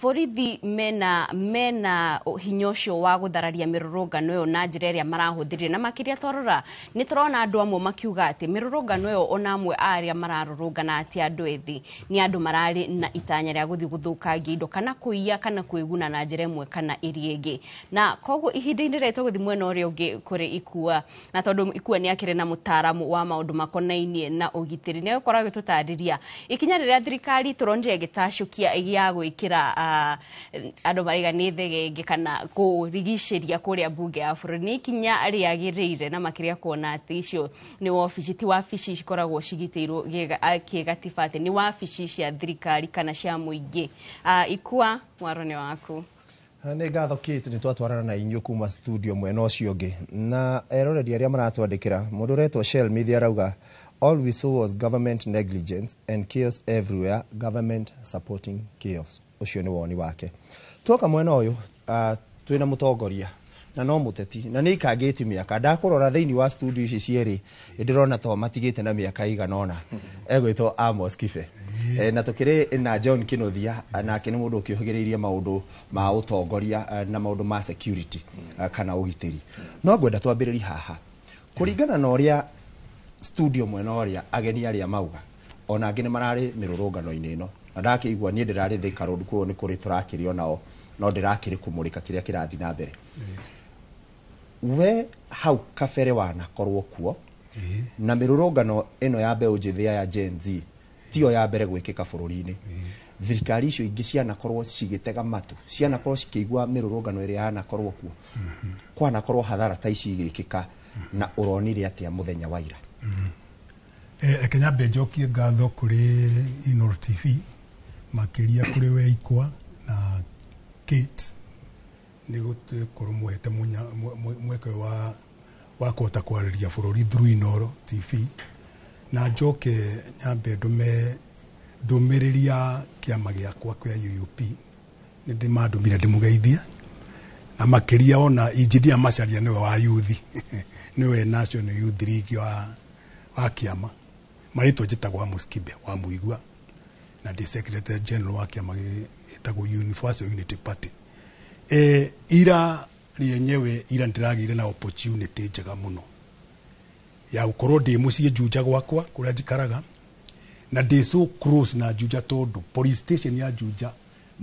borithi mena hinya ũcio wa gũthararia mĩrũrũngano ĩyo na njĩra ĩrĩa marahũthĩrire. Na makĩria twarora nĩ tũrona andũ amwe makiuga atĩ mĩrũrũngano ĩyo ona amwe a arĩa mararũrũngana atĩ andũ ethĩ nĩ andũ mararĩ na itanya rĩa gũthiĩ gũthũkangia indo kana kũiya kana kwĩguna na njĩra ĩmwe kana ĩrĩa ĩngĩ. Na koguo ihinda-inĩ rĩrĩ tũgũthiĩ mwena ũrĩa ũngĩ kũrĩ Ikua, na tondũ Ikua nĩ akĩrĩ na mũtaaramu wa maũndũ makonainie na ũgitĩri, nĩ agũkorwo agĩtũtarĩria ikinya rĩrĩa thirikari tũronire ĩgĩtacũkia gĩa gwĩkĩra andũ maraiga nĩ thegenge kana kũrigicĩria kũrĩa mbunge ya bũrũri nĩ ikinya rĩagĩrĩire, na makĩria kuona atĩ icio nĩ wabici ti wabici cikoragwo cigitĩirwo kĩgatiba atĩ nĩ wabici cia thirikari kana cia mũingĩ. Ikua, mwaro nĩ waku. Nĩ ngatho Kate, nĩ twatwarana na inyuĩ kuma studio mwena ũcio ũngĩ. Na eroreri arĩa maratwandĩkĩra, mũndũ ũretwo Shell Media arauga all we saw was government negligence and chaos everywhere, government supporting chaos. Ũcio nĩ woni wake. Tuoka mwena ũyũ, twĩna mũtongoria na no mũteti na nĩ ikangĩti mĩaka. Ndakũrora thĩinĩ wa studio ici cierĩ ndĩrona to matigĩte na mĩaka igana ũna. Egwĩtwo Amos Kibe. Na tũkĩrĩ na John Kinuthia, nake nĩ mũndũ ũkĩũhĩgĩrĩirie maũndũ ma ũtongoria na maũndũ ma security kana ũgitĩri. No ngwenda twambĩrĩrie haha kũringana na ũrĩa studio mwena ũrĩa ageni arĩa mauga ona angĩ nĩ mararĩ mĩrũrũngano-inĩ ĩno, na ndakĩigua niĩ ndĩrarĩ Thika Road, kuo nĩ kũrĩ tũrakĩrio nao, no ndĩrakĩrĩ kũmũrĩka kĩrĩa kĩrathiĩ na mbere. We hau kabere wanakorwo kuo na mĩrũrũngano ĩno ya mbeũ njĩthĩ ya Gen Z tiyo ya mbere gwĩkĩka bũrũri-inĩ. Thirikari icio ingĩ cianakorwo cigĩtega matũ, cianakorwo cikĩigua mĩrũrũngano ĩrĩa yanakorwo kuo, kwanakorwo hathara ta ici igĩkĩka, na ũronire atĩa mũthenya wa ira? Reke nyambe njokie ngatho kũrĩ Inooro TV Makĩria kũrĩ we Ikwa na Kate nĩ gũkorwo mwehete mweke wa kũhota kwarĩria bũrũri through Inooro TV. Na njoke nyambe ndũme ndũmĩrĩri ya kĩama gĩakwa kĩa UUP, nĩ ndĩmandũmire ndĩmũgeithie, na makĩria ona Engineer Macharia nĩwe wa youth, nĩwe National Youth League wa kĩama. Marĩtwa njĩtagwo Amos Kibe wa Mũigua, na ndĩ Secretary General wa kĩama gĩtagwo Universal Unity Party. Ira rĩenyewe ira ndĩragĩire na opportunity njega mũno ya gũkorwo ndĩ mũciĩ Juja gwakwa kũrĩa njikaraga, na ndĩ so close na Juja tondũ police station ya Juja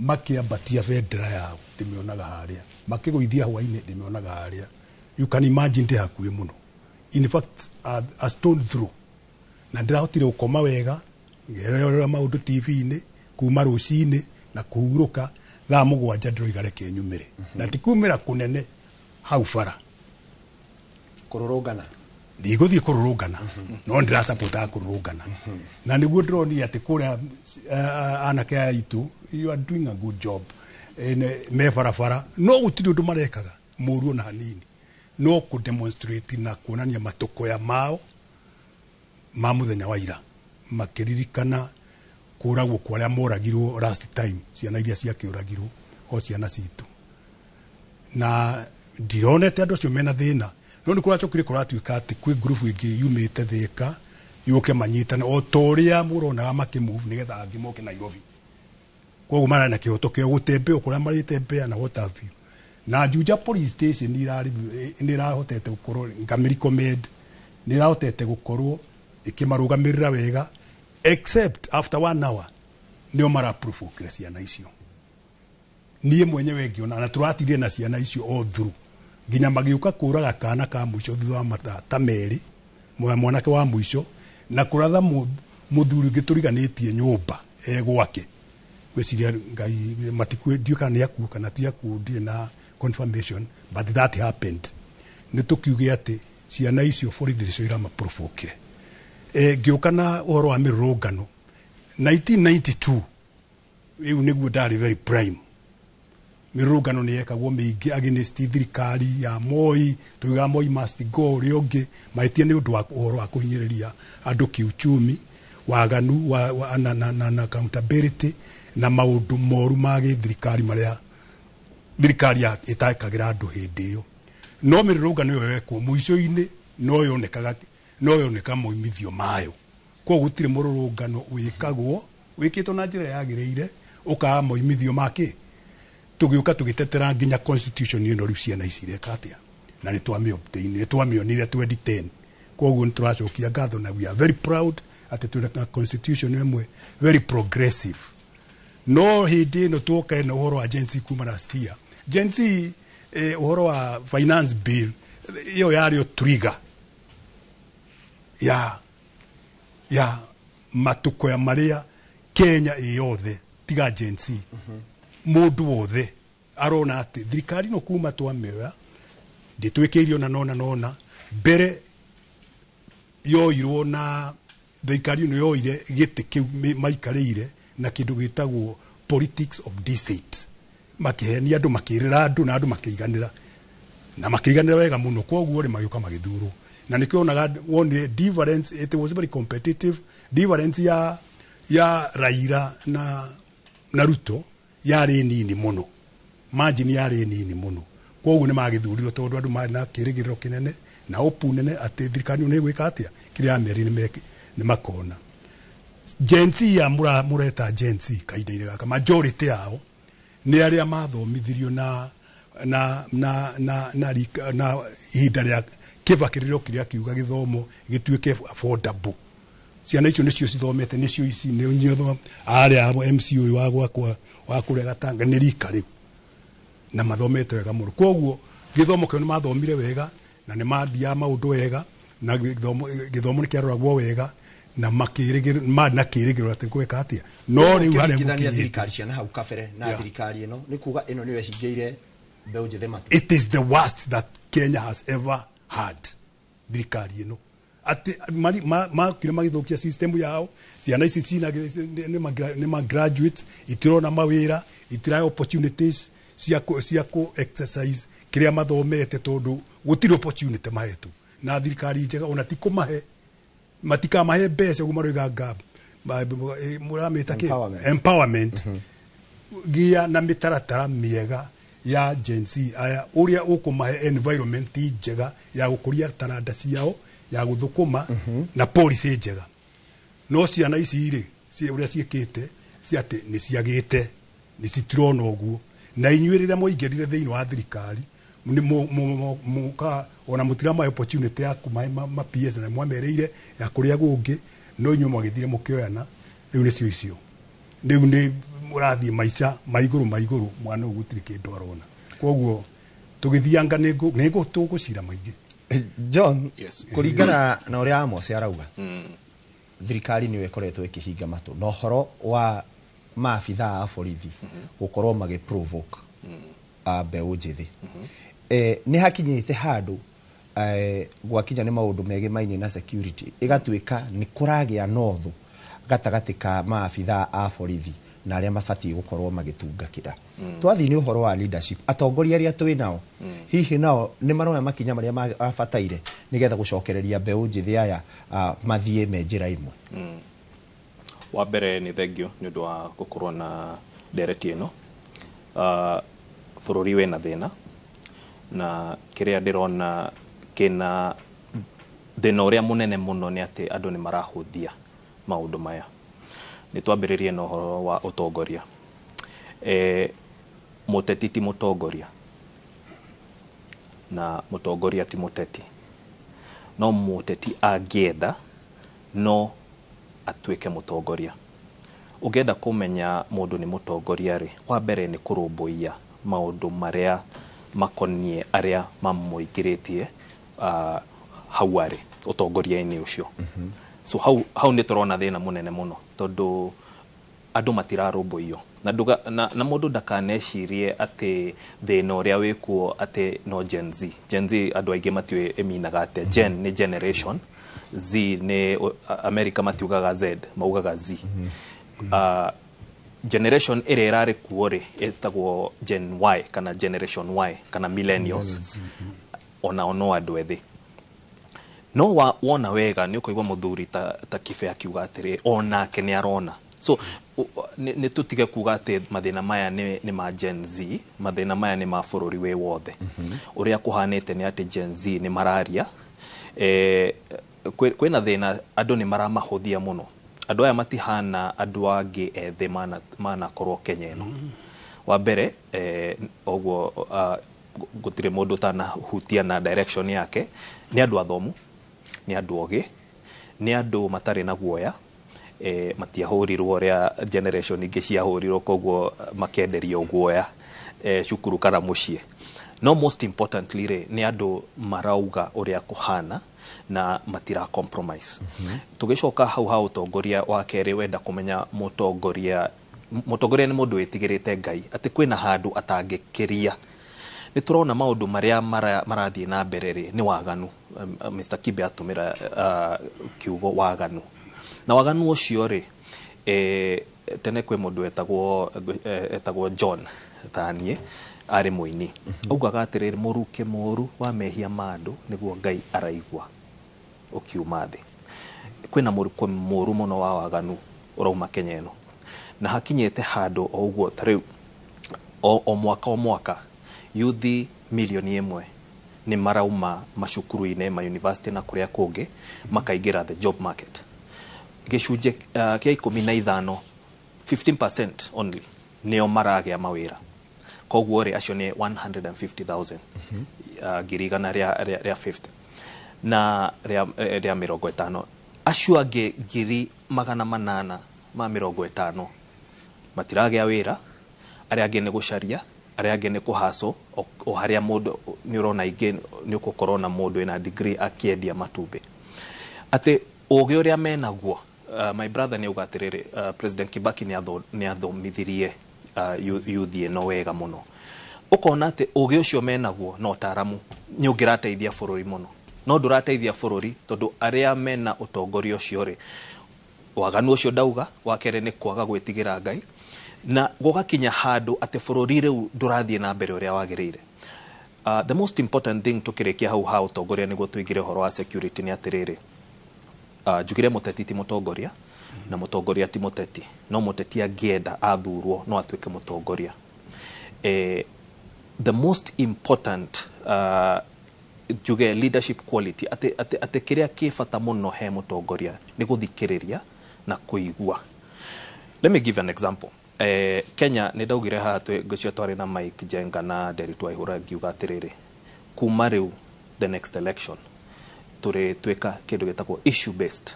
makĩambatia bendera yao ndĩmĩonaga harĩa, makĩgũithia hwainĩ ndĩmĩonaga harĩa. You can imagine ndĩ hakuhĩ mũno, in fact a stone throw. Na ndĩrahotire gũkoma wega ngerorera maũndũ TV-inĩ kuma rũcinĩ na kũhurũka thaa 7 ndĩroiga reke nyumĩre, na ti kumĩra kũnene hau bara kũrũrũngana, ndigũthiĩ kũrũrũngana, no ndĩracapotaga kũrũrũngana. Na nĩguo ndĩronire atĩ kũrĩa anake aya aitũ, you are doing a good job. Me barabara no gũtirĩ ũndũ marekaga mũru ona hanini, no kũ demonstrate na kuonania matũkũya mao ma mũthenya wa ira, makĩririkana kũragwo kwa arĩa moragirwo last time, ciana iria ciakĩũragirwo o ciana citũ. Na ndironete andũ acio mena thĩna, no nĩ kũracokire kũratuĩka atĩ kwĩ ngurubu ĩngĩ yumĩte Thĩka yũke manyitane o ta ũrĩa mũronaga makĩmove nĩgetha angĩ moke Nairobi. Koguo mararĩ na kĩhoto kĩao gũtembea kũrĩa marĩtembea na what have you. Na Juja police station nĩ ĩrahotete gũkorwo ngamĩ-recommend, nĩ ĩrahotete gũkorwo ĩkĩmarũgamĩrĩra wega, except after 1 hour nĩo maraprovokire ciana icio. Niĩ mwenyewe ngĩona na tũratirire na ciana icio o through nginya magĩũka kũraga kana ka mũico thutha wa mathaa ta merĩ, mwanake wa mũico, na kũratha mũthuri ũngĩ tũriganĩtie nyũmba e gwake. Gwĩciria Ngai matikue, ndiũĩ kana nĩ akuo kana ti akuo, ndirĩ na confirmation, but that happened. Nĩ tũkiuge atĩ ciana icio borithi nĩcio iramaprovokire. Ngĩũka na ũhoro wa mĩrũrũngano 1992, rĩu nĩguo ndarĩ very prime. Mĩrũrũngano nĩ yekagwo mĩingĩ against thirikari ya Moi, tuigaga Moi must go, ũrĩa ũngĩ mahĩtia nĩ ũndũ wa ũhoro wa kũhinyĩrĩria andũ kĩuchumi, waganu na accountability na maũndũ moru ma gĩthirikari marĩa thirikari ĩtakagĩra andũ hĩndĩ ĩyo. No mĩrũrũngano ĩyo yekwo mũico-inĩ no yonekaga, no yoneka moimithio mayo. Koguo gũtirĩ mũrũrũngano wĩkagwo wĩkĩtwo na njĩra yagĩrĩire ũkaga moimithio make. Tũgĩũka tũgĩtetera nginya constitution ĩno rĩu ciana ici ireka atĩa, na nĩ twamĩ-obtain, nĩ twamĩonire 2010. Koguo nĩ tũracokia ngatho na we are very proud atĩ twĩna na constitution ĩmwe very progressive. No hĩndĩ ĩno twoka ĩno ũhoro wa Gen Z kuma last year, Gen Z ũhoro wa finance bill ĩyo yarĩ o trigger ya matũkũya marĩa Kenya ĩ yothe tiga Gen Z, mũndũ wothe arona atĩ thirikari no kuma twamĩoya ndĩtwĩkĩirio na nona nona mbere yoirwo na thirikari ĩno yoire gĩtĩ kĩu maikarĩire na kĩndũ gĩtagwo politics of deceit, makĩhenia andũ, makĩrĩra andũ na andũ makĩiganĩra, na makĩiganĩra wega mũno. Koguo rĩ magĩũka magĩthurwo, na nĩkĩo wonaga wonire difference, it was very competitive difference ya Raila na Ruto yarĩ nini mũno, margin yarĩ nini mũno. Koguo nĩ magĩthurirwo tondũ andũ marĩ na kĩrĩgĩrĩro kĩnene na hope nene atĩ thirikari ĩno nĩ ĩgwĩka atĩa, kĩrĩa amerire nĩ makona. Gen Z ya mũreta Gen Z kahinda-inĩ gaka majority yao nĩ arĩa mathomithirio na na na na na na ihinda rĩa Kibaki rĩrĩa okire akiuga gĩthomo gĩtuĩke affordable. Ciana icio nĩcio cithomete, nĩcio ici nĩ arĩa MC ũyũ wa gwakwa wa kũrĩa Gatanga nĩ rika rĩu, na mathomete wega mũno. Koguo gĩthomo kĩu nĩ mathomire wega na nĩ mathiaga maũndũ wega, na gĩthomo nĩ kĩaroragwo wega na makĩrĩgĩrĩro na kĩrĩgĩrĩro atĩ gwĩka atĩa. No rĩu harĩa gũkinyĩte thirikari ciana hau kabere na thirikari ĩno nĩ kuga ĩno nĩyo ĩhingĩire mbeũ njĩthĩ matũ. It is the worst that Kenya has ever had, thirikari ĩno. Atĩ makire magĩthũkia system yao. Ciana ici cina nĩ ma graduates, itirona mawĩra, itirahe opportunities cia kũ exercise kĩrĩa mathomete, tondũ gũtirĩ opportunity mahetwo na thirikari njega. Ona ti kũmahe, matikamahe mbeca ũguo maroiga ngab mũramĩta kĩ? Empowerment. Empowerment. Gĩa na mĩtaratara mĩega ya Gen Z aya, ũrĩa ũkũmahe environment njega ya gũkũria taranda ciao ya gũthũkũma na policy njega. No ciana ici rĩ, ũrĩa ciĩkĩte ci atĩ nĩ ciagĩte, nĩ citirona ũguo. Na inyuĩ rĩrĩa mwaingĩrire thĩinĩ wa thirikari, nĩ mũka ona mũtiramahe opportunity ya kũmahe ma PS, na mwamereire ya kũrĩa kũngĩ, no inyuĩ mwagĩthire mũkĩoyana. Rĩu nĩcio icio, rĩu nĩ mũrathiĩ maica ma igũrũ ma igũrũ. Mwana ũyũ gũtirĩ kĩndũ arona, koguo tũgĩthianga nĩ tũgũcira maingĩ. John, Yes. kũringana na ũrĩa Amos arauga, thirikari nĩyo ĩkoretwo ĩkĩhinga matũ na ũhoro wa maabithaa a borithi gũkorwo magĩ provoke a mbeũ njĩthĩ. Nĩ hakinyĩte handũ gwakinya nĩ maũndũ megemainie na security, ĩgatuĩka nĩ kũragĩa na ũthũ gatagatĩ ka maabithaa a borithi na arĩa mabatiĩ gũkorwo magĩtungatĩra. Twathiĩ nĩ ũhoro wa leadership, atongoria arĩa twĩ nao, hihi nao nĩ maroya makinya marĩa mabataire nĩgetha gũcokereria mbeũ njĩthĩ aya mathiĩ me njĩra ĩmwe? Wa mbere nĩ thengio nĩ ũndũ wa gũkorwo na ndereti ĩno. Bũrũri wĩna thĩna, na kĩrĩa ndĩrona kĩna thĩna ũrĩa mũnene mũno nĩ atĩ andũ nĩ marahũthia maũndũ maya. Nĩ twambĩrĩrie na ũhoro wa ũtongoria. Mũteti ti mũtongoria na mũtongoria ti mũteti, no mũteti angĩenda no atuĩke mũtongoria. Ũngĩenda kũmenya mũndũ nĩ mũtongoria rĩ, wa mbere nĩ kũrũmbũiya maũndũ marĩa makoniĩ arĩa mamũingĩrĩtie hau arĩ ũtongoria-inĩ ũcio. So hau nĩ tũrona thĩna mũnene mũno, tondũ andũ matirarũmbũiyo na mũndũ ndakanecirie atĩ thĩna ũrĩa wĩkuo atĩ no Gen Z. Gen Z andũ aingĩ matiũĩ ĩminaga atĩa. Gen nĩ generation, Z nĩ America matiugaga Z, maugaga Z. Generation ĩrĩa ĩrarĩ kuo rĩ, ĩtagwo Gen Y kana Generation Y kana millennials. Onao no andũ ethĩ. No wona wega nĩ ũkũigua mũthuri ta Kibe akiuga atĩrĩ, onake nĩ arona. So nĩ tũtige kuga atĩ mathĩna maya nĩ ma Gen Z, mathĩna maya nĩ ma bũrũri wĩ wothe. Ũrĩa kũhanĩte nĩ atĩ Gen Z nĩ mararia. Kwĩna thĩna, andũ nĩ maramahũthia mũno. Andũ aya matihana andũ angĩ ethĩ manakorwo Kenya ĩno. Wa mbere, ũguo gũtirĩ mũndũ ũtanahutia na direction yake, nĩ andũ athomu, nĩ andũ ogĩ, nĩ andũ matarĩ na guoya. Matiahũrirwo ũrĩa generation ingĩ ciahũrirwo, koguo makenderio guoya cukuru kana mũciĩ. No most importantly rĩ, nĩ andũ marauga ũrĩa kũhana na matira compromise. Tũgĩcoka hau ha ũtongoria wa kerĩ, wenda kũmenya mũtongoria, mũtongoria nĩ mũndũ wĩtigĩrĩte Ngai, atĩ kwĩna handũ atangĩkĩria. Nĩ tũrona maũndũ marĩa marathiĩ na mbere rĩ, nĩ waganu. Mr. Kibe atũmĩra kiugo waganu, na waganu ũcio rĩ, tene kwĩ mũndũ etagwo John taniĩ, arĩ mũini, augaga atĩrĩrĩ, mũruke mũru wa mehia ma andũ nĩguo Ngai araigua ũkiuma thĩ. Kwĩna mũruke mũru mũno wa waganu ũrauma Kenya ĩno, na hakinyĩte handũ o ũguo ta rĩu o mwaka o mwaka yuthi milioni 1 nĩ marauma macukuru-inĩ ma university na kũrĩa kũngĩ makaingĩra the job market. Gĩcunjĩ kĩa 15, 15% only, nĩo maragĩa mawĩra. Koguo rĩ, acio nĩ 150,000, 150,000 rĩa 50 na rĩa 50. Acio angĩ 850,000 matiragĩa wĩra. Arĩa angĩ nĩ gũcaria, arĩa angĩ nĩ kũhaco o harĩa mũndũ nĩ ũrona. Ingĩ nĩ ũgũkorwo na mũndũ wĩna degree akĩendia matumbĩ. Atĩ ũgĩ ũrĩa menaguo, my brother nĩ auga atĩrĩrĩ, President Kibaki nĩ athomithirie youth ĩno wega mũno. Ũkona atĩ ũgĩ ũcio menaguo na ũtaramu nĩ ũngĩrateithia bũrũri mũno. No ndũrateithia bũrũri tondũ arĩa mena ũtongoria ũcio rĩ, waganu ũcio ndauga, wa kerĩ nĩ kwaga gwĩtigĩra Ngai, na gũgakinya handũ atĩ bũrũri rĩu ndũrathiĩ na mbere ũrĩa wagĩrĩire. The most important thing tũkĩrĩkia hau ha ũtongoria nĩguo tũingĩre ũhoro wa security nĩ atĩrĩrĩ, njugire mũteti ti mũtongoria na mũtongoria ti mũteti, no mũteti angĩenda athurwo no atuĩke mũtongoria. The most important njuge leadership quality atĩ kĩrĩa kĩ bata mũno he mũtongoria nĩ gũthikĩrĩria na kũigua. Let me give an example. Kenya nĩ ndaugire haha ngũcio twarĩ na Mike Njenga na Nderitu Waihũra ngiuga atĩrĩrĩ, kuma rĩu the next election tũrĩ twĩka kĩndũ gĩtagwo issue based.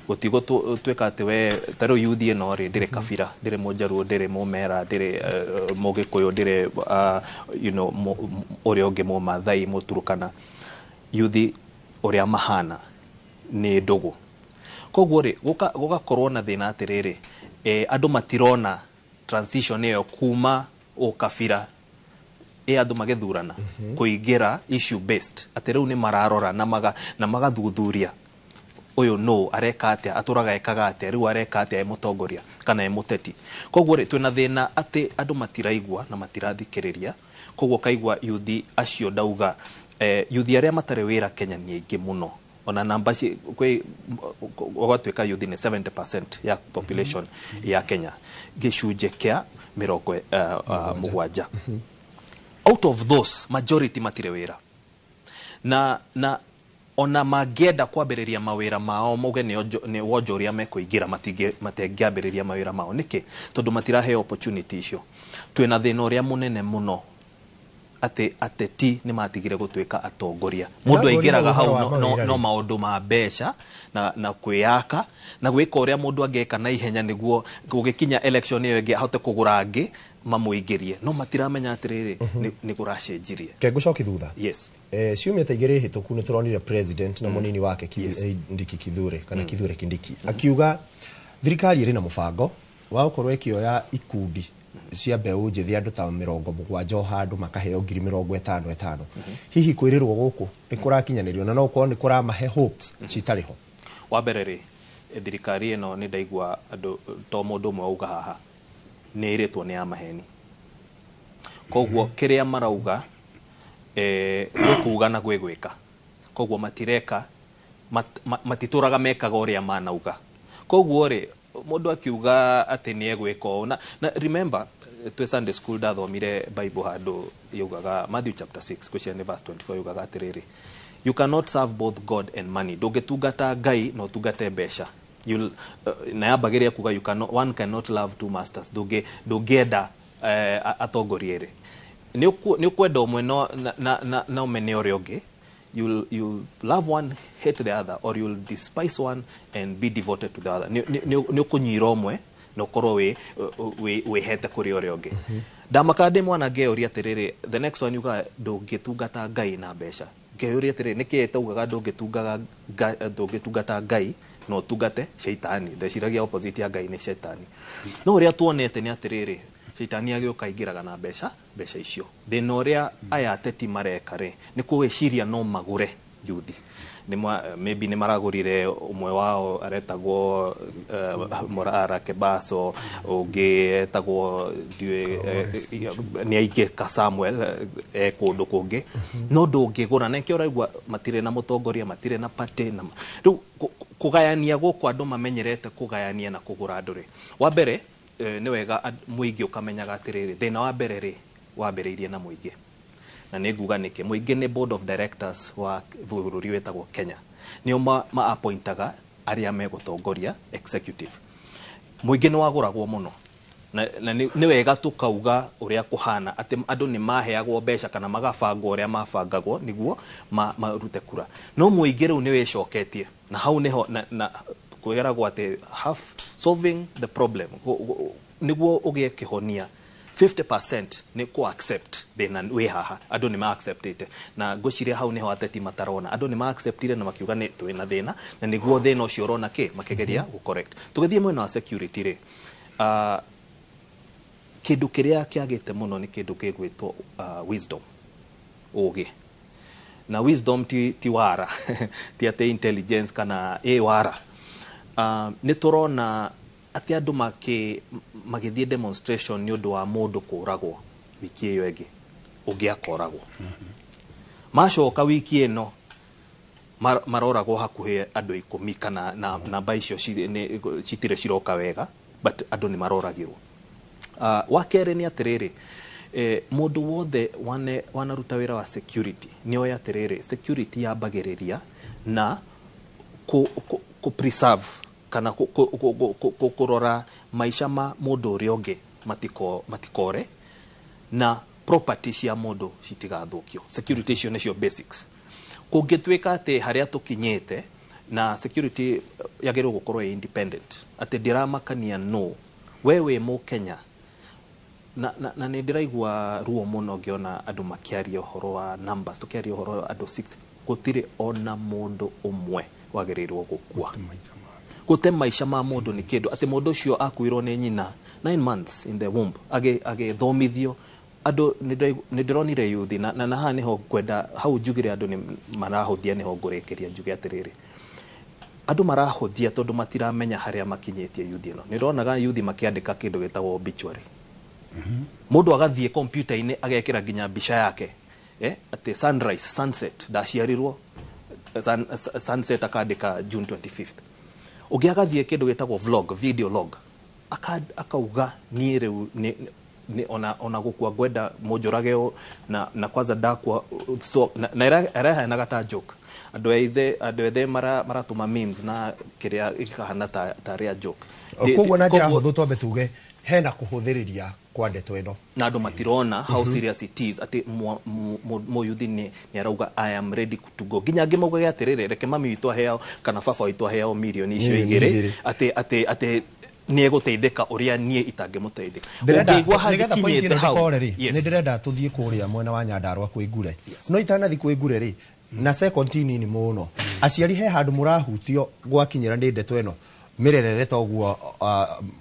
Gũtigwo twĩka atĩ we ta rĩu youth ĩno rĩ, ndĩrĩ kabira, ndĩrĩ mũnjaruo, ndĩrĩ mũmera, ndĩrĩ mũgĩkũyũ, ndĩrĩ ũrĩa ũngĩ mũmathai, mũturukana. Youth ũrĩa mahana nĩ ndũgũ. Koguo rĩ, gũgakorwo na thĩna atĩrĩrĩ, andũ matirona transition ĩyo kuma ũkabira ĩ andũ magĩthurana kũingĩra issue based, atĩ rĩu nĩ mararora na magathuthuria ũyũ no areka atĩa, atũraga ekaga atĩa, rĩu areka atĩa e mũtongoria kana e mũteti. Koguo rĩ, twĩna thĩna atĩ andũ matiraigua na matirathikĩrĩria. Koguo kaigua yuthi acio ndauga, yuthi arĩa matarĩ wĩra Kenya nĩ aingĩ mũno. Ona namba kwĩ ũgatuĩka yuthi nĩ 70% ya population ya Kenya, gĩcunjĩ kĩa 70. Out of those majority matirĩ wĩra, na ona mangĩenda kwambĩrĩria mawĩra mao mauge nĩ wonjoria mekũingĩra, matingĩambĩrĩria mawĩra mao. Nĩkĩ? Tondũ matiraheo opportunity icio. Twĩna thĩna ũrĩa mũnene mũno atĩ ateti nĩ matigire gũtuĩka atongoria. Mũndũ aingĩraga hau no maũndũ ma mbeca na kwĩyaka na gwĩka ũrĩa mũndũ angĩka na ihenya nĩguo gũgĩkinya election ĩyo ĩngĩ ahote kũgũra angĩ mamũingĩrie, no matiramenya atĩrĩrĩ nĩ kũracenjirie. Ke ngũcoki thutha. Yes. Ciumia ta igĩrĩ hĩtũku nĩ tũronire president na mũnini wake Kindiki Kithure kana Kithure Kindiki akiuga thirikari ĩrĩ na mũbango wa gũkorwo ĩkĩoya ikundi cia mbeũ njĩthĩ andũ ta 70 o handũ makaheo 50,000. Hihi kwĩrĩrwo gũkũ nĩ kũrakinyanĩrio na no gũkorwo nĩ kũramahe hopes citarĩ ho? Wa mbere rĩ, thirikari ĩno nĩ ndaigua andũ to mũndũ ũmwe auga haha nĩ ĩrĩtwo nĩ ya maheni. Koguo kĩrĩa marauga gwĩ kuga na gwĩ gwĩka. Koguo matireka matitũraga mekaga ũrĩa manauga. Koguo rĩ, mũndũ akiuga atĩ nĩ egwĩka ũũ na remember twĩ Sunday school ndathomire Bible handũ yaugaga Matthew chapter 6 kwĩciria nĩ verse 24 yaugaga atĩrĩrĩ, you cannot serve both God and money. Ndũngĩtungata Ngai na ũtungate mbeca. Na yambagĩrĩria kuga you cannot, one cannot love two masters. Ndũngĩenda atongoria erĩ. Nĩ ũkwenda ũmwe na ũmene ũrĩa ũngĩ. You'll love one, hate the other, or you'll despise one and be devoted to the other. Nĩ ũkũnyira ũmwe na ũkorwo wĩhete kũrĩ ũrĩa ũngĩ. Ndamaka ndĩ mwana ngeyũria atĩrĩrĩ, the next one yugaga ndũngĩtungata Ngai na mbeca. Ngeyũria atĩrĩrĩ, nĩkĩ ĩtaugaga ndũngĩtungata Ngai na ũtungate shaitani? Ndeciragia opposite ya Ngai nĩ shaitani. No ũrĩa tuonete nĩ atĩrĩrĩ, shaitani agĩũka aingĩraga na mbeca icio. Thĩna ũrĩa aya ateti mareka rĩ, nĩ kwĩciria no magũre yuthi. Maybe nĩ maragũrire ũmwe wao aretagwo Morara Kebaso, ũngĩ etagwo nĩ aingĩ ka Samuel kũndũ kũngĩ. No ndũngĩgũra, na nĩkĩo ũraigua matirĩ na mũtongoria, matirĩ na party na rĩu kũgayania gũkũ andũ mamenyerete kũgayania na kũgũra andũ rĩ. Wa mbere nĩ wega mũingĩ ũkamenyaga atĩrĩrĩ, thĩna wa mbere rĩ wambĩrĩirie na mũingĩ. Na nĩ nguga nĩkĩ mũingĩ nĩ board of directors wa bũrũri wĩtagwo Kenya. Nĩo ma-appointaga arĩa megũtongoria executive. Mũingĩ nĩ wagũragwo mũno. Na nĩ wega tũkauga ũrĩa kũhana atĩ andũ nĩ maheagwo mbeca kana magabangwo ũrĩa mabangagwo nĩguo marute kura. No mũingĩ rĩu nĩ wĩcoketie. Na hau nĩho na kwĩragwo atĩ half solving the problem nĩguo ũgĩe kĩhonia 50% nĩ kũ accept thĩna wĩ haha. Andũ nĩ ma-acceptĩte. Na ngwĩciria hau nĩho ateti matarona. Andũ nĩ ma-acceptire na makiuga nĩ twĩna thĩna, na nĩguo thĩna ũcio ũrona kĩ makĩgeria gũ correct. Tũgĩthiĩ mwena wa security rĩ, kĩndũ kĩrĩa kĩagĩte mũno nĩ kĩndũ gĩgwĩtwo wisdom, ũgĩ. Na wisdom ti wara ti atĩ intelligence kana ĩ wara. Nĩ tũrona atĩ andũ magĩthiĩ demonstration nĩ ũndũ wa mũndũ kũragwo wiki ĩyo ĩngĩ ũngĩ akoragwo. Macoka wiki ĩno maroragwo hakuhĩ andũ 10 kana na namba icio citirĩ ciroka wega, but andũ nĩ maroragirwo. Wa kerĩ nĩ atĩrĩrĩ, mũndũ wothe wanaruta wĩra wa security nĩ oĩ atĩrĩrĩ, security yambagĩrĩria na ku preserve kana kũrora maica ma mũndũ ũrĩa ũngĩ matikore na property cia mũndũ citigathũkio. Security icio nĩcio basics. Kũngĩtuĩka atĩ harĩa tũkinyĩte na security yagĩrĩirwo gũkorwo ĩ independent, atĩ ndĩramakania no we wĩ Mũkenya. Na nĩ ndĩraigua ruo mũno ngĩona andũ makĩaria ũhoro wa numbers, tũkĩaria ũhoro wa andũ 6, gũtirĩ ona mũndũ ũmwe wagĩrĩirwo gũkua. Gũte maica ma mũndũ nĩ kĩndũ atĩ mũndũ ũcio akuirwo nĩ nyina 9 months in the womb agĩthomithio. Andũ nĩ ndĩronire yuthi na haha nĩho ngwenda hau njugire andũ nĩ marahũthia, nĩho ngũrĩkĩria njuge atĩrĩrĩ, andũ marahũthia tondũ matiramenya harĩa makinyĩtie yuthi ĩno. Nĩ ndĩronaga yuthi makĩandĩka kĩndũ gĩtagwo obituary. Mũndũ agathiĩ kompiuta-inĩ agekĩra nginya mbica yake, atĩ sunrise, sunset, ndaciarirwo sunset, akandĩka June 25th. Ũngĩ agathiĩ kĩndũ gĩtagwo vlog, video log, akauga niĩ rĩu ona gũkua ngwenda mũnjũrage na kwanza ndakua, so na ĩraheanaga ta joke. Andũ ethĩ maratũma memes na kĩrĩa gĩkahana ta rĩa joke. Koguo na njĩra hũthũ twambe tuge hena kũhũthĩrĩria kwa ndeto ĩno na andũ matirona how serious it is, atĩ mũyuthi nĩ arauga I am ready to go. Nginya angĩ maugage atĩrĩrĩ, reke mami witũ aheo kana baba witũ aheo mirioni icio 2 atĩ nĩ egũteithĩka ũrĩa niĩ itangĩmũteithĩka. Ũngĩigua harĩa hau nĩ ndĩrenda tũthiĩ kũrĩa mwena wa Nyandarua kwĩ Ngure, no itanathi kwĩ Ngure rĩ na second nini mũno, aciari he handũ mũrahutio gwakinyĩra nĩ ndeto ĩno mĩrerere toguo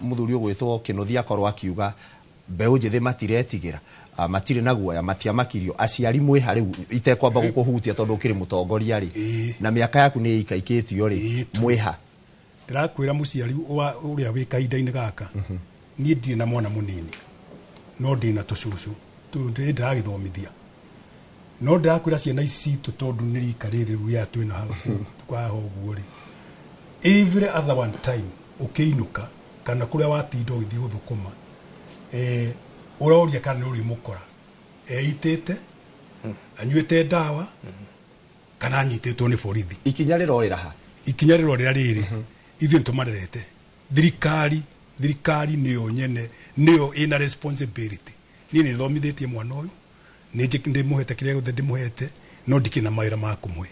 mũthuri ũgwĩtwo Kĩnuthia akorwo akiuga mbeũ njĩthĩ matiretigĩra, matirĩ na guoya, matiamakirio. Aciari mwĩha rĩu itekwamba gũkũhutia tondũ ũkĩrĩ mũtongoria rĩ na mĩaka yaku nĩ ĩikaikĩtio rĩ, mwĩha. Ndĩrakwĩra mũciari ũrĩa wĩ kahinda-inĩ gaka, niĩ ndirĩ na mwana mũnini no ndĩ na tũcũcũ ndĩragĩthomithia, no ndĩrakwĩra ciana ici citũ tondũ nĩ rika rĩrĩ rĩrĩa twĩna haha ũguo rĩ, every other one time ũkĩinũka kana kũrĩa watinda ũgĩthiĩ gũthũkũma, ũroria kana nĩ ũrĩmũkora eitĩte, anyuĩte ndawa kana anyitĩtwo nĩ borithi. Ikinya rĩrorĩra ha? Ikinya rĩrorĩra rĩrĩ, ithuĩ nĩ tũmarerete. Thirikari nĩyo nyene, nĩyo ĩna responsibility. Niĩ nĩ thomithĩtie mwana ũyũ, nĩ ndĩmũhete kĩrĩa gĩothe ndĩmũhete, no ndikĩrĩ na mawĩra ma kũmũhe.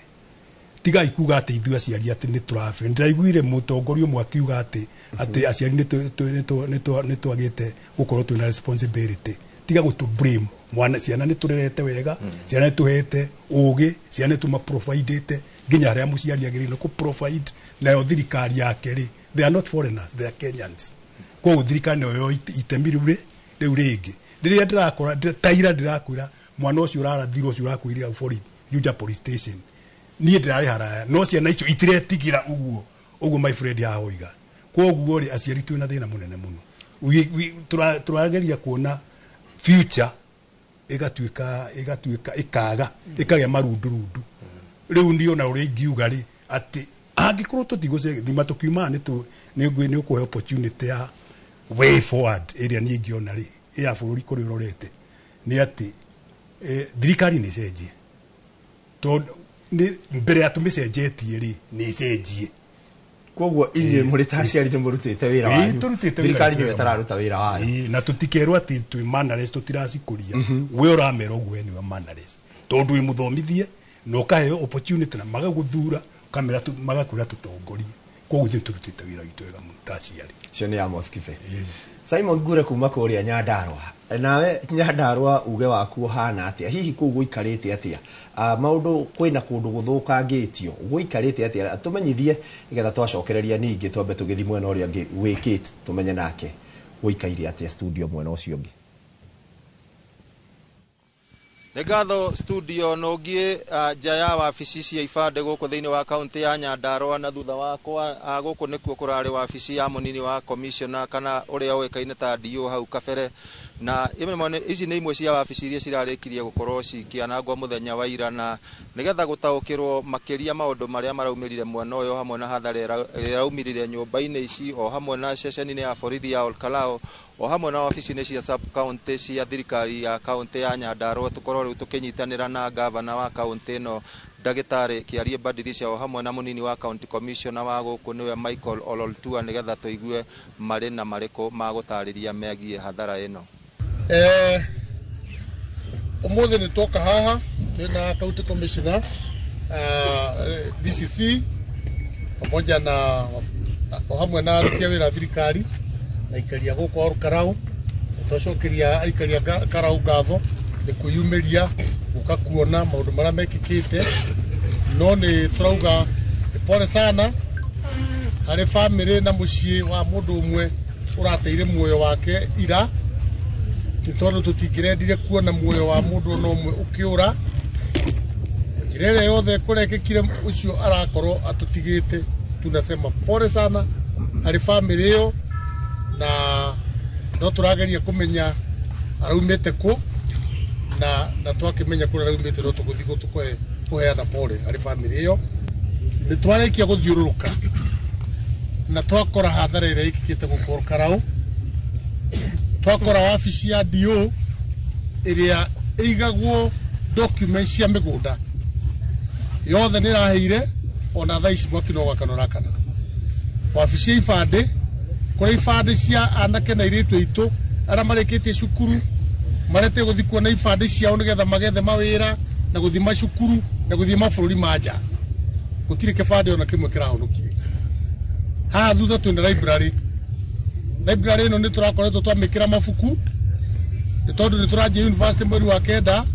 Tigai kuga atĩ ithuĩ aciari atĩ nĩ tũrabe. Ndĩraiguire mũtongoria ũmwe akiuga atĩ aciari nĩ twagĩte gũkorwo twĩna responsibility. Tiga gũtũ blame mwana, ciana nĩ tũrerete wega, ciana nĩ tũhete ũgĩ, ciana nĩ tũmaprovidĩte nginya harĩa mũciari agĩrĩirwo kũ provide. Nayo thirikari yake rĩ, they are not foreigners, they are Kenyans. Koguo thirikari nayo itemi rĩu rĩngĩ rĩrĩa ndĩrakora taira ndĩrakwĩra mwana ũcio ũrarathirwo ũcio ũrakwĩrira hau borithi Juja police station, niĩ ndĩrarĩ haraya no ciana icio itiretigĩra ũguo ũguo my friend haha oiga. Koguo rĩ aciari twĩna thĩna mũnene mũno, tũrageria kuona future ĩgatuĩka ĩkaga ĩkagĩa marundurundu. Rĩu niĩ ona ũrĩa ingiuga rĩ atĩ angĩkorwo tũtigũcithima tũkiuma nĩ ũkũhe opportunity ya way forward ĩrĩa niĩ ingĩona rĩ ya bũrũri kũrĩa ũrorete nĩ atĩ thirikari nĩ ĩcenjie, tondũ mbere ya tũmĩcenjetie rĩ nĩ ĩcenjie. Koguo inyuĩ mũrĩ ta aciari nĩ mũrutĩte wĩra wanyu, thirikari nĩyo ĩtararuta wĩra wayo, na tũtikerwo atĩ twĩ mannerless, tũtiracikũria. We ũramera ũguo we nĩwe mannerless tondũ wĩ mũthomithie na ũkaheo opportunity na magagũthura ũkamera magakwĩra tũtongorie. Koguo ithuĩ tũrutĩte wĩra witũ wega mũno ta aciari. Ũcio nĩ Amos Kibe. Simon Ngure kuma kũrĩa Nyandarua, nawe Nyandarua uge waku ũhana atĩa? Hihi kũu gũikarĩte atĩa? Maũndũ kwĩna kũndũ gũthũkangĩtio, gũikarĩte atĩa? Tũmenyithie nĩgetha twacokereria ningĩ twambe tũgĩthiĩ mwena ũrĩa ũngĩ wĩkĩte tũmenye nake gũikaire atĩa studio mwena ũcio ũngĩ. Nĩ ngatho studio nũngiĩ nja ya wabici cia ibandĩ gũkũ thĩinĩ wa kaunti ya Nyandarua, na thutha wakwa gũkũ nĩkuo kũrarĩ wabici ya mũnini wa commissioner kana ũrĩa ũĩkaine ta DO hau kabere, na ici nĩ imwe cia wabici iria cirarĩkirie gũkorwo cikĩanangwo mũthenya wa ira, na nĩgetha gũtaũkĩrwo makĩria maũndũ marĩa maraumĩrire mwena ũyũ hamwe na hathara ĩrĩa ĩraumĩrire nyũmba-inĩ ici o hamwe na ceceni-inĩ ya borithi ya Olkalou o hamwe na wabici-inĩ cia sub county cia thirikari ya kaunti ya Nyandarua, tũkorwo rĩu tũkĩnyitanĩra na gavana wa kaunti ĩno Ndagĩtarĩ Kĩarie Badilisha o hamwe na mũnini wa county commissioner wa gũkũ nĩwe Michael Ololtua, nĩgetha tũigue marĩ na marĩkũ magũtarĩria megiĩ hathara ĩno. Ũmũthĩ nĩ twoka haha twĩna county commissioner, DCC pamoja na o hamwe na aruti a wĩra a thirikari na aikaria gũkũ Olkalou. Twacokeria aikaria Karau ngatho nĩ kwĩyumĩria gũka kuona maũndũ marĩa mekĩkĩte, no nĩ tũrauga nĩ pole sana harĩ bamĩrĩ na mũciĩ wa mũndũ ũmwe ũrateire muoyo wake ira, nĩ tondũ tũtingĩrendire kuona muoyo wa mũndũ ona ũmwe ũkĩũra. Njĩra ĩrĩa yothe kũrekĩkire ũcio arakorwo atũtigĩte, tunasema pole sana harĩ bamĩrĩ ĩyo, na no tũrageria kũmenya araumĩte kũ, na twakĩmenya kũrĩa araumĩte no tũgũthiĩ kũheana pole harĩ bamĩrĩ ĩyo. Nĩ twarĩkia gũthiũrũrũka na twakora hathara ĩrĩa ĩkĩkĩte gũkũ Olkalou, twakora wabici ya DO ĩrĩa ĩigagwo documents cia mĩgũnda yothe nĩ ĩraheire, ona thaa ici mwaki no gwakana ũrakana. Wabici ya ibandĩ kũrĩa ibandĩ cia anake na airĩtu aitũ arĩa marĩkĩtie cukuru marete gũthiĩ kuona ibandĩ ciao nĩgetha magethe mawĩra na gũthiĩ macukuru na gũthiĩ mabũrũri ma nja, gũtirĩ kĩbandĩ ona kĩmwe kĩrahonokire. Haha thutha twĩna library. Library ĩno nĩ tũrakoretwo twamĩkĩra mabuku nĩ tondũ nĩ tũranjia university mweri wa 9,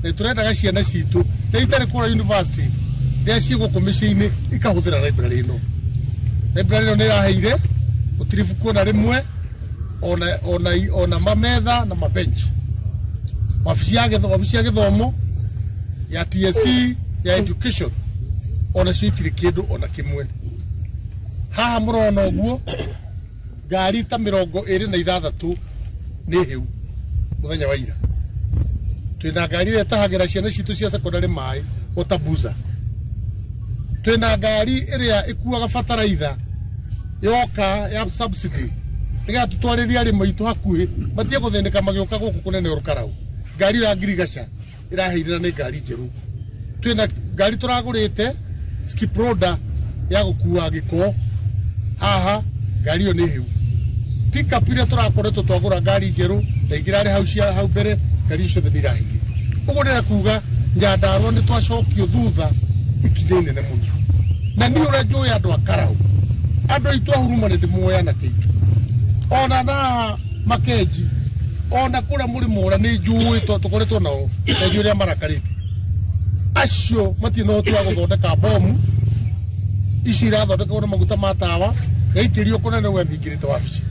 na tũrendaga ciana citũ rĩrĩa itarĩ kũrĩa university rĩrĩa ciĩ gũkũ mĩciĩ-inĩ ikahũthĩra library ĩno. Library ĩno nĩ ĩraheire gũtirĩ ibuku ona rĩmwe, ona mametha na mabench. Wabici ya gĩthomo ya TSC ya education ona cio itirĩ kĩndũ ona kĩmwe. Haha mũrona ũguo ngari ta 26 nĩ hĩu mũthenya wa ira. Twĩna ngari ĩrĩa ĩtahagĩra ciana citũ cia secondary maĩ Otabuza. Twĩna ngari ĩrĩa ĩkuaga bataraitha yoka ya subsidy nĩgetha tũtwarĩrie arĩmi aitũ hakuhĩ matige gũthĩnĩka magĩũka gũkũ kũnene Olkalou. Ngari ĩyo ya ngirigaca ĩraheire na nĩ ngari njerũ. Twĩna ngari tũragũrĩte skip loader ya gũkua gĩko haha, ngari ĩyo nĩ hĩu. Pickup iria tũrakoretwo twagũra ngari njerũ na ingĩ irarĩ hau cia hau mbere, ngari icio ciothe nĩ iraheire. Ũguo ndĩrenda kuga Nyandarua nĩ twacokio thutha ikinya inene mũno, na niĩ ũrĩa njũĩ andũ a Karau, andũ aitũ a Huruma nĩ ndĩmoĩ anake aitũ, ona na Makenji, ona kũrĩa mũrĩmo ũrĩa nĩ njũĩ tũkoretwo nao, na njũĩ ũrĩa marakarĩte. Acio matirĩ na ũhoti wa gũthondeka bomu icio irathondekwo na maguta ma tawa gaikĩrio kũnene gwethingĩrĩte wabici.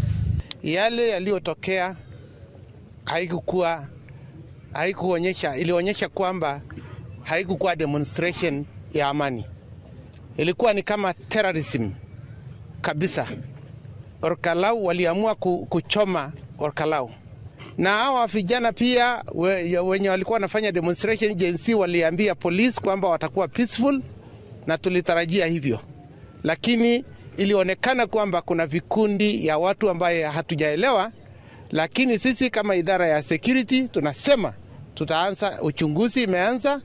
Yale yaliyotokea haikuonyesha, ilionyesha kwamba haikukuwa demonstration ya amani. Ilikuwa ni kama terrorism kabisa. Olkalou waliamua kuchoma Olkalou. Na hawa vijana pia wenye walikuwa wanafanya demonstration Gen Z waliambia police kwamba watakuwa peaceful, na tulitarajia hivyo. Lakini ilionekana kwamba kuna vikundi ya watu ambaye hatujaelewa, lakini sisi kama idara ya security tunasema tutaanza uchunguzi, imeanza,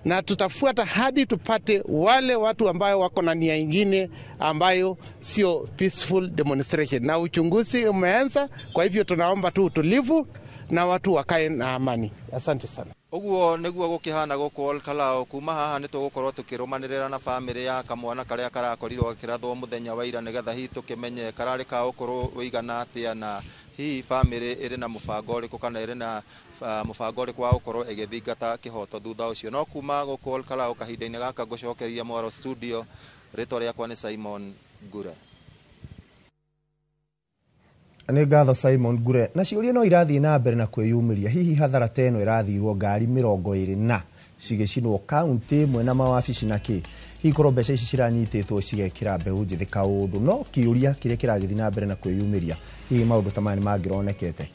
na tutafuata hadi tupate wale watu ambayo wako na nia nyingine ambayo sio peaceful demonstration. Na uchunguzi umeanza, kwa hivyo tunaomba tu utulivu na watu wakae na amani. Asante sana. Ũguo nĩguo gũkĩhana gũkũ Olkalou. Kuma haha nĩ tũgũkorwo tũkĩrũmanĩrĩra na bamĩrĩ ya kamwana karĩa karakorirwo gakĩrathwo mũthenya wa ira, nĩgetha hihi tũkĩmenye kararĩ ka ũkũrũ ũigana atĩa, na hihi bamĩrĩ ĩrĩ na mũbango ũrĩkũ kana ĩrĩ na mũbango ũrĩkũ wa gũkorwo ĩgĩthingata kĩhoto thutha ũcio. No kuma gũkũ Olkalou kahinda-inĩ gaka ngũcokeria mwaro studio, rĩtwa rĩakwa nĩ Simon Ngure. Nĩ ngatho Simon Ngure. Na ciũria no irathiĩ na mbere na kwĩyumĩria, hihi hathara ta ĩno ĩrathirwo ngari 20 na cigĩcinwo kaunti ĩmwe na mawabici na kĩ, hihi korwo mbeca ici ciranyitĩtwo cigekĩra mbeũ njĩthĩ kaũndũ? No kĩũria kĩrĩa kĩragĩthiĩ na mbere na kwĩyumĩria, hihi maũndũ ta maya nĩ mangĩronekete?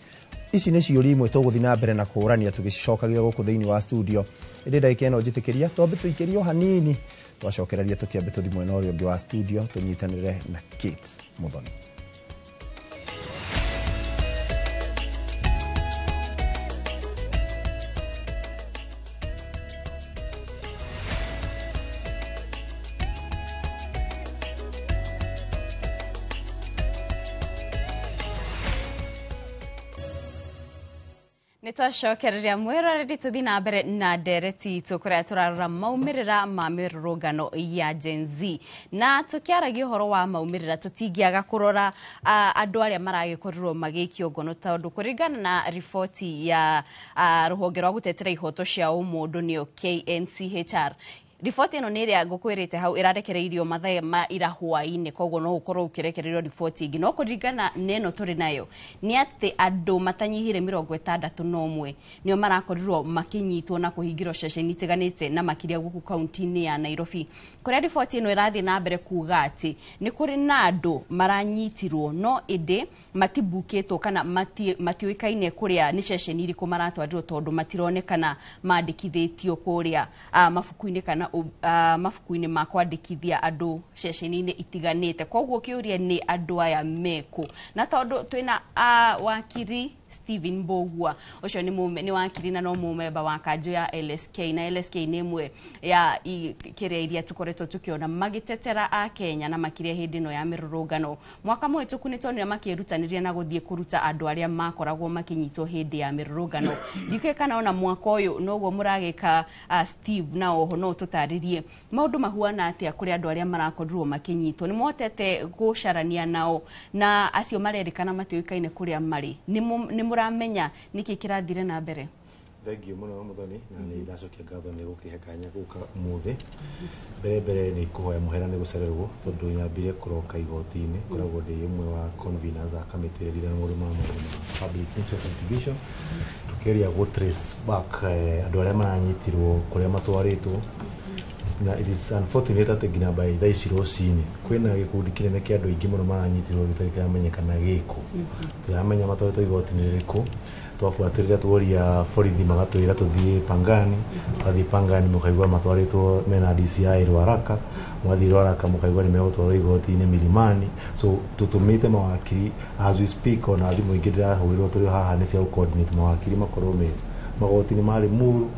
Ici nĩ ciũria imwe tũgũthiĩ na mbere na kũũrania tũgĩcicokagia gũkũ thĩinĩ wa studio, ĩndĩ ndagĩka ĩno njĩtĩkĩria twambe tũikĩrio hanini, twacokereria tũkĩambe tũthiĩ mwena ũrĩa ũngĩ wa studio tũnyitanĩre na Kate Muthoni. Nĩ twacokereria mwĩroreri, tũthiĩ na mbere na ndereti itũ kũrĩa tũrarora maumĩrĩra ma mĩrũrũngano ya Gen Z. Na tũkĩaragia ũhoro wa maumĩrĩra, tũtingĩaga kũrora andũ arĩa maragĩkorirwo magĩikio ngono, tondũ kũringana na riboti ya rũhonge rwa gũtetera ihoto cia ũmũndũ, nĩyo KNCHR, riboti ĩno nĩ ĩrĩa ngũkwĩrĩte hau ĩrarekereirio mathaa ma ira hwaĩ-inĩ, koguo no ũkorwo ũkĩrekererio riboti ĩngĩ, no kũringana na ĩno tũrĩ nayo nĩ atĩ andũ matanyihire 61 nĩo marakorirwo makĩnyitwo na kũhingĩrwo ceceni itiganĩte, na makĩria gũkũ kaunti-inĩ ya Nairobi, kũrĩa riboti ĩno ĩrathiĩ na mbere kuga atĩ nĩ kũrĩ na andũ maranyitirwo no ĩndĩ matibukĩtwo kana matiũĩkaine kũrĩa nĩ ceceni irĩkũ maratwarirwo, tondũ matironekana mandĩkithĩtio kũrĩa mabuku-inĩ kana mabuku-inĩ ma kwandĩkithia andũ ceceni-inĩ itiganĩte. Koguo kĩũria nĩ andũ aya mekũ? Na tondũ twĩna wakiri Stephen Mbogua, ũcio nĩ wakiri na no mũmemba wa kanjũ ya LSK, na LSK nĩ ĩmwe ya kĩrĩa iria tũkoretwo tũkĩona magĩtetera a Kenya, na makĩria hĩndĩ ĩno ya mĩrũrũngano. Mwaka mũhĩtũku nĩ tuonire makĩĩrutanĩria na gũthiĩ kũruta andũ arĩa makoragwo makĩnyitwo hĩndĩ ya mĩrũrũngano. Ndikũĩ kana ona mwaka ũyũ noguo mũragĩka, Steve, na oho no ũtũtarĩrie maũndũ mahuana atĩa kũrĩ andũ arĩa marakorirwo makĩnyitwo, nĩ mohotete gũcarania nao, na acio marerĩkana matiũĩkaine kũrĩa marĩ, nĩ mũramenya nĩkĩ kĩrathire na mbere? Thengiũ mũno Muthoni, na nĩ ndacokia ngatho nĩ gũkĩhe kanya gũka ũmũthĩ. Mbere nĩ kũhoya mũhera nĩ gũcererwo, tondũ nyambire kũroka igoti-inĩ, ngoragwo ndĩ ũmwe wa conveners a kamĩtĩ ĩrĩa ĩrĩa maũndũ ma public interest litigation, tũkĩgeria gũ trace back andũ arĩa maranyitirwo kũrĩa matwarĩtwo. Na it is unfortunate atĩ nginya by thaa ici rũcinĩ kwĩna gĩkundi kĩnene kĩa andũ aingĩ mũno maranyitirwo gĩtarĩ kĩramenyekana gĩkũ, tũtiramenya matwarĩtwo igoti-inĩ rĩrĩkũ. Twabuatĩrĩra tuoria borithi magatwĩra tũthiĩ Pangani, twathiĩ Pangani mũkaigua matwarĩtwo mena DCI Ruaraka, mwathiĩ Ruaraka mũkaigua nĩ megũtwarwo igoti-inĩ Milimani. So tũtũmĩte mawakiri as we speak, ona thimũ ingĩ ndĩrahũrĩrwo tũrĩ haha nĩ cia gũ-coordinate mawakiri makorwo me magoti-inĩ ma Limuru,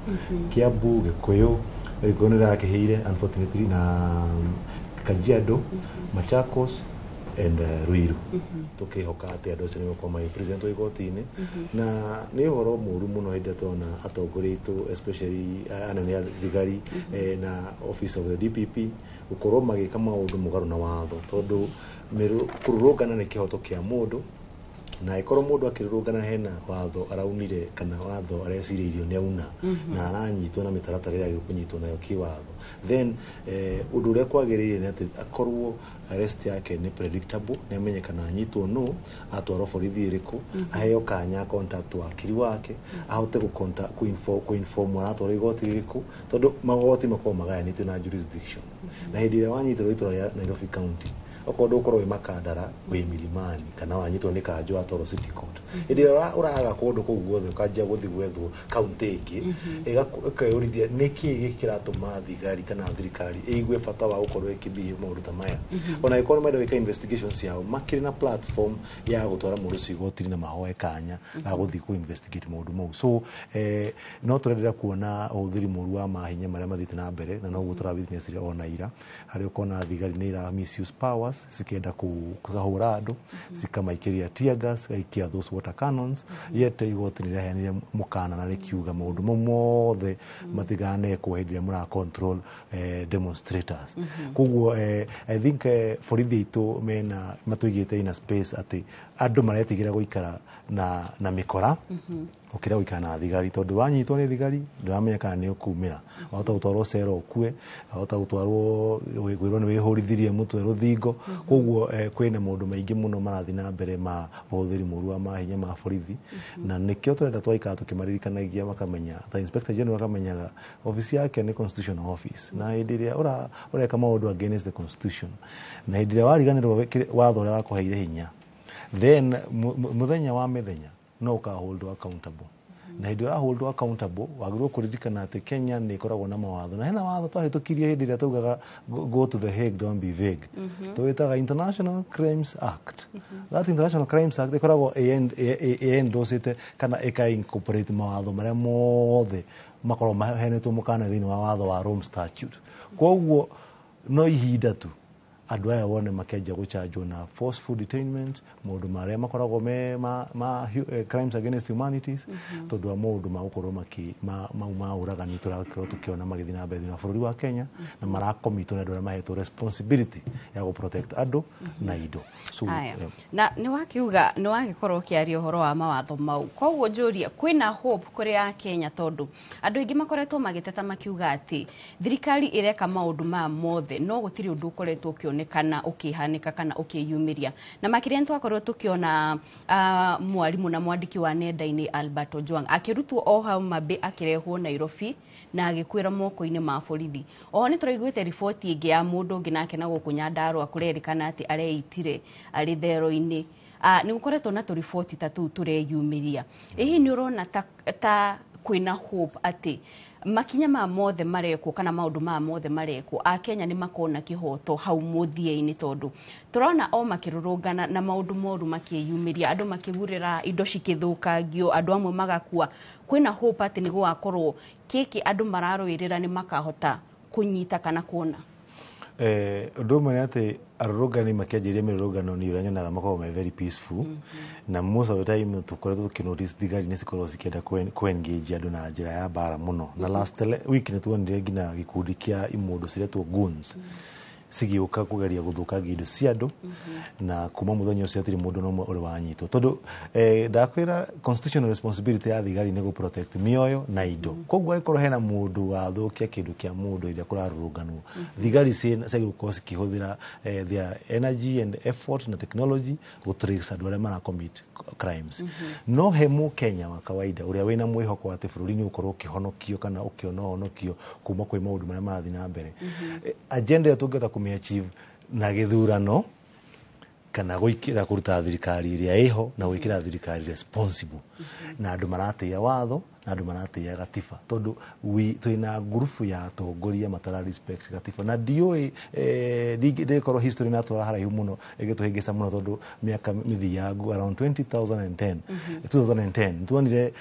Kiambu, Gĩkũyũ, Gĩkũyũ nĩ ndĩrakĩhĩire unfortunately, na Kajiado, Machakos and Ruiru. Tukihoka atĩ andũ acio nĩ megũkorwo magĩpresentwo igoti-inĩ. Na nĩ ũhoro mũru mũno hĩndĩ ĩrĩa tuona atongoria aitũ, especially anene a thigari na office of the DPP, gũkorwo magĩka maũndũ mũgarũ na watho, tondũ kũrũrũngana nĩ kĩhoto kĩa mũndũ, na ĩkorwo mũndũ akĩrũrũngana hena watho araunire kana watho arecirĩirio nĩ auna na aranyitwo na mĩtaratara ĩrĩa agĩrĩirwo kũnyitwo nayo kĩwatho, then ũndũ ũrĩa kwagĩrĩire nĩ atĩ akorwo arrest yake nĩ predictable, nĩ amenyekana anyitwo nũ, atwarwo borithi ĩrĩkũ, aheo kanya contact wakiri wake, ahote kũ-inform aratwarwo igoti rĩrĩkũ, tondũ magoti makoragwo magayanĩtio na jurisdiction. Na hĩndĩ ĩrĩa wanyitĩrwo itũra rĩa Nairobi County, okorwo ndũgũkorwo wĩ Makandara, wĩ Milimani, kana wanyitwo nĩ kanjũ watwarwo City Court, hĩndĩ ĩrĩa ũraga kũndũ kũu guothe ũkanjia gũthiĩ gwethwo kaunti ĩngĩ, ĩkeyũrithia nĩkĩĩ gĩkĩ kĩratũma thigari kana thirikari ĩigue bata wa gũkorwo ĩkĩbehave maũndũ ta maya. Ona angĩkorwo nĩ marenda gwĩka investigation ciao, makĩrĩ na platform ya gũtwara mũndũ ũcio igoti-inĩ na mahoe kanya ga gũthiĩ kũ investigate maũndũ mau. So no tũrenderea kuona ũhũthĩri mũru wa mahinya marĩa mathiĩte na mbere, na noguo tũra witness ona ira, harĩa ũkona thigari nĩ ira misuse powers, cikenda kũhũra andũ, cikamaikĩria tear gas, cigaikia those water cannons, yet igoti nĩ rĩaheanire mũkana na rĩkiuga maũndũ mau mothe matiganekwo hĩndĩ ĩrĩa mũra control demonstrators. Koguo I think borithi aitũ mena matũigĩte in a space atĩ andũ maretigĩra gũikara na mĩkora. Gũkĩra gũikara na thigari, tondũ wanyitwo nĩ thigari ndũramenya kana nĩ ũkumĩra, wahota gũtwarwo cero ũkue, wahota gũtwarwo kwĩrwo nĩ wĩhũrithirie mũtwe rũthingo. Koguo kwĩna maũndũ maingĩ mũno marathiĩ na mbere ma ũhũthĩri mũru wa mahinya ma borithi, na nĩkĩo tũrenda twaikara tũkĩmaririkanagia makamenya ta Inspector General akamenyaga office yake nĩ constitutional office, na hĩndĩ ĩrĩa ũreka maũndũ against the constitution na hĩndĩ ĩrĩa wariganĩrwo watho ũrĩa wakũheire hinya, then mũthenya wa mĩthenya no ũkaholdwo accountable. Na hĩndĩ ĩrĩa ũraholdwo accountable wagĩrĩirwo kũririkana atĩ Kenya nĩ ĩkoragwo na mawatho, na hena watho twahĩtũkirie hĩndĩ ĩrĩa taugaga go to the Hague, don't be vague. Tũwĩtaga International Crimes Act. That International Crimes Act ĩkoragwo ĩendorcĩte kana ĩka incorporate mawatho marĩa mothe makoragwo maheanĩtwo mũkana thĩinĩ wa watho wa Rome Statute. Koguo no ihinda tu andũ aya wone makĩanjia gũchanjwo na forceful detainment, maũndũ marĩa makoragwo me ma crimes against humanities, tondũ wa maũndũ ma gũkorwo mau ma ũragani tũrakorwo tũkĩona magĩthiĩ na mbere thĩinĩ wa bũrũri wa Kenya, na marakomitwo nĩ andũ arĩa mahetwo responsibility ya gũ protect andũ na indo. So, na nĩ wakiuga nĩ wagĩkorwo ũkĩaria ũhoro wa mawatho mau, koguo njũrie kwĩna hope kũrĩ a Kenya, tondũ andũ aingĩ makoretwo magĩteta makiuga atĩ thirikari ĩreka maũndũ maya mothe no gũtirĩ ũndũ ũkoretwo ũkĩonekana ũkĩhanĩka kana ũkĩyumĩria. Na makĩria nĩ twakorwo tũkĩona mwarimũ na mwandĩki wa nenda-inĩ Albert Ojwang akĩrutwo o hau Mambĩ akĩrehwo Nairobi na agĩkuĩra moko-inĩ ma borithi. Oho nĩ tũraiguĩte riboti ĩngĩ ya mũndũ ũngĩ nake na gũkũ Nyandarũa kũrerĩkana atĩ areitire arĩ thero-inĩ. Nĩ gũkoretwo na tũriboti ta tũu tũreyumĩria. Ĩ hihi nĩ ũrona ta kwĩna hope atĩ makinya ma mothe marekwo kana maũndũ ma mothe marekwo Akenya nĩ makona kĩhoto hau mũthia-inĩ, tondũ tũrona o makĩrũrũngana na maũndũ moru makĩyumĩria, andũ makĩgurĩra indo cikĩthũkangio, andũ amwe magakua. Kwĩna hope atĩ nĩ gũgakorwo kĩkĩ andũ mararũĩrĩra nĩ makahota kũnyita kana kuona? Ũndũ ũmwe nĩ atĩ arũrũngani makĩanjĩrĩria mĩrũrũngano nĩ ũrĩa nyonaga makoragwo me very peaceful, na most of the time tũkoretwo tũkĩnotice thigari nĩ cikoragwo cikĩenda kũ-engage andũ na njĩra ya mbara mũno. Na last week nĩ tuonire nginya gĩkundi kĩa imũndũ ciretwo goons cigĩũka kũgeria gũthũkangia indo cia andũ, na kuma mũthenya ũcio hatirĩ mũndũ nomwe ũrĩ wanyitwo, tondũ ndakwĩra constitutional responsibility ya thigari nĩ gũ protect mĩoyo na indo. Koguo angĩkorwo hena mũndũ wathũkia kĩndũ kĩa mũndũ ĩrĩa kũrarũrũnganwo, thigari ciagĩrĩirwo gũkorwo cikĩhũthĩra their energy and effort na technology gũ trace andũ arĩa mara commit crimes. No he mũkenya wa kawaida ũrĩa wĩna mwĩhoko atĩ bũrũri nĩ ũkorwo ũkĩhonokio kana ũkĩona ũhonokio kuma kwĩ maũndũ marĩa marathiĩ na mbere, agenda ĩyo tũngĩhota kũmĩ-achieve na gĩthurano kana gwĩkĩra kũruta thirikari ĩrĩa ĩho na gwĩkĩra thirikari responsible na andũ maratĩĩa watho na andũ maratĩĩa gatiba, tondũ twĩna ngurubu ya atongoria matara respect gatiba. Na ndiũĩ ndĩkorwo history natwara haraihu mũno ĩgĩtũhĩngĩca mũno, tondũ mĩaka mĩthiangu around 2010 2010 tuonire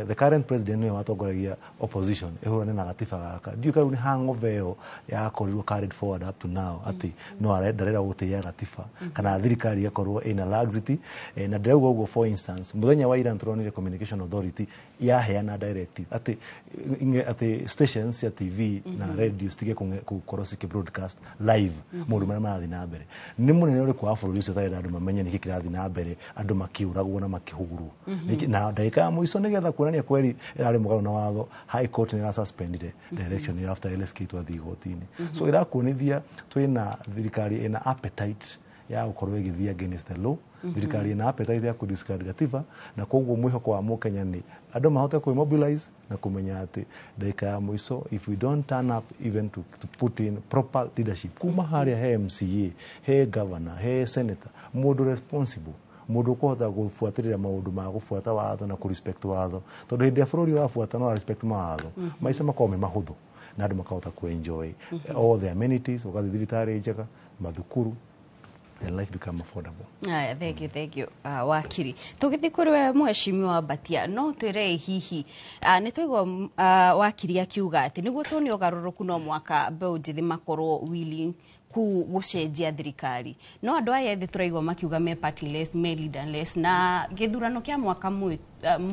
the current president nĩwe watongoragia opposition ĩhũrane na gatiba gaka. Ndiũĩ kau nĩ hangover ĩyo yakorirwo carried forward up to now, atĩ no ndarenda gũtĩĩa gatiba kana thirikari ĩgakorwo ĩna laxity. Na ndĩrauga ũguo, for instance, mũthenya wa ira tũronire Communication Authority yaheana directive atĩ stations cia TV na radio citige gũkorwo cikĩ broadcast live maũndũ marĩa marathiĩ na mbere. Nĩ mũnene ũrĩkũ wa bũrũri ũcio ũtarenda andũ mamenye nĩkĩ kĩrathiĩ na mbere, andũ makĩũragwo na makĩhũrwo? Na ndagĩka ya mũico, nĩgetha kuonania kweri ĩrarĩ mũgarũ na watho, High Court nĩ ĩrasuspendire direction ĩyo after LSK twathiĩ igoti-inĩ. So ĩrakuonithia twĩna thirikari ĩna appetite ya gũkorwo ĩgĩthiĩ against the law, thirikari ĩna appetite ya kũ-discard gatiba. Na koguo mwĩhoko wa mũkenya nĩ andũ mahote kwĩ-mobilize na kũmenya atĩ ndagĩka ya mũico, if we don't turn up even to put in proper leadership kuma harĩa he MCA, he governor, he senator, mũndũ responsible, mũndũ ũkũhota gũbuatĩrĩra maũndũ ma gũbuata watho na kũ-respect watho, tondũ hĩndĩ ĩrĩa bũrũri ũrabuata na respect mawatho, maica makoragwo me mahũthũ na andũ makahota kũ-enjoy all the amenities, ũgathiĩ thibitarĩ njega, mathukuru, and life become affordable. Aya, thank you, thank you, wakiri. Tũgĩthiĩ kũrĩ we mheshimiwa Mbatia, no twĩre hihi nĩ twaigua wakiri akiuga atĩ nĩguo tuone ũgarũrũku no mwaka mbeũ njĩthĩ makorwo willing ku gũcenjia thirikari, no andũ aya ethĩ tũraigua makiuga me partyless, me leaderless, na gĩthurano kĩa mwaka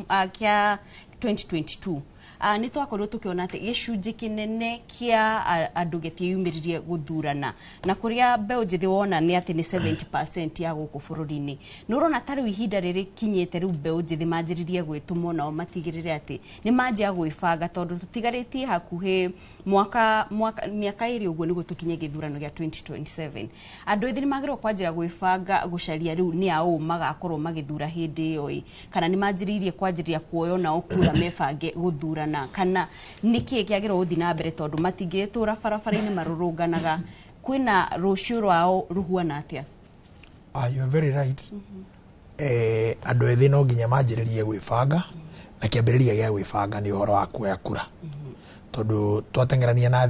kĩa 2022 Nĩ twakorirwo tũkĩona atĩ gĩcunjĩ kĩnene kĩa andũ gĩtieyumĩririe gũthurana, na kũrĩa mbeũ njĩthĩ wona nĩ atĩ nĩ 70% ya gũkũ bũrũri-inĩ. Nĩ ũrona ta rĩu ihinda rĩrĩ kinyĩte rĩu mbeũ njĩthĩ manjĩrĩrie gwĩtũmwo nao matigĩrĩre atĩ nĩ manjia gwĩbanga, tondũ tũtigarĩtie hakuhĩ mwaka mĩaka 2 ũguo nĩguo tũkinye gĩthurano gĩa 2027. Andũ ethĩ nĩ magĩrĩirwo kwanjĩra gwĩbanga gũcaria rĩu nĩ aũ magakorwo magĩthura hĩndĩ ĩyo ĩ, kana nĩ manjĩrĩirie kwanjĩrĩria kuoywo nao kura mebange gũthurana, kana nĩkĩĩ kĩagĩrĩirwo gũthiĩ na mbere, tondũ matingĩtũra barabara-inĩ marũrũnganaga. Kwĩna rũciũ rwao rũhuana atĩa? You are very right. Andũ ethĩ no nginya manjĩrĩrie gwĩbanga, na kĩambĩrĩria gĩa gwĩbanga nĩ ũhoro wa kuoya kura, tondũ twateng'erania na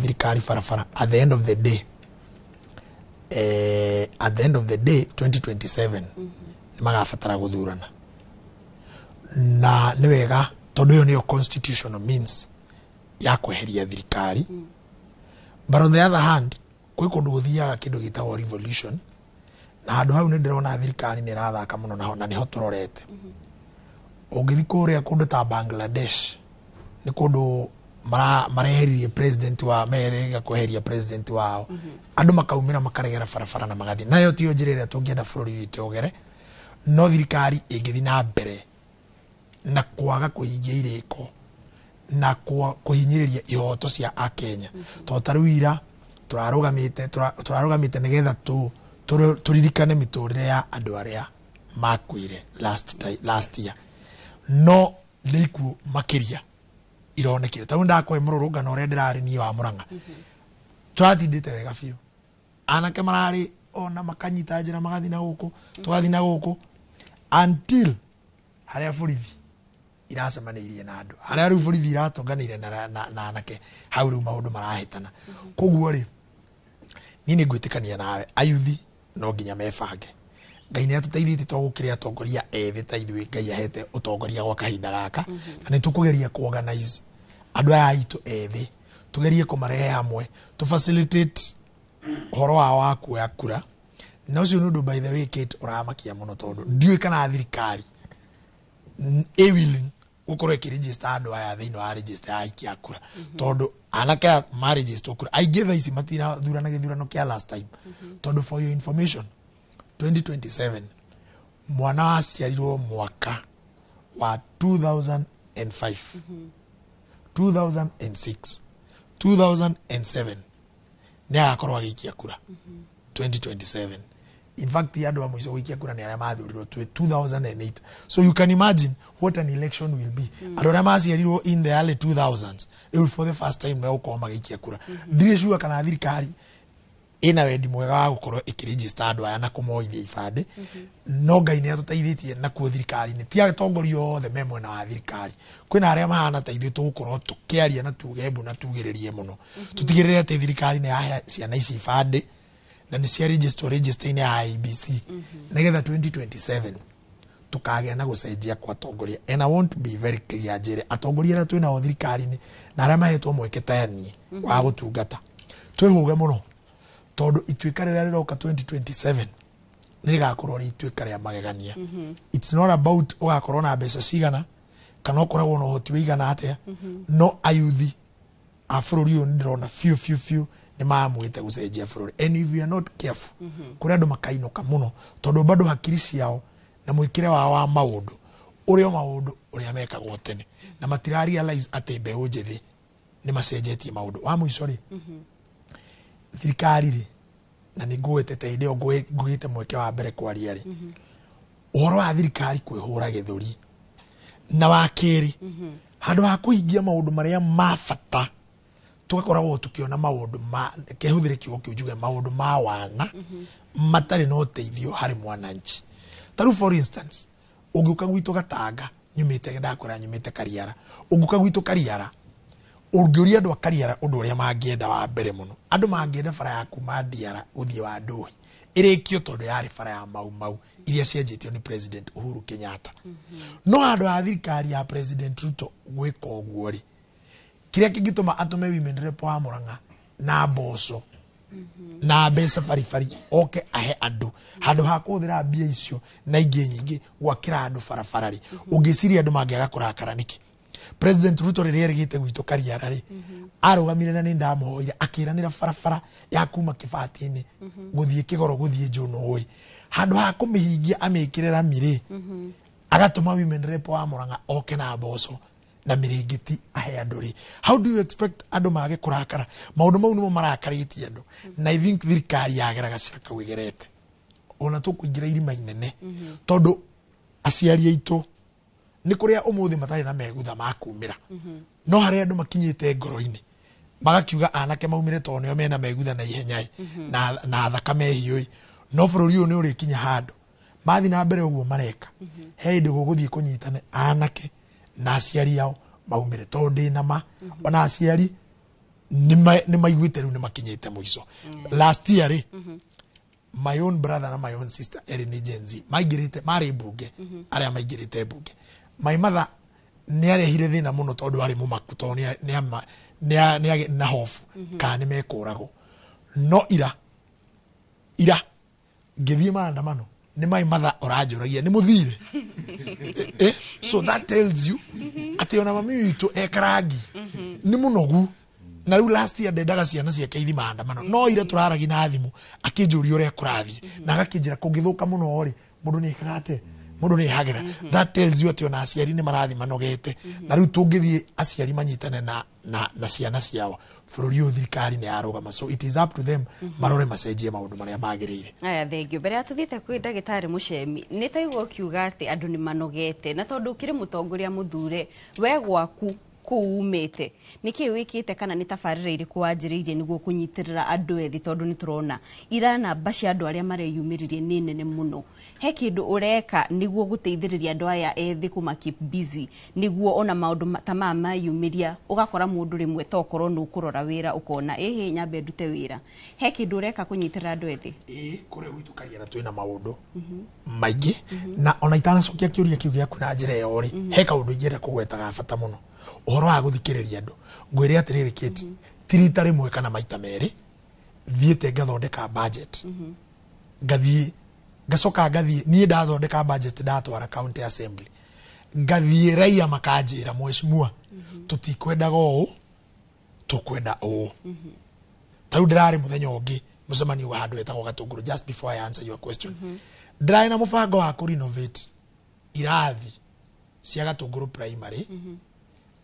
thirikari barabara, at the end of the day, 2027 nĩ magabatara gũthurana, na nĩ wega tondũ ĩyo nĩyo constitutional means ya kweheria thirikari. But on the other hand, kwĩ kũndũ gũthiaga kĩndũ gĩtagwo revolution, na handũ hau nĩ ndĩrona thirikari nĩ ĩrathaka mũno naho, na nĩho tũrorete. Ũngĩthiĩ kũrĩa kũndũ ta Bangladesh, nĩ kũndũ mareheririe president wa merega kweheria president wao, andũ makaumĩra makaregera barabara na magathiĩ. Nayo tiyo njĩra ĩrĩa tũngĩenda bũrũri witũ ũgere, no thirikari ĩngĩthiĩ na mbere na kwaga kũhingia irĩko na kũhinyĩrĩria ihoto cia akenya, tondũ ta rĩu ira tũrarũgamĩte nĩgetha tũririkane mĩtũrĩre ya andũ arĩa makuire last year, no nĩ ikuũ makĩria ironekire. Ta rĩu ndakũhe mũrũrũngano ũrĩa ndĩrarĩ niĩ wa Murang'a, tũratindĩte wega biũ, anake mararĩ ona makanyita njĩra magathiĩ na gũkũ, tũgathiĩ na gũkũ, until harĩa borithi iracemanĩirie na andũ, harĩa rĩu borithi iratũnganĩire na anake, hau rĩu maũndũ marahĩtana. Koguo rĩ, niĩ nĩ ngwĩtĩkania nawe, ayuthi no nginya mebange. Ngai nĩ atũteithĩtie to gũkĩrĩ atongoria ethĩ ta ithuĩ Ngai ahete ũtongoria gwa kahinda gaka, na nĩ tũkũgeria ku-organize andũ aya aitũ ethĩ, tũgerie kũmarehe hamwe, tũ facilitate ũhoro wao wa kuoya kura. Na ũcio nĩ ũndũ, by the way, Kate, ũramakia mũno, tondũ ndiũĩ kana thirikari ĩ willing gũkorwo ĩkĩregister andũ aya thĩinĩ wa register ya aikia a kura, tondũ anake aya maregister kura aingĩ thaa ici matirathurana gĩthurano kĩa last time. Tondũ for your information, 2027 mwana waciarirwo mwaka wa 2005, 2006, 2007 nĩ agakorwo agĩikia kura 2027. In fact, andũ a mũico gũikia kura nĩ arĩa mathurirwo 2008. So you can imagine what an election will be. Andũ arĩa maciarirwo in the early 2000s rĩu for the first time megũkorwo magĩikia kura. Ndirĩ sure kana thirikari ĩna wendi mwega wa gũkorwo ĩkĩregister andũ aya na kũmoithia ibandĩ, no Ngai nĩ atũteithĩtie nakuo thirikari-inĩ, ti atongoria othe me mwena wa thirikari, kwĩna arĩa mahana ta ithuĩ tũgũkorwo tũkĩaria na tuge mbu na tugĩrĩrie mũno, tũtigĩrĩre atĩ thirikari nĩ yahe ciana ici ibandĩ na nĩ cia register register-inĩ ya IEBC, nĩgetha 2027 tukagĩa na gũcenjia kwa atongoria. And I want to be very clear, njĩre atongoria arĩa twĩnao thirikari-inĩ na arĩa mahetwo mweke ta niĩ wa gũtungata, twĩhũge mũno, tondũ ituĩka rĩrĩa rĩroka 2027 nĩ rĩgakorwo rĩ ituĩka rĩa magegania. It's not about ũgakorwo na mbeca cigana kana ũkoragwo na ũhoti wĩigana atĩa, no ayuthi a bũrũri ũyũ nĩ ndĩrona biũ biũ biũ nĩ maamũĩte gũcenjia bũrũri. And if you are not careful, kũrĩ andũ makainũka mũno, tondũ bado hakiri ciao na mwĩkĩre wao wa maũndũ ũrĩa maũndũ ũrĩa mekagwo tene, na matira realize atĩ mbeũ njĩthĩ nĩ macenjetie maũndũ. Wa mũico rĩ, thirikari rĩ, na nĩ ngũgwetete hĩndĩ ĩyo ngũgĩte mweke wa mbere kwaria rĩ, ũhoro wa thirikari kwĩhũra gĩthũri, na wa kerĩ, handũ ha kũhingia maũndũ marĩa ma bata, tũgakoragwo tũkĩona maũndũ ma kehũthĩre kiugo kĩu njuge maũndũ ma wana matarĩ na ũteithio harĩ mwananchi. Ta rĩu for instance, ũngĩũka gwitũ Gatanga, nyumĩte ndakwĩra nyumĩte Kariara, ũngĩũka gwitũ Kariara, ũngĩũria andũ a Kariara ũndũ ũrĩa mangĩenda wa mbere mũno, andũ mangĩenda bara ya kuma Ndiara gũthiĩ Wanduhi ĩrĩkio, tondũ yarĩ bara ya Mau Mau iria cianjĩtio nĩ President Uhuru Kenyatta. No handũ ha thirikari ya President Ruto gwĩka ũguo rĩ, kĩrĩa kĩngĩtũma atũme women rep wa Murang'a na mboco na mbeca baribari oke ahe andũ, handũ ha kũhũthĩra mbia icio na ingĩ nyingĩ gwakĩra andũ barabara rĩ, ũngĩciria andũ mangĩaga kũrakara nĩkĩ? President Ruto rĩrĩa erĩgĩte gwitũ Kariara rĩ, arũgamire na nĩ ndamũhoire, akĩranĩra barabara ya kuma Kĩbati-inĩ gũthiĩ Kĩgoro gũthiĩ Njũnũĩ, handũ ha kũmĩhingia amĩkĩre rami rĩ, agatũma women rep wa Murang'a oke na mboco na mĩrĩngĩti ahe andũ rĩ. How do you expect andũ mage kũrakara? Maũndũ mau nĩmo marakarĩtie andũ, na I think thirikari yagera gacĩra kau ĩgerete, ona tũkũingĩra irima inene, tondũ aciari aitũ nĩ kũrĩa ũmũthĩ matarĩ na megutha ma kumĩra, no harĩa andũ makinyĩte ngoro-inĩ magakiuga anake maumĩre tondũ nĩo mena megutha na ihenya ĩ, na thakame hiũ ĩ. No bũrũri ũyũ nĩ ũrĩkinya handũ mathi na mbere ũguo mareka, he hĩndĩ gũgũthiĩ kũnyitane anake na aciari ao maumĩre, tondũ ndĩ na ma ona aciari nĩ maiguĩte rĩu nĩ makinyĩte mũico. Last year rĩ, my own brother na my own sister erĩ nĩ Gen Z maingĩrĩte, marĩ mbunge, arĩa maingĩrĩte mbunge. My mother nĩ arehire thĩna mũno tondũ arĩ mũmaku, tondũ nĩ na hofu kana nĩ mekũragwo. No ira ira ngĩthiĩ maandamano, nĩ my mother ũranjũragia nĩ mũthire. So that tells you atĩ ona mami witũ ekarangi nĩ mũnogu, na rĩu last year ndendaga ciana ciake ithi maandamano, no ira tũraragia na thimũ akĩnjũria ũrĩa kũrathiĩ, na agakĩnjĩra kũngĩthũka mũno rĩ, mũndũ nĩ ekaga atĩa, mũndũ nĩ ehagĩra. That tells you atĩ ona aciari nĩ marathiĩ manogete, na rĩu tũngĩthiĩ aciari manyitane na ciana ciao, bũrũri ũyũ thirikari nĩ yarũgama. So it is up to them marore macenjie maũndũ marĩa magĩrĩire. Aya, thengio. Mbere ya tũthiĩte kwĩ ndagĩtarĩ Mũcemi, nĩ taigua ũkiuga atĩ andũ nĩ manogete, na tondũ ũkĩrĩ mũtongoria mũthure, we gwaku kũu umĩte, nĩ kĩĩ wĩkĩte kana nĩ tabarĩra irĩkũ wanjĩrĩirie nĩguo kũnyitĩrĩra andũ ethĩ? Tondũ nĩ tũrona ira namba cia andũ arĩa mareyumĩririe nĩ nene mũno. He kĩndũ ũreka nĩguo gũteithĩrĩria andũ aya ethĩ kũma keep busy, nĩguo ona maũndũ ta maya mayumĩria ũgakora mũndũ rĩmwe tokorwo nĩ ũkũrora wĩra ũkona ĩhĩ nyambe ndute wĩra? He kĩndũ ũreka kũnyitĩrĩra andũ ethĩ? Ĩĩ, kũrĩa gwitũ Kariara twĩna maũndũ maingĩ, na ona itanacokia kĩũria kĩu gĩaku na njĩra ĩyo rĩ, he kaũndũ ingĩenda kũgweta ga bata mũno, ũhoro wa gũthikĩrĩria andũ. Ngwĩre atĩrĩrĩ Kate, ti rita rĩmwe kana maita merĩ thiĩte ngathondeka budget, ngathiĩ ngacoka ngathiĩ niĩ ndathondeka budget ndatwara county assembly, ngathiĩ raia makanjĩra, "Mheshimiwa, tũtikwendaga ũũ, tũkwenda ũũ." Ta rĩu ndĩrarĩ mũthenya ũngĩ mũcemanio wa handũ hetagwo Gatũngũrũ. Just before I answer your question, ndĩrarĩ na mũbango wa kũ-renovate irathi cia Gatũngũrũ Primary.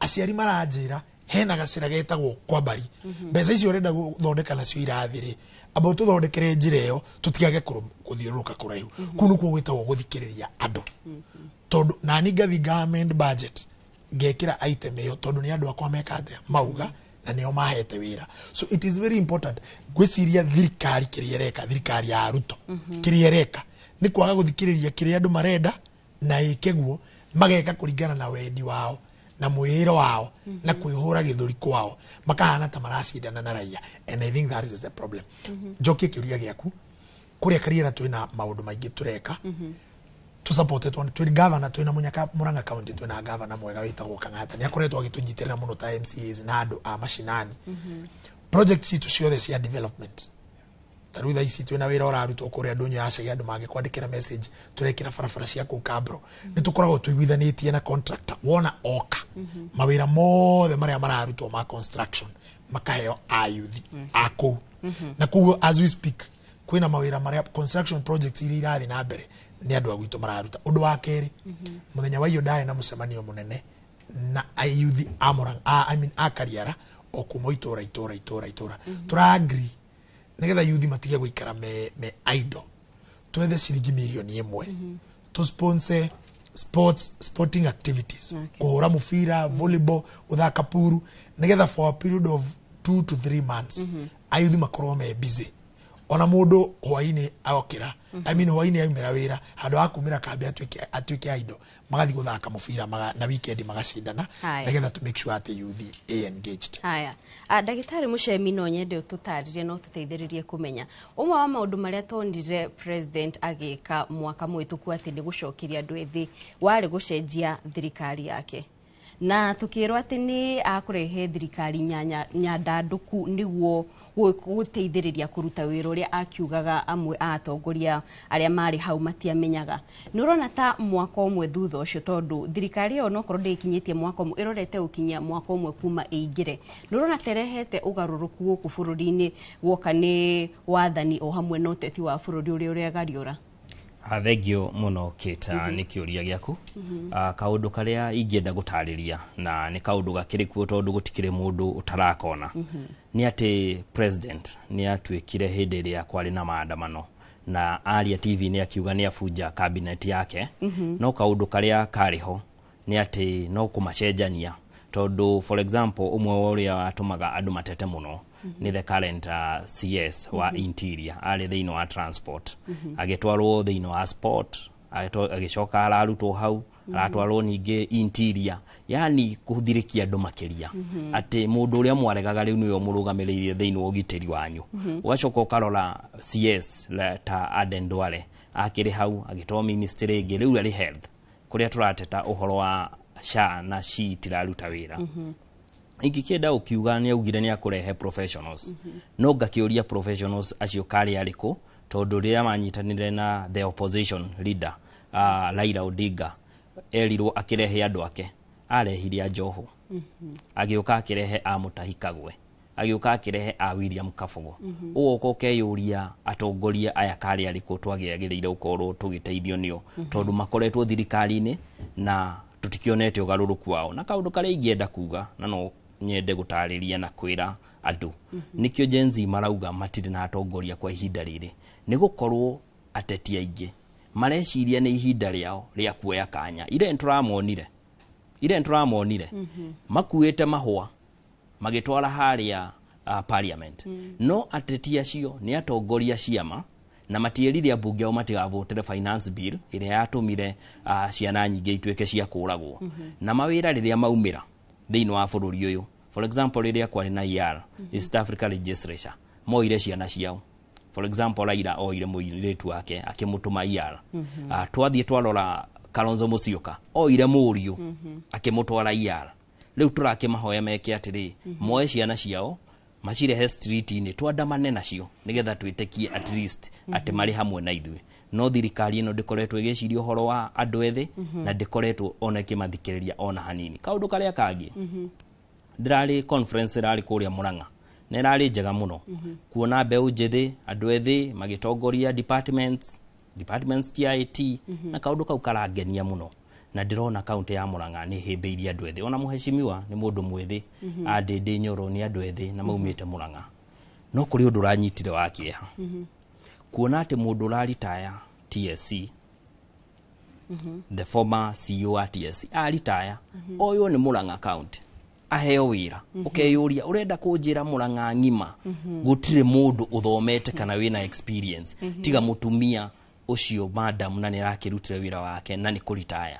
Aciari maranjĩra hena gacĩra getagwo Kwambari, mbeca icio ũrenda gũthondeka nacio irathi rĩ, amba ũtũthondekere njĩra ĩyo tũtigage gũthiũrũrũka kũraihu. Kũu nĩkuo gwĩtagwo gũthikĩrĩria andũ, tondũ nani ngathi government budget ngekĩra item ĩyo, tondũ nĩ andũ akwa meka atĩa mauga na nĩo mahete wĩra. So it is very important. Ngwĩciria thirikari kĩrĩa ĩreka, thirikari ya Ruto kĩrĩa ĩreka nĩ kwaga gũthikĩrĩria kĩrĩa andũ marenda na ĩke guo, mageka kũringana na wendi wao na mwĩĩro wao na kwĩhũra gĩthũri kwao, makahana ta maracindana na raia, and I think that is the problem. Njokie kĩũria gĩaku, kũrĩa Kariera twĩna maũndũ maingĩ tũreka tũsupportetwo twĩ gavana, twĩna Mũnyaka Murang'a County, twĩna gavana mwega wĩtagwo Kang'ata, nĩ akoretwo agĩtũnyitĩrĩra mũno ta MCAs na andũ a macinani. Project citũ ciothe cia development, ta rĩu thaa ici twĩna wĩra ũrarutwo kũrĩa ndũnyũ ya Chege, andũ mangĩkwandĩkĩra message, tũrekĩra barabara cia kũu Kabro, nĩ tũkoragwo tũiguithanĩtie na contractor, wona oka mawĩra mothe marĩa mararutwo ma construction makaheo ayuthi a kũu. Na koguo as we speak kwĩna mawĩra marĩa construction projects iria irathiĩ na mbere nĩ andũ a gwitũ mararuta. Ũndũ wa kerĩ, mũthenya wa iyo ndarĩ na mũcemanio mũnene na ayuthi a Murang'a, I mean a Kariara, o kuma itũra itũra itũra itũra, tũra agree nĩgetha yuthi matige gũikara me idle, twethe ciringi mirioni 1 to sponsor sports, sporting activities, kũhũra mũbira, volleyball, gũthaka puru, nĩgetha for a period of 2 to 3 months ayuthi makorwo me busy. Ona mũndũ hwainĩ okĩra, I mean hwainĩ aumĩra wĩra, handũ ha kumĩra kambi atuĩke idle, magathiĩ gũthaka mũbira na weekend magacindana, Haya. nĩgetha to make sure atĩ youth ĩ engaged. Haya. Ndagĩtarĩ Mũcemi, no nyende ũtũtarĩrie no ũtũteithĩrĩrie kũmenya ũmwe wa maũndũ marĩa tonire president agĩka mwaka mũhĩtũku atĩ nĩ gũcokeria andũ ethĩ, warĩ gũcenjia thirikari yake, na tukĩrwo atĩ nĩ akũrehe thirikari nyandandũku nĩguo Gũteithĩrĩria kũruta wĩra ũrĩa akiugaga amwe a atongoria arĩa marĩ hau matiamenyaga. Nĩ ũrona ta mwaka ũmwe thutha ũcio, tondũ thirikari ĩyo nokorwo ndĩkinyĩtie mwaka ũmwe, ĩrorete gũkinyia mwaka ũmwe kuma ĩingĩre, nĩ ũrona ta ĩrehete ũgarũrũku gũkũ bũrũri-inĩ guoka nĩ wathani o hamwe na ũteti wa bũrũri ũrĩa ũregariũra? Thengio mũno Kate, nĩ kĩũria gĩaku. Kaũndũ karĩa ingĩenda gũtarĩria na nĩ kaũndũ gakĩrĩ kuo tondũ gũtikĩrĩ mũndũ ũtarakona nĩ atĩ president nĩ atuĩkire hĩndĩ ĩrĩa kwarĩ na maandamano na aria TV nĩ akiuga nĩ abunja cabinet yake. No kaũndũ karĩa karĩ ho nĩ atĩ no kũmacenjania, tondũ for example ũmwe wa ũrĩa watũmaga andũ matete mũno nĩ the current CS wa Interior, arĩ thĩinĩ wa transport, agĩtwarwo thĩinĩ wa sport, agĩcoka ararutwo hau, aratwarwo ningĩ Interior, yani kũthirĩkia andũ makĩria atĩ mũndũ ũrĩa mwaregaga rĩu nĩwe mũrũgamĩrĩire thĩinĩ wa ũgitĩri wanyu. Ũgacoka ũkarora CS ta Aden Duale akĩrĩ hau, agĩtwarwo ministry ĩngĩ, rĩu arĩ health, kũrĩa tũrateta ũhoro wa SHA na SHI itiraruta wĩra. Ingĩkĩenda ũkiuga nĩ augire nĩ akũrehe professionals, no ngakĩũria professionals acio karĩ arĩkũ, tondũ rĩrĩa manyitanĩre na the opposition leader, Raila Odinga, erirwo akĩrehe andũ ake, arehire a Joho, agĩũka akĩrehe a Mutahi Kagwe, agĩũka akĩrehe a William Kabogo. Ũgoka ũkeyũria atongoria aya karĩ arĩkũ twagĩagĩrĩire gũkorwo tũgĩteithio nĩo, tondũ makoretwo thirikari-inĩ na tũtikĩonete ũgarũrũku wao. Na kaũndũ karĩa ingĩenda kuga na no nyende gũtarĩria na kwĩra andũ, nĩkĩo Gen Z marauga matirĩ na atongoria kwa ihinda rĩrĩ, nĩ gũkorwo ateti aingĩ mareciria nĩ ihinda rĩao rĩa kuoya kanya. Ire nĩtũramonire, ire nĩtũramonire makuĩte mahũa magĩtwara harĩa parliament. No ateti acio nĩ atongoria ciama na matierire ambunge ao matigavotere finance bill ĩrĩa yatũmire ciana nyingĩ ituĩke cia kũragwo. Na mawĩra rĩrĩa maumĩra thĩinĩ wa bũrũri ũyũ, for example rĩrĩa kwarĩ na ER, East Africa Legislature, moire ciana ciao. For example Raila oire mũirĩtu wake akĩmũtũma ER. Twathiĩ twarora Kalonzo Musyoka oire mũriũ akĩmũtwara ER. Rĩu tũrakĩmahoya meke atĩrĩ, moe ciana ciao macirehe street-inĩ twandamane nacio nĩgetha twĩtĩkie at least atĩ marĩ hamwe na ithuĩ. No thirikari ĩno ndĩkoretwo ĩgĩciria ũhoro wa andũ ethĩ na ndĩkoretwo ona ĩkĩmathikĩrĩria ona hanini. Kaũndũ karĩa kangĩ, ndĩrarĩ conference ĩrarĩ kũrĩa Murang'a na ĩrarĩ njega mũno kuona mbeũ njĩthĩ, andũ ethĩ magĩtongoria departments cia IT, na kaũndũ kau karangenia mũno. Na ndĩrona kaunti ya Murang'a nĩ ĩhĩmbĩirie andũ ethĩ, ona mũhecimiwa nĩ mũndũ mwĩthĩ, Ndĩndĩ Nyoro nĩ andũ ethĩ na maumĩte Murang'a. No kũrĩ ũndũ ũranyitire wa kĩeha, kuona atĩ mũndũ ũraritaya TSC, the former CEO wa TSC aritaya, oywo nĩ Murang'a county aheo wĩra. Ũkeyũria ũrenda kũnjĩra Murang'a ng'ima gũtirĩ mũndũ ũthomete kana wĩna experience tiga mũtumia ũcio madam, na nĩ arakĩrutire wĩra wake na nĩ kũritaya.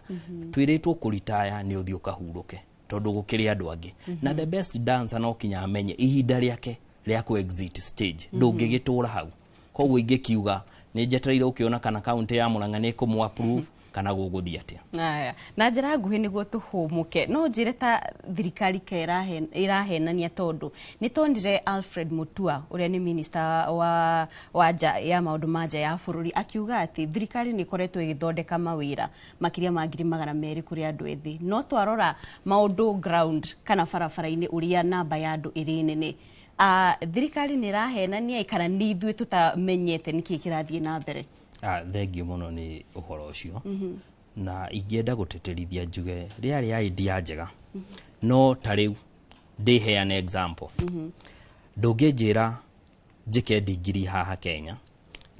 Twĩrĩtwo kũritaya nĩ ũthiĩ ũkahurũke tondũ gũkĩrĩ andũ angĩ. Na the best dancer no kinya amenye ihinda rĩake rĩa ku exit stage, ndũngĩgĩtũra hau. Koguo ingĩkiuga nĩ njetereire ũkĩona kana kaunti ya Murang'a nĩ ĩkũmũ approve kana gũgũthiĩ atĩa. Aya, na njĩra nguhĩ nĩguo tũhũmũke, no njĩre ta thirikari ka ĩrahenania, tondũ nĩ tonire Alfred Mutua ũrĩa nĩ minister wa nja ya maũndũ ma nja ya bũrũri akiuga atĩ thirikari nĩ ĩkoretwo ĩgĩthondeka mawĩra makĩria ma 200,000 kũrĩ andũ ethĩ, no twarora maũndũ ground kana barabara-inĩ ũrĩa namba ya andũ ĩrĩ nene, thirikari nĩ ĩrahenania kana nĩ ithuĩ tũtamenyete nĩkĩ kĩrathiĩ na mbere? Thengio mũno nĩ ũhoro ũcio. Na ingĩenda gũtĩtĩrithia njuge rĩarĩ idea njega, no ta rĩu ndĩheane example. Ndũngĩnjĩra njĩke degree haha Kenya,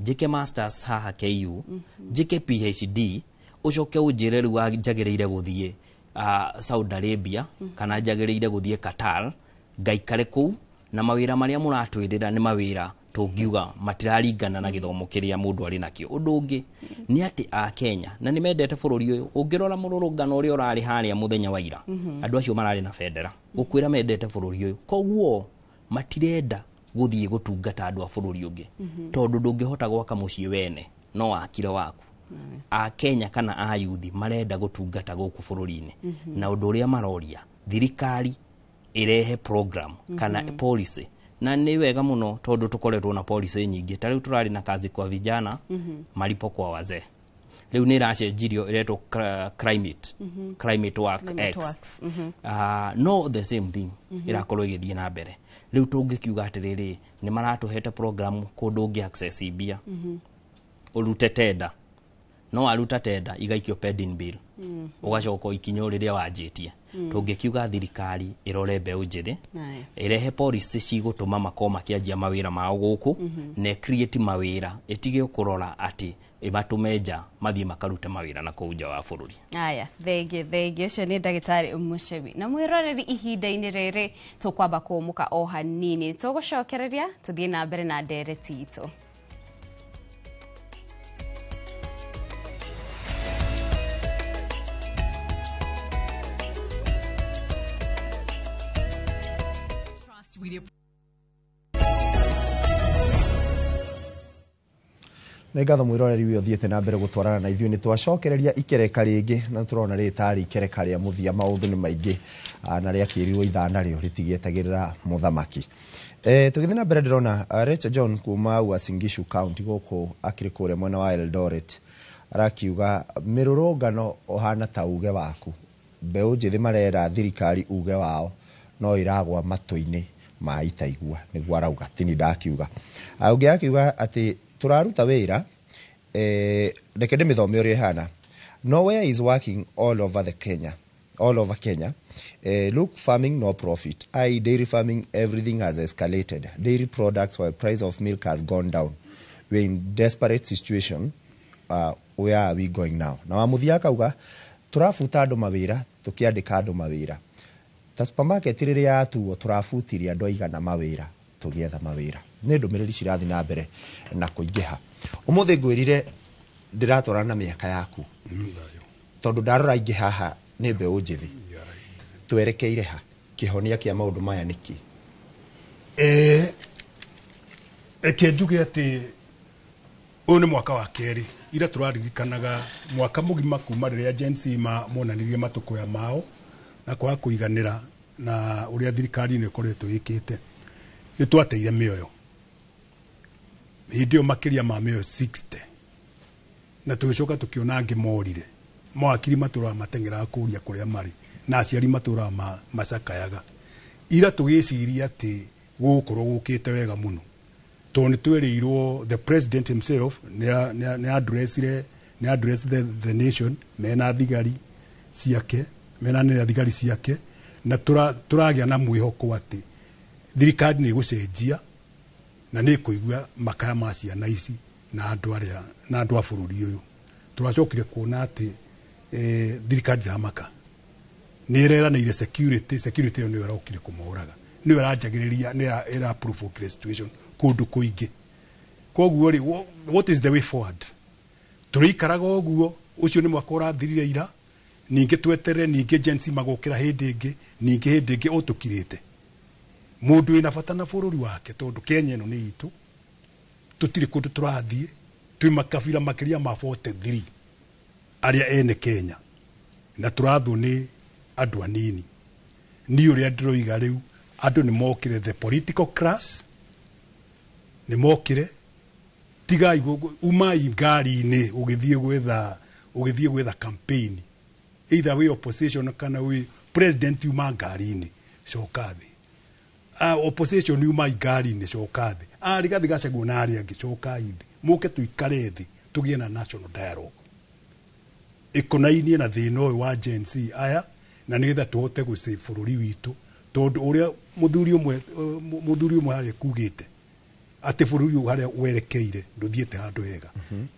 njĩke masters haha KU, njĩke PhD, ũcoke ũnjĩre rĩu njagĩrĩire gũthiĩ Saudi Arabia kana njagĩrĩire gũthiĩ Qatar ngaikare kũu, na mawĩra marĩa mũratwĩrĩra nĩ mawĩra tũngiuga matiraringana na gĩthomo kĩrĩa mũndũ arĩ nakĩo. Ũndũ ũngĩ nĩ atĩ a Kenya na nĩ mendete bũrũri ũyũ, ũngĩrora mũrũrũngano ũrĩa ũrarĩ harĩa mũthenya wa ira, andũ acio mararĩ na bendera gũkwĩra mendete bũrũri ũyũ, koguo matirenda gũthiĩ gũtungata andũ a bũrũri ũngĩ, tondũ ndũngĩhota gwaka mũciĩ wene no wakire waku. A Kenya kana a yuthi marenda gũtungata gũkũ bũrũri-inĩ, na ũndũ ũrĩa maroria thirikari ĩrehe program kana policy Na nĩ wega mũno tondũ tũkoretwo na policy nyingĩ, ta rĩu tũrarĩ na kazi kwa vijana, malipo kwa wazee. Rĩu nĩ ĩracenjirio ĩretwo climate, climate work Climate X. works. No the same thing ĩrakorwo ĩgĩthiĩ na mbere. Rĩu tũngĩkiuga atĩrĩrĩ, nĩ maratũhete program kũndũ ũngĩ access mbia, ũrute tenda, no waruta tenda igaikio pending bill, ũgacoka ikinya rĩrĩa wanjĩtie. Tũngĩkiuga thirikari ĩrore mbeũ njĩthĩ, ĩrehe policy cigũtũma makorwo makĩanjia mawĩra mao gũkũ, na create mawĩra, ĩtige kũrora atĩ ĩmatũme nja mathiĩ makarute mawĩra na kũu nja wa bũrũri. Aya, thengi thengi. Ũcio nĩ ndagĩtarĩ Mũcemi. Na mwĩroreri, ihinda-inĩ rĩrĩ tũkwamba kũmũka o hanini, tũgũcokereria tũthiĩ na mbere na ndereti itũ. With your Nĩ ngatho mwĩroreri ũyũ ũthiĩte na mbere gũtwarana na ithuĩ. Nĩ twacokereria ikereka rĩngĩ na tũrona rĩrĩ tarĩ ikereka rĩa mũthia. Maũndũ nĩ maingĩ, na rĩakĩrirwo ithana rĩo rĩtigĩetagĩrĩra mũthamaki. Tũgĩthiĩ na mbere, ndĩrona Rachel John kuma Uasin Gishu County gũkũ, akĩrĩ kũrĩa mwena wa Eldoret, arakiuga mĩrũrũngano ũhana ta uge waku, mbeũ njĩthĩ marera thirikari uge wao no ĩragwa matũ-inĩ ma itaigua, nĩguo arauga, tini ndakiuga. Ũngĩ akiuga atĩ tũraruta wĩra, reke ndĩmĩthome ũrĩa ĩhana. Nowhere is working all over the Kenya, all over Kenya. Look, farming no profit, I dairy farming, everything has escalated, dairy products, while price of milk has gone down. We're in desperate situation. Where are we going now? Na wa mũthia akauga tũrabuta andũ mawĩra tũkĩandĩka andũ mawĩra, ta supermarket rĩrĩa yatuo tũrabutirie andũ aigana mawĩra tũgĩetha mawĩra. Nĩ ndũmĩrĩri cirathiĩ na mbere na kũingĩha. Ũmũthĩ ngwĩrire ndĩratwarana na mĩaka yaku tondũ ndarora ingĩ haha nĩ mbeũ njĩthĩ. Twerekeire ha? Kĩhonia kĩa maũndũ maya nĩ kĩ? Reke njuge atĩ ũyũ nĩ mwaka wa kerĩ ira tũraririkanaga mwaka mũgima kuma rĩrĩa Gen Z monanirie matũkũya mao na kwaga kũiganĩra na ũrĩa thirikari ĩno ĩkoretwo ĩkĩte. Nĩ twateire mĩoyo hĩndĩ ĩyo, makĩria ma mĩoyo 60, na tũgĩcoka tũkĩona angĩ morire. Mawakiri matũraga mateng'eraga kũria kũrĩa marĩ na aciari matũraga macakayaga. Ira tũgĩciria atĩ gũgũkorwo gũkĩte wega mũno tondũ nĩ twĩrĩirwo the president himself nĩ addressire, nĩ address the nation mena thigari ciake, mena nĩ thigari ciake, na tũragĩa na mwĩhoko atĩ thirikari nĩ ĩgũcenjia na nĩ ĩkũigua makaya ma ciana ici na andũ arĩa na andũ a bũrũri ũyũ. Tũracokire kuona atĩ thirikari ndĩramaka, nĩ ĩreranĩire security. Security ĩyo nĩyo ĩrokire kũmoraga, nĩyo ĩranjagĩrĩria, nĩyo ĩra provoke situation kũndũ kũingĩ. Koguo rĩ, what is the way forward? Tũrĩikaraga ũguo? Ũcio nĩ mwaka ũrathirire ira, ningĩ tweterere ningĩ Gen Z magokĩra hĩndĩ ĩngĩ, ningĩ hĩndĩ ĩngĩ ũtũkirĩte. Mũndũ wĩna bata na bũrũri wake, tondũ Kenya ĩno nĩ itũ, tũtirĩ kũndũ tũrathiĩ, twĩ makabira makĩria ma 43 arĩa ene Kenya, na tũrathwo nĩ andũ anini. Niĩ ũrĩa ndĩroiga rĩu, andũ nĩ mokĩre, the political class nĩ mokĩre. Tigai umai ngari-inĩ ũgĩthiĩ gwetha campaign, either wĩ opposition kana wĩ president, uma ngari-inĩ, coka thĩ. Opposition, umai ngari-inĩ, coka thĩ. Rigathi Gachagua na arĩa angĩ, cokai thĩ, mũke tũikare thĩ, tũgĩe na national dialogue ĩkonainie na thĩna ũyũ wa Gen Z aya, na nĩgetha tũhote gũ bũrũri witũ, tondũ ũrĩa mũthuri ũmwe harĩa kugĩte atĩ bũrũri ũyũ harĩa werekeire ndũthiĩte handũ hega.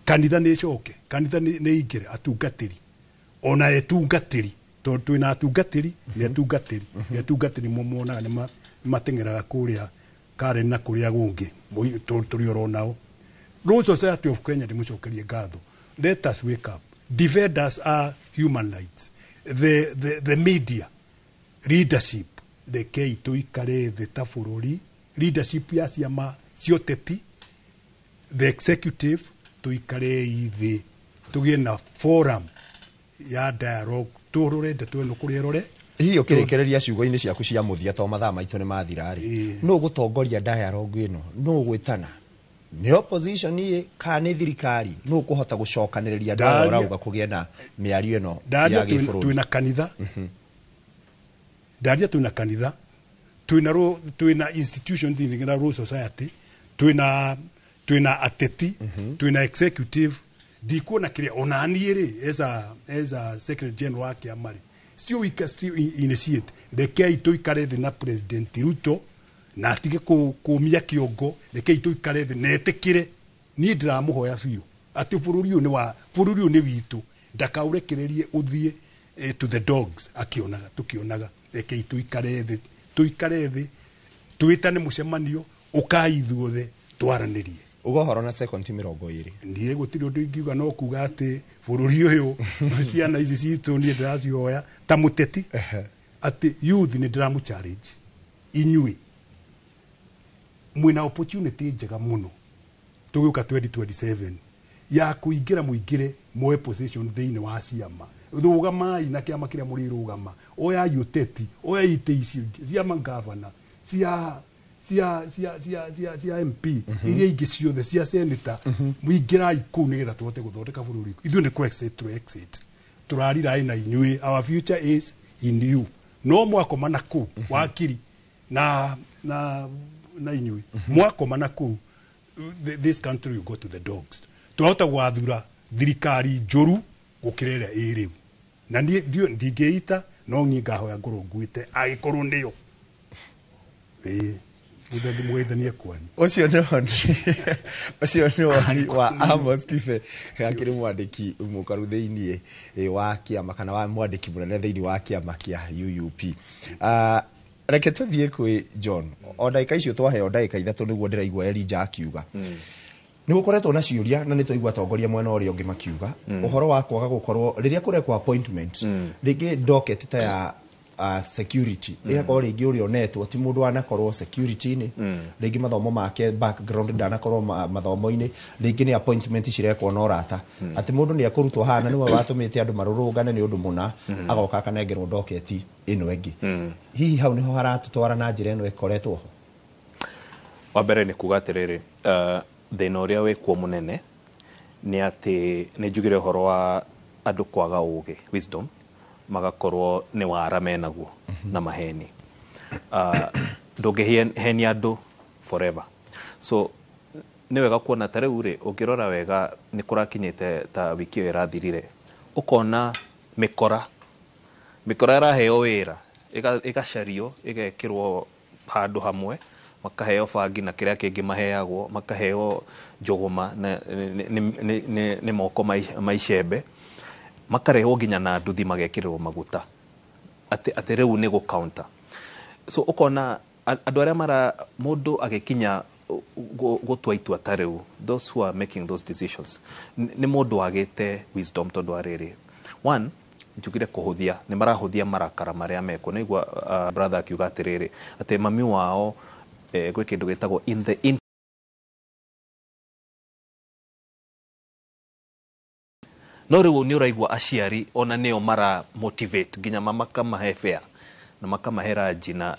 Kanitha nĩ ĩcoke, kanitha nĩ ingĩre atungatĩri ona etungatĩri, tondũ twĩna atungatĩri nĩ etungatĩri, nĩ etungatĩri monaga nĩ mateng'eraga kũrĩa Karen na kũrĩa kũngĩ, tũrĩ oro nao. Law Society of Kenya, ndĩmũcokerie ngatho. Let us wake up. Defenders are human rights, the media leadership, rekei tũikare thĩ ta bũrũri, leadership ya ciama cia ũteti, the executive, tũikarei thĩ, tũgĩe na forum ya dialogue, tũrore ndeto ĩno kũrĩa ĩrore. Hihi ũkĩrĩkĩrĩria ciugo-inĩ ciaku cia mũthia, to mathaa maitũ nĩ mathira rĩ, nũ gũtongoria dialogue ĩno? Nũ gwĩtana? Nĩ opposition ĩ kana nĩ thirikari? Nũ kũhota gũcokanĩrĩria andũ aya ũrauga kũgĩe na mĩario ĩno Ndaria ya gĩbũrũri? Twĩna kanitha, ndaria twĩna kanitha, twĩna institutions na Rule Society, twĩna ateti, twĩna executive. Ndikuona kĩrĩa ona niĩ rĩ, as a secretary general wa kĩama rĩ, still we can still initiate. Rekei tũikare thĩ na President Ruto na atige kũmia kĩongo. Rekei tũikare thĩ na etĩkĩre. Niĩ ndĩramũhoya biũ atĩ bũrũri ũyũ nĩ wa bũrũri ũyũ nĩ witũ, ndakaũrekererie ũthiĩ to the dogs akĩonaga tũkĩonaga. Rekei tũikare thĩ, tũikare thĩ, twĩtane mũcemanio, ũkai ithuothe twaranĩrie. Uga ũhoro na sekondi 20. Niĩ gũtirĩ ũndũ ingiuga no kuga atĩ bũrũri ũyũ, ciana ici citũ, niĩ ndĩracihoya ta mũteti atĩ youth nĩ ndĩramũ challenge inyuĩ mwĩna opportunity njega mũno tũgĩũka 2027 ya kũingĩra, mũingĩre moe position thĩinĩ wa ciama. Rũgamai na kĩama kĩrĩa mũrĩrũgama, oyai ũteti, oyai itĩ icio ingĩ cia mangavana, cia MP, iria ingĩ ciothe cia senator. Mũingĩrai kũu nĩgetha tũhote gũthondeka bũrũri. Ithuĩ nĩ kũ exit to exit tũrarirai na inyuĩ. Our future is in you. No mwakoma na kũu wakiri na inyuĩ mwakoma na kũu, this country will go to the dogs. Twahota gwathura thirikari njũru gũkĩra ĩrĩa ĩ rĩu, na niĩ ndingĩita, no niĩ ngahoya ngorwo nguĩte angĩkorwo nĩyo. Ĩĩ, mũthemba mũgeithanie kwanyu. Ũcio nĩ woni wa Amos Kibe, akĩrĩ mwandĩki mũkaru thĩinĩ wa kĩama, kana wa mwandĩki mũnene thĩinĩ wa kĩama kĩa UUP. Reke tũthiĩ kwĩ John o ndagĩka icio twaheo, ndagĩka 3, nĩguo ndĩraigua Elijah akiuga nĩ gũkoretwo na ciũria, na nĩ twaigua atongoria mwena ũrĩa ũngĩ makiuga ũhoro wa kwaga gũkorwo rĩrĩa kũrekwo appointment, rĩngĩ docket ta ya security ĩgakorwo rĩngĩ ũrĩa onetwo ti mũndũ wanakorwo security-inĩ, rĩngĩ mathomo make, background ndanakorwo mathomo-inĩ, rĩngĩ nĩ appointment cirekwo na ũrata, atĩ mũndũ nĩ ekũrutwo haha na nĩwe watũmĩte andũ marũrũngane nĩ ũndũ mũna, agoka akanengerwo docket ĩno ĩngĩ. Hihi hau nĩho haratũtwara na njĩra ĩno ĩkoretwo ho? Wa mbere nĩ kuga atĩrĩrĩ, thĩna ũrĩa wĩkuo mũnene nĩ atĩ nĩ njugire ũhoro wa andũ kwaga ũgĩ, wisdom, magakorwo nĩ wara menaguo na maheni. Ndũngĩhenia andũ forever, so nĩ wega kuona ta rĩu rĩ, ũngĩrora wega nĩ kũrakinyĩte ta wiki ĩyo ĩrathirire, ũkona mĩkora ĩraheo wĩra, ĩgacario, ĩgekĩrwo handũ hamwe, makaheo bangi na kĩrĩa kĩngĩ maheagwo, makaheo njũgũma na nĩ moko ma icembe, makarehwo nginya na nduthi, magekĩrĩrwo maguta atĩ rĩu nĩ gũ counter. So ũkona andũ arĩa mara mũndũ agĩkinya gũtua itua ta rĩu, those who are making those decisions, nĩ mũndũ wagĩte wisdom, tondũ wa rĩrĩ, one, njugire kũhũthia, nĩ marahũthia marakara marĩa mekuo. Nĩigua brother akiuga atĩrĩrĩ, atĩ mami wao gwĩ kĩndũ gĩtagwo in the in no rĩu nĩ ũraigua aciari ona nĩo mara motivate nginya makamahe fare na makamahe ranji na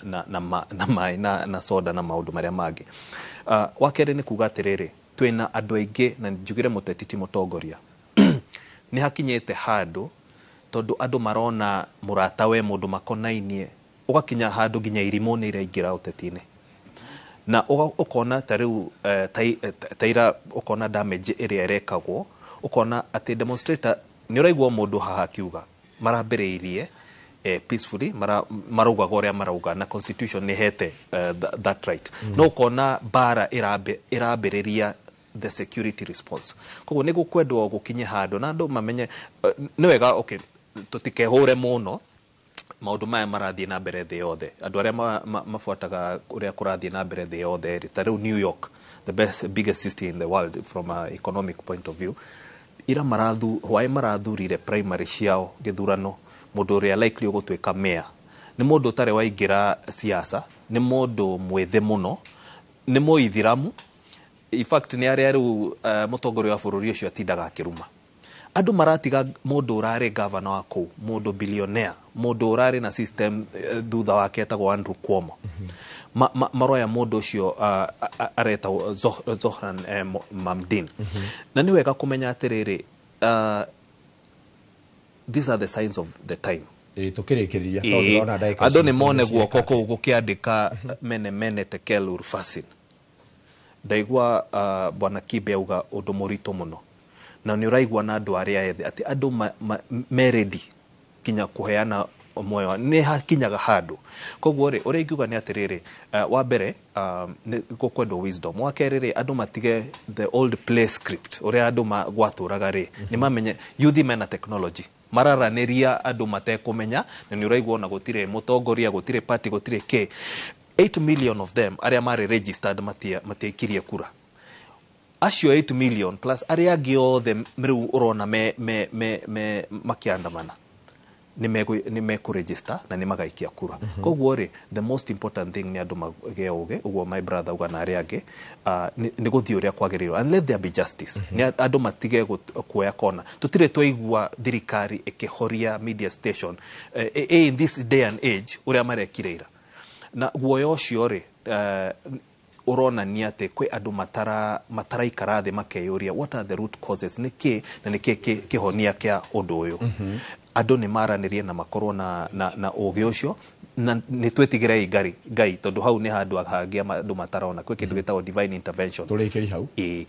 maĩ na soda na maũndũ marĩa mangĩ. Wa kerĩ nĩ kuga atĩrĩrĩ, twĩna andũ aingĩ, na njugire mũteti ti mũtongoria. Nĩ hakinyĩte handũ tondũ andũ marona mũrata we, mũndũ makonainie, ũgakinya handũ nginya irimũ nĩ iraingĩra ũteti-inĩ, na ũkona ta rĩu ta ira ũkona damage ĩrĩa ĩrekagwo, ũkona atĩ demonstrator, nĩ ũraigua mũndũ haha akiuga marambĩrĩirie peacefully, maraugaga ũrĩa marauga na constitution nĩ hete that right. No ũkona mbara ĩrambĩrĩria the security response. Koguo nĩ gũkwendwo gũkinye handũ na andũ mamenye nĩ wega, okay, tũtikehũre mũno. Maũndũ maya marathiĩ na mbere thĩ yothe. Andũ arĩa mabuataga ũrĩa kũrathiĩ na mbere thĩ yothe rĩ, ta rĩu New York, the best biggest city in the world from a economic point of view, ira marathu hwaĩ marathurire primary ciao gĩthurano, mũndũ ũrĩa likely ũgũtuĩka mayor nĩ mũndũ ũtarĩ waingĩra siasa, nĩ mũndũ mwĩthĩ mũno, nĩ mũithiramu. In fact, nĩ arĩa rĩu mũtongoria wa bũrũri ũcio atindaga akĩruma. Andũ maratiga mũndũ ũrarĩ gavana wa kũu, mũndũ billionaire, mũndũ ũrarĩ na system thutha wake etagwo Andrew Cuomo. Maroya mũndũ ũcio aretagwo Zohran Mamdin. Na nĩ wega kũmenya atĩrĩrĩ, these are the signs of the time. Tukĩrĩkĩrĩria tondũ ndĩrona ndagĩka andũ nĩ citũ mone nĩ guoko kũu gũkĩandĩka mene mene tekel urfasin. Ndaigua bwana Kibe auga ũndũ mũritũ mũno, na nĩ ũraigua na andũ arĩa ethĩ atĩ andũ me ready kinya kũheana muoyo, nĩ hakinyaga handũ. Koguo rĩ, ũrĩa ingiuga nĩ atĩrĩrĩ, wa mbere nĩ gũkwendwo wisdom, wa kerĩ rĩ, andũ matige the old play script ũrĩa andũ gwatũraga rĩ, nĩ mamenye youth mena technology, mararanĩria andũ matekũmenya, na nĩ ũraigua ona gũtirĩ mũtongoria, gũtirĩ party, gũtirĩ kĩ. 8 million of them arĩa marĩ registered matiaikirie kura. Acio 8 million plus arĩa angĩ othe rĩu ũrona me makĩandamana nĩ mekũregister na nĩ magaikia kura. Koguo rĩ, the most important thing nĩ andũ magĩe ũgĩ, ũguo my brother uga na arĩa angĩ, nĩ gũthiĩ ũrĩa kwagĩrĩirwo, and let there be justice. Nĩ andũ matige kuoya kona. Tũtirĩ twaigua thirikari ĩkĩhoria media station in this day and age ũrĩa marekire ira. Na guoya ũcio rĩ, ũronania atĩ kwĩ andũ mataraikara thĩ makeyũria what are the root causes, nĩ kĩ na nĩ kĩ kĩhonia kĩa ũndũ ũyũ. Andũ nĩ maranĩrie na makorwo na ũgĩ ũcio, na nĩ twĩtigĩrei Ngai tondũ hau nĩ handũ hangĩ andũ matarona. Kwĩ kĩndũ gĩtagwo divine intervention. Tũrĩkĩri hau. Ĩĩ,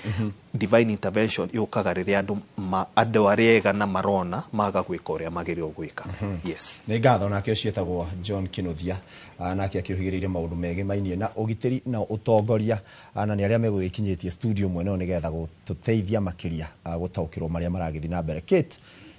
divine intervention yũkaga rĩrĩa andũ arĩa ega na marona maga gwĩka ũrĩa magĩrĩirwo gwĩka. Yes. Nĩ ngatho. Nake ũcio etagwo John Kinuthia, nake akĩũhĩgĩrĩire maũndũ megemainie na ũgitĩri na ũtongoria, na nĩ arĩa megũgĩkinyĩtie studio mwena ũyũ nĩgetha gũtũteithia makĩria gũtaũkĩrwo marĩa maragĩthiĩ na mbere. Kate,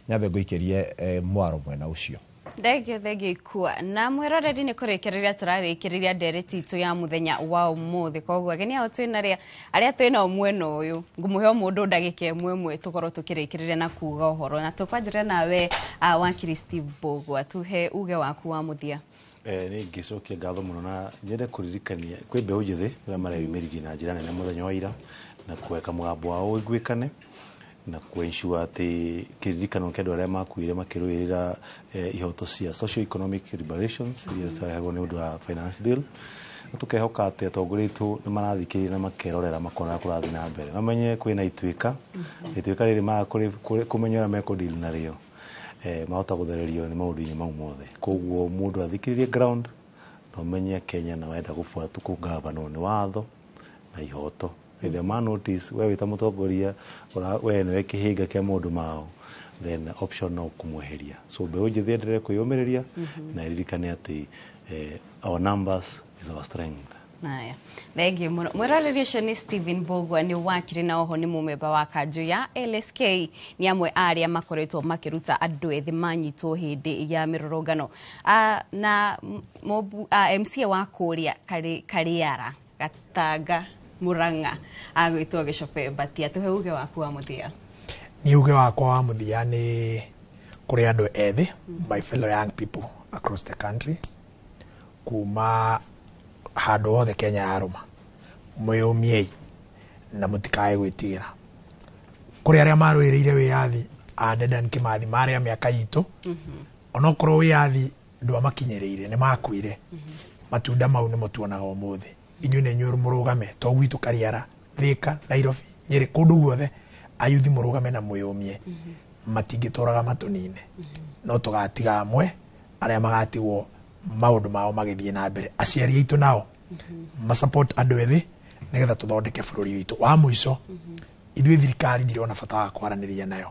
nyambe ngũikĩrie mwaro mwena ũcio. Thengio ikua na mwĩroreri, nĩ kũrĩkĩrĩria tũrarĩkĩrĩria ndereti itũ ya mũthenya wa ũmũthĩ. Koguo ageni ao twĩna arĩa twĩnao mwena ũyũ, ngũmũhe o mũndũ ndagĩka ĩmwe ĩmwe tũkorwo tũkĩrĩkĩrĩria na kuga ũhoro, na tũkwanjĩrĩria nawe wakiri Steve Mbũgua, tuhe uge waku wa mũthia. Nĩ ingĩcokia ngatho mũno na nyende kũririkania kwĩ mbeũ njĩthĩ arĩa mareyumĩririe na njĩra nene mũthenya wa ira na kũreka mũgambo wao ũiguĩkane na kũ-ensure atĩ kĩririkano kĩa andũ arĩa makuire makĩrũĩrĩra ihoto cia socio economic liberations iria ciarehagwo nĩ ũndũ wa finance bill, na tũkehoka atĩ atongoria aitũ nĩ marathikĩrĩria na makerorera makona ũrĩa kũrathiĩ na mbere, mamenye kwĩna ituĩka, ituĩka rĩrĩ maga kũmenya ũrĩa mekũdeal narĩo, mahota gũthererio nĩ maũndũ-inĩ mau mothe. Koguo mũndũ athikĩrĩrie ground na ũmenye Kenya na wenda gũbuatwo kũgabanwo nĩ watho na ihoto. Rĩrĩa ma notice we wĩ ta mũtongoria we nĩwe kĩhĩnga kĩa maũndũ mao, then option no kũmweheria. So mbeũ njĩthĩ endelee kwĩyũmĩrĩria na ĩririkane atĩ our numbers is our strength. Aya, thengio mũno. Mwĩroreri ũcio nĩ Stephen Mbũgua, nĩ wakiri na oho nĩ mũmemba wa kanjũ ya LSK, nĩ amwe a arĩa makoretwo makĩruta andũ ethĩ manyitwo hĩndĩ ya mĩrũrũngano. Na MCA wa kũrĩa Kariara Gatanga Murang'a agwĩtwo Gĩcobe Mbatia, tũhe uge waku wa mũthia. Ni uge wakwa wa mũthia nĩ kũrĩ andũ ethĩ, my fellow young people across the country, kuma handũ hothe Kenya yarũma, mwĩyũmiei na mũtikae gwĩtigĩra. Kũrĩ arĩa marũĩrĩire wĩyathi a Dedan Kimathi marĩ a mĩaka itũ, onokorwo wĩyathi ndwamakinyĩrĩire, nĩ makuire, matunda mau nĩmo tuonaga ũmũthĩ. Inyuĩ nĩ inyuĩ mũrũgame, to gwitũ Kariara, Thika, Nairobi, Nyĩrĩ, kũndũ guothe ayuthi mũrũgame na mwĩyũmie, matingĩtũraga matũnine, no tũgatiga amwe arĩa magatigwo maũndũ mao magĩthiĩ na mbere. Aciari aitũ nao masupport andũ ethĩ nĩgetha tũthondeke bũrũri witũ. Wa mũico, ithuĩ thirikari ndirona bata wa kwaranĩria nayo.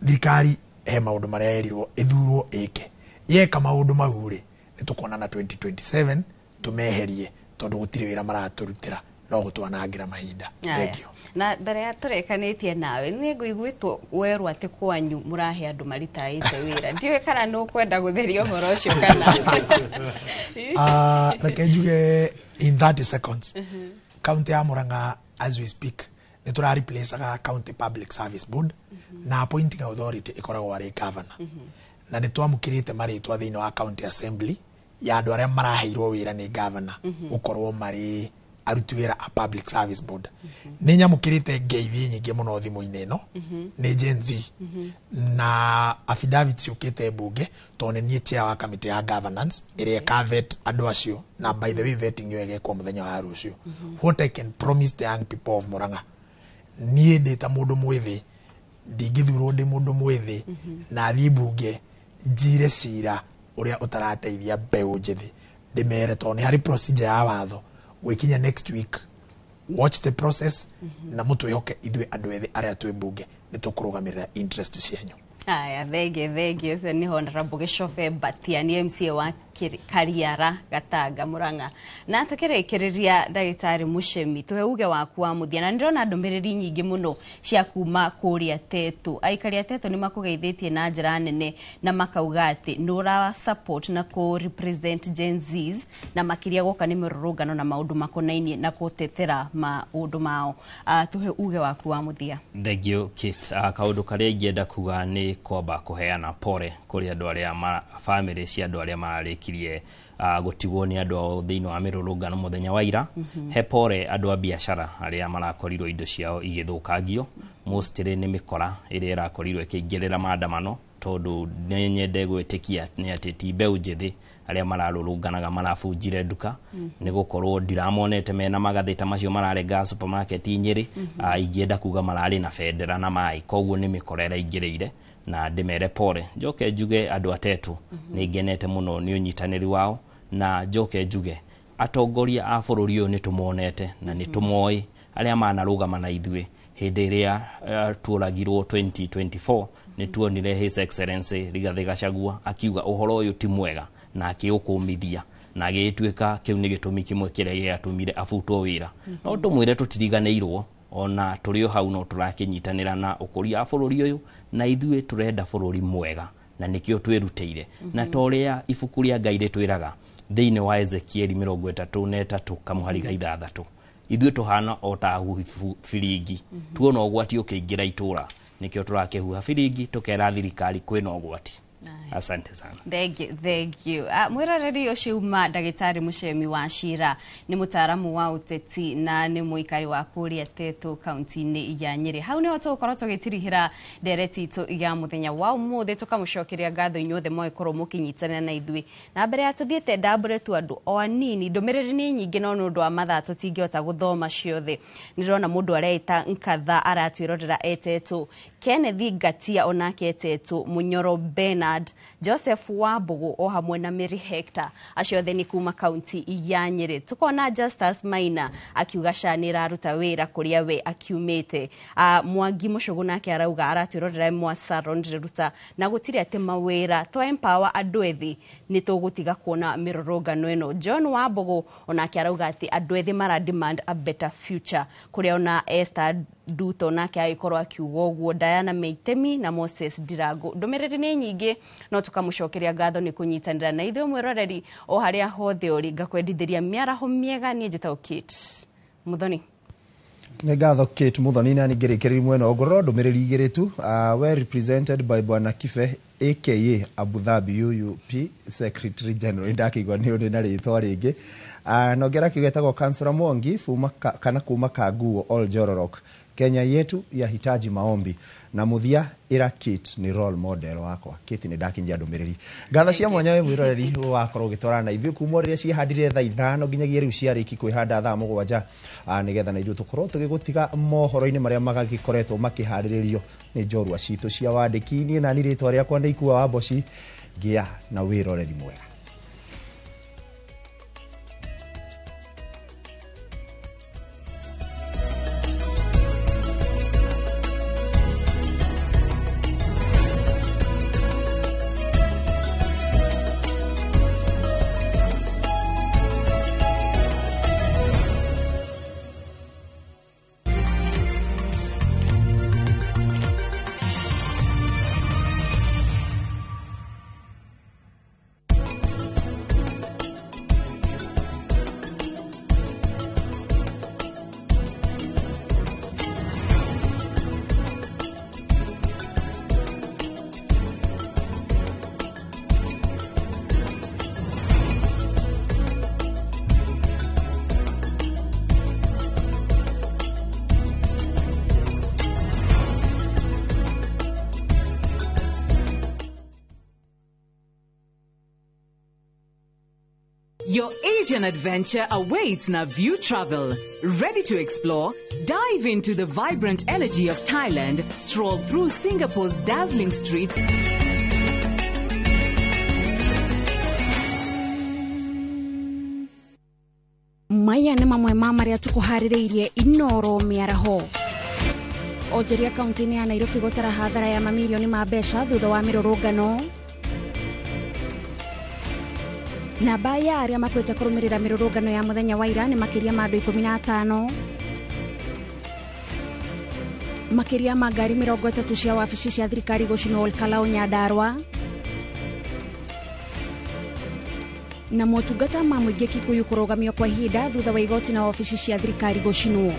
Thirikari he maũndũ marĩa yerirwo ĩthurwo ĩke, yeka maũndũ mau rĩ, nĩ tũkuonana 2027 tũmeherie, tondũ gũtirĩ wĩra maratũrutĩra, no gũtwanangĩra mahinda. Thank you. Na mbere ya tũrekanĩtie nawe, nĩ ngũiguĩtwo werwo atĩ kwanyu mũrahe andũ maritaĩte wĩra, ndiũĩ kana nĩ ũkwenda gũtheria ũhoro ũcio kana. Reke njuge in 30 seconds. County ya Murang'a as we speak nĩ tũra replaceaga County Public Service Board, na appointing authority ĩkoragwo arĩ governor, na nĩ twamũkĩrĩte marĩtwa thĩinĩ wa county assembly ya andũ arĩa maraheirwo wĩra nĩ governor gũkorwo marĩ Aruti wĩra a Public Service Board, nĩ nyamũkĩrĩte ngeithi nyingĩ mũno thimũ-inĩ ĩno nĩ Gen Z na affidavit ciũkĩte mbunge, tondũ nĩ niĩ chair wa kamĩtĩ ya governance ĩrĩa ĩkavet andũ acio, na by the way vetting ĩyo ĩgekwo mũthenya wa rũciũ. What I can promise the young people of Murang'a, niĩ ndĩ ta mũndũ mwĩthĩ, ndingĩthurwo ndĩ mũndũ mwĩthĩ na thiĩ mbunge njire cira ũrĩa ũtarateithia mbeũ njĩthĩ. Ndĩmere tondũ nĩ harĩ procedure ya watho gwĩkinya next week, watch the process na mũtwĩhoke ithuĩ andũ ethĩ arĩa twĩ mbunge nĩ tũkũrũgamĩrĩra interest cianyu. Aya, thengio, thengio. Ũcio nĩ Honorable Gĩcobe Mbatia, nĩ MCA wa Kariara Gatanga Murang'a. Na tũkĩrĩkĩrĩria, ndagĩtarĩ Mũcemi, tũhe uge waku wa mũthia, na nĩndĩrona ndũmĩrĩri nyingĩ mũno cia kuma kũrĩa Tetu. Aikari a Tetu nĩ makũgeithĩtie na njĩra nene na makauga atĩ nĩ ũra support na kũ represent Gen Zs, na makĩria gwoka nĩ mĩrũrũngano na maũndũ makonainie na gũtetera maũndũ mao. Tũhe uge waku wa mũthia. Thank you, Kate. Kaũndũ karĩa ingĩenda kuga nĩ kwamba kũheana pore kũrĩ andũ arĩa family cia andũ arĩa mararĩkirie gũtigwo nĩ andũ ao thĩinĩ wa mĩrũrũngano mũthenya wa ira. He pore andũ a biacara arĩa marakorirwo indo ciao igĩthũkangio, mostly nĩ mĩkora ĩrĩa ĩrakorirwo ĩkĩingĩrĩra maandamano, tondũ nĩ nyende gwĩtĩkia nĩ atĩ ti mbeũ njĩthĩ arĩa mararũrũnganaga marabunjire nduka, nĩ gũkorwo ndiramonete mena magathĩ ta macio mararenga supermarket Nyĩrĩ. Ingĩenda kuga mararĩ na bendera na maĩ, koguo nĩ mĩkora ĩraingĩrĩire, na ndĩmere pore. Njoke njuge andũ atetũ nĩ ngenete mũno nĩ ũnyitanĩri wao, na njoke njuge atongoria a bũrũri ũyũ nĩ tũmonete na nĩ tũmoĩ arĩa manarũgama na ithuĩ hĩndĩ ĩrĩa tuoragirwo 2024. Nĩ tuonire His Excellency Rigathĩ Gachagua akiuga ũhoro ũyũ ti mwega na akĩũkũmithia, na gĩgĩtuĩka kĩu nĩ gĩtũmi kĩmwe kĩrĩa gĩatũmire abutwo wĩra. No tũmwĩre tũtiriganĩirwo, ona tũrĩ o hau no tũrakĩnyitanĩra na ũkũria wa bũrũri ũyũ, na ithuĩ tũrenda bũrũri mwega na nĩkĩo twĩrutĩire. Na ta ũrĩa ibuku rĩa Ngai rĩtwĩraga thĩinĩ wa Ezekieli 33 kamũhari ga 6, ithuĩ tũhana o ta ahuhi biringi, tuona ũgwati ũkĩingĩra itũra nĩkĩo tũrakĩhuha biringi tũkera thirikari kwĩna ũgwati. Asante sana. Thank you, thank you. Mwĩroreri ũcio uma ndagĩtarĩ Mũcemi wa Cira, nĩ mũtaaramu wa ũteti na nĩ mũikari wa kũrĩa Tetu kaunti-inĩ ya Nyĩrĩ. Hau nĩho tũgũkorwo tũgĩtirihĩra ndereti itũ ya mũthenya wa ũmũthĩ, tũkamũcokeria ngatho inyuothe mwagĩkorwo mũkĩnyitanĩra na ithuĩ. Na mbere ya tũthiĩte ndambũre tu andũ o anini, ndũmĩrĩri nĩ nyingĩ no nĩ ũndũ wa mathaa tũtingĩhota gũthoma ciothe. Nĩndĩrona mũndũ areita Nkatha aratwĩrorera etetũ, Kenneth Ngatia onake etetũ, Munyoro Bernard, Joseph Wambugu o hamwe na Mary Hector, acio othe nĩ kuma kaunti ya Nyĩrĩ. Tukona Justus Maina akiuga SHA nĩ ĩraruta wĩra kũrĩa we akiumĩte. Mwangi Mũcũgũ nake arauga aratwĩrorera Mwasaron ndĩruta na gũtirĩ atĩ mawĩra twa empower andũ ethĩ nĩ tũgũtiga kuona mĩrũrũngano ĩno. John Wambugu onake arauga atĩ andũ ethĩ mara demand a better future, kũrĩa ona Esther Nduto nake agĩkorwo akiuga ũguo, Diana Meitemi na Moses Ndirango. Ndũmĩrĩri nĩ nyingĩ no tũkamũcokeria ngatho nĩ kũnyitanĩra na ithuĩ mwĩroreri o harĩa hothe ũrĩ. Ngakwendithĩria mĩaraho mĩega, niĩ njĩtagwo Kate Muthoni. Nĩ ngatho Kate Muthoni, na ningĩrĩkĩrĩria mwena ũngorora ndũmĩrĩri igĩrĩ tu. Well represented by Bwana Kibe aka Abu Dhabi UUP Secretary General, ndakĩigua nĩ ũrĩ na rĩtwa rĩngĩ. Na ũngĩ arakiuga etagwo Councillor Mwangi kana kuma Kanguo Ol Jororok, Kenya yetu yahitaji maombi. Na mũthia ĩra Kate nĩ role model wakwa. Kate, nĩ ndakinyia ndũmĩrĩri. Ngatho cia mwanya wĩ mwĩroreri wakorwo ũgĩtwarana na ithuĩ kuma rĩrĩa ciĩhandire thaa 5 nginyagia rĩu ciarĩki kwĩhanda thaa 7, nĩgetha na ithuĩ tũkorwo tũgĩgũtiga mohoro-inĩ marĩa magagĩkoretwo makĩharĩrĩrio nĩ njorua citũ cia wandĩki. Niĩ nani rĩtwa rĩakwa nĩ Ikua wa Mboci. Ngĩa na wĩroreri mwega. Your Asian adventure awaits Naview Travel. Ready to explore? Dive into the vibrant energy of Thailand, stroll through Singapore's dazzling streets. Maya nĩ mamwe ma marĩa tũkũharĩrĩirie Inoro mĩaraho. Onjoria kaunti-inĩ ya Nairobi gũtara hathara ya mamirioni ma mbeca thutha wa mĩrũrũngano. Namba ya arĩa makuĩte kũrũmĩrĩra mĩrũrũngano ya mũthenya wa ira nĩ makĩria ma andũ 15. Makĩria ma ngari 30 cia wabici cia thirikari gũcinwo Olkalau, Nyandarua. Na motungata ma mũingĩ Kikuyu kũrũgamio kwa ihinda thutha wa igoti na wabici cia thirikari gũcinwo.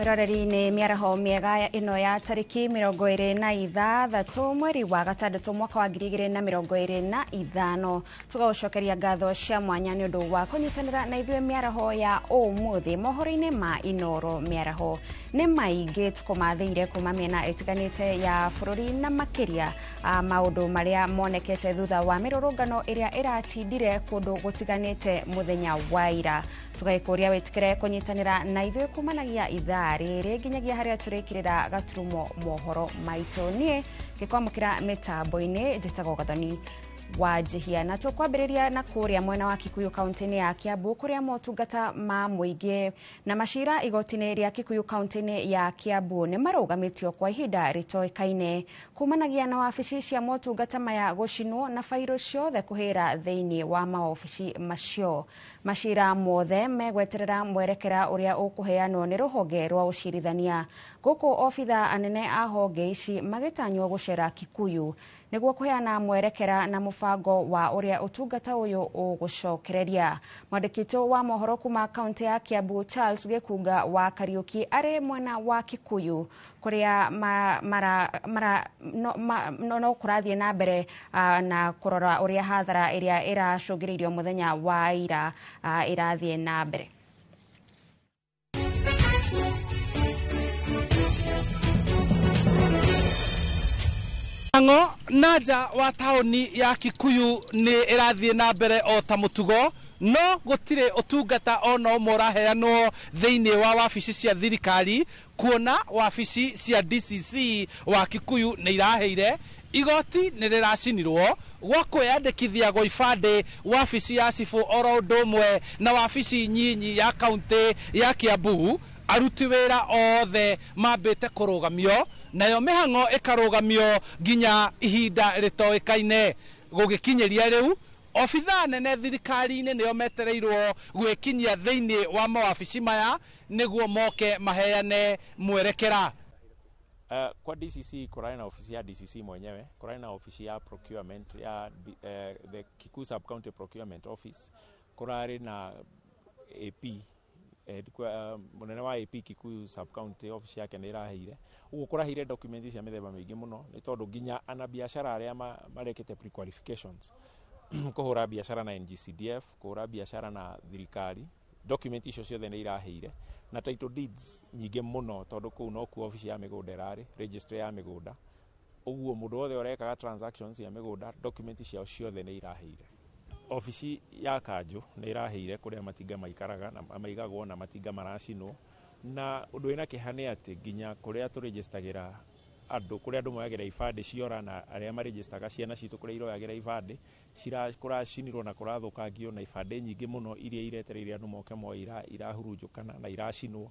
Mwiroreri-inĩ mĩaraho mĩega ĩno ya tarĩki 26 mweri wa gatandatũ mwaka wa 2025. Tũgagũcokeria ngatho cia mwanya nĩ ũndũ wa kũnyitanĩra na ithuĩ mĩaraho ya ũmũthĩ. Mohoro-inĩ ma Inoro mĩaraho nĩ maingĩ tũkũmathĩire kuma mĩena ĩtiganĩte ya bũrũri na makĩria maũndũ marĩa monekete thutha wa mĩrũrũngano ĩrĩa ĩratindire kũndũ gũtiganĩte mũthenya wa ira. Tũgagĩkũria wĩtĩkĩre kũnyitanĩra na ithuĩ kumanagia ithaa rĩrĩ nginyagia harĩa tũrĩkĩrĩra gaturumo mohoro maitũ. Niĩ ngĩkwamũkĩra mĩtambo-inĩ njĩtagwo Gathoni wa Njihia, na tũkwambĩrĩria na kũrĩa mwena wa Kikuyu kaunti-inĩ ya Kiambu kũrĩa motungata ma mũingĩ na macira igoti-inĩ rĩa Kikuyu kaunti-inĩ ya Kiambu nĩ marũgamĩtio kwa ihinda rĩtoĩkaine kumanagia na wabici cia motungata maya gũcinwo na bairũ ciothe kũhĩra thĩinĩ wa maobici macio. Macira mothe megweterera mwerekera ũrĩa ũkũheanwo nĩ rũhonge rwa ũcirithania, gũkũ obitha anene a honge ici magĩtanywo gũcera Kikuyu nĩguo kũheana mwerekera na mũbango wa ũrĩa ũtungata ũyũ ũgũcokereria. Mwandĩki wa mohoro kuma kaunti ya Kiambu Charles Gĩkunga wa Kariũki arĩ mwena wa Kikuyu kũrĩa no kũrathiĩ na mbere na kũrora ũrĩa hathara ĩrĩa ĩracũngĩrĩirio mũthenya wa ira ĩrathiĩ na mbere. Ang'o na nja wa taũni ya Kikuyu nĩ ĩrathiĩ na mbere o ta mũtugo, no gũtirĩ ũtungata ona ũmwe ũraheanwo thĩinĩ wa wabici cia thirikari, kuona wabici cia DCC wa Kikuyu nĩ iraheire, igoti nĩ rĩracinirwo gwa kwĩyandĩkithia gwa ibandĩ wabici ya cibũ oro ũndũ ũmwe na wabici nyinyi ya kaunti ya Kiambu. Aruti wĩra othe mambĩte kũrũgamio, nayo mĩhang'o ĩkarũgamio nginya ihinda rĩtoĩkaine. Gũgĩkinyĩria rĩu obithaa nene thirikari-inĩ nĩo metereirwo gwĩkinyia thĩinĩ wa mawabici maya nĩguo moke maheane mwerekera. Kwa DCC kũrarĩ na ofisi ya DCC mwenyewe, kũrarĩ na ofisi ya procurement ya the Kikuyu Sub County Procurement Office, kũrarĩ na AP munene wa AP Kikuyu Sub County office yake nĩ ĩraheire. Ũguo kũraheire documents cia mĩthemba mĩingĩ mũno nĩ tondũ nginya ana biacara arĩa marekĩte pre-qualifications kũhũra biacara na NGCDF, kũhũra biacara na thirikari, document icio ciothe nĩ iraheire, na title deeds nyingĩ mũno tondũ kũu nokuo office ya mĩgũnda ĩrarĩ, registry ya mĩgũnda. Ũguo mũndũ wothe ũrekaga transactions ya mĩgũnda document ciao ciothe nĩ iraheire. Obici ya kanjũ nĩ ĩraheire kũrĩa matinga maikaraga na maigagwo na matinga maracinwo, na ũndũ wĩna kĩeha nĩ atĩ nginya kũrĩa tũrĩnjĩstagĩra andũ, kũrĩa andũ moyagĩra ibandĩ ciora na arĩa marĩnjĩstaga ciana citũ kũrĩa iroyagĩra ibandĩ kũracinirwo na kũrathũkangio, na ibandĩ nyingĩ mũno iria iretereire andũ moke moe irahurunjũkana na iracinwo.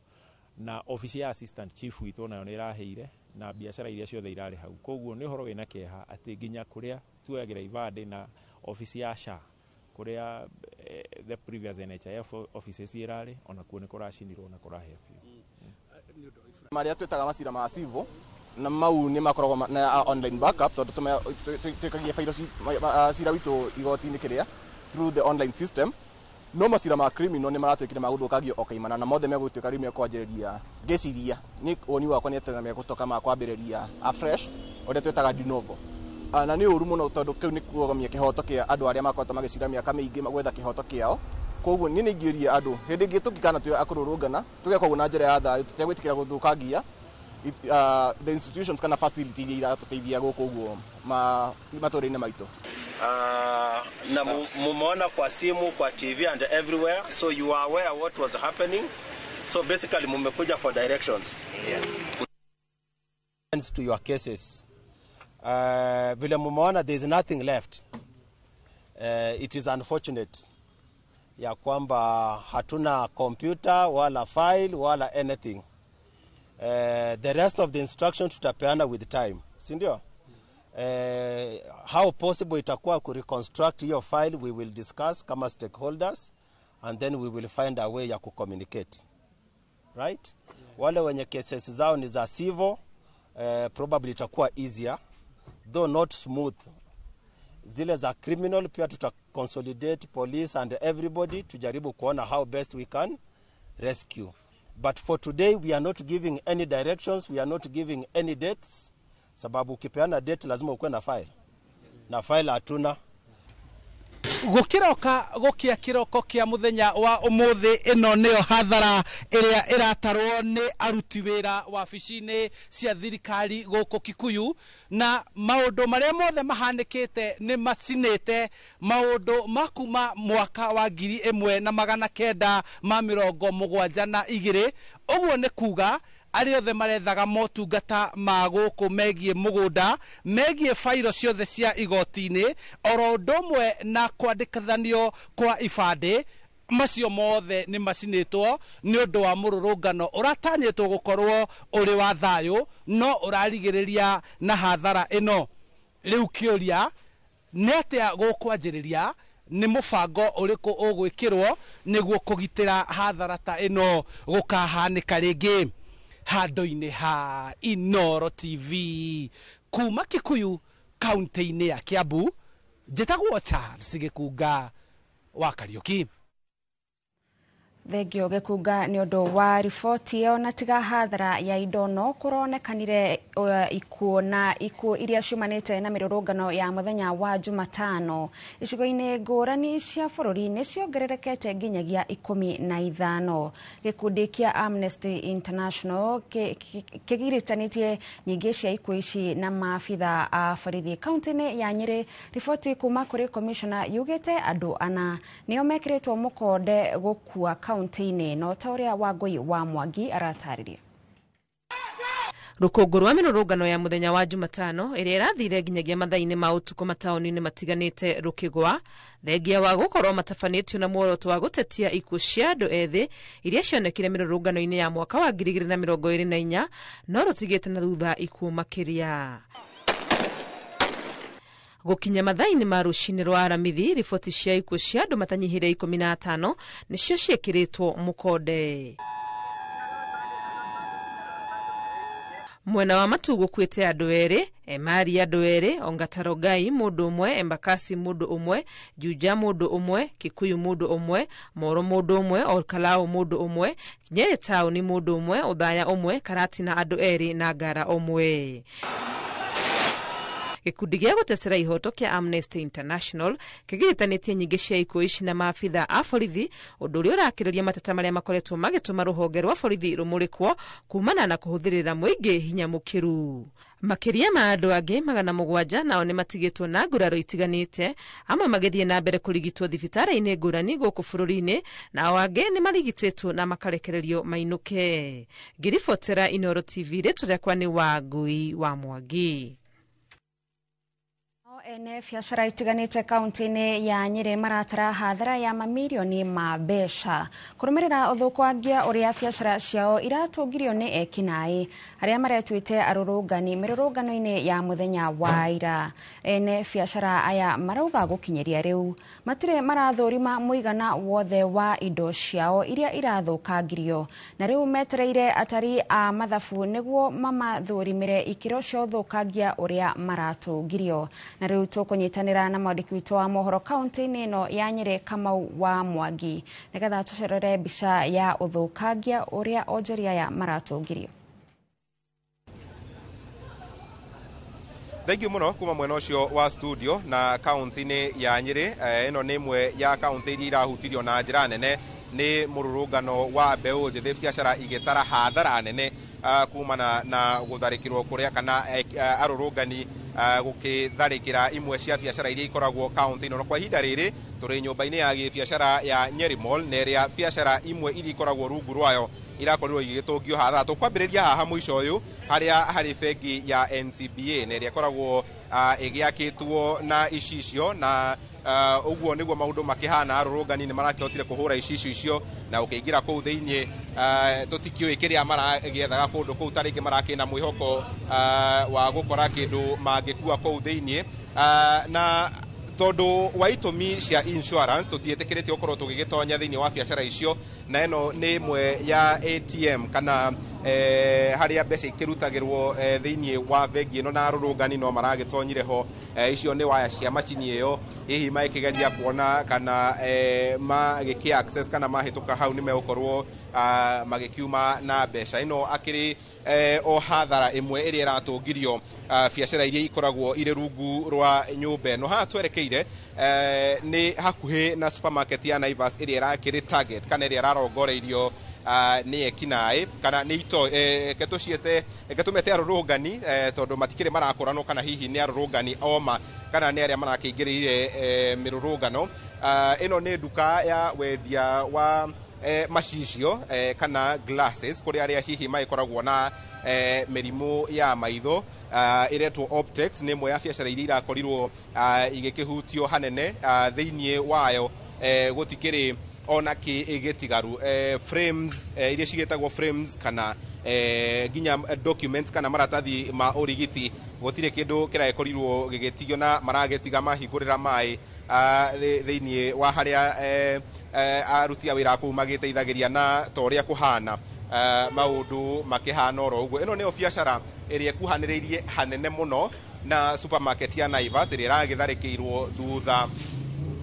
Na obici ya assistant chief witũ nayo nĩ ĩraheire na biacara iria ciothe irarĩ hau. Koguo nĩ ũhoro wĩna kĩeha atĩ nginya kũrĩa tuoyagĩra ibandĩ na obici ya SHA kũrĩa the previous NHIF offices irarĩ ona kuo nĩ kũracinirwo na kũrahĩa biũ. Marĩa twĩtaga macira ma civil na mau nĩ makoragwo na online backup tondũ twĩkagia bairo cira witũ igoti-inĩ kĩrĩa through the online system. No macira ma criminal nĩ maratuĩkire ma gũthũkangio o kaimana, na mothe megũtuĩka rĩu mekwanjĩrĩria. Ngĩciria nĩ woni wakwa nĩ atĩ megũtoka ma kwambĩrĩria afresh, ũrĩa twĩtaga de novo. Na nĩ ũru mũno, tondũ kĩu nĩ kuogamia kĩhoto kĩa andũ arĩa makoretwo magĩcira mĩaka mĩingĩ gwetha kĩhoto kĩao. Koguo niĩ nĩ ingĩũria andũ, hĩndĩ ĩngĩ tũngĩkana twĩ akũrũrũngana, tũgeka ũguo na njĩra ya thayũ, tũtegwĩtĩkĩra gũthũkangia the institutions kana facility iria iratũteithia gũkũ ũguo matũũra-inĩ maitũ. Na mumeona kwa simu, kwa TV and everywhere, so you are aware what was happening. So basically mumekuja for directions. Yes. To your cases. Vile mumeona, there is nothing left. It is unfortunate ya kwamba hatuna computer wala file wala anything. The rest of the instruction tutapeana with time, si ndio? How possible itakuwa ku reconstruct hiyo file, we will discuss kama stakeholders, and then we will find a way ya kucommunicate. Right? Wale wenye cases zao ni za civil, probably itakuwa easier, though not smooth. Zile za criminal pia tuta consolidate police and everybody tujaribu kuona how best we can rescue. But for today we are not giving any directions, we are not giving any dates, sababu ukipeana date lazima ukuwe na file. Na file hatuna. Gukiroka gukia kiroko kia muthenya wa umuthi, ino niyo hathara iria iratarwo ni aruti wira wabici-ini cia thirikari guku Kikuyu, na maundu maria mothe mahanikite ni macinite maundu ma kuma mwaka wa 1972. Uguo ni kuga arĩa othe marethaga motungata ma gũkũ megiĩ mũgũnda, megiĩ bairo ciothe cia igoti-inĩ, oro ũndũ ũmwe na kwandĩkithanio kwa ibandĩ, macio mothe nĩ macinĩtwo nĩ ũndũ wa mũrũrũngano ũratanyĩtwo gũkorwo ũrĩ wa thayũ, no ũrarigĩrĩria na hathara ĩno. Rĩu kĩũria nĩ atĩa gũkwanjĩrĩria, nĩ mũbango ũrĩkũ ũgwĩkĩrwo nĩguo kũgitĩra hathara ta ĩno gũkahanĩka rĩngĩ? Handũ-inĩ ha Inooro TV kuma Kikuyu, kaunti-inĩ ya Kiambu, njĩtagwo Charles Gĩkunga wa Kariũki. Thengio Gĩkunga nĩ ũndũ wa riboti ĩyo. Na tiga hathara ya indo, no kũronekanire ikuũ na ikuũ iria ciumanĩte na mĩrũrũngano ya mũthenya wa Jumatano icigo-inĩ ngũrani cia bũrũri nĩ ciongererekete nginyagia 15. Gĩkundi kĩa Amnesty International kĩgiritanĩtie nyingĩ cia ikuũ ici na maabitha a borithi kaunti-inĩ ya Nyĩrĩ. Riboti kuma kũrĩ commissioner yugĩte andũ 4 nĩo mekĩrĩtwo mũkonde gũkua kaunti-inĩ, no ta ũrĩa Wangũi wa Mwangi aratarĩria. Rũkũngũ rwa mĩrũrũngano ya mũthenya wa Jumatano ĩrĩa ĩrathire nginyagia mathaa-inĩ ma ũtukũ mataũni-inĩ matiganĩte rũkĩgwa, thengia wa gũkorwo matabanĩtio na muoroto wa gũtetia ikuũ cia andũ ethĩ iria cionekire mĩrũrũngano-inĩ ya mwaka wa 2024, no rũtigĩte na thutha ikuũ makĩria. Gũkinya mathaa-inĩ ma rũcinĩ rwa Aramithi, riboti cia ikuũ cia andũ matanyihĩire 15 nĩcio ciĩkĩrĩtwo mũkonde. Mwena wa Matu gũkuĩte andũ 2, Emari andũ 2, Ongatarogai mũndũ ũmwe, Embakasi mũndũ ũmwe, Juja mũndũ ũmwe, Kikuyu mũndũ ũmwe, Moro mũndũ ũmwe, Olkalou mũndũ ũmwe, Nyeri taũni mũndũ ũmwe, Othaya ũmwe, Karatina andũ 2 na Ngara ũmwe. Gĩkundi gĩa gũtetera ihoto kĩa Amnesty International kĩgiritanĩtie nyingĩ cia ikuũ ici na maabitha a borithi, ũndũ ũrĩa ũrakĩrĩria mateta marĩa makoretwo magĩtũma rũhonge rwa borithi rũmũrĩkwo kumana na kũhũthĩrĩra mũingĩ hinya mũkĩru. Makĩria ma andũ angĩ 700 nao nĩ matigĩtwo na nguraro itiganĩte, amwe magĩthiĩ na mbere kũrigitwo thibitarĩ-inĩ ngũrani gũkũ bũrũri-inĩ, nao angĩ nĩ marigitĩtwo na makarekererio mainũke. Ngĩribotera Inooro TV, rĩtwa rĩakwa nĩ Wangũi wa Mwangi. Ene biacara itiganĩte kaunti-inĩ ya Nyĩrĩ maratara hathara ya mamirioni ma mbeca kũrũmĩrĩra ũthũkangia ũrĩa biacara ciao iratũngirio nĩ ekinaĩ arĩa maretuĩte arũrũngani mĩrũrũngano-inĩ ya mũthenya wa ira. Ene biacara aya marauga gũkinyĩria rĩu matirĩ marathũrima mũigana wothe wa indo ciao iria irathũkangirio, na rĩu metereire atari a mathabu nĩguo mamathũrimĩre ikĩro cia ũthũkangia ũrĩa maratũngirio. Na Rĩu tũkũnyitanĩra na mwandĩki witũ wa mohoro kaunti-inĩ ĩno ya Nyĩrĩ, Kamau wa Mwangi, nĩgetha tũcerere mbica ya ũthũkangia ũrĩa onjoria aya maratũngirio. Thank you muno kuma mwena ucio wa studio na kaunti-inĩ ya Nyĩrĩ. Ĩno nĩ ĩmwe ya kaunti iria irahutirio na njĩra nene nĩ mũrũrũngano wa mbeũ njĩthĩ, biacara igĩtara hathara nene kumana na gũtharĩkĩrwo kũrĩa kana arũrũngani gũkĩtharĩkĩra imwe cia biacara iria ikoragwo kaunti ĩno. Na kwa ihinda rĩrĩ tũrĩ nyũmba-inĩ ya gĩbiacara ya Nyeri Mall, na ĩrĩa biacara imwe iria ikoragwo rungu rwayo irakorirwo igĩgĩtũngio hathara. Tũkwambĩrĩria haha mũico ũyũ harĩa harĩ bengi ya NCBA, na ĩrĩa ĩkoragwo ĩgĩakĩtwo na icicio, na ũguo nĩguo maũndũ makĩhana. Arũrũngani nĩ marakĩhotire kũhũra icicio icio na ũkĩingĩra kũu thĩinĩ. Tũtikĩũĩ kĩrĩa maragĩethaga kũndũ kũu, ta rĩngĩ marakĩna mwĩhoko wa gũkora kĩndũ mangĩkua kũu thĩinĩ, na tondũ wa itũmi cia insurance tũtiĩtĩkĩrĩtio gũkorwo tũgĩgĩtonya thĩinĩ wa biacara icio. Na ĩno nĩ ĩmwe ya ATM kana harĩa mbeca ikĩrutagĩrwo thĩinĩ wa bengi ĩno, na arũrũngani no maragĩtonyire ho. Icio nĩ waya cia macini ĩyo, hihi magĩkĩgeria kuona kana magĩkĩ access kana mahĩtũka hau nĩ megũkorwo magĩkiuma na mbeca. Ĩno akĩrĩ o hathara ĩmwe ĩrĩa ĩratũngirio biacara iria ikoragwo irĩ rungu rwa nyũmba ĩno. Haha twerekeire nĩ hakuhĩ na supermarket ya Naivas ĩrĩa ĩrakĩrĩ target kana ĩrĩa ĩrarongoreirio nĩ ekinaĩ kana nĩ ito reke tũciĩte, reke tũmete arũrũngani, tondũ matikĩrĩ marakũranwo kana hihi nĩ arũrũngani oma kana nĩ arĩa marakĩingĩrĩire mĩrũrũngano. Ĩno nĩ nduka ya wendia wa macicio kana glasses kũrĩ arĩa hihi magĩkoragwo na mĩrimũ ya maitho, ĩretwo Optex. Nĩ ĩmwe ya biacara iria irakorirwo igĩkĩhutio hanene. Thĩinĩ wayo gũtikĩrĩ ona kĩ gĩtigaru, frames iria cigĩtagwo frames kana nginya documents kana maratathi ma ũrigiti, gũtirĩ kĩndũ kĩragĩkorirwo gĩgĩtigio, na maragĩtiga mahingũrĩra maĩ thĩinĩ wa harĩa aruti a wĩra kũu magĩteithagĩria, na ta ũrĩa kũhana maũndũ makĩhana oro ũguo. Ĩno nĩyo biacara ĩrĩa ĩkuhanĩrĩirie hanene mũno na supermarket ya Naivas ĩrĩa ĩragĩtharĩkĩirwo thutha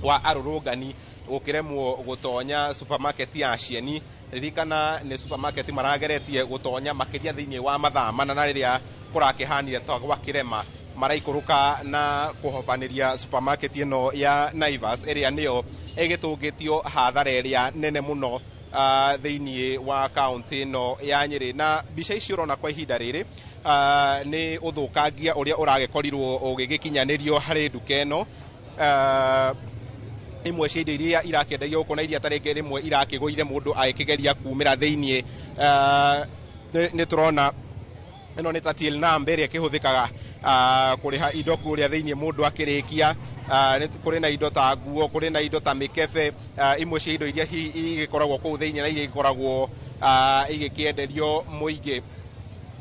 wa arũrũngani gũkĩremwo gũtonya supermarket ya Cieni. Ririkana nĩ supermarket marageretie gũtonya makĩria thĩinĩ wa mathaa mana, na rĩrĩa kũrakĩhanire ta gwakĩrema maraikũrũka na kũhobanĩria supermarket ĩno ya Naivas ĩrĩa nĩyo ĩgĩtũngĩtio hathara ĩrĩa nene mũno thĩinĩ wa kaunti ĩno ya Nyĩrĩ. Na mbica ici ũrona kwa ihinda rĩrĩ nĩ ũthũkangia ũrĩa ũragĩkorirwo ũgĩgĩkinyanĩrio harĩ nduka ĩno. Imwe cia indo iria irakĩendagio gũkũ na iria ta rĩngĩ rĩmwe irakĩgũire mũndũ agĩkĩgeria kumĩra thĩinĩ, nĩ tũrona ĩno nĩ ta till number ĩrĩa ĩkĩhũthĩkaga kũrĩha indo kũrĩa thĩinĩ mũndũ akĩrĩkia. Kũrĩ na indo ta nguo, kũrĩ na indo ta mĩkebe, imwe cia indo iria hihi igĩkoragwo kũu thĩinĩ na iria igĩkoragwo igĩkĩenderio mũingĩ.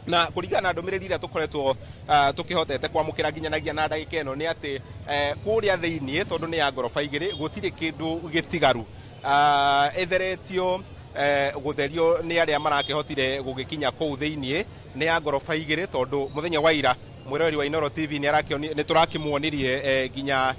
Na kũringana na ndũmĩrĩri ĩrĩa tũkoretwo tũkĩhotete kwamũkĩra nginyanagia na ndagĩka ĩno nĩ atĩ kũrĩa thĩinĩ, tondũ nĩ ya ngoroba igĩrĩ, gũtirĩ kĩndũ gĩtigaru, ĩtheretio gũtherio nĩ arĩa marakĩhotire gũgĩkinya kũu thĩinĩ. Nĩ ya ngoroba igĩrĩ tondũ mũthenya wa ira mwĩroreri wa Inooro TV nĩ tũrakĩmuonirie nginya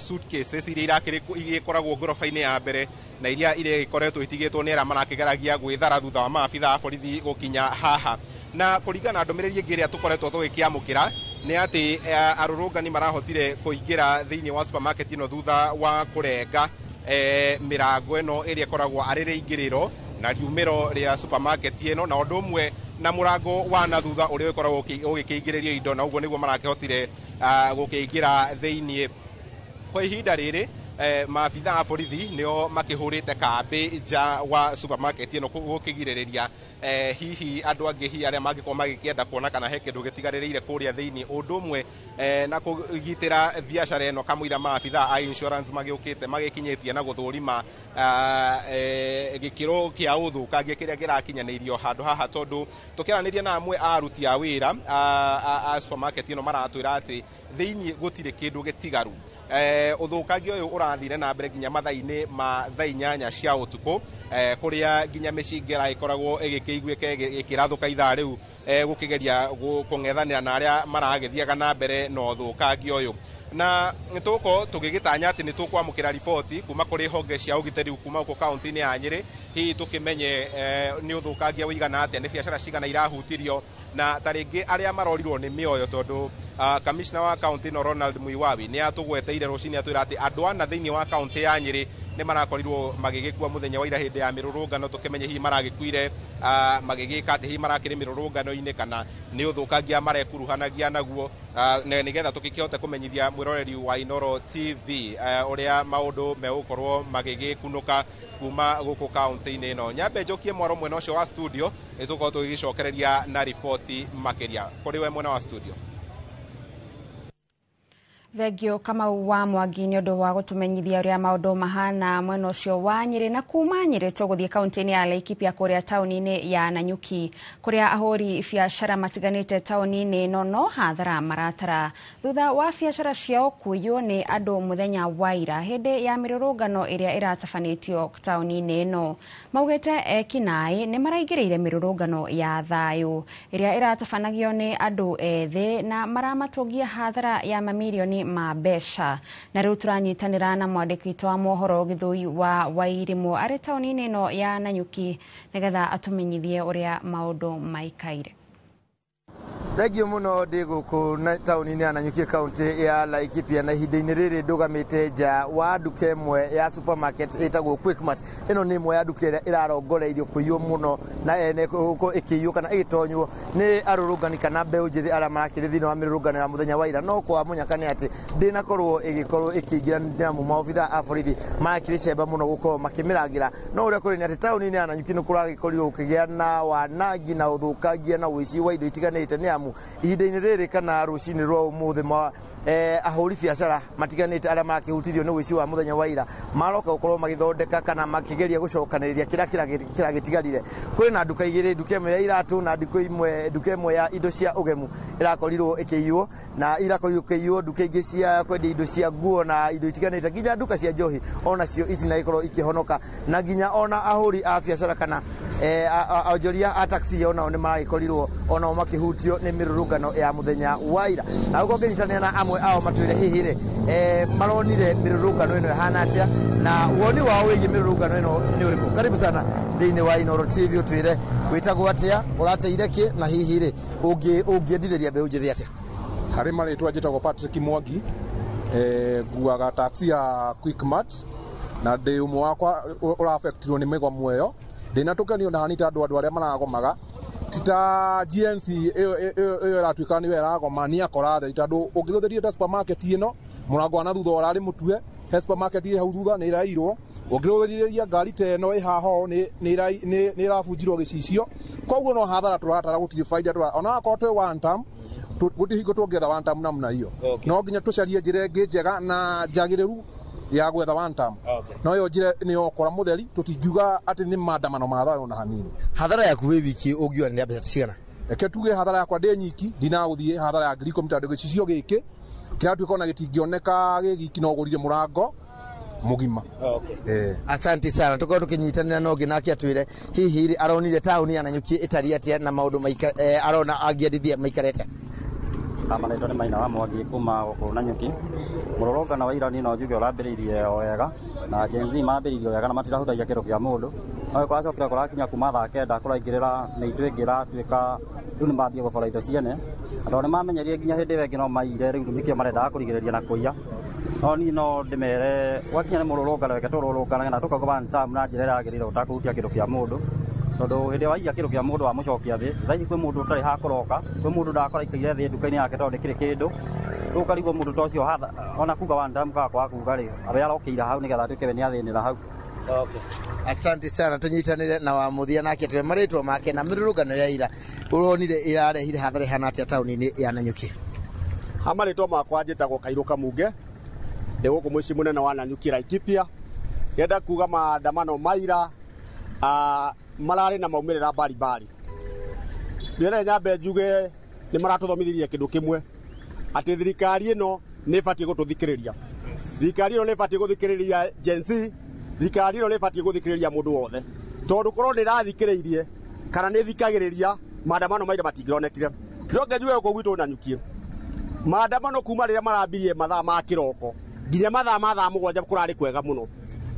suitcases iria igĩkoragwo ngoroba-inĩ ya mbere na iria igĩkoretwo itigĩtwo nĩ arĩa marakĩgeragia gwĩthara thutha wa maabitha a borithi gũkinya haha. Na kũringana na ndũmĩrĩri ĩngĩ ĩrĩa tũkoretwo tũgĩkĩamũkĩra nĩ atĩ arũrũngani marahotire kũingĩra thĩinĩ wa supermarket ĩno thutha wa kũrenga mĩrango ĩno ĩrĩa ĩkoragwo arĩ rĩingĩrĩro na riumĩro rĩa supermarket ĩno, na ũndũ ũmwe na mũrango wa na thutha ũrĩa ũkoragwo ũgĩkĩingĩrĩrio indo, na ũguo nĩguo marakĩhotire gũkĩingĩra thĩinĩ. Kwa ihinda rĩrĩ maabitha a borithi nĩo makĩhũrĩte kambĩ nja wa supermarket ĩno gũkĩgirĩrĩria hihi andũ angĩ hihi arĩa mangĩkorwo magĩkĩenda kuona kana he kĩndũ gĩtigarĩrĩire kũrĩa thĩinĩ, ũndũ ũmwe na kũgitĩra biacara ĩno kamũira maabitha a insurance magĩũkĩte magĩkinyĩtie na gũthũrima gĩkĩro kĩa ũthũkangia kĩrĩa kĩrakinyanĩirio handũ haha, tondũ tũkĩaranĩria na amwe a aruti a wĩra a supermarket ĩno maratwĩra atĩ thĩinĩ gũtirĩ kĩndũ gĩtigaru. Ũthũkangia ũyũ ũrathire na mbere nginya mathaa-inĩ ma thaa 8 cia ũtukũ, kũrĩa nginya mĩcinga ĩragĩkoragwo ĩgĩkĩiguĩka ĩkĩrathũka ithaa rĩu gũkĩgeria kũng'ethanĩra na arĩa maragĩthiaga na mbere na ũthũkangia ũyũ. Na nĩ tũgũkorwo tũgĩgĩtanya atĩ nĩ tũkwamũkĩra riboti kuma kũrĩ honge cia ũgitĩri kuma gũkũ kaunti-inĩ ya Nyĩrĩ, hihi tũkĩmenye nĩ ũthũkangia ũigana atĩa, nĩ biacara cigana irahutirio, na ta rĩngĩ arĩa marorirwo nĩ mĩoyo, tondũ kamishna wa kaunti ĩno Ronald Muiwawi nĩ atũgweteire rũcinĩ atwĩra atĩ andũ ana thĩinĩ wa kaunti ya Nyĩrĩ nĩ marakorirwo magĩgĩkua mũthenya wa ira hĩndĩ ya mĩrũrũngano. Tũkĩmenye hihi maragĩkuire magĩgĩka atĩ, hihi marakĩrĩ mĩrũrũngano-inĩ kana nĩ ũthũkangia marekuruhanagia naguo, na nĩgetha tũgĩkĩhote kũmenyithia mwĩroreri wa Inooro TV ũrĩa maũndũ megũkorwo magĩgĩkunũka kuma gũkũ kaunti-inĩ ĩno. Nyambe njokie mwaro mwena ũcio wa studio, nĩ tũgũkorwo tũgĩgĩcokereria na riboti makĩria. Kũrĩ we mwena wa studio. Thengio Kamau wa Mwangi nĩ ũndũ wa gũtũmenyithia ũrĩa maũndũ mahana mwena ũcio wa Nyĩrĩ. Na kuma Nyĩrĩ tũgũthiĩ kaunti-inĩ ya Laikipia kũrĩa taũni-inĩ ya Nanyuki, kũrĩa ahũri biacara matiganĩte taũni-inĩ ĩno no hathara maratara thutha wa biacara ciao kũiywo nĩ andũ mũthenya wa ira hĩndĩ ya mĩrũrũngano ĩrĩa ĩratabanĩtio taũni-inĩ ĩno. Maugĩte ekinaĩ nĩ maraingĩrĩire mĩrũrũngano ya thayũ ĩrĩa ĩratabanagio nĩ andũ ethĩ na maramatũngia hathara ya mamirioni ma mbeca. Na rĩu tũranyitanĩra na mwandĩki witũ wa mohoro Gĩthũi wa Wairimũ arĩ taũni-inĩ ĩno ya Nanyuki nĩgetha atũmenyithie ũrĩa maũndũ maikaire. Thengio mũno, ndĩ gũkũ taũni-inĩ ya Nanyuki, kaunti ya Laikipia, na ihinda-inĩ rĩrĩ ndũgamĩte nja wa nduka ĩmwe ya supermarket ĩtagwo Quickmart. Ĩno nĩ ĩmwe ya nduka ĩrĩa ĩrarongoreirio kũiywo mũno na ene gũkorwo ĩkĩiywo kana ĩgĩtonywo nĩ arũrũngani kana mbeũ njĩthĩ arĩa marakĩrĩ thĩinĩ wa mĩrũrũngano ya mũthenya wa ira. No kwa mũnyaka nĩ atĩ ndĩnakorwo ĩgĩkorwo ĩkĩingĩra nĩ amu maobitha a borithi marakĩrĩ cemba mũno gũkorwo makĩmĩrangĩra. No ũrĩa kũrĩ nĩ atĩ taũni-inĩ ya Nanyuki nĩ kũragĩkorirwo gũkĩgĩa na wanangi na ũthũkangia na ũici wa indo itiganĩte, nĩ amu ihinda-inĩ rĩrĩ kana rũcinĩ rwa ũmũthĩ ahũri biacara matiganĩte arĩa marakĩhutirio nĩ ũici wa mũthenya wa ira maroka gũkorwo magĩthondeka kana makĩgeria gũcokanĩrĩria kĩrĩa kĩragĩtigarire. Kwĩ na nduka igĩrĩ, nduka ĩmwe ya iratũ na nduka ĩmwe ya indo cia ũgemu ĩrakorirwo ĩkĩiywo, na irakorirwo ĩkĩiywo nduka ingĩ cia kwendia indo cia nguo na indo itiganĩte, nginya nduka cia njohi onacio itinagĩkorwo ikĩhonoka, na nginya ona ahũri a biacara kana onjoria a taxi onao nĩ maragĩkorirwo onao makĩhutio nĩ mĩrũrũngano ya mũthenya wa ira. Na ũguo ngĩnyitanĩra na amwe ao matwĩre hihi rĩ maronire mĩrũrũngano ĩno ĩhana atĩa na woni wao wĩgiĩ mĩrũrũngano ĩno nĩ ũrĩkũ. Karibu sana thĩinĩ wa Inooro TV, ũtwĩre wĩtagwo atĩa, ũrateire kĩ, na hihi rĩ ũngĩendithĩria mbeũ njĩthĩ atĩa. Harĩ marĩtwa njĩtagwo Patrick Mwangi, nguaga taxi ya Quickmart na ndĩ ũmwe wakwa ũraffectirwo nĩ mĩgomo ĩyo. Ndĩna tũkenio na hani ta andũ arĩa maragomaga tita GNC ĩyo ĩratuĩka nĩyo ĩragoma nĩ akora theri, tondũ ũngĩrũthĩria ta supermarket ĩno mũrango wa na thutha ũrarĩ mũtue, he supermarket ĩ hau thutha nĩ ĩrairwo, ũngĩrũthĩria ngari ta ĩno ĩ haha ũũ nĩ ĩrabunjirwo gĩcicio, koguo no hathara tũratara, gũtirĩ baida ona akorwo twĩ one term gũtirĩ hingo tũngĩetha one term namna hiyo, no nginya tũcarie njĩra ĩngĩ njega na njagĩrĩru ya gwetha one term. No yo njĩra nĩ okora mũtheri, tũtingiuga atĩ nĩ maandamano ma thayũ na hanini. Hathara yaku wĩ wiki ũngiuga nĩ mbeca cigana? Reke tuge hathara yakwa ndĩ nyiki ndinagũthiĩ hathara ya 10,000 tondũ gĩcicio gĩkĩ kĩratuĩka ona gĩtingĩoneka gĩ giki, no ũgũrire mũrango mũgima. Asante sana, tukorwo tukinyitanĩra na ũngĩ nake atwĩre hihi aronire taũni ya Nanyuki ĩtariĩ atĩa na maũndũ arona angĩendithia maikarĩte. Marĩtwa nĩ Maina wa Mwangi kuma gũkũ Nanyuki. Mũrũrũngano wa ira niĩ no njuge ũrambĩrĩirie o wega, na Gen Z mambĩrĩirie o wega na matirahutagia kĩndũ kĩa mũndũ. No kũracokire kũrakinya kuma thaa 9 kũraingĩrĩra mĩitũ ĩngĩ ĩratuĩka rĩu nĩ mambia gũbora indo ciene, na tondũ nĩ mamenyerie nginya hĩndĩ ĩyo ĩngĩ no maire, rĩu nĩkĩo marendaga kũrigĩrĩria na kũiya. No niĩ no ndĩmere gwakinya nĩ mũrũrũngano, reke tũrũrũnganage na tũkauga one term na njĩra ĩrĩa yagĩrĩire ũtakũhutia kĩndũ kĩa mũndũ, tondũ hĩndĩ ĩrĩa waiya kĩndũ kĩa mũndũ wamũcokia thĩ, thaa ici kwĩ mũndũ ũtarĩ hakũroka, kwĩ mũndũ ndakora aikaire thĩ nduka-inĩ yake tondũ ndĩkĩrĩ kĩndũ. Rĩu ũkarigwo mũndũ ta ũcio ona kuga one term kana kwaga kuga rĩ, abe arokĩire hau nĩgetha atuĩke we nĩathĩnĩra hau. Asante sana, tunyitanire na wa muthia nake atwĩre marĩtwa make na mĩrũrũngano ya ira ũronire ĩrarehire hathara ĩhana atĩa taũni-inĩ ya Nanyuki. Ha marĩtwa makwa njĩtagwo Kairũ Kamunge, ndĩ gũkũ mũciĩ mũnene wa Nanyuki Laikipia. Ngenda kuga maandamano ma ira mararĩ na maumĩrĩra mbalimbali. Ndĩrenda nyambe njuge nĩ maratũthomithirie kĩndũ kĩmwe, atĩ thirikari ĩno nĩ ĩbatiĩ gũtũthikĩrĩria. Thirikari ĩno nĩ ĩbatiĩ gũthikĩrĩria Gen Z, thirikari ĩno nĩ ĩbatiĩ gũthikĩrĩria mũndũ wothe, tondũ korwo nĩ ĩrathikĩrĩirie kana nĩ ĩthikagĩrĩria maandamano ma ira matingĩronekire. Njoke njuge gũkũ gwitũ Nanyuki Maandamano kuma rĩrĩa marambirie mathaa ma kĩroko nginya mathaa ma thaa 7 kũrarĩ kwega mũno.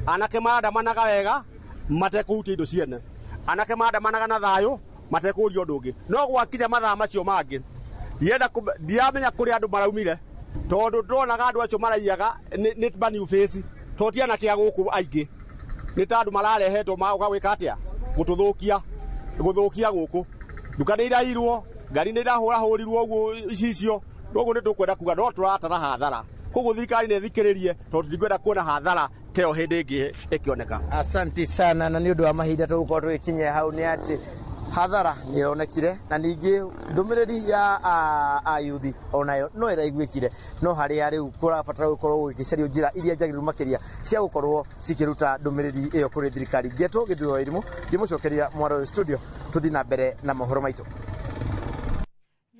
Anake maandamanaga wega matekũhutia indo ciene, anake maandamanaga na thayũ matekũũria ũndũ ũngĩ. No gwakinya mathaa macio mangĩ ndiramenya kũrĩa andũ maraumire, tondũ ndonaga andũ acio maraiyaga nĩ ma new face, tondũ ti anake a gũkũ aingĩ, nĩ ta andũ mararehetwo magoka gwĩka atĩa, gũtũthũkia, gũthũkia gũkũ. Nduka nĩ irairwo, ngari nĩ irahũrahũrirwo ũguo icicio. Koguo nĩ tũkwenda kuga no tũratara hathara, koguo thirikari nĩ ĩthikĩrĩrie tondũ tũtingĩenda kuona hathara teo hĩndĩ ĩngĩ ĩkĩoneka. Asante sana, na nĩ ũndũ wa mahinda tũgũkorwo tũgĩkinyia hau nĩ atĩ hathara nĩ ĩronekire, na ningĩ ndũmĩrĩri ya ayuthi onayo no ĩraiguĩkire, no harĩa rĩu kũrabatara gũkorwo gũgĩcario njĩra iria njagĩrĩru makĩria cia gũkorwo cikĩruta ndũmĩrĩri ĩyo kũrĩ thirikari. Ngetwo Gĩthurano wa Irimũ, ngĩmũcokeria mwaro studio, tũthiĩ na mbere na mohoro maitũ.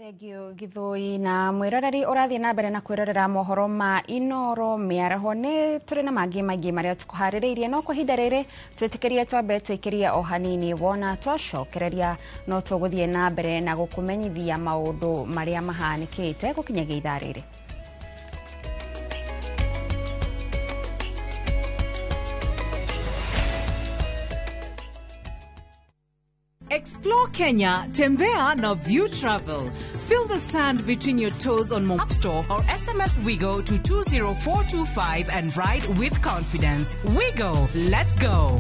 Thengio Githui. Na mwiroreri ũrathiĩ na mbere na kwĩrorera mohoro ma Inoro mĩaraho, nĩ tũrĩ na mangĩ maingĩ marĩa tũkũharĩrĩirie, no kwa ihinda rĩrĩ twĩtĩkĩrie twambe tũikĩrie o hanini, wona twacokereria no tũgũthiĩ na mbere na gũkũmenyithia maũndũ marĩa mahanĩkĩte gũkinyagia ithaa rĩrĩ. Explore Kenya, Tembea na View Travel. Feel the sand between your toes on App Store or SMS WIGO to 20425 and ride with confidence. WIGO, let's go.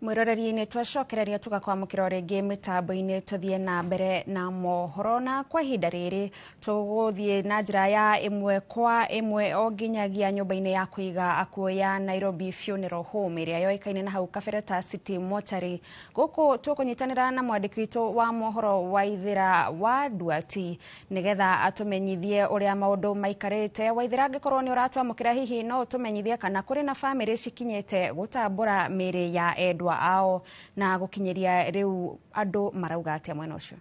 Mwiroreri-inĩ twacokereria tũgakwamũkĩra rĩngĩ mĩtambo-inĩ, tũthiĩ na mbere na mohoro, na kwa ihinda rĩrĩ tũgũthiĩ na njĩra ya ĩmwe kwa ĩmwe o nginyagia nyũmba-inĩ ya kũiga akuũ ya Nairobi Funeral Home ĩrĩa yoĩkaine na hau kabere ta City Mortuary. Gũkũ tũkũnyitanĩra na mwandĩki witũ wa mohoro Waithĩra wa Nduati nĩgetha atũmenyithie ũrĩa maũndũ maikarĩte. Waithĩra, angĩkorwo nĩ ũratwamũkĩra, hihi no ũtũmenyithie kana kũrĩ na bamĩrĩ cikinyĩte gũtambũra mĩĩrĩ ya endwa ao na gũkinyĩria rĩu andũ marauga atĩa mwena ũcio?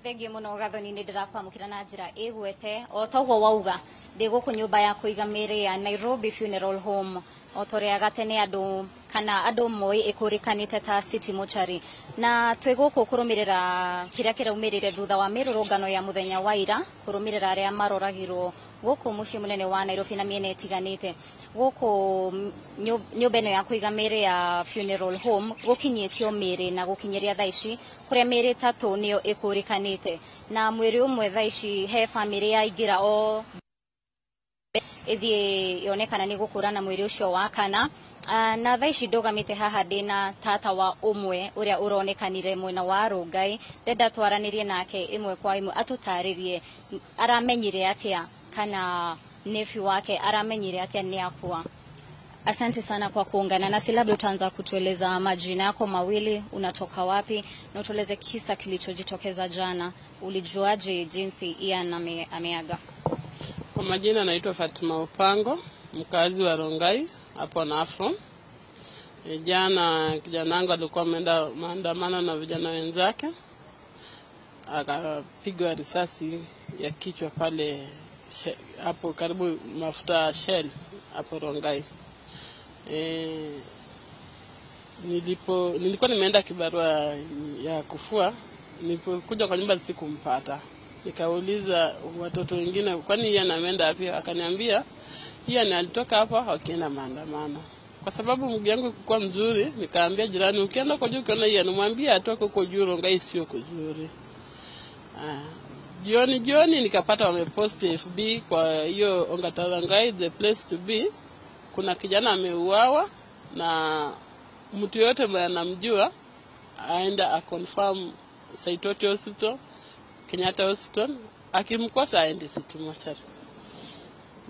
Thengiũ mũno Gathoni, nĩ ndĩrakwamũkĩra na njĩra ĩgwete o ta ũguo wauga. Ndĩ gũkũ nyũmba ya kũiga mĩĩrĩ ya Nairobi Funeral Home, o ta ũrĩa gatene andũ kana andũ moĩ ĩkũrĩkanĩte ta City Mortuary, na twĩ gũkũ kũrũmĩrĩra kĩrĩa kĩraumĩrire thutha wa mĩrũrũngano ya mũthenya wa ira, kũrũmĩrĩra arĩa maroragirwo gũkũ mũciĩ mũnene wa Nairobi na mĩena ĩtiganĩte. Gũkũ nyũmba ĩno ya kũiga mĩĩrĩ ya Funeral Home gũkinyĩtio mĩĩrĩ na gũkinyĩria thaa ici kũrĩa mĩĩrĩ 3 nĩyo ĩkũrĩkanĩte, na mwĩrĩ ũmwe thaa ici he bamĩrĩ yaingĩra o ĩthiĩ yonekana nĩ gũkũrana mwĩrĩ ũcio wa kana. Na thaa ici ndũgamĩte haha ndĩna tata wa ũmwe ũrĩa ũronekanire mwena wa Rongai, ndenda twaranĩrie nake ĩmwe kwa ĩmwe atũtarĩrie aramenyire atĩa kana nephew wake aramenyire atĩa nĩ akua. Asante sana kwa kuungana nasi. Labda utaanza kutueleza majina yako mawili, unatoka wapi, na utueleze kisa kilichojitokeza jana. Ulijuaje jinsi Ian ameaga? Kwa majina naitwa Fatima Opango, mkazi wa Rongai hapo na Afro. Jana kijana wangu alikuwa ameenda maandamano na vijana wenzake, akapigwa risasi ya kichwa pale hapo karibu mafuta Shell hapo Rongai. Nilikuwa nimeenda kibarua ya kufua, nilipokuja kwa nyumba sikumpata. Nikauliza watoto wengine, kwani yeye ameenda wapi? Akaniambia yeye alitoka hapa akienda maandamano. Kwa sababu mguu yangu ilikuwa mzuri, nikaambia jirani, ukienda kwa juu ukiona yeye, nimwambie atoke huko juu, Rongai sio kuzuri. Jioni nikapata wamepost FB kwa hiyo Ongata the place to be, kuna kijana ameuawa na mtu yote ambaye anamjua aenda aconfirm Saitoti Hospital, Kenyatta Hospital, akimkosa aende City Mortuary.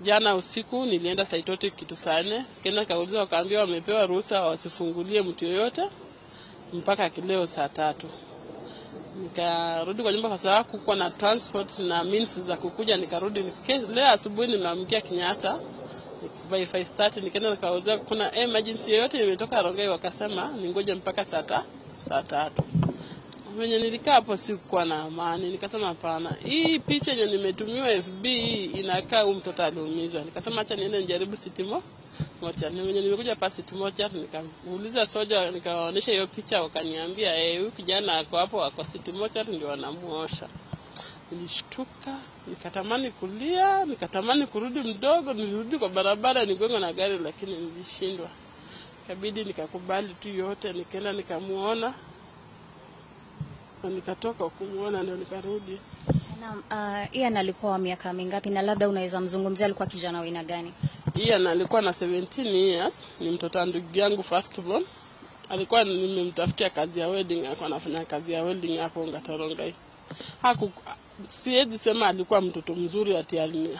Jana usiku nilienda Saitoti kitu saa 4, kenda kauliza, wakaambiwa wamepewa ruhusa wasifungulie mtu yoyote mpaka kileo saa 3. Nikarudi kwa nyumba kwa sababu kukuwa na transport na means za kukuja, nikarudi leo asubuhi nimeamkia Kenyatta by 5:30, nikaenda nikauliza kuna emergency yoyote imetoka Rongai, wakasema ningoje mpaka saa 3. Venye nilikaa hapo sikuwa na amani, nikasema hapana, hii picha yenye nimetumiwa FB inakaa huyu mtoto aliumizwa. Nikasema acha niende nijaribu City Mochari. Venye nimekuja hapa City Mochari nikauliza soja, nikawaonyesha hiyo picha, wakaniambia huyu kijana ako hapo, ako City Mochari ndio wanamuosha. Nilishtuka, nikatamani kulia, nikatamani kurudi mdogo, nilirudi kwa barabara nigongwe na gari, lakini nilishindwa. Ikabidi nikakubali tu yote, nikaenda nikamuona na nikatoka kumuona ndio nikarudi. Naam, Ian alikuwa wa miaka mingapi na labda unaweza mzungumzia alikuwa kijana wa aina gani? Ian alikuwa na 17 years, ni mtoto wa ndugu yangu first born. Alikuwa nimemtafutia kazi ya wedding, alikuwa anafanya kazi ya wedding hapo Ngatarongai. Siwezi sema alikuwa mtoto mzuri ati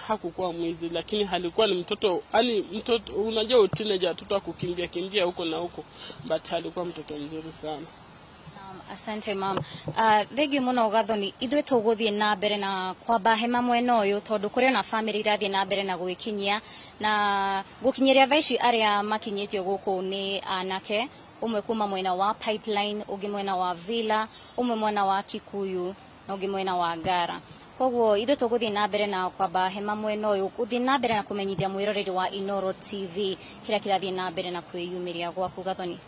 hakukuwa mwizi, lakini alikuwa ni mtoto, yani mtoto, unajua teenager, watoto wa kukimbia kimbia huko na huko, but alikuwa mtoto mzuri sana. Asante mam. Thengiũ mũno Gathoni, ithuĩ tũgũthiĩ na mbere na kwamba hema mwena ũyũ tondũ kũrĩ ona bamĩrĩ irathiĩ na mbere na gwĩkinyia na gũkinyĩria thaa ici arĩa makinyĩtio gũkũ nĩ anake, ũmwe kuma mwena wa Pipeline, ũngĩ mwena wa Villa, ũmwe mwena wa Kikuyu na ũngĩ mwena wa Ngara. Koguo ithuĩ tũgũthiĩ na mbere na kwamba hema mwena ũyũ, gũthiĩ na mbere na kũmenyithia mwĩroreri wa Inooro TV kĩrĩa kĩrathiĩ na mbere na kwĩyumĩria gwaku Gathoni.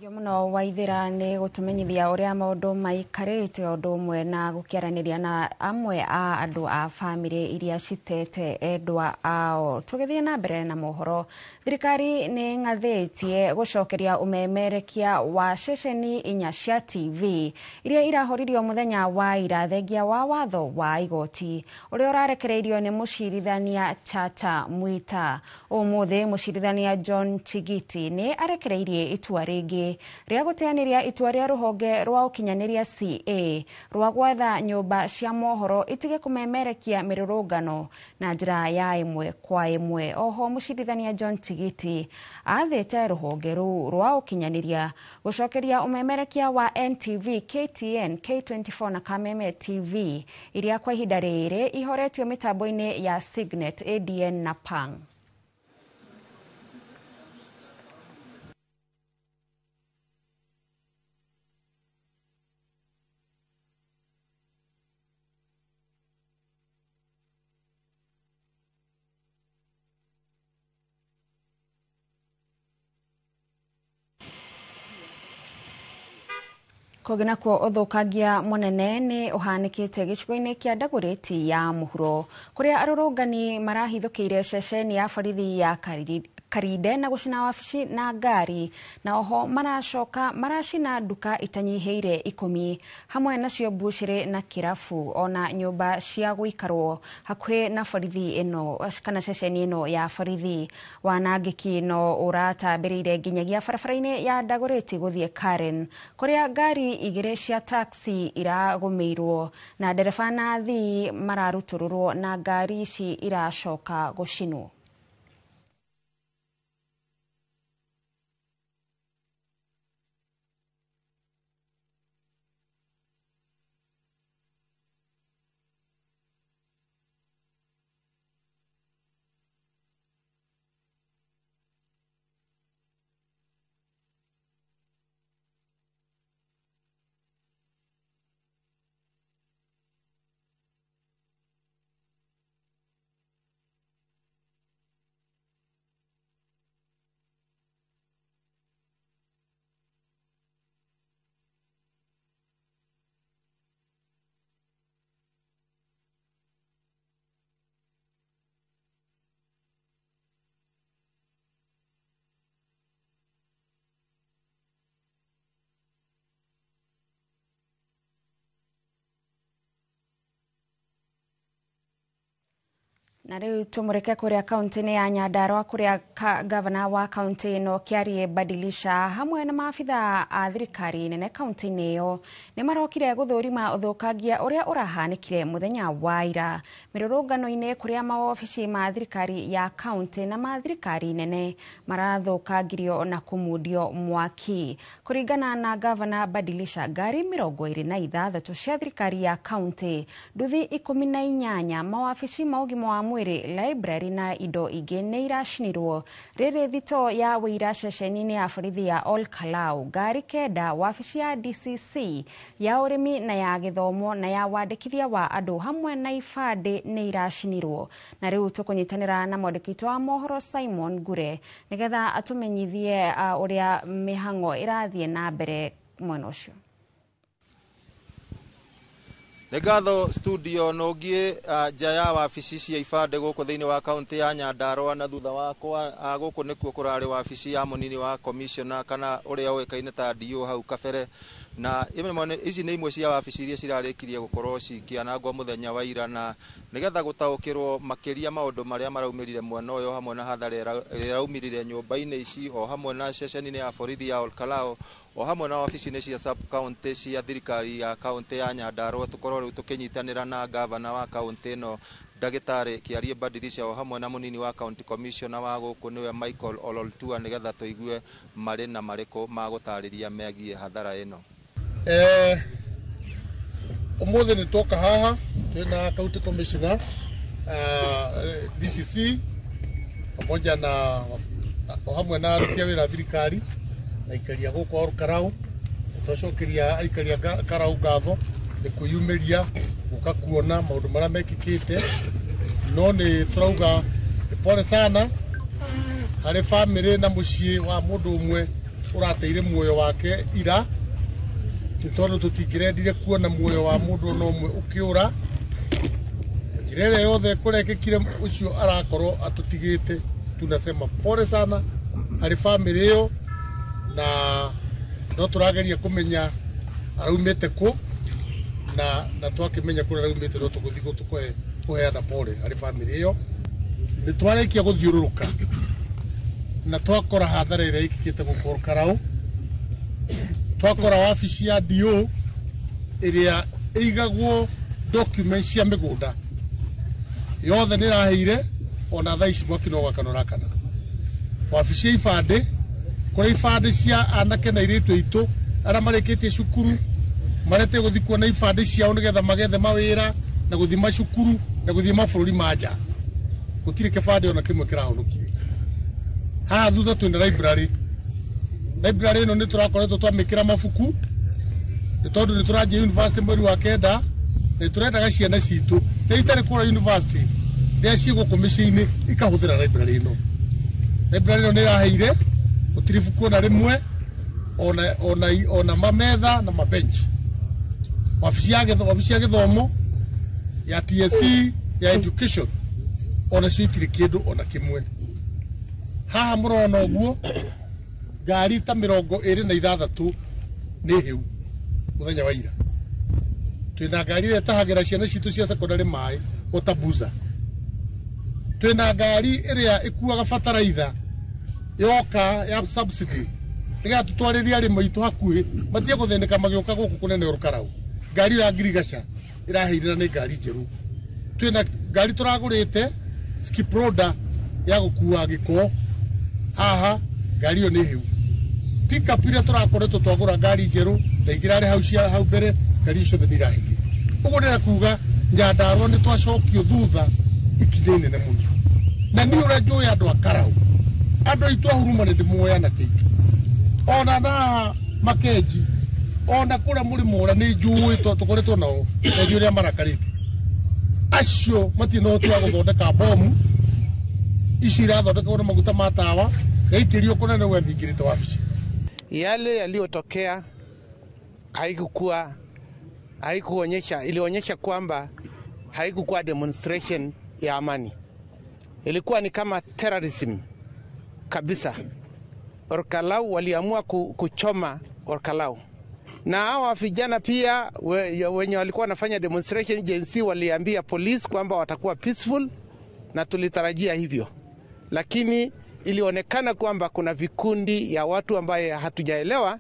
Thengiũ mũno Waithĩra nĩ gũtũmenyithia ũrĩa maũndũ maikarĩte ũndũ ũmwe na gũkĩaranĩria na amwe a andũ a bamĩrĩ iria citete endwa ao. Tũgĩthiĩ na mbere na mohoro, thirikari nĩ ng'athĩtie gũcokeria ũmemerekia wa ceceni inya cia TV iria irahoririo mũthenya wa ira thengia wa watho wa igoti ũrĩa ũrarekereirio nĩ mũcirithania Chacha Mwita. Ũmũthĩ mũcirithania John Chigiti nĩ arekereirie itua rĩngĩ rĩa gũteanĩria itua rĩa rũhonge rwa ũkinyanĩria CA rwa gwatha nyũmba cia mohoro itige kũmemerekia mĩrũrũngano na njĩra ya ĩmwe kwa ĩmwe. Oho mũcirithania John Chigiti athĩte rũhonge rũu rwa ũkinyanĩria gũcokeria ũmemerekia wa NTV, KTN, K24 na Kameme TV iria kwa ihinda rĩrĩ ihoretio mĩtambo-inĩ ya Signet, ADN na Pang. Kũngĩ nakuo ũthũkangia mũnene nĩ ũhanĩkĩte gĩcigo-inĩ kĩa Dagoretti ya mũhuro kũrĩa arũrũngani marahithũkĩire ceceni ya borithi ya Karinde na gũcina wabici na ngari, na oho maracoka maracina nduka itanyihĩire 10 hamwe nacio mbucĩrĩ na kĩrabu ona nyũmba cia gũikarwo hakuhĩ na borithi ĩno kana ceceni ĩno ya borithi. Wanangĩki no ũratambĩrĩire nginyagia barabara-inĩ ya Dagoretti gũthiĩ Karen kũrĩa ngari 2 cia taxi iragũmĩirwo na ndereba na athii mararutũrũrwo na ngari ici iracoka gũcinwo. Na rĩu tũmũrĩke kũrĩa kaunti-inĩ ya Nyandarua kũrĩa gavana wa kaunti ĩno Kĩarie Badilisha hamwe na maabitha a thirikari nene kaunti-inĩ ĩyo nĩ marokire gũthũrima ũthũkangia ũrĩa ũrahanĩkire mũthenya wa ira mĩrũrũngano-inĩ kũrĩa mawobici ma thirikari ya kaunti na ma thirikari nene marathũkangirio na kũmundio mwaki. Kũringana na gavana Badilisha, ngari 26 cia thirikari ya kaunti, nduthi 18, mawabici ma ũgima wa mwĩrĩ mwĩrĩ, library na indo ingĩ nĩ iracinirwo. Rĩrĩ thito ya wĩira ceceni-inĩ ya borithi ya Ol Kalou, ngari 9, wabici ya DCC ya ũrĩmi na ya gĩthomo na ya wandĩkithia wa andũ hamwe na ibandĩ nĩ iracinirwo. Na rĩu tũkũnyitanĩra na mwandĩki witũ wa mohoro Simon Ngure nĩgetha atũmenyithie ũrĩa mĩhang'o ĩrathiĩ na mbere mwena ũcio. Nĩ ngatho studio nũngiĩ nja ya wabici cia ibandĩ gũkũ thĩinĩ wa kaunti ya Nyandarua, na thutha wakwa gũkũ nĩkuo kũrarĩ wabici ya mũnini wa commissioner kana ũrĩa ũĩkaine ta DO hau kabere, na ici nĩ imwe cia wabici iria cirarĩkirie gũkorwo cikĩanangwo mũthenya wa ira, na nĩgetha gũtaũkĩrwo makĩria maũndũ marĩa maraumĩrire mwena ũyũ hamwe na hathara ĩrĩa ĩraumĩrire nyũmba-inĩ ici o hamwe na ceceni-inĩ ya borithi ya Ol Kalou o hamwe na wabici-inĩ cia sub county cia thirikari ya kaunti ya Nyandarua, tũkorwo rĩu tũkĩnyitanĩra na gavana wa kaunti ĩno Ndagĩtarĩ Kĩarie Badilisha o hamwe na mũnini wa county commissioner wa gũkũ nĩwe Michael Ololtua, nĩgetha tũigue marĩ na marĩkũ magũtarĩria megiĩ hathara ĩno. Ũmũthĩ nĩ twoka haha twĩna county commissioner, DCC pamoja na o hamwe na aruti a wĩra a thirikari na aikaria gũkũ Ol Kalou. Twacokeria aikaria Karau ngatho nĩ kwĩyumĩria gũka kuona maũndũ marĩa mekĩkĩte, no nĩ tũrauga nĩ pole sana harĩ bamĩrĩ na mũciĩ wa mũndũ ũmwe ũrateire muoyo wake ira, nĩ tondũ tũtingĩrendire kuona muoyo wa mũndũ ona ũmwe ũkĩũra. Njĩra ĩrĩa yothe kũrekĩkire ũcio arakorwo atũtigĩte, tunasema pole sana harĩ bamĩrĩ ĩyo, na no tũrageria kũmenya araumĩte kũ, na twakĩmenya kũrĩa araumĩte no tũgũthiĩ kũheana pole harĩ bamĩrĩ ĩyo. Nĩ twarĩkia gũthiũrũrũka na twakora hathara ĩrĩa ĩkĩkĩte gũkũ Ol Kalou, twakora wabici ya DO ĩrĩa ĩigagwo documents cia mĩgũnda yothe nĩ ĩraheire, ona thaa ici mwaki no gwakana ũrakana. Wabici ya ibandĩ, kũrĩa ibandĩ cia anake na airĩtu aitũ arĩa marĩkĩtie cukuru marete gũthiĩ kuona ibandĩ ciao nĩgetha magethe mawĩra na gũthiĩ macukuru na gũthiĩ mabũrũri ma nja, gũtirĩ kĩbandĩ ona kĩmwe kĩrahonokire. Haha thutha twĩna library. Library ĩno nĩ tũrakoretwo twamĩkĩra mabuku nĩ tondũ nĩ tũranjia university mweri wa 9, na nĩ tũrendaga ciana citũ rĩrĩa itarĩ kũrĩa university rĩrĩa ciĩ gũkũ mĩciĩ-inĩ ikahũthĩra library ĩno. Library ĩno nĩ ĩraheire, gũtirĩ ibuku ona rĩmwe, ona mametha na mabenchi. Wabici ya gĩthomo ya TSC ya education ona cio itirĩ kĩndũ ona kĩmwe. Haha mũrona ũguo ngari ta 26 nĩ hĩu mũthenya wa ira. Twĩna ngari ĩrĩa ĩtahagĩra ciana citũ cia secondary maĩ Otabuza, twĩna ngari ĩrĩa ĩkuaga bataraitha yoka ya subsidy nĩgetha tũtwarĩrie arĩmi aitũ hakuhĩ matige gũthĩnĩka magĩũka gũkũ kũnene Ol Kalou. Ngari ĩyo ya ngirigaca ĩraheire na nĩ ngari njerũ. Twĩna ngari tũragũrĩte skiproda ya gũkua gĩko haha, ngari ĩyo nĩ hĩu. Pickup iria tũrakoretwo twagũra ngari njerũ na ingĩ irarĩ hau cia hau mbere, ngari icio ciothe nĩ iraheire. Ũguo ndĩrenda kuga Nyandarua nĩ twacokio thutha ikinya inene mũno, na niĩ ũrĩa njũĩ andũ a Karau, andũ aitũ a Huruma nĩ ndĩmoĩ anake aitũ, ona na Makenji, ona kũrĩa mũrĩmo ũrĩa nĩ njũĩ tũkoretwo nao na njũĩ ũrĩa marakarĩte. Acio matirĩ na ũhoti wa gũthondeka bomu icio irathondekwo na maguta ma tawa yaikĩrio kũnene gwethingĩrĩte wabici. Yale yaliyotokea haikuonyesha, ilionyesha kwamba haikukuwa demonstration ya amani. Ilikuwa ni kama terrorism kabisa. Ol Kalou waliamua kuchoma Ol Kalou. Na hawa vijana pia wenye walikuwa wanafanya demonstration Gen Z waliambia police kwamba watakuwa peaceful, na tulitarajia hivyo. Lakini ilionekana kwamba kuna vikundi ya watu ambaye hatujaelewa,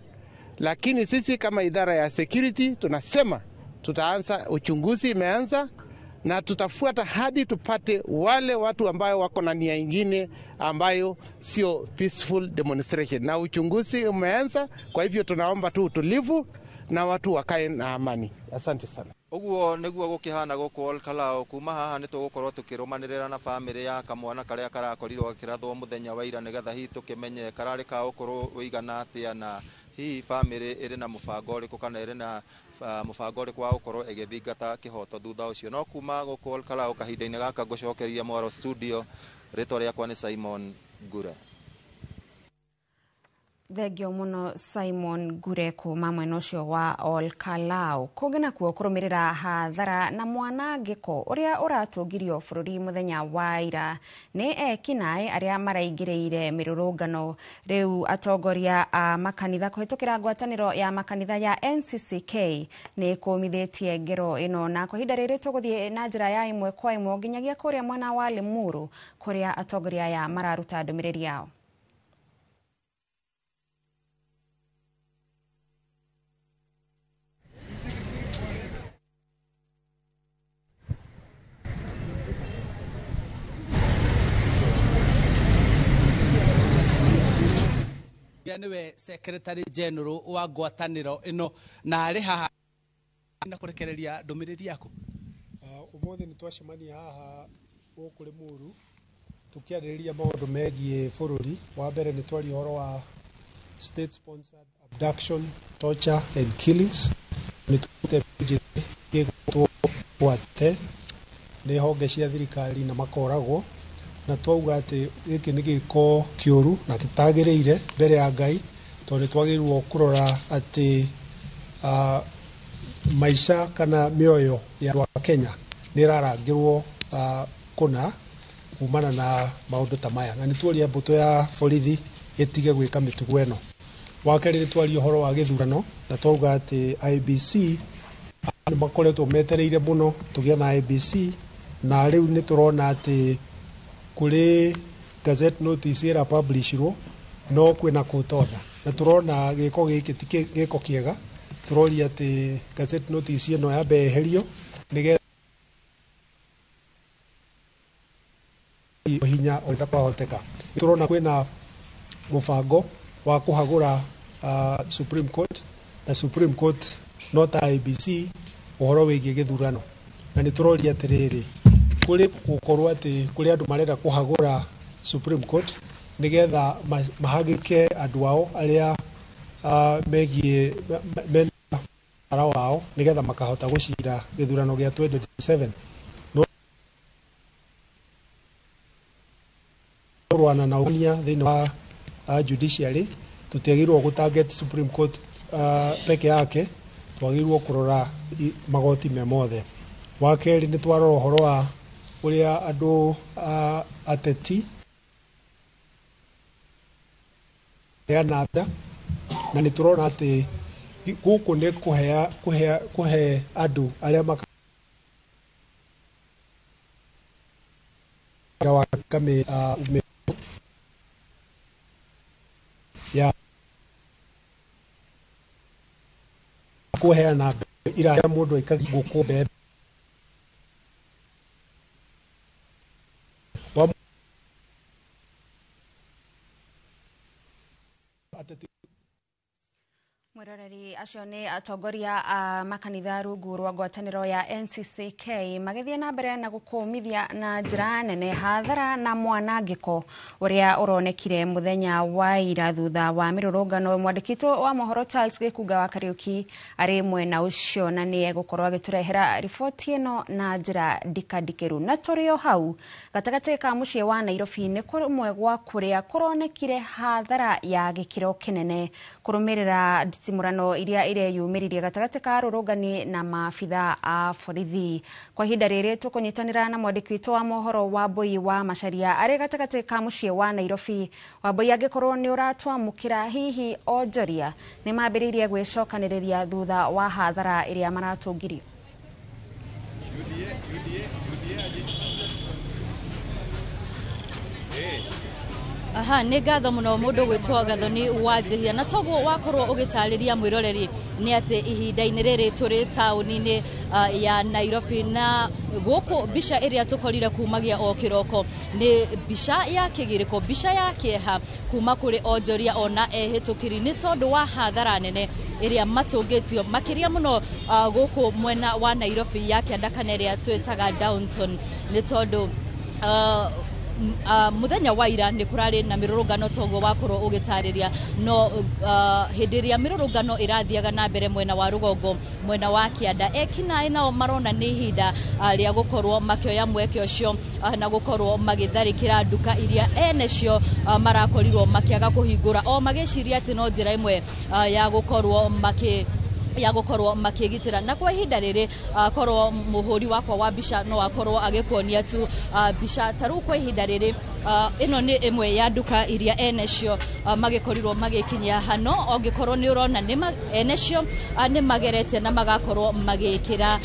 lakini sisi kama idara ya security tunasema tutaanza uchunguzi, imeanza, na tutafuata hadi tupate wale watu ambayo wako na nia ingine ambayo sio peaceful demonstration. Na uchunguzi umeanza, kwa hivyo tunaomba tu utulivu na watu wakae na amani. Asante sana. Ũguo nĩguo gũkĩhana gũkũ Olkalau. Kuma haha nĩ tũgũkorwo tũkĩrũmanĩrĩra na bamĩrĩ ya kamwana karĩa karakorirwo gakĩrathwo mũthenya wa ira, nĩgetha hihi tũkĩmenye kararĩ ka ũkũrũ ũigana atĩa, na hihi bamĩrĩ ĩrĩ na mũbango ũrĩkũ kana ĩrĩ na mũbango ũrĩkũ wa gũkorwo ĩgĩthingata kĩhoto thutha ũcio. No kuma gũkũ Olkalau kahinda-inĩ gaka ngũcokeria mwaro studio, rĩtwa rĩakwa nĩ Simon Ngure. Thengio muno Simon Ngure kuma mwena ũcio wa Olkalau. Kũngĩ nakuo kũrũmĩrĩra hathara na mwanangĩko ũrĩa ũratũngirio bũrũri mũthenya wa ira nĩ ekinaĩ arĩa maraingĩrĩire mĩrũrũngano. Rĩu atongoria a makanitha kũhĩtũkĩra ngwatanĩro ya makanitha ya NCCK nĩ kũmithĩtie ngero ĩno, na kwa ihinda rĩrĩ tũgũthiĩ na njĩra ya ĩmwe kwa ĩmwe nginyagia kũrĩa mwena wa Limuru kũrĩa atongoria aya mararuta ndũmĩrĩri yao. Niwe Secretary General wa ngwatanĩro ĩno na arĩ haha na kũrekereria ndũmĩrĩri yaku. Ũmũthĩ nĩ twacemania haha gũkũ Limuru tũkĩarĩrĩria maũndũ megiĩ bũrũri. Wa mbere nĩ twaria ũhoro wa state sponsored abduction, torture and killings. Nĩ tũrute gĩgwĩtwo gwate nĩ honge cia thirikari na makoragwo, na twauga atĩ gĩkĩ nĩ gĩko kĩũru na gĩtagĩrĩire mbere ya Ngai, tondũ nĩ twagĩrĩirwo kũrora atĩ maica kana mĩoyo ya andũ a Kenya nĩ ĩrarangĩrwo kũna kumana na maũndũ ta maya, na nĩ tuoria mbũtũ ya borithi ĩtige gwĩka mĩtugo ĩno. Wa kerĩ nĩ twaria ũhoro wa gĩthurano na twauga atĩ IEBC nĩ makoretwo metereire mũno tũgĩe na IEBC, na rĩu nĩ tũrona atĩ kũrĩ gazette notice ĩra publishirwo no kwĩna court order, na tũrona gĩko gĩkĩ ti gĩko kĩega. Tũroria atĩ gazette notice ĩno yambe yeherio nĩgetha hinya ũrĩa kwahoteka. Tũrona kwĩna mũbango wa kũhagũra Supreme Court, na Supreme Court no ta IEBC ũhoro wĩgiĩ gĩthurano, na nĩ tũroria atĩrĩrĩ, kũrĩ gũkorwo atĩ kũrĩ andũ marenda kũhagũra Supreme Court nĩgetha mahagĩke andũ ao arĩa megiĩ mena wao nĩgetha makahota gũcira gĩthurano gĩa 2027. No rwana na ũnia thĩinĩ wa judiciary tũtiagĩrĩirwo gũ target Supreme Court peke yake, twagĩrĩirwo kũrora magoti me mothe. Wa kerĩ nĩ twarora ũhoro wa ũrĩa andũ ateti heana nda, na nĩ tũrona atĩ gũkũ nĩ kũhe andũ arĩa maka wa kame ya kũheana ira mũndũ aikagia ngũkũ mbembe wa ateti. Mwiroreri acio nĩ atongoria a makanitha rungu rwa ngwatanĩro ya NCCK magĩthiĩ na mbere na gũkũmithia na njĩra nene hathara na mwanangĩko ũrĩa ũronekire mũthenya wa ira thutha wa mĩrũrũngano. Mwandĩki wa mohoro Charles Gĩkunga wa Kariũki arĩ mwena ũcio na nĩ egũkorwo agĩtũrehera riboti ĩno na njĩra ndikandikĩru. Na tũrĩ o hau gatagatĩ ka mũciĩ wa Nairobi nĩ kũmwe gwa kũrĩa kũronekire hathara ya gĩkĩro kĩnene kũrũmĩrĩra nditimũrano iria ireyumĩririe gatagatĩ ka arũrũngani na maabitha a borithi. Kwa ihinda rĩrĩ tũkũnyitanĩra na mwandĩki witũ wa mohoro Wambui wa Macharia arĩ gatagatĩ ka mũciĩ wa Nairobi. Wambui, angĩkorwo nĩ ũratwamũkĩra, hihi onjoria nĩ mambĩrĩirie gwĩcokanĩrĩria thutha wa hathara ĩrĩa maratũngirio? Aha, nĩ ngatho mũno mũndũ gwĩtwo Gathoni wa Njĩhia. Na toguo wakorwo ũgĩtarĩria mwĩroreri nĩ atĩ ihinda-inĩ rĩrĩ tũrĩ taũni-inĩ ya Nairobi, na gũkũ mbica ĩrĩa tũkorire kumagia o kĩroko nĩ mbica ya kĩgirĩko, mbica ya kĩeha kuma kũrĩ onjoria ona ehĩtũkĩri nĩ tondũ wa hathara nene ĩrĩa matũngĩtio makĩria mũno gũkũ mwena wa Nairobi ya kĩanda kana ĩrĩa twĩtaga Downtown, nĩ tondũ muthenya wa ira nĩ kũrarĩ na mĩrũrũngano toguo wakorwo ũgĩtarĩria. No hĩndĩ ĩrĩa mĩrũrũngano ĩrathiaga na mbere mwena wa rũgongo, mwena wa kĩanda, ekinaĩ nao marona nĩ ihinda rĩa gũkorwo makĩoya mweke ũcio na gũkorwo magĩtharĩkĩra nduka iria ene cio marakorirwo makĩaga kũhingũra, o magĩciria atĩ no njĩra ĩmwe ya gũkorwo makĩ ya gũkorwo makĩgitĩra. Na kwa ihinda rĩrĩ korwo mũhũri wakwa wa mbica no akorwo agĩkuonia tu mbica ta rĩu. Kwa ihinda rĩrĩ ĩno nĩ ĩmwe ya nduka iria ene cio magĩkorirwo magĩkinyia hano. Ũngĩkorwo nĩ ũrona nĩ ene cio nĩ magerete na magakorwo magĩkĩra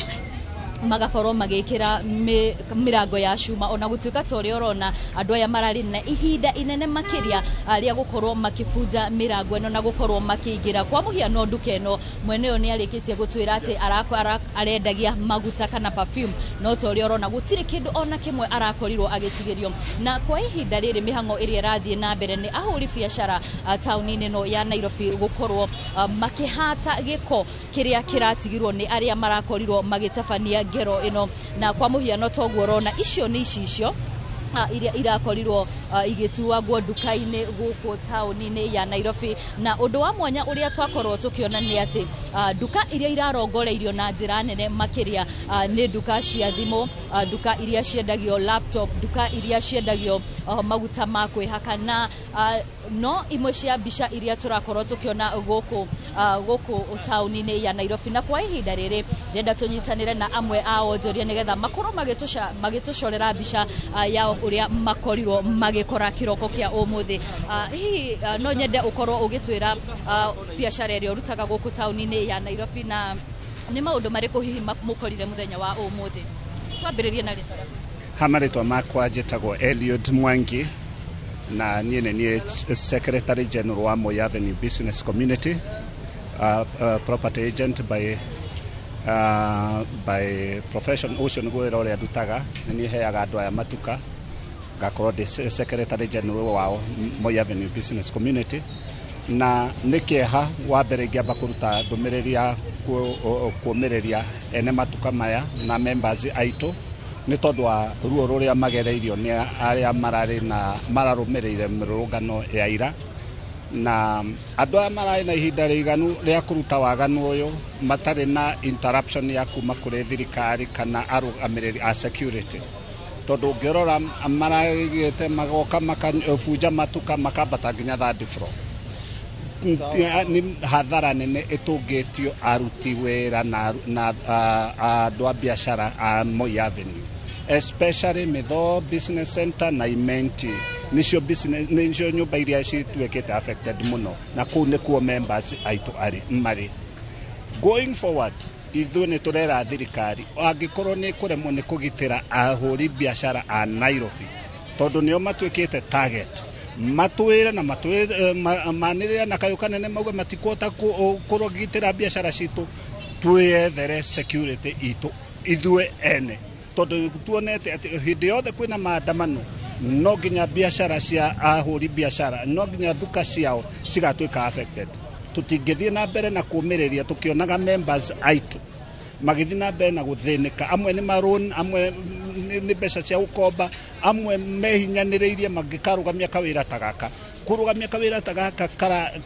mĩrango ya cuma, ona gũtuĩka ta ũrĩa ũrona andũ aya mararĩ na ihinda inene makĩria rĩa gũkorwo makĩbunja mĩrango ĩno na gũkorwo makĩingĩra. Kwa mũhiano nduka ĩno mwene ũyũ nĩ arĩkĩtie gũtwĩra atĩ arendagia maguta kana perfume, no ta ũrĩa ũrona gũtirĩ kĩndũ ona kĩmwe arakorirwo agĩtigĩrio. Na kwa ihinda rĩrĩ mĩhang'o ĩrĩa ĩrathiĩ na mbere nĩ ahũri biacara taũni-inĩ ĩno ya Nairobi gũkorwo makĩhata gĩko kĩrĩa kĩratigirwo nĩ arĩa marakorirwo magĩtabania ngero ĩno. Na kwa mũhiano toguo ũrona icio nĩ icicio iria irakorirwo igĩtuagwo nduka-inĩ gũkũ taũni-inĩ ya Nairobi. Na ũndũ wa mwanya ũrĩa twakorwo tũkĩona nĩ atĩ nduka iria irarongoreirio na njĩra nene makĩria nĩ nduka cia thimũ, nduka iria ciendagio laptop, nduka iria ciendagio maguta ma kwĩhaka. Na no imwe cia mbica iria tũrakorwo tũkĩona gũkũ gũkũ taũni-inĩ ya Nairobi. Na kwa ihinda rĩrĩ ndĩrenda tũnyitanĩre na amwe a onjoria nĩgetha makorwo magĩtũcorera mbica yao ũrĩa makorirwo magĩkora kĩroko kĩa ũmũthĩ. Hihi no nyende ũkorwo ũgĩtwĩra biacara ĩrĩa ũrutaga gũkũ taũni-inĩ ya Nairobi na nĩ maũndũ marĩkũ hihi mũkorire mũthenya wa ũmũthĩ? Twambĩrĩrie na rĩtwa rĩaku. Ha marĩtwa makwa njĩtagwo Eliud Mwangi, na niĩ nĩ niĩ Secretary General wa Moi Avenue Business Community, property agent by profession. Ũcio nĩguo wĩra ũrĩa ndutaga, nĩ niĩ heaga andũ aya matuka, ngakorwo ndĩ Secretary General wao Moi Avenue Business Community. Na nĩ kĩeha, wa mbere ingĩamba kũruta ndũmĩrĩri ya kũũmĩrĩria ene matuka maya na members aitũ nĩ tondũ wa ruo rũrĩa magereirio nĩ arĩa mararĩ na mararũmĩrĩire mĩrũrũngano ya ira. Na andũ aya mararĩ na ihinda rĩiganu rĩa kũruta waganu ũyũ matarĩ na interruption ya kuma kũrĩ thirikari kana arũgamĩrĩri a security, tondũ ũngĩrora maragĩte magoka makabunja matuka makambata nginya third floor. Nĩ hathara nene ĩtũngĩtio aruti wĩra na andũ a biacara a Moi Avenue, especially Mitho Business Center na Imenti. Nĩcio business, nĩcio nyũmba iria cituĩkĩte affected mũno, na kũu nĩkuo members aitũ arĩ marĩ. Going forward, ithuĩ nĩ tũrera thirikari angĩkorwo nĩ kũremwo nĩ kũgitĩra ahũri biacara a Nairobi, tondũ nĩo matuĩkĩte target, matwĩre na matwĩre manĩrĩre na kayũ kanene mauge matikũhota kũgitĩra biacara citũ, twĩyethere security itũ ithuĩ ene, tondũ tuonete atĩ hĩndĩ yothe kwĩna maandamano no nginya biacara cia ahũri biacara, no nginya nduka ciao cigatuĩka affected. Tũtingĩthiĩ na mbere na kũũmĩrĩria tũkĩonaga members aitũ magĩthiĩ na mbere na gũthĩnĩka. Amwe nĩ marũn, amwe nĩ mbeca cia gũkomba, amwe mehinyanĩrĩirie mangĩkarũgamia kawĩra ta gaka. Kũrũgamia kawĩra ta gaka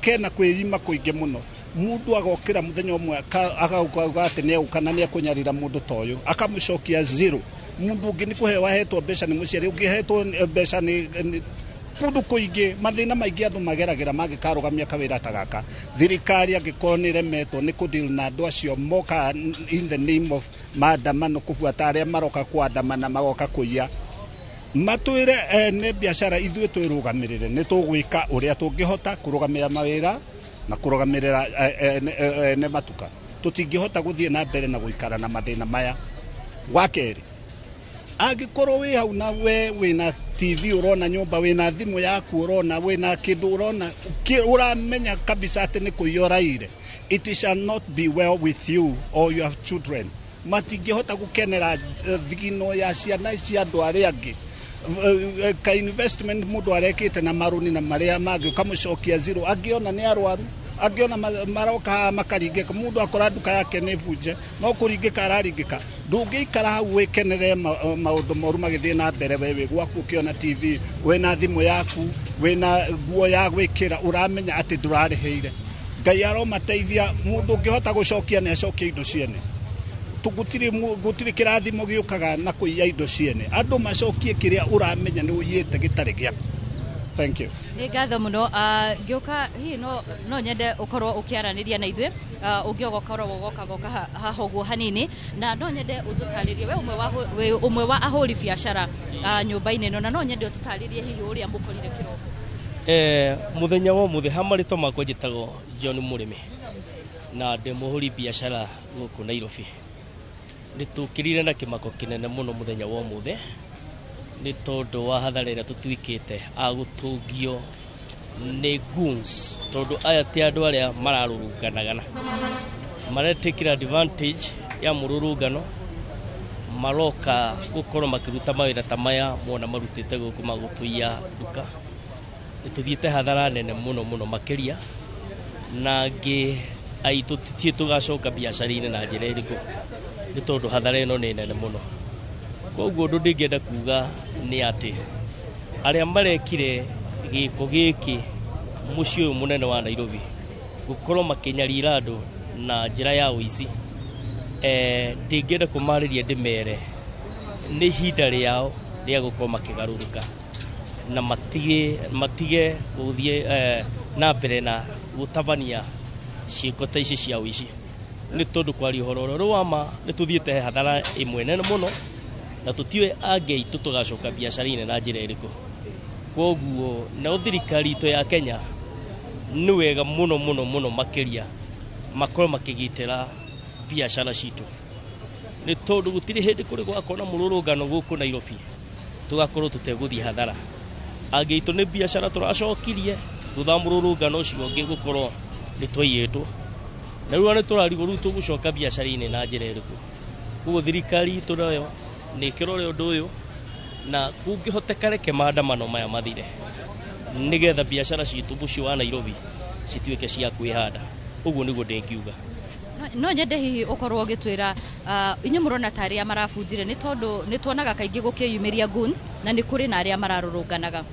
kena kwĩrima kũingĩ mũno. Mũndũ agokĩra mũthenya ũmwe akauga atĩ nĩ egũka na nĩ ekũnyarira mũndũ ta ũyũ, akamũcokia zero. Mũndũ ũngĩ nĩ kũheo ahetwo mbeca nĩ mũciari, ũngĩ ahetwo mbeca nĩ kũndũ kũingĩ. Mathĩna maingĩ andũ mageragĩra mangĩkarũgamia kawĩra ta gaka. Thirikari angĩkorwo nĩ ĩremetwo nĩ kũdeal na andũ acio moka in the name of maandamano, kũbuata arĩa maroka kũandamana magoka kũiya, matwĩre nĩ biacara ithuĩ twĩrũgamĩrĩre, nĩ tũgwĩka ũrĩa tũngĩhota kũrũgamĩrĩra mawĩra na kũrũgamĩrĩra ene matuka. Tũtingĩhota gũthiĩ na mbere na gũikara na mathĩna maya. Wa kerĩ, Angĩkorwo wĩ hau na we wĩna TV ũrona nyũmba, wĩna thimũ yaku ũrona, wĩna kĩndũ ũrona, ũramenya kabisa atĩ nĩ kũiya ũraire, it shall not be well with you or your children. Matingĩhota gũkenera thigino ya ciana cia andũ arĩa angĩ. Ka investment mũndũ arekĩte na marũni na marĩa mangĩ ũkamũcokia zero. Angĩona nĩ arwaru, angĩona maroka haha makaringĩka, mũndũ akora nduka yake nĩ bunje, no kũringĩka araringĩka. Ndũngĩikara hau wĩkenere maũndũ moru magĩthiĩ na mbere, we wĩ gwaku ũkĩona TV, wĩna thimũ yaku, wĩna nguo ya gwĩkĩra, ũramenya atĩ ndũrarĩhĩire. Ngai aromateithia, mũndũ ũngĩhota gũcokia nĩ acokie indo ciene. Gũtirĩ kĩrathimo gĩũkaga na kũiya indo ciene. Andũ macokie kĩrĩa ũramenya nĩ ũiyĩte gĩtarĩ gĩaku. Thank you. Nĩ ngatho mũno. Ngĩũka hihi no nyende ũkorwo ũkĩaranĩria na ithuĩ, ũngĩoga ũkorwo ũgoka goka haha ũguo hanini, na no nyende ũtũtarĩrie we wĩ ũmwe wa ahũri biacara nyũmba-inĩ ĩno, na no nyende ũtũtarĩrie hihi ũrĩa mũkorire kĩroko. Mũthenya wa ũmũthĩ ha marĩtwa makwa njĩtagwo John Mũrĩmi na ndĩ mũhũri biacara gũkũ Nairobi. Nĩ tũkĩrire na kĩmako kĩnene mũno mũthenya wa ũmũthĩ nĩ tondũ wa hathara ĩrĩa tũtuĩkĩte a gũtũngio nĩ goons, tondũ aya ti andũ arĩa mararũrũnganaga, maretikĩra advantage ya mũrũrũngano, maroka gũkorwo makĩruta mawĩra ta maya mona marutĩte gũkũ magũtũiya nduka. Nĩ tũthiĩte hathara nene mũno mũno makĩria, na angĩ aitũ tũtiĩ tũgacoka biacara-inĩ na njĩra ĩrĩkũ, nĩ tondũ hathara ĩno nĩ nene mũno. Koguo ũndũ ndingĩenda kuga nĩ atĩ arĩa marekire gĩko gĩkĩ mũciĩ ũyũ mũnene wa Nairobi gũkorwo makĩnyarira andũ na njĩra ya ũici, ndingĩenda kũmarĩria ndĩmere nĩ ihinda rĩao rĩa gũkorwo makĩgarũrũka na matige gũthiĩ na mbere na gũtabania ciĩko ta ici cia ũici, nĩ tondũ kwaria ũhoro ũrĩa wa ma nĩ tũthiĩte hathara ĩmwe nene mũno na tũtiũĩ angĩ aitũ tũgacoka biacara-inĩ na njĩra ĩrĩkũ. Koguo nao thirikari itũ ya Kenya nĩ wega mũno mũno mũno makĩria makorwo makĩgitĩra biacara citũ, nĩ tondũ gũtirĩ hĩndĩ kũrĩ gwakorwo na mũrũrũngano gũkũ Nairobi tũgakorwo tũtegũthiĩ hathara. Angĩ aitũ nĩ biacara tũracokirie thutha wa mũrũrũngano ũcio ũngĩ gũkorwo nĩ twaiyĩtwo, na rĩu nĩ tũrarigwo rĩu tũgũcoka biacara-inĩ na njĩra ĩrĩkũ. Koguo thirikari itũ nayo nĩ ĩkĩrore ũndũ ũyũ, na kũngĩhoteka reke maandamano maya mathire nĩgetha biacara citũ mũciĩ wa Nairobi cituĩke cia kwĩhanda. Ũguo nĩguo ndingiuga. No nyende hihi ũkorwo ũgĩtwĩra inyuĩ mũrona ta arĩa marabunjire, nĩ tondũ nĩ tuonaga kaingĩ gũkĩyumĩria goons na nĩ kũrĩ na arĩa mararũrũnganaga.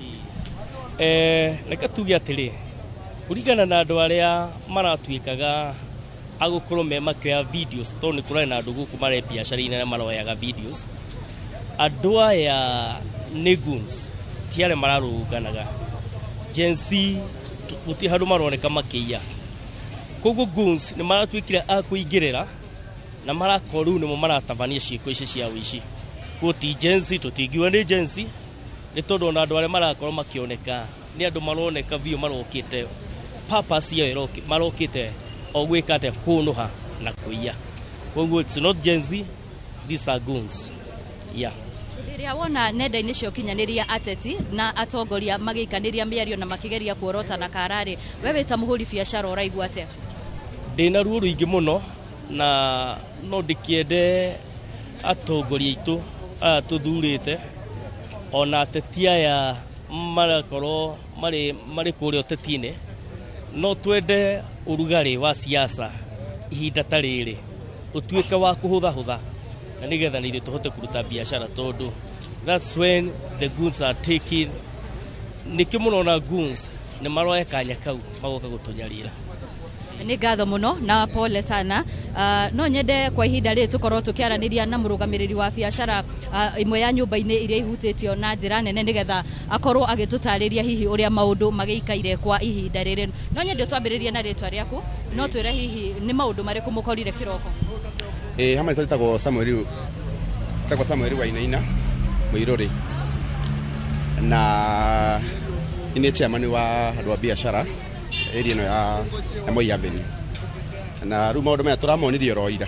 Reke tuge atĩrĩ, kũringana na andũ arĩa maratuĩkaga agũkorwo me makĩoya videos, tondũ nĩ kũrarĩ na andũ gũkũ marĩ biacara-inĩ arĩa maroyaga videos, andũ aya nĩ goons, ti arĩa mararũrũnganaga. Gen Z gũtirĩ handũ maroneka makĩiya. Koguo goons nĩ maratuĩkire a kũingĩrĩra na marakorwo rĩu nĩmo maratabania ciĩko ici cia ũici. Koguo ti Gen Z, tũtingiuga nĩ Gen Z, nĩ tondũ ona andũ arĩa marakorwo makĩoneka nĩ andũ maroneka biũ marokĩte purpose yao marokĩte o gwĩka atĩa, kũnũha na kũiya. Koguo it's not Gen Z, these are goons. Yeah. Rĩrĩa wona nenda-inĩ cia ũkinyanĩria ateti na atongoria magĩikanĩria mĩario na makĩgeria kuorota na kararĩ, we wĩ ta mũhũri biacara ũraigua atĩa? Ndĩna ruo rũingĩ mũno na no ndĩkĩende atongoria aitũ aya tũthurĩte ona ateti aya marakorwo marĩ kũrĩa ũteti-inĩ, no twende ũrugarĩ wa siasa ihinda ta rĩrĩ ũtuĩke wa kũhũthahũtha na nĩgetha ithuĩ tũhote kũruta biacara, tondũ that's when the goons are taking. Nĩkĩo mũrona goons nĩ maroya kanya kau magoka gũtũnyarira. Nĩ ngatho mũno na pole sana. No nyende kwa ihinda rĩrĩ tũkorwo tũkĩaranĩria na mũrũgamĩrĩri wa biacara ĩmwe ya nyũmba-inĩ iria ihutĩtio na njĩra nene, nĩgetha akorwo agĩtũtarĩria hihi ũrĩa maũndũ magĩikaire kwa ihinda rĩrĩ. No nyende twambĩrĩrie na rĩtwa rĩaku, no twĩre hihi nĩ maũndũ marĩkũ mũkorire kĩroko. Hama nĩtagwo Samuel Wainaina Mũirũrĩ, na nĩ chairman wa andũ a biacara area ĩno ya Moi Avenue, na rĩu maũndũ maya tũramonirie oro ira.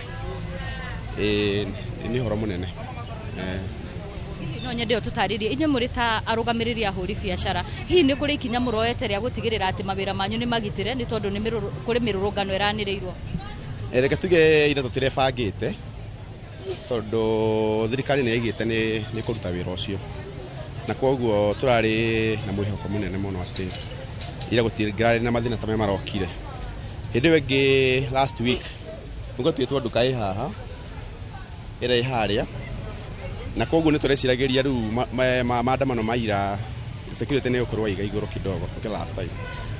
Nĩ ũhoro mũnene. No nyende ũtũtarĩrie, inyuĩ mũrĩ ta arũgamĩrĩri ahũri biacara, hihi nĩ kũrĩ ikinya mũroete rĩa gũtigĩrĩra atĩ mawĩra manyu nĩ magitĩre, nĩ tondũ nĩ kũrĩ mĩrũrũngano ĩranĩrĩirwo? Reke tuge ira tũtirebangĩte, tondũ thirikari nĩ yaigĩte nĩ kũruta wĩra ũcio, na koguo tũrarĩ na mwĩhoko mũnene mũno atĩ ira gũtingĩrarĩ na mathĩna ta marĩa marokire. Hĩndĩ ĩyo ĩngĩ last week nĩguo twĩtwo nduka ĩ haha ĩrĩa ĩ harĩa, na koguo nĩ tũreciragĩria rĩu maandamano ma ira security nĩ ĩgũkorwo iga igũrũ kidogo gũkĩra last time.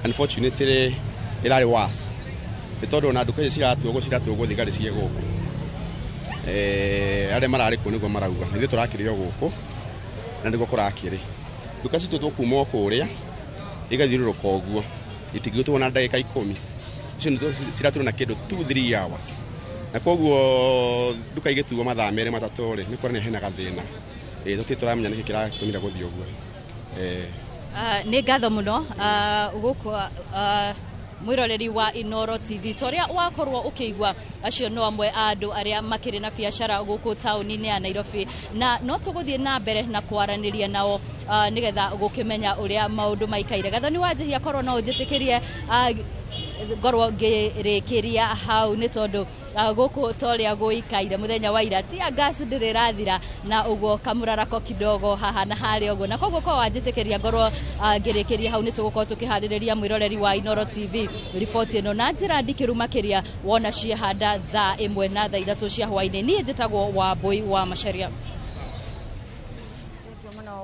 Unfortunately ĩrarĩ worse, nĩ tondũ ona nduka icio ciratuagwo ciratũgwo thigari ciĩ gũkũ, arĩa mararĩ kuo nĩguo marauga, ithuĩ tũrakĩrĩ o gũkũ na nĩguo kũrakĩrĩ. Nduka cituĩtwo kuma o kũrĩa igathiũrũrũka ũguo, itingĩtwo na ndagĩka 10, icio nĩ ciraturwo na kĩndũ 2-3 hours, na koguo nduka igĩtuo mathaa 2 3 rĩ, nĩ kuonania hena gathĩna. Tũtirĩ tũramenya nĩkĩ kĩratũmire gũthiĩ ũguo. Nĩ ngatho mũno gũkũ mwĩroreri wa Inooro TV, ta ũrĩa wakorwo ũkĩigua, acio no amwe a andũ arĩa makĩrĩ na biacara gũkũ taũni-inĩ ya Nairobi, na no tũgũthiĩ na mbere na kwaranĩria nao nĩgetha gũkĩmenya ũrĩa maũndũ maikaire. Gathoni wa Njihia, korwo no ũnjĩtĩkĩrie ngorwo ngĩrĩkĩria hau, nĩ tondũ gũkũ ta ũrĩa gũikaire mũthenya wa ira, tear gas ndĩrĩ ĩrathira, na ũguo kamũrarako kidogo haha na harĩa ũguo, na koguo korwo wanjĩtĩkĩria ngorwo ngĩrĩkĩria hau, nĩ tũgũkorwo tũkĩharĩrĩria mwĩroreri wa Inooro TV riboti ĩno na njĩra ndikĩru makĩria wona ciehanda thaa 1 na thaa 3 cia hwaĩ-inĩ. Niĩ njĩtagwo Wambui wa Macharia.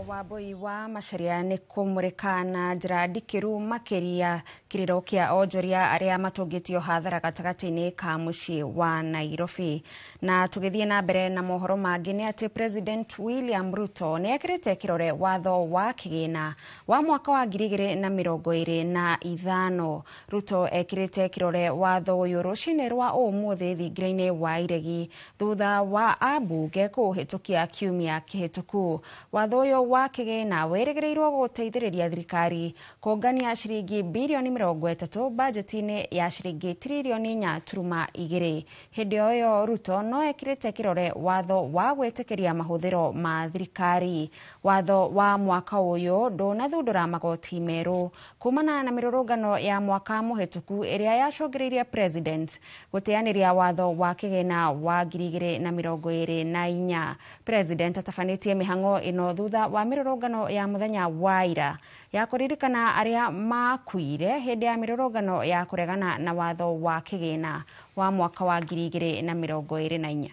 Wambui wa Macharia nĩ kũmũrĩka na njĩra ndikĩru makĩria kĩrĩro kĩa onjoria arĩa matũngĩtio hathara gatagatĩ-inĩ ka mũciĩ wa Nairobi. Na tũgĩthiĩ na mbere na mohoro mangĩ, nĩ atĩ President William Ruto nĩ ekĩrĩte kĩrore watho wa kĩgĩna wa mwaka wa 2025. Ruto ekĩrĩte kĩrore watho ũyũ rũcinĩ rwa ũmũthĩ thingira-inĩ wa Iregi thutha wa ambunge kũũhĩtũkia kiumia kĩhĩtũku. Watho ũyũ wa kĩgĩna wĩrĩgĩrĩirwo gũteithĩrĩria thirikari kũngania ciringi birioni 30 bajeti-inĩ ya ciringi tiririoni 4.2. Hĩndĩ o ĩyo Ruto no ekĩrĩte kĩrore watho wa gwĩtĩkĩria mahũthĩro ma thirikari. Watho wa mwaka ũyũ ndũnathundũra magoti merũ kumana na mĩrũrũngano ya mwaka mũhĩtũku ĩrĩa yacũngĩrĩirie president gũteanĩria watho wa kĩgĩna wa 2024. President atabanĩtie mĩhang'o ĩno thutha wa mĩrũrũngano ya mũthenya wa ira ya kũririkana arĩa makuire hĩndĩ ya mĩrũrũngano ya kũregana na watho wa kĩgĩna wa mwaka wa 2024.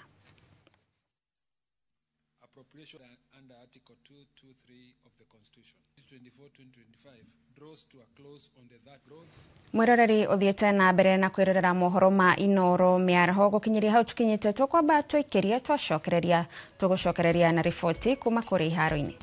Appropriation under Article 223 of the Constitution 2024-2025 draws to a close on the that growth. Mwiroreri uthiĩte na mbere na kwĩrorera mohoro ma Inooro mĩaraho gũkinyĩria hau tũkinyĩte, tũkwamba tũikĩrie twacokereria tũgũcokereria na riboti kuma kũrĩ iharo-inĩ.